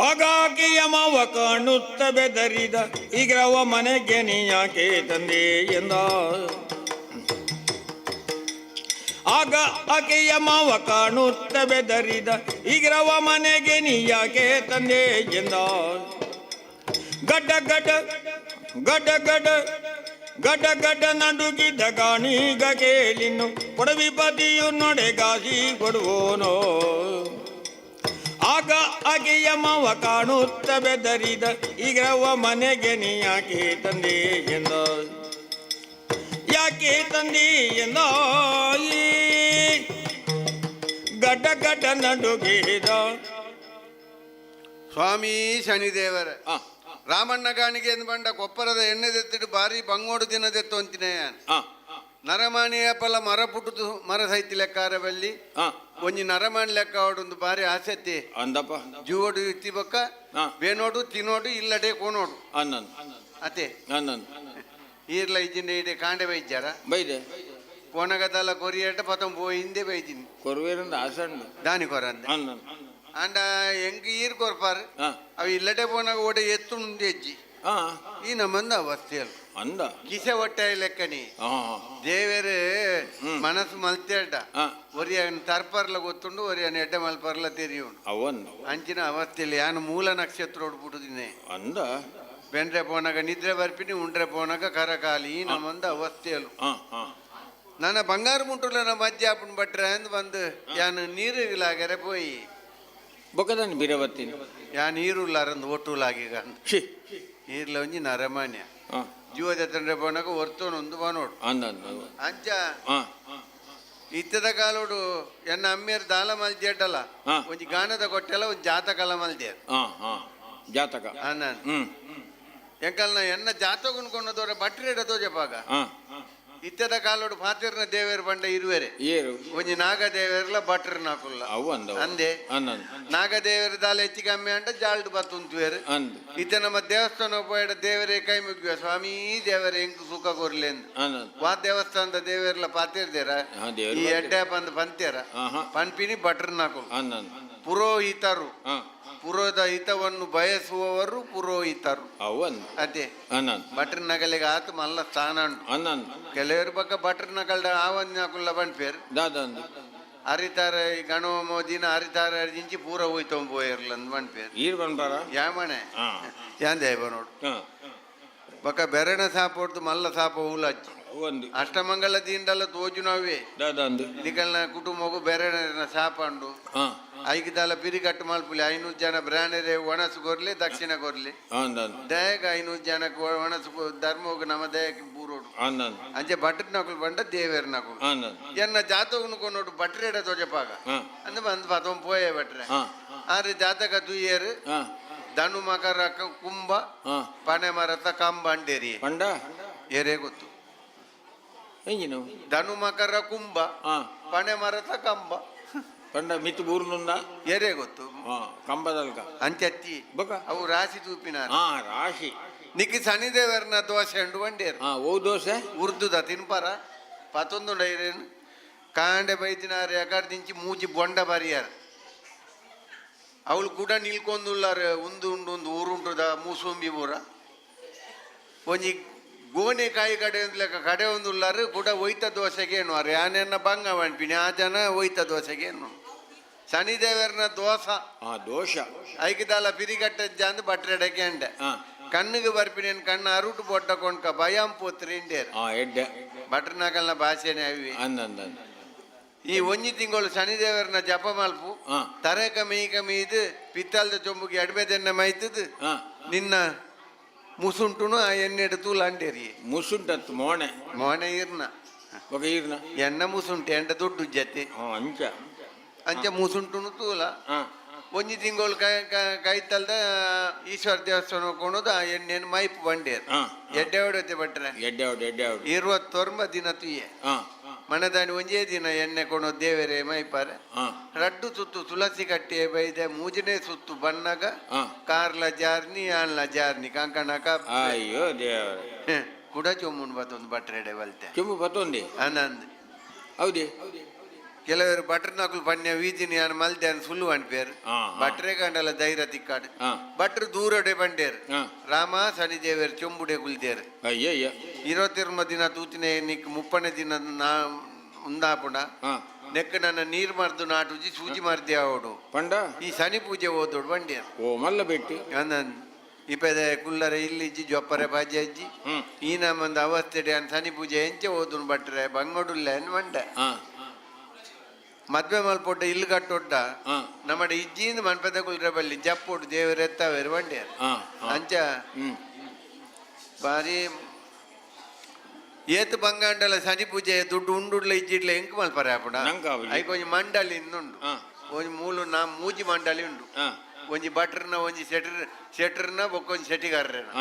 ಆಗಾಕಿ ಯಮವ ಕಾಣುತ್ತ ಬೆದರಿದ ಈಗ್ರವ ಮನೆಗೆ ನೀ ಯಾಕೆ ತಂದೆ ಎಂದ. ಆಗ ಆಕೆಯ ಮಾವ ಕಾಣುತ್ತ ಬೆದರಿದ ಈಗ್ರವ ಮನೆಗೆ ನೀ ಯಾಕೆ ತಂದೆ ಎಂದ. ಗಡ್ಡ ಗಡ್ಡ ಗಡ್ಡ ಗಡ್ಡ ಗಡ್ಡ ಗಡ್ಡ ನಡುಗಿದ ಗಾಣಿಗ ಕೇಳಿನ್ನು ಕೊಡವಿ ಪತಿಯು ನೊಡೆಗಾಸಿ ಕೊಡುವೋನೋ. ಆಗ ಆಕೆಯ ಮಾವ ಕಾಣುತ್ತ ಬೆದರಿದ ಈಗ್ರವ ಮನೆಗೆ ನೀ ಯಾಕೆ ತಂದೆ ಎಂದ. ಯಾಕೆ ತಂದೆ ಎಂದ ಈ ಗಡ್ಡ ಗಡ್ಡ ನಡುಗಿದ. ಸ್ವಾಮಿ ಶನಿದೇವರ ರಾಮಣ್ಣ ಗಾಣಿಗೆ ಎಂದು ಬಂಡ ಕೊಪ್ಪರದ ಎಣ್ಣೆ ದೆತ್ತಿಡು ಬಾರಿ ಬಂಗೋಡು ದಿನದೆತ್ತು ಅಂತಿನೇ. ನರಮಾಣಿಯ ಪಲ ಮರ ಪುಟ್ಟುದು ಮರ ಸೈತಿ ಲೆಕ್ಕಾರ ಬಲ್ಲಿ ಒಂಜಿ ನರಮಾಣಿ ಲೆಕ್ಕ ಒಂದು ಬಾರಿ ಆಸಕ್ತಿ. ಅಂದಪ್ಪ. ಜೀವೋಡು ಇತ್ತಿ ಬೊಕ್ಕ ಬೇನೋಡು ತಿನ್ನೋಡು ಇಲ್ಲಡೆ ಕೋನೋಡು. ಅತೆ. ಈರ್ಲ ಇಜ್ಜಿಂಡ ಇಡೆ ಕಾಂಡೆ ಬೈಜ್ಜಾರ ಬೈದೆ. ಕೋನಗದಲ್ಲ ಕೊರಿಯೇಟ ಪತಂ ಪೋಯಿಂದೆ ಬೈಜಿನಿ. ಕೊರುವೇರಂದ ಆಸಂಡು. ದಾನಿ ಕೊರಂದೆ. ಅಂಡ ಎಂಗ್ ಈರ್ ಕೊರ್ಪಾರ್ ಅವು ಇಲ್ಲಡೆ ಪೋನಾಗ ಓಡೆ ಎತ್ತು ಮುಂದೆ ಹೆಜ್ಜಿ. ಈ ನಮ್ಮಂದ ಅವಸ್ಥೆಯಲ್ಲ. ಅಂದ. ಕಿಸೆ ಹೊಟ್ಟೆ ಲೆಕ್ಕನಿ. ದೇವೇರು ಮನಸ್ಸು ಮಲ್ತೇಟ ಒರಿಯನ್ ತರ್ಪರ್ಲ ಗೊತ್ತುಂಡು ಒರಿಯನ್ ಎಡ್ಡೆ ಮಲ್ಪರ್ಲ ತೆರಿಯುಂಡು. ಅವನ್ ಅಂಚಿನ ಅವಸ್ಥೆಯಲ್ಲಿ ಯಾನು ಮೂಲ ನಕ್ಷತ್ರ ಹೊಡ್ಬಿಡುದಿನಿ. ಅಂದ. ಬೆಂಡ್ರೆ ಪೋನಾಗ ನಿದ್ರೆ ಬರ್ಪಿನಿ ಉಂಡ್ರೆ ಪೋನಾಗ ಕರಕಾಲಿ ಈ ನಮ್ಮಂದ ಅವಸ್ಥೆಯಲ್ಲ. ನನ್ನ ಬಂಗಾರ ಮುಟ್ಟುಲ ನಮ್ಮ ಅಜ್ಜಿ ಅಪ್ಪನ ಭಟ್ರೆ ಅಂದ್ ಬಂದು ಯಾನು ನೀರು ಇಲ್ಲಾಗರೆ ಪೋಯಿ. ಬೊಕ್ಕದಾನಿ ಬೀರಬತ್ತೀನಿ. ಯಾ ನೀರುಲ್ಲಾರಂದು ಒಟ್ಟುಲಾಗೀಗ ಈರ್ಲ ಒಂಜಿ ನರಮಾನ್ಯ. ಜೀವದ ತಂಡ್ರೆ ಪೋನಾಗ ಒರ್ತೋನೊಂದು ಬಾನೋಡು. ಅಂಚ ಇತ್ತದ ಕಾಲೋಡು ಎನ್ನ ಅಮ್ಮಿಯರ್ ದಾಲ ಮಲ್ಜೇಟಲ್ಲ ಒಂಜಿ ಗಾನದ ಕೊಟ್ಟೆಲ್ಲ ಒಂಜಿ ಜಾತಕಲ ಮಲ್ದೇರ್. ಜಾತಕ. ಎಂಕಲ್ನ ಎನ್ನ ಜಾತಕನ್ ಬಟ್ರೇಡ ತೋಜಪಾಗ. ಇತ್ತದ ಕಾಲೋಡು ಫಾತಿರ್ನ ದೇವೇರ್ ಬಂಡ ಇರುವೆರೆ. ಒಂಜಿ ನಾಗ ದೇವೇರ್ಲ ಬಟ್ರನ ಕುಲ್ಲ. ಅಂದೆ ನಾಗದೇವರ ದಾಲ ಹೆಚ್ಚಿಗೆ ಕಮ್ಮಿ ಅಂಡ ಜಾಲ್ಡ್ ಬತ್ತುಂತುವೇರು. ಇತ್ತ ನಮ್ಮ ದೇವಸ್ಥಾನ ಪೋಯಡ ದೇವರೇ ಕೈ ಮುಗಿಯುವ ಸ್ವಾಮಿ ದೇವರೇ ಎಂಕ್ ಸುಖ ಕೊರ್ಲೆಂದು. ವಾ ದೇವಸ್ಥಾನದ ದೇವೇರ್ಲ ಪಾತಿರ್ದೇರ ಈ ಎಡ್ಡೆ ಬಂದು ಪಂತೇರ ಪನ್ಪಿನಿ ಬಟ್ರನ ಕುಲ್ಲ. ಪುರೋಹಿತರು, ಪುರೋದ ಹಿತವನ್ನು ಬಯಸುವವರು ಪುರೋಹಿತರು. ಅದೇ ಭಟ್ರ ನಗಲಿಗೆ ಆತ ಮಲ್ಲ ಸ್ಥಾನ ಉಂಟು. ಕೆಲವರು ಪಕ್ಕ ಭಟ್ರ ನಗಲ್ಡ ಆವನ್ಯಾಕುಲ್ಲ ಬಂಡ್ಪೇರು ಅರಿತಾರ ಗಣೋಮ ದಿನ ಅರಿತಾರ ದಿಂಚಿ ಪೂರ ಹೋಯ್ತು ಪೋಯಿರ್ಲ ಅಂದ್ ಬಂಡ್ಪೇರು. ಈರ್ ಪನ್ಪಾರ? ಯಾಮಣೆ ಯಾಂದೆ ನೋಡು. ಬೊಕ ಬೆರಣ ಸಾಪೊಡ್ದು ಮಲ್ಲ ಸಾಪ ಉಲಜ್ಜಿ. ಒಂದು ಅಷ್ಟಮಂಗಲ ದಿಂಡಲ ತೋಜುನವೇ. ದಾದಂದು ನಿಕಲ್ನ ಕುಟುಂಬಗು ಬೆರಣ ಸಾಪಂಡು. ಐಕ್ ದಾಲ ಪಿರಿಕಟ್ಟು ಮಲ್ಪುಲಿ 500 ಜನ ಬ್ರಾಣರೆ ಒಣಸು ಕೊರ್ಲಿ, ದಕ್ಷಿಣ ಕೊರ್ಲಿ. ದಯಗ 500 ಜನಕ್ಕೆ ಒಣಸು, ಧರ್ಮೋಗು ನಮ್ಮ ದಯಕ್ಕೆ ಬೂರೋಡು. ಅಂಚೆ ಭಟ್ರ ನಕುಲು ಬಂಡ ದೇವೇರ್ ನಕುಲು. ಎನ್ನ ಜಾತಕನು ಕೊನೋಡು ಭಟ್ರೇಡ ತೋಜಪಾಗ ಅಂದ್ ಬಂದ್ ಪತೊಂ ಪೋಯೆ ಭಟ್ರೆ. ಆರೆ ಜಾತಕ ತುಯ್ಯರು, ಧನು ಮಕರ ಕುಂಭ ಪಣೆ ಮರತ ಕಂಬ ಅಂಡೇರಿ. ಪಂಡ ಏರೇ ಗೊತ್ತು? ಎಂಜಿನ? ಧನು ಮಕರ ಕುಂಭ ಪಣೆ ಮರತ ಕಂಬ. ಪಂಡ ಮಿತ್ತು ಬೂರ್ನುಂದ? ಏರೇ ಗೊತ್ತು? ಕಂಬದಲ್ಕ. ಅಂಚತ್ತಿ. ಬೊಕ? ಅವು ರಾಶಿ ತೂಪಿನ. ರಾಶಿ. ನಿಕ್ಕಿ ಶನಿದೇವರನ ದೋಸೆ ಉಂಡು ಬಂಡೇರು. ಓ ದೋಸೆ. ಉರ್ದುದ ತಿನ್ಪರ ಪತ್ತೊಂದು ಡೈರೇನು ಕಾಂಡೆ ಬೈದಿನಾರು ಎಕಡ್ ದಿಂಚಿ ಮೂಜಿ ಬೊಂಡ ಬರಿಯಾರ. ಅವಳು ಕೂಡ ನಿಲ್ಕೊಂದುಲ್ಲಾರ. ಉಂದು ಉಂಡು ಒಂದು ಊರುಂಟುದ ಮೂಸಂಬಿ ಊರ ಒಂಜಿ ಗೋಣಿ ಕಾಯಿ ಕಡೆ ಒಂದು ಲೆಕ್ಕ ಕಡೆ ಒಂದು ಉಲ್ಲಾರು ಕೂಡ ಒಯ್ತ ದೋಸೆಗೆ ಏನು ಅರೆ ಆನೆನ್ನ ಬಂಗ ಪನ್ಪಿನಿ. ಆ ಜನ ಒಯ್ತ ದೋಸೆಗೆ ಏನು ಶನಿದೇವರನ ದೋಸ. ದೋಷ. ಐಕಿದಾಲ ಪಿರಿಗಟ್ಟಜ್ಜ ಅಂದ್ ಬಟ್ರೆಡಕ್ಕೆ ಅಂಡೆ. ಕಣ್ಣಿಗೆ ಬರ್ಪಿನೇನು ಕಣ್ಣು ಅರುಟು ಬೊಡ್ಡ ಕೊಂಡ್ಕ ಭಯಂ ಪೋತ್ರಿ ಇಂಡೇರು. ಎಡ್ಡೆ. ಭಟ್ರನಗಲ್ನ ಭಾಷೆನೆ ಅವಿ. ಅಂದಂದ. ಈ ಒಂಜಿ ತಿಂಗಳು ಶನಿದೇವರನ ಜಪ ಮಲ್ಪು. ತರೇಕ ಮೀಕ ಮೀದು ಪಿತ್ತಲ್ದ ಚೊಂಬುಗೆ ಎಡ್ಮೆದೆಣ್ಣೆ ಮೈತದು ನಿನ್ನ ಮುಸುಂಟುನು ಆ ಎಣ್ಣೆಡು ತೂಲ ಅಂಡೇರಿ. ಮುಸುಂಟತ್ತು ಮೋಣೆ. ಮೋಣೆ ಇರ್ನ. ఒక ಈರ್ನ. ಎಣ್ಣ ಮುಸುಂಟು ಎಂಡ ದುಡ್ಡು ಜತೆ. ಅಂಚ. ಅಂಚ ಮುಸುಂಟುನು ತೂಲ. ಒಂಜಿ ತಿಂಗಳು ಕೈ ಕೈತಲ್ದ ಈಶ್ವರ ದೇವಸ್ಥಾನ ಕೊಣದು ಆ ಎಣ್ಣೆಯನ್ನು ಮೈಪು ಬಂಡೇರು. ಎಡ್ಡೆ ಹೊಡೆತೆ ಭಟ್ರೆ. ಎಡ್ಡೆ ಹೊಡೆ, ಎಡ್ಡೆ ಹೊಡೆ. 29 ದಿನ ತುಯ್ಯೆ. ಮನದಾನಿ ಒಂಜೇ ದಿನ ಎಣ್ಣೆ ಕೊಣೋ ದೇವರೇ ಮೈಪಾರೆ. ರಡ್ಡು ಸುತ್ತು ತುಳಸಿ ಕಟ್ಟಿ ಬೈದೆ. ಮೂಜನೇ ಸುತ್ತು ಬಣ್ಣಗ ಕಾರ್ಲ ಜಾರ್ನಿ ಆನ್ಲ ಜಾರ್ನಿ ಕಂಕಣಕ. ಅಯ್ಯೋ ದೇವರೇ. ಕುಡ ಚೊಮ್ಮುನ್ ಬತ್ತೊಂದು ಬಟ್ರೆಡೆ ಬಲ್ತೆ. ಕೆಮ್ಮು ಬತ್ತೊಂದಿ. ಆನಂದ್. ಹೌದಿ. ಕೆಲವರು ಭಟ್ರನಕುಲು ಪನ್ಯ ವೀಜಿನಿ ಯಾನ್ ಮಲ್ದೆ ಅನ್ ಸುಳ್ಳು ಅನ್ಪೇರು. ಭಟ್ರೆ ಕಂಡಲ ಧೈರ್ಯ ತಿಕ್ಕಾಡು. ಭಟ್ರು ದೂರಡೆ ಬಂಡೇರು. ರಾಮ ಶನಿದೇವರು ಚೊಂಬುಡೆ ಕುಲ್ದೇರು. ಅಯ್ಯಯ್ಯ. 29 ದಿನ ತೂತಿನ ನಿಕ್ 30ನೇ ದಿನ ನಾ ಉಂದಾಪುಂಡ ನೆಕ್ ನನ್ನ ನೀರ್ ಮರ್ದು ನಾಟುಜಿ ಸೂಜಿ ಮರ್ದಿ ಆವಡು. ಪಂಡ ಈ ಶನಿ ಪೂಜೆ ಓದೋಡು ಬಂಡೇರು. ಓ ಮಲ್ಲ ಬೆಟ್ಟಿ. ಅಂದನ್ ಇಪ್ಪದೆ ಕುಲ್ಲರೆ ಇಲ್ಲಿಜ್ಜಿ ಜೊಪ್ಪರೆ ಬಾಜಿ ಅಜ್ಜಿ. ಈ ನಮ್ಮೊಂದು ಅವಸ್ಥೆ ಅನ್ ಶನಿ ಪೂಜೆ ಎಂಚೆ ಓದುನು ಬಟ್ರೆ ಬಂಗೋಡುಲ್ಲ ಅನ್ ಮಂಡ. ಮದ್ವೆ ಮಲ್ಪೊಡ್ಡ ಇಲ್ಲು ಕಟ್ಟೊಡ್ಡ ನಮ್ಮಡ ಇಜ್ಜಿಂದ ಮನ್ಪದ ಕುಲ್ರೆ ಬಲ್ಲಿ ಜಪ್ಪೊಡು ದೇವರ ಎತ್ತವೇರು ಬಂಡ್ಯಾರ. ಅಂಚ ಬಾರಿ ಏತು ಬಂಗಾಂಡಲ ಶನಿ ಪೂಜೆ ದುಡ್ಡು ಉಂಡುಡ್ಲ ಇಜ್ಜಿಡ್ಲ ಎಂಕ್ ಮಲ್ಪರೆ ಆಪುಡ. ನಂಕ್ ಆಪುಜಿ. ಐಕ್ ಒಂಜಿ ಮಂಡಳಿ ಇಂದುಂಡು. ಒಂಜಿ ಮೂಲು ನಾ ಮೂಜಿ ಮಂಡಳಿ ಉಂಡು. ಒಂಜಿ ಭಟ್ರನ, ಒಂಜಿ ಶೆಟ್ರ್ ಶೆಟ್ರನ, ಬೊಕ್ಕೊಂಜಿ ಶೆಟ್ಟಿಗಾರನ.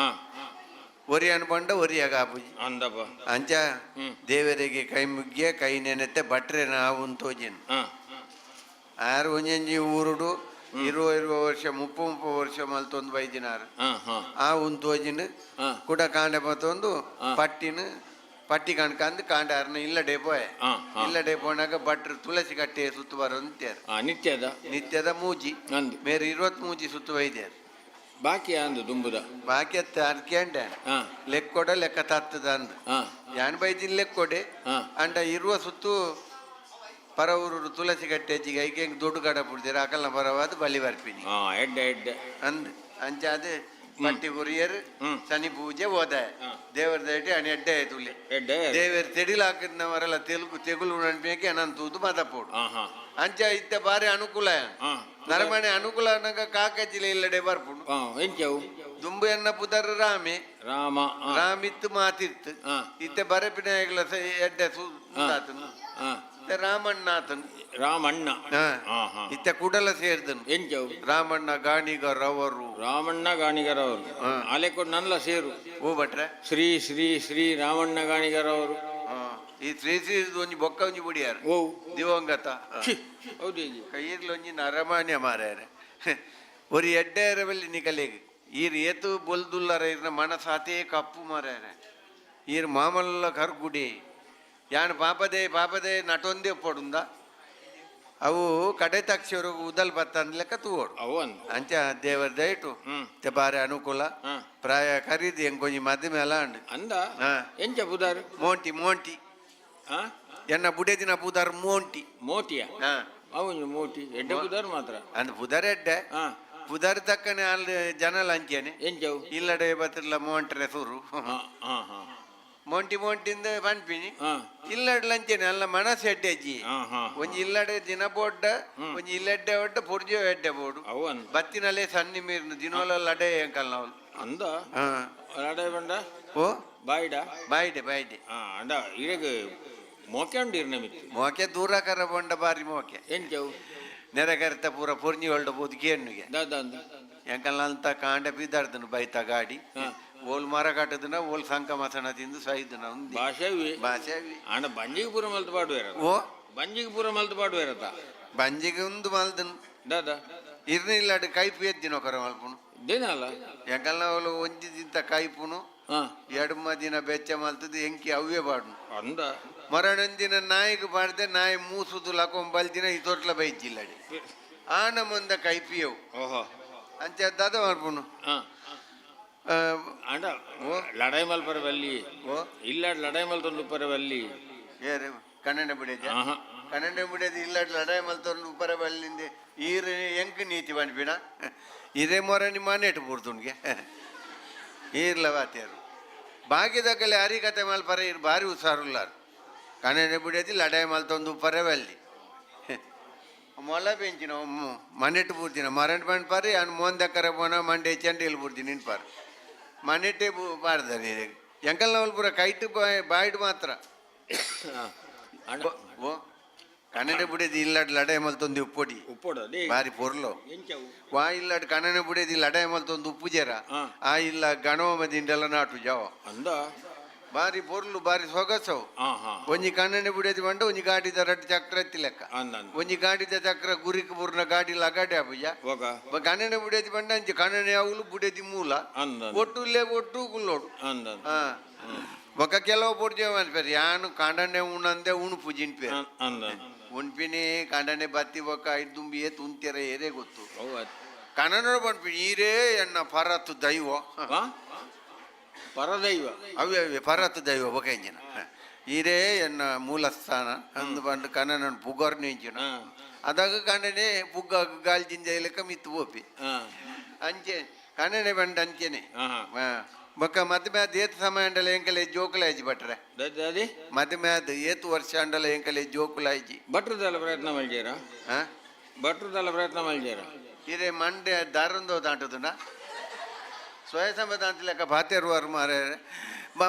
ಒರಿಯನ್ ಪಂಡ ಒರಿಯಾಗ ಆಪುಜಿ. ಅಂದಪ್ಪ. ಅಂಚ ದೇವರಿಗೆ ಕೈ ಮುಗ್ಗಿಯ ಕೈ ನೆನೆತ್ತೆ ಭಟ್ರೆನ ಆವುನ್ ತೋಜಿನ್. ಆರು ಒಂಜೊಂಜಿ ಊರುಡು ಇರುವ ಇರುವ ವರ್ಷ ಮುಪ್ಪ ಮುಪ್ಪ ವರ್ಷ ಮಲ್ತೊಂದು ಬೈದಿನಾರು. ಆ ಉನ್ ತೋಜಿನ ಕುಡ ಕಾಂಡೆ ಮತ್ತೊಂದು ಪಟ್ಟಿನ ಪಟ್ಟಿ ಕಣ್ಕಂದು ಕಾಂಡ ಅರ್ನ ಇಲ್ಲಡೆ ಪೋಯೆ. ಇಲ್ಲಡೆ ಪೋನಾಗ ಭಟ್ರು ತುಳಸಿ ಕಟ್ಟೆ ಸುತ್ತು ಬರೋ ನಿತ್ಯದ. ನಿತ್ಯದ. ನಿತ್ಯದ ಮೂಜಿ. ಅಂದು. ಮೇರೆ 20 ಮೂಜಿ ಸುತ್ತು ಬೈದ್ಯಾರು. ಬಾಕಿ ಅಂದು ದುಂಬುದ. ಬಾಕಿ ಅತ್ತ ಅರ್ಕೆಂಡೆ ಲೆಕ್ಕೊಡ ಲೆಕ್ಕ ತತ್ತದ ಅಂದು. ಯಾನ್ ಬೈದಿನ ಲೆಕ್ಕೊಡೆ. ಅಂಡ ಇರುವ ಸುತ್ತು ಪರ ಊರು ತುಳಸಿ ಕಟ್ಟೆ ಅಜ್ಜಿಗೆ ಐಕೆ ದುಡ್ಡು ಕಡ ಪುಡ್ದಿರ ಅಕಲ್ನ ಪರವಾದ ಬಲಿ ಬರ್ಪಿನಿ. ಎಡ್ಡೆ ಎಡ್ಡೆ. ಅಂದ್ ಅಂಚ ಅದೇ ಪಟ್ಟಿ ಕುರಿಯರ್ ಶನಿ ಪೂಜೆ ಹೋದ ದೇವರ ದಯಟಿ ಅಣಿ ಎಡ್ಡೆ ತುಲೆ. ಎಡ್ಡೆ. ದೇವರ ತೆಡಿಲ್ ಹಾಕಿದ್ನವರೆಲ್ಲ ತೆಲುಗು ತೆಗುಲು ನನ್ಪೇಕೆ ಅನಂತ ತೂದು ಮತಪೋಡು. ಅಂಚ ಇತ್ತ ಬಾರಿ ಅನುಕೂಲ. ನರಮನೆ ಅನುಕೂಲ ಅನ್ನಗ ಕಾಕಜಿಲೆ ಇಲ್ಲಡೆ ಬರ್ಪುಂಡು. ಎಂಚವು? ದುಂಬು ಎನ್ನ ಪುದರ್ ರಾಮೆ. ರಾಮ. ರಾಮಿತ್ತು ಮಾತಿತ್ತು. ಇತ್ತ ಬರಪಿನ ಎಡ್ಡೆ ಸು ಆತನು. ಇತ್ತೆ ರಾಮಣ್ಣ ಆತನು. ರಾಮಣ್ಣ. ಇತ್ತ ಕುಡಲ ಸೇರ್ದನು. ಎಂಚವು? ರಾಮಣ್ಣ ಗಾಣಿಗರವರು. ರಾಮಣ್ಣ ಗಾಣಿಗರವರು. ಆಲೆಕೊಂಡು ನನ್ಲ ಸೇರು. ಓ ಭಟ್ರೆ. ಶ್ರೀ ಶ್ರೀ ಶ್ರೀ ರಾಮಣ್ಣ ಗಾಣಿಗರವರು. ಈ ಶ್ರೀ ಶ್ರೀ ಒಂಜಿ ಬೊಕ್ಕ ಒಂಜಿ ಬುಡಿಯಾರ. ಓ. ದಿವಂಗತ. ಛೀ, ಹೌದು. ಕೈಯಿರ್ಲ ಒಂಜಿ ನರಮಾನ್ಯ ಮಾರ್ಯಾರೆ. ಒರಿ ಎಡ್ಡೆಯರ ಬಲ್ಲಿ ನಿಕಲೆಗ್ ಈರ್ ಏತು ಬೊಲ್ದುಲ್ಲರ ಇರ್ನ ಮನಸಾತೇ ಕಪ್ಪು ಮಾರ್ಯಾರೆ. ಈರ್ ಮಾಮಲ್ಲ ಕರ್ಗುಡಿ ಯಾನ್ ಪಾಪದೆ ಪಾಪದೆ ನಟೊಂದೇ ಪೊಡುಂದ. ಅವು ಕಡೆ ತಕ್ಷರು ಉದಲ್ ಬತ್ತಂದ್ ಲೆಕ್ಕ ತೂವೋಡು. ಅವು ಅಂದ್. ಅಂಚ ದೇವರ ದಯಟು ಇತ್ತೆ ಬಾರಿ ಅನುಕೂಲ. ಪ್ರಾಯ ಖರೀದಿ ಎಂಕೊಂಜಿ ಮಧ್ಯಮ ಎಲ್ಲ ಅಂಡ್. ಅಂದ. ಹಾ. ಎಂಚ ಬುದಾರ್? ಮೋಂಟಿ ಮೋಂಟಿ. ಹಾ. ಎನ್ನ ಬುಡೇದಿನ ಪುದರ್ ಮೋಂಟಿ. ಮೋಟಿಯ? ಹಾ. ಅವು ಮೋಟಿ ಎಡ್ಡೆ ಬುದಾರ್ ಮಾತ್ರ. ಅಂದ್ ಪುದರ್ ಎಡ್ಡೆ. ಹಾ. ಪುದರ್ ತಕ್ಕನೆ ಅಲ್ಲಿ ಜನಲ ಅಂಚೇನೆ. ಎಂಚವು? ಇಲ್ಲಡೆ ಬತ್ತಿರ್ಲ ಮೋಂಟ್ರೆ ಸುರು. ಹಾ ಹಾ ಹಾ. ಮೋಂಟಿ ಮೋಂಟಿಂದ ಪನ್ಪಿನಿ. ಹಾ. ಇಲ್ಲಡ್ಲ ಅಂಚೇನೆ ಅಲ್ಲ ಮನಸ್ಸು ಎಡ್ಡೆ ಅಜ್ಜಿ. ಹಾ ಹಾ. ಒಂಜಿ ಇಲ್ಲಡೆ ದಿನ ಬೋಡ್ಡ ಒಂಜಿ ಇಲ್ಲಡ್ಡೆ ಒಡ್ಡ ಪೊರ್ಜೋ ಎಡ್ಡೆ ಬೋಡು. ಅವು ಅಂದ್. ಬತ್ತಿನಲ್ಲೇ ಸನ್ನಿ ಮೀರ್ನು ದಿನೋಲ ಲಡೆ ಎಂಕಲ್ ನಾವು. ಅಂದ. ಹಾ. ಲಡೆ ಬಂಡ? ಓ. ಬಾಯಿಡ? ಬಾಯ್ಡೆ ಬಾಯ್ಡೆ. ಹಾ ಅಂಡ ಇರೆಗ್ ಮೋಕೆ ಉಂಡು ಇರ್ನ ಮಿತ್ತು. ಮೋಕೆ ದೂರ ಕರ ಬೊಂಡ ಬಾರಿ ಮೋಕೆ. ಎಂಚವು? ನೆರೆ ಕರೆತ ಪೂರ ಪೊರ್ಜಿ ಒಳ್ಡ ಬೋದು ಕೇಣ್ಣುಗೆ. ದಾದ ಅಂದ? ಎಂಕಲ್ ಅಂತ ಕಾಂಡ ಬಿದ್ದಾಡ್ದನು ಬೈತ ಗಾಡಿ. ಹಾ. ಓಲ್ ಮರ ಕಟ್ಟದನ ಓಲ್ ಸಂಕ ಮಸಣ ತಿಂದು ಸೈದನ ಉಂದಿ. ಭಾಷೆ ಭಾಷೆ. ಆಂಡ ಬಂಜಿಗೆ ಪೂರ ಮಲ್ತು ಪಾಡುವೇರ? ಓ. ಬಂಜಿಗೆ ಪೂರ ಮಲ್ತು ಪಾಡುವೇರತ? ಬಂಜಿಗೆ ಉಂದು ಮಲ್ದನು. ದಾದ? ಇರ್ನಿಲ್ಲಾಡು ಕೈಪು ಎದ್ದಿನ ಕರ ಮಲ್ಪುನು. ದೇನಲ್ಲ? ಎಂಕಲ್ನ ಅವಳು ಒಂಜಿ ದಿಂತ ಕೈಪುನು. ಹಾ. ಎಡ್ಮ ದಿನ ಬೆಚ್ಚ ಮಲ್ತದ್ದು ಎಂಕಿ ಅವ್ವೇ ಪಾಡುನು. ಅಂದ. ಮರಣೊಂದಿನ ನಾಯಿಗೆ ಪಾಡ್ದೆ ನಾಯಿ ಮೂಸುದು ಲಕೊಂಬಲ್ ದಿನ ಈ ತೋಟ್ಲ ಬೈಜಿಲ್ಲಡಿ ಆನ ಮುಂದ ಕೈಪಿಯವು. ಓಹೋ. ಅಂಚ ದಾದ ಮಲ್ಪುನು. ಹಾ. ಆಂಡ ಲಡಾಯಿ ಮಲ್ಪರ ಬಲ್ಲಿ. ಓ. ಇಲ್ಲಾಡ್ ಲಡಾಯಿ ಮಲ್ತೊಂದು ಉಪ್ಪರ ಬಲ್ಲಿ. ಏರು ಕನ್ನಡ ಬಿಡೇಜ? ಆಹಾ. ಕನ್ನಡ ಬಿಡೇದು ಇಲ್ಲಾಡ್ ಲಡಾಯಿ ಮಲ್ತೊಂದು ಉಪ್ಪರ ಬಲ್ಲಿಂದೆ ಈರು ಎಂಕ್ ನೀತಿ ಪನ್ಪಿನ ಇದೇ ಮೊರನಿ ಮನೆಟ್ ಪೂರ್ತುನ್ಗೆ ಈರ್ಲ ವಾತಿಯರು ಬಾಕಿದಕಲೆ ಹರಿಕತೆ ಮಲ್ಪರ ಇರು ಬಾರಿ ಹುಷಾರುಲ್ಲಾರು ಕನ್ನಡ ಬಿಡೇದಿ ಲಡಾಯಿ ಮಲ್ತೊಂದು ಉಪ್ಪರ ಬಲ್ಲಿ ಮೊಲ పెంచిన ಮನೆಟ್ಟು ಪೂರ್ತಿನ ಮರಂಟ್ ಪಂಡ್ಪಾರು ಯಾನ್ ಮೋಂದಕ್ಕರ ಪೋನ ಮಂಡೆ ಚೆಂಡಿಲ್ ಪೂರ್ತಿ ನಿನ್ಪಾರು ಮನೆಟ್ಟೆ ಪಾಡ್ದಾರೆ ಎಂಕಲ್ ನವಲ್ ಪೂರ ಕೈಟ್ ಬಾಯ್ಡ್ ಮಾತ್ರ. ಆಂಡ ಓ ಕನ್ನಡ ಬುಡೇದಿ ಇಲ್ಲಾಡ್ ಲಡಾಯಿ ಮಲ್ತೊಂದು ಉಪ್ಪೊಡಿ. ಉಪ್ಪೊಡು ಅದೇ. ಬಾರಿ ಪೊರ್ಲು. ಎಂಚವು? ವಾ ಇಲ್ಲಾಡ್ ಕನ್ನಡ ಬುಡೇದಿ ಲಡಾಯಿ ಮಲ್ತೊಂದು ಉಪ್ಪು ಜೇರ. ಹಾ. ಆ ಇಲ್ಲ ಗಣವ ದಿಂಡೆಲ್ಲ ನಾಟು ಜಾವ. ಅಂದ. ಬಾರಿ ಪೊರ್ಲು ಬಾರಿ ಸೊಗಸವು. ಹಾ ಹಾ. ಒಂಜಿ ಕಣ್ಣನೆ ಬುಡೇದಿ ಬಂಡ ಒಂಜಿ ಗಾಡಿದ ರಡ್ಡು ಚಕ್ರ ಎತ್ತಿ ಲೆಕ್ಕ. ಅಂದ ಅಂದ. ಒಂಜಿ ಗಾಡಿದ ಚಕ್ರ ಗುರಿಕ್ ಪೂರ್ಣ ಗಾಡಿ ಲಗಾಡೆ ಆಪುಜ. ಓಕ. ಕಣ್ಣನೆ ಬುಡೇದಿ ಬಂಡ ಅಂಚಿ ಕಣ್ಣನೆ ಅವಲು ಬುಡೇದಿ ಮೂಲ. ಅಂದ ಅಂದ. ಒಟ್ಟು ಇಲ್ಲೇ ಒಟ್ಟು ಕುಲ್ಲೋಡು. ಅಂದ ಅಂದ. ಹಾ ಬೊಕ್ಕ ಕೆಲವು ಪೊರ್ಜೆ ಮಲ್ಪೆರ್ ಯಾನು ಕಾಂಡನೆ ಉಣಂದೆ ಉಣುಪು ಜಿನ್ಪೇರು. ಅಂದ. ಉಣ್ಪಿನಿ ಕಾಂಡನೆ ಬತ್ತಿ ಬೊಕ್ಕ ಐದು ದುಂಬಿ ಏತ್ ಉಂತೆರ ಏರೇ ಗೊತ್ತು. ಅವು ಅತ್. ಕನ್ನಡ ಪನ್ಪಿನಿ ಈರೇ ಎನ್ನ ಪರತ್ತು ದೈವ. ಹಾ? ಪರದೈವ. ಅವೇ ಅವೇ ಪರತ್ತು ದೈವ ಬೊಕ ಇಂಚಿನ ಈರೇ ಎನ್ನ ಮೂಲಸ್ಥಾನ ಅಂದು ಪಂಡ ಕನ್ನಡ ಪುಗರ್ನ ಇಂಚಿನ. ಹಾ. ಅದಾಗ ಕನ್ನಡೆ ಪುಗ್ಗ ಗಾಳಿ ಜಿಂಜ ಲೆಕ್ಕ ಮಿತ್ತು ಪೋಪಿ. ಹಾ. ಅಂಚೆ ಕನ್ನಡ ಬಂಡ ಅಂಚೆನೆ. ಆಹಾ. ಹಾ. ಬೊಕ್ಕ ಮದ್ಮೆ ಆದ್ ಏತ್ ಸಮಯ ಅಂಡಲ ಎಂಕಲೆ ಜೋಕುಲಾಯ್ಜಿ ಭಟ್ರೆ. ದಾದಿ? ಮದ್ಮೆ ಆದ್ ಏತ್ ವರ್ಷ ಅಂಡಲ ಎಂಕಲೆ ಜೋಕುಲಾಯ್ಜಿ. ಭಟ್ರದಲ್ಲ ಪ್ರಯತ್ನ ಮಲ್ಜೇರ? ಹಾ? ಭಟ್ರದಲ್ಲ ಪ್ರಯತ್ನ ಮಲ್ಜೇರ? ಇರೆ ಮಂಡೆ ದಾರಂದೋ ದಾಂಟುದುನ ಸ್ವಯ ಸಮೇತ ಲೆಕ್ಕ ಬಾತೆರುವಾರು ಮಾರೆ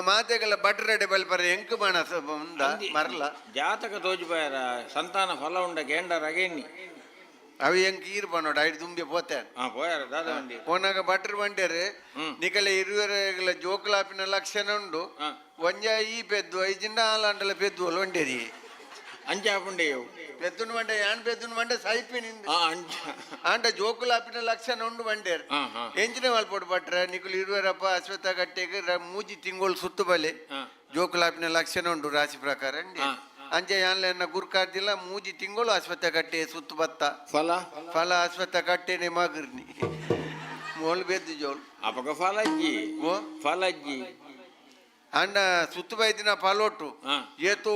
ಮಾತೆಗೆಲ್ಲ ಬಟ್ರೆಡೆ ಬಲ್ಪರೆ ಎಂಕ್ ಮನಸ ಉಂದ ಮರ್ಲ. ಜಾತಕ ತೋಜಿಪಾಯರ ಸಂತಾನ ಫಲ ಉಂಡ ಕೇಂಡರ ಅಗೇನಿ. ಅವು ಎಂಕ್ ಈರ್ ಪನ್ನೋಡು ಐಡ್ ದುಂಬೆ ಪೋತೆ. ಹಾ ಪೋಯಾರ ದಾದ ಬಂಡಿ? ಪೋನಾಗ ಬಟ್ರ್ ಬಂಡೇರು. ಹ್ಮ್. ನಿಕಲೆ ಇರುವೆರೆಗಳ ಜೋಕುಲಾಪಿನ ಲಕ್ಷಣ ಉಂಡು. ಹಾ. ಒಂಜ ಈ ಪೆದ್ದು ಐಜಿಂಡ ಆಲಾಂಡಲ ಪೆದ್ದು ಒಂಡೇರಿ. ಅಂಚ ಆಪುಂಡೆಯವು. ಪೆದ್ದುನು ಬಂಡೆ ಯಾನ್ ಪೆದ್ದುನು ಬಂಡೆ ಸೈಪಿನಿಂದ. ಹಾ ಅಂಚ. ಆಂಡ ಜೋಕುಲಾಪಿನ ಲಕ್ಷಣ ಉಂಡು ಬಂಡೇರು. ಹಾ ಹಾ. ಎಂಚಿನ ಮಲ್ಪೊಡು ಭಟ್ರೆ ನಿಕುಲು ಇರುವೆರಪ್ಪ ಅಶ್ವತ್ಥ ಗಟ್ಟೆಗೆ ಮೂಜಿ ತಿಂಗಳು ಸುತ್ತು ಬಲೆ. ಹಾ. ಜೋಕುಲಾಪಿನ ಲಕ್ಷಣ ಉಂಡು ರಾಶಿ ಪ್ರಕಾರ ಅಂಡಿ. ಹಾ. ಅಂಚೆ ಯಾನ್ಲೆನ್ನ ಗುರ್ಕಾರ್ದಿಲ್ಲ ಮೂಜಿ ತಿಂಗಳು ಅಶ್ವತ್ಥ ಗಟ್ಟೆ ಸುತ್ತು ಬತ್ತ. ಫಲ? ಫಲ ಅಶ್ವತ್ಥ ಕಟ್ಟೆನೆ ಮಗರ್ನಿ ಮೋಲ್ ಬೆದ್ದು ಜೋಳು. ಅಪಗ ಫಲಜ್ಜಿ. ಓ. ಫಲಜ್ಜಿ. ಅಂಡ ಸುತ್ತು ಬೈದಿನ ಫಲೋಟು. ಹಾ. ಏತೋ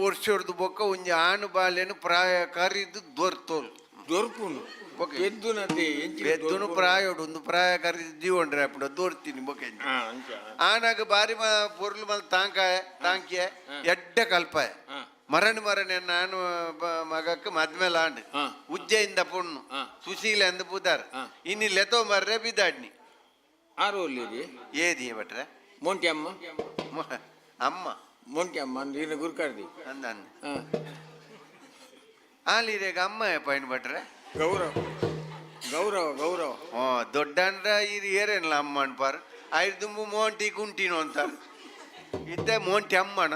ವರ್ಷಡ್ದು ಬೊಕ್ಕ ಒಂಜಿ ಆಣು ಬಾಲೆನು ಪ್ರಾಯ ಕರಿದು ದೊರ್ತೋಲು. ದೊರ್ಪುನು? ಬೊಕ್ಕ ಪೆದ್ದುನತೆ ಎಂಚಿನ? ಬೆದ್ದುನು ಪ್ರಾಯೋಡು ಒಂದು ಪ್ರಾಯ ಕರಿದು ಜೀವನ್ರೆ ಅಪ್ಪುಡ ದೊರ್ತೀನಿ ಬೊಕ್ಕ. ಹಾ ಅಂಚ. ಆನಾಗ ಬಾರಿ ಪೊರ್ಲು ಮಲ್ ತಾಂಕಾಯ ತಾಂಕಿಯ ಎಡ್ಡೆ ಕಲ್ಪಾಯ. ಹಾ. ಮರಣ ಮರಣ ನಾನು ಮಗಕ್ಕೆ ಮದ್ಮೇಲೆ ಆಂಡ್. ಹಾ. ಉಜ್ಜಯಿಂದ ಪೊಣ್ಣು. ಹಾ. ಸುಶೀಲ ಅಂದ್ ಪುದಾರ್. ಹಾ. ಇನ್ನು ಲೆತೋ ಮರ್ರೆ ಬಿದಾಡ್ನಿ. ಆರು ಒಲ್ಲಿರಿ. ಏದಿ ಭಟ್ರೆ? ಮೋಂಟಿ ಅಮ್ಮ. ಅಮ್ಮ. ಮೋಂಟಿ ಅಮ್ಮ ಅಂದ್ರೆ ಇನ್ನು ಗುರ್ಕಾರ್ದಿ. ಅಂದ ಅಂದ. ಹಾ. ಆಲಿರೇಗ ಅಮ್ಮ ಪೈನ್ ಭಟ್ರೆ. ಗೌರವ ಗೌರವ ಗೌರವ. ಓ ದೊಡ್ಡ ಅಂದ್ರ ಇರು ಏರೇನ್ಲ ಅಮ್ಮ ಅನ್ಪಾರ್ ಐದು ದುಂಬು ಮೋಂಟಿ ಕುಂಟಿನು ಅಂತಾರ ಇತ್ತೆ ಮೋಂಟಿ ಅಮ್ಮನ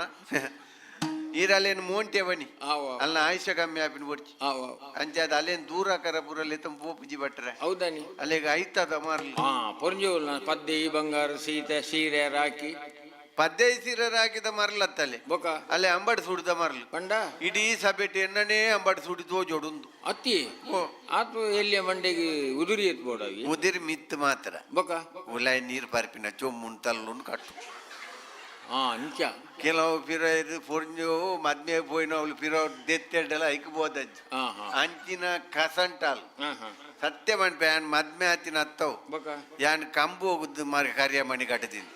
ಈರಲ್ಲೇನು ಮೋಂಟಿ ಬನಿ. ಆವ. ಅಲ್ಲ ಆಯುಷ್ಯ ಕಮ್ಮಿ ಆಪಿನ ಬೊಡ್ಚಿ. ಆವ. ಅಂಚಾದ ಅಲ್ಲೇನು ದೂರ ಕರ ಪೂರಲ್ಲಿ ತಮ್ಮ ಪೋಪುಜಿ ಭಟ್ರೆ. ಹೌದಾನಿ. ಅಲ್ಲಿಗೆ ಐತದ ಮಾರ್ಲಿ. ಹಾ ಪೊರ್ಜೋಲ್ ಪದ್ದೆ ಈ ಬಂಗಾರ ಸೀತೆ ಸೀರೆ ರಾಕಿ. ಪದ್ದೈ ಸೀರೆ ರಾಕಿದ ಮರಲತ್ತಲೆ. ಬೊಕ? ಅಲ್ಲೇ ಅಂಬಡ್ ಸುಡಿದ ಮರಲು. ಪಂಡ? ಇಡೀ ಸಭೆಟ್ ಎನ್ನನೇ ಅಂಬಡ್ ಸುಡಿ ತೋಜೋಡುಂದು. ಅತ್ತಿ? ಓ. ಆತು ಎಲ್ಲಿಯ ಮಂಡೆಗೆ ಉದುರಿ ಎತ್ ಬೋಡಾಗಿ. ಉದಿರಿ ಮಿತ್ ಮಾತ್ರ. ಬೊಕ? ಉಲಾಯಿ ನೀರು ಪರ್ಪಿನ ಚೊಮ್ಮುನ್ ತಲ್ಲುನ್ ಕಟ್ಟು. ಹಾ, ಅಂಚ. ಕೆಲವು ಪಿರ ಇದು ಪೊರ್ಂಜು ಮದ್ಮೆ ಪೋಯಿನ ಅವಳು ಪಿರ ದೆತ್ತೆಡ್ಡಲ ಐಕ್ ಬೋದಜ್ಜಿ. ಹಾ ಹಾ ಅಂಚಿನ ಕಸಂಟಾಲ್. ಹಾ ಹಾ ಸತ್ಯ ಮನ್ಪೆ, ಯಾನ್ ಮದ್ಮೆ ಆತಿನ ಅತ್ತವು. ಬೊಕ? ಯಾನ್ ಕಂಬು ಹೋಗುದು ಮಾರಿ ಕರಿಯ ಮಣಿ ಕಟ್ಟದಿನಿ.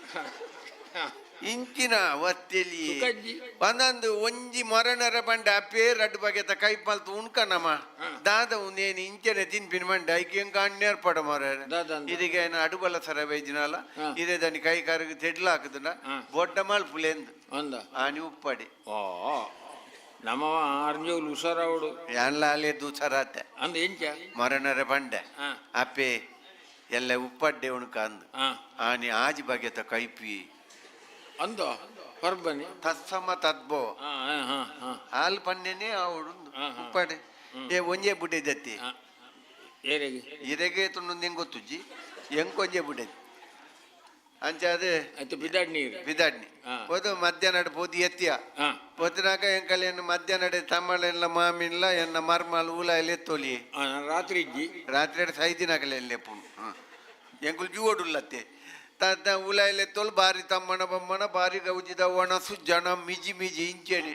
ಇಂಚಿನ ಅವಸ್ಥೆಲಿ. ಸುಖಜ್ಜಿ. ಒಂದೊಂದು ಒಂಜಿ ಮೊರನರ ಪಂಡ ಅಪ್ಪೇ ರಡ್ಡು ಬಗೆತ ಕೈ ಮಲ್ತು ಉಣ್ಕನಮ್ಮ ದಾದ ಉಂದೇನು ಇಂಚನೆ ತಿನ್ಪಿನ ಮಂಡ ಐಕೆ ಎಂಕ ಅಣ್ಣೇರ್ಪಡ ಮೊರ. ದಾದ ಅಂದ? ಇದೀಗ ಏನು ಅಡುಬಲ ಸರ ಬೈಜಿನಲ್ಲ. ಇದೇ ದನಿ ಕೈ ಕಾರಿಗೆ ತೆಡ್ಲ ಹಾಕುದುಂಡ. ಬೊಡ್ಡ ಮಲ್ಪುಲೆಂದು. ಅಂದ. ಆನಿ ಉಪ್ಪಡಿ. ಓ, ನಮ್ಮವ ಆರ್ಂಜೋಲು ಹುಷಾರಾವಡು. ಯಾನ್ಲ ಅಲೆ ದೂಸರಾತೆ. ಅಂದ, ಎಂಚ? ಮೊರನರ ಪಂಡೆ. ಅಪ್ಪೆ ಎಲ್ಲ ಉಪ್ಪಡ್ಡೆ ಉಣ್ಕ ಅಂದು. ಆನಿ ಆಜಿ ಬಗೆತ ಕೈಪಿ. ಅಂದ ಪರ್ಬನಿ. ತತ್ಸಮ ತದ್ಭವ. ಹಾ ಹಾ ಹಾ ಹಾ ಹಾಲು ಪನ್ನೆನೆ ಆವಡು. ಹಾ, ಹಾ. ಉಪ್ಪಾಡೆ ಏ ಒಂಜೇ ಬುಡ್ಡೆದತ್ತಿ. ಏರೆಗೆ? ಇರೆಗೆ ತುಂಡು ಹೆಂಗ್ ಗೊತ್ತುಜ್ಜಿ, ಹೆಂಗ್ ಒಂಜೇ ಬುಡ್ಡೆದಿ ಅಂಚ ಅದೇ. ಆಯ್ತು, ಬಿದಾಡ್ ನೀರು. ಬಿದಾಡ್ನಿ. ಪೋದು ಮಧ್ಯಾಹ್ನ ಪೋದು ಎತ್ತಿಯ. ಪೋತಿನಾಕ ಎಂಕಲೇನು ಮಧ್ಯಾಹ್ನ ತಮ್ಮಳೆಲ್ಲ ಮಾಮಿಲ್ಲ ಎನ್ನ ಮರ್ಮಲ್ ಊಲ ಎಲ್ಲ ಎತ್ತೊಲಿ. ನಾನ್ ರಾತ್ರಿ ಇಜ್ಜಿ. ರಾತ್ರಿ ಸೈದಿನಾಕಲೆ ಎಲ್ಲೆಪ್ಪುಂಡು ಎಂಕುಲು ಜೂವಡುಲ್ಲತ್ತೆ ತಾತ ಊಲ ಎಲ್ಲ ಎತ್ತೋಲು ಬಾರಿ ತಮ್ಮನ ಬೊಮ್ಮನ ಬಾರಿ ಗೌಜಿದ ಒಣಸು, ಜನ ಮಿಜಿ ಮಿಜಿ ಇಂಚೆನೆ.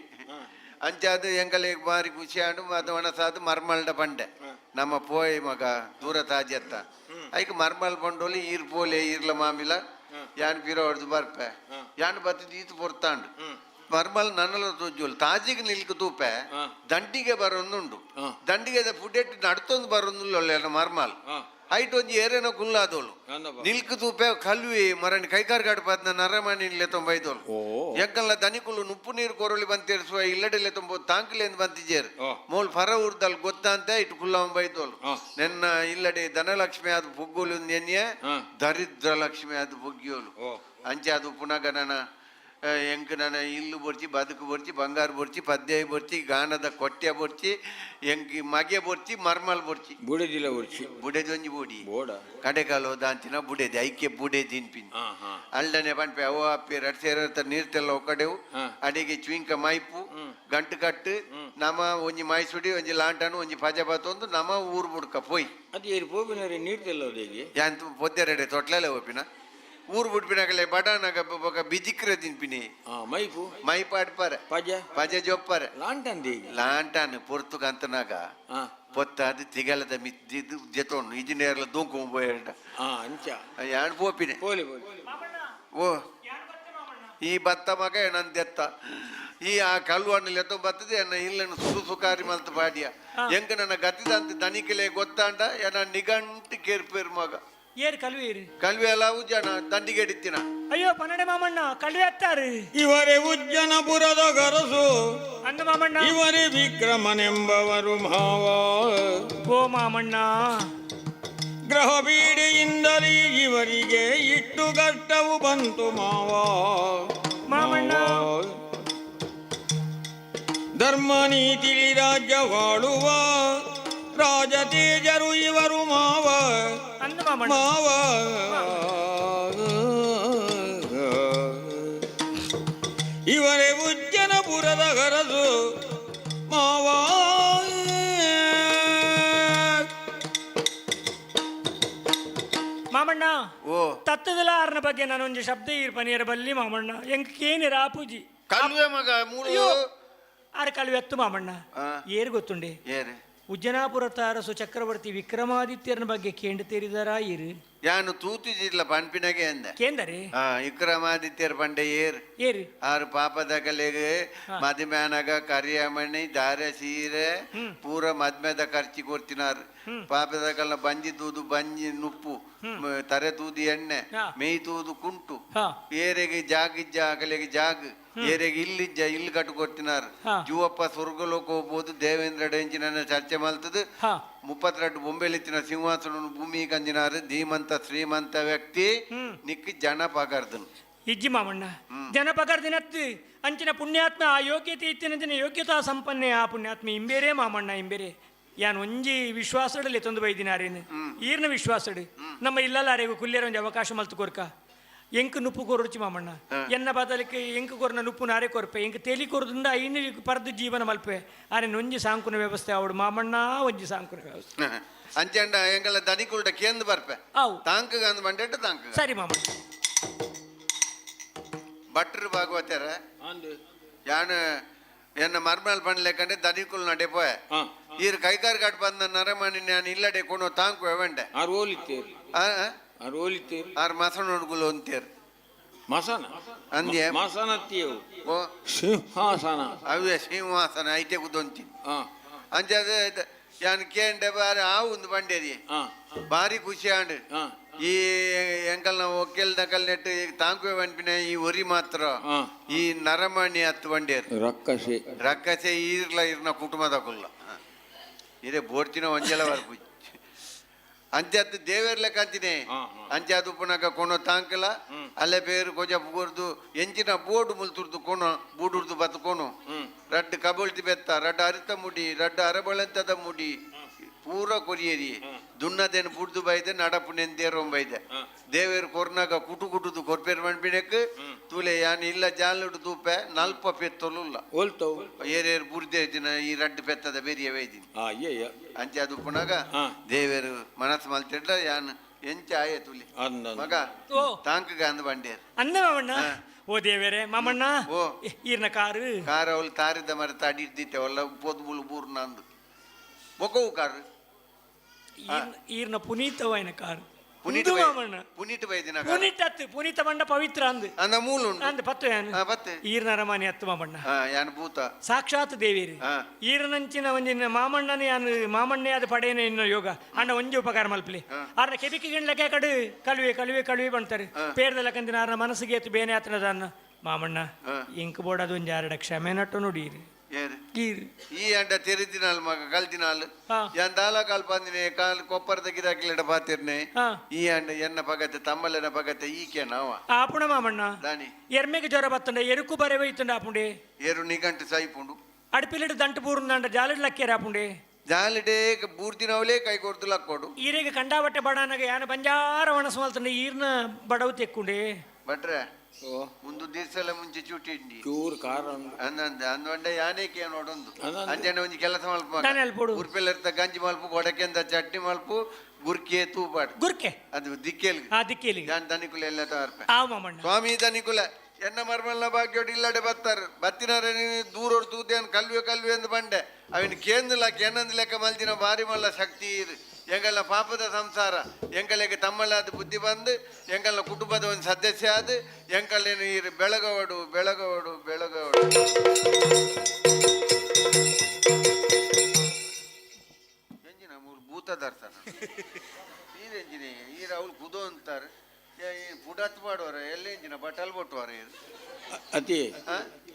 ಅಂಚಾದ ಎಂಕಲೆ ಬಾರಿ ಖುಷಿ ಆಂಡು. ಅದು ಒಣಸಾದು ಮರ್ಮಲ್ಡ ಪಂಡೆ, ನಮ್ಮ ಪೋಯ್ ಮಗ ದೂರ ತಾಜತ್ತ ಐಕ್ ಮರ್ಮಲ್ ಪಂಡೋಲಿ, ಈರ್ ಪೋಲೆ ಈರ್ಲ ಮಾಮಿಲ, ಯಾನ್ ಪಿರ ಹೊಡ್ದು ಬರ್ಪೆ. ಯಾನ್ ಬತ್ತಿದ್ ಈತು ಪೊರ್ತಾಂಡು ಮರ್ಮಲ್ ನನ್ನಲ ತೋಜೋಲು ತಾಜಿಗೆ ನಿಲ್ಕ ತೂಪೆ. ದಂಡಿಗೆ ಬರೊಂದುಂಡು. ದಂಡಿಗೆ ಫುಡೆಟ್ ನಡ್ತೊಂದು ಬರೊಂದುಲ್ಲ ಮರ್ಮಲ್. ಐಟ್ ಒಂಜಿ ಏರೇನೋ ಕುಲ್ಲಾದೋಲು. ಅಂದಪ್ಪ. ನಿಲ್ಕ ತೂಪೆ ಕಲ್ವಿ ಮರಣಿ ಕೈಕಾರ್ ಗಾಡ್ ನರಮಣಿ ತೊಂಬೈದೋಲು. ಎಂಕಲ್ಲ ದನಿಕುಲು ನುಪ್ಪು ನೀರು ಕೊರಳಿ ಬಂತೇರ್ಸುವ ಇಲ್ಲಡೆಲೆ ತುಂಬ ತಾಂಕುಲೇಂದು ಬಂತಿಜೇರು. ಮೋಲ್ ಫರ ಊರ್ದಲ್ ಗೊತ್ತಾಂತ ಇಟ್ಟು ಕುಲ್ಲವ ಬೈದೋಲು. ನೆನ್ನ ಇಲ್ಲಡೆ ಧನಲಕ್ಷ್ಮಿ ಅದು ಪುಗ್ಗುಲು ನೆನ್ನೆ. ದರಿದ್ರ ಲಕ್ಷ್ಮಿ ಅದು ಪುಗ್ಗಿಯೋಲು. ಅಂಚೆ ಅದು ಪುನಃ ನನ್ನ ಎಂಕ್ ನನ್ನ ಇಲ್ಲು ಬೊರ್ಚಿ, ಬದುಕು ಬೊರ್ಚಿ, ಬಂಗಾರ ಬೊರ್ಚಿ, ಪದ್ಯ ಬೊರ್ಚಿ, ಗಾನದ ಕೊಟ್ಟೆ ಬೊರ್ಚಿ, ಎಂಕ್ ಮಗೆ ಬೊರ್ಚಿ, ಮರ್ಮಲ್ ಬೊರ್ಚಿ. ಬುಡೆದಿಲ್ಲ ಉರ್ಚಿ. ಬುಡೆದೊಂಜಿ ಬೋಡಿ. ಬೋಡ. ಕಡೆಕಾಲು ದಾಂಚಿನ ಬುಡೆದಿ ಐಕೆ ಬುಡೆ ತಿನ್ಪಿನ್. ಹಾ ಹಾ ಅಲ್ಡನೆ ಪನ್ಪೆ ಅವ ಅಪ್ಪಿ ರಡ್ ಸೇರ ನೀರ್ ತೆಲ್ಲ ಒಕ್ಕಡೆವು. ಅಡಿಗೆ ಚುಯಿಂಕ ಮೈಪು ಗಂಟು ಕಟ್ಟು ನಮ ಒಂಜಿ ಮೈಸುಡಿ ಒಂಜಿ ಲಾಂಟನು ಒಂಜಿ ಪಜ ಬತ್ತೊಂದು ನಮ ಊರು ಬುಡ್ಕ ಪೋಯ್. ಅದು ಏರು ಪೋಪಿನರೆ ನೀರು ತೆಲ್ಲೋದು ಹೇಗೆ? ಯಾನ್ ಪೊದ್ದೆರಡೆ ತೊಟ್ಲಲೆ ಹೋಪಿನ ಊರು ಬುಡ್ಪಿನಗಲೆ ಬಡಾನಗ ಬೊಕ ಬಿಜಿಕ್ರೆ ತಿನ್ಪಿನಿ. ಮೈಪು. ಮೈಪು ಅಡ್ಪಾರೆ. ಪಜ. ಪಜ ಜೊಪ್ಪರೆ. ಲಾಂಟಂದು ಹೇಗೆ? ಲಾಂಟಾನು ಪೊರ್ತು ಕಂತನಾಗ ಪೊತ್ತಾದು ತಿಗಲದ ಮಿದ್ದಿದ್ದು ಜೆತೊಂಡು ಇಂಜಿನಿಯರ್ಲ ದೂಂಕು ಪೋಯಂಡ. ಅಂಚ. ಯಾನ್ ಪೋಪಿನೆ. ಪೋಲಿ ಪೋಲಿ. ಓ, ಈ ಬತ್ತ ಮಗ ನನ್ ದೆತ್ತ ಈ ಆ ಕಲ್ವಣ್ಣು ಲೆತ್ತ ಬರ್ತದೆ ಎನ್ನ ಇಲ್ಲನ್ನು ಸುಡು ಸುಕಾರಿ ಮಲ್ತು ಪಾಡಿಯ. ಎಂಕ ನನ್ನ ಗತಿದಂತ ದನಿಕಲೆ ಗೊತ್ತಾಂಡ ಎನ್ನ ನಿಗಂಟು ಕೇರ್ಪೇರು ಮಗ. ಏರ್ ಕಲ್ವೀರು? ಕಲ್ವೆ ಎಲ್ಲ ಜನ ದಂಡಿಗೆ ಹಿಡಿತೀನ. ಅಯ್ಯೋ ಪನ್ನಡೆ ಮಾಮಣ್ಣ, ಕಲ್ವೆ ಅತ್ತಾರು. ಇವರೇ ಉಜ್ಜನಪುರದ ಗರಸು. ಅಂದ ಮಾಮಣ್ಣ. ಇವರೇ ವಿಕ್ರಮನೆಂಬವರು ಭಾವ. ಓ ಮಾಮಣ್ಣ. ಗ್ರಹ ಪೀಡೆಯಿಂದಲೇ ಇವರಿಗೆ ಇಟ್ಟು ಕಷ್ಟವು ಬಂತು ಮಾವ. ಮಾಮಣ್ಣ. ಮಾವ. ಧರ್ಮ ನೀತಿಲಿ ರಾಜ್ಯವಾಳುವ ರಾಜತೇಜರು ಇವರು ಮಾವ. ಅಂದ ಮಾಮಣ್ಣ. ಮಾವ. ಇವರೇ ಉಜ್ಜನಪುರದ ಗರಸು ಮಾವ. ಮಾಮಣ್ಣ. ಓ. ತತ್ತದಲಾರನ ಬಗ್ಗೆ ನಾನೊಂದು ಶಬ್ದ ಈರ್ ಪನಿಯರ ಬಲ್ಲಿ ಮಾಮಣ್ಣ, ಎಂಕ್ ಕೇನಿರ ಆಪುಜಿ. ಕಲ್ವೆ ಮಗ ಮೂಳು. ಅಯ್ಯೋ, ಆರು ಕಲ್ವೆ ಎತ್ತು ಮಾಮಣ್ಣ. ಏರು ಗೊತ್ತುಂಡೆ? ಏರು? ಉಜ್ಜನಾಪುರತ ಅರಸು ಚಕ್ರವರ್ತಿ ವಿಕ್ರಮಾದಿತ್ಯರನ ಬಗ್ಗೆ ಕೇಂದ್ರ ತೇರಿದಾರಾ ಇರು? ಯಾನು ತೂತಿಜಿಲ್ಲ ಪನ್ಪಿನಗೆ ಅಂದೆ. ಕೇಂದರೆ. ಆ ವಿಕ್ರಮಾದಿತ್ಯರ ಪಂಡೆ ಏರ್? ಏರು? ಆರು ಪಾಪದಗಲೆಗೆ ಮದುಮೆನಗ ಕರಿಯಮಣಿ ದಾರೆ ಸೀರೆ ಪೂರ ಮದ್ಮೆದ ಖರ್ಚಿ ಕೊಡ್ತಿನಾರು. ಪಾಪದಗಲ್ನ ಬಂಜಿ ತೂದು ಬಂಜಿ ನುಪ್ಪು, ತರೆ ತೂದು ಎಣ್ಣೆ, ಮೇಯ್ ತೂದು ಕುಂಟು, ಏರೆಗೆ ಜಾಗಿಜ್ಜ ಅಗಲೆಗೆ ಜಾಗ್, ಏರೆಗೆ ಇಲ್ಲಿಜ್ಜ ಇಲ್ಲಿ ಕಟ್ಟು ಕೊಡ್ತಿನಾರು. ಜೂವಪ್ಪ ಸ್ವರ್ಗಲೋಕ ಹೋಗ್ಬೋದು ದೇವೇಂದ್ರ ಡೆಂಚಿನ ಚರ್ಚೆ ಮಲ್ತದು. 32 ಬೊಂಬೆಲಿತ್ತಿನ ಸಿಂಹಾಸನ ಭೂಮಿ ಕಂಜಿನಾರು ಧೀಮಂತ ಶ್ರೀಮಂತ ವ್ಯಕ್ತಿ ನಿಕ್ ಜನ ಪಗರ್ದನು. ಇಜ್ಜಿ ಮಾಮಣ್ಣ, ಜನ ಪಗರ್ದಿನತ್ತು ಅಂಚಿನ ಪುಣ್ಯಾತ್ಮ ಆ ಯೋಗ್ಯತೆ ಇತ್ತಿನಂಚಿನ ಯೋಗ್ಯತಾ ಸಂಪನ್ನೆ ಆ ಪುಣ್ಯಾತ್ಮ ಇಂಬೇರೆ ಮಾಮಣ್ಣ ಇಂಬೇರೆ. ಯಾನ್ ಒಂಜಿ ವಿಶ್ವಾಸಡಲ್ಲಿ ತೊಂದು ಬೈದಿನಾರೇನು ಈರ್ನ ವಿಶ್ವಾಸಡು ನಮ್ಮ ಇಲ್ಲಲಾರೇಗು ಕುಲ್ಯರ ಒಂಜಿ ಅವಕಾಶ ಮಲ್ತು ಕೊರ್ಕ. ಎಂಕ್ ನುಪ್ಪು ಕೊರುಚಿ ಮಾಮಣ್ಣ. ಎನ್ನ ಬದಲಿಕ್ಕೆ ಎಂಕ್ ಕೊರ್ನ ನುಪ್ಪು ನಾರೆ ಕೊರ್ಪೆ, ಎಂಕ್ ತೆಲಿ ಕೊರ್ದುಂಡ ಐನು ಪರ್ದು ಜೀವನ ಮಲ್ಪೆ. ಆರೆ ಒಂಜಿ ಸಾಂಕುನ ವ್ಯವಸ್ಥೆ ಅವಡು ಮಾಮಣ್ಣ, ಒಂಜಿ ಸಾಂಕುನ ವ್ಯವಸ್ಥೆ. ಅಂಚಂಡ ಎಂಕಲ್ಲ ದನಿಕುಲ್ಡ ಕೇಂದ್ ಬರ್ಪೆ. ಅವು ತಾಂಕ್ ಅಂದ್ ಬಂಡೆಟ್ ತಾಂಕ್. ಸರಿ ಮಾಮಣ್ಣ. ಭಟ್ರು ಭಾಗವತರ ಯಾನ್ ಎನ್ನ ಮರ್ಮಲ್ ಪನ್ಲೆಕಂಡೆ ದನಿಕುಲ್ ನಡೆ ಪೋಯೆ. ಈರ್ ಕೈಕಾರ್ ಕಟ್ ಬಂದ ನರಮಣಿ ನಾನು ಇಲ್ಲಡೆ ಕೊನೋ ತಾಂಕು ವೆಂಡೆ. ಆರ್ ಓಲಿತ್ತೇರು? ಆರ್ ಓಲಿತ್ತೇರು? ಆರ್ ಮಸನೊಡ್ಗುಲು ಅಂತೇರು. ಮಸನ? ಅಂದ್ಯೆ. ಮಸನತ್ತಿಯವು. ಓ. ಸಿಂಹಾಸನ. ಅವೇ ಸಿಂಹಾಸನ ಐತೆ ಕುದೊಂತಿ. ಅಂಚಾದ ಯಾನ್ ಕೇಂಡೆ ಬಾರಿ ಆ ಒಂದು ಬಂಡೇರಿ ಬಾರಿ ಖುಷಿ ಆಂಡ್. ಈ ಎಂಕಲ್ನ ಒಕ್ಕೆಲ್ ನಕಲ್ ನೆಟ್ಟು ತಾಂಕುವೆ ವನ್ಪಿನ ಈ ಒರಿ ಮಾತ್ರ ಈ ನರಮಣಿ ಹತ್ತು ಬಂಡೇರು. ರಕ್ಕಸೆ. ರಕ್ಕಸೆ ಈರ್ಲ ಇರ್ನ ಕುಟುಂಬದ ಕುಲ್ಲ ಇದೇ ಬೋರ್ತಿನ ಒಂಜೆಲ ಬರ್ಪು ಅಂಚಾತ್ ದೇವೇರ್ ಲೆಕ್ಕ ಅಂತಿನೇ. ಅಂಚಾತ್ ಉಪ್ಪುನಗ ಕೊನೊ ತಾಂಕಲ ಅಲ್ಲೇ ಪೇರು ಕೊಜ ಪುಗುರ್ದು ಎಂಚಿನ ಬೋರ್ಡ್ ಮುಲ್ತುರ್ದು ಕೊನೊ ಬೂಡುರ್ದು ಬತ್ತು ಕೊನೊ ರಡ್ಡು ಕಬಳ್ತಿ ಬೆತ್ತ, ರಡ್ಡು ಅರಿತ ಮುಡಿ, ರಡ್ಡು ಅರಬಳಂತದ ಮುಡಿ ಪೂರ ಕೊರಿಯರಿ ದುನ್ನದೇನು ಬುಡ್ದು ಬೈದೆ ನಡಪು ನೆಂದೇರೋ ಬೈದೆ. ದೇವೇರು ಕೊರ್ನಾಗ ಕುಟು ಕುಟುದು ಕೊರ್ಪೇರು ಮಣ್ಪಿಣಕ್ ತೂಲೆ ಯಾನ್ ಇಲ್ಲ ಜಾಲುಡು ತೂಪೆ ನಲ್ಪ ಪೆತ್ತೊಲುಲ್ಲ. ಓಲ್ತವು. ಏರೇರು ಬುಡ್ದೆ ದಿನ ಈ ರಡ್ಡು ಪೆತ್ತದ ಬೇರಿಯ ವೈದಿನಿ. ಅಯ್ಯಯ್ಯ. ಅಂಚೆ ಅದು ಉಪ್ಪುನಾಗ ದೇವೇರು ಮನಸ್ಸು ಮಲ್ತಿಡ್ಲ ಯಾನ್ ಎಂಚ ಆಯೆ ತುಲಿ. ಅಂದ. ಮಗ. ಓ. ತಾಂಕಗ ಅಂದ್ ಬಂಡೇರು. ಅಂದ ಮಾಮಣ್ಣ. ಓ ದೇವೇರೆ ಮಾಮಣ್ಣ. ಓ. ಈರ್ನ ಕಾರು. ಕಾರ್ ಅವಳು ತಾರಿದ ಮರ ತಾಡಿರ್ದಿತ್ತೆ ಅವಳ ಪೊದ್ ಬುಲ್ ಬೂರ್ ನಂದು ಬೊಕವು ಕಾರು. ಈರ್ನ ಪುನೀತವಾಯಿನ ಕಾರು. ಪುನೀತ್. ಉಂದು ಮಾಮಣ್ಣ. ಪುನೀತ್ ಬೈದಿನ. ಪುನೀತ್ ಅತ್ತು, ಪುನೀತ ಬಂಡ ಪವಿತ್ರ ಅಂದು. ಅಂದ ಮೂಲ ಉಂಡು. ಅಂದ್ ಪತ್ತು ಯಾನ್. ಪತ್ತೆ. ಈರ್ನ ಅರಮಾನಿ ಅತ್ತು ಮಾಮಣ್ಣ. ಯಾನ್ ಭೂತ. ಸಾಕ್ಷಾತ್ ದೇವೇರಿ. ಈರನಂಚಿನ ಒಂಜಿನ ಮಾಮಣ್ಣನ ಯಾನ್ ಮಾಮಣ್ಣೆ ಅದು ಪಡೆಯನೆ ಇನ್ನು ಯೋಗ ಅಣ್ಣ ಒಂಜಿ ಉಪಕಾರ ಮಲ್ಪಲಿ. ಆರ್ನ ಕೆಬಿಕಿ ಗಿಣ್ಲಕ್ಕೆ ಕಡು ಕಳುವೆ ಕಳುವೆ ಕಳುವೆ ಬಂತಾರೆ ಪೇರ್ದ ಲಕ್ಕಂದಿನ ಆರ್ನ ಮನಸ್ಸಿಗೆ ಎತ್ತು ಬೇನೆ ಆತನದ ಅನ್ನ ಮಾಮಣ್ಣ. ಇಂಕ್ ಬೋರ್ಡ್ ಅದು ಒಂಜಿ ಆರಡ ಕ್ಷಮೆ ನಟ್ಟು ನೋಡೀರಿ. ಏರು? ಈರು. ಈ ಅಂಡ ತೆರಿದಿನಾಲ್ ಮಗ ಕಲ್ದಿನಾಲ್. ಯಾನ್ ದಾಲ ಕಾಲ್ ಪಂದಿನೆ ಕಾಲ್ ಕೊಪ್ಪರದ ಗಿರಾಕಿಲಡ ಪಾತಿರ್ನೆ. ಈ ಅಂಡ ಎನ್ನ ಪಗತೆ ತಮ್ಮಲೆನ ಪಗತೆ ಈಕೆ ನಾವ. ಆಪುಣ ಮಾಮಣ್ಣ. ದಾನಿ. ಎರ್ಮೆಗೆ ಜ್ವರ ಬತ್ತಂಡ ಎರುಕು ಬರೆ ಒಯ್ತುಂಡ ಆಪುಂಡೆ. ಏರು ನಿಗಂಟು ಸಾಯಿಪುಂಡು. ಅಡ್ಪಿಲಿಡು ದಂಟು ಬೂರುಂದಂಡ ಜಾಲಿಡ್ ಲಕ್ಕೇರ ಆಪುಂಡೆ. ಜಾಲಿಡೆ ಬೂರ್ದಿನವಲೇ ಕೈ ಕೊಡ್ದು ಲಕ್ಕೋಡು. ಈರೆಗೆ ಕಂಡಾಬಟ್ಟೆ ಬಡಾನಗ ಯಾನ ಬಂಜಾರ ಒಣಸು ಮಲ್ತಂಡ ಈರ್ನ ಬಡವು ತೆಕ್ಕುಂಡೆ. ಭಟ್ರೆ. ಓ. ಒಂದು ದಿವಸಲ ಮುಂಚೆ ಚೂಟಿ ಇಂಡಿ. ಚೂರು ಕಾರ ಉಂಡು. ಅಂದಂದೆ ಅಂದ್ವಂಡ ಯಾನೇಕೆ ನೋಡೊಂದು. ಅಂದಂದೆ. ಅಂಚನೆ ಒಂಜಿ ಕೆಲಸ ಮಲ್ಪ. ದಾನೆ ಅಲ್ಪೊಡು. ಉರ್ಪೆಲೆರ್ತ ಗಂಜಿ ಮಲ್ಪ, ಕೊಡಕೆಂದ ಚಟ್ನಿ ಮಲ್ಪು, ಗುರ್ಕೆ ತೂಪಾಡು. ಗುರ್ಕೆ. ಅದು ದಿಕ್ಕೇಲ್. ಆ ದಿಕ್ಕೇಲಿ. ಯಾನ್ ದನಿಕುಲ ಎಲ್ಲ ತಾರ್ಪೆ. ಆ ಮಾಮಣ್ಣ. ಸ್ವಾಮಿ ದನಿಕುಲ ಎನ್ನ ಮರ್ಮಲ್ನ ಭಾಗ್ಯೋಡು ಇಲ್ಲಡೆ ಬತ್ತಾರೆ ಬತ್ತಿನಾರೆ ದೂರೋಡು ತೂದೇನು ಕಲ್ವೆ ಕಲ್ವೆ ಎಂದು ಬಂಡೆ ಅವಿನ ಕೇಂದ್ರಲ ಕೇನಂದ್ ಲೆಕ್ಕ ಮಲ್ದಿನ ಬಾರಿ ಮಲ್ಲ ಶಕ್ತಿ ಇರು. ಎಂಗಲ್ಲ ಪಾಪದ ಸಂಸಾರ ಎಂಕಲೆಗೆ ತಮ್ಮಲಾದ ಬುದ್ಧಿ ಬಂದು ಎಂಕಲ್ನ ಕುಟುಂಬದ ಒಂದು ಸದಸ್ಯ ಆದ ಎಂಕಲ್ಲೇನು ಇರು ಬೆಳಗವಡು ಬೆಳಗವಡು ಬೆಳಗವಡು. ಎಂಜಿನ ಮೂರು ಭೂತ ದರ್ಶನ ಈರೆಂಜಿನ ಈರ ಅವಳು ಕುದೋ ಅಂತಾರೆ ಪುಡತ್ ಮಾಡುವರ ಎಲ್ಲ ಎಂಜಿನ ಬಟ್ಟಲ್ ಬೊಟ್ಟುವರ ಇದು. ಅತಿ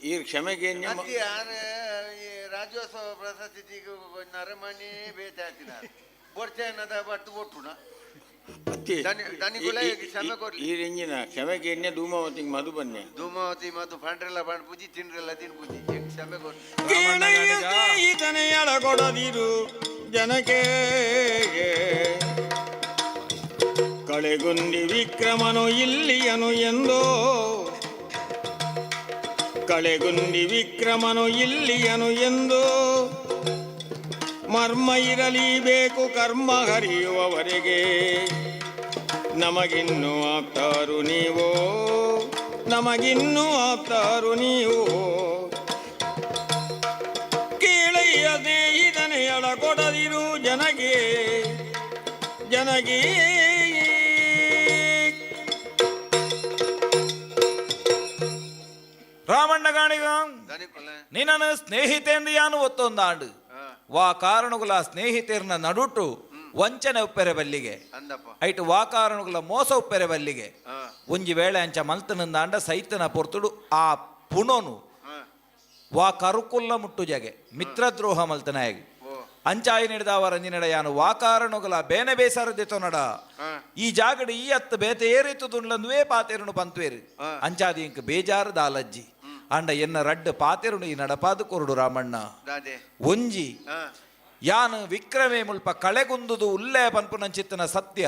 ಈ ಕ್ಷಮೆಗೆ ಅತಿ ಆರೆ ಈ ರಾಜ್ಯೋತ್ಸವ ಪ್ರಶಸ್ತಿ ನರಮಣಿ ಬೇತೆ ಹಾಕಿದ ಬೊಡ್ಚೆನ್ನದ ಬಟ್ಟು ಬೊಟ್ಟುನ. ಅತಿ ದನಿಕುಲ ಕ್ಷಮೆ ಕೊರ್ಲಿ. ಈ ರೆಂಜಿನ ಕ್ಷಮೆಗೆ ಎಣ್ಣೆ ಧೂಮಾವತಿಗೆ ಮಧು ಬನ್ನೆ. ಧೂಮಾವತಿ ಮಧು ಪಂಡ್ರೆಲ್ಲ ಪಂಡ್ ಪೂಜಿ ತಿಂಡ್ರೆಲ್ಲ ತಿನ್ ಪೂಜಿ ಕ್ಷಮೆ ಕೊರ್ಲಿ. ಸ್ನೇಹಿತನೆಯಳಗೊಡದಿರು ಜನಕ್ಕೆ ಕಳೆಗುಂದಿ ವಿಕ್ರಮನು ಇಲ್ಲಿಯನು ಎಂದೋ, ಕಳೆಗುಂದಿ ವಿಕ್ರಮನು ಇಲ್ಲಿಯನು ಎಂದೋ, ಮರ್ಮ ಇರಲಿ ಬೇಕು ಕರ್ಮ ಹರಿಯುವವರೆಗೆ, ನಮಗಿನ್ನೂ ಆಪ್ತಾರು ನೀವು, ನಮಗಿನ್ನೂ ಆಪ್ತಾರು ನೀವು. ಕೇಳಯ್ಯ ಸ್ನೇಹಿತನೆಯಳ ಕೊಡದಿರು ಜನಗೆ ಜನಗೆ. ರಾಮಣ್ಣ ಗಾಣಿಗ ದನಿಕುಲ ನಿನ್ನನ್ನು ಸ್ನೇಹಿತೆಂದು ಯಾನು ಒತ್ತೊಂದಾಂಡು ವಾ ಕಾರಣಗುಲ ಸ್ನೇಹಿತರನ್ನ ನಡುಟು ವಂಚನೆ ಉಪ್ಪೆರೆ ಬಲ್ಲಿಗೆ. ಅಂದಪ್ಪ. ಐಟು ವಾ ಕಾರಣಗುಲ ಮೋಸ ಉಪ್ಪೆರೆ ಬಲ್ಲಿಗೆ. ಒಂಜಿ ವೇಳೆ ಅಂಚ ಮಲ್ತನಂದಾಂಡ ಸೈತನ ಪೊರ್ತುಡು ಆ ಪುಣೋನು ವಾ ಕರುಕುಲ್ಲ ಮುಟ್ಟು ಜಗೆ ಮಿತ್ರದ್ರೋಹ ಮಲ್ತನಾಯಗಿ. ಅಂಚಾಯಿ ನೀಡಿದವ ರಂಜಿನಡ ಯಾನು ವಾ ಕಾರಣಗುಲ ಬೇನೆ ಬೇಸರ ನಡ ಈ ಜಾಗಡು ಈ ಅತ್ತ ಬೇತೆ ಏರಿತು ದುಂಡ್ಲಂದುವೇ ಪಾತೆರುನು ಪಂತ್ವೇರು. ಅಂಚಾದಿ ಇಂಕ್ ಬೇಜಾರು ದಾಲಜ್ಜಿ ಅಂಡ ಎನ್ನ ರಡ್ಡು ಪಾತೆರುನು ಈ ನಡಪಾದು ಕೊರಡು ರಾಮಣ್ಣ. ದಾದೆ. ಒಂಜಿ ಯಾನು ವಿಕ್ರಮೇ ಮುಲ್ಪ ಕಳೆಗುಂದುದು ಉಲ್ಲೇ ಪನ್ಪುನಂಚಿತ್ತನ ಸತ್ಯ.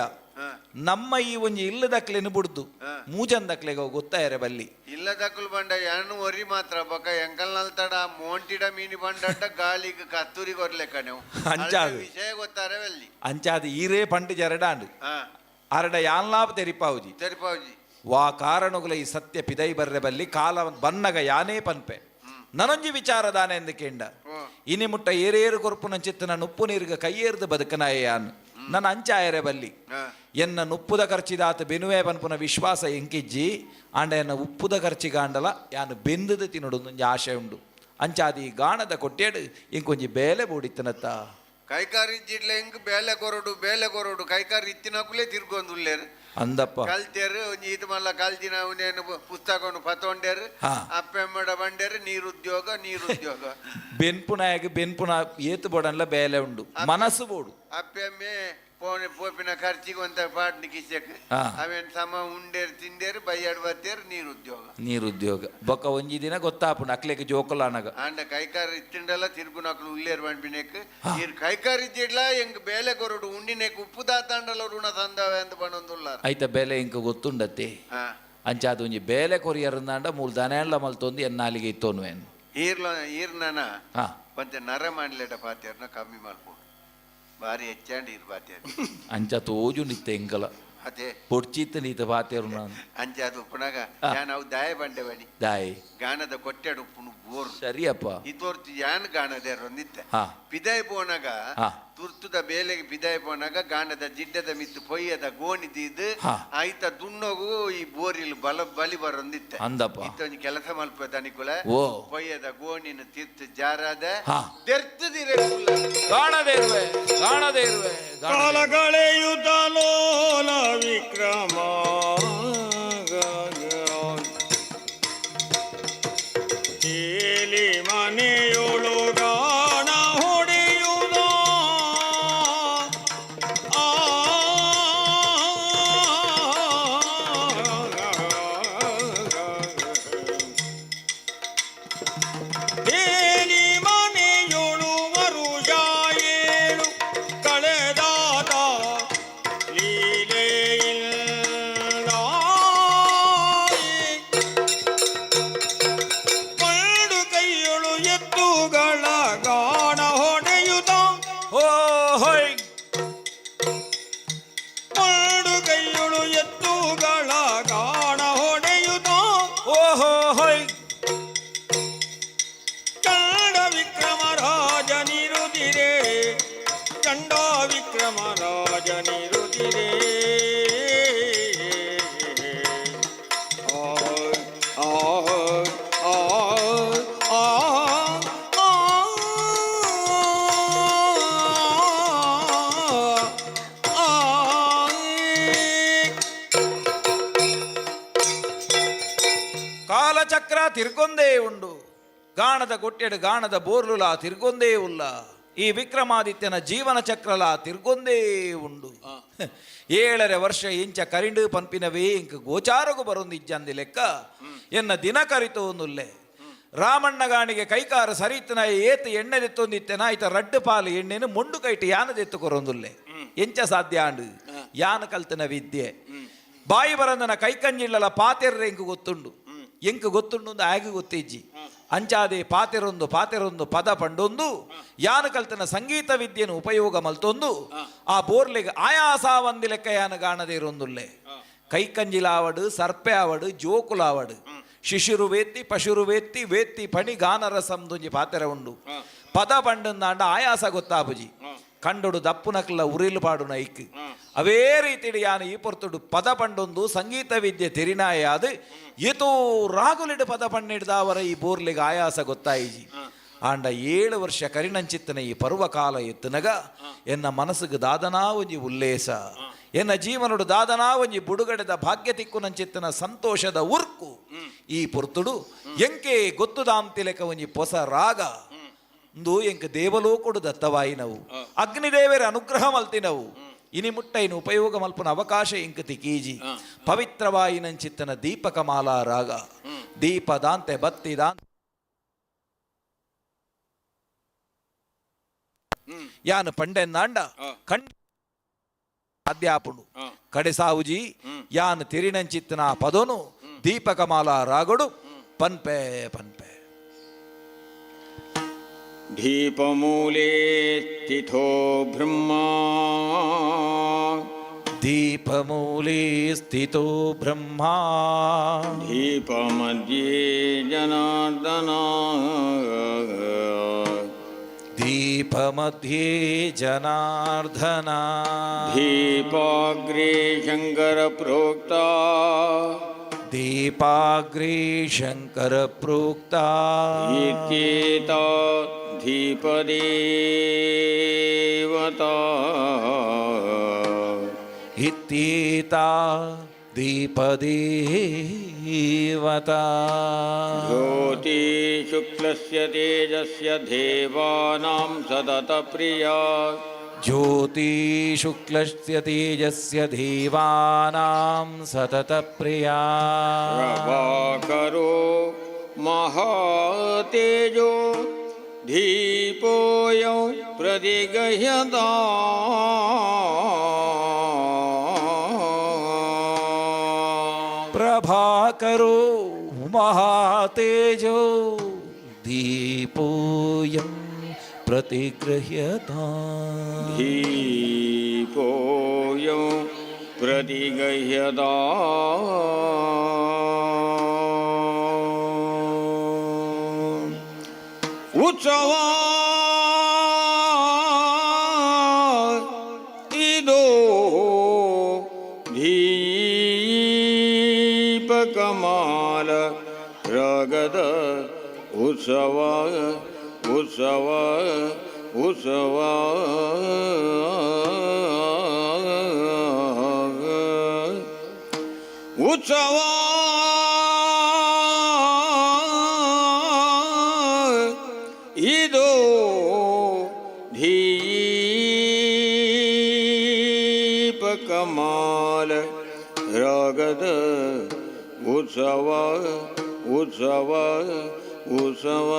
ನಮ್ಮ ಈ ಒಂಜಿ ಇಲ್ಲದಕ್ಲೆನ್ ಬುಡ್ದು ಮೂಜಂದಕ್ಲೆಗ ಗೊತ್ತಾಯರೆ ಬಲ್ಲಿ. ಇಲ್ಲದಕ್ಕಲು ಬಂಡ ಯಾನು ಒರಿ ಮಾತ್ರ ಬೊಕ ಎಂಕಲ್ ನಲ್ತಡ ಮೋಂಟಿಡ ಮೀನಿ ಬಂಡಂಡ ಗಾಳಿಗೆ ಕಸ್ತೂರಿ ಕೊರ್ಲೆಕ್ಕ ನೀವು. ಅಂಚಾದು. ವಿಷಯ ಗೊತ್ತಾರೆ ಬಲ್ಲಿ. ಅಂಚಾದ ಈರೇ ಪಂಡು ಜರಡಾಂಡು. ಅರಡ ಯಾನ್ಲಾಪ ತೆರಿಪಾವುಜಿ. ತೆರಿಪಾವುಜಿ. ವಾ ಕಾರಣಗಳ ಈ ಸತ್ಯ ಪಿದೈ ಬರ್ರೆ ಬಲ್ಲಿ ಕಾಲ ಬನ್ನಗ ಯಾನೇ ಪನ್ಪೆ. ನನೊಂಜಿ ವಿಚಾರ ದಾನೆ ಎಂದು ಕೇಂಡ. ಇನಿ ಮುಟ್ಟ ಏರೇರು ಕೊರ್ಪುನ ಚಿತ್ತನ ನುಪ್ಪು ನೀರ್ಗ ಕೈಯೇರ್ದು ಬದುಕನಾಯ ಯಾನ್. ನನ್ನ ಅಂಚಾಯರೆ ಬಲ್ಲಿ. ಎನ್ನ ನುಪ್ಪುದ ಖರ್ಚಿದಾತ ಬೆನುವೆ ಪನ್ಪುನ ವಿಶ್ವಾಸ ಎಂಕಿಜ್ಜಿ ಆಂಡ ಎನ್ನ ಉಪ್ಪುದ ಖರ್ಚಿಗಾಂಡಲ ಯಾನು ಬೆಂದದ ತಿನ್ನೋಡು ಒಂಜಿ ಆಶೆ ಉಂಡು. ಅಂಚಾದಿ ಗಾಣದ ಕೊಟ್ಟೇಡು ಇಂಕೊಂಜಿ ಬೇಲೆ ಬೋಡಿತ್ತನತ್ತ. ಕೈಕಾರಿ ಇಜ್ಜಿಡ್ಲೆ ಇಂಕ್ ಬೇಲೆ ಕೊರಡು ಬೇಲೆ ಕೊರಡು ಕೈಕಾರಿ ಇತ್ತಿನಕುಲೇ ತಿರ್ಗೊಂದುಲ್ಲೇರು. ಅಂದಪ್ಪ. ಕಲ್ತೇರು ಒಂಜಿ ಈತ ಮಲ್ಲ ಕಲ್ತಿನ ಅವನೇನು ಪುಸ್ತಕವನ್ನು ಪತೊಂಡೇರು. ಅಪ್ಪೆಮ್ಮಡ ಬಂಡೇರು ನೀರುದ್ಯೋಗ ನೀರುದ್ಯೋಗ. ಬೆನ್ಪುನಾಯಗ ಬೆನ್ಪುನ ಏತು ಬೋಡನ್ಲ ಬೇಲೆ ಉಂಡು ಮನಸ್ಸು ಬೋಡು. ಅಪ್ಪೆಮ್ಮೆ ಪೋನೆ ಪೋಪಿನ ಖರ್ಚಿಗೆ ಒಂತ ಪಾಡ್ನಿ ಕಿಸೆಕ್. ಅವೇನ್ ಸಮ ಉಂಡೇರು ತಿಂಡೇರು ಬೈಯಾಡ್ ಬತ್ತೇರು ನೀರುದ್ಯೋಗ. ನೀರುದ್ಯೋಗ ಬೊಕ್ಕ ಒಂಜಿ ದಿನ ಗೊತ್ತಾಪುಂಡು ಅಕ್ಲೆಗ್ ಜೋಕುಲ ಅನಗ. ಆಂಡ ಕೈಕಾರ ಇತ್ತಿಂಡಲ ತಿರ್ಗುನಕ್ಲು ಉಲ್ಲೇರು ಪನ್ಪಿನೆಕ್ ನೀರ್ ಕೈಕಾರ ಇದ್ದಿಡ್ಲ ಎಂಕ್ ಬೇಲೆ ಕೊರಡು ಉಂಡಿನೆಕ್ ಉಪ್ಪು ದಾತಾಂಡಲ ಋಣ ತಂದವೆ ಅಂತ ಪನೊಂದುಲ್ಲಾರ. ಐತ ಬೇಲೆ ಇಂಕ ಗೊತ್ತುಂಡತ್ತೆ. ಅಂಚಾದ ಒಂಜಿ ಬೇಲೆ ಕೊರಿಯರಂದಾಂಡ ಮೂಲು ದನೆಲ್ಲ ಮಲ್ತೊಂದು ಎನ್ನಾಲಿಗೆ ಇತ್ತೋನುವೇನು. ಈರ್ಲ ಈರ್ನನ ಒಂತೆ ನರ ಮಾಡ್ಲೇಟ ಪಾತೇರ್ನ ಕಮ್ಮಿ ಮಲ್ಪು ಬಾರಿ ಹೆಚ್ಚಾಂಡ್ ಈರ್ ಪಾತೇರ್. ಅಂಚ ತೋಜು ನಿತ್ತೆ ಎಂಕಲ. ಅದೇ. ಪೊಡ್ಚಿತ್ತ ನೀತ ಪಾತೇರು ನಾನು. ಅಂಚ ಅದು ಉಪ್ಪುನಾಗ ಯಾನ್ ಅವು ದಾಯ ಬಂಡೆ ಬಣಿ. ದಾಯಿ. ಗಾಣದ ಕೊಟ್ಟೆಡು ಉಪ್ಪುನು ಬೋರ್. ಸರಿಯಪ್ಪ. ಇತೋರ್ತು ಯಾನ್ ಗಾಣದೇರೊಂದಿತ್ತೆ. ಪಿದಾಯಿ ಪೋನಾಗ ತುರ್ತುದ ಬೇಲೆಗೆ ಪಿದಾಯಿ ಪೋನಾಗ ಗಾಣದ ಜಿಡ್ಡದ ಮಿತ್ತು ಪೊಯ್ಯದ ಗೋಣಿ ದೀದ್ ಆಯ್ತ ದುಣ್ಣೋಗು ಈ ಬೋರಿಲ್ ಬಲ ಬಲಿ ಬರೊಂದಿತ್ತೆ. ಅಂದಪ್ಪ. ಇತ್ತೊಂಜಿ ಕೆಲಸ ಮಲ್ಪ ದನಿಕುಲ. ಓ. ಪೊಯ್ಯದ ಗೋಣಿನ ತಿರ್ತು ಜಾರಾದ ತೆರ್ತುದಿರೆ. ಕಾಣದೇ ಇರುವೆ ಕಾಣದೇ ಇರುವೆ. ಕಾಲಗಳೆಯುತ್ತಲೋಲ ವಿಕ್ರಮ ತೇಲಿ ಮನೆಯೊಳು ಗಾಣ ಹೊಡೆಯುವುದ ಆ ತೇಲಿ ಮನೆಯೊಳು ವರುಷ ಏಳು ಕಳೆದಾತ ಲೀಲೆಯಿಲ್ಲ ಪರಡು ಕೈಯೊಳು ಎತ್ತುಗಳ ಗಾಣ ಹೊಡೆಯುತ್ತ ಓ ಹೋಯ್. ಪರಡು ಕೈಯೊಳು ಎತ್ತುಗಳ ಗಾಣ ಹೊಡೆಯುತ್ತ ಓಹೋ ಹೋಯ್. ಚಂಡ ವಿಕ್ರಮ ರಾಜನಿರುದಿರೆ ಚಂಡ ವಿಕ್ರಮ ರಾಜನಿರುದಿರೆ ಆ ಆ ಆ ಆ ಆ ಆ ಕಾಲಚಕ್ರ ತಿರ್ಗೊಂದೇ ಉಂಡು. ಗಾಣದ ಕೊಟ್ಟೆಡು ಗಾಣದ ಬೋರ್ಲುಲ ತಿರ್ಗೊಂದೇ ಉಲ್ಲ. ಈ ವಿಕ್ರಮಾದಿತ್ಯನ ಜೀವನ ಚಕ್ರಲ ತಿರ್ಗೊಂದೇ ಉಂಡು. 7.5 ವರ್ಷ ಇಂಚ ಕರಿಂಡು ಪಂಪಿನವೇ ಇಂಕ ಗೋಚಾರಗು ಬರೊಂದಿಜ್ಜಂದಿ ಲೆಕ್ಕ ಎನ್ನ ದಿನ ಕರಿತು ಒಂದುಲ್ಲೆ. ರಾಮಣ್ಣಗಾಣಿಗೆ ಕೈಕಾರ ಸರಿತನ ಏತು ಎಣ್ಣೆದೆತ್ತೊಂದಿತ್ತೆನ ಐತ ರಡ್ಡು ಪಾಲು ಎಣ್ಣೆನು ಮೊಂಡು ಕೈಟು ಯಾನದೆತ್ತು ಕೊರೊಂದುಲ್ಲೆ. ಎಂಚ ಸಾಧ್ಯ ಆಂಡು ಯಾನ ಕಲ್ತನ ವಿದ್ಯೆ ಬಾಯಿ ಬರಂದನ ಕೈಕಂಜಿಳ್ಳಲ ಪಾತೆರ್ರೆ ಎಂಕು ಗೊತ್ತುಂಡು. ಎಂಕು ಗೊತ್ತುಂಡು ಒಂದು ಆಗ ಗೊತ್ತಿಜ್ಜಿ. ಅಂಚಾದೆ ಪಾತೆರೊಂದು ಪಾತೆರೊಂದು ಪದ ಪಂಡೊಂದು ಯಾನ ಕಲ್ತನ ಸಂಗೀತ ವಿದ್ಯೆನು ಉಪಯೋಗ ಮಲ್ತೊಂದು ಆ ಬೋರ್ಲೆಗ್ ಆಯಾಸ ಒಂದಿ ಲೆಕ್ಕ ಯಾನ ಗಾಣದೇ ಇರೊಂದುಲ್ಲೆ. ಕೈಕಂಜಿಲಾವಡು ಸರ್ಪೆ ಆವಡು ಜೋಕುಲಾವಡು ಶಿಶುರು ವೇತ್ತಿ ಪಶುರು ವೇತ್ತಿ ವೇತ್ತಿ ಪಣಿ ಗಾನರಸಂದೊಂಜಿ ಪಾತೆರ ಉಂಡು. ಪದ ಪಂಡಂದಾಂಡ ಆಯಾಸ ಗೊತ್ತಾಪುಜಿ. ಕಂಡೊಡು ದಪ್ಪುನಕ್ಲ ಉರಿಲು ಪಾಡುನ ಐಕ್ ಅವೇ ರೀತಿಡು ಯಾನು ಈ ಪೊರ್ತುಡು ಪದ ಪಂಡೊಂದು ಸಂಗೀತ ವಿದ್ಯೆ ತೆರಿನಾಯಾದ ಏತೋ ರಾಗುಲಿಡು ಪದ ಪಣ್ಣಿಡ್ದಾವರ ಈ ಬೋರ್ಲಿಗೆ ಆಯಾಸ ಗೊತ್ತಾಯಿಜಿ. ಆಂಡ 7 ವರ್ಷ ಕರಿನಂಚಿತ್ತನ ಈ ಪರ್ವಕಾಲ ಎತ್ತನಗ ಎನ್ನ ಮನಸ್ಸಿಗೆ ದಾದನಾ ಒಂಜಿ ಉಲ್ಲೇಸ ಎನ್ನ ಜೀವನಡು ದಾದನಾ ಒಂಜಿ ಬುಡುಗಡೆದ ಭಾಗ್ಯ ತಿಕ್ಕು ನಂಚಿತ್ತನ ಸಂತೋಷದ ಉರ್ಕು ಈ ಪೊರ್ತುಡು ಎಂಕೆ ಗೊತ್ತುದಾಂತಿಲೆಕ ಒಂಜಿ ಪೊಸ ರಾಗ ಇಂದು ಎಂಕ ದೇವಲೋಕುಡು ದತ್ತವಾಯಿನವು ಅಗ್ನಿದೇವರ ಅನುಗ್ರಹ ಮಲ್ತಿನವು ಇನಿ ಮುಟ್ಟ ಇನ್ನು ಉಪಯೋಗ ಮಲ್ಪನ ಅವಕಾಶ ಇಂಕ ತಿಕೀಜಿ. ಪವಿತ್ರವಾಯಿನಂಚಿತ್ತನ ದೀಪಕಮಾಲಾ ರಾಗ ದೀಪದಾಂತೆ ಬತ್ತಿದಾಂತೆ ಯಾನು ಪಂಡೆನ್ನಾಂಡ ಕಂಡ ಅಧ್ಯಾಪುಂಡು ಕಡೆಸಾವುಜಿ ಯಾನ್ ತಿರಿನಂಚಿತ್ತನ ಪದೋನು ದೀಪಕಮಾಲ ರಾಗಡು ಪನ್ಪೆ ಪನ್ಪೆ. ದೀಪಮೂಲೆ ಸ್ಥಿತೋ ಬ್ರಹ್ಮ ದೀಪಮೂಲೆ ಸ್ಥಿತೋ ಬ್ರಹ್ಮ ದೀಪಮಧ್ಯೆ ಜನಾರ್ದನ ದೀಪಮಧ್ಯೆ ಜನಾರ್ದನ ದೀಪಾಗ್ರೇ ಶಂಕರ ಪ್ರೋಕ್ತ ದೀಪಾಗ್ರೇ ಶಂಕರ ಪ್ರೋಕ್ತ ಇತ್ಯೇತ ದೀಪದೇವತಾ ಇತ್ಯೇತಾ ದೀಪದೇವತಾ ಜ್ಯೋತಿ ಶುಕ್ಲಸ್ಯ ತೇಜಸ್ಯ ದೇವಾನಾಂ ಸತತ ಪ್ರಿಯಾ ಜ್ಯೋತಿ ಶುಕ್ಲಸ್ಯ ತೇಜಸ್ಯ ದೇವಾನಾಂ ಸತತ ಪ್ರಿಯಾ ಪ್ರಭಾಕರೋ ಮಹಾತೇಜೋ ದೀಪೋಯಂ ಪ್ರತಿಗಹ್ಯತಾ. ಪ್ರಭಾಕರೋ ಮಹಾತೇಜೋ ದೀಪೋಯಂ ಪ್ರತಿಗೃಹ್ಯತಾ. ದೀಪೋಯಂ ಪ್ರತಿಗಹ್ಯತಾ. ಉತ್ಸವ ಇದೋ ದೀಪಕಮಾಲ ರಾಗದ ಉತ್ಸವ ಉತ್ಸವ ಉತ್ಸವ. ಉತ್ಸವ ಇದೋ ದೀಪಕಮಾಲ ರಾಗದ ಉತ್ಸವ ಉತ್ಸವ ಉತ್ಸವ.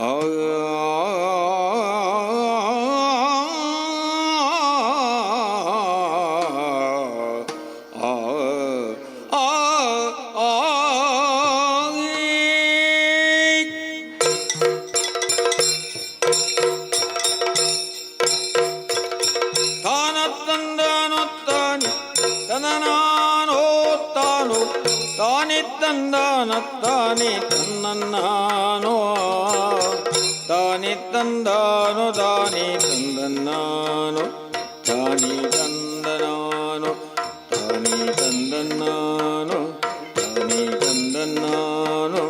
ಆ ಆ ಆ ಆ. ತಾನತ್ತಂದನೊತ್ತಾನಿ ತನನಾನೋತ್ತಾನು ತಾನಿತ್ತಂದನತ್ತಾನಿ ತನ್ನನ್ನಾನೋ ತಾನಿತ್ತಂದಾನು ತಾನಿ ತಂದನ್ನಾನು ತಾನಿ ತಂದನಾನು ತಾನಿ ತಂದನ್ನಾನು ತಾನಿ ತಂದನ್ನಾನು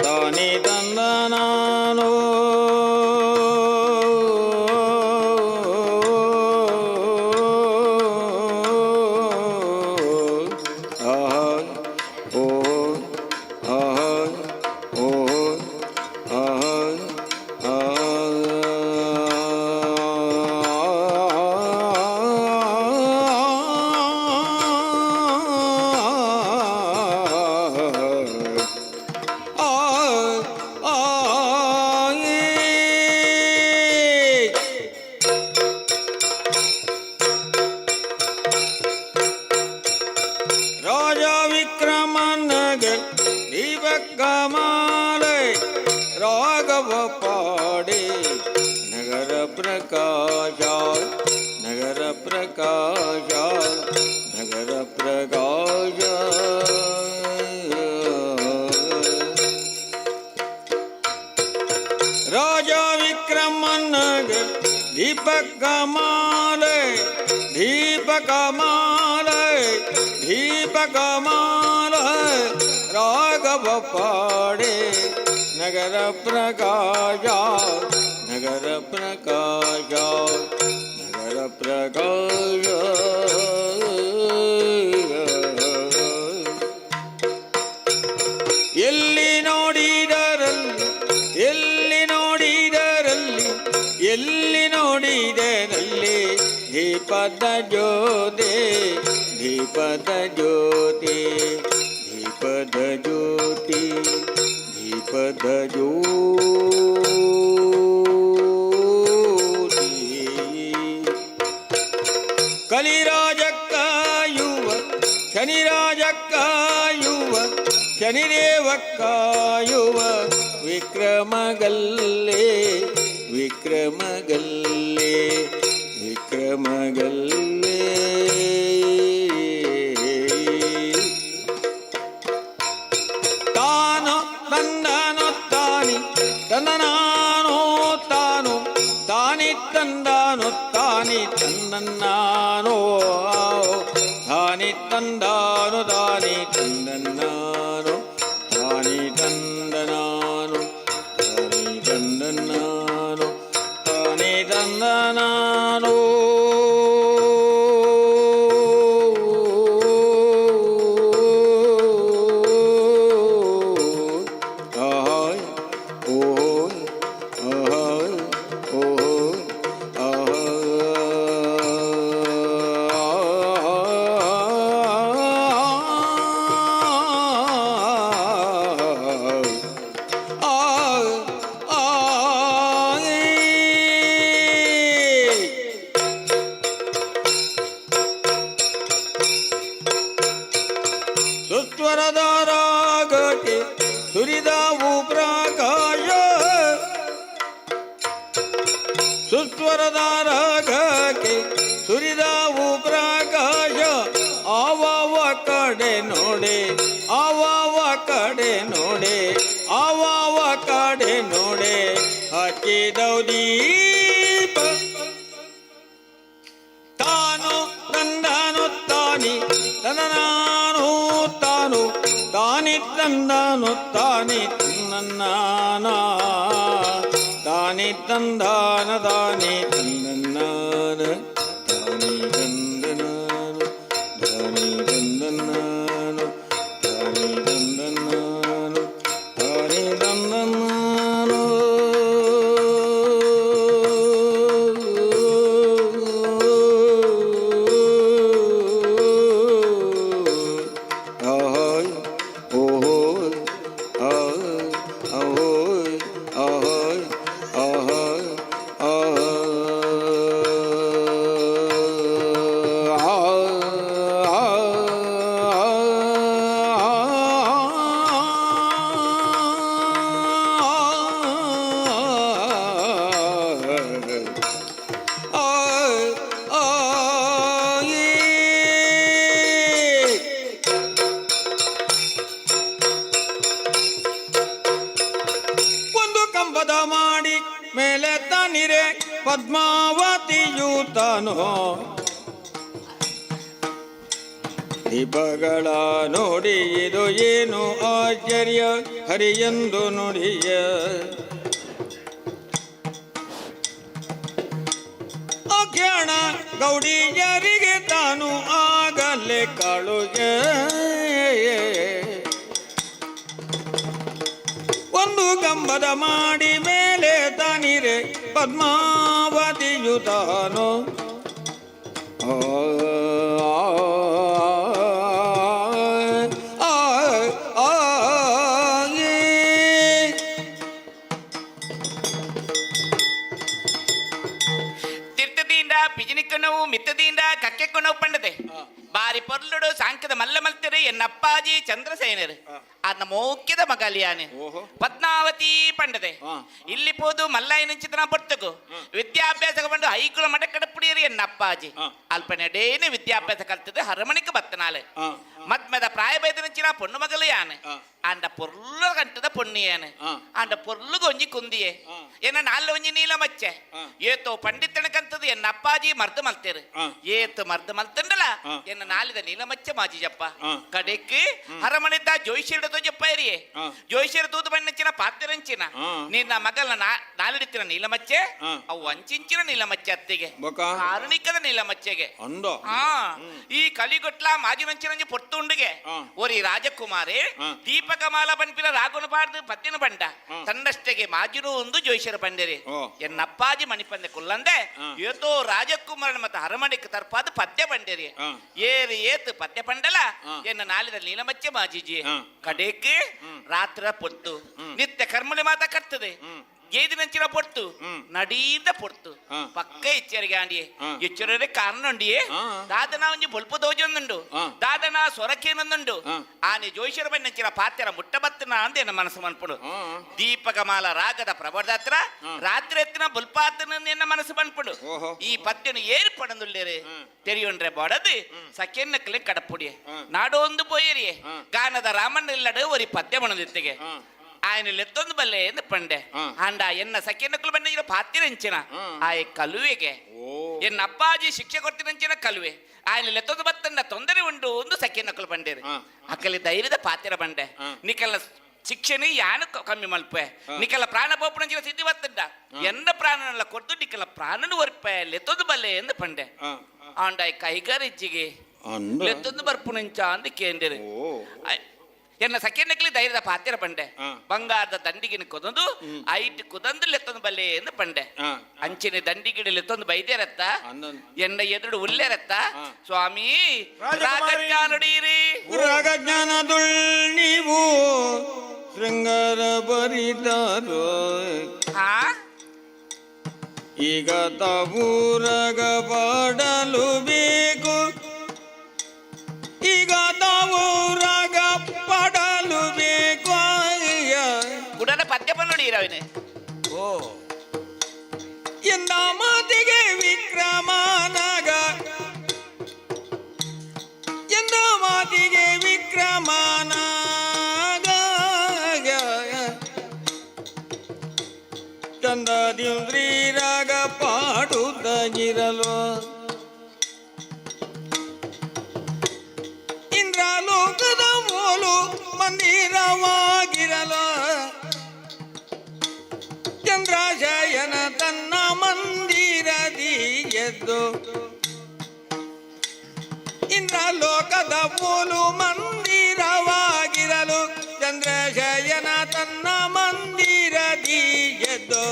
ತಾನಿ ತಂದನಾನು. ಆಹಾ ಓ ಆಹಾ ಓ ಆಹಾ ಆ ಆ. ರಾಜ ವಿಕ್ರಮನಗ ದೀಪಕಮಾಲೆ ರಾಘವ ಪಾಡೆ ನಗರ ಪ್ರಕಾಶ ನಗರ ಪ್ರಕಾಶ ನಗರ ಪ್ರಕಾಶ. ರಾಜ ವಿಕ್ರಮನಗ ದೀಪಕಮಾಲೆ ದೀಪಕಮಾಲೆ ದೀಪಕಮಾಲ ರಾಘವ ಪಾಡೆ ನಗರ ಪ್ರಕಾಶ ನಗರ ಪ್ರಕಾಶ ನಗರ ಪ್ರಕಾಶ. ಎಲ್ಲಿ ನೋಡಿದರಲ್ಲಿ ಎಲ್ಲಿ ನೋಡಿದರಲ್ಲಿ ಎಲ್ಲಿ ನೋಡಿದರಲ್ಲಿ ದೀಪದ ಜ್ಯೋತಿ ದೀಪದ ಜ್ಯೋತಿ ದೀಪದ ಜ್ಯೋತಿ ದೀಪದ ಜ್ಯೋತಿ. ಶನಿದೇವಕ್ಕಾಯುವ ವಿಕ್ರಮಗಲ್ಲೇ ವಿಕ್ರಮಗಲ್ಲೇ ವಿಕ್ರಮಗಲ್ಲೇ. ತಾನು ತಂದನು ತಾನಿ ತಂದನಾನೋ ತಾನು ತಾನಿ ತಂದಾನು ತಾನಿ ತಂದನ್ನಾನೋ ತಾನಿ ತಂದಾನು ತಾನಿ ತಂದನ್ನಾನು ತಾನಿ ತಂದನಾನು ತಾನಿ ತಂದನ್ನಾನು ತಾನಿ ತಂದನಾನು. ಆಹಾಯ್ ಓಹೋಯ್ ಆಹಾಯ್ ಓಹೋಯ್. ಆ ಆ ಸುಸ್ವರದ ರಾಗಕ್ಕೆ ಸುರಿದವು ಪ್ರಕಾಶ, ಸುಸ್ವರದ ರಾಗಕ್ಕೆ ಸುರಿದವು ಪ್ರಕಾಶ. ಆವಾವ ಕಡೆ ನೋಡೆ, ಆವಾವ ಕಡೆ ನೋಡೆ, ಆವಾವ ಕಡೆ ನೋಡೆ ಹಾಕಿದವು ದೀಪ. ತಾನು ತಂದನು ತಾನಿ ತನನಾನು ತಾನು ತಾನಿ ತಂದನು ತಾನಿ ತನ್ನನ್ನಾನ ತಾನಿ ತಂದಾನ ತಾನಿ ತಂದನ್ನಾನ ತಾನಿ ತಂದನಾನು ತಾನಿ ತಂದನ್ನಾನು ತಾನಿ ತಂದನ್ನಾನು ತಾನಿ ತಂದನ್ನಾನು. ಆಹಾಯ್ ಓಹೋಯ್ ಆಹಾಯ್ ಓಹೋಯ್ ಆಹಾಯ್ ಆಹಾಯ್ ಆ ಆ. ಒಂದು ಕಂಬದ ಮಾಡಿ ಮೇಲೆ ತಾನಿರೆ ಪದ್ಮಾವತಿಯು ತಾನು ದೀಪಗಳ ನೋಡಿ ಇದು ಏನು ಆಶ್ಚರ್ಯ ಹರಿಯೆಂದು ನುಡಿಯ. ಅಜ್ಞಾನ ಗೌಡಿಯರಿಗೆ ತಾನು ಆಗಲೇ ಕಾಳುಗೆ. ಒಂದು ಗಂಬದ ಮಾಡಿ ಮೇಲೆ ತಾನಿರೆ ಪದ್ಮಾವತಿಯು ತಾನು. ಆ ಆ ಆ ಏ. ತಿರ್ತದಿಂದ ಪಿಜಿನಿಕ್ಕನವು ಮಿತ್ತದಿಂದ ಕಕ್ಕೆಕ್ಕನವು ಪಂಡದೆ ಬಾರಿ ಪೊರ್ಲುಡು ಸಾಂಕದ ಮಲ್ಲ ಮಲ್ತಿರು ಎನ್ನಪ್ಪಾಜಿ ಚಂದ್ರಸೇನರು ಆರ್ನ ಮೋಕ್ಯದ ಮಗಲಿಯಾನೆ ಪದ್ಮಾವತಿ ಪಂಡದೆ. ಇಲ್ಲಿ ಪೋದು ಮಲ್ಲಾಯನಂಚಿತನ ಪೊರ್ತುಗು ವಿದ್ಯಾಭ್ಯಾಸ ಪಂಡು ಹೈಕುಲ ಮಠ ಕಡಪುಡಿಯರು ಎನ್ನಪ್ಪಾಜಿ. ಅಲ್ಪ ನೆಡೇನೆ ವಿದ್ಯಾಭ್ಯಾಸ ಕಲ್ತದೆ ಹರಮಣಿக்கு ಬತ್ತನಾಲೆ ಮತ್ಮೆದ ಪ್ರಾಯ ಬೈದನಂಚಿನ ಪೊಣ್ಣು ಮಗಲು ಯಾನೆ. ಆಂಡ ಪೊರ್ಲು ಕಂಟದ ಪೊಣ್ಣಿಯಾನೆ. ಆಂಡ ಪೊರ್ಲುಗು ಒಂಜಿ ಕುಂದಿಯೆ ಎನ್ನ ನಾಲ್ ಒಂಜಿ ನೀಲ ಮಚ್ಚೆ. ಏತೋ ಪಂಡಿತನಕಂತದು ಎನ್ನ ಅಪ್ಪಾಜಿ ಮರ್ದು ಮಲ್ತೇರು. ಏತು ಮರ್ದು ಮಲ್ತಂಡಲ ಎನ್ನ ನಾಲಿದ ನೀಲಮಚ್ಚೆ ಮಾಜಿಜಪ್ಪ. ಕಡೆಕ್ ಹರಮಣಿದ್ದ ಜೋಯಿಷಿರ ತೋಜಪ್ಪ ಇರಿಯೆ. ಜೋಯಿಷಿರ ತೂದು ಬಣ್ಣಂಚಿನ ಪಾತ್ರೆಂಚಿನ ನಿನ್ನ ಮಗಲ ನಾಲಿಡಿತ್ತಿನ ನೀಲಮಚ್ಚೆ ಅವು ಅಂಚಿಂಚಿನ ನೀಲಮಚ್ಚೆ ಅತ್ತಿಗೆ ಕಾರುಣಿಕದ ನೀಲಮಚ್ಚೆಗೆ. ಈ ಕಲಿಗೊಟ್ಲ ಮಾಜಿನಂಚಿನಂಜಿ ಪೊರ್ತುಂಡುಗೆ ಓರಿ ರಾಜಕುಮಾರಿ ದೀಪಕಮಾಲ ಪನ್ಪಿನ ರಾಗುನ ಪಾಡ್ದು ಪತ್ತಿನ ಬಂಡ ತನ್ನಷ್ಟೆಗೆ ಮಾಜಿರು ಒಂದು ಜೋಯಿಷರ ಪಂಡಿರಿ. ಎನ್ನಪ್ಪಾಜಿ ಮಣಿಪಂದೆ ಕುಲ್ಲಂದೆ ಏತೋ ರಾಜಕುಮಾರನ ಮತ್ತೆ ಅರಮನೆಗೆ ತರ್ಪಾದ ಪದ್ಯ ಬಂಡಿರಿ. ಏರು ಏತು ಪದ್ಯ ಪಂಡಲ ಎನ್ನ ನಾಲಿದ ನೀಲಮಚ್ಚೆ ಮಾಜಿಜಿ. ಕಡೆಕ್ ರಾತ್ರ ಪೊತ್ತು ನಿತ್ಯ ಕರ್ಮಲಿ ಮಾತ ಕಟ್ತದೆ. ಜೇದಿನಂಚಿನ ಪೊರ್ತು ನಡೀದ ಪೊರ್ತು ಪಕ್ಕ ಎಚ್ಚರಿಗೆ ಆಂಡಿಯೇ ಎಚ್ಚರೇ ಕಾರಣ ಉಂಡಿಯೇ ದಾದನ ಒಂಜಿ ಬೊಲ್ಪ ದೋಜೊಂದುಂಡು ದಾದನ ಸೊರಕೇನೊಂದುಂಡು ಆನೆ ಜೋಯಿಷರ ಬನ್ನಂಚಿನ ಪಾತೆರ ಮುಟ್ಟ ಬತ್ತನ ಅಂದೇನ ಮನಸ್ಸು ಮನ್ಪುಡು ದೀಪಕಮಾಲ ರಾಗದ ಪ್ರಬರ್ದತ್ರ ರಾತ್ರಿ ಎತ್ತಿನ ಬೊಲ್ಪಾತನ ಎನ್ನ ಮನಸ್ಸು ಮನ್ಪುಡು ಈ ಪದ್ಯನು ಏರು ಪಡಂದುಳ್ಳೇರೆ ತೆರಿಯೊಂಡ್ರೆ ಬಡದು ಸಕೆನ್ನಕ್ಲೆ ಕಡಪುಡಿಯೆ ನಾಡೊಂದು ಪೋಯರಿಯೆ ಗಾನದ ರಾಮಣ್ಣ ಇಲ್ಲಡು ಒರಿ ಪದ್ಯ ಬಣದಿತ್ತಿಗೆ ఆయన ಲೆತ್ತೊಂದು ಬಲ್ಲೆ ಎಂದು ಪಂಡೆ ಅಂಡ ಎನ್ನ ಸಖಿಯನ್ನಕ್ಕಲು ಬಂದ ಪಾತಿರಂಚಿನ ಆಯ ಕಲುವೆಗೆ ಎನ್ನ ಅಪ್ಪಾಜಿ ಶಿಕ್ಷೆ ಕೊಡ್ತಿರಂಚಿನ ಕಲುವೆ ఆయన ಲೆತ್ತೊಂದು ಬತ್ತಂಡ ತೊಂದರೆ ಉಂಡು ಒಂದು ಸಖಿಯನ್ನಕ್ಕಲು ಬಂಡೇರಿ ಅಕ್ಕಲಿ ಧೈರ್ಯದ ಪಾತಿರ ಬಂಡೆ ನಿಕಲ ಶಿಕ್ಷೆని ಯಾನು ಕಮ್ಮಿ ಮಲ್ಪೆ ನಿಕಲ ಪ್ರಾಣ ಪೋಪುನಂಚಿನ ಸಿದ್ಧಿ ಬತ್ತಂಡ ಎನ್ನ ಪ್ರಾಣನೆಲ್ಲ ಕೊಡ್ದು ನಿಕಲ ಪ್ರಾಣನು ಒರ್ಪೆ ಲೆತ್ತೊಂದು ಬಲ್ಲೆ ಎಂದು ಪಂಡೆ ಆಂಡ ಕೈಗಾರಿಜ್ಜಿಗೆ ಲೆತ್ತೊಂದು ಬರ್ಪುನಂಚ ಅಂದ್ ಕೇಂದಿರಿ ಎನ್ನ ಸಖಿಯನ್ನಕ್ಲಿ ಧೈರ್ಯದ ಪಾತಿರ ಪಂಡೆ ಬಂಗಾರದ ದಂಡಿಗಿನ ಕುದಂದು ಐಟ್ ಕುದಂದು ಲೆತ್ತೊಂದು ಬಲ್ಲೆ ಎಂದು ಪಂಡೆ ಅಂಚಿನ ದಂಡಿಗಿಡ ಲೆತ್ತೊಂದು ಬೈದೇರತ್ತ ಎನ್ನ ಎದುರು ಉಲ್ಲೇರತ್ತ ಸ್ವಾಮಿ ರಾಜಕುಮಾರಿ. ರಾಗಜ್ಞಾನುಡೀರಿ ರಾಗಜ್ಞಾನದುಳ್ ನೀವು ಶೃಂಗಾರ ಬರಿದರು ಹಾ ಈಗ ತಾವು ರಾಗ ಪಾಡಲು ಬೇಕು ಈಗ ತಾವು ರಾಗ ಪಾಡಲು ಬೇಕು ಕುಡನ ಪದ್ಯ ಬಂದುಡೀರ ಅವನೇ ಓ ಎಂದ ಮಾತಿಗೆ ವಿಕ್ರಮನಾಗ ಎಂದ ಮಾತಿಗೆ ವಿಕ್ರಮನಾಗ ಚಂದದಿ ಶ್ರೀರಾಗ ಪಾಡುತ್ತ ಇರಲು ಇಂದ್ರಲೋಕದ ಮೋಲು ಮಂದಿರವಾಗಿರಲು ಚಂದ್ರಶಯನ ತನ್ನ ಮಂದಿರದಿ ಎದ್ದು ಇಂದ್ರಲೋಕದ ಮೂಲು ಮಂದಿರವಾಗಿರಲು ಚಂದ್ರಶಯನ ತನ್ನ ಮಂದಿರದಿ ಎದ್ದು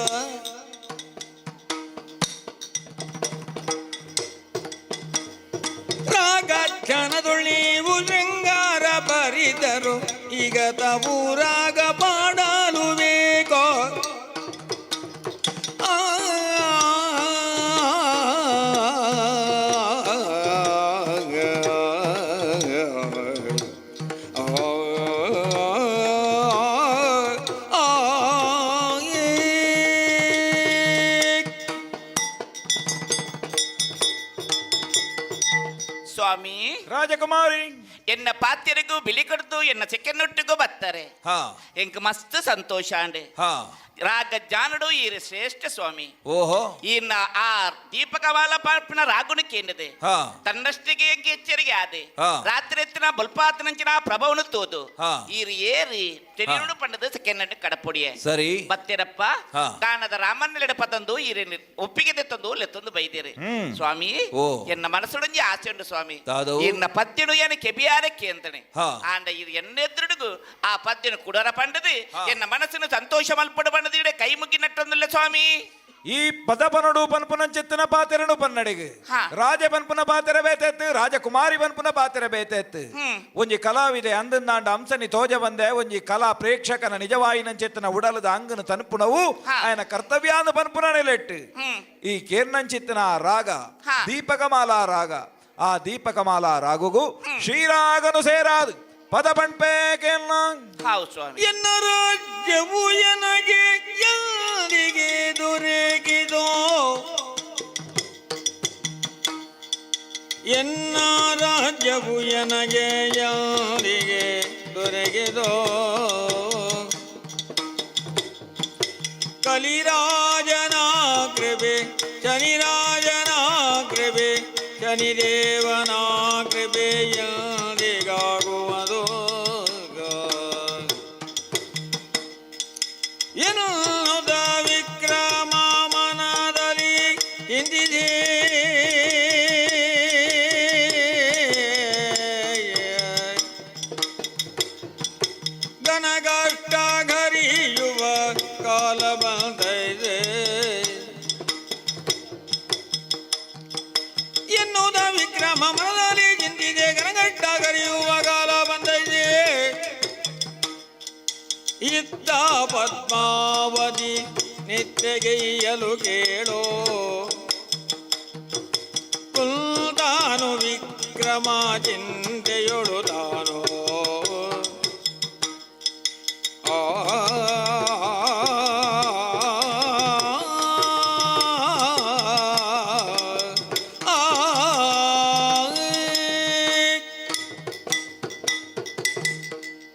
ರಾಗ ಕ್ಷಣದೊಳ್ ನೀವು ಶೃಂಗಾರ ಬರಿದರು ಈಗ ತಾವು ರಾಗ ಪಾಡಲು ಬೇಕೋ ಆ ಸ್ವಾಮಿ ರಾಜಕುಮಾರಿ ಎನ್ನ ಪಾತ್ಯರಿಗೂ ಬಿಳಿ ಕೊಡ್ತು ಎನ್ನ ಚಿಕ್ಕನ್ನೊಟ್ಟಿಗೂ ಬರ್ತಾರೆ ಹಾ ಎಂಕ್ ಮಸ್ತ್ ಸಂತೋಷ ಅಂಡೆ ಹಾ ರಾಗ ಜಾನಡು ಈರು ಶ್ರೇಷ್ಠ ಸ್ವಾಮಿ ಓಹೋ ಈನ ಆ ದೀಪಕಮಾಲ ಪಾರ್ಪಿನ ರಾಗುಣಕ್ಕೇನಿದೆ ಹಾ. ತನ್ನಷ್ಟಿಗೆ ಎಂಕ್ ಎಚ್ಚರಿಗೆ ಆದೆ ಹಾ. ರಾತ್ರಿ ಎತ್ತಿನ ಬಲ್ಪಾತನಂಚಿನ ಪ್ರಭವನು ತೋದು ಹಾ. ಈರು ಏರಿ ತೆರಿಯುಡು ಪಂಡದ ಸೆಕೆಂಡ್ ಕಡಪೊಡಿಯೆ ಸರಿ. ಬತ್ತಿರಪ್ಪ ಹಾ. ಗಾನದ ರಾಮನ್ನೆಲೆಡ ಪದಂದು ಈರೆ ಒಪ್ಪಿಗೆ ತಂದು ಲೆತ್ತೊಂದು ಬೈದಿರಿ ಸ್ವಾಮಿ ಓ. ಎನ್ನ ಮನಸ್ಸುಡಂಜಿ ಆಸೆ ಉಂಡು ಸ್ವಾಮಿ ದಾದವು. ಇನ್ನ ಪದ್ಯನು ಏನ ಕೆಬಿಯಾರಕ್ಕೆ ಅಂತಾನೆ ಹಾ. ಆಂಡ ಇದು ಎನ್ನೆದ್ರುಡುಗು ಆ ಪದ್ಯನು ಕುಡರ ಪಂಡದು ಎನ್ನ ಮನಸ್ಸಿನ ಸಂತೋಷ ಮಲ್ಪಡು ಪಂಡದು ಇಡೆ ಕೈ ಮುಗ್ಗಿ ನಟ್ಟೊಂದಿಲ್ಲ ಸ್ವಾಮಿ ಈ ಪದ ಪನಡು ಪನ್ಪುನಂಚಿತ್ತಿನ ಪಾತೆರನು ಪನ್ನಡಿಗೆ ಹಾ. ರಾಜ ಪನ್ಪುನ ಪಾತೆರ ಬೇತೆತ್ತು ರಾಜಕುಮಾರಿ ಪನ್ಪುನ ಪಾತೆರ ಬೇತೆತ್ತು ಒಂಜಿ ಕಲಾವಿದೆ ಅಂದಂದಾಂಡ ಅಂಸನಿ ತೋಜ ಬಂದೆ ಒಂಜಿ ಕಲಾ ಪ್ರೇಕ್ಷಕನ ನಿಜವಾಯಿನಂಚಿತ್ತಿನ ಉಡಲದ ಅಂಗನ ತನುಪುನವು ಹಾ. ఆయన ಕರ್ತವ್ಯಾನ ಪನ್ಪುನ ನೆಲೆಟ್ಟು ಈ ಕೇರ್ನಂಚಿತ್ತಿನ ಆ ರಾಗ ಹಾ. ದೀಪಕಮಾಲಾ ರಾಗ ಆ ದೀಪಕಮಾಲಾ ರಾಗುಗು ಶ್ರೀರಾಗನು ಸೇರಾದು ಪದ ಪಣ್ಪೇ ಕೇರ್ನ ಹೌದು ಸ್ವಾಮಿ ಎನ್ನ ರಾಜ್ಯವು ಎನಗೆ ಯಾರಿಗೆ ದೊರಕಿದೋ ಎನ್ನ ರಾಜ್ಯವು ಎನಗೆ ಯಾರಿಗೆ ದೊರಕಿದೋ ಕಲಿರಾಜನ ಕೃಪೆ ಶನಿರಾಜನ ಕೃಪೆ ಶನಿದೇವನ ಕೃಪೆ ಯಾರಿಗಾಗುವುದು ಎನ್ನುವುದ ವಿಕ್ರಮ ಮನದಲ್ಲಿ ಹಿಂದಿದೆ ಗನಗಷ್ಟ ಘರಿಯುವ ಕಾಲ ಬಂದೈದೆ ಎನ್ನುವುದ ವಿಕ್ರಮ ಮನದಲ್ಲಿ ಚಿಂತಿದೆ ಗನಗಟ್ಟ ಕರೆಯುವ ಕಾಲ ಬಂದೈದೆ ಇದ್ದ ಪದ್ಮಾವತಿ ನಿತ್ಯಗೈಯಲು ಕೇಳೋ. ಕುಲ್ದಾನು ವಿಕ್ರಮ ಚಿಂತೆಯೊಳು ತಾನೋ. ಆ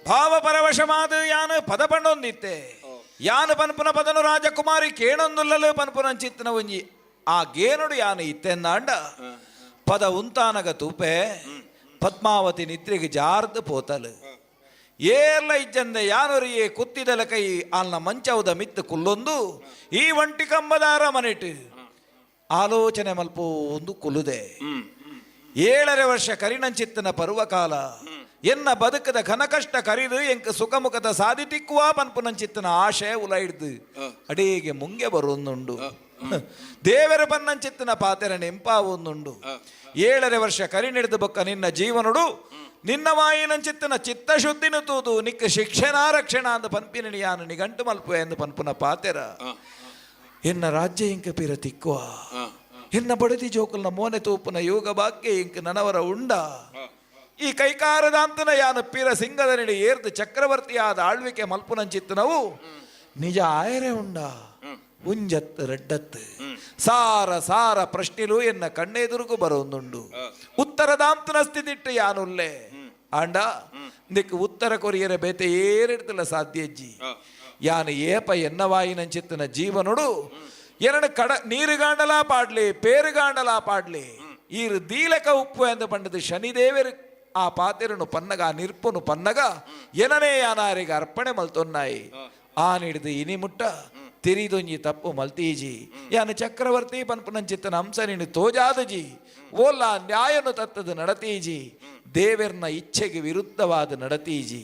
ಭಾವ ಪರವಶಮಾದ ಯಾನು ಪದ ಪಂಡೊಂದಿತ್ತೆ. ಯಾನು ಪನ್ಪುನ ಪದನು ರಾಜಕುಮಾರಿ ಕೇಣೊಂದುಲ್ಲಲು ಪನ್ಪುನಂಚಿತ್ತನ ಒಂಜಿ ಆ ಗೇನುಡು ಯಾನು ಇತ್ತೆಂದಾಂಡ ಪದ ಉಂತಾನಗ ತೂಪೆ ಪದ್ಮಾವತಿ ನಿದ್ರೆಗೆ ಜಾರ್ದು ಪೋತಲು. ಏರ್ಲ ಇಜ್ಜಂದೆ ಯಾನೊರಿಯೇ ಕುತ್ತಿದಲ ಕೈ ಆಲ್ನ ಮಂಚೌದ ಮಿತ್ತು ಕುಲ್ಲೊಂದು ಈ ಒಂಟಿ ಕಂಬದ ಅರಮನೆಟ್ ಆಲೋಚನೆ ಮಲ್ಪು ಒಂದು ಕುಲುದೆ. 7.5 ವರ್ಷ ಕರಿಣಂಚಿತ್ತನ ಪರ್ವಕಾಲ ಎನ್ನ ಬದುಕದ ಘನಕಷ್ಟ ಕರಿದು ಎಂಕ ಸುಖಮುಖದ ಸಾದಿ ತಿಕ್ಕುವ ಪನ್ಪುನಂಚಿತ್ತನ ಆಶೆ ಉಲ ಹಿಡ್ದು ಅಡೇಗೆ ಮುಂಗೆ ಬರುವೊಂದುಂಡು. ದೇವರ ಬನ್ನಂಚಿತ್ತನ ಪಾತೆರ ನೆಂಪಾವೊಂದುಂಡು. 7.5 ವರ್ಷ ಕರಿನಿಡ್ದು ಬೊಕ್ಕ ನಿನ್ನ ಜೀವನುಡು ನಿನ್ನ ವಾಯಿನಂಚಿತ್ತನ ಚಿತ್ತಶುದ್ಧಿನ ತೂದು ನಿಕ್ಕ ಶಿಕ್ಷಣ ರಕ್ಷಣ ಅಂದ ಪನ್ಪಿನ ಯಾನು ನಿಗಂಟು ಮಲ್ಪುವೆ ಎಂದು ಪನ್ಪುನ ಪಾತೆರ. ಎನ್ನ ರಾಜ್ಯ ಇಂಕ ಪಿರ ತಿಕ್ಕುವ ಎನ್ನ ಬಡದಿ ಜೋಕುಲ್ನ ಮೋನೆ ತೂಪುನ ಯೋಗ ಭಾಗ್ಯ ಇಂಕ ನನವರ ಉಂಡ. ಈ ಕೈಕಾರದಾಂತನ ಯಾನು ಪಿರ ಸಿಂಗದ ನಡಿ ಏರ್ದು ಚಕ್ರವರ್ತಿಯಾದ ಆಳ್ವಿಕೆ ಮಲ್ಪುನಂಚಿತ್ತನವು ನಿಜ ಆಯರೆ ಉಂಡ. ಉಂಜತ್ತು ರಡ್ಡತ್ತು ಸಾರ ಸಾರ ಪ್ರಶ್ನಿಲು ಎನ್ನ ಕಣ್ಣೆದುರುಗು ಬರೋಂದುಂಡು. ಉತ್ತರದಾಂತನ ಸ್ಥಿತಿಟ್ಟು ಯಾನುಲ್ಲೆ ಆಂಡ ನಿಕ್ ಉತ್ತರ ಕೊರಿಯರ ಬೇತೆ ಏರಿಡ್ತಲ್ಲ ಸಾಧ್ಯಜ್ಜಿ. ಯಾನು ಏಪ ಎನ್ನವಾಯಿನಂಚಿತ್ತನ ಜೀವನುಡು ಎರಡು ಕಡ ನೀರುಗಾಂಡಲಾ ಪಾಡ್ಲಿ ಪೇರುಗಾಂಡಲಾ ಪಾಡ್ಲಿ ಈರು ದೀಲಕ ಉಪ್ಪು ಎಂದು ಪಂಡದು ಶನಿದೇವರು ಆ ಪಾತೆರನು ಪನ್ನಗ ಆ ನಿರ್ಪುನು ಪನ್ನಗ ಎನನೇ ಯಾನಾರಿಗೆ ಅರ್ಪಣೆ ಮಲ್ತೊನ್ನಾಯಿ. ಆ ನಿಡ್ದು ಇನಿ ಮುಟ್ಟ ತಿರಿದೊಂಜಿ ತಪ್ಪು ಮಲ್ತೀಜಿ. ಯಾನು ಚಕ್ರವರ್ತಿ ಪನ್ಪುನಂಚಿತ್ತನ ಅಂಶ ನೀನು ತೋಜಾದಜಿ. ಓಲ್ಲ ನ್ಯಾಯನು ತತ್ತದು ನಡತೀಜಿ. ದೇವೆರ್ನ ಇಚ್ಛೆಗೆ ವಿರುದ್ಧವಾದ ನಡತೀಜಿ.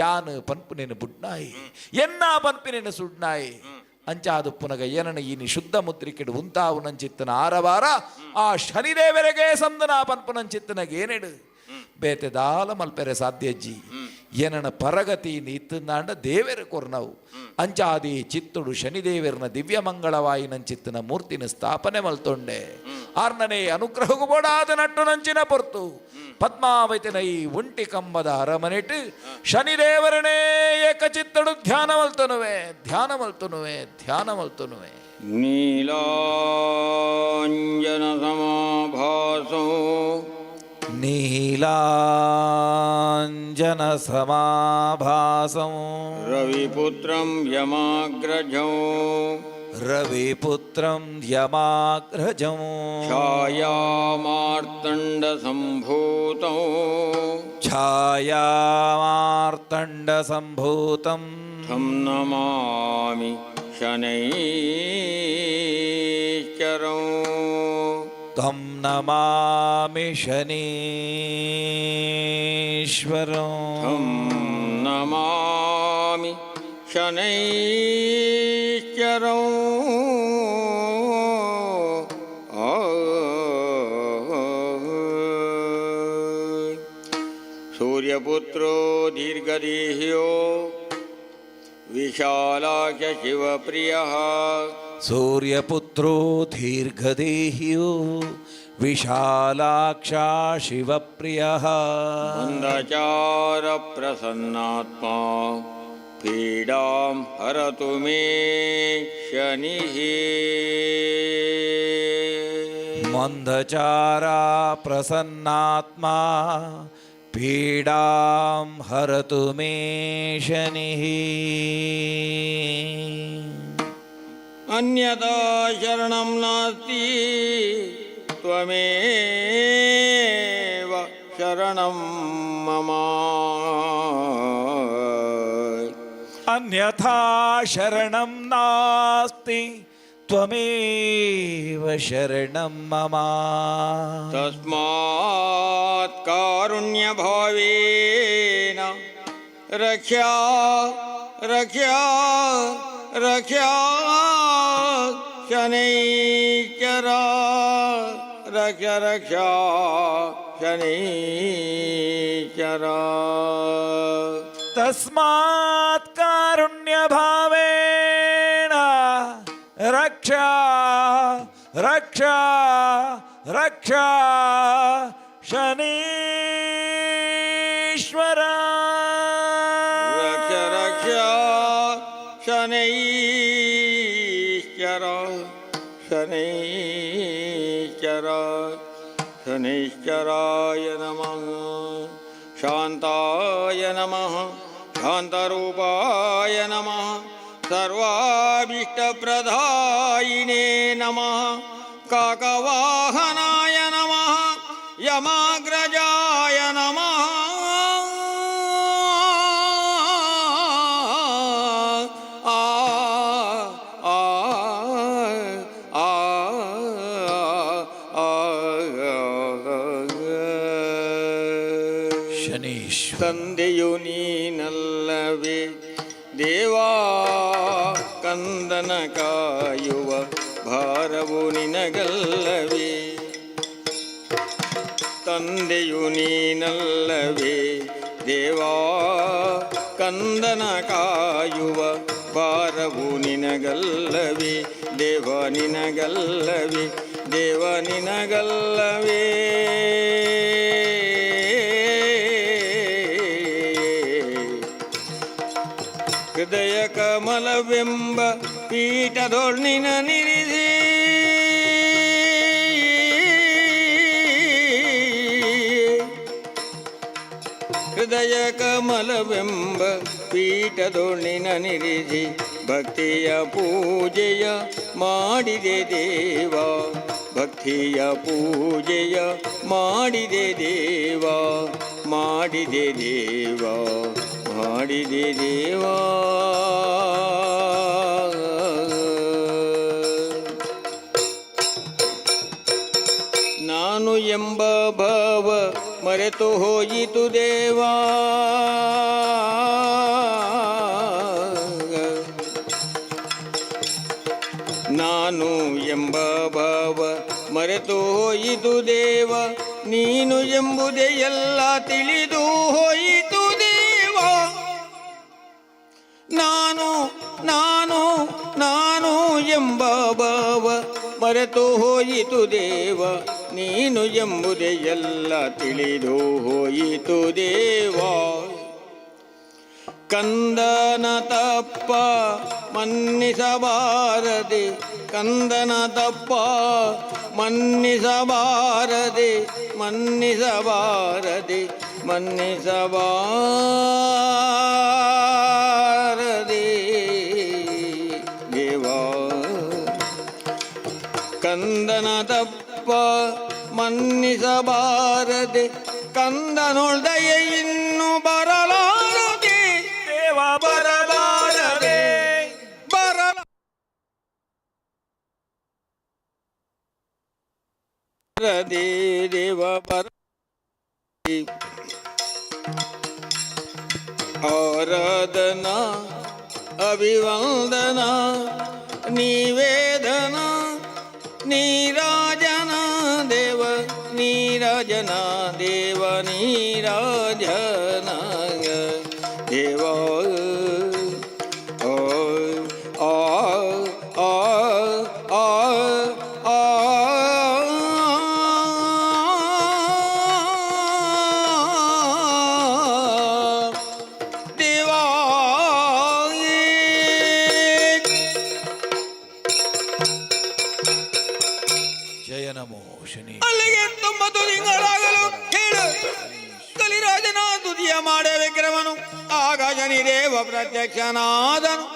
ಯಾನು ಪನ್ಪುನೇನು ಬುಡ್ನಾಯಿ ಎನ್ನ ಪನ್ಪಿನೇನು ಸುಡ್ನಾಯಿ. ಅಂಚಾದು ಪುನಗ ಏನನ ಈ ಶುದ್ಧ ಮುದ್ರಿಕೆಡು ಉಂತಾವು ನಂಚಿತ್ತನ ಆರವಾರ ಆ ಶನಿದೇವರಿಗೆ ಸಂದನ ಪನ್ಪುನಂಚಿತ್ತನಗೇನೆಡು ಬೇತೆ ದಾಲ ಮಲ್ಪೆರೆ ಸಾಧ್ಯಜ್ಜಿ. ಏನನ ಪರಗತಿ ನೀತಂದಾಂಡ ದೇವೆರ ಕೊರ್ನವು. ಅಂಚಾದಿ ಚಿತ್ತುಡು ಶನಿದೇವರನ ದಿವ್ಯ ಮಂಗಳವಾಯಿನಂಚಿತ್ತನ ಮೂರ್ತಿನ ಸ್ಥಾಪನೆ ಮಲ್ತೊಂಡೆ. ಆರ್ನನೇ ಅನುಗ್ರಹಗೂ ಬೋಡಾದ ನಟ್ಟು ನಂಚಿನ ಪೊರ್ತು ಪದ್ಮಾವತಿನ ಈ ಒಂಟಿ ಕಂಬದ ಅರಮನೆಟ್ ಶನಿದೇವರನೇ ಏಕಚಿತ್ತಡು ಧ್ಯಾನ ಮಲ್ತನುವೆ ಧ್ಯಾನ ಮಲ್ತನುವೆ ಧ್ಯಾನ ಮಲ್ತನುವೆ. ನೀಲಾಂಜನ ಸಮಾಭಾಸೋ ನೀಲಾಂಜನ ಸಮಾಭಾಸಂ ರವಿಪುತ್ರಂ ಯಮಾಗ್ರಜಂ ರವಿಪುತ್ರಂ ಯಮಾಗ್ರಜಂ ಛಾಯಾಮಾರ್ತಂಡ ಸಂಭೂತಂ ಛಾಯಾಮಾರ್ತಂಡ ಸಂಭೂತಂ ಥಂ ನಮಾಮಿ ಶನೈಶ್ಚರಂ ತ್ವಂ ನಮಾಮಿ ಶನೀಶ್ವರಂ ಥಂ ನಮಾಮಿ ಶನೈಶ್ಚರಂ. ಸೂರ್ಯಪುತ್ರೋ ದೀರ್ಘದೇಹ್ಯೋ ವಿಶಾಲಾಕ್ಷ ಶಿವಪ್ರಿಯಃ. ಸೂರ್ಯಪುತ್ರೋ ದೀರ್ಘದೇಹಿಯೋ ವಿಶಾಲಾಕ್ಷ ಶಿವಪ್ರಿಯಃ. ಮಂದಚಾರ ಪ್ರಸನ್ನಾತ್ಮಾ ಪೀಡಾಂ ಹರತು ಮೇ ಶನಿಃ. ಮಂದಚಾರ ಪ್ರಸನ್ನಾತ್ಮಾ ಪೀಡಾಂ ಹರತು ಮೇ ಶನಿಃ. ಅನ್ಯಥಾ ಶರಣಂ ನಾಸ್ತಿ ತ್ವಮೇವ ಶರಣಂ ಮಮ. ಅನ್ಯಥಾ ಶರಣಂ ನಾಸ್ತಿ ತ್ವಮೇವ ಶರಣಂ ಮಮ. ತಸ್ಮಾತ್ ಕಾರುಣ್ಯಭಾವೇನ ರಕ್ಷಾ ರಕ್ಷಾ ರಕ್ಷಾ ಶನೈಶ್ಚರ ರಕ್ಷ ರಕ್ಷಾ ಶನೈಶ್ಚರ. ತಸ್ಮಾತ್ ಕಾರುಣ್ಯಭಾವೇನ ಕಾರುಣ್ಯ ಭಾವೇನ ರಕ್ಷಾ ರಕ್ಷಾ ರಕ್ಷಾ ಶನೀಶ್ವರ. ರಕ್ಷ ರಕ್ಷ ಶನೈಶ್ಚರ ಶನೈಶ್ಚರ ಶನೈಶ್ಚರಾಯ ನಮಃ. ಶಾಂತಾಯ ನಮಃ. ಶಾಂತರೂಪಾಯ ನಮಃ. ಸರ್ವಾಭೀಷ್ಟಪ್ರದಾಯಿನೇ ನಮಃ. ಕಾಕವಾಹನಾಯ ನಮಃ. ಯಮಾಗ್ರಜಾಯ ನಮಃ. ಆ ಆ ಆ ಆ. ಶನೀಶ್ವರ. ತಂದೆಯು ನೀನಲ್ಲವೇ ದೇವಾ, ಕಂದನ ಕಾಯುವ ಭಾರವು ನಿನಗಲ್ಲವೇ? ತಂದೆಯು ನೀನಲ್ಲವೇ ದೇವಾ, ಕಂದನ ಕಾಯುವ ಭಾರವು ನಿನಗಲ್ಲವೇ? ದೇವ ನಿನಗಲ್ಲವೇ? ದೇವ ನಿನಗಲ್ಲವೇ? ಹೃದಯ ಕಮಲವೆಂಬ ಪೀಠದೊಳ್ನಿನ ನಿರಿಸಿ, ಹೃದಯ ಕಮಲವೆಂಬ ಪೀಠದೊಳ್ನಿನ ನಿರಿಸಿ, ಭಕ್ತಿಯ ಪೂಜೆಯ ಮಾಡಿದೆ ದೇವ, ಭಕ್ತಿಯ ಪೂಜೆಯ ಮಾಡಿದೆ ದೇವ, ಮಾಡಿದೆ ದೇವ, ಮಾಡಿದೆ ದೇವಾ. ನಾನು ಎಂಬ ಭಾವ ಮರೆತು ಹೋಯಿತು ದೇವಾ, ನಾನು ಎಂಬ ಭಾವ ಮರೆತು ಹೋಯಿತು ದೇವ, ನೀನು ಎಂಬುದೇ ಎಲ್ಲ ತಿಳಿದು ಹೋಯಿತು ದೇವ. ನಾನು ನಾನು ನಾನು ಎಂಬ ಭಾವ ಮರೆತು ಹೋಯಿತು ದೇವ, ನೀನು ಎಂಬುದೇ ಎಲ್ಲ ತಿಳಿದು ಹೋಯಿತು ದೇವ. ಕಂದನ ತಪ್ಪ ಮನ್ನಿಸಬಾರದೆ, ಕಂದನ ತಪ್ಪ ಮನ್ನಿಸಬಾರದೆ, ಮನ್ನಿಸಬಾರದೆ, ಮನ್ನಿಸಬಾರದೆ ದೇವಾ. ಕಂದನ ತಪ್ಪ ಮನ್ನಿಸಬಾರದೆ, ಕಂದನೊಳ್ದಯ ಇನ್ನು ಬರಲಾರದೆ ದೇವ ಬರಬಾರದೆ, ಬರಲಾರದೆ ದೇವ ಬರ. ಆರಾಧನಾ ಅಭಿವಂದನ ನಿವೇದನ ನೀರಾಜನ ದೇವ, ನೀರಾಜನ ದೇವ, ನೀರಾಜನ ದೇವ. ಓ ಆ ಆ ಆ ಆ. ದೇವಾ. ಜಯ ನಮೋ ಶನಿ. ಅಲ್ಲಿಗೆ 9 ತಿಂಗಳಾಗಲು ಹೇಳು ಕಲಿರಾಜನ ತುದಿಯ ಮಾಡ ವಿಕ್ರಮನು. ಆಗ ಶನಿದೇವ ಪ್ರತ್ಯಕ್ಷನಾದನು.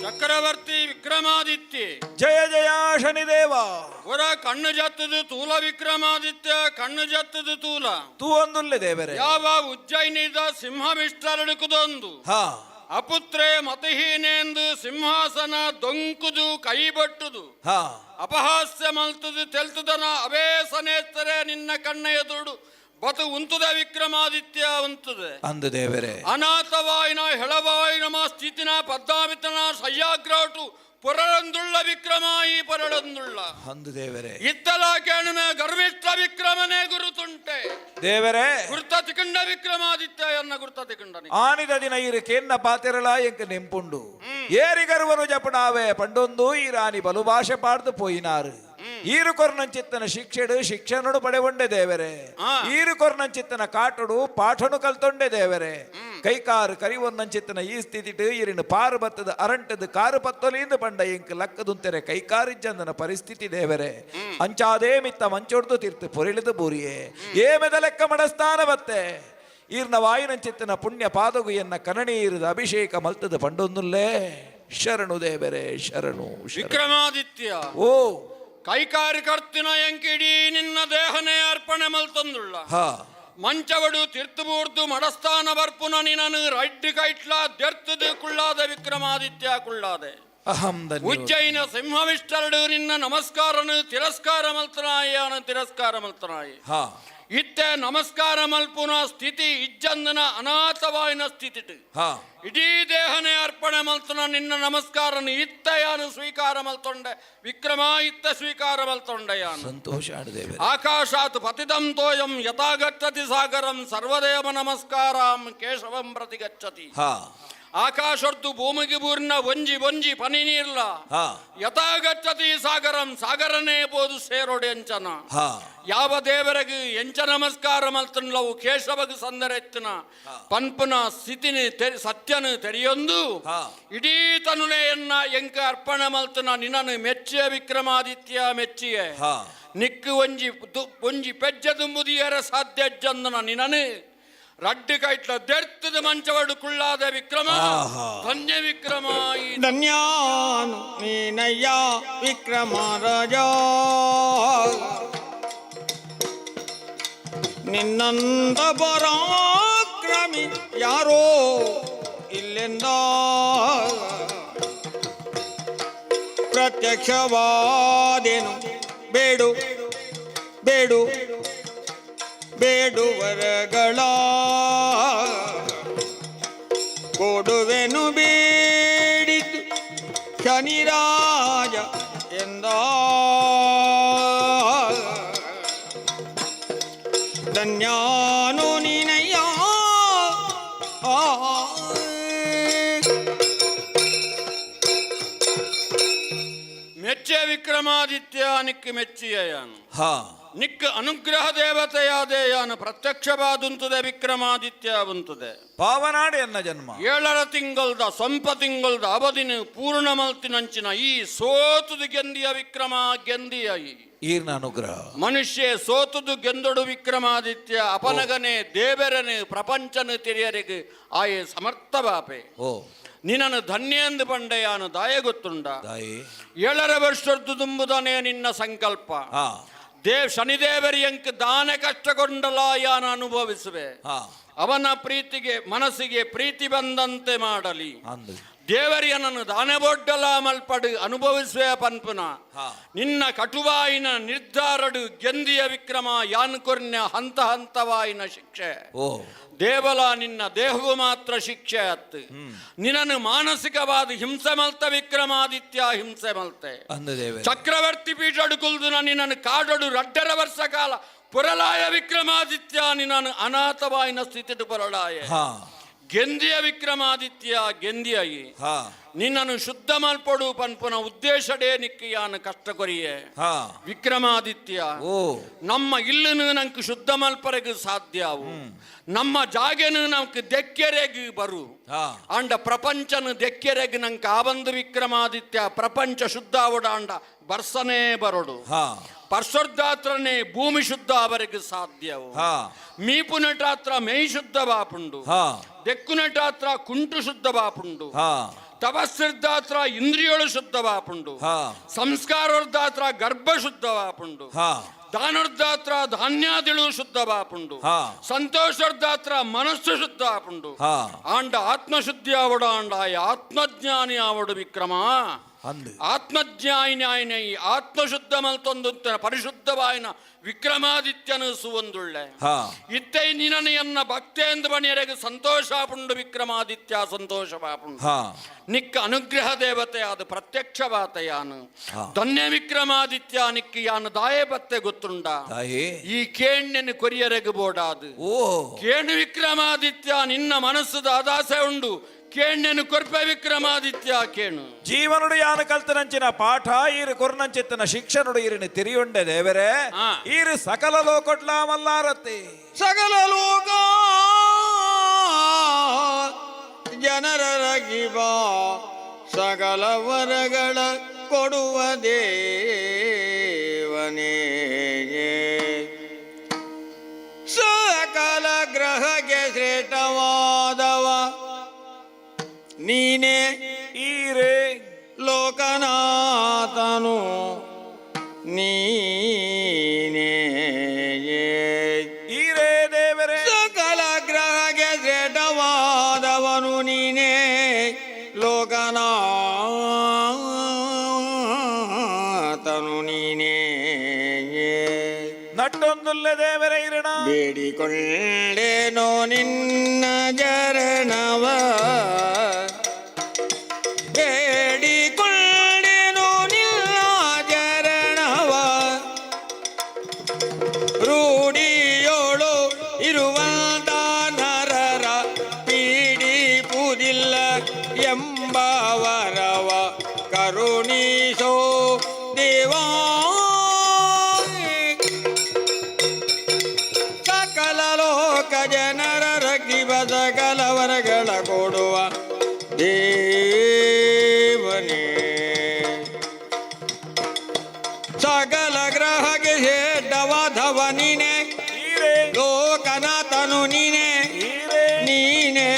ಚಕ್ರವರ್ತಿ ವಿಕ್ರಮಾದಿತ್ಯ. ಜಯ ಜಯ ಶನಿದೇವ. ಹೊರ ಕಣ್ಣು ಜತ್ತದು ತೂಲ ವಿಕ್ರಮಾದಿತ್ಯ, ಕಣ್ಣು ಜತ್ತದು ತೂಲ. ತೂ ಒಂದುಲ್ಲೆ ದೇವರೇ. ಯಾವ ಉಜ್ಜಯಿನಿದ ಸಿಂಹಮಿಷ್ಟರಡುಕುದೊಂದು ಅಪುತ್ರೇ ಮತಹೀನೆಂದು ಸಿಂಹಾಸನ ದೊಂಕುದು ಕೈಬಟ್ಟುದು ಅಪಹಾಸ್ಯ ಮಲ್ತುದು ತೆಲ್ತುದನ ಅವೇ ಸನೇಸ್ತರೆ ನಿನ್ನ ಕಣ್ಣ ಎದುರುಡು ಬತು ಉಂತುದ ವಿಕ್ರಮಾದಿತ್ಯ ಉಂತುದೆ. ಅಂದು ದೇವರೇ. ಅನಾಥವಾಯಿನ ಹೆಳವಾಯಿನ ಮಾ ಸ್ಥಿತಿನ ಪದ್ಮಾಮಿತನ ಸಯ್ಯಾಗ್ರಹಟು ಪೊರಳಂದುಳ್ಳ ವಿಕ್ರಮ ಈ ಪೊರಳಂದುಳ್ಳ ಅಂದು ದೇವರೇ ಇತ್ತಲ ಕೇಳುಮೆ ಗರ್ವಿಷ್ಠ ವಿಕ್ರಮನೇ ಗುರುತುಂಟೆ ದೇವರೇ ಗುರ್ತ ತಿಕಂಡ ವಿಕ್ರಮಾದಿತ್ಯ ಎನ್ನ ಗುರ್ತ ತಿಕಂಡನಿ ಆನಿದ ದಿನ ಇರು ಕೇನ್ನ ಪಾತಿರಲ ಎಂಕ ನೆಂಪುಂಡು ಏರಿಗರುವನು ಜಪಡಾವೆ ಪಂಡೊಂದು ಈ ರಾಣಿ ಬಲು ಭಾಷೆ ಪಾಡ್ದು ಪೋಯಿನಾರು ಈರು ಕೊರ್ನಂಚಿತ್ತನ ಶಿಕ್ಷೆಡು ಶಿಕ್ಷಣಡು ಪಡೆಗೊಂಡೆ ದೇವರೇ ಈರು ಕೊರ್ನಂಚಿತ್ತನ ಕಾಟುಡು ಪಾಠನು ಕಲ್ತೊಂಡೆ ದೇವರೇ ಕೈಕಾರು ಕರಿವೊನ್ನಂಚಿತ್ತನ ಈ ಸ್ಥಿತಿಟು ಈರಿನ ಪಾರು ಬತ್ತದ ಅರಂಟದ ಕಾರು ಪತ್ತೊಲಿಂದ ಪಂಡ ಎಂಕ್ ಲಕ್ಕದುಂತೆರೆ ಕೈಕಾರಿಜ್ಜಂದನ ಪರಿಸ್ಥಿತಿ ದೇವರೇ ಅಂಚಾದೇ ಮಿತ್ತ ಮಂಚೊಡ್ದು ತೀರ್ತು ಪೊರಿಳಿದು ಬೂರಿಯೇ ಏ ಮೆದಲೆಕ್ಕ ಮಡಸ್ಥಾನ ಬತ್ತೆ ಈರ್ನ ವಾಯಿನಂಚಿತ್ತನ ಪುಣ್ಯ ಪಾದಗು ಎನ್ನ ಕನಣೀರದ ಅಭಿಷೇಕ ಮಲ್ತದ ಪಂಡೊಂದುಲ್ಲೇ ಶರಣು ದೇವರೇ ಶರಣು ಶರಣು. ವಿಕ್ರಮಾದಿತ್ಯ ಓ ಕೈಕಾರಿಕರ್ತಿನ ಎಂಕಿಡೀ ನಿನ್ನ ದೇಹನೇ ಅರ್ಪಣೆ ಮಲ್ತಂದುಳ್ಳ ಹಾ ಮಂಚವಡು ತೀರ್ಥಬೂರ್ದು ಮಡಸ್ಥಾನ ಬರ್ಪುನ ನಿನನು ರಡ್ಡು ಕೈಟ್ಲ ದೆರ್ತದು ಕುಳ್ಳಾದ ವಿಕ್ರಮಾದಿತ್ಯ ಕುಳ್ಳಾದೆ ಅಹಂ ಧನ್ಯೋ. ಉಜ್ಜಯಿನ ಸಿಂಹವಿಷ್ಟರಡು ನಿನ್ನ ನಮಸ್ಕಾರನು ತಿರಸ್ಕಾರ ಮಲ್ತನಾಯ ತಿರಸ್ಕಾರ ಮಲ್ತನಾಯಿ ಹಾ ಇತ್ತೆ ನಮಸ್ಕಾರ ಮಲ್ಪುನ ಸ್ಥಿತಿ ಇಜ್ಜಂದನ ಅನಾಥವಾಯಿನ ಸ್ಥಿತಿಟು ಹಾ ಇಡೀ ದೇಹನೇ ಅರ್ಪಣೆ ಮಲ್ತನ ನಿನ್ನ ನಮಸ್ಕಾರನು ಇತ್ತ ಯಾನು ಸ್ವೀಕಾರ ಮಲ್ತೊಂಡೆ ವಿಕ್ರಮ ಇತ್ತ ಸ್ವೀಕಾರ ಮಲ್ತೊಂಡೆ ಯಾನು ಸಂತೋಷ ಆಡು ದೇವರೇ ಆಕಾಶಾತ್ ಪತಿತಂ ತೋಯಂ ಯಥಾ ಗಚ್ಚತಿ ಸಾಗರಂ ಸರ್ವದೇವ ನಮಸ್ಕಾರಾಂ ಕೇಶವಂ ಪ್ರತಿ ಗಚ್ಚತಿ ಹಾ ಆಕಾಶರ್ದು ಭೂಮಿಗೆ ಬೂರ್ನ ಒಂಜಿ ಒಂಜಿ ಪನಿ ನೀರ್ಲ ಹಾ ಯಥಾ ಗಚ್ಚತಿ ಸಾಗರಂ ಸಾಗರನೇ ಬೋದು ಸೇರೋಡೆ ಎಂಚನ ಹಾ ಯಾವ ದೇವರಿಗೆ ಎಂಚ ನಮಸ್ಕಾರ ಮಲ್ತನ್ಲವು ಕೇಶವಗ ಸಂದರೆತ್ತಿನ ಪನ್ಪುನ ಸ್ಥಿತಿನಿ ಸತ್ಯನು ತೆರೆಯೊಂದು ಹಾ. ಇಡೀ ತನುನೆಯನ್ನ ಎಂಕ ಅರ್ಪಣೆ ಮಲ್ತನ ನಿನ್ನನು ಮೆಚ್ಚಿಯ ವಿಕ್ರಮಾದಿತ್ಯ ಮೆಚ್ಚಿಯೆ ಹಾ. ನಿಕ್ಕು ಒಂಜಿ ಒಂಜಿ ಪೆಜ್ಜ ದುಂಬುದಿಯರ ಸಾಧ್ಯ ಜಂದನ ನಿನನು ರಡ್ಡು ಕೈಟ್ಲ ದೆರ್ತದ ಮಂಚವಡು ಕುಳ್ಳಾದ ವಿಕ್ರಮ ಆಹಾ. ಧನ್ಯ ವಿಕ್ರಮ ಈ ಧನ್ಯಾನು ನೀನಯ್ಯ ವಿಕ್ರಮ ರಾಜ ನಿನ್ನಂದ ಪರಾಕ್ರಮಿ ಯಾರೋ ಇಲ್ಲೆಂದ ಪ್ರತ್ಯಕ್ಷವಾದೇನು ಬೇಡು ಬೇಡು ಬೇಡುವರಗಳ ಕೊಡುವೆನು ಬೇಡಿತು ಶನಿರಾಜ ಎಂದ ಧನ್ಯಾನು ನೀನಯ್ಯ ಆ. ಮೆಚ್ಚೆ ವಿಕ್ರಮಾದಿತ್ಯ ನಿಕ್ಕು ಮೆಚ್ಚಿಯಯಾನು ಹಾ ನಿಕ್ ಅನುಗ್ರಹ ದೇವತೆಯಾದೇಯಾನು ಪ್ರತ್ಯಕ್ಷವಾದುಂತದೆ ವಿಕ್ರಮಾದಿತ್ಯ ಉಂತದೆ ಪಾವನಾಡು ಎನ್ನ ಜನ್ಮ ಏಳರ ತಿಂಗಳ್ದ ಸೊಂಪ ತಿಂಗಳ್ದ ಅವಧಿನ ಪೂರ್ಣ ಮಲ್ತಿನಂಚಿನ ಈ ಸೋತುದು ಗೆಂದಿಯ ವಿಕ್ರಮ ಗೆಂದಿಯ ಈ ಈರ್ನ ಅನುಗ್ರಹ ಮನುಷ್ಯ ಸೋತುದು ಗೆಂದೊಡು ವಿಕ್ರಮಾದಿತ್ಯ ಅಪನಗನೆ ದೇವರನೆ ಪ್ರಪಂಚನ ತಿರಿಯರಿಗೆ ಆಯೆ ಸಮರ್ಥ ಬಾಪೆ ಓ ನಿನ್ನನು ಧನ್ಯಂದು ಪಂಡೆಯಾನು ದಾಯ ಗೊತ್ತುಂಡ ದಾಯಿ ಏಳರ ವರ್ಷದ್ದು ತುಂಬುದನೇ ನಿನ್ನ ಸಂಕಲ್ಪ ಹಾ ದೇವ್ ಶನಿದೇವರಿಯಂಕ್ ದಾನ ಕಷ್ಟಗೊಂಡಲ ಯಾನ ಅನುಭವಿಸುವೆ ಹಾ ಅವನ ಪ್ರೀತಿಗೆ ಮನಸ್ಸಿಗೆ ಪ್ರೀತಿ ಬಂದಂತೆ ಮಾಡಲಿ ಅಂದು ದೇವರಿಯನನ್ನು ದಾನಬೊಡ್ಡಲ ಮಲ್ಪಡು ಅನುಭವಿಸುವೆ ಪನ್ಪುನ ಹಾ. ನಿನ್ನ ಕಟುವಾಯಿನ ನಿರ್ಧಾರಡು ಗೆಂದಿಯ ವಿಕ್ರಮ ಯಾನ್ ಕೊರ್ನ್ಯ ಹಂತ ಹಂತವಾಯಿನ ಶಿಕ್ಷೆ ಓ ದೇವಲ ನಿನ್ನ ದೇಹವು ಮಾತ್ರ ಶಿಕ್ಷೆ ಅತ್ತು ನಿನ್ನನ್ನು ಮಾನಸಿಕವಾದ ಹಿಂಸೆ ಮಲ್ತ ವಿಕ್ರಮಾದಿತ್ಯ ಹಿಂಸೆ ಮಲ್ತೆ ಅಂದು ದೇವರೇ ಚಕ್ರವರ್ತಿ ಪೀಠಡು ಕುಲ್ದು ನಿನ್ನನ್ನು ಕಾಡಡು ರಡ್ಡರ ವರ್ಷ ಕಾಲ ಪುರಲಾಯ ವಿಕ್ರಮಾದಿತ್ಯ ನಿನ್ನನ್ನು ಅನಾಥವಾಯಿನ ಸ್ಥಿತಿಟು ಪೊರಳಾಯ ಹಾ ಗೆಂದಿಯ ವಿಕ್ರಮಾದಿತ್ಯ ಗೆಂದಿಯಾಯಿ ಹಾ ನಿನ್ನನ್ನು ಶುದ್ಧ ಮಲ್ಪಡು ಪನ್ಪುನ ಉದ್ದೇಶಡೇ ನಿಕ್ಕಿಯಾನ ಕಷ್ಟ ಕೊರಿಯೆ ಹಾ ವಿಕ್ರಮಾದಿತ್ಯ ಓ ನಮ್ಮ ಇಲ್ಲನು ನಂಗೆ ಶುದ್ಧ ಮಲ್ಪರೆಗೆ ಸಾಧ್ಯವು ನಮ್ಮ ಜಾಗೆನು ನಮ್ಗೆ ದೆಕ್ಕೆರೆಗೆ ಬರು ಹಾ ಅಂಡ ಪ್ರಪಂಚನು ದೆಕ್ಕೆರೆಗೆ ನಂಗೆ ಆಬಂದು ವಿಕ್ರಮಾದಿತ್ಯ ಪ್ರಪಂಚ ಶುದ್ಧ ಆವಡ ಅಂಡ ಬರ್ಸನೇ ಬರೋಡು ಹಾ ಪರ್ಸೊರ್ದಾತ್ರನೇ ಭೂಮಿ ಶುದ್ಧ ಅವರಿಗೆ ಸಾಧ್ಯವು ಹಾ ಮೀಪುನಟಾತ್ರ ಮೈ ಶುದ್ಧ ಬಾಪುಂಡು ಹಾ ದೆಕ್ಕುನಟಾತ್ರ ಕುಂಟು ಶುದ್ಧ ಬಾಪುಂಡು ಹಾ ತಪಸ್ಸಿರ್ದಾತ್ರ ಇಂದ್ರಿಯಳು ಶುದ್ಧ ಬಾಪುಂಡು ಹಾ ಸಂಸ್ಕಾರೋರ್ದಾತ್ರ ಗರ್ಭ ಶುದ್ಧ ಬಾಪುಂಡು ಹಾ ದಾನೋರ್ದಾತ್ರ ಧಾನ್ಯಾದಿಳು ಶುದ್ಧ ಬಾಪುಂಡು ಹಾ. ಸಂತೋಷೋರ್ದಾತ್ರ ಮನಸ್ಸು ಶುದ್ಧ ಆಪುಂಡು ಹಾ. ಆಂಡ ಆತ್ಮಶುದ್ಧಿ ಆವಡ ಆಂಡ ಆಯ ಆತ್ಮಜ್ಞಾನಿ ಆವಡು ವಿಕ್ರಮ. ಆತ್ಮಜ್ಞಾಯಿನಾಯನ ಈ ಆತ್ಮಶುದ್ಧ ಮಲ್ತೊಂದು ಪರಿಶುದ್ಧವಾಯನ ವಿಕ್ರಮಾದಿತ್ಯನು ಸುವಂದುಳ್ಳೆ. ಇತ್ತೈ ನಿನನೆಯನ್ನ ಭಕ್ತೇಂದ್ರ ಬಣಿಯರೆಗೆ ಸಂತೋಷ ಪುಂಡು ವಿಕ್ರಮಾದಿತ್ಯ, ಸಂತೋಷ ಪಾಪುಂಡು. ನಿಕ್ಕ ಅನುಗ್ರಹ ದೇವತೆ ಅದು ಪ್ರತ್ಯಕ್ಷವಾತಯಾನು. ಧನ್ಯ ವಿಕ್ರಮಾದಿತ್ಯ, ನಿಕ್ಕ ಯಾನು ದಾಯೆ ಬತ್ತೆ ಗೊತ್ತುಂಡ? ಈ ಕೇಣ್ಣೆನು ಕೊರಿಯರೆಗೆ ಬೋಡಾದು. ಕೇಣು ವಿಕ್ರಮಾದಿತ್ಯ, ನಿನ್ನ ಮನಸ್ಸುದ ಅದಾಸೆ ಉಂಡು, ಕೇಣ್ಣೆನು ಕೊರ್ಪೆ ವಿಕ್ರಮಾದಿತ್ಯ, ಕೇಣು. ಜೀವನುಡು ಯಾನ ಕಲ್ತನಂಚಿನ ಪಾಠ ಈರು ಕೊರ್ನಂಚಿತ್ತನ ಶಿಕ್ಷಣುಡು ಈರಿನ ತಿರಿಯುಂಡೆ ದೇವರೇ. ಈರು ಸಕಲ ಲೋಕೊಟ್ಲಾ ಮಲ್ಲಾರತಿ. ಸಕಲ ಲೋಕ ಜನರ ರಗಿಬ ಸಕಲ ವರಗಳ ಕೊಡುವ ದೇವನೇ, ಸಕಲ ಗ್ರಹಕ್ಕೆ ಶ್ರೇಷ್ಠವಾದವ ನೀನೇ. ಈರೇ. ಲೋಕನಾಥನು ನೀನೇ. ಈರೇ ದೇವರೇ. ಸಕಲ ಗ್ರಹಕ್ಕೆ ಶ್ರೇಷ್ಠವಾದವನು ನೀನೇ, ಲೋಕನಾಥನು ನೀನೇ. ನಟ್ಟೊಂದುಲ್ಲೆ ದೇವರೇ ಇರಣ. ಬೇಡಿಕೊಳ್ಳೇನೋ ನಿನ್ನ ಚರಣವ, ಬೇಡಿಕೊಳ್ಳೇನೋ ನಿನ್ನ ಚರಣವ, ರೂಢಿಯೋಳು ಇರುವಂತ ನರರ ಪೀಡಿಪುದಿಲ್ಲ ಎಂಬ ವರವ ಕರುಣಿಸೋ ದೇವಾ. ಸಕಲ ಲೋಕ ಜನರ ರಗಿಬ ಸಕಲ ವರಗಳ ಕೊಡುವ ದೇವನೇ, ಸಕಲ ಗ್ರಹಕ್ಕೆ ಶ್ರೇಷ್ಠವಾದವ ನೀನೆ. ಈರೇ. ಲೋಕನಾಥನು ನೀನೆ. ಈರೇ. ನೀನೇ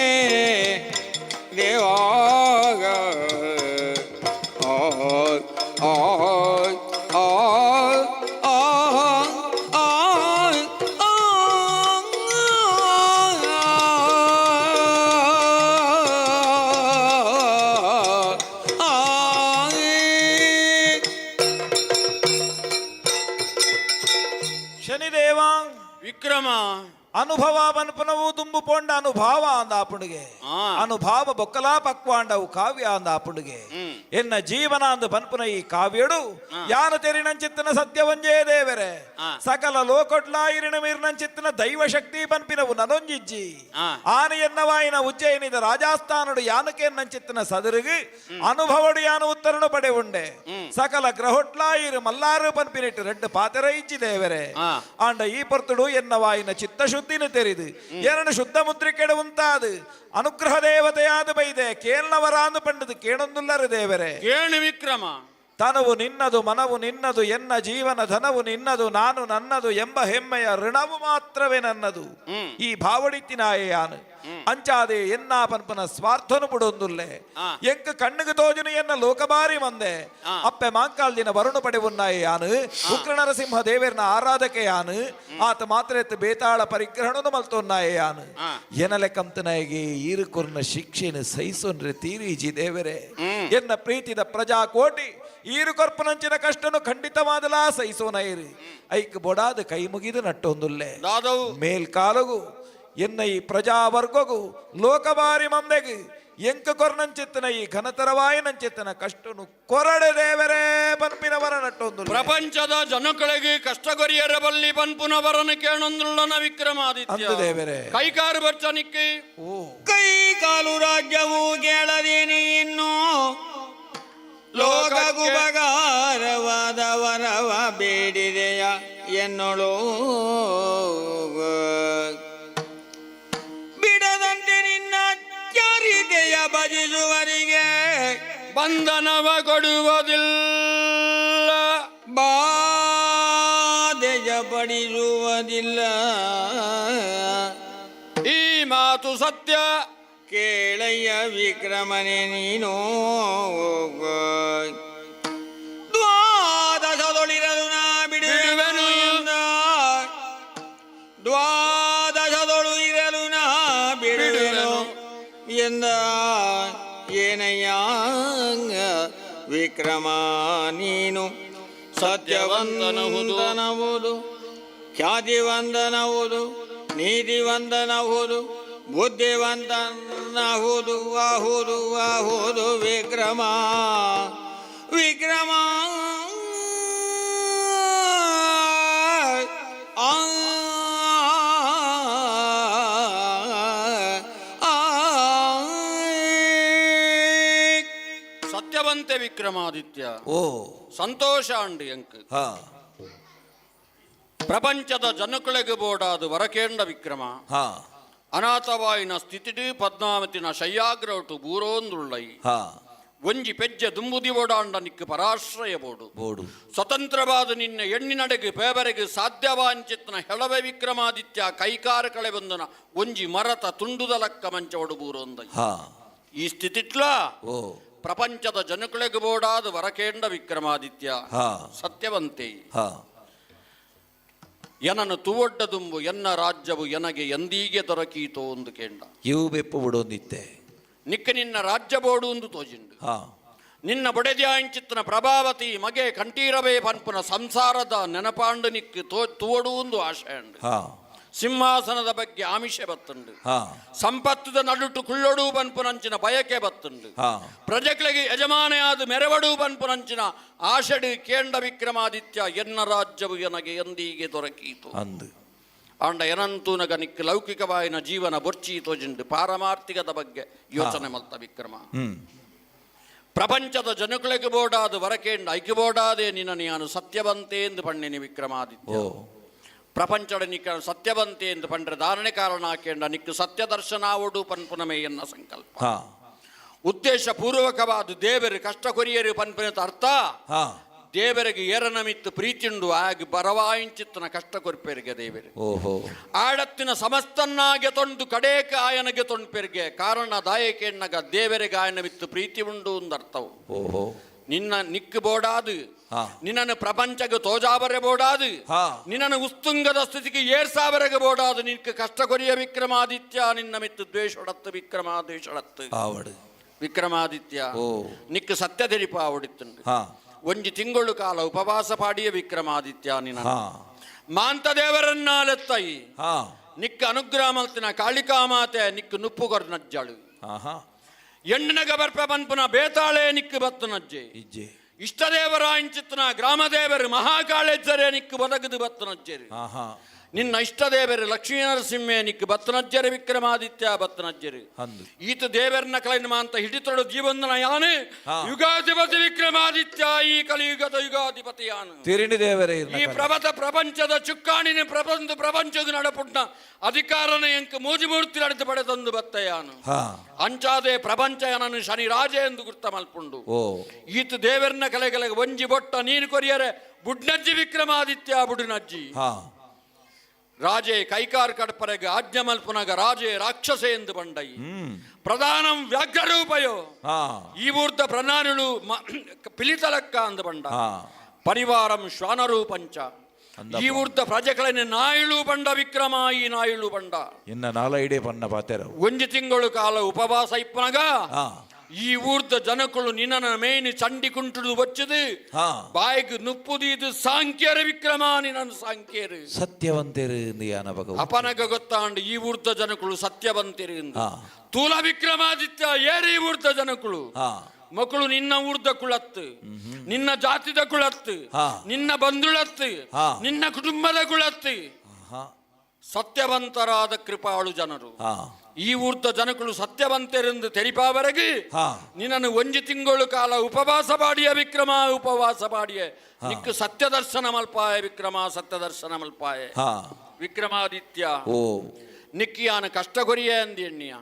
ದೇವಾಗ. ಆ ಆ ಆ ಆ ಆ ಆ. ಶನಿದೇವ. ವಿಕ್ರಮ. ಅನುಭವ ಪನ್ಪುನವು ದುಂಬು ಪೋಂಡ ಅನುಭಾವ ಅಂದ ಆಪುಂಡುಗೆ. ಅನುಭಾವ ಬೊಕ್ಕಲಾ ಪಕ್ವಾಂಡವು ಕಾವ್ಯ ಅಂದ ಆಪುಂಡುಗೆ. ಎನ್ನ ಜೀವನ ಅಂದು ಪನ್ಪುನ ಈ ಕಾವ್ಯಡು ಯಾನ ತೆರಿನಂಚಿತ್ತನ ಸತ್ಯವಂಜೇ ದೇವರೇ. ಸಕಲ ಲೋಕೊಡ್ಲಾ ಇರಿಣ ಮೀರ್ನಂಚಿತ್ತನ ದೈವ ಶಕ್ತಿ ಪನ್ಪಿನವು ನನೊಂಜಿಜ್ಜಿ. ಆನೆ ಎನ್ನವಾಯಿನ ಉಜ್ಜಯಿನಿದ ರಾಜಸ್ಥಾನಡು ಯಾನಕೆ ನಂಚಿತ್ತನ ಸದರುಗು ಅನುಭವಡು ಯಾನ ಉತ್ತರನು ಪಡೆ ಉಂಡೆ. ಸಕಲ ಗ್ರಹೊಟ್ಲಾ ಇರು ಮಲ್ಲಾರು ಪನ್ಪಿನಿಟ್ಟು ರೆಡ್ಡು ಪಾತೆರ ಇಜ್ಜಿ ದೇವರೇ. ಆಂಡ ಈ ಪೊರ್ತುಡು ಎನ್ನವಾಯಿನ ಚಿತ್ತಶುದ್ಧಿನ ತೆರಿದು ಎರಡು ಶುದ್ಧ ಮುದ್ರಿಕೆಡೆ ಉಂತಾದು ಅನುಗ್ರಹ ದೇವತೆಯಾದ ಬೈದೆ ಕೇಳ್ನವರಾಂದು ಪಂಡದು ಕೇಳೊಂದುಲ್ಲರು ದೇವರೇ. ಕೇಣು ವಿಕ್ರಮ. ತನವು ನಿನ್ನದು, ಮನವು ನಿನ್ನದು, ಎನ್ನ ಜೀವನ ಧನವು ನಿನ್ನದು, ನಾನು ನನ್ನದು ಎಂಬ ಹೆಮ್ಮೆಯ ಋಣವು ಮಾತ್ರವೇ ನನ್ನದು. ಈ ಭಾವಡಿತ್ತಿನಾಯೆ ಯಾನು ಅಂಚಾದೆ ಎನ್ನ ಪನ್ಪನ ಸ್ವಾರ್ಥನು ಬುಡೊಂದುಲ್ಲೆ. ಎಂಕ್ ಕಣ್ಣುಗೆ ತೋಜುನು ಎನ್ನ ಲೋಕಬಾರಿ ಮಂದೆ. ಅಪ್ಪೆ ಮಾಂಕಾಲ್ ದಿನ ವರುಣ ಪಡೆವುನ್ನಾಯ ಯಾನು ಉಗ್ರ ನರಸಿಂಹ ದೇವೇರ್ನ ಆರಾಧಕೆ ಯಾನು. ಆತ ಮಾತ್ರ ಎತ್ತು ಬೇತಾಳ ಪರಿಗ್ರಹಣನು ಮಲ್ತೊನ್ನಾಯ ಯಾನು. ಎನಲೆ ಕಂತನಾಯಿಗೆ ಈರುಕೊರ್ನ ಶಿಕ್ಷೆನು ಸಹಿಸೊನ್ರೆ ತೀರೀಜಿ ದೇವರೇ. ಎನ್ನ ಪ್ರೀತಿದ ಪ್ರಜಾಕೋಟಿ ಈರು ಕೊರ್ಪನಂಚಿನ ಕಷ್ಟನು ಖಂಡಿತವಾದಲಾ ಸಹಿಸೋನೈರು. ಐಕ್ ಬೊಡಾದ ಕೈ ಮುಗಿದು ನಟ್ಟೊಂದುಲ್ಲೆ. ದಾದವು? ಮೇಲ್ಕಾಲಗು ಎನ್ನ ಈ ಪ್ರಜಾವರ್ಗಗು ಲೋಕಬಾರಿ ಮಂದೆಗು ಎಂಕ ಕೊರ್ನಂಚಿತ್ತನ ಈ ಘನತರವಾಯಿನಂಚಿತ್ತನ ಕಷ್ಟನು ಕೊರಡೆ ದೇವರೇ ಪನ್ಪಿನವರ ನಟ್ಟೊಂದು. ಪ್ರಪಂಚದ ಜನಗಳಿಗೆ ಕಷ್ಟ ಕೊರಿಯರ ಬಲ್ಲಿ ಪನ್ಪುನವರನ್ನು ಕೇಳೊಂದುಳ್ಳನ ವಿಕ್ರಮಾದಿತ್ಯ. ಅಂದು ದೇವರೇ. ಕೈಕಾರು ಬರ್ಚನಿಕ್ಕೆ. ಓ. ಕೈ ಕಾಲು ರಾಜ್ಯವು ಕೇಳದೇನೆ ಇನ್ನು ಲೋಕಗುಪಕಾರವಾದ ವರವ ಬೇಡಿದೆಯ ಎನ್ನೊಳು, ಬಿಡದಂತೆ ನಿನ್ನ ಚರಿತೆಯ ಭಜಿಸುವರಿಗೆ ಬಂಧನವ ಕೊಡುವುದಿಲ್ಲ, ಬಾಧೆಯ ಪಡಿಸುವುದಿಲ್ಲ. ಈ ಮಾತು ಸತ್ಯ. ಕೇಳಯ್ಯ ವಿಕ್ರಮನೆ ನೀನು, ದ್ವಾದಶದೊಳಿರಲು ನಾ ಬಿಡುವೆನು. ಬಿಡುವೆನು ಎಂದ, ದ್ವಾದಶದೊಳು ಇರಲು ನಾ ಬಿಡುವೆನು ಎಂದ ಏನಯ್ಯ? ವಿಕ್ರಮ ನೀನು ಸತ್ಯವಂತನಹುದು, ಖ್ಯಾತಿವಂತನಹುದು, ನೀತಿವಂತನಹುದು, ಬುದ್ಧಿವಂತನಹುದು ಆಹುದು ಆಹುದು ವಿಕ್ರಮ ವಿಕ್ರಮ. ಆ ಆ. ಸತ್ಯವಂತೆ ವಿಕ್ರಮಾದಿತ್ಯ. ಓ. ಸಂತೋಷ ಅಂಡು ಎಂಕ್. ಪ್ರಪಂಚದ ಜನಕುಲೆಗ್ ಬೋಡಾದು ವರಕೇಂಡ ವಿಕ್ರಮ. ಅನಾಥವಾಯಿನ ಸ್ಥಿತಿಡು ಪದ್ಮಾವತಿನ ಶಯ್ಯಾಗ್ರವಟು ಬೂರೋಂದುಳ್ಳೈ. ಒಂಜಿ ಪೆಜ್ಜೆ ದುಂಬುದಿ ಓಡಾಂಡ ನಿಕ್ಕು ಪರಾಶ್ರಯ ಬೋಡು. ಬೋಡು. ಸ್ವತಂತ್ರವಾದ ನಿನ್ನ ಎಣ್ಣಿನಡೆಗೆ ಪೇಬರೆಗೆ ಸಾಧ್ಯವಾಂಚಿತ್ನ ಹೆಳವೆ ವಿಕ್ರಮಾದಿತ್ಯ, ಕೈಕಾರ ಕಳೆ ಬಂದನ ಒಂಜಿ ಮರತ ತುಂಡುದ ಲಕ್ಕ ಮಂಚವಡು ಬೂರೋಂದೈ. ಈ ಸ್ಥಿತಿಟ್ಲ ಓ. ಪ್ರಪಂಚದ ಜನಕುಲೆಗ್ ಬೋಡಾದ ವರಕೇಂಡ ವಿಕ್ರಮಾದಿತ್ಯ. ಸತ್ಯವಂತೆ. ಎನನು ತುವೊಡ್ಡ ದುಂಬು ಎನ್ನ ರಾಜ್ಯವು ಎನಗೆ ಎಂದೀಗೆ ದೊರಕೀತೋ ಒಂದು ಕೇಂಡ. ಇವು ಬೆಪ್ಪು ಬಿಡೋಂದಿತ್ತೆ. ನಿಕ್ಕ ನಿನ್ನ ರಾಜ್ಯ ಬೋಡು ಒಂದು ತೋಜಿಂಡು. ನಿನ್ನ ಬೊಡೆದ್ಯಾಂಚಿತ್ತನ ಪ್ರಭಾವತಿ ಮಗೆ ಕಂಠೀರವೇ ಪನ್ಪುನ ಸಂಸಾರದ ನೆನಪಾಂಡು ನಿಕ್ಕು ತೋ ತುವಡು ಒಂದು ಆಶೆ ಉಂಡು. ಸಿಂಹಾಸನದ ಬಗ್ಗೆ ಆಮಿಷ ಬತ್ತುಂಡು. ಸಂಪತ್ತುದ ನಡುಟು ಕುಳ್ಳೊಡು ಪನ್ಪುನಂಚಿನ ಬಯಕೆ ಬತ್ತುಂಡು. ಪ್ರಜೆಗಳಿಗೆ ಯಜಮಾನೆಯಾದ ಮೆರವಡು ಪನ್ಪುನಂಚಿನ ಆಷಡು ಕೇಂಡ ವಿಕ್ರಮಾದಿತ್ಯ, ಎನ್ನ ರಾಜ್ಯವು ಎನಗೆ ಎಂದೀಗೆ ದೊರಕೀತು ಅಂದು. ಆಂಡ ಎನಂತೂನಗ ನಿಕ್ ಲೌಕಿಕವಾಯಿನ ಜೀವನ ಬೊರ್ಚಿ ತೋಜಿಂಡು, ಪಾರಮಾರ್ಥಿಕದ ಬಗ್ಗೆ ಯೋಚನೆ ಮಲ್ತ ವಿಕ್ರಮ. ಪ್ರಪಂಚದ ಜನಕುಲೆಗೆ ಬೋಡಾದ ವರಕೇಂಡ, ಐಕ್ಯ ಬೋಡಾದೆ ನಿನ್ನ ನಾನು ಸತ್ಯವಂತೆ ಎಂದು ಪಣ್ಣಿನಿ ವಿಕ್ರಮಾದಿತ್ಯ. ಓ. ಪ್ರಪಂಚದ ನಿಕ್ಕ ಸತ್ಯವಂತೆ ಎಂದು ಪಂಡ್ರೆ ಧಾರಣೆ ಕಾರಣ ಕೇಂಡ ನಿಕ್ಕು ಸತ್ಯ ದರ್ಶನಾವಡು ಪನ್ಪುನಮೇ ಎನ್ನ ಸಂಕಲ್ಪ. ಉದ್ದೇಶ ಪೂರ್ವಕವಾದ ದೇವರು ಕಷ್ಟ ಕೊರಿಯರು ಪನ್ಪುನತ ಅರ್ಥ. ದೇವರಿಗೆ ಏರನಮಿತ್ತು ಪ್ರೀತಿಂಡು ಆಗಿ ಬರವಾಯಿಂಚಿತ್ತನ ಕಷ್ಟ ಕೊರ್ಪೆರಿಗೆ ದೇವರು. ಓಹೋ. ಆಡತ್ತಿನ ಸಮಸ್ತನ್ನಾಗೆ ತೊಂದು ಕಡೇಕ ಆಯನಗೆ ತೊಂಡ್ಪೆರಿಗೆ ಕಾರಣ ದಾಯಕೆಣ್ಣಗ ದೇವರಿಗೆ ಆಯನಮಿತ್ತು ಪ್ರೀತಿ ಉಂಡು ಒಂದರ್ಥವು. ಓಹೋ. ನಿನ್ನ ನಿಕ್ಕು ಬೋಡಾದು, ನಿನ್ನನ್ನು ಪ್ರಪಂಚಕ್ಕೆ ತೋಜಾಬರೆ ಬೋಡಾದು, ನಿನ್ನನ್ನು ಉಸ್ತುಂಗದ ಸ್ಥಿತಿಗೆ ಏರ್ಸಾವರೆಗೆ ಬೋಡಾದು ನಿನ್ಕ ಕಷ್ಟ ಕೊರಿಯ ವಿಕ್ರಮಾದಿತ್ಯ, ನಿನ್ನ ಮಿತ್ತು ದ್ವೇಷೊಡತ್ತು ವಿಕ್ರಮ, ದ್ವೇಷೊಡತ್ತು. ಆವಡು. ವಿಕ್ರಮಾದಿತ್ಯ. ಓ. ನಿಕ್ಕು ಸತ್ಯ ತೆರಿಪ ಅವಡಿತ್ತುಂಡು. ಒಂಜಿ ತಿಂಗಳು ಕಾಲ ಉಪವಾಸ ಪಾಡಿಯ ವಿಕ್ರಮಾದಿತ್ಯ ನಿನ್ನ. ಮಾಂತ ದೇವರನ್ನಾಲೆತ್ತೈ. ನಿಕ್ಕ ಅನುಗ್ರಹ ಮಲ್ತಿನ ಕಾಳಿಕಾ ಮಾತೆ ನಿಕ್ಕು ನುಪ್ಪು ಕೊರ್ನಜ್ಜಳು. ಎಣ್ಣನಗ ಬರ್ಪ ಪನ್ಪುನ ಬೇತಾಳೆ ನಿಕ್ಕು ಬತ್ತು ನಜ್ಜೆ. ಇಜ್ಜೆ. ಇಷ್ಟದೇವರ ಇಂಚಿತ್ತನ ಗ್ರಾಮದೇವರು ಮಹಾಕಾಳೇಜ್ಜರೇ ನಿಕ್ಕು ಬದಗದು ಬತ್ತು ನಜ್ಜೆರು. ನಿನ್ನ ಇಷ್ಟದೇವರು ಲಕ್ಷ್ಮೀ ನರಸಿಂಹೆ ನಿಕ್ಕು ಬತ್ತನಜ್ಜರು ವಿಕ್ರಮಾದಿತ್ಯ, ಬತ್ತನಜ್ಜರು. ಅಂದು. ಈತ ದೇವರನ್ನ ಕಲೈನ ಮಾಂತ ಹಿಡಿತೊಡು ಜೀವನ ಯಾನು. ಯುಗಾಧಿಪತಿ ವಿಕ್ರಮಾದಿತ್ಯ, ಈ ಕಲಿಯುಗದ ಯುಗಾಧಿಪತಿ ಯಾನು. ತಿರಿಣಿ ದೇವರೇ. ಈ ಪ್ರಬತ ಪ್ರಪಂಚದ ಚುಕ್ಕಾಣಿನ ಪ್ರಬಂಧ ಪ್ರಪಂಚದ ನಡಪುಟ್ನ ಅಧಿಕಾರನ ಎಂಕ್ ಮೂಜಿಮೂರ್ತಿ ನಡೆದು ಪಡೆದೊಂದು ಬತ್ತಯಾನು. ಅಂಚಾದೆ ಪ್ರಪಂಚ ನಾನು ಶನಿ ರಾಜ ಎಂದು ಗುರ್ತ ಮಲ್ಪುಂಡು. ಓ. ಈತ ದೇವರನ್ನ ಕಲೆಗಳಿಗೆ ಒಂಜಿ ಬೊಟ್ಟ ನೀನು ಕೊರಿಯರೆ ಬುಡ್ನಜ್ಜಿ ವಿಕ್ರಮಾದಿತ್ಯ, ಬುಡುನಜ್ಜಿ. ರಾಜೇ ಕೈಕಾರ್ ಕಡ್ಪರೆಗೆ ಆಜ್ಞೆ ಮಲ್ಪುನಗ ರಾಜೇ ರಾಕ್ಷಸೆ ಎಂದು ಬಂಡೈ. ಪ್ರಧಾನಂ ವ್ಯಾಘ್ರರೂಪಯೋ. ಈ ಊರ್ದ ಪ್ರಧಾನುಳು ಪಿಲಿತಲಕ್ಕ ಅಂದ ಬಂಡ. ಪರಿವಾರಂ ಶ್ವಾನರೂಪಂಚ. ಅಂದಪ್ಪ. ಈ ಊರ್ದ ಪ್ರಜೆಗಳನ್ನು ನಾಯಿಳು ಬಂಡ ವಿಕ್ರಮ, ಈ ನಾಯಿಳು ಬಂಡ. ಇನ್ನ ನಾಲೈಡೆ ಪನ್ನ ಪಾತೆರವು. ಒಂಜಿ ತಿಂಗಳು ಕಾಲ ಉಪವಾಸ ಇಪ್ಪನಗ ಈ ಊರ್ದ ಜನಕುಳು ನಿನ್ನ ಮೇನ್ ಚಂಡಿ ಕುಂಟುಡು ಬಚ್ಚದು ಬಾಯಿಗೆ ನುಪ್ಪುದೀದು ಸಾಂಖ್ಯರ ವಿಕ್ರಮ, ನಿನ್ನ ಸಾಂಖ್ಯರು. ಸತ್ಯವಂತೆರು ಎಂದು ಯಾನ ಭಗವ. ಅಪನಗ ಗೊತ್ತಾಂಡು ಈ ಊರ್ದ ಜನಕುಳು ಸತ್ಯವಂತೆರು ಎಂದು. ತೂಲ ವಿಕ್ರಮಾದಿತ್ಯ, ಏರಿ ಊರ್ದ ಜನಕುಳು ಮಕ್ಕಳು ನಿನ್ನ ಊರ್ದ ಕುಳತ್ತು, ನಿನ್ನ ಜಾತಿದ ಕುಳತ್ತು, ನಿನ್ನ ಬಂಧುಳತ್ತು, ನಿನ್ನ ಕುಟುಂಬದ ಕುಳತ್ತು, ಸತ್ಯವಂತರಾದ ಕೃಪಾಳು ಜನರು. ಈ ಊರ್ದ ಜನಗಳು ಸತ್ಯವಂತರೆಂದು ತೆರಿಪಾವರೆಗೆ ನಿನ್ನನ್ನು ಒಂಜಿ ತಿಂಗಳು ಕಾಲ ಉಪವಾಸ ಪಾಡಿಯ ವಿಕ್ರಮ, ಉಪವಾಸ ಪಾಡಿಯ. ನಿಕ್ಕು ಸತ್ಯ ದರ್ಶನ ಮಲ್ಪಾಯ ವಿಕ್ರಮ, ಸತ್ಯ ದರ್ಶನ ಮಲ್ಪಾಯ. ವಿಕ್ರಮಾದಿತ್ಯ. ಓ. ನಿಕ್ಕಿಯಾನ ಕಷ್ಟ ಕೊರಿಯ ಅಂದು ಎಣ್ಣಿಯ.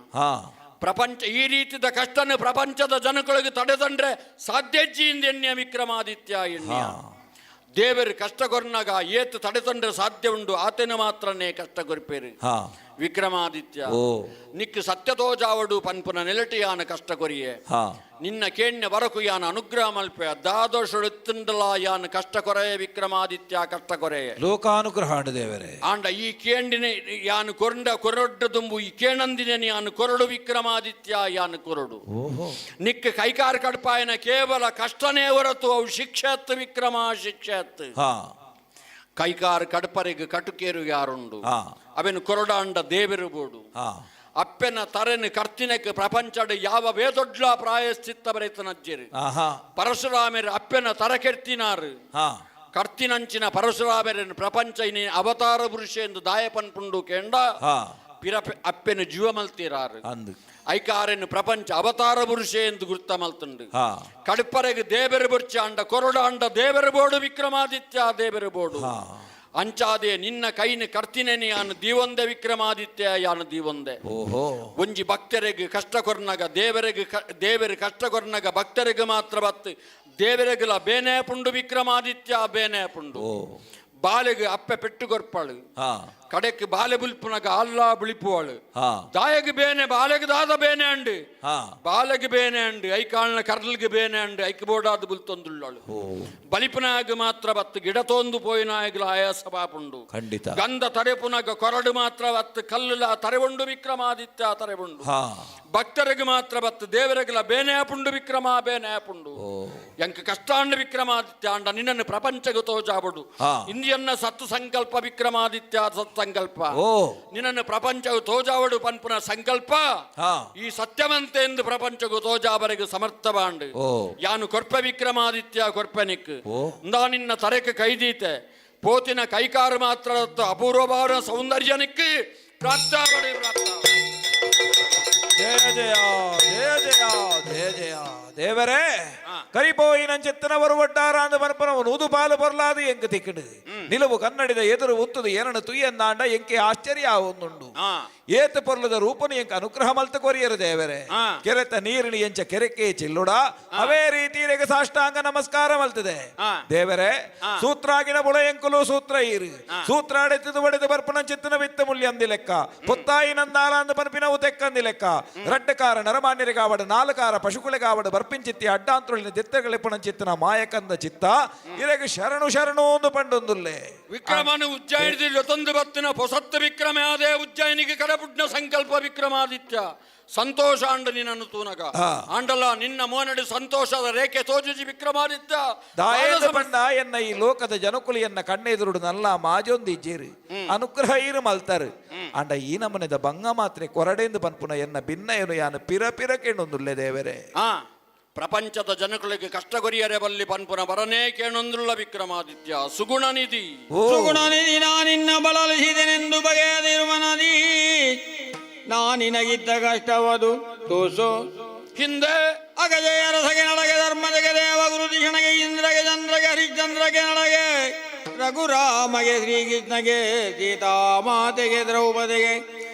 ಪ್ರಪಂಚ ಈ ರೀತಿಯ ಕಷ್ಟನ್ನು ಪ್ರಪಂಚದ ಜನಗಳಿಗೆ ತಡೆದಂಡ್ರೆ ಸಾಧ್ಯಜ್ಜಿಯಿಂದ ಎಣ್ಣಿಯ ವಿಕ್ರಮಾದಿತ್ಯ, ಎಣ್ಣಿಯ. ದೇವರು ಕಷ್ಟ ಕೊರ್ನಾಗ ಏತು ತಡೆತಂಡ್ರೆ ಸಾಧ್ಯ ಉಂಟು ಆತನ ಮಾತ್ರನೇ ಕಷ್ಟ ಕೊರ್ಪೇರು. ವಿಕ್ರಮಾದಿತ್ಯ, ನಿಕ್ ಸತ್ಯತೋಜಾವಡು ಪನ್ಪುನ ನೆಲಟಿಯಾನ ಕಷ್ಟ ಕೊರಿಯೆ. ನಿನ್ನ ಕೇಣ್ಯ ಬರಕು ಯಾನ ಅನುಗ್ರಹ ಮಲ್ಪೆ ದಾದೋಷುಡುತ್ತುಂಡಲ ಯಾನ ಕಷ್ಟ ಕೊರೆಯ ವಿಕ್ರಮಾದಿತ್ಯ, ಕಷ್ಟ ಕೊರೆಯ. ಲೋಕಾನುಗ್ರಹ ಆಂಡ ದೇವರೇ. ಆಂಡ ಈ ಕೇಂಡಿನ ಯಾನು ಕೊರಂಡ ಕೊರೊಡ್ಡ ತುಂಬು ಈ ಕೇಣಂದಿನ ಯಾನು ಕೊರಡು ವಿಕ್ರಮಾದಿತ್ಯ, ಯಾನು ಕೊರಡು. ನಿಕ್ ಕೈಕಾರ ಕಡ್ಪಾಯನ ಕೇವಲ ಕಷ್ಟನೇ ಹೊರತು ಅವು ಶಿಕ್ಷೆತ್ತು ವಿಕ್ರಮ, ಶಿಕ್ಷೆತ್ತು. ಕೈಕಾರ ಕಡ್ಪರಿಗೆ ಕಟುಕೇರು ಯಾರುಂಡು? ಅವೆನು ಕೊರಡಾಂಡ ದೇವರು ಬೋಡು. ಅಪ್ಪೆನ ತರೆನು ಕರ್ತಿನಕ್ಕೆ ಪ್ರಪಂಚಡ್ ಯಾವ ವೇದೊಡ್ಲ ಪ್ರಾಯಶ್ಚಿತ್ತ ಬರೆತನಜ್ಜೆರು. ಪರಶುರಾಮರು ಅಪ್ಪೆನ ತರ ಕೆರ್ತಿನಾರು. ಕರ್ತಿನಂಚಿನ ಪರಶುರಾಮರನ್ನು ಪ್ರಪಂಚ ಇನಿ ಅವತಾರ ಪುರುಷ ಎಂದು ದಾಯಪನ್ಪುಂಡು ಕೇಂಡ ಪಿರ ಅಪ್ಪೆನ ಜೀವ ಮಲ್ತೀರಾರು. ಐಕಾರೆನು ಪ್ರಪಂಚ ಅವತಾರ ಪುರುಷ ಎಂದು ಗುರ್ತ ಮಲ್ತುಂಡು. ಕಡುಪರೆಗೆ ದೇವರು ಬುರ್ಚ ಅಂಡ ಕೊರಡು ಅಂಡ ದೇವರು ಬೋಡು ವಿಕ್ರಮಾದಿತ್ಯ, ದೇವರು ಬೋಡು. ಅಂಚಾದೆ ನಿನ್ನ ಕೈನ ಕರ್ತಿನೇನಿ ಯಾನು ದೀವೊಂದೆ ವಿಕ್ರಮಾದಿತ್ಯ, ಯಾನು ದೀವೊಂದೆ. ಒಂಜಿ ಭಕ್ತರಿಗೆ ಕಷ್ಟ ಕೊರ್ನಗ ದೇವರಿಗೆ ದೇವರು ಕಷ್ಟ ಕೊರ್ನಗ ಭಕ್ತರಿಗೆ ಮಾತ್ರ ಬತ್ತು ದೇವರಿಗೆಲ ಬೇನೆ ಪುಂಡು ವಿಕ್ರಮಾದಿತ್ಯ, ಬೇನೆ ಪುಂಡು. ಬಾಲೆಗೆ ಅಪ್ಪೆ ಪೆಟ್ಟು ಕೊರ್ಪಾಳು, ಕಡೆಕ್ ಬಾಲೆ ಬುಲ್ಪುನಗ ಅಲ್ಲ ಬುಳಿಪುವಳು. ದಾಯಗ್ ಬೇನೆ ಬಾಲೆಗೆ ದಾದ ಬೇನೆ ಅಂಡು, ಬಾಲೆಗೆ ಬೇನೆ ಅಂಡು, ಐಕಾಳ್ನ ಕರ್ಲ್ಗೆ ಬೇನೆ ಅಂಡು, ಐಕ್ ಬೋಡಾದ ಬುಲ್ತೊಂದುಳ್ಳಳು. ಬಲಿಪುನಾಗ ಮಾತ್ರ ಬತ್ತು ಗಿಡ ತೋಂದು ಪೋಯಿನಾಗಲ ಆಯಾಸ ಬಾಪುಂಡು. ಖಂಡಿತ. ಗಂಧ ತರೆಪುನಗ ಕೊರಡು ಮಾತ್ರ ಬತ್ತು ಕಲ್ಲುಲ ತರೆವುಂಡು ವಿಕ್ರಮಾದಿತ್ಯ, ತರೆವುಂಡು. ಭಕ್ತರಿಗೆ ಮಾತ್ರ ಬತ್ತು ದೇವರಿಗೆಲ ಬೇನೆ ಪುಂಡು ವಿಕ್ರಮ, ಬೇನೆ ಪುಂಡು. ಎಂಕ ಕಷ್ಟಾಂಡ ವಿಕ್ರಮಾದಿತ್ಯ ಅಂಡ ನಿನ್ನನ್ನು ಪ್ರಪಂಚಗೆ ತೋಜಾಬಡು. ಇಂದಿಯನ್ನ ಸತ್ತು ಸಂಕಲ್ಪ ವಿಕ್ರಮಾದಿತ್ಯ, ಸತ್ಸಂಕಲ್ಪ. ನಿನ್ನನ್ನು ಪ್ರಪಂಚವು ತೋಜಾವಡು ಪನ್ಪುನ ಸಂಕಲ್ಪ ಈ ಸತ್ಯವಂತೆ ಎಂದು ಪ್ರಪಂಚಗೂ ತೋಜಾಬರೆಗೆ ಸಮರ್ಥ ಬಾಂಡು. ಯಾನು ಕೊರ್ಪ ವಿಕ್ರಮಾದಿತ್ಯ ಕೊರ್ಪನಿಕ್ ಇಂದಾ ನಿನ್ನ ತರೆಗೆ ಕೈದೀತೆ ಪೋತಿನ ಕೈಕಾರು ಮಾತ್ರ ಅಪೂರ್ವವಾದ ಸೌಂದರ್ಯನಿಕ್ ಪ್ರಾಪ್ತಾವಡಿ ಪ್ರಾಪ್ತ. ಜಯ ಜಯ ಜಯ ಜಯ ಜಯ ಜಯ ದೇವರೇ. ಕರಿಪೋಯಿನಂಚಿತ್ತನವರು ಒಡ್ಡಾರ ಅಂದ ಪರಪನವು ನೂದು ಪಾಲು ಬರಲಾದು ಎಂಕ ತಿಕ್ಕಡು ನಿಲುವು ಕನ್ನಡಿದ ಎದುರು ಉತ್ತದು ಏನನು ತುಯ್ಯಂದಾಂಡ ಎಂಕೆ ಆಶ್ಚರ್ಯ ಒಂದುಂಡು. ಏತ ಪೊರ್ಲದ ರೂಪನು ಎಂಕ ಅನುಗ್ರಹ ಮಲ್ತ ಕೊರಿಯರು ದೇವರೇ. ಕೆರೆತ ನೀರಿನ ಎಂಚ ಕೆರೆಕೆ ಚಿಲ್ಲುಡ ಅವೇ ರೀತಿ ಸಾಷ್ಟಾಂಗ ನಮಸ್ಕಾರ ಮಲ್ತದೆ ದೇವರೇ. ಸೂತ್ರಾಗಿನ ಬುಳ ಎಂಕುಲು ಸೂತ್ರ ಈರು ಸೂತ್ರ ಅಡೆತದು ಒಡೆದು ಬರ್ಪನ ಚಿತ್ತನ ವಿತ್ತ ಮುಲ್ಯಂದಿ ಲೆಕ್ಕ ಪುತ್ತಾಯಿ ನಂದಾಲ ಅಂದ ಪನ್ಪಿನವು ತೆಕ್ಕಂದಿ ಲೆಕ್ಕ ರಡ್ಡಕಾರ ನರಮಾನ್ಯರಿಗಾವಡು ನಾಲ್ಕಾರ ಪಶುಕುಲೆಗಾವಡು ಬರ್ಪಿಂಚಿತ್ತಿ ಅಡ್ಡಾಂತರುಳಿನ ದಿತ್ತಗಳಿಪ್ಪಣ ಚಿತ್ತನ ಮಾಯಕಂದ ಚಿತ್ತ ಇರಗ ಶರಣು ಶರಣು ಒಂದು ಪಂಡೊಂದುಲ್ಲೆ. ವಿಕ್ರಮನು ಉಜ್ಜಯಿನಿ ತಂದು ಬತ್ತಿನ ಪೊಸತ್ತು ವಿಕ್ರಮ ಅದೇ ಉಜ್ಜಯಿನಿಗೆ ಕಡಪುಡ್ನ ಸಂಕಲ್ಪ ವಿಕ್ರಮಾದಿತ್ಯ. ಸಂತೋಷ ಅಂಡ ನಿನ್ನನ್ನು ತೂನಗ ಆಂಡಲ ನಿನ್ನ ಮೋನಡಿ ಸಂತೋಷದ ರೇಖೆ ತೋಜಿಸಿ ವಿಕ್ರಮಾದಿತ್ಯ. ದಾಯದ ಪಂಡ ಎನ್ನ ಈ ಲೋಕದ ಜನಕುಲಿ ಎನ್ನ ಕಣ್ಣೆದುರುಡು ನಲ್ಲ ಮಾಜೊಂದಿಜ್ಜೇರು ಅನುಗ್ರಹ ಈರು ಮಲ್ತಾರು. ಅಂಡ ಈ ನಮನೆದ ಬಂಗ ಮಾತ್ರೆ ಕೊರಡೆಂದು ಪನ್ಪುನ ಎನ್ನ ಭಿನ್ನ ಏನು ಯಾನು ಪಿರ ಪಿರ ಕೇಣೊಂದುಲ್ಲೆ ದೇವರೇ. ಪ್ರಪಂಚದ ಜನಗಳಿಗೆ ಕಷ್ಟ ಕೊರಿಯರೆ ಬಲ್ಲಿ ಪನ್ಪುನ ಬರನೇ ಕೇಣೊಂದುಳ್ಳ ವಿಕ್ರಮಾದಿತ್ಯ ಸುಗುಣ ನಿಧಿ. ಸುಗುಣ ನಿಧಿ ನಾನಿನ್ನ ಬಳಲಿಸಿದೆನೆಂದು ಬಗೆಯದಿರುವನದಿ ನಾನಿನಗಿದ್ದ ಕಷ್ಟವದು ತೋಸು ಹಿಂದೆ ಅಗಜಯ ರಸಗೆ ನಡಗೆ ಧರ್ಮಜಗೆ ದೇವ ಗುರು ದಿಷಣಗೆ ಇಂದ್ರಗೆ ಚಂದ್ರಗೆ ಹರಿಶ್ಚಂದ್ರಗೆ ನಡಗೆ ರಘುರಾಮಗೆ ಶ್ರೀಕೃಷ್ಣಗೆ ಸೀತಾಮಾತೆಗೆ ದ್ರೌಪದಿಗೆ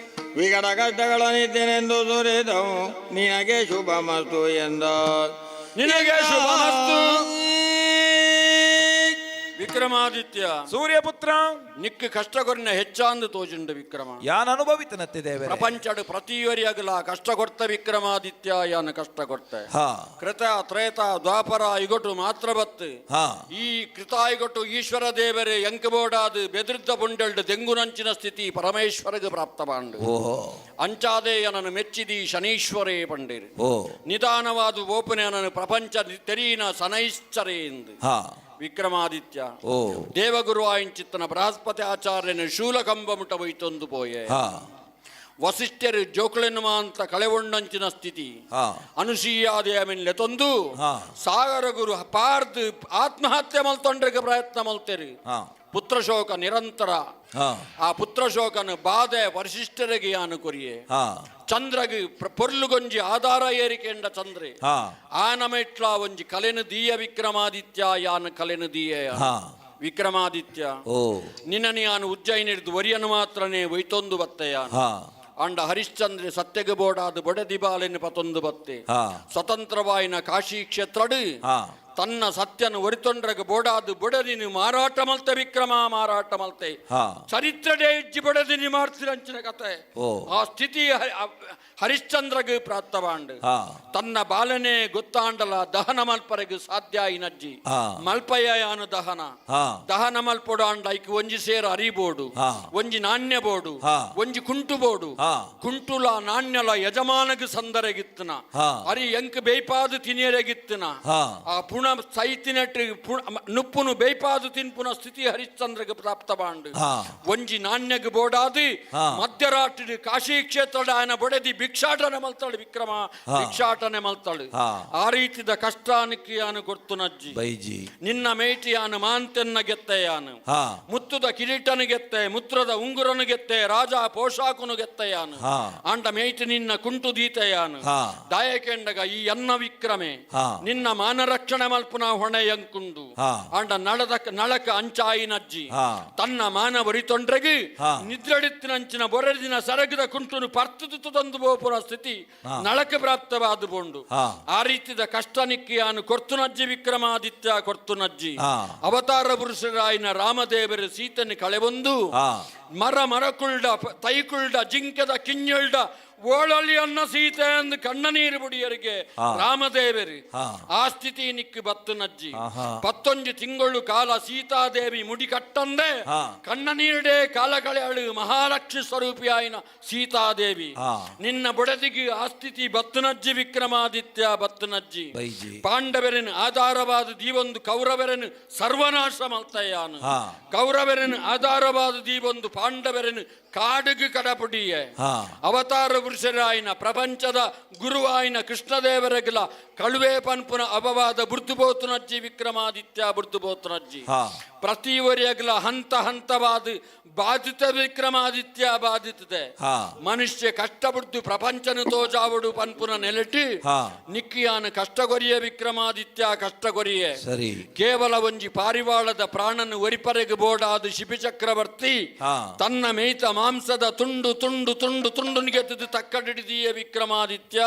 ವಿಕಟ ಕಷ್ಟಗಳನ್ನಿದ್ದೇನೆಂದು ಸುರಿದವು ನಿನಗೆ ಶುಭ ಮಸ್ತು ಎಂದ. ನಿನಗೆ ಶುಭಮಸ್ತು. ವಿಕ್ರಮಾದಿತ್ಯ ಸೂರ್ಯಪುತ್ರ ನಿಕ್ ಕಷ್ಟ ಕೊರಿನ ಹೆಚ್ಚಾಂದು ತೋಜುಂಡು ವಿಕ್ರಮ. ಯಾನ್ ಅನುಭವಿತನತ್ತೆ ದೇವರೇ. ಪ್ರಪಂಚಡು ಪ್ರತಿಯವರಿಯಾಗಲ ಕಷ್ಟ ಕೊಡ್ತ ವಿಕ್ರಮಾದಿತ್ಯ ಯಾನ ಕಷ್ಟ ಕೊಡ್ತ. ಕೃತ ತ್ರೇತ ದ್ವಾಪರ ಇಗೊಟು ಮಾತ್ರ ಬತ್ತು. ಈ ಕೃತಾಯಿಗೊಟ್ಟು ಈಶ್ವರ ದೇವರೇ ಎಂಕಬೋಡಾದು ಬೆದೃದ್ಧ ಪುಂಡೆಲ್ಡು ದೆಂಗುನಂಚಿನ ಸ್ಥಿತಿ ಪರಮೇಶ್ವರಗೆ ಪ್ರಾಪ್ತವಾಂಡು. ಅಂಚಾದೆ ನನ್ನು ಮೆಚ್ಚಿದಿ ಶನೀಶ್ವರೇ ಪಂಡಿರು. ನಿಧಾನವಾದ ಓಪನೆ ನನ್ನ ಪ್ರಪಂಚ ತೆರೀನ ಸನೈಶ್ಚರೇ ಎಂದು. ವಿಕ್ರಮಾದಿತ್ಯ ದೇವಗುರು ಆಯಿಂಚಿತ್ತನ ಬೃಹಸ್ಪತಿ ಆಚಾರ್ಯನ ಶೂಲಕಂಬ ಮುಟ ಒಯ್ತೊಂದು ಪೋಯೆ. ವಸಿಷ್ಠರು ಜೋಕುಳೆನುಮ ಅಂತ ಕಳೆವೊಂಡಂಚಿನ ಸ್ಥಿತಿ. ಅನುಸೂಯಾದೇಯ ತೊಂದು ಸಾಗರ ಗುರು ಪಾರ್ದು ಆತ್ಮಹತ್ಯೆ ಮಲ್ತೊಂಡ್ರಿಗೆ ಪ್ರಯತ್ನ ಮಲ್ತೇರಿ. ಪುತ್ರಶೋಕ ನಿರಂತರ. ಆ ಪುತ್ರಶೋಕನ ಬಾಧೆ ವರಿಷ್ಠರಿಗೆ ಯಾನು ಕೊರಿಯೆ. ಚಂದ್ರಗ್ ಪೊರ್ಲುಗೊಂಜಿ ಆಧಾರ ಏರಿಕೆಂಡ ಚಂದ್ರೆ. ಆ ನಮೆಟ್ಲ ಒಂಜಿ ಕಲೆನು ದೀಯ ವಿಕ್ರಮಾದಿತ್ಯ ಯಾನ ಕಲೆನು ದೀಯ ವಿಕ್ರಮಾದಿತ್ಯ. ನಿನ್ನನೆ ಯಾನು ಉಜ್ಜಯಿನಿ ಹಿಡಿದು ಒರಿಯನು ಮಾತ್ರನೇ ಒಯ್ತೊಂದು ಬತ್ತೆಯ. ಅಂಡ ಹರಿಶ್ಚಂದ್ರೆ ಸತ್ಯಗೆ ಬೋಡಾದ ಬೊಡೆದಿ ಬಾಲೆನು ಪತೊಂದು ಬತ್ತೆ. ಸ್ವತಂತ್ರವಾಯಿನ ಕಾಶಿ ಕ್ಷೇತ್ರಡು ತನ್ನ ಸತ್ಯನ ಒರಿತೊಂಡ್ರಗ ಬೋಡಾದು ಬೊಡದಿನಿ ಮಾರಾಟ ಮಲ್ತೆ ವಿಕ್ರಮ, ಮಾರಾಟ ಮಲ್ತೆ. ಚರಿತ್ರೆ ಇಜ್ಜಿ ಬೊಡದಿನಿ ಮಾರ್ತಿರಂಚಿನ ಕತೆ. ಆ ಸ್ಥಿತಿ ಹರಿಶ್ಚಂದ್ರಗ್ ಪ್ರಾಪ್ತವಾಂಡ್. ತನ್ನ ಬಾಲನೆ ಗೊತ್ತಾಂಡಲ ದಹನ ಮಲ್ಪರೆಗ್ ಸಾಧ್ಯ ಇನಜ್ಜಿ. ಮಲ್ಪಯ್ಯನು ದಹನ. ದಹನ ಮಲ್ಪೊಡು ಅಂಡ ಐಕ್ ಒಂಜಿ ಸೇರು ಅರಿಬೋಡು, ಒಂಜಿ ನಾಣ್ಯ ಬೋಡು, ಒಂಜಿ ಕುಂಟು ಬೋಡು. ಕುಂಟುಲ ನಾಣ್ಯಲ ಯಜಮಾನಗ್ ಸಂದರೆಗಿತ್ತನ, ಅರಿ ಎಂಕ್ ಬೇಯ್ಪಾದು ತಿನಿಯರೆಗಿತ್ತನ. ಆ ಪುಣ ಸೈತಿನಟ್ ನುಪ್ಪುನು ಬೇಯ್ಪಾದು ತಿನ್ಪುನ ಸ್ಥಿತಿ ಹರಿಶ್ಚಂದ್ರಗ್ ಪ್ರಾಪ್ತವಾಂಡ್. ಒಂಜಿ ನಾಣ್ಯಗ್ ಬೋಡಾದು ಮಧ್ಯರಾತ್ರಿ ಕಾಶಿ ಕ್ಷೇತ್ರದ ಆಯನ ಬೊಡೆದಿ ಭಿಕ್ಷಾಟನೆ ಮಲ್ತಾಳು ವಿಕ್ರಮ, ಭಿಕ್ಷಾಟನೆ ಮಲ್ತಾಳು. ಆ ರೀತಿದ ಕಷ್ಟಾನಿಕ್ಕಿಯಾನು ಕೊರ್ತುನಜ್ಜಿ. ಬೈಜಿ. ನಿನ್ನ ಮೇಟಿಯಾನು ಮಾಂತೆನ್ನ ಗೆತ್ತೆಯಾನು, ಮುತ್ತುದ ಕಿರೀಟನು ಗೆತ್ತೆ, ಮುತ್ರದ ಉಂಗುರನು ಗೆತ್ತೆ, ರಾಜ ಪೋಷಾಕುನು ಗೆತ್ತೆಯಾನು. ಆಂಡ ಮೇಟಿ ನಿನ್ನ ಕುಂಟು ದೀತೆಯಾನು. ದಾಯಕೆಂಡಗ ಈ ಅನ್ನ ವಿಕ್ರಮೆ ನಿನ್ನ ಮಾನರಕ್ಷಣೆ ಮಲ್ಪುನ ಹೊಣೆ ಎಂಕುಂಡು. ಆಂಡ ನಳದ ನಳಕ ಅಂಚಾಯಿನಜ್ಜಿ. ತನ್ನ ಮಾನ ಒರಿತೊಂಡ್ರೆಗ್ ನಿದ್ರಡಿತ್ತಿನಂಚಿನ ಬೊರದಿನ ಸರಗದ ಕುಂಟುನು ಪರ್ತುದು ತಂದು ಬೋಪುರ ಸ್ಥಿತಿ ನಳಕ ಪ್ರಾಪ್ತವಾದ ಬೋಂಡು. ಆ ರೀತಿದ ಕಷ್ಟನಿಕ್ಕಿಯಾನು ಕೊರ್ತುನಜ್ಜಿ ವಿಕ್ರಮಾದಿತ್ಯ, ಕೊರ್ತುನಜ್ಜಿ. ಅವತಾರ ಪುರುಷರಾಯಿನ ರಾಮದೇವರು ಸೀತನ ಕಳೆಬಂದು ಮರ ಮರಕುಳ್ಡ ತೈಕುಳ್ಡ ಜಿಂಕದ ಕಿಂಜುಳ್ಡ ಓಳಲಿ ಅನ್ನ ಸೀತೆ ಅಂದು ಕಣ್ಣ ನೀರು ಬುಡಿಯರಿಗೆ ರಾಮದೇವರು. ಆ ಸ್ಥಿತಿ ನಿಕ್ಕು ಬತ್ತುನಜ್ಜಿ. 11 ತಿಂಗಳು ಕಾಲ ಸೀತಾದೇವಿ ಮುಡಿ ಕಟ್ಟಂದೆ ಕಣ್ಣ ನೀರುಡೆ ಕಾಲ ಕಳೆಯಳು ಮಹಾಲಕ್ಷ್ಮಿ ಸ್ವರೂಪಿಯಾಯಿನ ಸೀತಾದೇವಿ. ನಿನ್ನ ಬುಡದಿಗೆ ಆ ಸ್ಥಿತಿ ಬತ್ತುನಜ್ಜಿ ವಿಕ್ರಮಾದಿತ್ಯ, ಬತ್ತುನಜ್ಜಿ. ಬೈಜಿ. ಪಾಂಡವರನ್ನು ಆಧಾರವಾದ ದೀವೊಂದು ಕೌರವರನ್ನು ಸರ್ವನಾಶ ಮಲ್ತಯ್ಯಾನು. ಕೌರವರನ್ನು ಆಧಾರವಾದ ದೀವೊಂದು ಪಾಂಡವರನ್ನು ಕಾಡುಗು ಕಡಪುಡಿಯೆ. ಅವತಾರ ಪುರುಷರಾಯಿನ ಪ್ರಪಂಚದ ಗುರುವಾಯಿನ ಕೃಷ್ಣದೇವರಗಲ ಕಳುವೆ ಪನ್ಪುನ ಅಪವಾದ ಬುರ್ದುಬೋತುನಜ್ಜಿ ವಿಕ್ರಮಾದಿತ್ಯ, ಬುರ್ದುಬೋತುನಜ್ಜಿ. ಪ್ರತಿ ಒರಿಯಗಲ ಹಂತ ಹಂತವಾದ ಬಾಧಿತ ವಿಕ್ರಮಾದಿತ್ಯ, ಬಾಧಿತದೆ. ಮನುಷ್ಯ ಕಷ್ಟಪಡ್ದು ಪ್ರಪಂಚನ ತೋಜಾವಡು ಪನ್ಪುನ ನೆಲೆಟಿ ನಿಕ್ಕಿಯಾನ ಕಷ್ಟಗೊರಿಯ ವಿಕ್ರಮಾದಿತ್ಯ, ಕಷ್ಟಗೊರಿಯೆ. ಸರಿ. ಕೇವಲ ಒಂಜಿ ಪಾರಿವಾಳದ ಪ್ರಾಣನು ಒರಿಪರೆಗೆ ಬೋಡಾದ ಶಿಪಿ ಚಕ್ರವರ್ತಿ ತನ್ನ ಮೇಯ್ತ ಮಾಂಸದ ತುಂಡು ತುಂಡು ತುಂಡು ತುಂಡು ನಿಗೆತದು ತಕ್ಕಡಿದೀಯ ವಿಕ್ರಮಾದಿತ್ಯ.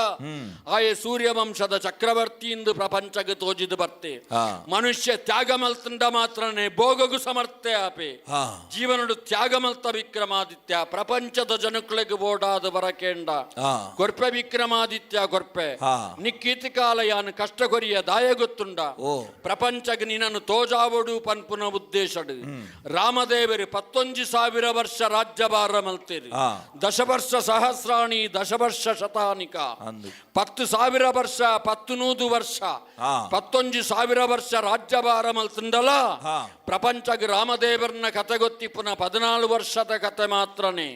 ಆಯೆ ಸೂರ್ಯವಂಶದ ಚಕ್ರವರ್ತಿ ಎಂದು ಪ್ರಪಂಚಕ್ಕೆ ತೋಜಿದು ಬರ್ತೆ. ಮನುಷ್ಯ ತ್ಯಾಗ ಮಲ್ತಂಡ ಮಾತ್ರನೇ ಭೋಗಗು ಸಮರ್ಥೆ ಆಪೆ. ಜೀವನಡು ತ್ಯಾಗ ಮಲ್ತ ವಿಕ್ರಮಾದಿತ್ಯ, ಪ್ರಪಂಚದ ಜನಕುಲೆಗೆ ಬೋಡಾದ ಬರಕೇಂಡ ಕೊರ್ಪೆ ವಿಕ್ರಮಾದಿತ್ಯ, ಕೊರ್ಪೆ. ನಿಕ್ಕೀತಿ ಕಾಲ ಯಾನು ಕಷ್ಟ ಕೊರಿಯ ದಾಯ ಗೊತ್ತುಂಡ? ಪ್ರಪಂಚಕ್ಕೆ ನಿನ್ನನ್ನು ತೋಜಾವಡು ಪನ್ಪುನ ಉದ್ದೇಶಡು. ರಾಮದೇವರು 11,000 ವರ್ಷ ರಾಜ್ಯಭಾರ ಮಲ್ತೇರಿ. ದಶವರ್ಷ ಸಹಸ್ರಾಣಿ ದಶವರ್ಷ ಶತಾನಿಕ. 10,000 ವರ್ಷ 100 ವರ್ಷ, 11,000 ವರ್ಷ ರಾಜ್ಯಭಾರ ಮಲ್ತಂಡಲ. ಪ್ರಪಂಚಕ್ಕೆ ರಾಮದೇವರನ್ನ ಕತೆ ಗೊತ್ತಿ ಪುನಃ 14 ವರ್ಷದ ಕತೆ ಮಾತ್ರನೇ.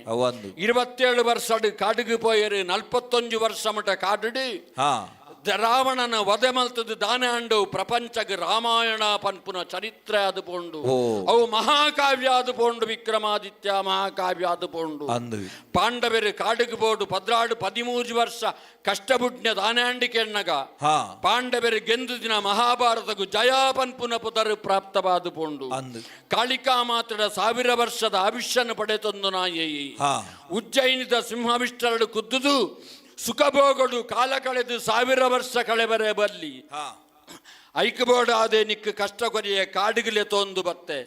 27 ವರ್ಷ ಕಾಡಿಗೆ ಪೋಯರು, 41 ವರ್ಷ ಮಟ ಕಾಡಿಡಿ ರಾವಣನ ವಧೆ ಮಲ್ತದ್ದು ದಾನೆ ಅಂಡು ಪ್ರಪಂಚಕ್ಕೆ ರಾಮಾಯಣ ಪನ್ಪುನ ಚರಿತ್ರೆ ಅದು ಪೋಂಡು. ಅವು ಮಹಾಕಾವ್ಯ ಅದು ಪೋಂಡು ವಿಕ್ರಮಾದಿತ್ಯ, ಮಹಾಕಾವ್ಯ ಅದು ಪೋಂಡು. ಪಾಂಡವರು ಕಾಡಿಗೆ ಬೋಡು 12 13 ವರ್ಷ ಕಷ್ಟಬುಡ್ನ ದಾನೆ ಅಂಡಿ ಕೆಣ್ಣಗ ಪಾಂಡವರು ಗೆಂದು ದಿನ ಮಹಾಭಾರತಕ್ಕೂ ಜಯ ಪನ್ಪುನ ಪುದರು ಪ್ರಾಪ್ತವಾದ ಪೋಂಡು. ಕಾಳಿಕಾ ಮಾತ್ರ 1000 ವರ್ಷದ ಆವಿಷ್ಯನ ಪಡೆತಂದು ನಾಯಿ. ಉಜ್ಜಯಿನಿದ ಸಿಂಹವಿಷ್ಟರಡು ಕುದ್ದುದು ಸುಖಭೋಗಡು ಕಾಲ ಕಳೆದು 1000 ವರ್ಷ ಕಳೆಬರೆ ಬಲ್ಲಿ. ಐಕಬೋಡಾದೆ ನಿಕ್ಕ ಕಷ್ಟ ಕೊರಿಯ ಕಾಡಿಗಲೆ ತೋಂದು ಬತ್ತೆ.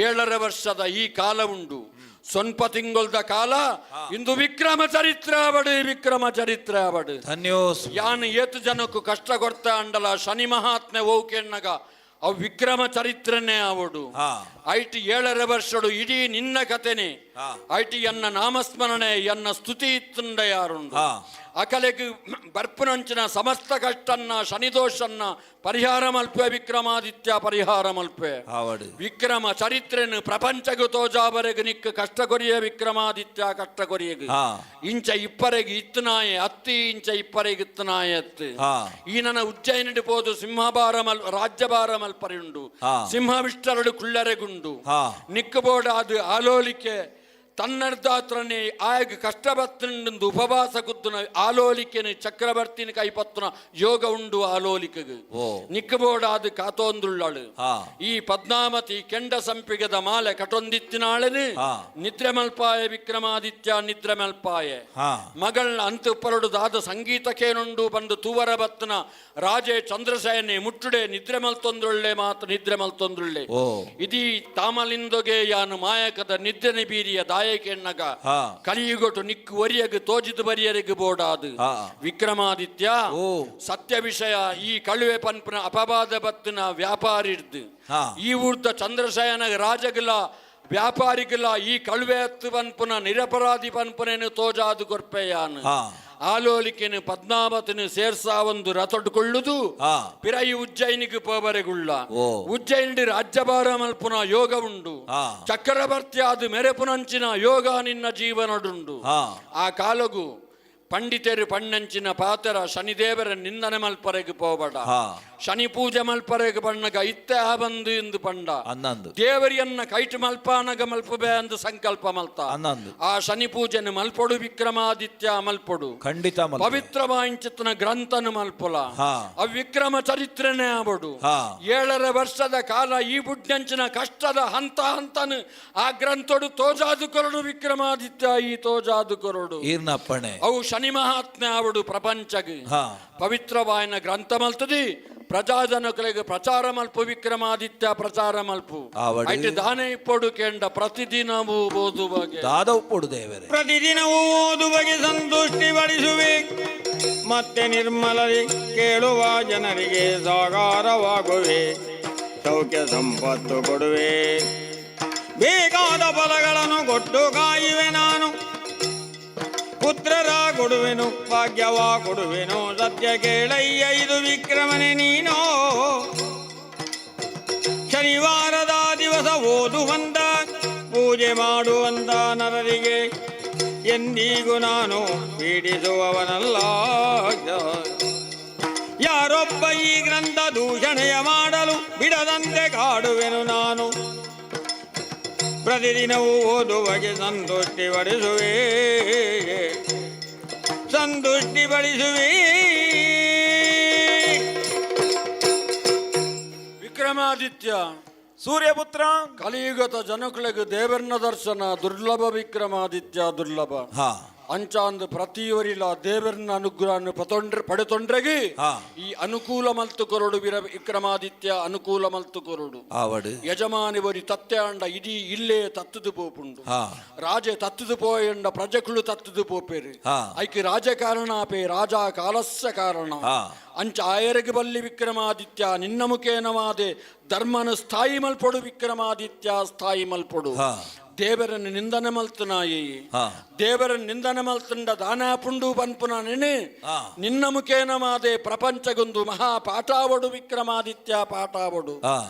7.5 ವರ್ಷದ ಈ ಕಾಲ ಉಂಡು, ಸ್ವಲ್ಪ ತಿಂಗೊಳ್ದ ಕಾಲ ಇಂದು ವಿಕ್ರಮ ಚರಿತ್ರೆ ಅವಡು, ವಿಕ್ರಮ ಚರಿತ್ರೆ ಅವಡು. ಧನ್ಯೋಸ್. ಯಾನು ಏತು ಜನಕ್ಕೂ ಕಷ್ಟ ಕೊಡ್ತ ಅಂಡಲ ಶನಿ ಮಹಾತ್ಮೆ ಓಕೆಣ್ಣಗ ಅವು ವಿಕ್ರಮ ಚರಿತ್ರನೇ ಅವಡು. IT 7.5 ವರ್ಷಡು ಇಡೀ ನಿನ್ನ ಕತೆನೆ IT ಎನ್ನ ನಾಮಸ್ಮರಣೆ ಎನ್ನ ಸ್ತುತಿ ಇತ್ತುಂಡ ಯಾರುಂಡು. ಅಕಲೆಗ್ ಬರ್ಪುನಂಚಿನ ಸಮಸ್ತ ಕಷ್ಟನ್ನ ಶನಿದೋಷನ್ನ ಪರಿಹಾರ ಮಲ್ಪೆ ವಿಕ್ರಮಾದಿತ್ಯ, ಪರಿಹಾರ ಮಲ್ಪೆ. ವಿಕ್ರಮ ಚರಿತ್ರೆನು ಪ್ರಪಂಚಗೂ ತೋಜಾಬರೆಗ್ ನಿಕ್ಕ ಕಷ್ಟ ಕೊರಿಯ ವಿಕ್ರಮಾದಿತ್ಯ, ಕಷ್ಟ ಕೊರಿಯಗ್. ಇಂಚ ಇಪ್ಪರೆಗ್ ಇತ್ತನಾಯೆ ಅತ್ತಿ, ಇಂಚ ಇಪ್ಪರೆಗ್ ಇತ್ತನಾಯೆ ಅತ್ತು. ಈ ನನ್ನ ಉಜ್ಜಯಿನಿಡು ಪೋದು ಸಿಂಹಭಾರ ಮಲ್ ರಾಜ್ಯಭಾರ ಮಲ್ಪರಿಯುಂಡು, ಸಿಂಹವಿಷ್ಟರಡು ಕುಳ್ಳರೆಗುಂಡು. ನಿಕ್ಕಬೋಡ ಅದು ಆಲೋಲಿಕೆ ತನ್ನರ್ದಾತ್ರನೆ ಆಯಗ್ ಕಷ್ಟ ಬತ್ತುಂಡು ಉಪವಾಸ ಕುದ್ದುನ ಆಲೋಲಿಕೆನ ಚಕ್ರವರ್ತಿನ ಕೈಪತ್ತುನ ಯೋಗ ಉಂಡು ಆಲೋಲಿಕೆಗ್ ನಿಕ್ಕಬೋಡಾದ ಕಾತೋಂದುಳ್ಳಳು. ಈ ಪದ್ಮಾವತಿ ಕೆಂಡ ಸಂಪಿಗದ ಮಾಲೆ ಕಟೊಂದಿತ್ತಿನಾಳನು ನಿದ್ರೆ ಮಲ್ಪಾಯ ವಿಕ್ರಮಾದಿತ್ಯ, ನಿದ್ರೆ ಮಲ್ಪಾಯ. ಮಗಳನ್ನ ಅಂತು ಪರಡು ದಾದ ಸಂಗೀತಕ್ಕೇನುಂಡು ಬಂದು ತೂವರ ಬತ್ತನ ರಾಜೆ ಚಂದ್ರಸೇನೆ ಮುಟ್ಟುಡೆ ನಿದ್ರೆ ಮಲ್ತೊಂದ್ರೊಳ್ಳೆ ಮಾತ್ರ, ನಿದ್ರೆ ಮಲ್ತೊಂದ್ರೊಳ್ಳೆ. ಇದೀ ತಾಮಲಿಂದೊಗೆ ಯಾನು ಮಾಯಕದ ನಿದ್ರೆನೆ ಬೀರಿಯ ದಾಯಕೆಣ್ಣಗ ಕಲಿಯುಗೊಟು ನಿಕ್ಕು ಒರಿಯಗ್ ತೋಜಿದು ಬರಿಯರಿಗೆ ಬೋಡಾದು. ವಿಕ್ರಮಾದಿತ್ಯ, ಸತ್ಯ ವಿಷಯ ಈ ಕಳುವೆ ಪನ್ಪುನ ಅಪವಾದ ಬತ್ತಿನ ವ್ಯಾಪಾರಿರ್ದು ಈ ಊರ್ದ ಚಂದ್ರಶಯನ ರಾಜಗಲ ವ್ಯಾಪಾರಿಗಲ ಈ ಕಳುವೆ ಹತ್ತು ಪನ್ಪುನ ನಿರಪರಾಧಿ ಪನ್ಪುನೇನು ತೋಜಾದು ಕೊರ್ಪೆಯಾನು. ಆಲೋಲಿಕೆನು ಪದ್ಮಾವತಿನ ಸೇರ್ಸಾ ಒಂದು ರಥೊಟ್ಟುಕೊಳ್ಳುದು ಪಿರೈ ಉಜ್ಜಯಿನಿಗೆ ಪೋಬರೆಗುಳ್ಳ. ಉಜ್ಜಯಿನಿ ರಾಜ್ಯಭಾರ ಮಲ್ಪುನ ಯೋಗ ಉಂಡು. ಚಕ್ರವರ್ತಿ ಅದು ಮೆರೆಪುನಂಚಿನ ಯೋಗ ನಿನ್ನ ಜೀವನಡುಂಡು. ಆ ಕಾಲಗು ಪಂಡಿತರು ಪಣ್ಣಂಚಿನ ಪಾತರ ಶನಿದೇವರ ನಿಂದನೆ ಮಲ್ಪರೆಗೆ ಪೋಬಡ. ಶನಿ ಪೂಜೆ ಮಲ್ಪರೆಗೆ ಬಣ್ಣಗ ಇತ್ತೆ ಆ ಬಂದು ಎಂದು ಪಂಡ. ದೇವರಿಯನ್ನ ಕೈಟ್ ಮಲ್ಪಾನಗ ಮಲ್ಪಬೆ ಅಂದು ಸಂಕಲ್ಪ ಮಲ್ತ. ಆ ಶನಿ ಪೂಜೆನ ಮಲ್ಪೊಡು ವಿಕ್ರಮಾದಿತ್ಯ, ಮಲ್ಪೊಡು. ಖಂಡಿತ. ಪವಿತ್ರವಾಂಚಿತನ ಗ್ರಂಥನು ಮಲ್ಪೊಲ. ಆ ವಿಕ್ರಮ ಚರಿತ್ರೆನೇ ಆವಡು. 7.5 ವರ್ಷದ ಕಾಲ ಈ ಬುಡ್ನಂಚಿನ ಕಷ್ಟದ ಹಂತ ಹಂತನು ಆ ಗ್ರಂಥಡು ತೋಜಾದು ಕೊರಡು ವಿಕ್ರಮಾದಿತ್ಯ, ಈ ತೋಜಾದು ಕೊರಡು. ಈರ್ನಪ್ಪಣೆ. ಅವು ಶನಿ ಮಹಾತ್ಮೆ ಆವಡು ಪ್ರಪಂಚಗ್. ಪವಿತ್ರವಾಯನ ಗ್ರಂಥ ಮಲ್ತದಿ ಪ್ರಜಾಜನಕರಿಗೆ ಪ್ರಚಾರ ಮಲ್ಪು ವಿಕ್ರಮಾದಿತ್ಯ, ಪ್ರಚಾರ ಮಲ್ಪು. ಐಟ್ ದಾನೆ ಇಪ್ಪೊಡು ಕೇಂಡ ಪ್ರತಿದಿನವೂ ಓದುವಾಗೆ. ದಾದ ಉಪ್ಪೊಡು ದೇವರೇ? ಪ್ರತಿದಿನವೂ ಓದುವಗೆ ಸಂತುಷ್ಟಿ ಪಡಿಸುವೆ, ಮತ್ತೆ ನಿರ್ಮಲರಿ ಕೇಳುವ ಜನರಿಗೆ ಸಾಗಾರವಾಗುವೆ, ಸೌಖ್ಯ ಸಂಪತ್ತು ಕೊಡುವೆ, ಬೇಕಾದ ಫಲಗಳನ್ನು ಕೊಟ್ಟು ಕಾಯುವೆ ನಾನು, ಪುತ್ರರ ಕೊಡುವೆನು, ಭಾಗ್ಯವ ಕೊಡುವೆನು. ಸತ್ಯ ಕೇಳಯ್ಯ ಇದು ವಿಕ್ರಮನೆ ನೀನೋ. ಶನಿವಾರದ ದಿವಸ ಓದುವಂತ ಪೂಜೆ ಮಾಡುವಂತ ನರರಿಗೆ ಎಂದಿಗೂ ನಾನು ಪೀಡಿಸುವವನಲ್ಲ. ಯಾರೊಬ್ಬ ಈ ಗ್ರಂಥ ದೂಷಣೆಯ ಮಾಡಲು ಬಿಡದಂತೆ ಕಾಡುವೆನು ನಾನು. ಪ್ರತಿದಿನವೂ ಓದುವಗೆ ಸಂತುಷ್ಟಿ ಪಡಿಸುವೆ, ಸಂತುಷ್ಟಿ ಪಡಿಸುವೆ. ವಿಕ್ರಮಾದಿತ್ಯ. ಸೂರ್ಯಪುತ್ರ. ಕಲಿಯುಗದ ಜನಕುಲೆಗ್ ದೇವರ್ನ ದರ್ಶನ ದುರ್ಲಭ ವಿಕ್ರಮಾದಿತ್ಯ, ದುರ್ಲಭ. ಅಂಚಾಂದು ಪ್ರತಿಯವರಿಲ ದೇವರನ್ನ ಅನುಗ್ರಹ ಪತೊಂಡ್ರೆ ಪಡೆತೊಂಡ್ರೆಗೆ ಈ ಅನುಕೂಲ ಮಲ್ತು ಕೊರಡು ವಿಕ್ರಮಾದಿತ್ಯ, ಅನುಕೂಲ ಮಲ್ತು ಕೊರಡು. ಯಜಮಾನಿ ಬರಿ ತತ್ಯಾಂಡ ಇಡೀ ಇಲ್ಲೇ ತತ್ತದು ಪೋಪುಂಡು. ರಾಜೆ ತತ್ತದು ಪೋಯಂಡ ಪ್ರಜೆಕುಳು ತತ್ತದು ಪೋಪೇರು. ಐಕೆ ರಾಜಕಾರಣ ಪೇ ರಾಜ ಕಾಲಸ್ಯ ಕಾರಣ. ಅಂಚ ಆಯರಿಗೆ ಬಲ್ಲಿ ವಿಕ್ರಮಾದಿತ್ಯ, ನಿನ್ನ ಮುಖೇನವಾದೆ ಧರ್ಮನ ಸ್ಥಾಯಿ ಮಲ್ಪೊಡು ವಿಕ್ರಮಾದಿತ್ಯ, ಸ್ಥಾಯಿ ಮಲ್ಪೊಡು. ದೇವರನ್ನು ನಿಂದನೆ ಮಲ್ತನಾಯಿ, ದೇವರನ್ನು ನಿಂದನೆ ಮಲ್ತಂಡ ದಾನ ಪುಂಡು ಪನ್ಪುನ ನೆನೆ ನಿನ್ನ ಮುಖೇನವಾದೆ ಪ್ರಪಂಚಗೊಂದು ಮಹಾ ಪಾಠಾವಡು ವಿಕ್ರಮಾದಿತ್ಯ, ಪಾಠಾವಡು.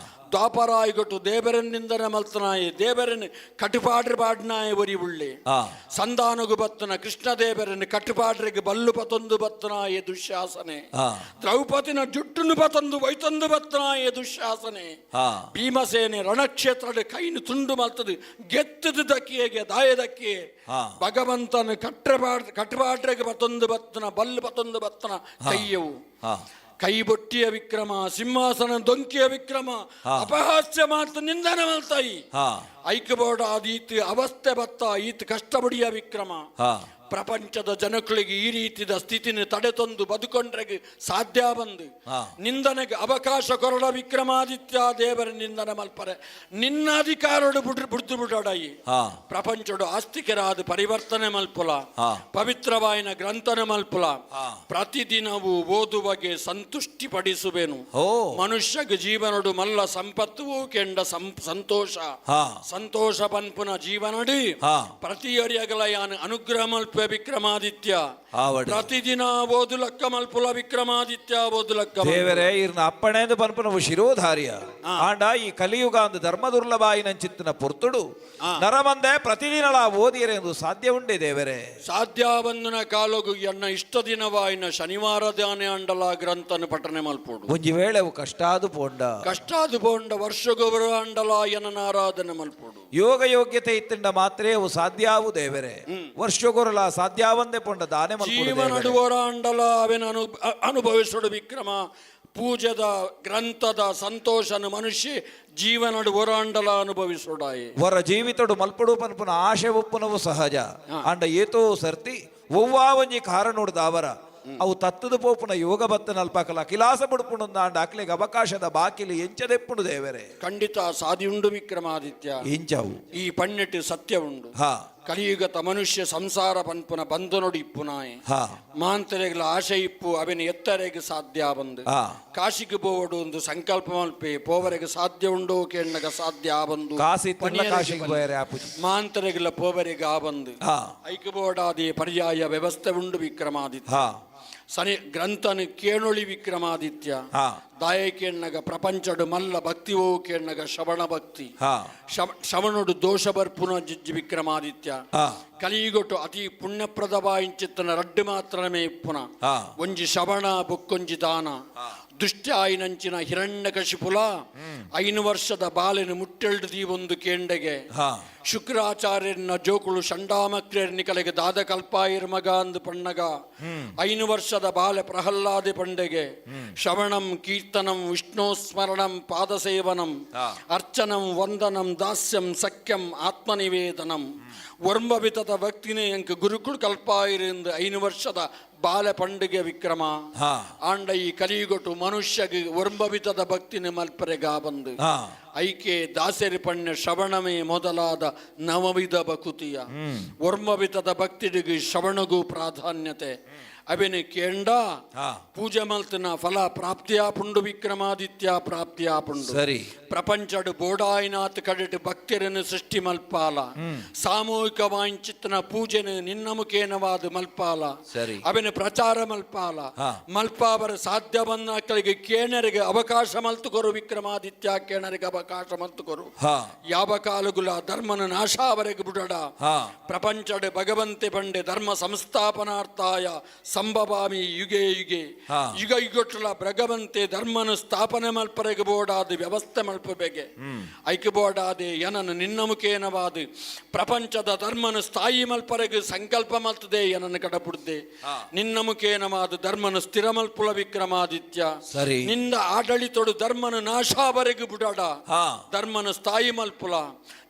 ದ್ವಾಪರಾಯಿಗೊಟ್ಟು ದೇವರನ್ ನಿಂದನೆ ಮಲ್ತನಾಯಿ, ದೇವರನ್ನು ಕಟುಪಾಡ್ರಿ ಪಾಡ್ನಾಯ ಒರಿ ಉಳ್ಳೆ. ಸಂಧಾನಗು ಬತ್ತನ ಕೃಷ್ಣ ದೇವರನ್ನು ಕಟುಪಾಡ್ರಿಗೆ ಬಲ್ಲು ಪತೊಂದು ಬತ್ತನಾಯ ದುಶ್ಯಾಸನೆ. ದ್ರೌಪದಿನ ಜುಟ್ಟುನು ಪತೊಂದು ವೈತೊಂದು ಬತ್ತನಾಯ ದುಶ್ಯಾಸನೆ. ಭೀಮಸೇನೆ ರಣಕ್ಷೇತ್ರದ ಕೈನು ತುಂಡು ಮಲ್ತದು ಗೆತ್ತದು ದಕ್ಕಿಯಗೆ ದಾಯ ದಕ್ಕಿಯೆ. ಭಗವಂತನ ಕಟ್ಟಪಾಡ್ರಿಗೆ ಪತೊಂದು ಬತ್ತನ ಬಲ್ಲು ಪತೊಂದು ಬತ್ತನ ಕೈಯವು. ಕೈಬೊಟ್ಟಿಯ ವಿಕ್ರಮ, ಸಿಂಹಾಸನ ದೊಂಕಿಯ ವಿಕ್ರಮ, ಅಪಹಾಸ್ಯ ಮಾತು ನಿಂದನ ಮಲ್ತಾಯಿ. ಐಕ್ಯಬೋಡ ಈತ ಅವಸ್ಥೆ ಬತ್ತ ಈತ ಕಷ್ಟಪಡಿಯ ವಿಕ್ರಮ. ಪ್ರಪಂಚದ ಜನಗಳಿಗೆ ಈ ರೀತಿಯ ಸ್ಥಿತಿನ ತಡೆತೊಂದು ಬದುಕೊಂಡ್ರೆಗೆ ಸಾಧ್ಯ ಬಂದು ನಿಂದನೆಗೆ ಅವಕಾಶ ಕೊರಡ ವಿಕ್ರಮಾದಿತ್ಯ. ದೇವರ ನಿಂದನೆ ಮಲ್ಪರೆ ನಿನ್ನ ಅಧಿಕಾರಡು ಬುಡ್ ಬುಡ್ದು ಬಿಡೋಡಯಿ. ಪ್ರಪಂಚಡು ಆಸ್ತಿಕರಾದ ಪರಿವರ್ತನೆ ಮಲ್ಪುಲ, ಪವಿತ್ರವಾಯಿನ ಗ್ರಂಥನ ಮಲ್ಪುಲ. ಪ್ರತಿದಿನವೂ ಓದುವಗೆ ಸಂತುಷ್ಟಿ ಪಡಿಸುವೆನು. ಮನುಷ್ಯಗೆ ಜೀವನಡು ಮಲ್ಲ ಸಂಪತ್ತು ಕೆಂಡ ಸಂತೋಷ. ಸಂತೋಷ ಪನ್ಪುನ ಜೀವನಡಿ ಪ್ರತಿಯೊರಿಯಗಲ ಯಾನು ಅನುಗ್ರಹ ಮಲ್ಪೆ ವಿಕ್ರಮಾದಿತ್ಯ. ಆವಡ್. ಪ್ರತಿದಿನ ಓದುಲಕ್ಕ ಮಲ್ಪುಲ ವಿಕ್ರಮಾದಿತ್ಯ, ಓದುಲಕ್ಕ ಮಲ್ಪುಲ. ದೇವರೇ, ಇರ್ನ ಅಪ್ಪಣೆಂದು ಪನ್ಪುನವು ಶಿರೋಧಾರ್ಯ. ಆಂಡ ಈ ಕಲಿಯುಗ ಅಂದು ಧರ್ಮ ದುರ್ಲಭಾಯಿನಂಚಿತ್ತಿನ ಪೊರ್ತುಡು ನರಮಂದೆ ಪ್ರತಿದಿನಲ ಓದಿಯರೆ ಎಂದು ಸಾಧ್ಯ ಉಂಡೆ ದೇವರೇ? ಸಾಧ್ಯ ಬಂದನ ಕಾಲೋಗು ಎನ್ನ ಇಷ್ಟ ದಿನವಾಯಿನ ಶನಿವಾರ ದಾನೆ ಅಂಡಲ ಗ್ರಂಥನ ಪಠನೆ ಮಲ್ಪೋಡು. ಒಂಜಿ ವೇಳೆ ಅವು ಕಷ್ಟಾದು ಪೋಂಡ? ಕಷ್ಟಾದು ಪೋಂಡ ವರ್ಷಗೊಬ್ಬರು ಅಂಡಲ ಎನ್ನ ಆರಾಧನೆ ಮಲ್ಪೋಡು. ಯೋಗ ಯೋಗ್ಯತೆ ಇತ್ತಿಂಡ ಮಾತ್ರೇ ಅವು ಸಾಧ್ಯಾವು ದೇವರೇ. ವರ್ಷಗೊರಲ ಸಾಧ್ಯಾವಂದೆ ಪೊಂಡ ದಾನೆ ಮಲ್ಪೊಡು ಜೀವನ ದೇವರೇ. ನಡುವರ ಅಂಡಲ ಅವೆನ ಅನುಭವಿಸೋಡು ವಿಕ್ರಮ. ಪೂಜೆದ ಗ್ರಂಥದ ಸಂತೋಷನ ಮನುಷ್ಯ ಜೀವನಡು ಹೊರಾಂಡಲ ಅನುಭವಿಸೋಡಾಯೆ. ವರ ಜೀವಿತಡು ಮಲ್ಪಡು ಪನ್ಪುನ ಆಶೆ ಉಪ್ಪುನವು ಸಹಜ. ಆಂಡ ಏತೋ ಸರ್ತಿ ಒವ್ವಾ ಒಂಜಿ ಕಾರಣೋಡು ದಾವರ ಅವು ತತ್ತದ ಪೋಪುನ ಯೋಗ ಬತ್ತನ ಅಲ್ಪಕಲ ಕಿಲಾಸ ಬುಡ್ಪುಂಡು. ಆಂಡ ಅಕ್ಲೆಗ್ ಅವಕಾಶದ ಬಾಕಿಲಿ ಎಂಚದೆಪ್ಪುಂಡು ದೇವರೇ? ಖಂಡಿತ ಸಾದಿ ಉಂಡು ವಿಕ್ರಮಾದಿತ್ಯ. ಎಂಚವು? ಈ ಪಣ್ಣೆಟ್ಟು ಸತ್ಯ ಉಂಡು. ಕಲಿಯುಗತ ಮನುಷ್ಯ ಸಂಸಾರ ಪನ್ಪುನ ಬಂಧನೊಡು ಇಪ್ಪುನಾಯೆ. ಮಾಂತರೆಗ್ಲ ಆಶೆ ಇಪ್ಪು, ಅವೆನ ಎತ್ತರೆಗೆ ಸಾಧ್ಯ ಬಂದು. ಕಾಶಿಗೆ ಪೋವಡು ಒಂದು ಸಂಕಲ್ಪ ಮಲ್ಪೆ, ಪೋವರೆಗೆ ಸಾಧ್ಯ ಉಂಡು ಕೇಣ್ಣಗ ಸಾಧ್ಯ ಬಂದು. ಕಾಸಿ ಇತ್ತುಂಡ ಪಣಿಯರೆಗೆ ಕಾಶಿಗೆ ಬಲ್ಲಿ. ಪೋಯರೆ ಆಪುಜಿ. ಮಾಂತರೆಗ್ಲ ಪೋವರೆಗೆ ಆ ಬಂದು. ಐಕ್ಯಬೋಡಾದಿ ಪರ್ಯಾಯ ವ್ಯವಸ್ಥೆ ಉಂಡು ವಿಕ್ರಮಾದಿತ್ಯ. ಸನಿ ಗ್ರಂಥನ ಕೇಣೊಳಿ ವಿಕ್ರಮಾದಿತ್ಯ. ದಾಯ ಕೇಣ್ಣಗ ಪ್ರಪಂಚಡು ಮಲ್ಲ ಭಕ್ತಿ ಓ ಕೇಣ್ಣಗ ಶ್ರವಣ ಭಕ್ತಿ. ಶ್ರವಣುಡು ದೋಷ ಬರ್ಪುನ ಜಿಜ್ಜಿ ವಿಕ್ರಮಾದಿತ್ಯ. ಕಲಿಯುಗೊಟ್ಟು ಅತಿ ಪುಣ್ಯಪ್ರದವಾಯಿಂಚಿತ್ತನ ರಡ್ಡು ಮಾತ್ರಮೇ ಪುನ. ಒಂಜಿ ಶ್ರವಣ, ಬೊಕ್ಕೊಂಜಿ ದಾನ. ದುಷ್ಟ ಆಯಿನಂಚಿನ ಹಿರಣ್ಯಕಶಿಪುಲ 5 ವರ್ಷದ ಬಾಲೆನು ಮುಟ್ಟೆಲ್ಡು ದೀವೊಂದು ಕೇಂಡೆಗೆ. ಶುಕ್ರಾಚಾರ್ಯನ ಜೋಕುಳು ಷಂಡಾಮಕ್ರಿಯರ್ ನಿಕಲೆಗೆ ದಾದ ಕಲ್ಪಾಯಿರ್ ಮಗ ಅಂದು ಪಣ್ಣಗ 5 ವರ್ಷದ ಬಾಲೆ ಪ್ರಹ್ಲಾದಿ ಪಂಡೆಗೆ. ಶ್ರವಣಂ ಕೀರ್ತನಂ ವಿಷ್ಣು ಸ್ಮರಣಂ ಪಾದಸೇವನಂ ಅರ್ಚನಂ ವಂದನಂ ದಾಸ್ಯಂ ಸಖ್ಯಂ ಆತ್ಮನಿವೇದನಂ ವರ್ಮವಿತದ ಭಕ್ತಿನೇ ಅಂಕ ಗುರುಕುಳು ಕಲ್ಪಾಯಿರ್ ಎಂದು 5 ವರ್ಷದ ಬಾಲೆ ಪಂಡಿಗೆ ವಿಕ್ರಮ. ಆಂಡ ಈ ಕಲಿಯುಗೊಟ್ಟು ಮನುಷ್ಯಗೆ ವರ್ಮವಿತದ ಭಕ್ತಿನ ಮಲ್ಪರೆಗಾ ಬಂದು. ಐಕೆ ದಾಸರಿ ಪಣ್ಯ ಶ್ರವಣಮೇ ಮೊದಲಾದ ನವವಿಧ ಭಕುತಿಯ. ವರ್ಮವಿತದ ಭಕ್ತಿಗೆ ಶ್ರವಣಗೂ ಪ್ರಾಧಾನ್ಯತೆ. ಅವೆನ ಕೇಂಡ ಪೂಜೆ ಮಲ್ತನ ಫಲ ಪ್ರಾಪ್ತಿಯ ಪುಂಡು ವಿಕ್ರಮಾದಿತ್ಯ, ಪ್ರಾಪ್ತಿಯ ಪುಂಡು. ಪ್ರಪಂಚಡು ಬೋಡಾಯಿನಾಥ್ ಕಡೆಟ್ ಭಕ್ತರನ್ನು ಸೃಷ್ಟಿ ಮಲ್ಪಾಲ. ಸಾಮೂಹಿಕ ವಾಂಚಿತನ ಪೂಜೆನ ನಿನ್ನ ಮುಖೇನವಾದ ಮಲ್ಪಾಲ. ಅವೆನ ಪ್ರಚಾರ ಮಲ್ಪಾಲ. ಮಲ್ಪಾವರ ಸಾಧ್ಯ ಬಂದ ಕೇಣರಿಗೆ ಅವಕಾಶ ಮಲ್ತುಕೊರು ವಿಕ್ರಮಾದಿತ್ಯ, ಕೇಣರಿಗೆ ಅವಕಾಶ ಮಲ್ತುಕೊರು. ಯಾವ ಕಾಲಗುಲ ಧರ್ಮನ ನಾಶಾವರೆಗೆ ಬಿಡಡ. ಪ್ರಪಂಚಡು ಭಗವಂತೆ ಬಂಡೆ ಧರ್ಮ ಸಂಸ್ಥಾಪನಾರ್ಥಾಯ ಸಂಭವಾಮಿ ಯುಗೆ ಯುಗೆ. ಯುಗ ಯುಗಟ್ಲ ಭಗವಂತೆ ಧರ್ಮನ ಸ್ಥಾಪನೆ ಮಲ್ಪರೆಗೆ ಬೋಡಾದ ವ್ಯವಸ್ಥೆ ಮಲ್ಪಬೇಕೆ. ಐಕೆ ಬೋಡಾದೆ ಏನನ್ನು ನಿನ್ನ ಮುಖೇನವಾದ ಪ್ರಪಂಚದ ಧರ್ಮನ ಸ್ಥಾಯಿ ಮಲ್ಪರೆಗೆ ಸಂಕಲ್ಪ ಮಲ್ತದೆ ಏನನ್ನು ಕಡಪುಡ್ದೆ. ನಿನ್ನ ಮುಖೇನವಾದ ಧರ್ಮನ ಸ್ಥಿರ ಮಲ್ಪುಲ ವಿಕ್ರಮಾದಿತ್ಯ. ನಿನ್ನ ಆಡಳಿತೊಡು ಧರ್ಮನ ನಾಶಾವರೆಗೆ ಬಿಡಾಡ. ಧರ್ಮನ ಸ್ಥಾಯಿ ಮಲ್ಪುಲ.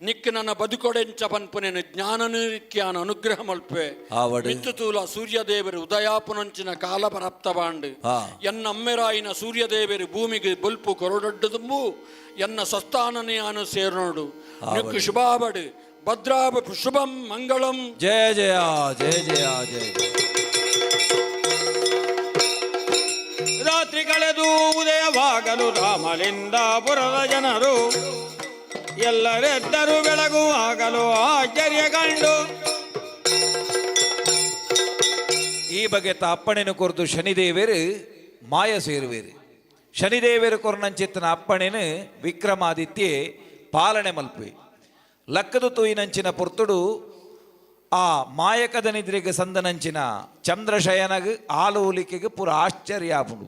ನಿಕ್ ನನ್ನ ಬದುಕೊಡೆಂಚ ಪನ್ಪುನೇನು ಜ್ಞಾನ ನಿಕ್ಯಾನ ಅನುಗ್ರಹ ಮಲ್ಪೆ. ಆವಡು. ಮಿತ್ತುತೂಲ ಸೂರ್ಯದೇವರು ಉದಯಾಪುನಂಚಿನ ಕಾಲ ಪ್ರಾಪ್ತವಾಂಡು. ಎನ್ನ ಅಮ್ಮೆರಾಯಿನ ಸೂರ್ಯದೇವರು ಭೂಮಿಗೆ ಬೊಲ್ಪು ಕೊರಡೊಡ್ಡು ತುಂಬು ಎನ್ನ ಸ್ವಸ್ಥಾನನೆಯಾನು ಸೇರ್ನೋಡು. ನಿಕ್ಕು ಶುಭಾಬಡು ಭದ್ರಾಬ ಶುಭಂ ಮಂಗಳಂ. ಜಯ ಜಯ ಜಯ ಜಯ ಜಯ ಜಯ. ರಾತ್ರಿ ಕಳೆದು ಉದಯವಾಗಲು ರಾಮಲಿಂದಾಪುರದ ಜನರು ಎಲ್ಲರೆದ್ದರು ಬೆಳಗುವಾಗಲು ಆಶ್ಚರ್ಯ ಕಂಡು. ಈ ಬಗೆತ ಅಪ್ಪಣೆನು ಕೊರ್ದು ಶನಿದೇವರು ಮಾಯ ಸೇರುವೇರು. ಶನಿದೇವರು ಕೊರ್ನಂಚಿತ್ತನ ಅಪ್ಪಣೆನು ವಿಕ್ರಮಾದಿತ್ಯೆ ಪಾಲನೆ ಮಲ್ಪೆ. ಲಕ್ಕದು ತೂಯಿನಂಚಿನ ಪೊರ್ತುಡು ಆ ಮಾಯಕದ ನಿದ್ರೆಗೆ ಸಂದನಂಚಿನ ಚಂದ್ರಶಯನಗ್ ಆಲೋಲಿಕೆಗೆ ಪುರ ಆಶ್ಚರ್ಯ ಆಪುಂಡು.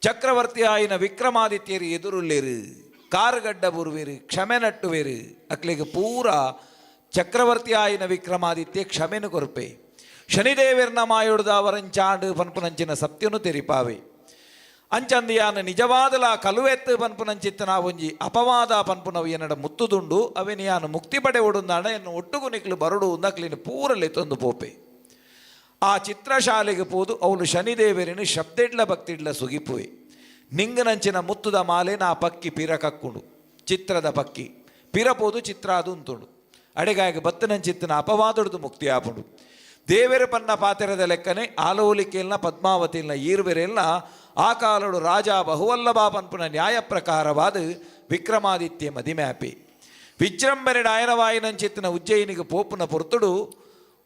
ಚಕ್ರವರ್ತಿ ಆಯಿನ ವಿಕ್ರಮಾದಿತ್ಯರು ಎದುರುಳ್ಳೇರು, ಕಾರುಗಡ್ಡ ಬುರುವೇರು, ಕ್ಷಮೆ ನಟ್ಟುವೇರು. ಅಕ್ಲಿಗೆ ಪೂರ ಚಕ್ರವರ್ತಿ ಆಯಿನ ವಿಕ್ರಮಾದಿತ್ಯ ಕ್ಷಮೆನು ಕೊರ್ಪೆ. ಶನಿದೇವರ್ನ ಮಾಯೊಡ್ದ ಅವರಂಚಾಂಡು ಪನ್ಪುನಂಚಿನ ಸತ್ಯನು ತೆರಿಪಾವೆ. ಅಂಚಂದಿಯಾನ ನಿಜವಾದಲ ಕಲುವೆತ್ತು ಪನ್ಪುನಂಚಿತ್ತನ ಒಂಜಿ ಅಪವಾದ ಪನ್ಪುನವು ಎನ್ನಡ ಮುತ್ತುದುಂಡು. ಅವೆನಿಯಾನು ಮುಕ್ತಿ ಪಡೆ ಒಡುಂದಾಣ ಎನ್ನು ಒಟ್ಟುಗು ನಿಕ್ಲು ಬರಡು ಉಂದಕ್ಲಿನ ಪೂರಲೆ ತಂದು ಪೋಪೆ. ಆ ಚಿತ್ರಶಾಲೆಗೆ ಪೋದು ಅವನು ಶನಿದೇವರಿನ ಶಬ್ದಿಡ್ಲ ಭಕ್ತಿಡ್ಲ ಸುಗಿಪುವೆ. ನಿಂಗನಂಚಿನ ಮುತ್ತುದ ಮಾಲೆ ನಾ ಪಕ್ಕಿ ಪಿರ ಕಕ್ಕುಂಡು. ಚಿತ್ರದ ಪಕ್ಕಿ ಪಿರ ಪೋದು ಚಿತ್ರ ಅದು ಉಂತುಂಡು. ಅಡೆಗಾಯಗ ಬತ್ತನಂಚಿತ್ತನ ಅಪವಾದೊಡ್ದು ಮುಕ್ತಿ ಆಪುಂಡು. ದೇವೆರ ಪನ್ನ ಪಾತೆರದ ಲೆಕ್ಕನೆ ಆಲೋಲಿಕೆಲ್ನ ಪದ್ಮಾವತಿಲ್ನ ಈರ್ವೆರೆಲ್ನ ಆ ಕಾಲಡು ರಾಜ ಬಹುವಲ್ಲಭ ಪನ್ಪುನ ನ್ಯಾಯ ಪ್ರಕಾರವಾದ ವಿಕ್ರಮಾದಿತ್ಯ ಮದಿಮ್ಯಾಪಿ. ವಿಜೃಂಭಣೆ ಡಾಯನವಾಯಿನಂಚಿತ್ತಿನ ಉಜ್ಜಯಿನಿಗೆ ಪೋಪುನ ಪೊರ್ತುಡು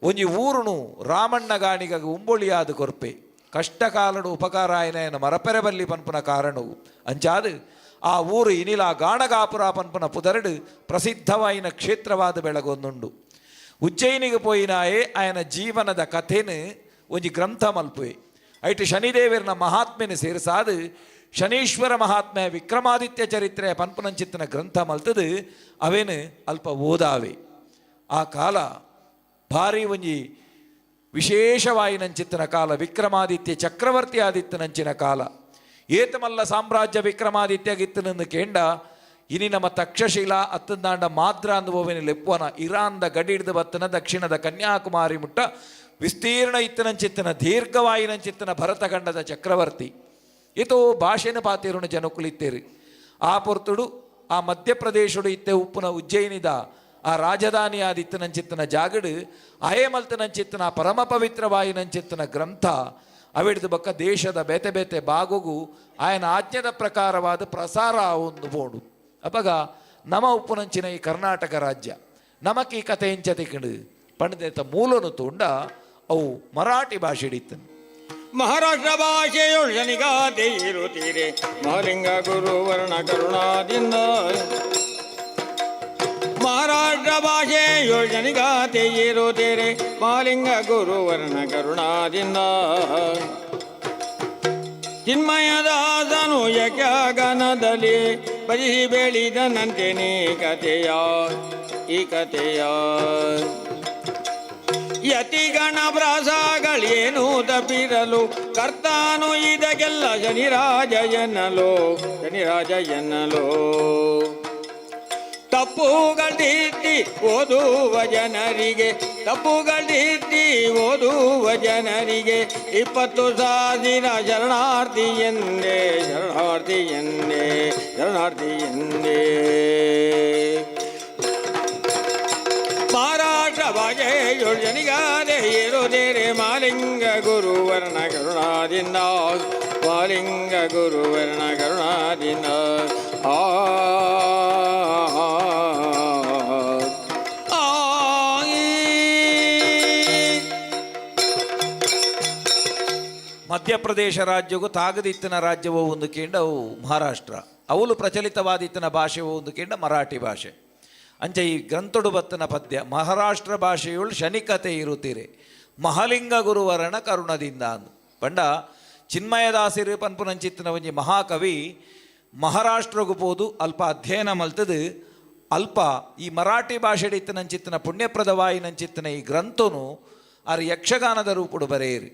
ಒಂಜಿ ಊರುನು ರಾಮಣ್ಣ ಗಾಣಿಗ ಉಂಬೊಳಿಯಾದ ಕೊರ್ಪೆ. ಕಷ್ಟಕಾಲಡು ಉಪಕಾರ ಆಯನ ಮರಪೆರೆ ಬಲ್ಲಿ ಪನ್ಪುನ ಕಾರಣವು ಅಂಚಾದು ಆ ಊರು ಇನಿಲ ಗಾಣಗಾಪುರ ಪನ್ಪುನ ಪುದರಡು ಪ್ರಸಿದ್ಧವಾಯಿನ ಕ್ಷೇತ್ರವಾದ ಬೆಳಗೊಂದುಂಡು. ಉಜ್ಜಯಿನಿಗೆ ಪೋಯಿನಾಯೇ ಆಯನ ಜೀವನದ ಕಥೆನು ಒಂಜಿ ಗ್ರಂಥ ಮಲ್ಪುವೆ. ಐಟ್ ಶನಿದೇವರನ ಮಹಾತ್ಮೆನ ಸೇರಿಸಾದು ಶನೀಶ್ವರ ಮಹಾತ್ಮೆ ವಿಕ್ರಮಾದಿತ್ಯ ಚರಿತ್ರೆ ಪನ್ಪುನಂಚಿತ್ತನ ಗ್ರಂಥ ಮಲ್ತದು ಅವೇನು ಅಲ್ಪ ಓದಾವೆ. ಆ ಕಾಲ ಭಾರಿ ಒಂಜಿ ವಿಶೇಷವಾಯಿನಂಚಿತ್ತನ ಕಾಲ, ವಿಕ್ರಮಾದಿತ್ಯ ಚಕ್ರವರ್ತಿ ಆದಿತ್ಯನಂಚಿನ ಕಾಲ. ಏತಮಲ್ಲ ಸಾಮ್ರಾಜ್ಯ ವಿಕ್ರಮಾದಿತ್ಯಗಿತ್ತನಂದು ಕೇಂಡ ಇನಿ ನಮ್ಮ ತಕ್ಷಶಿಲಾ ಅತ್ತಂದಾಂಡ ಮಾದ್ರ ಅಂದುವವಿನ ಲೆಪ್ಪುವನ ಇರಾನ್ದ ಗಡಿಡ್ದು ಬತ್ತನ ದಕ್ಷಿಣದ ಕನ್ಯಾಕುಮಾರಿ ಮುಟ್ಟ ವಿಸ್ತೀರ್ಣ ಇತ್ತನಂಚಿತ್ತನ ದೀರ್ಘವಾಯಿನಂಚಿತ್ತನ ಭರತಖಂಡದ ಚಕ್ರವರ್ತಿ. ಏತೋ ಭಾಷೆನ ಪಾತಿರುಣ ಜನಕುಲಿತ್ತೇರು. ಆ ಪೊರ್ತುಡು ಆ ಮಧ್ಯಪ್ರದೇಶಡು ಇತ್ತೆ ಉಪ್ಪುನ ಉಜ್ಜಯಿನಿದ ಆ ರಾಜಧಾನಿ ಆದಿತ್ತನಂಚಿತ್ತನ ಜಾಗಡು ಅಯಮಲ್ತನಂಚಿತ್ತನ ಪರಮ ಪವಿತ್ರವಾಯಿನಂಚಿತ್ತನ ಗ್ರಂಥ ಅವಿಡ್ದು ಬಕ್ಕ ದೇಶದ ಬೇತೆ ಬೇತೆ ಬಾಗುಗು ಆಯನ ಆಜ್ಞದ ಪ್ರಕಾರವಾದ ಪ್ರಸಾರ ಒಂದು ಬೋಡು. ಅಪಗ ನಮ ಉಪ್ಪುನಂಚಿನ ಈ ಕರ್ನಾಟಕ ರಾಜ್ಯ ನಮಕ್ ಈ ಕತೆ ಎಂಚತಿಕಂಡು ಪಂಡದೇತ ಮೂಲನು ತೂಂಡ ಅವು ಮರಾಠಿ ಭಾಷೆ ಹಿಡಿತನು. ಮಹಾರಾಷ್ಟ್ರ ಭಾಷೆಯೊಳ್ ಶನಿಗಾದೆ ಇರುತ್ತೀರೆ ಮಹಾಲಿಂಗ ಗುರುವರ್ಣ ಕರುಣಾದಿಂದ. ಮಹಾರಾಷ್ಟ್ರ ಭಾಷೆಯೊಳ್ ಶನಿಗಾತೆ ಇರುತ್ತೀರೆ ಮಹಾಲಿಂಗ ಗುರುವರ್ಣ ಕರುಣಾದಿಂದ. ಚಿನ್ಮಯದಾಸನು ಯಕ್ಷಗಾನದಲ್ಲಿ ಬರಿಸಿ ಬೆಳೆದನಂತೆ ನೀ ಕಥೆಯ ಈ ಕಥೆಯ. ಯತಿಗಣ ಪ್ರಾಸಗಳೇನು ತಪ್ಪಿರಲು ಕರ್ತಾನು ಇದಕ್ಕೆಲ್ಲ ಶನಿರಾಜ ಎನ್ನಲು ಶನಿರಾಜ ಎನ್ನಲು. ತಪ್ಪುಗಳಿದ್ದಿ ಓದುವ ಜನರಿಗೆ ತಪ್ಪುಗಳಿದ್ದಿ ಓದುವ ಜನರಿಗೆ 20,000 ಶರಣಾರ್ಥಿ ಎಂದೇ ಶರಣಾರ್ಥಿ ಎಂದೇ ಶರಣಾರ್ಥಿ ಎಂದೇ. ಮಹಾರಾಷ್ಟ್ರ ಭಾಷೆಯೊಳ್ ಜನಿಗಾದೆ ಇರುವುದೇರೆ ಮಾಲಿಂಗ ಗುರುವರ್ಣ ಕರುಣಾದಿಂದ ಮಾಲಿಂಗ ಗುರುವರ್ಣ ಕರುಣಾದಿಂದ. ಆ ಮಧ್ಯಪ್ರದೇಶ ರಾಜ್ಯಗೂ ತಾಗದಿತ್ತಿನ ರಾಜ್ಯವೋ ಒಂದು ಕೇಂಡ ಅವು ಮಹಾರಾಷ್ಟ್ರ, ಅವಲು ಪ್ರಚಲಿತವಾದಿತ್ತಿನ ಭಾಷೆವೋ ಒಂದು ಕೇಂಡ ಮರಾಠಿ ಭಾಷೆ. ಅಂಚೆ ಈ ಗ್ರಂಥಡು ಬತ್ತನ ಪದ್ಯ ಮಹಾರಾಷ್ಟ್ರ ಭಾಷೆಯುಳ್ ಶನಿಕತೆ ಇರುತ್ತೀರೆ ಮಹಾಲಿಂಗ ಗುರುವರಣ ಕರುಣದಿಂದ ಅಂದು. ಪಂಡ ಚಿನ್ಮಯದಾಸಿರು ಪನ್ಪುನಂಚಿತ್ತಿನ ಒಂಜಿ ಮಹಾಕವಿ ಮಹಾರಾಷ್ಟ್ರಗು ಪೋದು ಅಲ್ಪ ಅಧ್ಯಯನ ಮಲ್ತದು ಅಲ್ಪ ಈ ಮರಾಠಿ ಭಾಷೆಡಿತ್ತನಂಚಿತ್ತಿನ ಪುಣ್ಯಪ್ರದವಾಯಿನಂಚಿತ್ತಿನ ಈ ಗ್ರಂಥನು ಆರ್ ಯಕ್ಷಗಾನದ ರೂಪುಡು ಬರೆಯಿರಿ.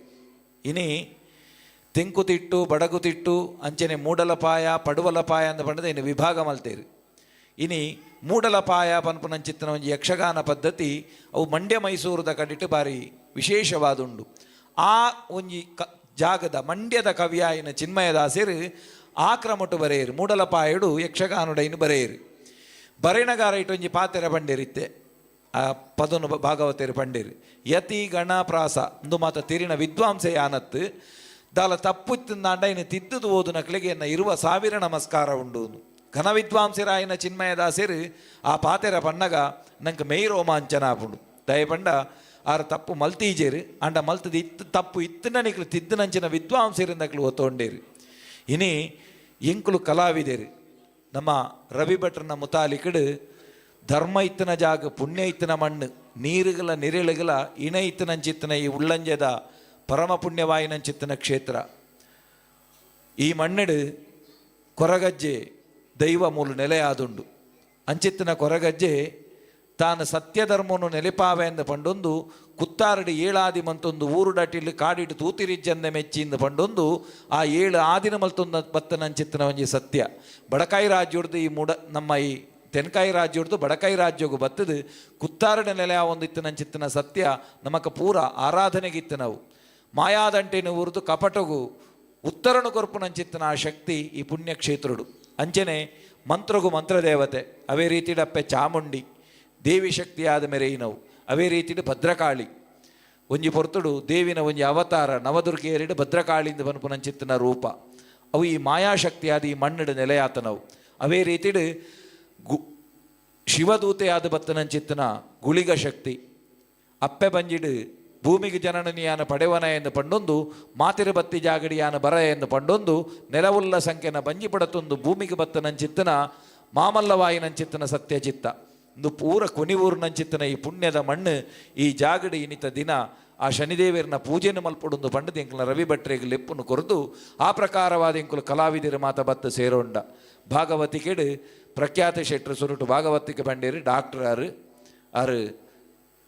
ಇನಿ ತೆಂಕುತಿಟ್ಟು ಬಡಗುತಿಟ್ಟು ಅಂಚನೆ ಮೂಡಲಪಾಯ ಪಡುವಲಪಾಯ ಅಂದ ಪಂಡದ ಇನ್ನು ವಿಭಾಗ ಮಲ್ತೇರು. ಇನಿ ಮೂಡಲಪಾಯ ಪನ್ಪುನಂಚಿತ್ತಿನ ಒಂಜಿ ಯಕ್ಷಗಾನ ಪದ್ಧತಿ ಅವು ಮಂಡ್ಯ ಮೈಸೂರುದ ಕಡಿಟ್ಟು ಬಾರಿ ವಿಶೇಷವಾದುಂಡು. ಆ ಒಂಜಿ ಜಾಗದ ಮಂಡ್ಯದ ಕವಿಯಾಯಿನ ಚಿನ್ಮಯದಾಸರು ಆ ಕ್ರಮಟು ಬರೆಯರು ಮೂಡಲಪಾಯಡು ಯಕ್ಷಗಾನುಡೈನು ಬರೆಯರು. ಬರೆಣಗಾರ ಇಟ್ಟೊಂಜಿ ಪಾತೆರ ಬಂಡಿರಿತ್ತೆ ಆ ಪದನು ಭಾಗವತರು ಪಂಡಿರು ಯತಿ ಗಣ ಪ್ರಾಸ ಇಂದು ಮಾತ ತಿರಿನ ವಿದ್ವಾಂಸೆ ಯಾನತ್ತು ದಾಲ ತಪ್ಪು ತಿಂದಾಂಡ ಇನ್ನು ತಿದ್ದುದು ಓದು ನಕ್ಲಿಗೆ ಎನ್ನ ಇರುವ ಸಾವಿರ ನಮಸ್ಕಾರ ಉಂಡು. ಘನ ವಿದ್ವಾಂಸರಾಯಿನ ಚಿನ್ಮಯದಾಸರು ಆ ಪಾತೆರ ಪಣ್ಣಗ ನಂಗೆ ಮೇಯ್ ರೋಮಾಂಚನ ಆಪುಂಡು. ದಯಪಂಡ ಆರ ತಪ್ಪು ಮಲ್ತೀಜೇರು ಅಂಡ ಮಲ್ತದ ಇತ್ತು ತಪ್ಪು ಇತ್ತಿನ ನಿಕ್ಲು ತಿದ್ದುನಂಚಿನ ವಿದ್ವಾಂಸರಿಂದ ನಕ್ಲು ಒತ್ತೊಂಡೇರು. ಇನಿ ಎಂಕುಲು ಕಲಾವಿದರು ನಮ್ಮ ರವಿ ಭಟ್ರನ ಮುತಾಲಿಕಡು ಧರ್ಮ ಇತ್ತನ ಜಾಗ ಪುಣ್ಯ ಇತ್ತನ ಮಣ್ಣು ನೀರುಗಳ ನಿರೆಳುಗಳ ಇಣ ಇತ್ತನಂಚಿತ್ತನ ಈ ಉಳ್ಳಂಜದ ಪರಮ ಪುಣ್ಯವಾಯಿನಂಚಿತ್ತನ ಕ್ಷೇತ್ರ. ಈ ಮಣ್ಣಡು ಕೊರಗಜ್ಜೆ ದೈವ ಮೂಲ ನೆಲೆಯಾದುಂಡು. ಅಂಚಿತ್ತನ ಕೊರಗಜ್ಜೆ ತಾನು ಸತ್ಯಧರ್ಮವನ್ನು ನೆಲೆಪಾವೆ ಎಂದ ಪಂಡೊಂದು ಕುತ್ತಾರಡಿ ಏಳಾದಿ ಮಂತೊಂದು ಊರುಡಟಿಲ್ ಕಾಡಿಟ್ಟು ತೂತಿರಿಜ್ಜಂದ ಮೆಚ್ಚಿಂದ ಪಂಡೊಂದು ಆ ಏಳು ಆದಿನ ಮಲ್ತೊಂದು ಬತ್ತನಂಚಿತ್ತನ ಒಂಜಿ ಸತ್ಯ. ಬಡಕಾಯಿ ರಾಜ್ಯಡ್ದು ಈ ಮೂಡ ನಮ್ಮ ಈ ತೆನ್ಕಾಯಿ ರಾಜ್ಯಡ್ದು ಬಡಕಾಯಿ ರಾಜ್ಯಗೂ ಬತ್ತದು ಕುತ್ತಾರಡ ನೆಲೆ ಒಂದು ಇತ್ತನಂಚಿತ್ತನ ಸತ್ಯ ನಮಕ ಪೂರ ಆರಾಧನೆಗಿತ್ತು. ನಾವು ಮಾಯಾದಂಟಿನ ಊರ್ದು ಕಪಟಗು ಉತ್ತರನು ಕೊರ್ಪುನಂಚಿತ್ತನ ಆ ಶಕ್ತಿ ಈ ಪುಣ್ಯಕ್ಷೇತ್ರುಡು. ಅಂಚನೆ ಮಂತ್ರಗು ಮಂತ್ರದೇವತೆ ಅವೇ ರೀತಿಡಪ್ಪೆ ಚಾಮುಂಡಿ ದೇವಿ ಶಕ್ತಿಯಾದ ಮೆರೆಯಿನವು. ಅವೇ ರೀತಿಡು ಭದ್ರಕಾಳಿ ಒಂಜಿ ಪೊರ್ತುಡು ದೇವಿನ ಒಂಜಿ ಅವತಾರ ನವದುರ್ಗೆಯರಿಡು ಭದ್ರಕಾಳಿಂದ ಬನ್ಪುನಂಚಿತ್ತನ ರೂಪ. ಅವು ಈ ಮಾಯಾಶಕ್ತಿಯಾದ ಈ ಮಣ್ಣಿಡು ನೆಲೆಯಾತನವು. ಅವೇ ರೀತಿಡು ಶಿವದೂತೆಯಾದ ಬತ್ತನಂಚಿತ್ತನ ಗುಳಿಗ ಶಕ್ತಿ. ಅಪ್ಪೆ ಬಂಜಿಡು ಭೂಮಿಗೆ ಜನನನಿಯಾನ ಪಡೆವನ ಎಂದು ಪಂಡೊಂದು ಮಾತಿರು ಬತ್ತಿ ಜಾಗಡಿಯಾನ ಬರ ಎಂದು ಪಂಡೊಂದು ನೆಲವುಲ್ಲ ಸಂಖ್ಯೆನ ಬಂಜಿ ಪಡತೊಂದು ಭೂಮಿಗೆ ಬತ್ತ ನಂಚಿತ್ತನ ಮಾಮಲ್ಲವಾಯಿನಂಚಿತ್ತನ ಸತ್ಯಚಿತ್ತ ಇಂದು ಪೂರ ಕೊನಿವೂರಿನಂಚಿತ್ತನ ಈ ಪುಣ್ಯದ ಮಣ್ಣು ಈ ಜಾಗಡಿ ಇನಿತ ದಿನ ಆ ಶನಿದೇವರನ ಪೂಜೆಯನ್ನು ಮಲ್ಪೊಡೊಂದು ಪಂಡದ ಎಂಕಲ್ನ ರವಿ ಭಟ್ರೆಗ್ ಲೆಪ್ಪುನು ಕೊರದು ಆ ಪ್ರಕಾರವಾದ ಎಂಕುಲು ಕಲಾವಿದರು ಮಾತ ಬತ್ತ ಸೇರೋಂಡ. ಭಾಗವತಿಕೆಡು ಪ್ರಖ್ಯಾತ ಶೆಟ್ರು ಸುರುಟು ಭಾಗವತಿಕೆ ಬಂಡೇರು ಡಾಕ್ಟರ್ ಆರು ಆರು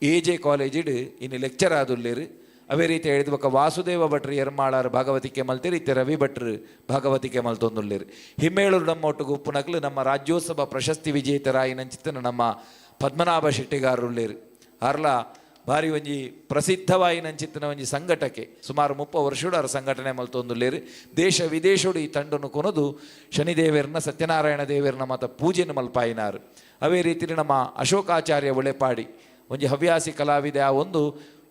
ಎ ಜೆ ಕಾಲೇಜಿಡ್ ಇನ್ನು ಲೆಕ್ಚರ್ ಆದುಲ್ಲೇರು. ಅವೇ ರೀತಿ ಹೇಳಿದ ಬೊಕ್ಕ ವಾಸುದೇವ ಭಟ್ರು ಎರ್ಮಾಳಾರು ಭಾಗವತಿಕೆ ಮಲ್ತೇರು, ಇತ್ತೆ ರವಿ ಭಟ್ರು ಭಾಗವತಿಕೆ ಮಲ್ತೊಂದುಲ್ಲೇರು. ಹಿಮ್ಮೇಳೂರು ನಮ್ಮ ಒಟ್ಟಿಗೆ ಉಪ್ಪುನಕ್ಲು ನಮ್ಮ ರಾಜ್ಯೋತ್ಸವ ಪ್ರಶಸ್ತಿ ವಿಜೇತರಾಯಿನಂಚಿತ್ತನ ನಮ್ಮ ಪದ್ಮನಾಭ ಶೆಟ್ಟಿಗಾರುಳ್ಳೇರು. ಅರ್ಲ ಭಾರಿ ಒಂಜಿ ಪ್ರಸಿದ್ಧವಾಯಿನಂಚಿತ್ತನ ಒಂಜಿ ಸಂಘಟಕೆ ಸುಮಾರು 30 ವರ್ಷಡು ಅವರ ಸಂಘಟನೆ ಮಲ್ತೊಂದುಲ್ಲೇರು. ದೇಶ ವಿದೇಶಡು ಈ ತಂಡನ್ನು ಕೊನದು ಶನಿದೇವರನ್ನ ಸತ್ಯನಾರಾಯಣ ದೇವರನ್ನ ಮಾತ ಪೂಜೆಯನ್ನು ಮಲ್ಪಾಯಿನಾರು. ಅವೇ ರೀತಿಯಲ್ಲಿ ನಮ್ಮ ಅಶೋಕಾಚಾರ್ಯ ಉಳೆಪಾಡಿ ಒಂಜಿ ಹವ್ಯಾಸಿ ಕಲಾವಿದೆ ಆ ಒಂದು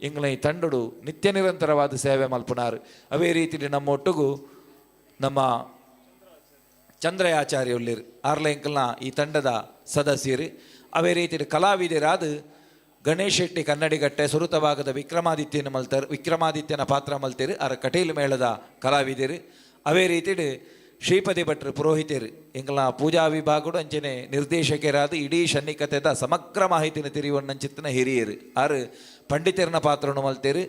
ಇಂಗ್ಲ ಈ ತಂಡಡು ನಿತ್ಯ ನಿರಂತರವಾದ ಸೇವೆ ಮಲ್ಪುನಾರು. ಅವೇ ರೀತಿಯಲ್ಲಿ ನಮ್ಮ ಒಟ್ಟುಗು ನಮ್ಮ ಚಂದ್ರಯಾಚಾರ್ಯ ಉಳ್ಳೇರು ಆರ್ಲ ಎಂಕಲ್ನ ಈ ತಂಡದ ಸದಸ್ಯರು. ಅವೇ ರೀತಿಯಲ್ಲಿ ಕಲಾವಿದರಾದ ಗಣೇಶ್ ಶೆಟ್ಟಿ ಕನ್ನಡಿಗಟ್ಟೆ ಸುರುತ ಭಾಗದ ವಿಕ್ರಮಾದಿತ್ಯನ ಮಲ್ತರ್ ವಿಕ್ರಮಾದಿತ್ಯನ ಪಾತ್ರ ಮಲ್ತೇರು ಅರ ಕಟೀಲು ಮೇಳದ ಕಲಾವಿದರು. ಅವೇ ರೀತಿಡು ಶ್ರೀಪತಿ ಭಟ್ರು ಪುರೋಹಿತರು ಎಂಕಲ್ನ ಪೂಜಾ ವಿಭಾಗಡು ಅಂಚನೆ ನಿರ್ದೇಶಕರಾದ ಇಡೀ ಶನಿಕತೆದ ಸಮಗ್ರ ಮಾಹಿತಿನ ತಿರಿವಣ್ಣಂಚಿತ್ತನ ಹಿರಿಯರು ಆರು ಪಂಡಿತರನ ಪಾತ್ರನು ಮಲ್ತೇರು.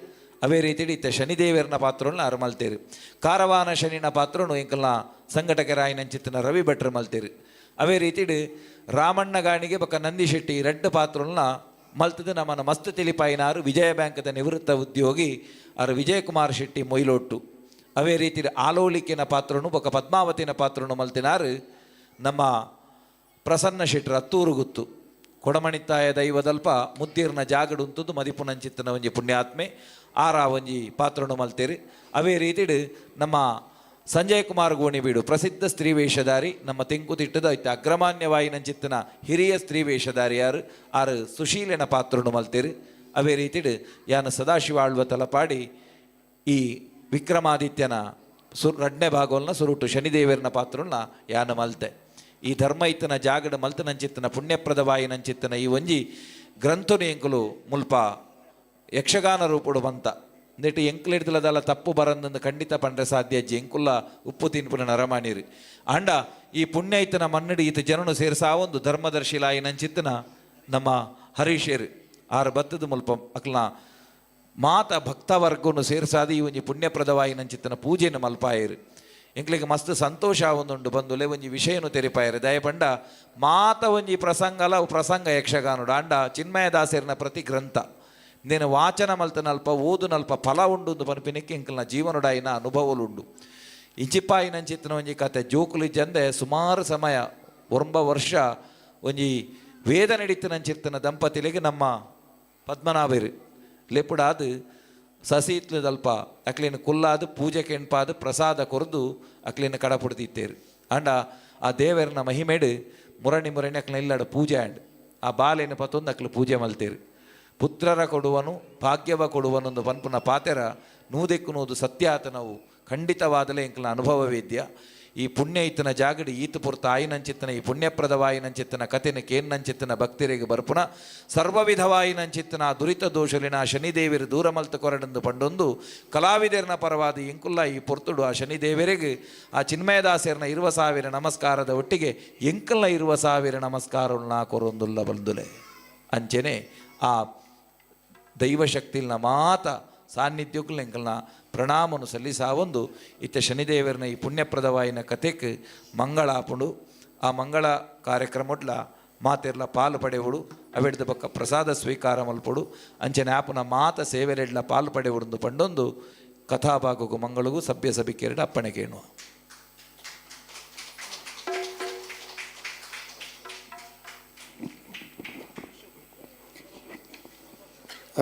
ಅವೇ ರೀತಿಡು ಇತ್ತ ಶನಿದೇವರನ ಪಾತ್ರವನ್ನು ಆರು ಮಲ್ತೇರು. ಕಾರವಾನ ಶನಿನ ಪಾತ್ರನು ಎಂಕಲ್ನ ಸಂಘಟಕರಾಯಿನಂಚಿತ್ತನ ರವಿ ಭಟ್ರು ಮಲ್ತೇರು. ಅವೇ ರೀತಿಡು ರಾಮಣ್ಣ ಗಾಣಿಗೆ ಬೊಕ್ಕ ನಂದಿ ಶೆಟ್ಟಿ ರಡ್ಡು ಪಾತ್ರನ್ನ ಮಲ್ತದ ನಮ್ಮನ ಮಸ್ತ್ ತಿಳಿಪಾಯಿನಾರು ವಿಜಯ ಬ್ಯಾಂಕದ ನಿವೃತ್ತ ಉದ್ಯೋಗಿ ಆರು ವಿಜಯಕುಮಾರ್ ಶೆಟ್ಟಿ ಮೊಯ್ಲೊಟ್ಟು. ಅವೇ ರೀತಿ ಆಲೋಲಿಕೆನ ಪಾತ್ರನು ಬೊಕ್ಕ ಪದ್ಮಾವತಿನ ಪಾತ್ರನು ಮಲ್ತಿನಾರು ನಮ್ಮ ಪ್ರಸನ್ನ ಶೆಟ್ಟರ್ ಅತ್ತೂರು ಗುತ್ತು ಕೊಡಮಣಿತ್ತಾಯ ದೈವದಲ್ಪ ಮುದ್ದಿರ್ನ ಜಾಗಡುಂತದ್ದು ಮದಿಪುನಂಚಿತ್ತನ ಒಂಜಿ ಪುಣ್ಯಾತ್ಮೆ ಆರ ಒಂಜಿ ಪಾತ್ರನು ಮಲ್ತೇರು. ಅವೇ ರೀತಿಡು ನಮ್ಮ ಸಂಜಯ್ ಕುಮಾರ್ ಗೋಣಿಬೀಡು ಪ್ರಸಿದ್ಧ ಸ್ತ್ರೀ ವೇಷಧಾರಿ ನಮ್ಮ ತೆಂಕುತಿಟ್ಟದ ಐತೆ ಅಗ್ರಮಾನ್ಯವಾಯಿನಂಚಿತ್ತನ ಹಿರಿಯ ಸ್ತ್ರೀ ವೇಷಧಾರಿ ಯಾರು ಆರು ಸುಶೀಲನ ಪಾತ್ರನು ಮಲ್ತೇರು. ಅವೇ ರೀತಿಡು ಯಾನ ಸದಾಶಿವ ಆಳ್ವ ತಲಪಾಡಿ ಈ ವಿಕ್ರಮಾದಿತ್ಯನ ರಡ್ನೇ ಭಾಗವನ್ನ ಸುರುಟು ಶನಿದೇವರನ ಪಾತ್ರನ ಯಾನ ಮಲ್ತೆ. ಈ ಧರ್ಮ ಇತ್ತನ ಜಾಗಡ ಮಲ್ತನಂಚಿತ್ತನ ಪುಣ್ಯಪ್ರದವಾಯಿನಂಚಿತ್ತನ ಈ ಒಂಜಿ ಗ್ರಂಥನು ಎಂಕುಲು ಮುಲ್ಪ ಯಕ್ಷಗಾನ ರೂಪುಡು ಬಂತ ನೆಟ್ಟು ಎಂಕುಲಿಡ್ದಲದಲ್ಲ ತಪ್ಪು ಬರಂದಂದು ಖಂಡಿತ ಪಂಡ್ರೆ ಸಾಧ್ಯ ಅಜ್ಜಿ ಎಂಕುಲ್ಲ ಉಪ್ಪು ತಿನ್ಪುನ ನರಮಾಣಿರು. ಅಂಡ ಈ ಪುಣ್ಯ ಇತ್ತನ ಮನ್ನಡಿ ಈತ ಜನನು ಸೇರ್ಸಾ ಒಂದು ಧರ್ಮದರ್ಶಿಲಾಯಿನಂಚಿತ್ತನ ನಮ್ಮ ಹರೀಶೇರು ಆರು ಬತ್ತದ ಮುಲ್ಪ ಅಕ್ಲ ಮಾತ ಭಕ್ತವರ್ಗನು ಸೇರ್ಸಾದ ಈ ಒಂಜಿ ಪುಣ್ಯಪ್ರದವಾಯಿನಂಚಿತ್ತನ ಪೂಜೆಯನ್ನು ಮಲ್ಪಾಯರು. ಎಂಕ್ಲಿಗೆ ಮಸ್ತ್ ಸಂತೋಷ ಒಂದುಂಡು ಬಂದುಲೆ ಒಂಜಿ ವಿಷಯನು ತೆರಿಪಾಯರು. ದಯಪಂಡ ಮಾತ ಒಂಜಿ ಪ್ರಸಂಗಲ ಪ್ರಸಂಗ ಯಕ್ಷಗಾನುಡು ಅಂಡ ಚಿನ್ಮಯದಾಸರಿನ ಪ್ರತಿ ಗ್ರಂಥ నేను ವಾಚನ ಮಲ್ತನಲ್ಪ ಓದುನಲ್ಪ ಫಲ ಉಂಡು ಪನ್ಪಿನಕ್ಕೆ ಎಂಕಲ್ನ ಜೀವನಡಾಯಿನ ಅನುಭವಲುಂಡು. ಇಂಚಿಪ್ಪಾಯಿನಂಚಿತ್ತನ ಒಂಜಿ ಕತೆ ಜೋಕುಲಿ ಜಂದೆ ಸುಮಾರು ಸಮಯ 9 ವರ್ಷ ಒಂಜಿ ವೇದ ನಡಿತನಂಚಿತ್ತನ ದಂಪತಿಲಿಗೆ ನಮ್ಮ ಪದ್ಮನಾಭರು ಲೆಪುಡಾದು ಸಸೀತ್ಲದಲ್ಪ ಅಕ್ಲಿನ ಕುಲ್ಲಾದು ಪೂಜೆ ಕೆಂಪಾದು ಪ್ರಸಾದ ಕೊರದು ಅಕ್ಲಿನ ಕಡಪುಡ್ತಿತ್ತೇರು. ಅಂಡ ಆ ದೇವರನ ಮಹಿಮೇಡು ಮುರಣಿ ಮುರಣಿ ಅಕ್ಲಿನ ಇಲ್ಲಡ ಪೂಜೆ ಆಂಡ್ ಆ ಬಾಲೇನ ಪತ್ತೊಂದು ಅಕ್ಲು ಪೂಜೆ ಮಲ್ತೇರು. ಪುತ್ರರ ಕೊಡುವನು ಭಾಗ್ಯವ ಕೊಡುವನೊಂದು ಪನ್ಪುನ ಪಾತೆರ ನೂದೆಕ್ಕು ನೂದು ಸತ್ಯಾತನವು ಖಂಡಿತವಾದಲೇ ಎಂಕಲ್ನ ಅನುಭವ ವೇದ್ಯ. ಈ ಪುಣ್ಯ ಇತ್ತನ ಜಾಗಡಿ ಈತ ಪುರ್ತ ಆಯಿನಂಚಿತ್ತನ ಈ ಪುಣ್ಯಪ್ರದವಾಯಿನಂಚಿತ್ತನ ಕತೆನ ಕೇನ್ನಂಚಿತ್ತನ ಭಕ್ತರಿಗೆ ಬರ್ಪುನ ಸರ್ವವಿಧವಾಯಿನಂಚಿತ್ತನ ದುರಿತ ದೋಷಲಿನ ಶನಿದೇವಿರು ದೂರ ಮಲ್ತ ಕೊರಡೆಂದು ಪಂಡೊಂದು ಕಲಾವಿದರನ ಪರವಾದ ಎಂಕುಲ್ಲ ಈ ಪೊರ್ತುಡು ಆ ಶನಿದೇವರಿಗೆ ಆ ಚಿನ್ಮಯದಾಸರನ 20,000 ನಮಸ್ಕಾರದ ಒಟ್ಟಿಗೆ ಎಂಕಲ್ನ 20,000 ನಮಸ್ಕಾರನ್ನ ಕೊರೊಂದುಲ್ಲ ಬಂದುಲೆ. ಅಂಚೆನೆ ಆ ದೈವಶಕ್ತಿಲ್ನ ಮಾತ ಸಾನ್ನಿಧ್ಯಕ್ಲು ಎಂಕಲ್ನ ಪ್ರಣಾಮನು ಸಲ್ಲಿಸಾವೊಂದು ಇತ್ತ ಶನಿದೇವರನ ಈ ಪುಣ್ಯಪ್ರದವಾಯಿನ ಕತೆಕ್ ಮಂಗಳಾಪುಂಡು. ಆ ಮಂಗಳ ಕಾರ್ಯಕ್ರಮಡ್ಲ ಮಾತೆರ್ಲ ಪಾಲು ಪಡೆವುಡು ಅವೆಡ್ದ ಬೊಕ್ಕ ಪ್ರಸಾದ ಸ್ವೀಕಾರ ಮಲ್ಪೊಡು ಅಂಚನೆ ಆಪುನ ಮಾತ ಸೇವೆಲೆಡ್ಲ ಪಾಲು ಪಡೆವುಡು ಪಂಡೊಂದು ಕಥಾಭಾಗಕ್ಕೂ ಮಂಗಳಿಗೂ ಸಭ್ಯ ಸಭಿಕೆರಡು ಅಪ್ಪಣೆ ಕೇಣುವ.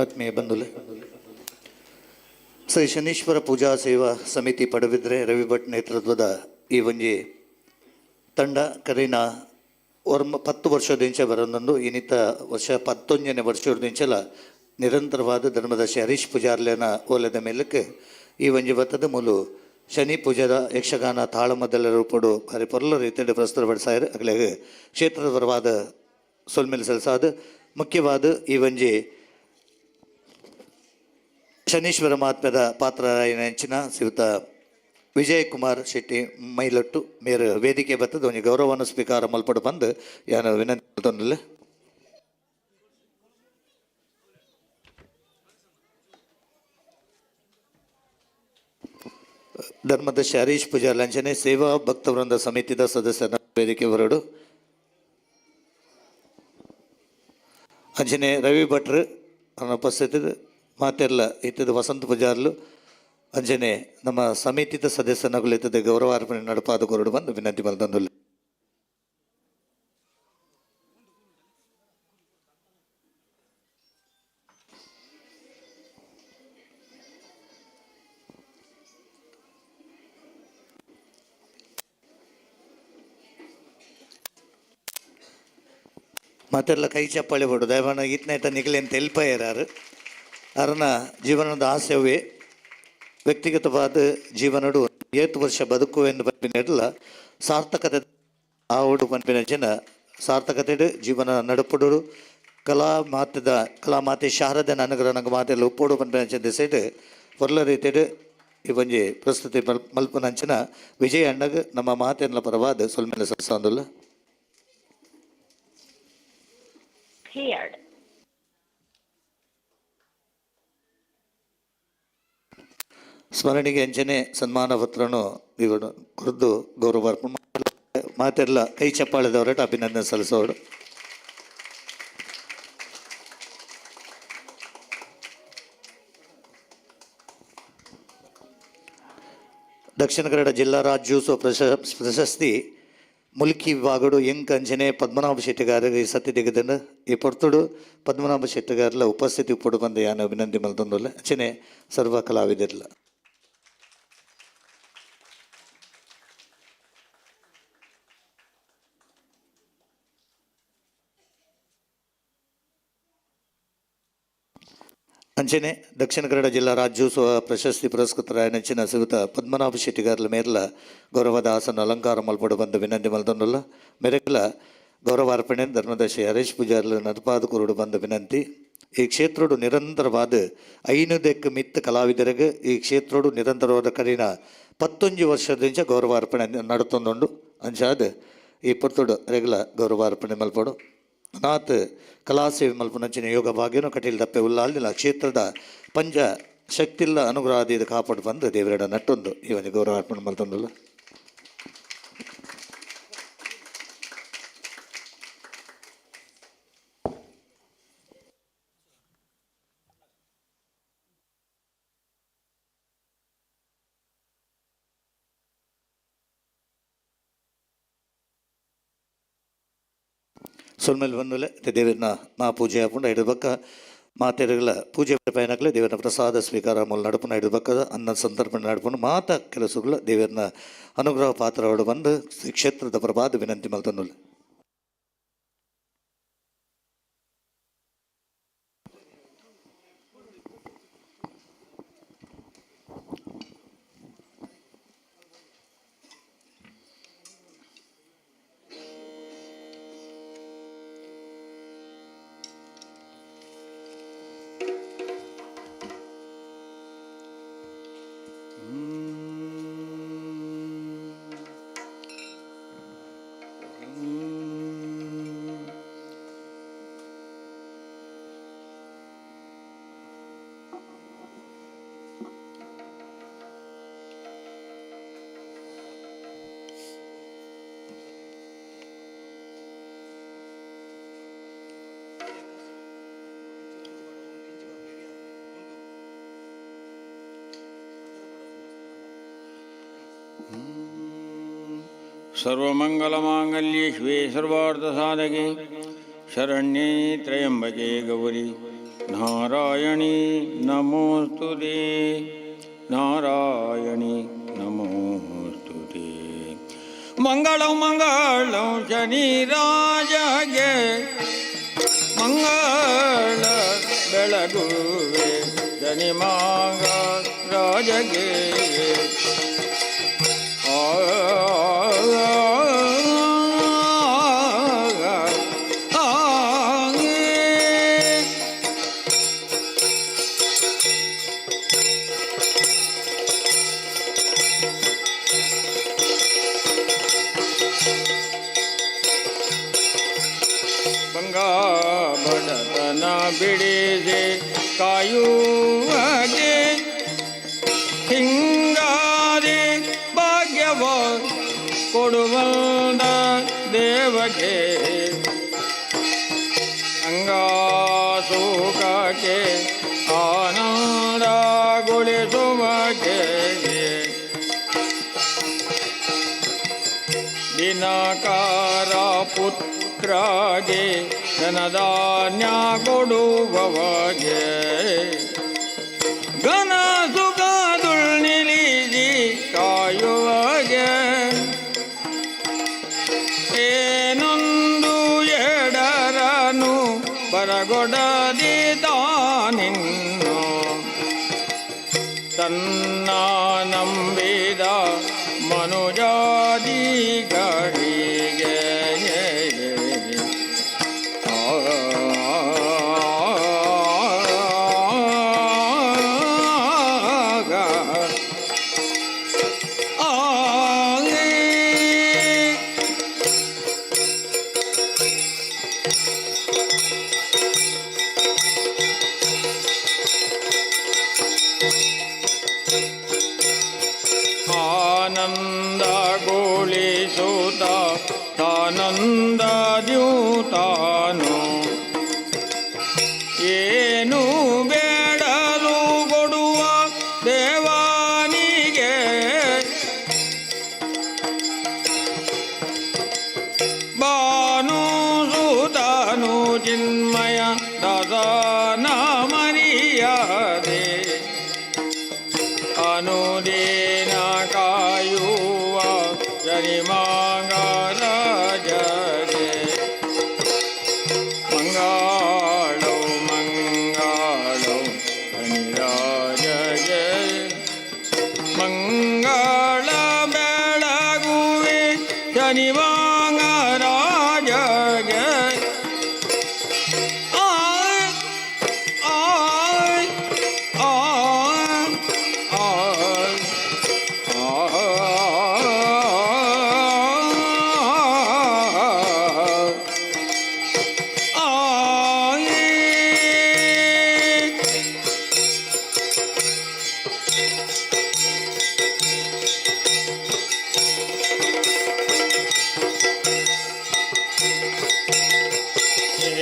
ಆತ್ಮೀಯ ಬಂಧುಲೆ, ಶ್ರೀ ಶನೀಶ್ವರ ಪೂಜಾ ಸೇವಾ ಸಮಿತಿ ಪಡಬಿದ್ರೆ ರವಿ ಭಟ್ ನೇತೃತ್ವದ ಈ ಒಂಜಿ ತಂಡ ಕರೀನ 10 ವರ್ಷದಿಂಚ ಬರೊಂದೊಂದು ಇನ್ನಿತ ವರ್ಷ 11ನೇ ವರ್ಷದಿಂಚಲ ನಿರಂತರವಾದ ಧರ್ಮದರ್ಶಿ ಹರೀಶ್ ಪೂಜಾರ್ಲೆನ ಓಲದ ಮೇಲಕ್ಕೆ ಈ ಒಂಜಿ ಬತ್ತದ ಮೂಲು ಶನಿ ಪೂಜಾದ ಯಕ್ಷಗಾನ ತಾಳಮದ್ದಲ ರೂಪಡು ಭಾರಿ ಪೊರ್ಲ ರೀತಿಯಲ್ಲಿ ಪ್ರಸ್ತುತಪಡಿಸಾಯರು. ಅಗಲಿಗೆ ಕ್ಷೇತ್ರದ ಪರವಾದ ಸೊಲ್ಮೆಲ್ ಸಲ್ಸಾದ ಮುಖ್ಯವಾದ ಈ ಒಂಜಿ ಶನೀಶ್ವರ ಮಹಾತ್ಮ್ಯದ ಪಾತ್ರರಾಯಿನ ಶ್ರೀಯುತ ವಿಜಯ್ ಕುಮಾರ್ ಶೆಟ್ಟಿ ಮೈಲೊಟ್ಟು ಮೇರು ವೇದಿಕೆ ಬತ್ತದ ಒಂಜಿ ಗೌರವವನ್ನು ಸ್ವೀಕಾರ ಮಲ್ಪಡು ಬಂದು ಯಾನು ವಿನಂತಿ ಮಲ್ತೊಂದುಲ್ಲೆ. ಧರ್ಮದರ್ಶಿ ಹರೀಶ್ ಪೂಜಾರ್ ಲಂಚನೆ ಸೇವಾ ಭಕ್ತವೃಂದ ಸಮಿತಿದ ಸದಸ್ಯರ ವೇದಿಕೆ ಬರೋಡು. ಅಂಚನೆ ರವಿ ಭಟ್ರು ಅವನ ಉಪಸ್ಥಿತಿ ಮಾತೆಲ್ಲ ಇತ್ತದ ವಸಂತ ಪೂಜಾರ್ಲು ಅಂಚನೆ ನಮ್ಮ ಸಮಿತಿದ ಸದಸ್ಯನಗುಲು ಇತ್ತದ ಗೌರವಾರ್ಪಣೆ ನಡಪಾದ ಕೊರಡು ಬಂದು ವಿನಂತಿ ಮಲ್ತೊಂದುಲ್ಲೆ. ಮಾತೆಲ್ಲ ಕೈ ಚಪ್ಪಾಳೆ ಬಿಡು ದಯಮಾನ ಈತನಾಯ್ತ ನಿಗಲೇನು ತೆಲ್ಪಾಯರಾರು ಅರನ ಜೀವನದ ಆಸೆವೇ ವ್ಯಕ್ತಿಗತವಾದ ಜೀವನಡು ಏತು ವರ್ಷ ಬದುಕು ಎಂದು ಪನ್ಪಿನ ಸಾರ್ಥಕತೆ ಆವಡು ಪನ್ಪಿನ ಜನ ಸಾರ್ಥಕತೆ ಜೀವನ ನಡಪುಡು ಕಲಾ ಮಾತೆದ ಕಲಾ ಮಾತೆ ಶಾರದನ ಅನುಗ್ರಹ ನಂಗೆ ಮಾತೆಲ್ಲ ಉಪ್ಪೋಡು ಪನ್ಪಿನ ದಿಸೆಡ್ ಒರ್ಲ ರೀತಿಡ್ ಈ ಒಂಜಿ ಪ್ರಸ್ತುತಿ ಮಲ್ಪನಂಚಿನ ವಿಜಯ ಅಣ್ಣಗ್ ನಮ್ಮ ಮಾತೆಲ್ಲ ಪರವಾದ ಸೊಲ್ಮೆಲೆ ಸಲ್ಸೊಂದುಲ್ಲ. Paired. ಸ್ಮರಣಿಗೆ ಅಂಚನೆ ಸನ್ಮಾನ ಪತ್ರನು ಇವರು ಕುರಿತು ಗೌರವ ಮಾತೆಲ್ಲ ಕೈ ಚಪ್ಪಾಳೆದವರಟ ಅಭಿನಂದನೆ ಸಲ್ಲಿಸೋರು. ದಕ್ಷಿಣ ಕನ್ನಡ ಜಿಲ್ಲಾ ರಾಜ್ಯೋತ್ಸವ ಪ್ರಶಸ್ತಿ ಮುಲ್ಕಿ ವಿಭಾಗಡು ಎಂಕ್ ಅಂಚನೆ ಪದ್ಮನಾಭ ಶೆಟ್ಟಿಗಾರರಿಗೆ ಈ ಸತ್ಯ ತೆಗೆದನು ಈ ಪೊರ್ತುಡು ಪದ್ಮನಾಭ ಶೆಟ್ಟಿಗಾರಲ ಉಪಸ್ಥಿತಿ ಉಪ್ಪುಡು ಬಂದು ಯಾನು ಅಭಿನಂದನೆ ಮಲ್ತೊಂದುಲ್ಲೆ ಅಂಚನೆ ಸರ್ವ ಕಲಾವಿದರ್ಲ. ಅಂಚನೆ ದಕ್ಷಿಣ ಕನ್ನಡ ಜಿಲ್ಲಾ ರಾಜ್ಯೋತ್ಸವ ಪ್ರಶಸ್ತಿ ಪುರಸ್ಕೃತರಾಯ ನೆಚ್ಚಿನ ಶ್ರೀಯುತ ಪದ್ಮನಾಭ ಶೆಟ್ಟಿಗಾರ್ಲ ಮೇರ್ಲ ಗೌರವದ ಆಸನ ಅಲಂಕಾರ ಮಲ್ಪಡು ಬಂದು ವಿನಂತಿ ಮಲ್ತೊಂದುಲ್ಲ. ಮೆರೆಗ್ಲ ಗೌರವಾರ್ಪಣೆ ಧರ್ಮದರ್ಶಿ ಹರೀಶ್ ಪೂಜಾರ್ಲ ನರ್ಪಾದ ಕುರುಡು ಬಂದ ವಿನಂತಿ. ಈ ಕ್ಷೇತ್ರೋಡು ನಿರಂತರವಾದ ಐನೂದಕ್ಕೆ ಮಿತ್ತ ಕಲಾವಿದರಿಗೆ ಈ ಕ್ಷೇತ್ರೋಡು ನಿರಂತರವಾದ ಕರಿನ 11 ವರ್ಷದಿಂದ ಗೌರವಾರ್ಪಣೆ ನಡತೊಂದುಂಡು. ಅಂಚಾದ ಈ ಪೊರ್ತುಡು ರೆಗ್ಲ ಗೌರವಾರ್ಪಣೆ ಮಲ್ಪಡು ನಾತ್ ಕಲಾಸೇವೆ ಮಲ್ಪುನಂಚಿನ ಯೋಗ ಭಾಗ್ಯನು ಕಟೀಲ್ ದಪ್ಪೆ ಉಲ್ಲಾಲ್ದಿಲ್ಲ ಕ್ಷೇತ್ರದ ಪಂಚ ಶಕ್ತಿಲ್ಲ ಅನುಗ್ರಹದ ಕಾಪಾಡು ಬಂದು ದೇವರಡ ನಟ್ಟೊಂದು ಈ ಒಂದು ಗೌರವಾರ್ಪಣೆ ಮಲ್ತೊಂದುಲ್ಲ. ಸೊಲ್ಮೇಲೆ ಬಂದಲೆ ದೇವರನ್ನ ಮಾ ಪೂಜೆ ಹಾಕೊಂಡು ಐದು ಬಕ್ಕ ಮಾತೆರಗಳ ಪೂಜೆ ಪಯಣಕ್ಲೆ ದೇವರನ್ನ ಪ್ರಸಾದ ಸ್ವೀಕಾರ ಮೂಲ ನಡಪುನ ಐದು ಬಕ್ಕದ ಅನ್ನ ಸಂದರ್ಭ ನಡಪುನ ಮಾತ ಕೆಲಸಗಳ ದೇವರನ್ನ ಅನುಗ್ರಹ ಪಾತ್ರಗಳು ಬಂದು ಶ್ರೀ ಕ್ಷೇತ್ರದ ಪ್ರಭಾದ ವಿನಂತಿ ಮಲ್ತೊಂದುಲ್ಲ. सर्वमंगलमांगल्ये शिवे सर्वार्थसाधके शरण्ये त्र्यंबके गौरी नारायणी नमोस्तुते नारायणी नमोस्तुते। मंगलम मंगलम शनि राजगे मंगल ಬೆಳಗುವೆ ಶನಿ ಮಾಂಗ ರಾಜಗೆ. ಬಿಡಿಸಿ ಕಾಯುವಗೆ ಹಿಂಗಾರಿ ಭಾಗ್ಯವ ಕೊಡುವಂದ ದೇವಗೆ ಅಂಗಾಸೂಕಕ್ಕೆ ಆನಂದಗೊಳಿಸುವಗೆ ದಿನಕಾರ ಪುತ್ರಗೆ ಧನಧಾನ್ಯ ಕೊಡುವವಗೆ ಘನ ಸುಖದುಳ್ನಿಲಿಸಿ ಕಾಯುವಗೆ ಏನೊಂದು ಎಡರನು ಬರಗೊಡದಿ ತಾನಿನ್ನು ತನ್ನ ನಂಬಿದ ಮನುಜಾದಿಗಳಿಗೆ ಆನಂದಗೊಳಿಸುತ್ತ ತಾನಂದದ್ಯೂತಾನು ಏನು ಬೇಡಲು ಕೊಡುವ ದೇವಾನಿಗೆ ಬಾನು ಸುತಾನು ಚಿನ್ಮಯ ದಾಸನ ಮರಿಯಾದೆ ಅನುದಿನ ಕಾಯುವ ಜನಿಮಾಂಗರಾಜಗೆ ಮಂಗಾಳೋ ಮಂಗಾಳೋ ಶನಿರಾಜಗೆ ಮಂಗಳ ಬೆಳಗುವೆ ಶನಿವಾಂಗರಾಜಗೆ ಆಯ್ ಆಯ್ ಆಯ್ ಆಯ್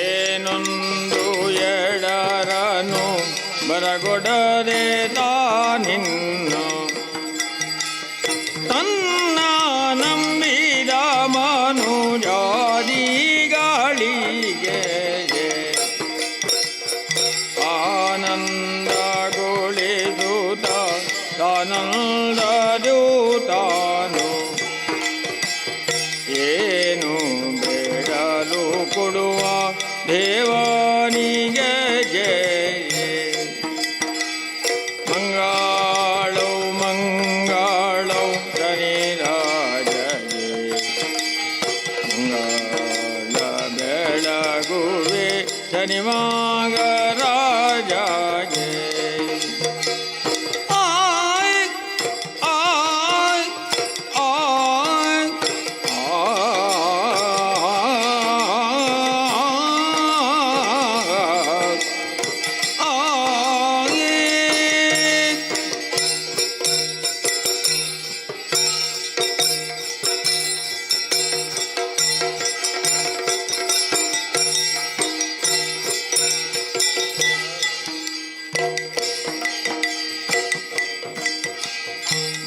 ಏನೊಂದು ಎಡರನು ಬರಗೊಡದೆ ತಾನಿನ್ನು ತನ್ನ ನಂಬಿದ ಮನುಜಾದಿಗಳಿಗೆ ಆನಂದಗೊಳಿಸುತ್ತ ತಾನಂದದ್ಯೂತಾನು ಏನು ಬೇಡಲು ಕೊಡುವ ದೇವನಿಗೆ ಜಯ ಮಂಗಾಳೋ ಮಂಗಾಳೋ ಶನಿರಾಜಗೆ ಮಂಗಳ ಬೆಳಗುವೆ ಶನಿವಾಂಗರಾಜಗೆ ಆಯ್ ಆಯ್ ಆಯ್ ಆಯ್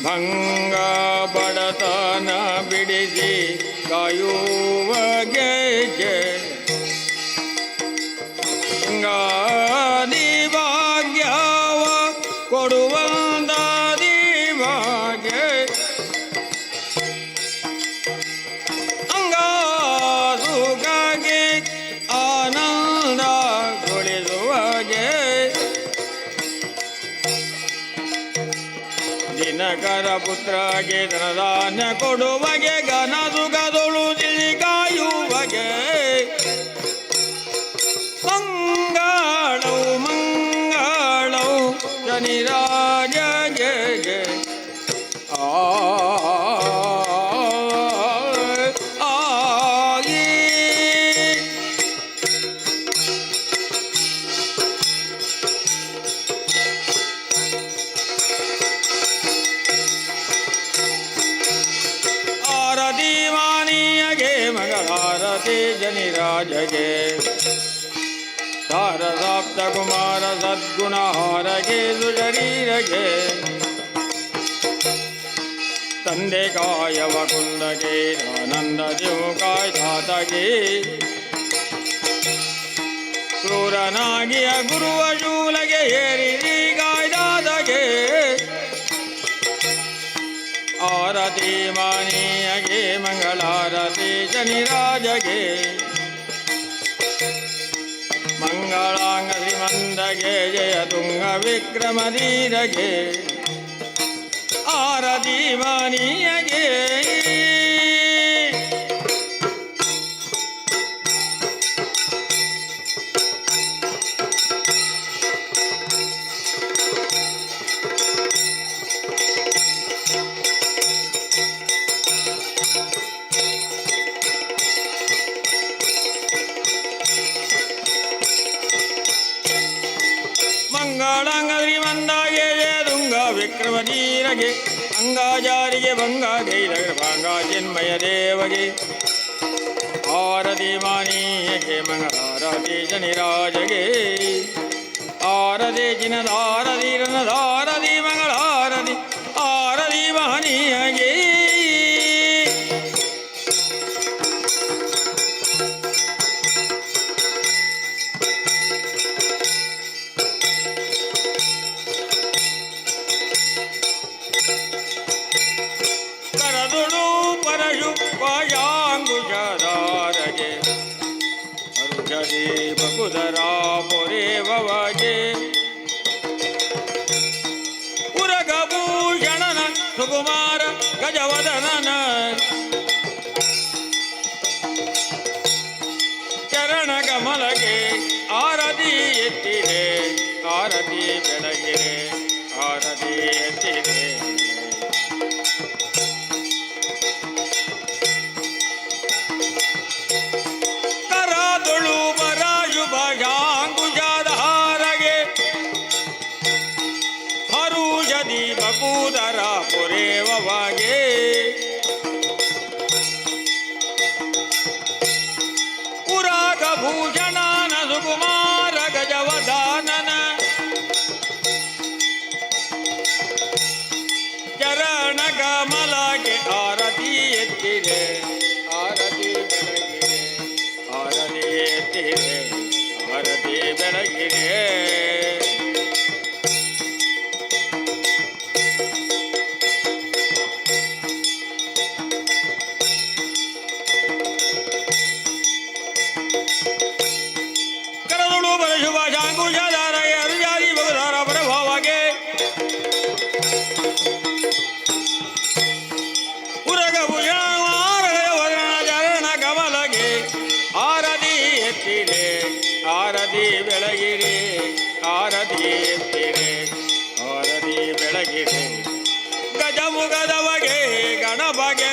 ಭಂಗ ಬಡತನ ಬಿಡಿಸಿ ಕಾಯುವ ಗೆಜ್ಜೆ ಗಾದಿ ಭಾಗ್ಯವ ಕೊಡುವಂದ ದಿವಾಗೆ ಅಂಗಾಸುಗಾಗಿ ಆನಂದಗೊಳಿಸುವಗೆ ದಿನಕರ ಪುತ್ರಗೆ ಧನದಾನ ಕೊಡುವಗೆ ಘನ ಸುಖದೊಳು ತಿಳಿ ಕಾಯುವಗೆ ಮಂಗಳವು ಮಂಗಳವು ಶನಿರಾಜ ಜಯ ಆ ಆ ಈ. ಆರತಿ ಜನಿರಾಜಗೆ ಸಾರಸಾಪ್ತ ಕುಮಾರ ಸದ್ಗುಣಹಾರಗೆ ಸುಶರೀರಗೆ ತಂದೆ ಕಾಯವ ಕುಂದಗೆ ಆನಂದ ಕಾಯ್ ತಾತಗೆ ಕ್ರೂರನಾಗಿಯ ಗುರುವ ಶೂಲಗೆ ಏರಿರಿ ಗಾಯ್ದಾದಗೆ ಆರತಿ ಮಾನಿಯಗೆ ಮಂಗಳಾರತಿ ಶನಿರಾಜಗೆ ಮಂಗಳಾಂಗ ಶ್ರೀಮಂದಗೆ ಜಯ ತುಂಗ ವಿಕ್ರಮಧೀರಗೆ ಆರತಿ ಮಾನಿಯಗೆ. ಮಂಗಳಾಂಗ ಶ್ರೀಮಂದಾಗೆ ಜಯ ತುಂಗ ವಿಕ್ರಮಧೀರಗೆ ಅಂಗಾಜಾರಿಗೆ ಭಂಗ ಗೈರಗೃಪಾಂಗ ಚಿನ್ಮಯ ದೇವಗೆ ಆರತಿ ಮಾನೀಯಗೆ ಮಂಗಳಾರತಿ ಶನಿರಾಜಗೆ ಆರತಿ ಜಿನದಾರತಿ ರನದಾರತಿ ಮಂಗಳಾರತಿ ಆರತಿ ಮಹನೀಯಗೆ. ಕರದುಳು ಪರಶು ಪಾಯಾಂಗುಶದಾರಗೆ ಅರುಷದಿ ಬಕುದರ ಪೊರೇವಗೆ ಉರಗಭೂಷಣನ ಸುಕುಮಾರ ಗಜವದನನ ಚರಣ ಕಮಲಗೆ ಆರತಿ ಎತ್ತಿದೆ ಆರತಿ ಬೆಳಗಿರೆ ಆರತಿ ಎತ್ತಿದೆ. ಕರದೊಳು ಪರಾಶುಭಾಂಗುಶಾಧಾರಗೆ ಹರುಷದಿ ಬಕೂದರ ಪುರೇವಗೆ ಉರಾಗಭೂಷಣನ ಸುಕುಮಾರ ಗಜವದಾನನ ಚರಣ ಕಮಲಗೆ ಆರತಿ ಎತ್ತಿರೆ ಆರತಿ ಬೆಳಗಿರೆ ಆರತಿ ಎತ್ತಿರೆ ಆರತಿ ಬೆಳಗಿರೆ. ಕರದುಳು ಬರಶುಭ ಶಾಂಕುಶಧಾರಗೆ ಅರುಜಾರಿ ಬಗುಧಾರ ಪ್ರಭಾವಗೆ ಉರಗಭೂಷಣ ಚರಣ ಕಮಲಗೆ ಆರತಿ ಎತ್ತಿರೆ ಆರತಿ ಬೆಳಗಿರೆ ಆರತಿ ಎತ್ತಿರೆ ಆರತಿ ಬೆಳಗಿರೆ ಗಜಮುಗದವಗೆ ಗಣಪಗೆ.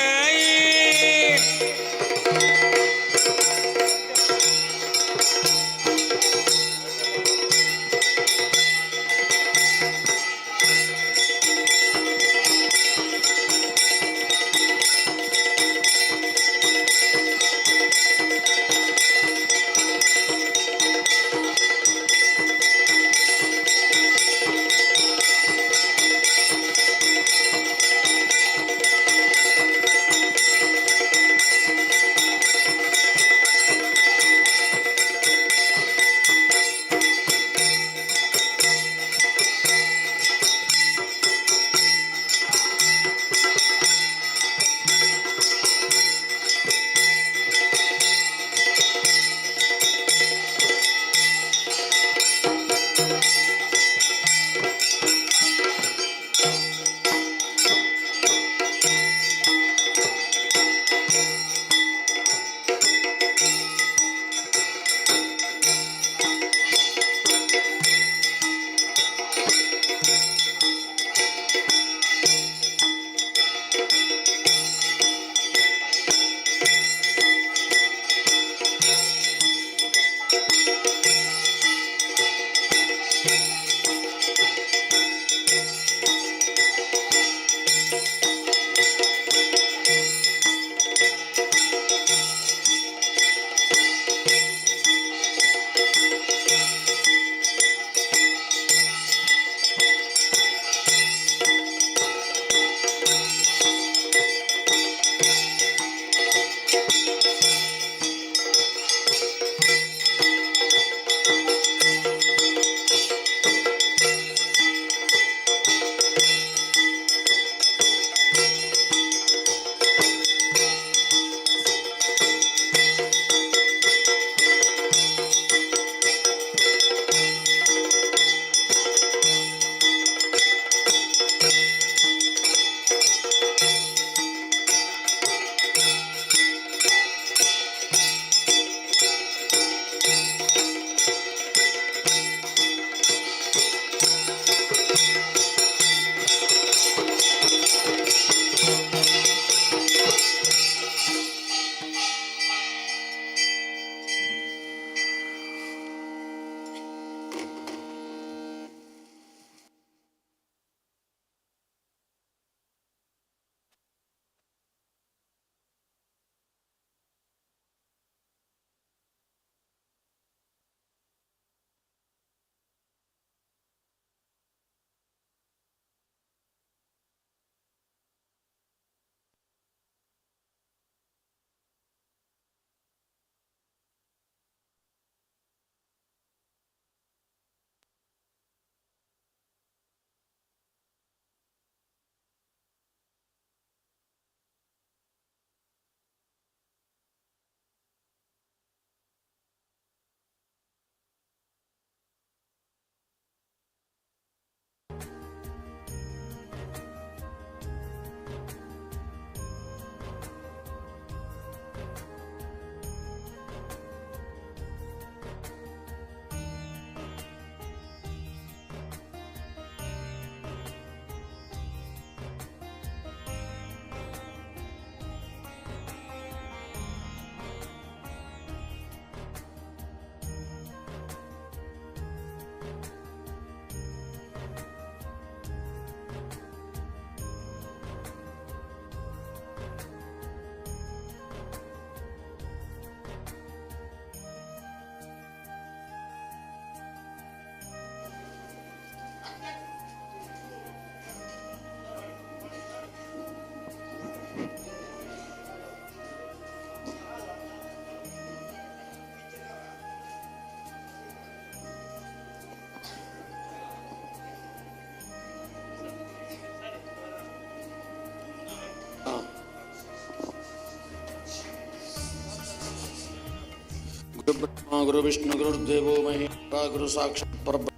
ಗುರುಬ್ರಹ್ಮ ಗುರುವಿಷ್ಣು ಗುರುರ್ದೇವೋ ಮಹೇಶ್ವರ ಗುರು ಸಾಕ್ಷಾತ್ ಪರಬ್ರಹ್ಮ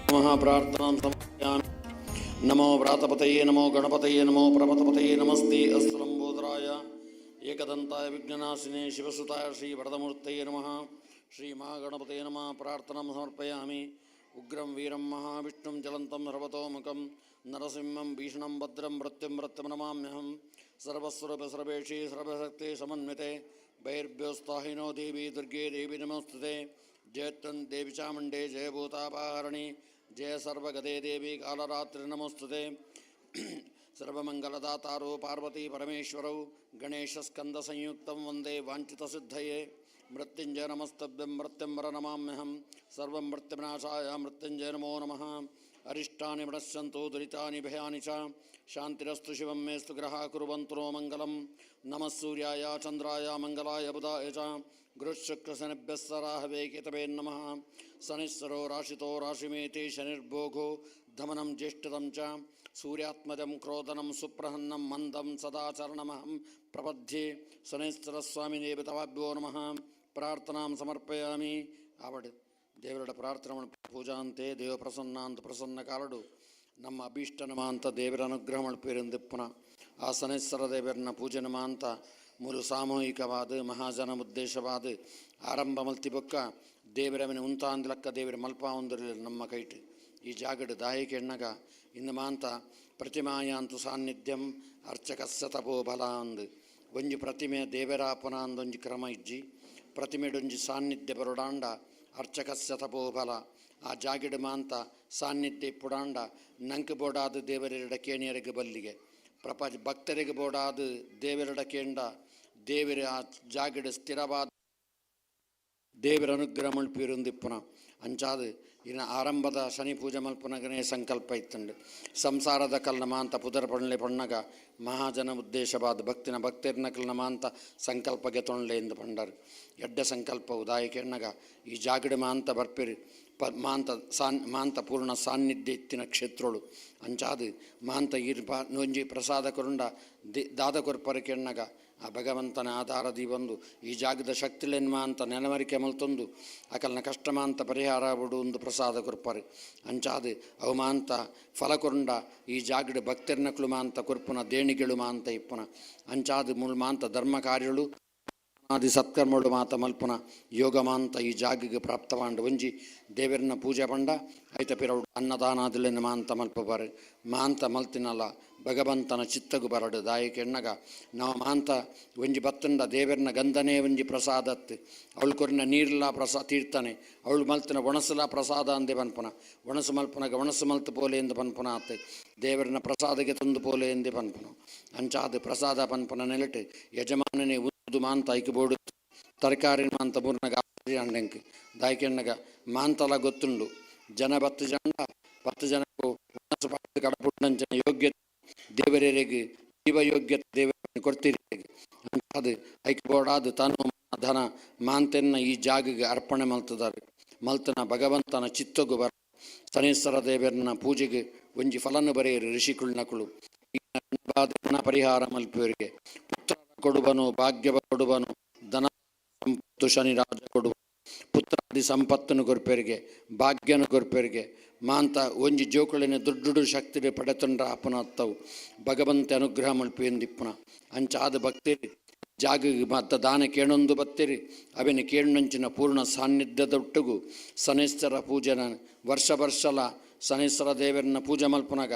ನಮಃ. ಪ್ರಾರ್ಥನಾಂ ಸಮರ್ಪಯಾಮಿ. ನಮೋ ವ್ರಾತಪತಯೇ ನಮೋ ಗಣಪತಯೇ ನಮೋ ಪ್ರಮಥಪತಯೇ ನಮಸ್ತೆ ಅಸ್ತು ಲಂಬೋದರಾಯ ಏಕದಂತಾಯ ವಿಘ್ನನಾಶಿನೇ ಶಿವಸುತಾಯ ಶ್ರೀ ವರದಮೂರ್ತಯೇ ನಮಃ. ಶ್ರೀ ಮಹಾಗಣಪತಯೇ ನಮಃ. ಪ್ರಾರ್ಥನಾಂ ಸಮರ್ಪಯಾಮಿ. ಉಗ್ರಂ ವೀರಂ ಮಹಾವಿಷ್ಣುಂ ಜಲಂತಂ ಸರ್ವತೋಮುಖಂ ನರಸಿಂಹಂ ಭೀಷಣಂ ಭದ್ರಂ ಮೃತ್ಯುಂ ಮೃತ್ಯುಂ ನಮಾಮ್ಯಹಂ. ಸರ್ವಸ್ವರೂಪ ಸರ್ವೇಶಿ ಸರ್ವಶಕ್ತಿ ಸಮನ್ವಿತೆ ಬಹಿರ್ಭ್ಯೋಸ್ತಾಹಿನೋ ದೇವಿ ದುರ್ಗೆ ದೇವಿ ನಮಸ್ತುತೆ. ಜಯತ್ವಂ ದೇವಿ ಚಾಮುಂಡೆ ಜಯ ಭೂತಾಪಹರಣಿ ಜಯ ಸರ್ವಗದೆ ದೇವಿ ಕಾಲರಾತ್ರಿ ನಮಸ್ತುತೆ. ಸರ್ವಮಂಗಲದಾತಾರೋ ಪಾರ್ವತಿ ಪರಮೇಶ್ವರೌ ಗಣೇಶಸ್ಕಂದ ಸಂಯುಕ್ತಂ ವಂದೇ ವಾಂಛಿತಸಿದ್ಧಯೇ. ಮೃತ್ಯುಂಜಯ ನಮಸ್ತಭ್ಯಂ ಮೃತ್ಯುಂಬರ ನಮಾಮ್ಯಹಂ. ಸರ್ವಂ ಮೃತ್ಯುವಿನಾಶಾಯ ಮೃತ್ಯುಂಜಯ ನಮೋ ನಮಃ. ಅರಿಷ್ಟಾನಿ ಪ್ರಣಶ್ಯಂತು ದುರಿತಾನಿ ಭಯಾನಿ ಚ ಶಾಂತಿರಸ್ತು ಶಿವಂ ಮೇಸ್ತು ಗ್ರಹ ಕುರ್ವಂತು ನೋ ಮಂಗಲಂ. ನಮಃ ಸೂರ್ಯಾಯ ಚಂದ್ರಾಯ ಮಂಗಲಾಯ ಬುಧಾಯ ಚ ಗುರುಶುಕ್ರಶನಿಭ್ಯಃ ಸರಾಹವೇ ಕೇತವೇ ನಮಃ. ಶನಿಶ್ಚರೋ ರಾಶಿತೋ ರಾಶಿಮೇತಿ ಶನಿರ್ಭೋಗೋ ಧಮನಂ ಜ್ಯೇಷ್ಠದಂ ಚ ಸೂರ್ಯಾತ್ಮಜಂ ಕ್ರೋಧನಂ ಸುಪ್ರಹನ್ನಂ ಮಂದಂ ಸದಾಚರಣಮಹಂ ಪ್ರಪದ್ಯೆ. ಶನೈಶ್ಚರಸ್ವಾಮಿ ದೇವತಾಭ್ಯೋ ನಮಃ. ಪ್ರಾರ್ಥನಾಂ ಸಮರ್ಪಯಾಮಿ. ಆವಡ್ ದೇವರ ಪ್ರಾರ್ಥನೆ ಪೂಜಾಂತೆ ದೇವ ಪ್ರಸನ್ನಾಂತ ಪ್ರಸನ್ನ ಕಾಲಡು ನಮ್ಮ ಅಭೀಷ್ಟ ನಮ ಅಂತ ದೇವರ ಅನುಗ್ರಹ ಮಲ್ಪೇರೆಂದಿಪ್ಪನ ಆ ಶನೈಶ್ಚರ ದೇವರನ್ನ ಪೂಜೆ ನಮ ಅಂತ ಮೂರು ಸಾಮೂಹಿಕವಾದ ಮಹಾಜನ ಉದ್ದೇಶವಾದ ಆರಂಭ ಮಲ್ತಿ ಬೊಕ್ಕ ದೇವರವನ ಉಂತಾಂದ್ಲಕ್ಕ ದೇವರ ಮಲ್ಪ ಒಂದಿರಲಿಲ್ಲ ನಮ್ಮ ಕೈಟ್ ಈ ಜಾಗಡು ದಾಯಿಕೆ ಎಣ್ಣಗ ಇನ್ನು ಮಾಂತ ಪ್ರತಿಮಾಯಾಂತು ಸಾನ್ನಿಧ್ಯಂ ಅರ್ಚಕಸ್ಯ ತಪೋಬಲ ಅಂದು ಒಂಜಿ ಪ್ರತಿಮೆ ದೇವರಾಪನ ಅಂದೊಂಜಿ ಕ್ರಮ ಇಜ್ಜಿ ಪ್ರತಿಮೆಡೊಂಜಿ ಸಾನ್ನಿಧ್ಯ ಬರುಡಾಂಡ ಅರ್ಚಕಸ್ಯ ತಪೋಬಲ ಆ ಜಾಗಿಡು ಮಾಂತ ಸಾನ್ನಿಧ್ಯ ಇಪ್ಪುಡಾಂಡ ನಂಕ್ ಬೋಡಾದ ದೇವರೆರಡ ಕೇಣಿಯರಿಗೆ ಬಲ್ಲಿಗೆ ಪ್ರಪಂಚ ಭಕ್ತರಿಗೆ ಬೋಡಾದ ದೇವರೆಡ ಕೇಂಡ ದೇವರ ಆ ಜಾಗಿಡು ಸ್ಥಿರವಾದ ದೇವರ ಅನುಗ್ರಹ ಮಲ್ಪಿರುಂದಿಪ್ಪನ ಅಂಚಾದ ಇನ್ನು ಆರಂಭದ ಶನಿ ಪೂಜೆ ಮಲ್ಪನಗನೇ ಸಂಕಲ್ಪ ಇತ್ತಂಡು ಸಂಸಾರದ ಕಲ್ನ ಮಾಂತ ಪುದರ್ ಪಣ್ಣಲೆ ಪಣ್ಣಗ ಮಹಾಜನ ಉದ್ದೇಶವಾದ ಭಕ್ತಿನ ಭಕ್ತಿರ್ನ ಕಲ್ನ ಮಾಂತ ಸಂಕಲ್ಪಗೆ ತೊಂಡ್ಲೆ ಎಂದು ಪಂಡರು ಎಡ್ಡ ಸಂಕಲ್ಪ ಉದಾಯಕೆಣ್ಣಗ ಈ ಜಾಗಡಿ ಮಾಂತ ಬರ್ಪಿರಿ ಪ ಮಾಂತ ಮಾಂತ ಪೂರ್ಣ ಸಾನ್ನಿಧ್ಯ ಇತ್ತಿನ ಕ್ಷೇತ್ರಳು ಅಂಚಾದು ಮಾಂತ ಈರ್ಪ ನೊಂಜಿ ಪ್ರಸಾದ ಕೊರುಂಡ ದಾದ ಕೊರ್ಪರ ಕೆಣ್ಣಗ ಆ ಭಗವಂತನ ಆಧಾರದಿ ಬಂದು ಈ ಜಾಗದ ಶಕ್ತಿಲೆನ್ಮ ಅಂತ ನೆನಮರಿಕೆ ಮಲ್ತೊಂದು ಅಕಲ್ನ ಕಷ್ಟಮಾಂತ ಪರಿಹಾರ ಬಿಡು ಒಂದು ಪ್ರಸಾದ ಕೊರ್ಪರು ಅಂಚಾದು ಅವು ಮಾಂತ ಫಲ ಕೊರುಂಡ ಈ ಜಾಗಡು ಭಕ್ತಿರ್ನಕ್ಲು ಮಾಂತ ಕೊರ್ಪುನ ದೇಣಿಗೆಳು ಮಾಂತ ಇಪ್ಪುನ ಅಂಚಾದು ಮುಳ್ ಮಾಂತ ಧರ್ಮ ಕಾರ್ಯಳು ಆದಿ ಸತ್ಕರ್ಮಳು ಮಾತ ಮಲ್ಪುನ ಯೋಗ ಮಾಂತ ಈ ಜಾಗಿಗೆ ಪ್ರಾಪ್ತವಾಂಡ ಒಂಜಿ ದೇವರನ್ನ ಪೂಜೆ ಪಂಡ ಐತ ಪಿರೌಡು ಅನ್ನದಾನಾದಿಲೆನ್ನ ಮಾಂತ ಮಲ್ಪ ಬಾರು ಮಾಂತ ಮಲ್ತಿನಲ್ಲ ಭಗವಂತನ ಚಿತ್ತಗು ಬರಡು ದಾಯಿಕೆ ಎಣ್ಣಗ ನಾವು ಮಾಂತ ಒಂಜಿ ಬತ್ತಂಡ ದೇವರನ್ನ ಗಂಧನೇ ಒಂಜಿ ಪ್ರಸಾದತ್ ಅವಳು ಕೊರಿನ ನೀರ್ಲ ಪ್ರಸಾ ತೀರ್ತಾನೆ ಅವಳು ಮಲ್ತಿನ ಒಣಸಲ ಪ್ರಸಾದ ಅಂದೆ ಪನ್ಪುನ ಒಣಸು ಮಲ್ಪುನಗ ಒಣಸು ಮಲ್ತು ಪೋಲೆ ಎಂದು ಪನ್ಪುನ ಆತ್ ದೇವರನ್ನ ಪ್ರಸಾದಕ್ಕೆ ತಂದು ಪೋಲೆ ಎಂದೆ ಪನ್ಪುನ ಅಂಚಾದ ಪ್ರಸಾದ ಪನ್ಪುನ ನೆಲಟು ಯಜಮಾನನೇ ಉದ್ದು ಮಾಂತ ಐಕು ಬೋಡು ತರಕಾರಿ ಮಾಂತ ಮೂರ್ನಗ ಅಂಡೆಂಕ್ ದಾಯಿಕೆಣ್ಣಗ ಮಾಂತಲ ಗೊತ್ತುಂಡು ಜನ ಬತ್ತು ಜನ ಪತ್ತು ಜನಕ್ಕೂ ಒಣಸು ಪಾಡು ಕಡಪುಟ್ಟಂಚನ ಯೋಗ್ಯತೆ ದೇವರಿಗೆ ಜೀವಯೋಗ್ಯತೆ ದೇವರನ್ನು ಕೊಡ್ತೀರಿ ಅದು ಐಕ್ ಬೋಡಾದ ತನು ಧನ ಮಾಂತೆನ್ನ ಈ ಜಾಗಿಗೆ ಅರ್ಪಣೆ ಮಲ್ತದಾರೆ ಮಲ್ತನ ಭಗವಂತನ ಚಿತ್ತಗು ಬರ ಶನೇಶ್ವರ ದೇವರನ್ನ ಪೂಜೆಗೆ ಒಂಜಿ ಫಲನು ಬರೆಯರು ಋಷಿಕುಳ್ನಕುಳು ಪರಿಹಾರ ಮಲ್ಪಿಯವರಿಗೆ ಪುತ್ರ ಕೊಡುವನು ಭಾಗ್ಯವ ಕೊಡುವನು ಧನ ಸಂಪತ್ತು ಶನಿ ರಾಜ ಕೊಡುವ ಪುತ್ರಾದಿ ಸಂಪತ್ತನ್ನು ಕೊರ್ಪೆರಿಗೆ ಭಾಗ್ಯನು ಕೊರ್ಪೆರಿಗೆ ಮಾಂತ ಒಂಜಿ ಜೋಕುಳಿನ ದುಡ್ಡು ಶಕ್ತಿ ಪಡೆತೊಂಡ್ರ ಅಪ್ಪನ ಅತ್ತವು ಭಗವಂತ ಅನುಗ್ರಹ ಮಲ್ಪು ಎಂದಿಪ್ಪನ ಅಂಚಾದ ಭಕ್ತಿರಿ ಜಾಗ ಮತ್ತ ದಾನ ಕೇಣೊಂದು ಬತ್ತಿರಿ ಅವಿನ ಕೇಣಂಚಿನ ಪೂರ್ಣ ಸಾನ್ನಿಧ್ಯದೊಟ್ಟುಗು ಶನೇಶ್ವರ ಪೂಜೆನ ವರ್ಷ ವರ್ಷಲ ಶನೇಶ್ವರ ದೇವರನ್ನ ಪೂಜೆ ಮಲ್ಪುನಗ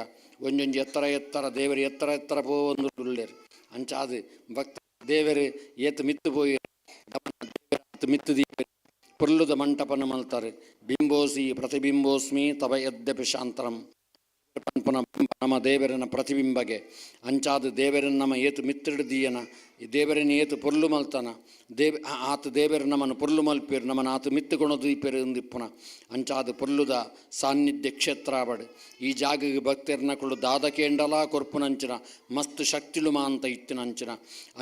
ಒಂಜೊಂಜಿ ಎತ್ತರ ಎತ್ತರ ದೇವರು ಎತ್ತರ ಎತ್ತರ ಪೋವೊಂದು ಉಳ್ಳೇರು ಅಂಚಾದ ಭಕ್ತ ದೇವರು ಏತು ಮಿತ್ತು ಪೋಯಿ ಮಿತ್ತು ದೀಪ ಪೊರ್ಲುದ ಮಂಟಪನ ಮಲ್ತಾರೆ ಬಿಂಬೋಸಿ ಪ್ರತಿಬಿಂಬೋಸ್ಮಿ ತವ ಯದ್ಯಪಿ ಶಾಂತರಂ ಪನ್ಪುನ ನಮ್ಮ ದೇವರನ ಪ್ರತಿಬಿಂಬಗೆ ಅಂಚಾದ ದೇವರನ್ನ ನಮ್ಮ ಏತು ಮಿತ್ತಿಡ್ದೀಯನ ಈ ದೇವರನ್ನ ಏತು ಪೊರ್ಲು ಮಲ್ತನ ದೇವ ಆತ ದೇವರ ನಮ್ಮನ್ನು ಪೊರ್ಲು ಮಲ್ಪೇರು ನಮ್ಮನ್ನು ಆತ ಮಿತ್ತುಕೊಣದು ಈಪೇರು ಎಂದಿಪ್ಪುನ ಅಂಚಾದ ಪೊರ್ಲುದ ಸಾನ್ನಿಧ್ಯ ಕ್ಷೇತ್ರ ಆಬಡು ಈ ಜಾಗಗೆ ಭಕ್ತರನಕುಳು ದಾದಕೇಂಡಲ ಕೊರ್ಪುನಂಚಿನ ಮಸ್ತ್ ಶಕ್ತಿಲು ಮಾಂತ ಇತ್ತಿನ ಅಂಚಿನ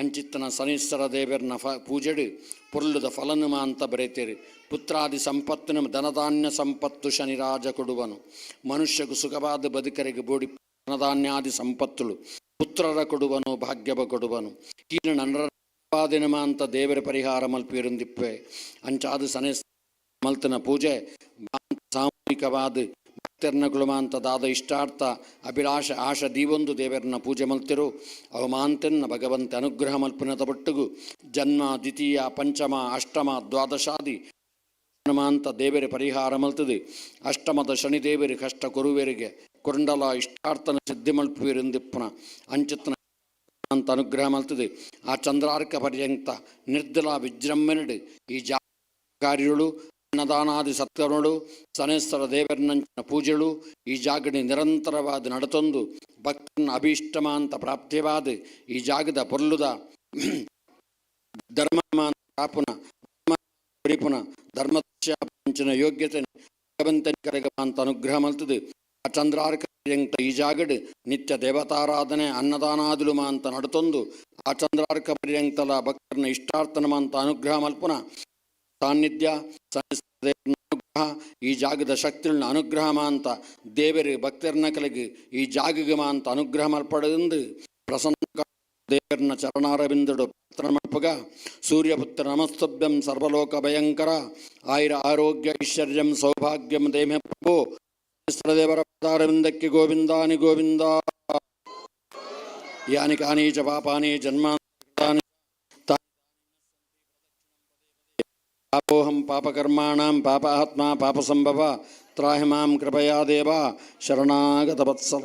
ಅಂಚಿತ್ತನ ಶನೀಶ್ವರ ದೇವರನ ಪೂಜೆಡು ಪೊರ್ಲುದ ಫಲನು ಮಾಂತ ಬರೆತೇರಿ ಪುತ್ರಾದಿ ಸಂಪತ್ತಿನ ಧನಧಾನ್ಯ ಸಂಪತ್ತು ಶನಿರಾಜ ಕೊಡುವನು ಮನುಷ್ಯಗೂ ಸುಖವಾದ ಬದುಕರಿಗೆ ಬೋಡಿ ಧನಧಾನ್ಯಾದಿ ಸಂಪತ್ತುಳು ಪುತ್ರರ ಕೊಡುವನು ಭಾಗ್ಯವ ಕೊಡುವನು ಕೀರ್ಣ ನರ ದಿನಮಾಂತ ದೇವರ ಪರಿಹಾರ ಮಲ್ಪಿರುಂದಿಪ್ಪೆ. ಅಂಚಾದ ಸನೆ ಮಲ್ತನ ಪೂಜೆ ಸಾಮೂಹಿಕವಾದ ಭಕ್ತರ್ನ ಕುಲಮಾಂತ ದಾದ ಇಷ್ಟಾರ್ಥ ಅಭಿಲಾಷ ಆಶ ದೀವೊಂದು ದೇವರನ್ನ ಪೂಜೆ ಮಲ್ತಿರು. ಅವಮಾಂತೆನ್ನ ಭಗವಂತ ಅನುಗ್ರಹ ಮಲ್ಪುನದ ಪೊಟ್ಟುಗು ಜನ್ಮ ದ್ವಿತೀಯ ಪಂಚಮ ಅಷ್ಟಮ ದ್ವಾದಶಾದಿ ಮಾಂತ ದೇವರ ಪರಿಹಾರ ಮಲ್ತದೆ. ಅಷ್ಟಮದ ಶನಿ ದೇವರಿ ಕಷ್ಟ ಕೊರುವೆರಿಗೆ ಕುರಂಡಲ ಇಷ್ಟಾರ್ಥನ ಸಿದ್ಧಿ ಮಲ್ಪುವಿರಿಂದಿಪ್ಪನ ಅಂಚಿತನ ಅಂತ ಅನುಗ್ರಹ ಮಲ್ತದೆ. ಆ ಚಂದ್ರಾರ್ಕ ಪರ್ಯಂತ ನಿರ್ದಲ ವಿಜೃಂಭಣೆಡು ಈ ಜಾ ಕಾರ್ಯಗಳು ಅನ್ನದಾನಾದಿ ಸತ್ಕರ್ಮಗಳು ಸನೇಶ್ವರ ದೇವರನಂಚಿನ ಪೂಜೆಗಳು ಈ ಜಾಗಡಿ ನಿರಂತರವಾದ ನಡತೊಂದು ಭಕ್ತನ ಅಭೀಷ್ಟಮಾಂತ ಪ್ರಾಪ್ತಿವಾದ ಈ ಜಾಗದ ಪೊರ್ಲುದ ಧರ್ಮ ಕಾಪುನ ಪರಿಪುನ ಧರ್ಮಂಚಿನ ಯೋಗ್ಯತೆ ಭಗವಂತನ ಕರಗಮಾಂತ ಅನುಗ್ರಹ ಮಲ್ತದೆ. ಆ ಚಂದ್ರಾರ್ಕ ಪರ್ಯಂತ ಈ ಜಾಗಡ್ ನಿತ್ಯ ದೇವತಾರಾಧನೆ ಅನ್ನದಾನಾದುಲು ಮಾಂತ ನಡತೊಂದು ಆ ಚಂದ್ರಾರ್ಕ ಪರ್ಯಂತಲ ಭಕ್ತರನ್ನ ಇಷ್ಟಾರ್ಥನ ಮಾಂತ ಅನುಗ್ರಹ ಮಲ್ಪುನ ಸಾನ್ನಿಧ್ಯ ಅನುಗ್ರಹ ಈ ಜಾಗದ ಶಕ್ತಿಗಳನ್ನ ಅನುಗ್ರಹ ಮಾಂತ ದೇವರು ಭಕ್ತರನ್ನ ಕಲಗಿ ಈ ಜಾಗಗೆ ಮಾಂತ ಅನುಗ್ರಹ ಮಲ್ಪಡದಿಂದ ಪ್ರಸನ್ನ ದೇವರನ್ನ ಚರಣಾರವಿಂದಡು ಪ್ರಾರ್ಥನೆ ಮಲ್ಪಗ. ಸೂರ್ಯಪುತ್ರ ನಮಸ್ತಭ್ಯಂ ಸರ್ವಲೋಕ ಭಯಂಕರ ಆಯುರ ಆರೋಗ್ಯ ಐಶ್ವರ್ಯಂ ಸೌಭಾಗ್ಯಂ ದೇಮೆ ಪ್ರಭು ದೇವರ ಪಾದಾರವಿಂದಕ್ಕೆ ಗೋವಿಂದಾನಿ ಗೋವಿಂದ. ಯಾನಿ ಕಾನಿ ಚ ಪಾಪಾನಿ ಜನ್ಮಾನಿ ಪಾಪೋಹಂ ಪಾಪಕರ್ಮಾಣಾಂ ಪಾಪಾತ್ಮ ಪಾಪಸಂಭವ ತ್ರಾಹಿ ಮಾಂ ಕೃಪಯಾ ದೇವ ಶರಣಾಗತ ವತ್ಸಲ.